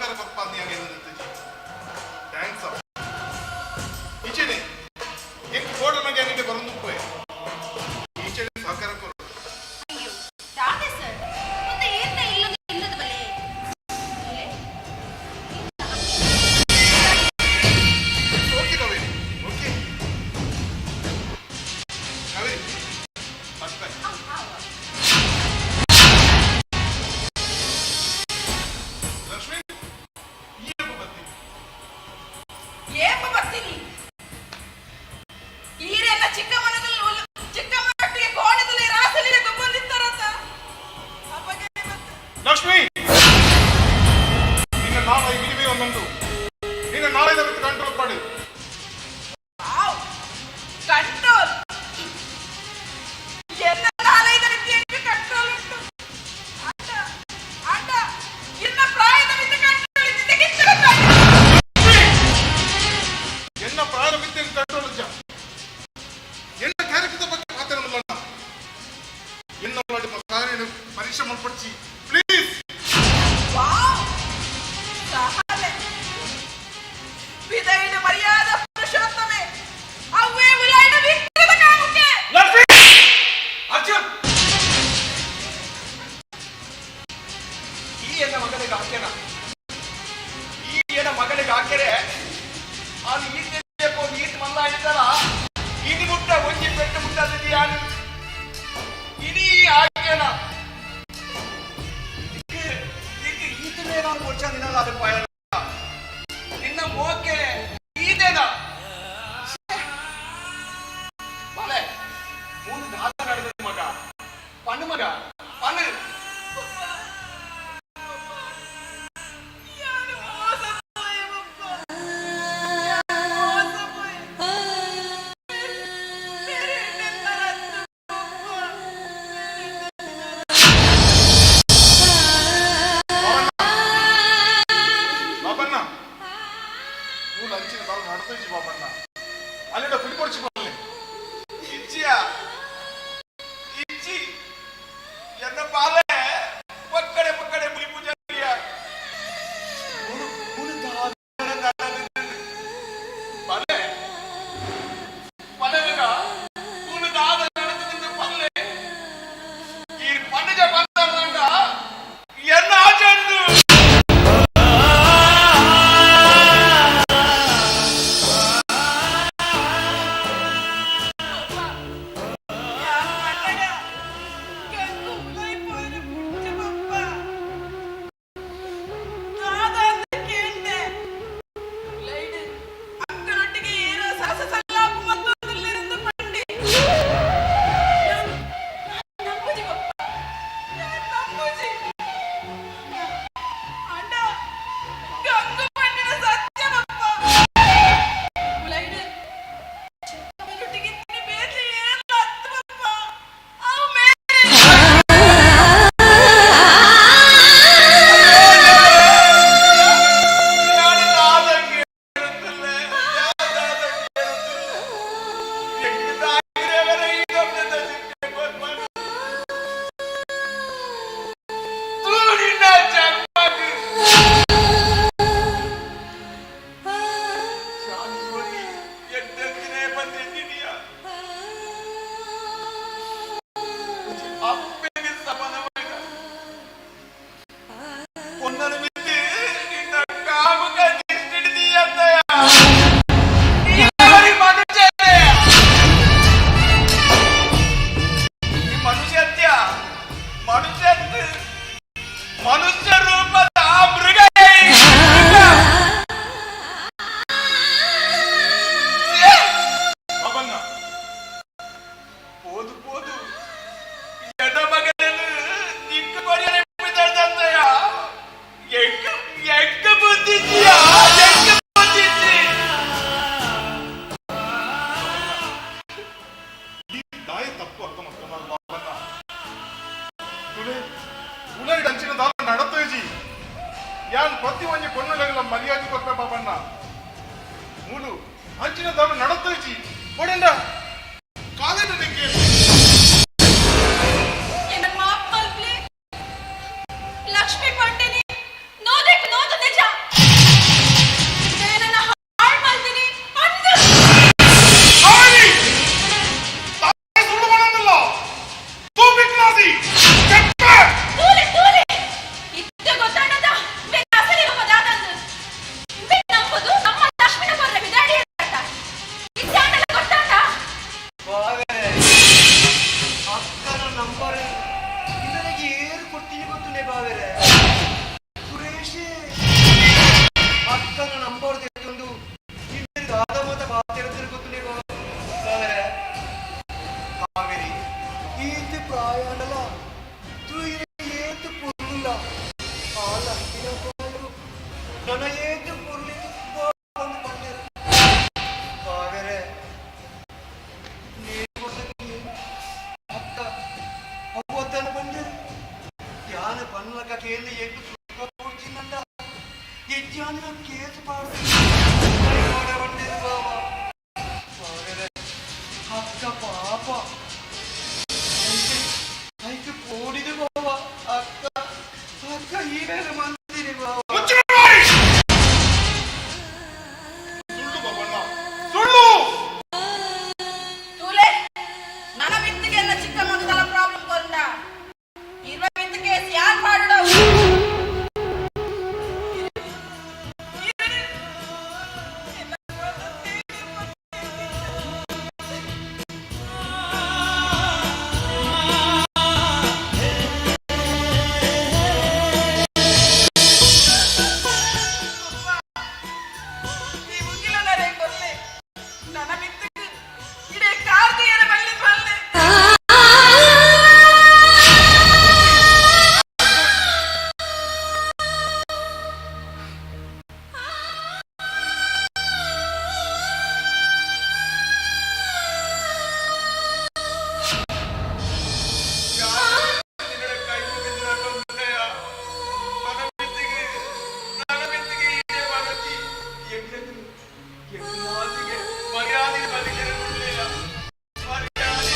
ಸಹಕಾರ ಕೊರ್ಪಾಂದಿ ಅನ್ನಿಂದಿತ್ತಿ. Thanks ಅಪ್ಪ. ಈಚೆನೆ ಎಂಕ್ ಬೋರ್ಡನಾಗೆ ಅನ್ನಿಂಡೆ ಬರಂದುಪ್ಪೆ. ಈಚೆನೆ ಸಹಕಾರ ಕೊರು. ಅಯ್ಯೋ ದಾದೆ ಸರ್, ಮುಂದೆ ಏರ್ನ ಇಲ್ಲದ ಇಲ್ಲದ ಬಲೆ. ಓಕೆ ಕಾವೇರಿ, ಓಕೆ ಕಾವೇರಿ, ಮತ್ತೆ ಲಕ್ಷ್ಮಿ ಏಪ ಬತ್ತಿ? ಏಪ ಬರ್ತೀನಿ? ಈರೆಲ್ಲ ಚಿಕ್ಕ ಮನದಲ್ಲಿ ಚಿಕ್ಕ ಮಟ್ಟಿಗೆ ಕೋಣದಲ್ಲಿ ರಾಸಲೀಲೆ ಬಂದಿತ್ತಾರತ್ತ. ಲಕ್ಷ್ಮಿ, ನಿನ್ನ ನಾಳೆ ಮಿನಿಮೆ ಒಂದೊಂದು ನಿನ್ನ ನಾಳೆ ಕಂಟ್ರೋಲ್ ಮಾಡಿ. ಕಂಟ್ರೋಲ್? ಎನ್ನ ನಾಲೈದ ರೀತಿಯಲ್ಲಿ ಕಂಟ್ರೋಲ್ ಉಂಟು ಅಣ್ಣ. ಅಣ್ಣ, ಇನ್ನ ಪ್ರಾಯದ ಮಿತಿ ಕಂಟ್ರೋಲ್ ಇದ್ದಿದ್ದಕ್ಕಿಂತ. ಎನ್ನ ಪ್ರಾಣ ಮಿತಿ ಕಂಟ್ರೋಲ್ ಇಜ್ಜ. ಎನ್ನ ಕ್ಯಾರೆಕ್ಟರ್ ಬಗ್ಗೆ ಮಾತಾಡಲ್ಲ. ಎನ್ನ ಸಾಧನೆ ಪರೀಕ್ಷೆ ಮಾಡ್ಪಡಿಸಿ ಪ್ಲೀಸ್. ವಾವ್, ಸಹಲೆ ಬಿದೈಡು ಮರ್ಯಾದ ಪುರುಷೋತ್ತಮೆ ಅವ್ವೇ ಉಲಾಯ್ಡ ವಿಕ್ರದ ಕಾಮುಕೆ. ಅರ್ಜುನ್, ಈ ಎನ್ನ ಮಗನಿಗೆ ಹಾಕ್ಯನ, ಈ ಎನ್ನ ಮಗನಿಗೆ ಹಾಕ್ಯರೆ ಅದು ಈತ ಈತ ಮಲ್ಲ ಇದ್ದಲ್ಲ. ಇನಿ ಮುಟ್ಟ ಒಂಜಿ ಪೆಟ್ಟು ಮುಟ್ಟದಿದೆಯಾನು ಇಡೀ ಹಾಕ್ಯನ. ಈತನೇ ನಾನು ಕೊಡ್ಚ ನಿನ್ನಲ್ಲ ಅದು ಪಾಯ ನಿನ್ನ ಮೋಕೆ ಈತೇನ ಬಾಲೆ ಮೂನು ದಾದ ನಡೆದ ಮಗ ಪಣ್ಣು ಮಗ ಪಣ್ಣು. ಬಾಬಣ್ಣ, ಮೂಲ ಅಂಚಿನ ಬಾಬು ನಡ್ತಿಜ್ಜಿ ಬಾಬಣ್ಣ, ಅಲ್ಲಿಂದ ಕುಡಿ ಕೊಡ್ಚಿ ಬರಲಿ. ಇಚ್ಚಿಯ ಇಚ್ಚಿ, ಎನ್ನ ಬಾಲೆ ಪಕ್ಕಡೆ ಪಕ್ಕಡೆ ಬುಲಿ ಪೂಜಾರಿಯ ಮುನು ಮುನು ದಾದ ಬಲೆ ಪಲೆಗ ಮುನು ದಾದ ನಡೆದಿದ್ದ ಪಲ್ಲೆ ಈ ಪಂಡಜ ಬಂದ ಎನ್ನ ಆಚರಣೆ. ಅಕ್ಕನೊಟ್ಟಿಗೆ ಏನೋ ಸರಸ ಸಲ್ಲಾಪ ಮತ್ತೊಂದಿಲ್ಲಿருந்து ಪಂಡಿ ನಂಬುಜಿ ಬಪ್ಪ, ನಾನ್ ನಂಬುಜಿ. ಅಣ್ಣ, ಗಂಗು ಪಂಡಿನ ಸತ್ಯ ಬಪ್ಪ. ಉಲೈಡು ಚಿಕ್ಕಮ್ಮನೊಟ್ಟಿಗೆ ಬೇರೆ ಏನು ಅತ್ತು ಬಪ್ಪ. ಅವು ಮೇಲೆ ಮನುಷ್ಯತ್ಯ ಮನುಷ್ಯತ್ವ ಮನುಷ್ಯ ರೂಪದ ಮೃಗ. ಬಾಬಣ್ಣ. ಪೋದು ಪೋದು ಎಡ ಮಗನನ್ನು ದಿಕ್ಕು ಬರೆಯಂತಯ್ಯ. ಎಕ್ಕ ಎಕ್ಕ ಬುದ್ಧಿದ್ಯಾ, ಎಕ್ಕ ಬುದ್ಧಿದ್ದಿ. ಈ ದಾಯ ತಪ್ಪು ಅರ್ಥ ಮಾಡ್ಕೊಂಡ ಬಾಬಣ್ಣ. ತುಲೆ ಉಲೈ ಅಂಚಿನ ದಾಲ ನಡತೇಜಿ. ಯಾನ್ ಪ್ರತಿ ಒಂಜಿ ಪೊಣ್ಣುಲೆಗಳ ಮರ್ಯಾದೆ ಕೊರ್ಪೆ ಬಾಬಣ್ಣ. ಮೂಲು ಅಂಚಿನ ದಾಲ ನಡತೇಜಿ ಪೊಡಂಡ ಕಾಲೇಜ್ ನಿಂಗೆ. ಎನ್ನ ಮಾಪ್ ಮಲ್ಪ್ಲೆ. ಲಕ್ಷ್ಮಿ ಪಂಡಿನಿ ನೋದಕ್ ನೋದು ನಿಜ. ಬಾವೆರೆ ಸುರೇಶ್ ಅಕ್ಕನ ನಂಬರ್ ತೆಗೆದುಕೊಂಡು ದಾದ ಮತ ಬಾತಿರತಿರು ಗೊತ್ತು ಬಾವೆರೆ. ಕಾವೇರಿ ಈತ ಪ್ರಾಯಾಂಡಲ ತೂಯಿನ ಏತು ಪೊರ್ಲುಲ್ಲ ಆ ಲಕ್ಕಿನ ಪಾಲು ನನ್ನ ಏತು ಪೊರ್ಲಿಗೆ ಬಂದು ಪಂಡೇರು ಬಾವೆರೆ. ನೀರು ಅಕ್ಕ ಅವ್ವತ್ತನ ಬಂದೇರು ಯಾನ ಪನ್ಲಕ ಕೇಂದ್ರ ಎಂಟು ಸುಖ ಪೂರ್ಚಿನಂಡ ಯಜ್ಜಾನ ಕೇಸು ಪಾಡು ಬಂದೇರು ಬಾವ. ಬಾವೆರೆ ಅಕ್ಕ ಪಾಪ ಐಕೆ ಪೋಡಿದೆ ಬಾವ. ಅಕ್ಕ ಅಕ್ಕ ಈ ಮೇಲೆ ಮಂದಿರಿ ಬಾವ. ಸುಳ್ಳು ಬಾಬಣ್ಣ, ಸುಳ್ಳು. ತೂಲೆ ನನ್ನ ಬಿತ್ತಿಗೆಲ್ಲ ಚಿಕ್ಕ ಮಗದಲ್ಲ ಪ್ರಾಬ್ಲಮ್ ಕೊಂಡ ಇರುವ ಬಿತ್ತು ಕೇಸ್ ಯಾರು ಪಾಡುಡ? ಈ ಮುಗಿಲನರೇ ಕೊಲ್ಲೆ ನನ್ನ ಬಿತ್ತಿಗೆ ಇಡೇ ಕಾರ್ತಿಯರ ಬಳ್ಳಿ ಬಲ್ಲೆ. ಕೈ ಮುಗಿದು ಬಂದೆಯ ನನ್ನ ಬಿತ್ತಿಗೆ, ನನ್ನ ಬಿತ್ತಿಗೆ ಈಡೇ ಬರತಿ. ಎಂಗ್ಲದು ಮಾತಿಗೆ ಮರ್ಯಾದೆ ಬದುಕಿರಲಿಲ್ಲ. ಮರ್ಯಾದೆ.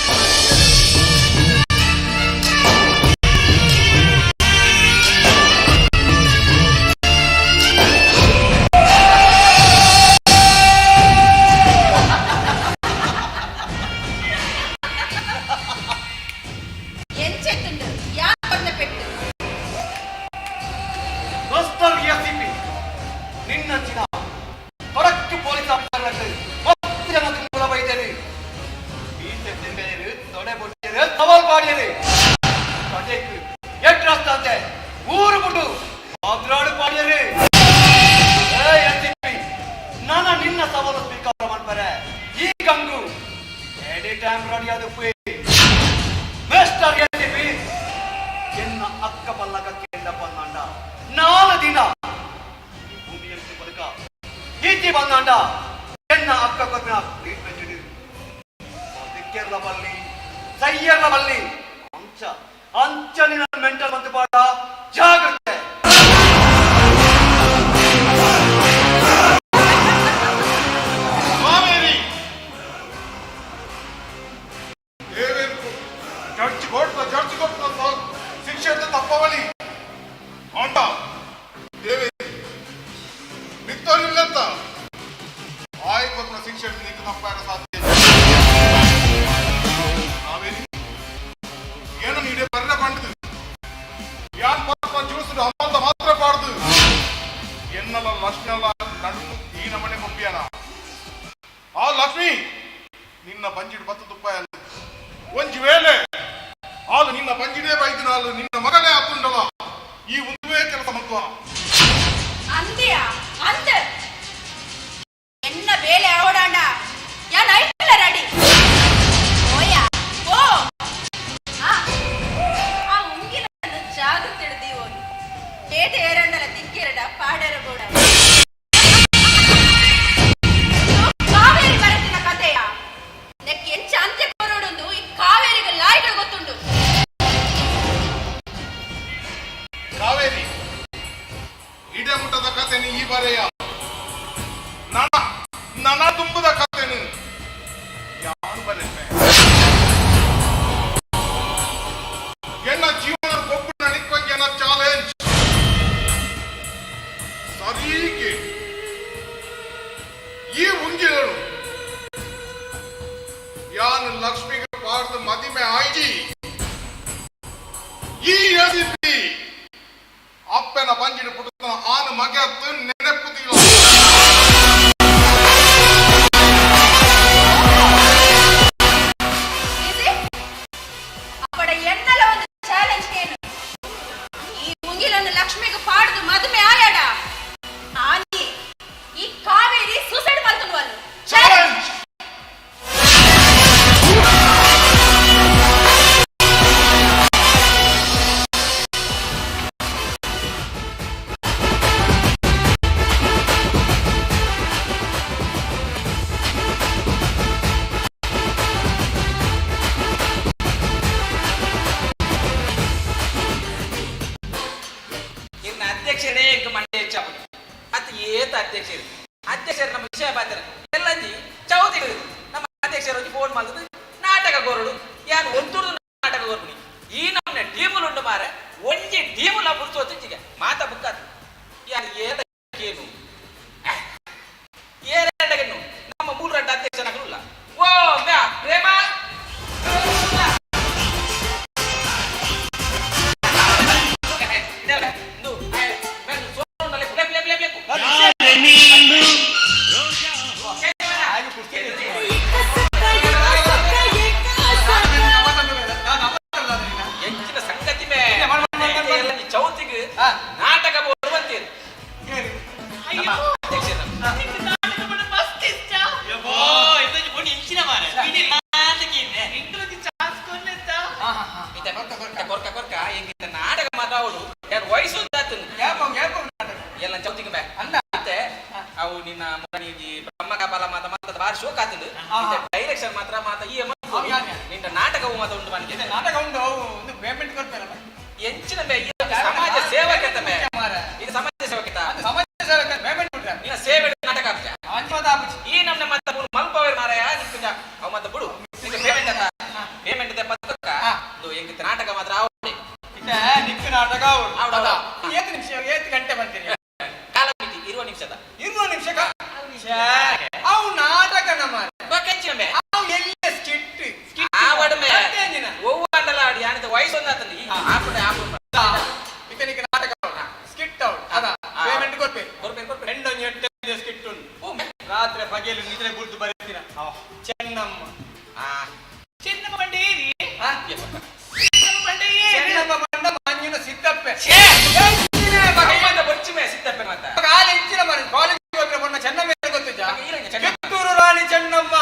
ಎಂಚೆತ್ತುಂಡು ಯಾರು ಬಂದ ಪೆಟ್ಟು? ಮಿಸ್ಟರ್ ಎಸಿಪಿ, ನಿನ್ನಂಚಿನ ತೊಡಕು ಪೊಲೀಸ್ ಆಫೀಸರ್ ಮಸ್ತ್ ಜನ ತುಂಬುಲ ಬೈದೇರಿ, ಮೀಸೆ ತಿಂಬೇರು, ತೊಡೆ ಬೊಟ್ಟೇರು, ಸವಾಲ್ ಪಾಡಿಯರು. ಕಡೆக்கு ಎಟ್ರಸ್ತಾಂತೆ ಊರು ಬಿಟ್ಟು ಅದ್ರಾಡು ಪಾಡಿಯರು. ಏ ಎಸಿಪಿ, ನಾನ ನಿನ್ನ ಸವಾಲು ಸ್ವೀಕಾರ ಮಾಡ್ತಾರೆ. ಈ ಗಂಗು ಎನಿ ಟೈಮ್ ರೆಡಿ ಅದು. ಮಿಸ್ಟರ್ ಎಸಿಪಿ, ಎನ್ನ ಅಕ್ಕ ಪಲ್ಲಕ ಕೇಂದ್ರ ಪನ್ನಾಂಡ 4 ದಿನ ಈ ಭೂಮಿಯಲ್ಲಿ ಬದುಕ ಈಚೆ ಬಂದಾಂಡ ಎನ್ನ ಅಕ್ಕ ಕೊತ್ತಿನ ಟ್ರೀಟ್ಮೆಂಟ್ ಬದುಕಿರಲ ಬಲ್ಲಿ, ಸೈಯರ್ಲ ಬಲ್ಲಿ. ಅಂಚ ಅಂಚ ನಿನ್ನ ಮೆಂಟಲ್ ಬಂತು ಪಾಡ, ಜಾಗ್ರತೆ. ಕಾವೇರಿ, ದೇವೇಂದ್ರ ಜಡ್ಜ್ ಕೊಟ್ಟ, ಜಡ್ಜ್ ಕೊಟ್ಟ ಶಿಕ್ಷೆ ಅಂತ ತಪ್ಪವಲಿ ಅಂಟ. ದೇವೇಂದ್ರ ನಿತ್ತೋರಿಲ್ಲಂತ ಆಯ್ ಕೊಟ್ಟ ಶಿಕ್ಷೆ ನಿಂತು ತಪ್ಪಾಗ ಸಾಧ್ಯ. ಕಾವೇರಿ, ಏನು ನೀಡೆ ಬರ್ರ ಬಂಡದು ಯಾನ್ ಪಾಪ ಜ್ಯೂಸ್ ಅಮ್ಮಂತ ಮಾತ್ರ ಪಾಡ್ದು ಎನ್ನಲ ಲಕ್ಷ್ಮಣ ನಡು ಈ ನಮನೆ ಕೊಪ್ಪಿಯನ. ಆ ಲಕ್ಷ್ಮಿ ನಿನ್ನ ಬಂಜಿಡು ಬತ್ತು ತುಪ್ಪ ಅಲ್ಲ. ಒಂಜಿ ವೇಳೆ ಆಲು ನಿನ್ನ ಬಂಜಿಡೇ ಬೈದಿನಾಲು ನಿನ್ನ ಮಗಳೇ ಆತುಂಡಲ ಈ ಒಂದುವೇ ಕೆಲಸ ಮತ್ವ. ಅಂದ್ಯಾ ಅಂದ ಎನ್ನ ಬೇಲೆ ಆವಡಾಂಡ ಯಾನ್ ಐಟಲ ರೆಡಿ. ಓಯಾ ಓ ಆ ಆ ಉಂಗಿಲನ್ನು ಜಾಗ್ರತೆ ಹಿಡ್ದೀವೋನು ಪೇಟೆ ಏರಂಡಲ ತಿಕ್ಕಿರಡ ಪಾಡರ ಬೋಡ. ಕಾವೇರಿ ಬರತಿನ ಕಥೆಯ ನೆಕ್ ಎಂಚ ಅಂತ್ಯ ಕೊರೋಡುಂದು ಈ ಕಾವೇರಿಗೆ ಲಾಯ್ಗಳು ಗೊತ್ತುಂಡು. ಕಾವೇರಿ, ಇಡೆ ಮುಟ್ಟದ ಕಥೆನಿ ಈ ಬರೆಯ ನನ ನನ ತುಂಬದ ಕಥೆನು ಯಾರು ಬರೆಪೆ? ಎನ್ನ ಜೀವನ ಗೊಬ್ಬು ನಡಿಕೊಂಗೆ ಚಾಲೆಂಜ್ ಸರೀಗೆ ಈ ಉಂಗಿಗಳು ಯಾನು ಲಕ್ಷ್ಮಿಗೆ ಪಾಡ್ದು ಮದಿಮೆ ಆಯ್ಜಿ ಈ ಎಸಿಪಿ ಅಪ್ಪನ ಬಂಜಿಡು ಪುಟ್ಟನ ಆನು ಮಗೆತ್ತು ನೆನಪುದಿಲ್ಲ. ಇದು ಅಪ್ಪಡ ಎನ್ನಲ ಒಂದು ಚಾಲೆಂಜ್ ಏನು ಈ. ಅಧ್ಯಕ್ಷರೇ ಎಂಕ್ ಮಂಡೆ ಹೆಚ್ಚಾಪುನಿ ಅತ್ ಏತ ಅಧ್ಯಕ್ಷರು ಅಧ್ಯಕ್ಷರು ನಮ್ಮ ವಿಷಯ ಪಾತ್ರ ಎಲ್ಲಂಜಿ ಚೌತಿ ನಮ್ಮ ಅಧ್ಯಕ್ಷರು ಒಂಜಿ ಫೋನ್ ಮಲ್ತದು ನಾಟಕ ಕೋರಡು ಯಾನ್ ಒಂತುರ್ದು ನಾಟಕ ಕೋರ್ಪುನಿ ಈ ನಮ್ಮನೆ ಟೀಮುಲು ಉಂಡು ಮಾರೆ ಒಂಜಿ ಟೀಮುಲ ಪುರ್ಸೋತಿಗೆ ಮಾತ ಬುಕ್ಕಾತು ಯಾನ್ ಏತ ಕೇನು ಏರಡಗನ್ನು ನಮ್ಮ ಮೂರು ಅಧ್ಯಕ್ಷನಗಲುಲ್ಲ ಓ ಮ್ಯಾ ಪ್ರೇಮ ಎಂಚಿನ ಸಂಗತಿ ಮೇ ಚೌತಿಗೆ ನಾಟಕ ಬೋಡುವಂತೀರಿ ಕೊರ್ಕ ಕೊರ್ಕ ಎಂಗಿತ ನಾಟಕ ಮಾತ್ರ ಅವಳು ಯಾರು ವಯಸ್ಸು ಎಲ್ಲ ಚೌತಿಗೆ ಬೇ ಅಲ್ಲ ಅವು ನಿನ್ನ ಮೊದಲಿಗೆ ಬ್ರಹ್ಮ ಕಪಾಲ ಮಾತ ಮಾತ ಬಾರಿ ಶೋಕ್ ಆತಂದು ಡೈರೆಕ್ಷನ್ ಮಾತ್ರ ಮಾತ ಈ ನಿನ್ನ ನಾಟಕವು ಮಾತ ಉಂಟು ಮನಗೆ ನಾಟಕ ಉಂಟು ಒಂದು ಪೇಮೆಂಟ್ ಕೊಡ್ತಾರಲ್ಲ ಎಂಚಿನ ಬೇ ಸಮಾಜ ಸೇವಕತೆ ಮೇ ಇದು ಸಮಾಜ ಸೇವಕತ ಸಮಾಜ ಸೇವಕ ಪೇಮೆಂಟ್ ಕೊಟ್ರೆ ನಿನ್ನ ಸೇವೆ ನಾಟಕ ಆಗ್ತದೆ ಈ ನಮ್ಮ ಮತ್ತೆ ಮಲ್ಪವೇರ್ ಮಾರಾಯ ನಿಂಗೆ ಅವ ಮತ್ತೆ ಬಿಡು ನಿಂಗೆ ಪೇಮೆಂಟ್ ಅಂತ ಪೇಮೆಂಟ್ ಪತ್ತಕ್ಕ ಎಂಗಿತ ನಾಟಕ ಮಾತ್ರ ಆವಡೆ ನಿಕ್ಕ ನಾಟಕ ಏತ್ ನಿಮಿಷ ಏತ್ ಗಂಟೆ ಬರ್ತೀರಿ ಕಾಲಮಿತಿ ಇರುವ ನಿಮಿಷದ ಇರುವ ನಿಮಿಷ ಅವು ನಾಟಕ ನಮ್ಮ ಅವು ಎಲ್ಲ ಸ್ಕಿಟ್ ಆವಡಮೆ ಒವ್ವ ಅಂಡಲ ಆಡಿ ಯಾನಿತ ವಯಸ್ಸು ಒಂದಾತಂದು ಈ ಆಪುಂಡೆ ಆಪುಂಡೆ ಇತನಿಗೆ ನಾಟಕ ಸ್ಕಿಟ್ ಅವಳು ಅದ ಪೇಮೆಂಟ್ ಕೊಡ್ಬೇಕು ಕೊಡ್ಬೇಕು ಕೊಡ್ಬೇಕು ಎಂಟೊಂದು ಎಟ್ಟು ಸ್ಕಿಟ್ ಉಂಟು ರಾತ್ರಿ ಪಗೆಲು ನಿದ್ರೆ ಗುರ್ತು ಬರೀತೀನ ಚೆನ್ನಮ್ಮ ಚೆನ್ನಮ್ಮ ಬಂಡೇರಿ ಚೆನ್ನಮ್ಮ ಬಂಡ ಮಂಜಿನ ಸಿದ್ದಪ್ಪೆ ಸಿದ್ದಪ್ಪೆ ಮಾತ ಕಾಲು ಇಂಚಿನ ಮನೆ ಕಾಲೇಜ್ ಹೋದ್ರೆ ಮೊನ್ನ ಚೆನ್ನಮ್ಮ ಗೊತ್ತಿದ್ದ ಕಿತ್ತೂರು ರಾಣಿ ಚೆನ್ನಮ್ಮ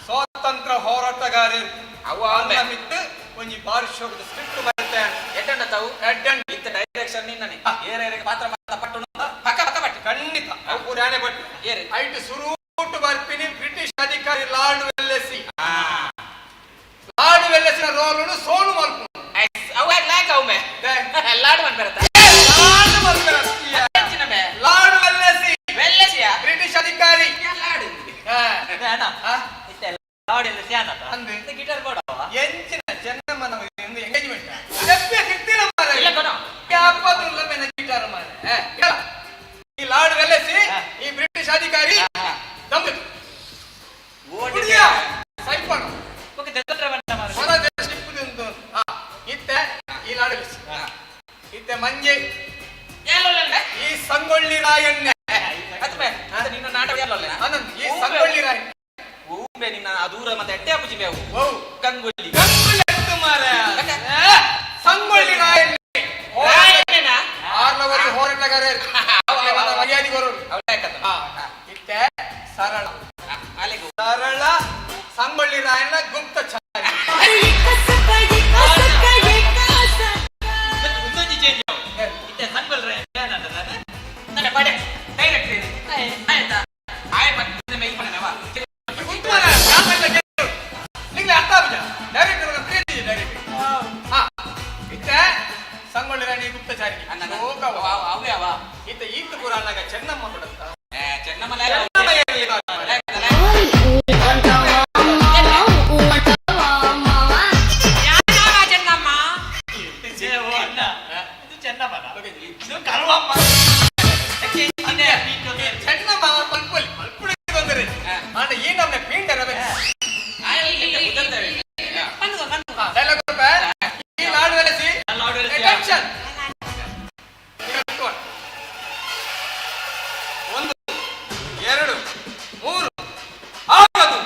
ಸ್ವಾತಂತ್ರ್ಯ ಹೋರಾಟಗಾರರು ಅವ ಮಿತ್ತು ಒಂಜಿ ಬಾರಿಶೋಗದ ಸ್ಕ್ರಿಪ್ಟ್ ಬರುತ್ತೆ ಎಡ್ಡಣ್ಣ ತಾವು ಎಡ್ಡಣ್ಣ ಇತ್ತ ಡೈರೆಕ್ಷನ್ ನಿನ್ನನೆ ಏರೇರಿಗೆ ಪಾತ್ರ ಮಾತ ಪಟ್ಟುನು ಪಕ್ಕ ಪಕ್ಕ ಪಟ್ಟು ಖಂಡಿತ ಅವು ಪುರಾಣೆ ಪಟ್ಟು ಏರೆ ಐಟ್ ಸುರೂಟು ಬರ್ಪಿನಿ ಬ್ರಿಟಿಷ್ ಅಧಿಕಾರಿ ಲಾರ್ಡ್ ವೆಲ್ಲೆಸಿ ಲಾರ್ಡ್ ವೆಲ್ಲೆಸಿನ ರೋಲುನು ಸೋನು ಮಲ್ಪು ಅವು ಲಾಯ್ಕ ಅವು ಮೇ ಲಾರ್ಡ್ ಮನ್ಪೆರತ ಲಾರ್ಡ್ ಮನ್ಪೆರತ ಲಾರ್ಡ್ ವೆಲ್ಲೆಸಿ ವೆಲ್ಲೆಸಿಯಾ ಬ್ರಿಟಿಷ್ ಅಧಿಕಾರಿ ಲಾರ್ಡ್ ಅಣ್ಣ ಇತ್ತೆ ಲಾರ್ಡ್ ವೆಲ್ಲೆಸಿ ಅಣ್ಣ ಅಂದು ಗಿಟಾರ್ ಕೊಡವ ಎಂಚಿನ ಚೆನ್ನಮ್ಮನ ಒಂದು ಎಂಗೇಜ್ಮೆಂಟ್ ದೆಪ್ಪೆ ಸಿಕ್ತಿಲ್ಲ ಮಾರ್ರೆ ಇಲ್ಲ ಕಣೋ ಯಾಪದುಲ್ಲ ಮೆನ ಗಿಟಾರ್ ಮಾರ್ರೆ ಈ ಲಾರ್ಡ್ ವೆಲ್ಲೆಸಿ ಈ ಬ್ರಿಟಿಷ್ ಅಧಿಕಾರಿ ದಮ್ಮದು ಓಡಿಯ ಸೈಪಣ ಓಕೆ ದೆತ್ತತ್ರ ಬಂದ ಮಾರ್ರೆ ಹೊರ ದೇಶ ಇಪ್ಪುದುಂದು ಇತ್ತೆ ಈ ಲಾರ್ಡ್ ವೆಲ್ಲೆಸಿ ಇತ್ತೆ ಮಂಜೆ ಈ ಸಂಗೊಳ್ಳಿ ರಾಯಣ್ಣ ನಿನ್ನ ನಾಟಕ ಆನಂದ್ ಈ ಸಂಗೊಳ್ಳಿ ರಾಯಣ್ಣ ಊಂಬೆ ನಿನ್ನ ದೂರ ಮತ್ತೆ ಎಟ್ಟೆ ಅಪ್ಪುಜಿ ಬೇವು ಗಂಗೊಳ್ಳಿ ಗಂಗೊಳ್ಳಿ ಅತ್ತು ಮಾರ್ರೆ ಸಂಗೊಳ್ಳಿ ರಾಯಣ್ಣ ರಾಯಣ್ಣನ ಆರ್ನವರಿಗೆ ಹೋರಾಟಗಾರರು ಮರ್ಯಾದೆ ಬರೋರು ಇತ್ತೆ ಸರಳ ಸರಳ ಸಂಗೊಳ್ಳಿ ರಾಯಣ್ಣ ಗುಪ್ತಚಾರಿ ಒಂದೊಂದು ಚೇಂಜ್ ಇತ್ತೆ ಸಂಗೊಳ್ಳಿ ರಾಯಣ್ಣ ನನ್ನ ಪಡೆ ಡೈರೆಕ್ಟ್ ಆಯ್ತಾ ಆಯ್ ಮತ್ತೆ ಮೈ ಪಣನವ ನಿಂಗೆ ಅರ್ಥ ಆಗುಜ ಡೈರೆಕ್ಟರ್ ಪ್ರೀತಿ ಡೈರೆಕ್ಟರ್ ಹಾ ಇತ್ತೆ ಸಂಗೊಳ್ಳಿ ರಾಣಿ ಗುಪ್ತಚಾರಿ ಅವೇ ಅವ ಇತ್ತ ಈತ ಪುರಾಣಗ ಚೆನ್ನಮ್ಮ ಕೊಡತ್ತ ಚೆನ್ನಮ್ಮ ಚೆನ್ನಮ್ಮ ಇದು ಚೆನ್ನಮ್ಮನ ಇದು ಕರುವಮ್ಮ ಚೆನ್ನಮ್ಮ ಮಲ್ಪೊಲಿ ಮಲ್ಪುಡಿ ತೊಂದರೆ ಆಂಡ ಈ ನಮ್ನೆ ಪೀಂಡರ ಡೈಲಾಗ್ ಈ ಲಾಡ್ ವೆಲಸಿ ಅಟೆನ್ಷನ್ ಒಂದು ಎರಡು ಮೂರು ಆಗದು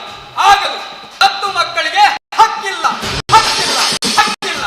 ಆಗದು 10 ಮಕ್ಕಳಿಗೆ ಹಕ್ಕಿಲ್ಲ ಹಕ್ಕಿಲ್ಲ ಹಕ್ಕಿಲ್ಲ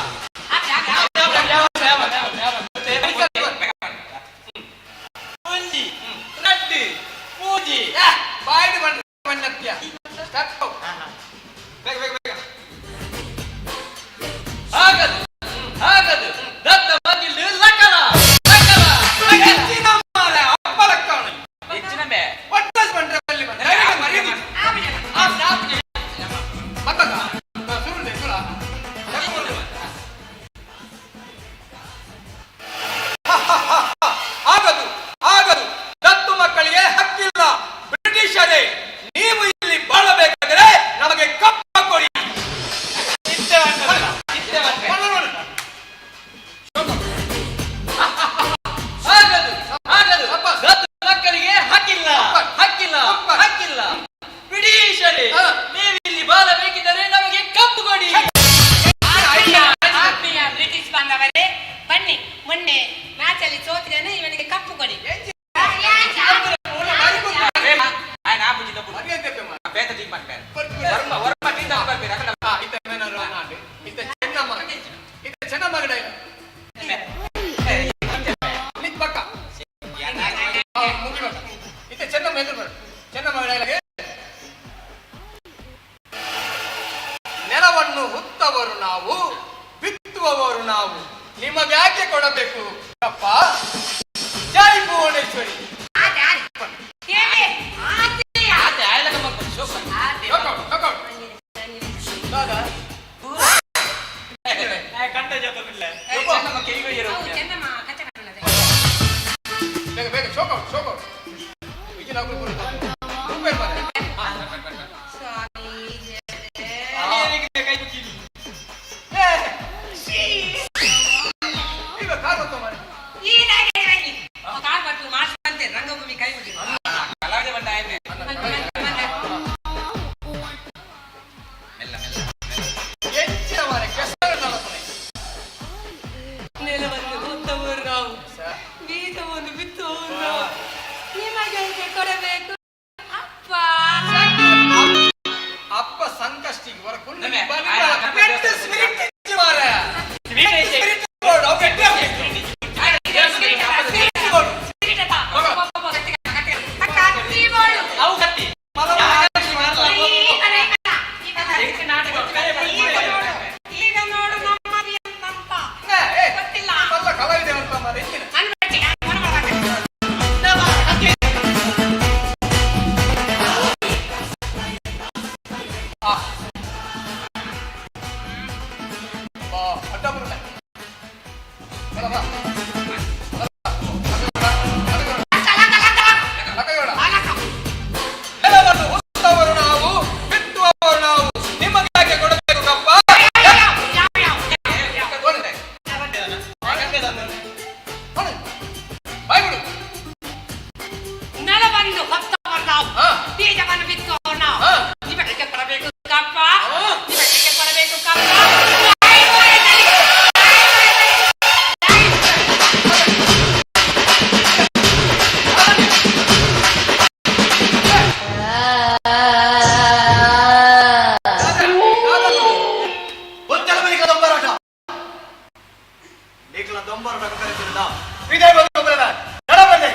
ಮ್ಯಾಚಲ್ಲಿ ಸೋತಿದ್ದೇನೆ, ಇವನಿಗೆ ಕಪ್ಪು ಕೊಡಿ. ನೆಲವನ್ನು ಹುತ್ತವರು ನಾವು, ಬಿತ್ತುವವರು ನಾವು, ನಿಮಗ್ಯಾಕೆ ಕೊಡಬೇಕು ಅಪ್ಪ? ಜೈ ಭುವನೇಶ್ವರಿ. ಬೇಗ ಬೇಗ ಶೋಕ್ ಔಟ್, ಶೋಕ್ ಔಟ್. ರಂಗಭೂಮಿ ಕೈ ಮುಗಿದು. ನೆಲವನ್ನು ಹೊತ್ತವರು ನಾವು, ಬೀಜವನ್ನು ಬಿತ್ತುವವರು ನಾವು, ನಿಮಗೆ ಕೊಡಬೇಕು ಅಪ್ಪ. ಅಪ್ಪ ಸಂಕಷ್ಟಿಗೆ ಈಗ ನೋಡು ನಮ್ಮ ಅಂತ ಗೊತ್ತಿಲ್ಲ. ಕಲಾವಿದೆ ಅಂತ ಮಾರೆ. ನೆಲವನ್ನು ಹುತ್ತವರು ನಾವು, ಬಿತ್ತುವವರು ನಾವು, ನಿಮಗ್ಯಾಕೆ ಕೊಡಬೇಕು ಕಪ್ಪ? ನೆಲವನ್ನು ಹೊತ್ತವರು ನಾವು, ಬೀಜವನ್ನು ಬಿತ್ತುವವರು ನಾವು, ನಿಮಗೆ ಕೊಡಬೇಕು ಕಪ್ಪ, ನಿಮಗೆ ಕೊಡಬೇಕು ಕಪ್ಪ. ದೊಂಬರಾಟ ನಿಖಲ ದೊಂಬರಾಟ ಕರೆಸಿದ ಇದೇ ಬಂದೆ.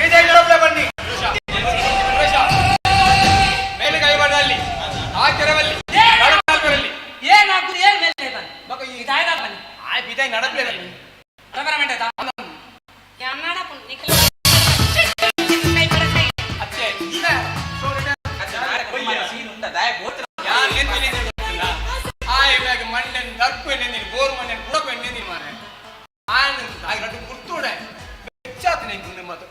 ಇದೇ ನಡಬಲೆ ಬನ್ನಿ. ಮೇಲುಗೈ ಬಡಲ್ಲಿ ಆ ಕೆರವಲ್ಲಿ ಏನಾಗುದು? ಏನ್ ಮೇಲೆ ಬನ್ನಿ, ಇದಾಯ್ತಾ ಬನ್ನಿ. ಆ ಬಿದಾಯಿ ನಡಪ್ಲೆ ಬನ್ನಿ. ರಬರ ಮಂಡದ ಕನ್ನಡ ನಿಖಲ. ಅತ್ತೆ ಮಂಡೆನ್ ದರ್ಪು ಎಣ್ಣೆ ಬೋರ್ ಮಂಡೆನ್ ಪುಡಪ ಎಣ್ಣೆ ಮಾರೆ ಆಯ್ ಆಗ ಗುರ್ತುಡೆ ಬೆಚ್ಚಾತನೆ ಮಾತು.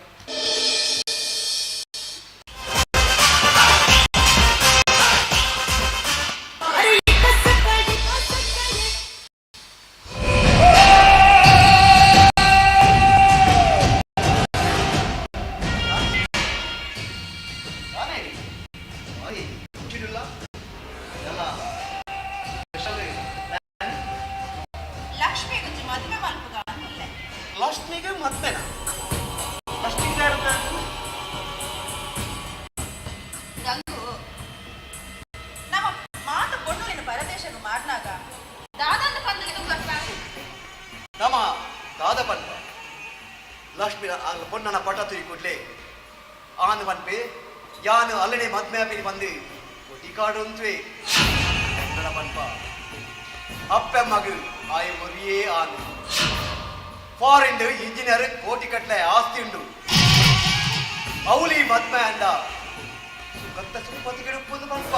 ಲಕ್ಷ್ಮಿಗುಂಜಿ ಮದುವೆ ಮಲ್ಪುಗ ಅಂದುಲ್ಲೆ. ಲಕ್ಷ್ಮಿಗೆ ಮದ್ವೆನಾ? ಲಕ್ಷ್ಮಿಗೆ ಯಾರು? ಗಂಗು, ನಮ್ಮ ಮಾತು ಪೊಣ್ಣುಲಿನ ಪರದೇಶకు ಮಾಡ್ನಾಗ ದಾದಂದು ಪಂದಲಿಗೆ ಬರ್ತಾರೆ. ನಮ್ಮ ದಾದ ಪನ್ಪ ಲಕ್ಷ್ಮಿ ಪೊನ್ನನ ಪಟ ತುಯಿ ಕೂಡ್ಲೆ ಆನು ಪನ್ಪೆ ಯಾನು ಅಲ್ಲನೆ ಮದ್ಮೆ ಆಪಿನಿ ಬಂದು ಕೊಟಿಕಾಡು ಅಂತ್ವೆ. ಎಂದನ ಪನ್ಪ ಅಪ್ಪೆ ಮಗು ಆಯ ಮುರಿಯೇ ಆನು ಫಾರಿನ್ ಇಂಜಿನಿಯರ್ ಕೋಟಿ ಕಟ್ಲೆ ಆಸ್ತಿ ಉಂಡು ಅವಲಿ ಮದ್ಮೆ ಅಂದ ಸುಖತ್ತ ಸುಖಪತಿ ಗಿಡುಪ್ಪುಂದು ಪನ್ಪ.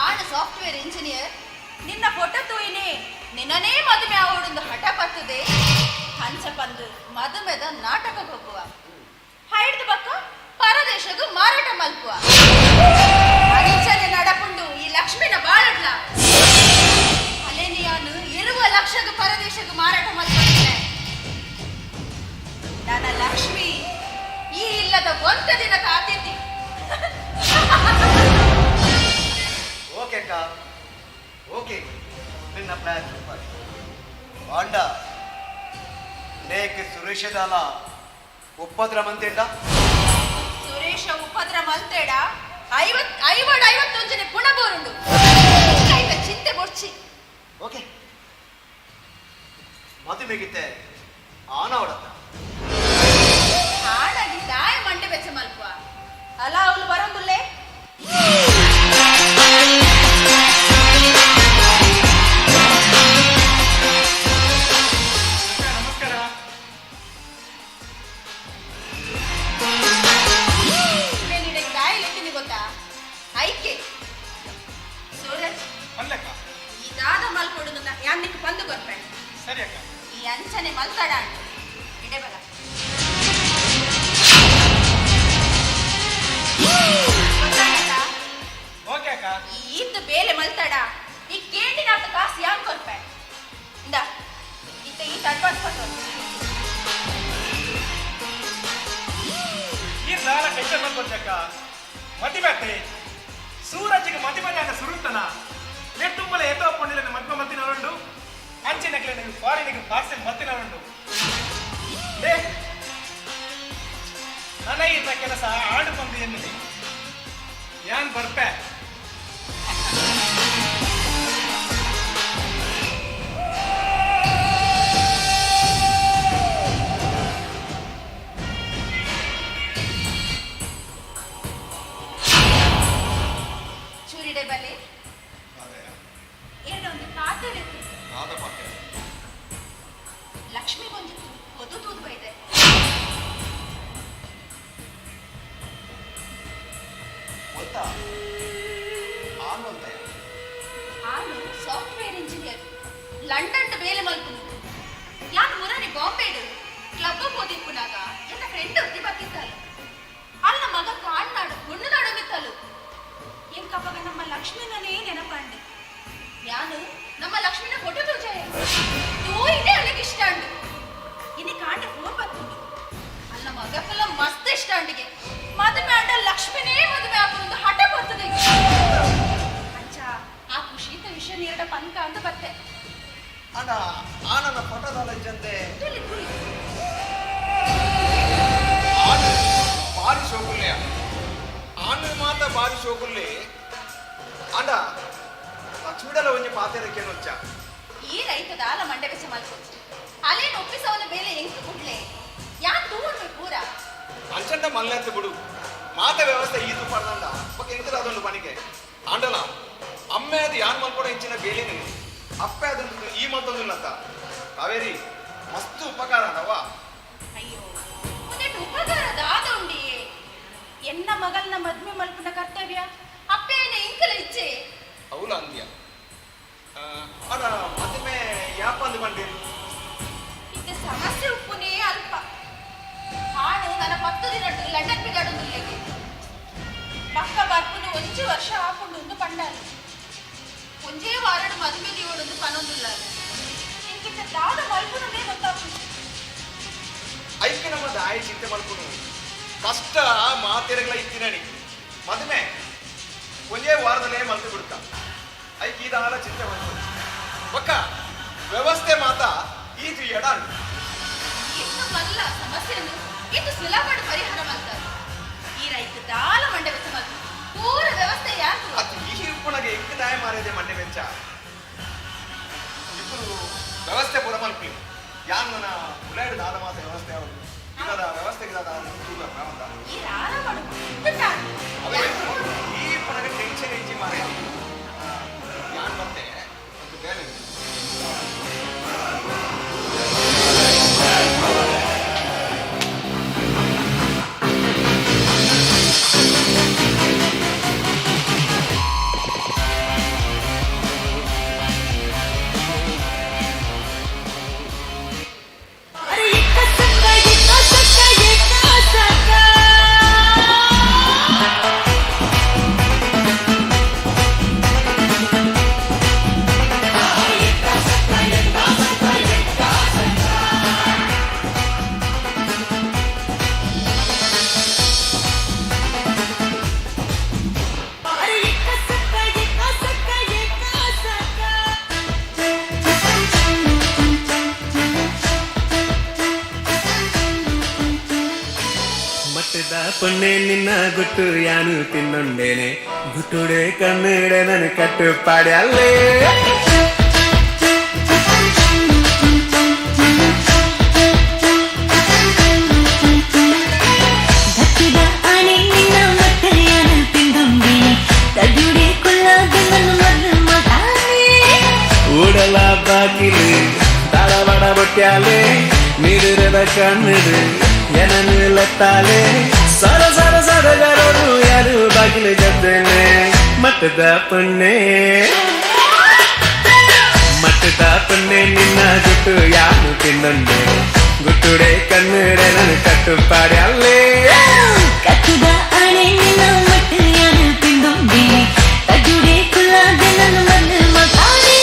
ಆನ ಸಾಫ್ಟ್ವೇರ್ ಇಂಜಿನಿಯರ್, ನಿನ್ನ ಫೋಟೋ ತೂಯಿನಿ ನಿನ್ನನೇ ಮದುವೆ ಆವಡೊಂದು ಹಠ ಪತ್ತುದೆ. ಹಂಚ ಪಂದು ಮದುಮೆದ ನಾಟಕ ಹೋಗುವ ಹೈಡ್ದು ಬಕ್ಕ ಪರದೇಶಗೂ ಮಾರಾಟ ಮಲ್ಪುವ. ಅಂಚನೆ ನಡಪುಂಡು ಈ ಲಕ್ಷ್ಮಿನ ಬಾಳಡ್ಲ. ಅಲೆನಿಯಾನು ಇರುವ ಲಕ್ಷಗೂ ಪರದೇಶಗೂ ಮಾರಾಟ ಮಲ್ಪುತ್ತೆ. ನನ್ನ ಲಕ್ಷ್ಮಿ ಈ ಇಲ್ಲದ ಒಂದ ದಿನದ ಅತಿಥಿ. ಇನ್ನ ಪ್ಲಾನ್ ಸೂಪರ್. ಆಂಡ ನೇಕ್ ಸುರೇಶದಾಲ ಉಪದ್ರ ಮಂತೇಂಡ. ಸುರೇಶ ಉಪದ್ರ ಮಲ್ತೇಡ 50 51 ಪುಣ ಬೋರುಂಡು. ಚಿಂತೆ ಬೊಡ್ಚಿ. ಓಕೆ ಮದುವೆಗಿತ್ತೆ ಆನವಡತ್ತ. ಆಣಗಿ ದಾಯ ಮಂಡೆ ಬೆಚ್ಚ ಮಲ್ಪ ಅಲ್ಲ ಅವಳು ಬರೋಂದುಲ್ಲೇ. ನಮಸ್ಕಾರ. ದಾಯ ಲೆಕ್ಕಿನಿ ಗೊತ್ತಾ ಐಕೆ ಸೂರಜ್ ಪನ್ಲಕ್ಕ. ಈ ದಾದ ಮಲ್ಕೊಡುದು ಯಾನ್ನಿಕ್ ಪಂದು ಗೊರ್ಪೆ. ಸರಿ ಅಕ್ಕ. ಈ ಅಂಚನೆ ಮಲ್ತಡ ಇಡೆ ಬಲ. ಓಕೆ ಅಕ್ಕ. ಈ ಈತ್ ಬೇಲೆ ಮಲ್ತಡ ಈ ಕೇಂಡಿನಾಥ ಕಾಸು ಯಾನ್ ಕೊರ್ಪೆ. ಇಂದ ಇತ್ತ ಈತ ಅಡ್ವಾನ್ಸ್ ಕೊಟ್ಟು. ಈ ದಾಲ ಟೆನ್ಷನ್ ಮಲ್ಕೊಚ್ಚಕ್ಕ. ಮದಿಮೆ ಸೂರಜ್ಗೆ ಮದಿಮೆ ಆಗ ಸುರುತನ ನೆಟ್ಟುಂಬಲ ಏತೋ ಪೊಂಡಿಲ ಮದ್ಮ ಮಲ್ತಿನವರುಂಡು ಅಂಚಿನಕ್ಲೆ ನೀವು ಫಾರಿನಿಗೆ ಪಾರ್ಸೆಲ್ ಮಲ್ತಿನವರುಂಡು. ಲೇ ನನ್ನ ಈತ ಕೆಲಸ ಆಡು ಬಂದು ಎನ್ನುಲಿ ಯಾನ್ ಬರ್ಪೆ. ಚೂರಿಡೆ ಬಲೆ ಏನೊಂದು ಪಾತ್ರೆ ಲಕ್ಷ್ಮಿ ಬಂದಿತ್ತು ಒದು ತೂದು ಬೈದೆ. ಆನು ಸಾಫ್ಟ್ವೇರ್ ಇಂಜಿನಿಯರ್ ಲಂಡನ್ ಬೇಲೆ ಮಲ್ಪುನು. ಯಾನ್ ಮುರನಿ ಬಾಂಬೆಡು ಕ್ಲಬ್ ಹೋದಿಪ್ಪುನಾಗ ಎನ್ನ ಫ್ರೆಂಡ್ ಒತ್ತಿ ಬತ್ತಿತ್ತಲ್ಲ ಅಲ್ಲ ಮಗ ಕಾಣ್ನಾಡು ಗುಣ್ಣನಾಡು ಮಿತ್ತಲು ಎಂಕಪ್ಪಗ ನಮ್ಮ ಲಕ್ಷ್ಮಿನೇ ನೆನಪಂಡು. ಯಾನು ನಮ್ಮ ಲಕ್ಷ್ಮಿನ ಫೋಟೋ ತೋಜಾಯ ತೋಯಿದೆ ಅಲ್ಲಿಗೆ ಇಷ್ಟ ಅಂಡು. ಇನ್ನು ಕಾಂಡ ಫೋನ್ ಬತ್ತುಂಡು ಅಲ್ಲ ಮಗಕ್ಕೆಲ್ಲ ಮಸ್ತ್ ಇಷ್ಟ ಅಂಡಿಗೆ ಮದುವೆ ಅಂಡ ಲಕ್ಷ್ಮಿನೇ ಮದುವೆ ಆಪುನೊಂದು ಹಠ ಬರ್ತದೆ. ಅಚ್ಚ ಆ ಖುಷಿತ ವಿಷಯ ನೀರಡ ಪಂಕ ಅಂತ ಬತ್ತೆ. ಅಣ್ಣ ಆನನ ಫೋಟೋದಾಲ ಇಜ್ಜಂತೆ. ತುಳಿ ತುಳಿ. ಬಾರಿ ಶೋಕುಲ್ಲೆ ಆನು ಮಾತ ಬಾರಿ ಶೋಕುಲ್ಲೆ ಅಂಡ ಲಕ್ಷ್ಮೀಡಲ ಒಂಜಿ ಪಾತೆರಕ್ಕೆ ನೊಚ್ಚ. ಈ ರೈತ ದಾಲ ಮಂಡೆ ಬೆಚ್ಚ ಮಲ್ಕೊಚ್ಚು ಅಲೇನು ಒಪ್ಪಿಸವನ ಬೇಲೆ ಎಂಕು ಕುಡ್ಲೆ ಯಾನ್ ತೂವಣ್ಮೆ ಪೂರ. ಅಂಚಂಡ ಮಲ್ಲೆತ್ತು ಬಿಡು ಮಾತ ವ್ಯವಸ್ಥೆ ಈದು ಪಡ್ದಂಡ ಬೊಕ್ಕ ಎಂಕದ ಅದೊಂದು ಪನಿಗೆ ಆಂಡಲ ಅಮ್ಮೆ ಅದು ಯಾನ್ ಮಲ್ಕೊಡ ಇಂಚಿನ ಬೇಲಿನ ಅಪ್ಪೆ ಅದೊಂದು ಈ ಮತ್ತೊಂದು ಕಾವೇರಿ ಮಸ್ತ್ ಉಪಕಾರ ಅಂಡವಾ. ಅಯ್ಯೋ ಒಂದೆಟ್ಟು ಉಪಕಾರ ದಾದ ಉಂಡಿ. ಎನ್ನ ಮಗಲ್ನ ಮದ್ಮೆ ಮಲ್ಪುನ ಕರ್ತವ್ಯ ಅಪ್ಪೇನ ಇಂಕಲ ಇಚ್ಛೆ. ಅವಳು ಅಂದ್ಯ ಅಡ ಮದುವೆ ಯಾಪ ಅಂದು ಬಂದಿರಿ. ಇತ್ತೆ ಸಮಸ್ಯೆ ಉಪ್ಪುನೇ ಅಲ್ಪ. ಹಾಡು ನನ್ನ 10 ದಿನಟ್ಟು ಲಂಡನ್ ಬಿಗಾಡೊಂದುಲ್ಲೆಗೆ ಪಕ್ಕ ಬರ್ಪುನು ಒಂಜಿ ವರ್ಷ ಹಾಕೊಂಡು ಒಂದು ಪಂಡಾಲು ಒಂಜೇ ವಾರಡು ಮದುವೆ ದಿವಡೊಂದು ಪನೊಂದುಲ್ಲ. ಇಂಕಿತ್ತ ದಾದ ಮಲ್ಪುನದೇ ಗೊತ್ತಾಪುಂಡು. ಐಕ್ಕೆ ನಮ್ಮ ದಾಯಿ ಚಿಂತೆ ಮಲ್ಪುನು ಕಷ್ಟ ಮಾತೆರಗಳ ಇತ್ತಿನಣಿ ಮದುವೆ ಒಂದೇ ವಾರದಲ್ಲೇ ಮಲ್ತು ಬಿಡ್ತ ಐಕ್ ಈದಾಲ ಚಿಂತೆ ಮಲ್ಪುನು ಬಕ್ಕ ವ್ಯವಸ್ಥೆ ಮಾತ ಈದು ಎಡಾನು. ಇನ್ನು ಮಲ್ಲ ಸಮಸ್ಯೆಯನ್ನು ಇದು ಸುಲಭ ಪರಿಹಾರ ಮಾಡ್ತಾರೆ. ಈ ರೈತ ದಾಲ ಮಂಡೆ ವೆಚ್ಚ ಮಲ್ಪು ಪೂರ ವ್ಯವಸ್ಥೆ ಯಾಕು. ಅದು ಈ ಉಪ್ಪುನಗೆ ಎಂಕ್ ದಾಯ ಮಾರಿದೆ ಮಂಡೆ ವೆಚ್ಚ. ఇప్పుడు ವ್ಯವಸ್ಥೆ ಪೂರ ಮಲ್ಪಿ ಯಾನ್ ನನ್ನ ಉಲಾಯ್ಡ್ ದಾದ ಮಾತ ವ್ಯವಸ್ಥೆ ಯಾವುದು ಇದಾದ ವ್ಯವಸ್ಥೆಗೆ ದಾದ ಈ ರಾರ ಮಾಡು. ಈ ಪುನಗೆ ಟೆನ್ಷನ್ ಇಜ್ಜಿ ಮಾರೆ ಯಾನ್ ಮತ್ತೆ ಒಂದು ಬೇಲೆ. ಅರೆ ಏಕ ಸಕ್ಕ ಏಕ ಸಕ್ಕ ಏಕ ಸಕ್ಕ. ಪೊನ್ನೆ ನಿನ್ನ ಗುಟ್ಟು ಯಾನು ತಿನ್ನೊಂಡೇನೆ ಗುಟ್ಟುಡೆ ಕಣ್ಣುಡೆ ನನ್ನ ಕಟ್ಟು ಪಾಡ್ಯಲ್ಲೇ. ಭಕ್ತಿದ ಆಣೆ ನಿನ್ನ ಮಕ್ಕಳಿಯಾನ ತಿಂದೊಂದೇನೆ ತಗುಡೆ ಕುಲ್ಲಾದ ನನ್ನ ಮದ್ದು ಮತಾನೆ. ಉಡಲ ಬಾಕಿಲು ತಳಬಡ ಬೊಟ್ಯಾಲೆ ನೀರಿರದ ಕಣ್ಣುಡು ಏನನ್ನು ಲತ್ತಾಲೆ ಸರ ಸರ ಸರಗರೋಡು ಯಾರು ಬಾಗಿಲು ಜದ್ದೇನೆ. ಮಟ್ಟದ ಪೊನ್ನೆ ಮಟ್ಟದ ಪೊನ್ನೆ ನಿನ್ನ ಗುಟ್ಟು ಯಾನು ತಿನ್ನೊಂಡೆ ಗುಟ್ಟುಡೆ ಕಣ್ಣುಡೆ ನನ್ನ ಕಟ್ಟು ಪಾಡ್ಯಲ್ಲೇ. ಕತ್ತುದ ಆಣೆ ನಿನ್ನ ಮಕ್ಕಳಿಯಾನ ತಿಂದೊಂದೇನೆ ತಗುಡೆ ಕುಲ್ಲಾದ ನನ್ನ ಮದ್ದು ಮತಾನೆ.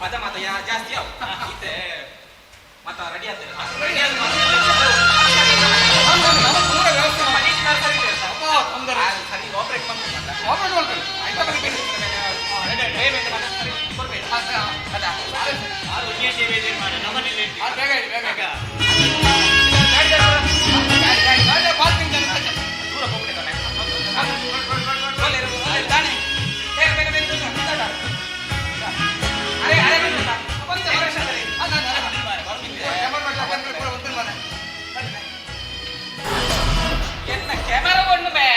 ಪದ ಮಾತ ಜಾಸ್ತಿ ಅವು ಇತ್ತೆ ಮತ್ತ ರೆಡಿ ಆಗ್ತದೆ. ಸರಿ ಆಪರೇಟ್ ಎನ್ನ ಕ್ಯಾಮೆರಾ ಕೊಂಡು ಬೇ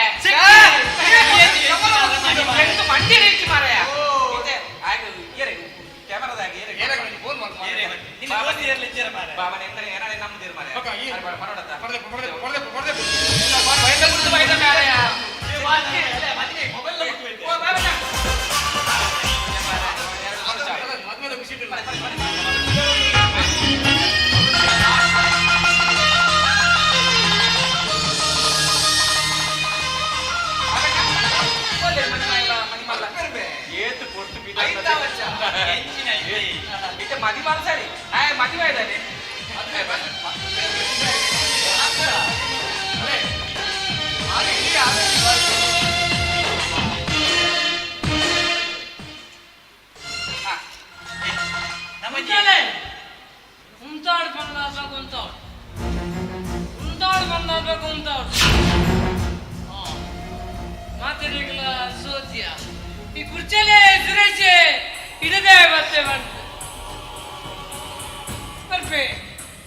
ಮಂಡಿ ರೀಚ್ ಮಾರಾಯ. ಆಯ್ತು, ಏರೆ ಕ್ಯಾಮೆರಾದಾಗ ಏರೆ ಫೋನ್ ಬಾಬನ ಎಂದರೆ ಏನಾರೆ ನಮ್ದಿರ್ ಮಾರಾಯ. ಪರೋಡತ್ತ ಮದಿ ಸರಿ ಆಯ್ ಮದಿಮ ಇದ್ದಾನೆ. ಉಂತಾಡ್ ಬಂದಾಡ್ಬೇಕು, ಉಂತಾಡ್ ಉಂತಾಡ್ ಬಂದಾಡ್ಬೇಕು, ಉಂತಾಡ್ ಮಾತಾಡಿಗಳ ಸೋದ್ಯ. ಈ ಕುರ್ಚಲೆ ಸುರೇಶ್ ಇಡದೆ ಮತ್ತೆ ಬಂತು ಬರ್ಪೆ.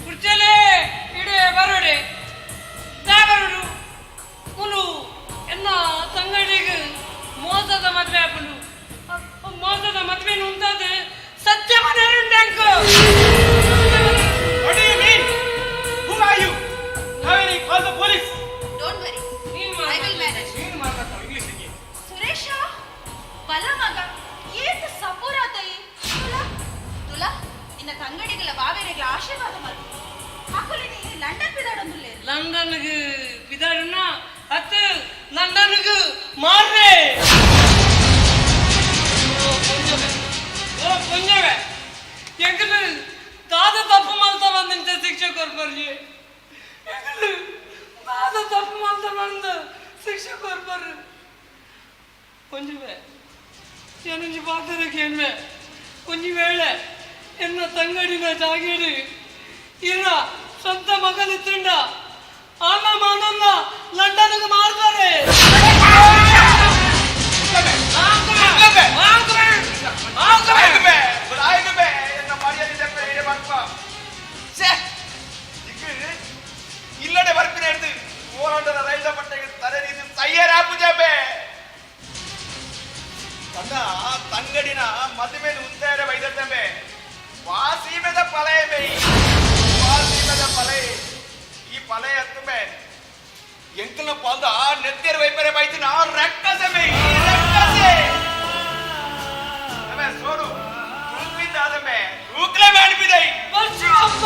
ಕುರ್ಚಲೆ ಇಡೆ ಬರೋಡೆ ದಾ ಬರೋಡು ಮುಲು ಎನ್ನ ತಂಗಡಿಗೆ ಮೋಸದ ಮದುವೆ ಆಪುಂಡು. ಮೋಸದ ಮದುವೆ ಉಂಟಾದ ಸತ್ಯ ಮನೆಯರುಂಡಂಕ. What do you mean? Who are you? How will you call the police? Don't worry, I will manage. ನೀನು ಮಾತಾಡ್ತಾವ ಇಂಗ್ಲಿಷ್. ಸುರೇಶ ಬಲ ಮಗ, ಏತ್ ಸಪೂರಾತಯಿ ತುಲಾ ತುಲಾ ನಿನ್ನ ತಂಗಡಿಗಳ ಬಾವೇರಿಗಳ ಆಶೀರ್ವಾದ ಮಲ್ಪು. ಹಾಕೊಲಿ ನೀ ಲಂಡನ್ ಬಿದಾಡೊಂದುಲ್ಲೆ. ಲಂಡನ್ಗೆ ಬಿದಾಡುನ ಅತ್ತು ಲಂಡನ್ಗೆ ಮಾರ್ರೆ. ಓ ಪುಂಜವೆ, ಎಂಕಲು ದಾದ ತಪ್ಪು ಮಲ್ತಾರ ನಿಂತ ಶಿಕ್ಷೆ ಕೊರ್ಪರ್ಜಿ. ಎಂಕಲು ದಾದ ತಪ್ಪು ಮಲ್ತಾರ ಅಂದ ಶಿಕ್ಷೆ ಕೊರ್ಪರ್. ಪುಂಜವೆ, ಏನೊಂಜಿ ಪಾತ್ರ ಕೇಳ್ವೆ. ಒಂಜಿ ವೇಳೆ ಎನ್ನ ತಂಗಡಿನ ಜಾಗೇಡಿ ಇರ ಸ್ವಂತ ಮಗನಿತ್ತುಂಡ ಆನ ಮಾನನ್ನ ಲಂಡನ್ಗೆ ಮಾರ್ತಾರೆ. ಇಲ್ಲಡೆ ಬರ್ಪಿನ ಹಿಡ್ದು ಹೋರಾಟದ ರೈತ ಪಟ್ಟೆಗೆ ತಲೆ ನೀತಿ ತಯ್ಯಾರಾಪುಜಾಬೆ. ತನ್ನ ತಂಗಡಿನ ಮದುವೆ ಉಂತಾರ ವೈದ್ಯತಂಬೆ ವಾಸೀಮೆದ ಪಲಯ ಬೈ ವಾಸೀಮೆದ ಪಲಯ. ಈ ಪಲಯ ಹತ್ತುಮೆ ಎಂಕಲ್ನ ಪಾಲ್ದ ನೆತ್ತಿಯರ್ ವೈಪರೆ ಬೈತಿನ ರೆಕ್ಕಸೆ ಬೈ ರೆಕ್ಕಸೆ. ಅಮೆ ಸೋಡು ಬಿದೈ. ಬರ್ಸಿ ಅಪ್ಪ,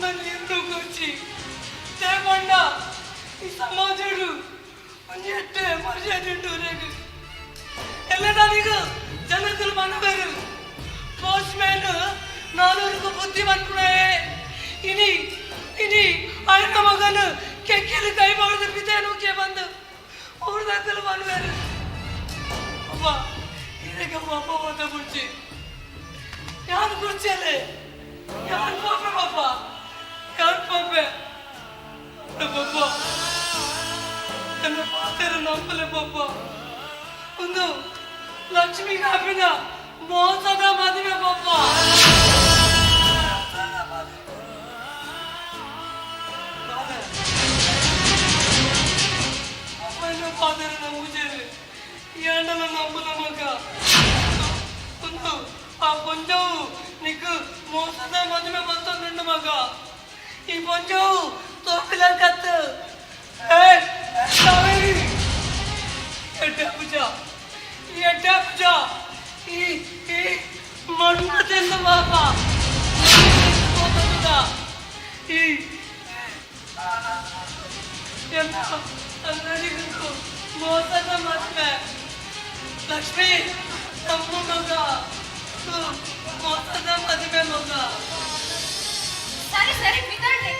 ನನ್ನ ಎಂದು ಕುರ್ಚಿ ತೇಪಂಡ ಈ ಸಮಾಜಡು ಒಂಜಿ ಎಟ್ಟೆ ಮರ್ಯಾದೆ ಉಂಟು ಊರಿಗೆ. ಎಲ್ಲ ನಾನೀಗ ಜನಕುಲು ಮನಬೇರು ಪೋಸ್ಟ್ ಮ್ಯಾನ್ ನಾನೂರಿಗೆ ಬುದ್ಧಿ ಬಂದ್ಬಿಡೆ. ಇನಿ ಇನಿ ಅಣ್ಣ ಮಗನು ಕೆಕ್ಕಿಲು ಕೈ ಮಾಡಿದ ಪಿತೇನಕ್ಕೆ ಬಂದು ಊರ್ದಾಕಲು ಮನಬೇರು. ಅಪ್ಪ ಇದಕ್ಕೆ ಅಪ್ಪ ಬಂದ ಕುರ್ಚಿ ಯಾರು ಕುರ್ಚಿಯಲ್ಲಿ ಯಾರು ಪಾಪೆ ಪಾಪ ಯಾರು ಪಾಪೆ ಪಾಪ ನನ್ನ ಪಾತ್ರ ನಂಬಲೆ ಪಾಪ. ಒಂದು ಲಕ್ಷ್ಮಿ ಕಾಪಿನ ಮೋಸದ ಮದುವೆ ಪಾಪ. ಅಪ್ಪನ ಪಾತ್ರ ನಂಬುಜೇರಿ ಏಂಡಲ ನಂಬುಲ ಮಗ. ಒಂದು ಆ ಪೊಂಜವು ನಿಕ್ಕು ಮೋಸದ ಮದುವೆ ಬಂತಂದುಂಡು ಮಗ. ಈ ಪೊಂಜವು ತೋಪಿಲ ಕತ್ತು ಎಡ್ಡೆ ಪೂಜ ಎಡ್ಡೆ ಪೂಜ ಈ ಈ ಮಣ್ಣು ತಿಂದು ಪಾಪ ಈ ಎಲ್ಲ ಅಂಗಡಿಗೂ ಮೋಸದ ಮದುವೆ. ಲಕ್ಷ್ಮಿ ನಮ್ಮ ಮಗ ಮೋಸದ ಮದುವೆ ಮಗ. ಸರಿ ಸರಿ ಬಿದ್ದಾಡ್ಲಿ.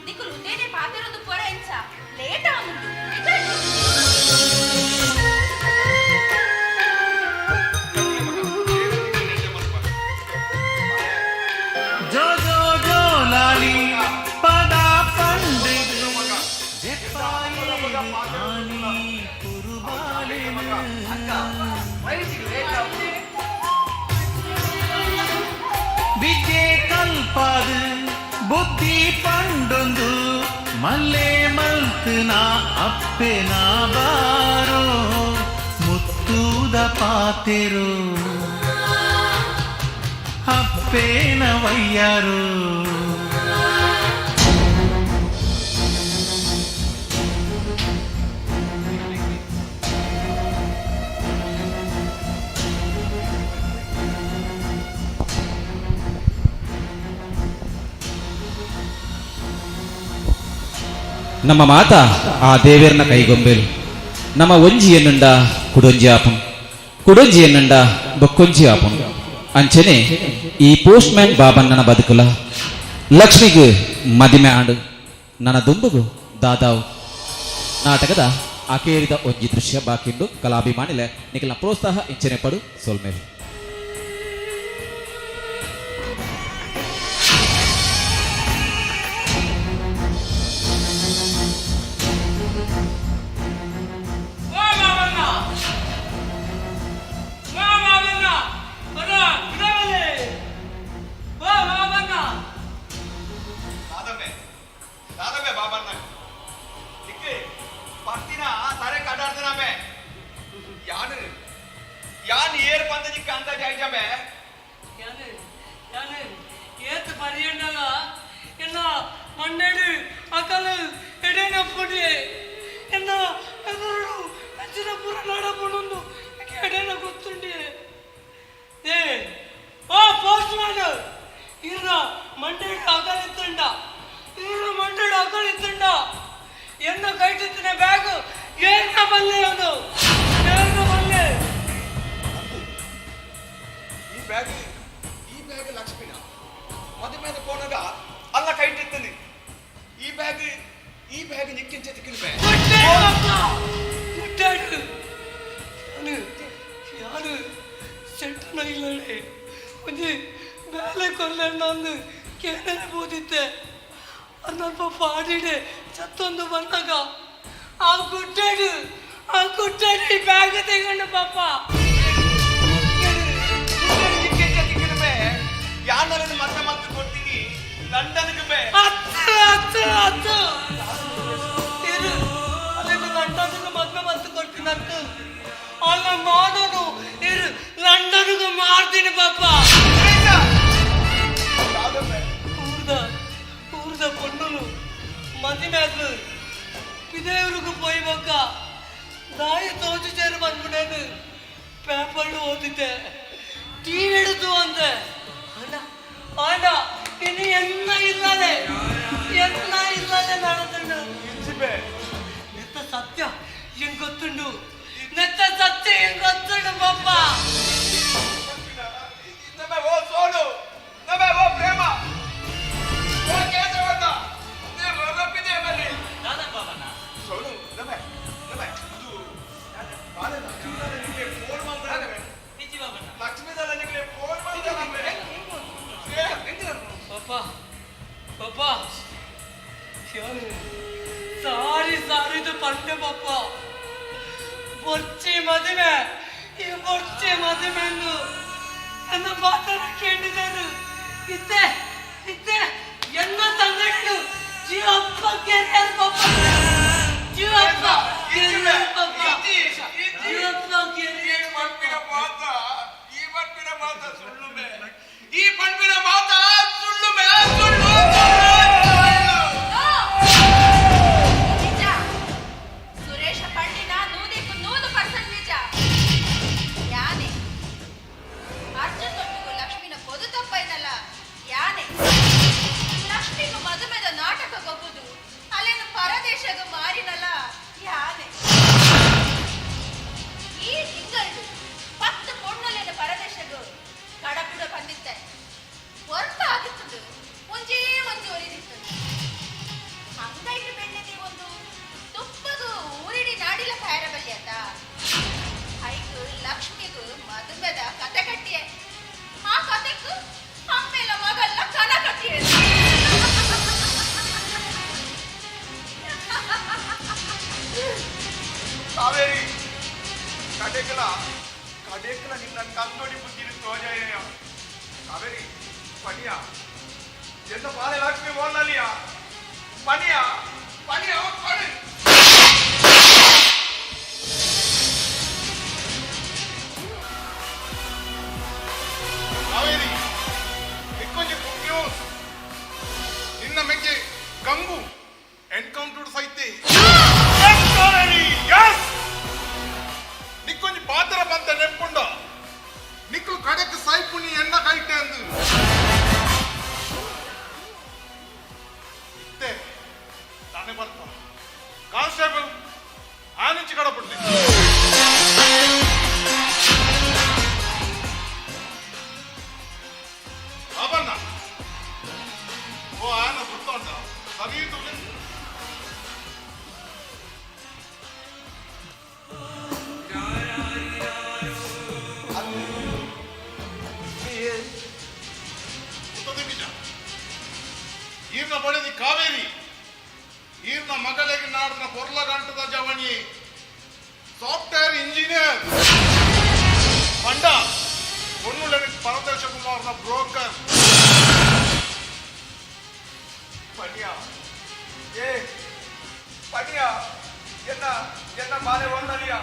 ನಿಕುಲು ಉಂದೇನೆ ಪಾತಿರೋದು ಪೊರ ಎಂಚ ಲೇಟ್ ಆಗುಂಟು. ಜೋ ಜೋ ಜೋ ಲಾಲಿ ಪದ ಪಂಡೆ ವಿದ್ಯೆ ಕಲ್ಪಾದು ಬುದ್ಧಿ ಪಂಡೊಂದು ಮಲ್ಲೆ ಮಲ್ತು ನಾ ಅಪ್ಪೆ ನಾ ಬಾರೋ ಮುತ್ತೂದ ಪಾತೆರು ಅಪ್ಪೇನ ವಯ್ಯಾರು. ನಮ್ಮ ಮಾತ ಆ ದೇವೇರ್ನ ಕೈಗೊಂಬೆಲು ನಮ್ಮ ಒಂಜಿ ಎನ್ನುಂಡ ಕುಡೊಂಜಿ ಆಪುಂ ಕುಡೊಂಜಿ ಎನ್ನುಂಡ ಬೊಕ್ಕೊಂಜಿ ಆಪುಂ. ಅಂಚನೆ ಈ ಪೋಸ್ಟ್ ಮ್ಯಾನ್ ಬಾಬಣ್ಣನ ಬದುಕುಲ ಲಕ್ಷ್ಮಿಗೆ ಮದಿಮೆ ಆಂಡು ನನ್ನ ದುಂಬುಗು ದಾದಾವ್ ನಾಟಕದ ಅಕೇರಿದ ಒಂಜಿ ದೃಶ್ಯ ಬಾಕಿಂಡು ಕಲಾಭಿಮಾನಿಲೆ ನಿಖಿಲ ಪ್ರೋತ್ಸಾಹ ಇಂಚನೆ ಪಡು ಸೋಲ್ಮೇಲೆ. ಓ ಮಾವಣ್ಣ, ಓ ಮಾವಣ್ಣ, ಬರ ಬಿಡವಲೆ. ಓ ಮಾವಣ್ಣ. ದಾದಮ್ಮೆ ದಾದಮ್ಮೆ ಬಾಬಣ್ಣ ನಿಕ್ಕೆ ಪರ್ತಿನ ತರೆ ಕಡಾಡ್ದನಮ್ಮೆ. ಯಾನು ಯಾನ್ ಏರ್ ಬಂದ ನಿಕ್ಕ ಅಂದಾಜ್ ಆಯ್ಜಮ್ಮೆ. ಯಾನು ಯಾನು ಏತ್ ಪರಿಯಂಡಲ ಎನ್ನ ಮಣ್ಣೇಡು ಅಕಲು ಎಡೇನ ಪುಡಿ ಎನ್ನ ಎದುರು ಅಂಚಿನ ಪುರ ನಾಡ ಪುಣೊಂದು ಎಡೇನ ಗೊತ್ತುಂಡಿ. ಏ ಓ ಪೋಸ್ಟ್ ಮ್ಯಾನ್ ಇರ್ನ ಮಂಡೇಡು ಅಕಲಿತ್ತುಂಡ ಇರ್ನ ಮಂಡೇಡು ಅಕಲಿತ್ತುಂಡ ಎನ್ನ ಕೈಟಿತ್ತಿನ ಬ್ಯಾಗ್ ಏನ ಬಲ್ಲೆ ಅವನು ಏನ ಬಲ್ಲೆ. ಈ ಬ್ಯಾಗ್ ಈ ಬ್ಯಾಗ್ ಲಕ್ಷ್ಮಿನ ಮದುವೆ ಪೋನಾಗ ಅಲ್ಲ ಕೈಟಿತ್ತಂದು ಈ ಬ್ಯಾಗ್ ಈ ಬ್ಯಾಗ್ ನಿಕ್ಕಿಂಚ ತಿಕ್ಕಿನ. ಮುಟ್ಟಾಡು ಯಾನು ಯಾನು ಸೆಂಟರ್ನ ಇಲ್ಲಡೆ ಒಂಜಿ ಬೇಲೆ ಕೊರ್ಲೆಣ್ಣೊಂದು ಕೇಳನೆ ಬೋದಿತ್ತೆ ಅನ್ನ ಪಾಡಿಡೆ ಚತ್ತೊಂದು ಬಂದಾಗ ಆ ಗುಡ್ಡಾಡು ಆ ಗುಡ್ಡಾಡು ಈ ಬ್ಯಾಗ್ ತೆಗೊಂಡು ಪಾಪ. ಯಾನನ್ನು ಮತ್ತೆ ಮತ್ತೆ ಕೊಡ್ತೀನಿ ಲಂಡನ್ಗೆ ಬೇ. ಹತ್ತು ಹತ್ತು ಹತ್ತು ಇರು ಅಲ್ಲಿಂದ ಲಂಡನ್ಗೆ ಮದ್ವೆ ಮತ್ತೆ ಕೊಡ್ತೀನಿ ಹತ್ತು ಅಲ್ಲ ಮಾಡೋನು ಇರು ಲಂಡನ್ಗೆ ಮಾರ್ತೀನಿ ಪಾಪ. ಊರುದ ಪೊಣ್ಣುಲು ಮದಿಮ್ಯಾಗ್ ಪಿದೇವ್ರಿಗೆ ಪೋಯ್ಬೊಕ್ಕ ದಾಯಿ ತೋಜು ಸೇರು ಬಂದ್ಬಿಡೇನು ಪೇಪರ್ ಓದಿದ್ದೆ, ಟಿವಿ ಹಿಡಿದು ಅಂದೆ. ಅಣ್ಣ ಅಣ್ಣ ಇನ್ನು ಎನ್ನ ಇಲ್ಲದೆ ಎನ್ನ ಇಲ್ಲದೆ ನಡೆದುಂಡು. ನೆತ್ತ ಸತ್ಯ ಹೆಂಗ್ ಗೊತ್ತುಂಡು, ನೆತ್ತ ಸತ್ಯ ಹೆಂಗ್ ಗೊತ್ತುಂಡು ಪಪ್ಪ. ಓ ಸೋನು, ಓ ಪ್ರೇಮ, ಓ ಕೇಶವಣ್ಣ, ಸೋನು ನಮೆ ನಮೆ ಇದು ಲಕ್ಷ್ಮೀ ಫೋನ್ ಮಾಡ್ತಾರೆ. ಪಪ್ಪ ಪಪ್ಪ ಸಾರಿ ಸಾರಿದು ಪಂಡೆ ಪಪ್ಪ. ಬೊರ್ಚಿ ಮದುವೆ, ಈ ಬೊರ್ಚಿ ಮದುವೆಯನ್ನು ನನ್ನ ಮಾತನ್ನು ಕೇಳಿದರು. ಇತ್ತೆ ಇತ್ತೆ ಎನ್ನ ತಂಗಟ್ಟು ಜೀವಪ್ಪ ಕೆರಿಯರ್ ಪಪ್ಪ, ಜೀವಪ್ಪ ಕೆರಿಯರ್ ಪಪ್ಪ, ಜೀವಪ್ಪ ಕೆರಿಯರ್ ಪಪ್ಪ. ಈ ಪಂಪಿನ ಮಾತ ಸುಳ್ಳು ಮೇ, ಈ ಪಂಪಿನ ಮಾತ ಸುಳ್ಳು ಮೇ, ಸುಳ್ಳು. ನಿಜ ಸುರೇಶ ಪಂಡಿನ 100% ನಿಜ. ಯಾನೆ ಅರ್ಜುನ್ ತೊಟ್ಟಿಗೂ ಲಕ್ಷ್ಮಿನ ಪೊದು ತಪ್ಪೈನಲ್ಲ ಯಾನೆ ಲಕ್ಷ್ಮಿಗೂ ಮದುಮೆದ ನಾಟಕ ಗೊಬ್ಬುದು ಅಲ್ಲೇನು ಪರದೇಶಗ ಮಾರಿನಲ್ಲ ಯಾನೆ. ಈ ತಿಂಗಳು 10 ಪೊಣ್ಣುಲೇನು ಪರದೇಶಗು ಕಡಪುಡ ಬಂದಿತ್ತೆ. ಹೊರತ ಆಗಿತ್ತು ಒಂಜೇ ಒಂಜಿ ಒರಿದಿತ್ತು. ಹಂಗೈಟು ಬೆಣ್ಣೆದಿ ಒಂದು ತುಪ್ಪಗು ಊರಿಡಿ ನಾಡಿಲ ಫಾಯರ ಬಲ್ಯತ. ಐಕು ಲಕ್ಷ್ಮಿಗೂ ಮದುಮೆದ ಕತೆ ಕಟ್ಟಿಯೆ. ಆ ಕತೆಗೂ ಅಮ್ಮೇಲ ಮಗಲ್ಲ ಕನ ಕಟ್ಟಿಯೆ. ಕಾವೇರಿ ಕಡೆಕಲ ಕಡೆಕಲ ನಿನ್ನ ಕಂದೋಡಿ ಬುದ್ಧಿನ ತೋಜಾಯ. ಕಾವೇರಿ ಪಣಿಯ ಎನ್ನ ಬಾಳೆ ಲಕ್ಷ್ಮಿ ಓಡಲಿಯ ಪಣಿಯ ಪಣಿಯ ಪಣಿ. ಕಾವೇರಿ ಇಕ್ಕೊಂಜಿ ಗುಡ್ ನ್ಯೂಸ್. ನಿನ್ನ ಮೆಕ್ಕೆ ಗಂಗು ಎನ್ಕೌಂಟರ್ ಸೈತೆ. ಕಾವೇರಿ ಎಸ್ ನಿಕ್ಕೊಂಜಿ ಪಾತ್ರ ಬಂತ ನೆಂಪುಂಡ. ನಿಕ್ಲು ಕಡೆಕ್ ಸೈಪುಣಿ ಎನ್ನ ಕೈಟೆ ಅಂದು ಇತ್ತೆ ತಾನೇ ಬರ್ತ ಕಾನ್ಸ್ಟೇಬಲ್ ಆನಿಂಚಿ ಕಡಪಡ್ಲಿ. ಬಾಬಣ್ಣ ಓ ಆನ ಗುರ್ತುಂಟ ಸರಿ ತುಲೆ. ಈರ್ನ ಬಡದಿ ಕಾವೇರಿ, ಈರ್ನ ಮಗಳಿಗೆ ನಾಡಿನ ಪೊರ್ಲ ಗಂಟದ ಜವಣಿ ಸಾಫ್ಟ್ವೇರ್ ಇಂಜಿನಿಯರ್ ಪಂಡ ಪೊನ್ನುలని ಪರದೇಶ ಕುಮಾರ್ನ ಬ್ರೋಕರ್. ಪಣಿಯ ಏ ಪಣಿಯ ಎನ್ನ ಎನ್ನ ಬಾಲೆ ಓಡಲಿಯ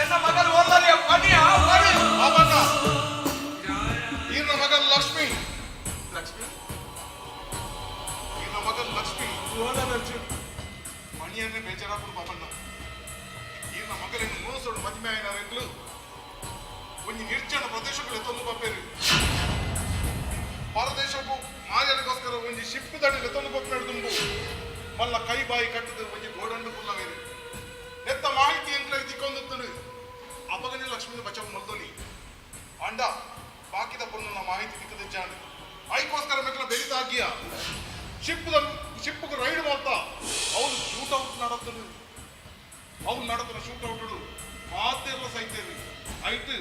ಎನ್ನ ಮಗಲು ಓಡಲಿಯ ಪಣಿಯ ಪಣಿ. ಬಾಬಣ್ಣ ಈರ್ನ ಮಗಲ್ ಲಕ್ಷ್ಮಿ, ಲಕ್ಷ್ಮಿ ಈರ್ನ ಮಗಲ್ ಲಕ್ಷ್ಮಿ ಮಣಿಯನ್ನೇ ಬೇಜಾರಾಪುಡು ಬಾಬಣ್ಣ. ಈರ್ನ ಮಗಲಿನ ಮೋಸಡು ಮದುವೆ ಆಯ್ನವೆಂಗ್ಲು ಒಂಜಿ ನಿರ್ಜನ ಪ್ರದೇಶಗಳು ಎತ್ತೊಂದು ಬಪ್ಪೇರು. ಪರದೇಶಕ್ಕೂ ಮಾಯರಿಗೋಸ್ಕರ ಒಂಜಿ ಶಿಪ್ಪು ದಡಿ ಎತ್ತೊಂದು ಬಪ್ಪೇರು ದುಂಬು ಮಲ್ಲ ಕೈ ಬಾಯಿ ಕಟ್ಟದು ಒಂಜಿ ಗೋಡಂಡು ಪುಲ್ಲವೇರು. ಎತ್ತ ಮಾಹಿತಿ ಎಂಕ್ಲ ದಿಕ್ಕೊಂದು ಅಪಗನೆ ಲಕ್ಷ್ಮೀನ ಬಚಾವ್ ಮಲ್ದೊಲಿ ಅಂಡ ಬಾಕಿದ ಪೊಣ್ಣನ ಮಾಹಿತಿ ದಿಕ್ಕದಿಜ್ಜಾಂಡು. ಐಕೋಸ್ಕರ ಮೆಕ್ಲ ಬೆರಿತಾಗಿಯ ಶಿಪ್ಪುದ ಶಿಪ್ಪುಗೆ ರೈಡ್ ಮಾಡ್ತಾ ಅವನು ಶೂಟ್ ಔಟ್ ನಡತನು. ಅವ್ನು ನಡತನ ಶೂಟ್ ಔಟ್ ಮಾತೆಲ್ಲ ಸೈತೇವೆ. ಐಟ್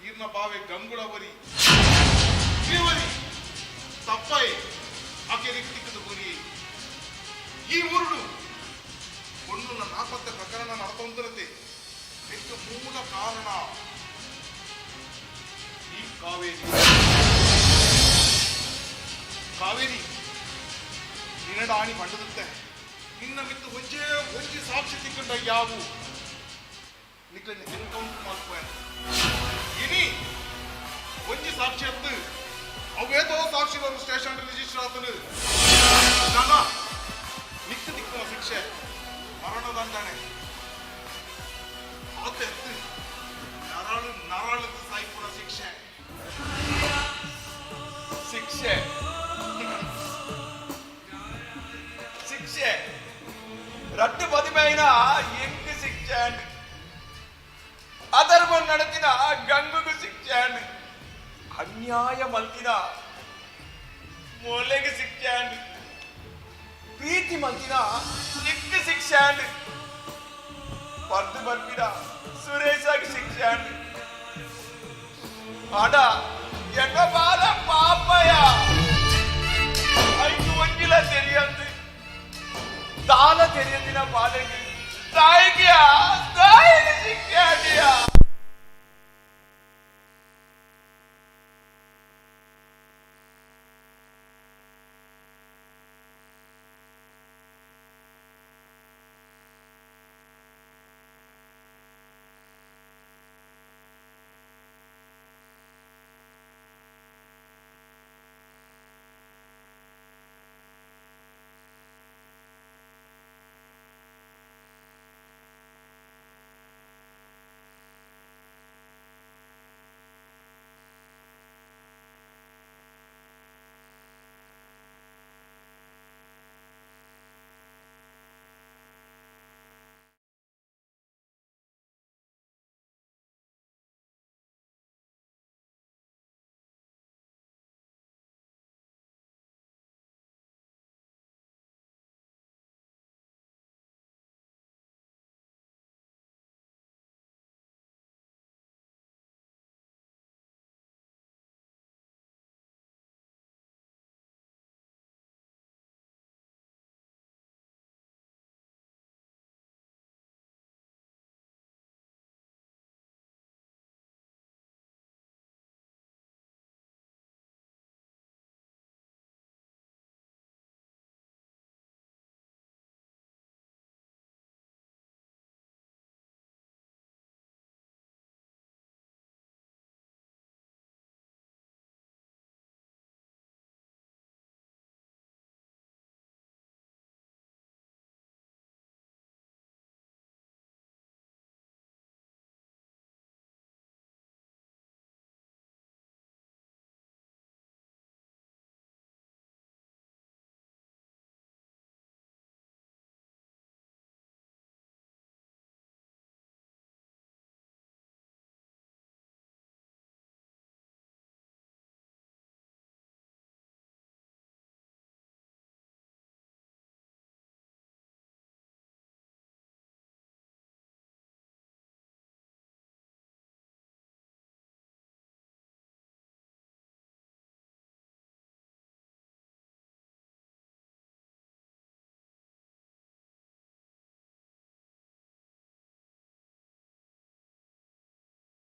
ಈರ್ನ ಬಾವೆ ಗಂಗುಳವರಿ ಶ್ರೀವರಿ ತಪ್ಪಾಯಿ ಆಕೆ ತಿಕ್ಕದು ಗುರಿ. ಈ ಊರುಡು ಪೊಣ್ಣುನ ನಾಪತ್ತೆ ಪ್ರಕರಣ ನಡತೊಂದಿರತ್ತೆ. ಇದಕ್ಕೆ ಮೂಲ ಕಾರಣ ಈ ಕಾವೇರಿ. ಕಾವೇರಿ ನಿನ್ನಡ ಆಣಿ ಬಂಡದಂತೆ ನಿನ್ನ ಮಿತ್ತು ಒಂಜೇ ಒಂಜಿ ಸಾಕ್ಷಿ ತಿಕ್ಕಂಡ ಯಾವು ನಿಕ್ಲನ್ನ ಎನ್ಕೌಂಟರ್ ಮಾಡ್ಕೊ. ಇನಿ ಒಂಜಿ ಸಾಕ್ಷಿ ಅತ್ತು ಅವೇತೋ ಸಾಕ್ಷಿ ಸ್ಟೇಷನ್ ರಿಜಿಸ್ಟರ್ ಆತನು. ನಾನ ಶಿಕ್ಷೆ. ರಟ್ಟು ಮದಿಮೈನ ಎಂಕ್ ಶಿಕ್ಷೆ ಅಂಡ್. ಅಧರ್ಮ ನಡತಿನ ಗಂಗುಗು ಶಿಕ್ಷೆ ಅಂಡ್. ಅನ್ಯಾಯ ಮಲ್ತಿನ ಮೊಲೆಗೆ ಶಿಕ್ಷೆ ಅಂಡ್. ಪ್ರೀತಿ ಮಲ್ತಿನ ನಿಕ್ಕು ಶಿಕ್ಷೆ ಅಂಡ್. ಪರ್ದು ಬರ್ಪಿನ ಸುರೇಶಾಗ್ ಶಿಕ್ಷೆ ಅಂಡ್. ಆಡ ಎನ್ನ ಬಾಲ ಪಾಪಯ ಐಕು ಒಂಜಿಲ తెలియంది ತಾಲ తెలిಯದಿನ ಬಾಲೆಗೆ ತಾಯಿಗೆ ತಾಯಿಗೆ ಶಿಕ್ಷೆ ಆಡಿಯಾ.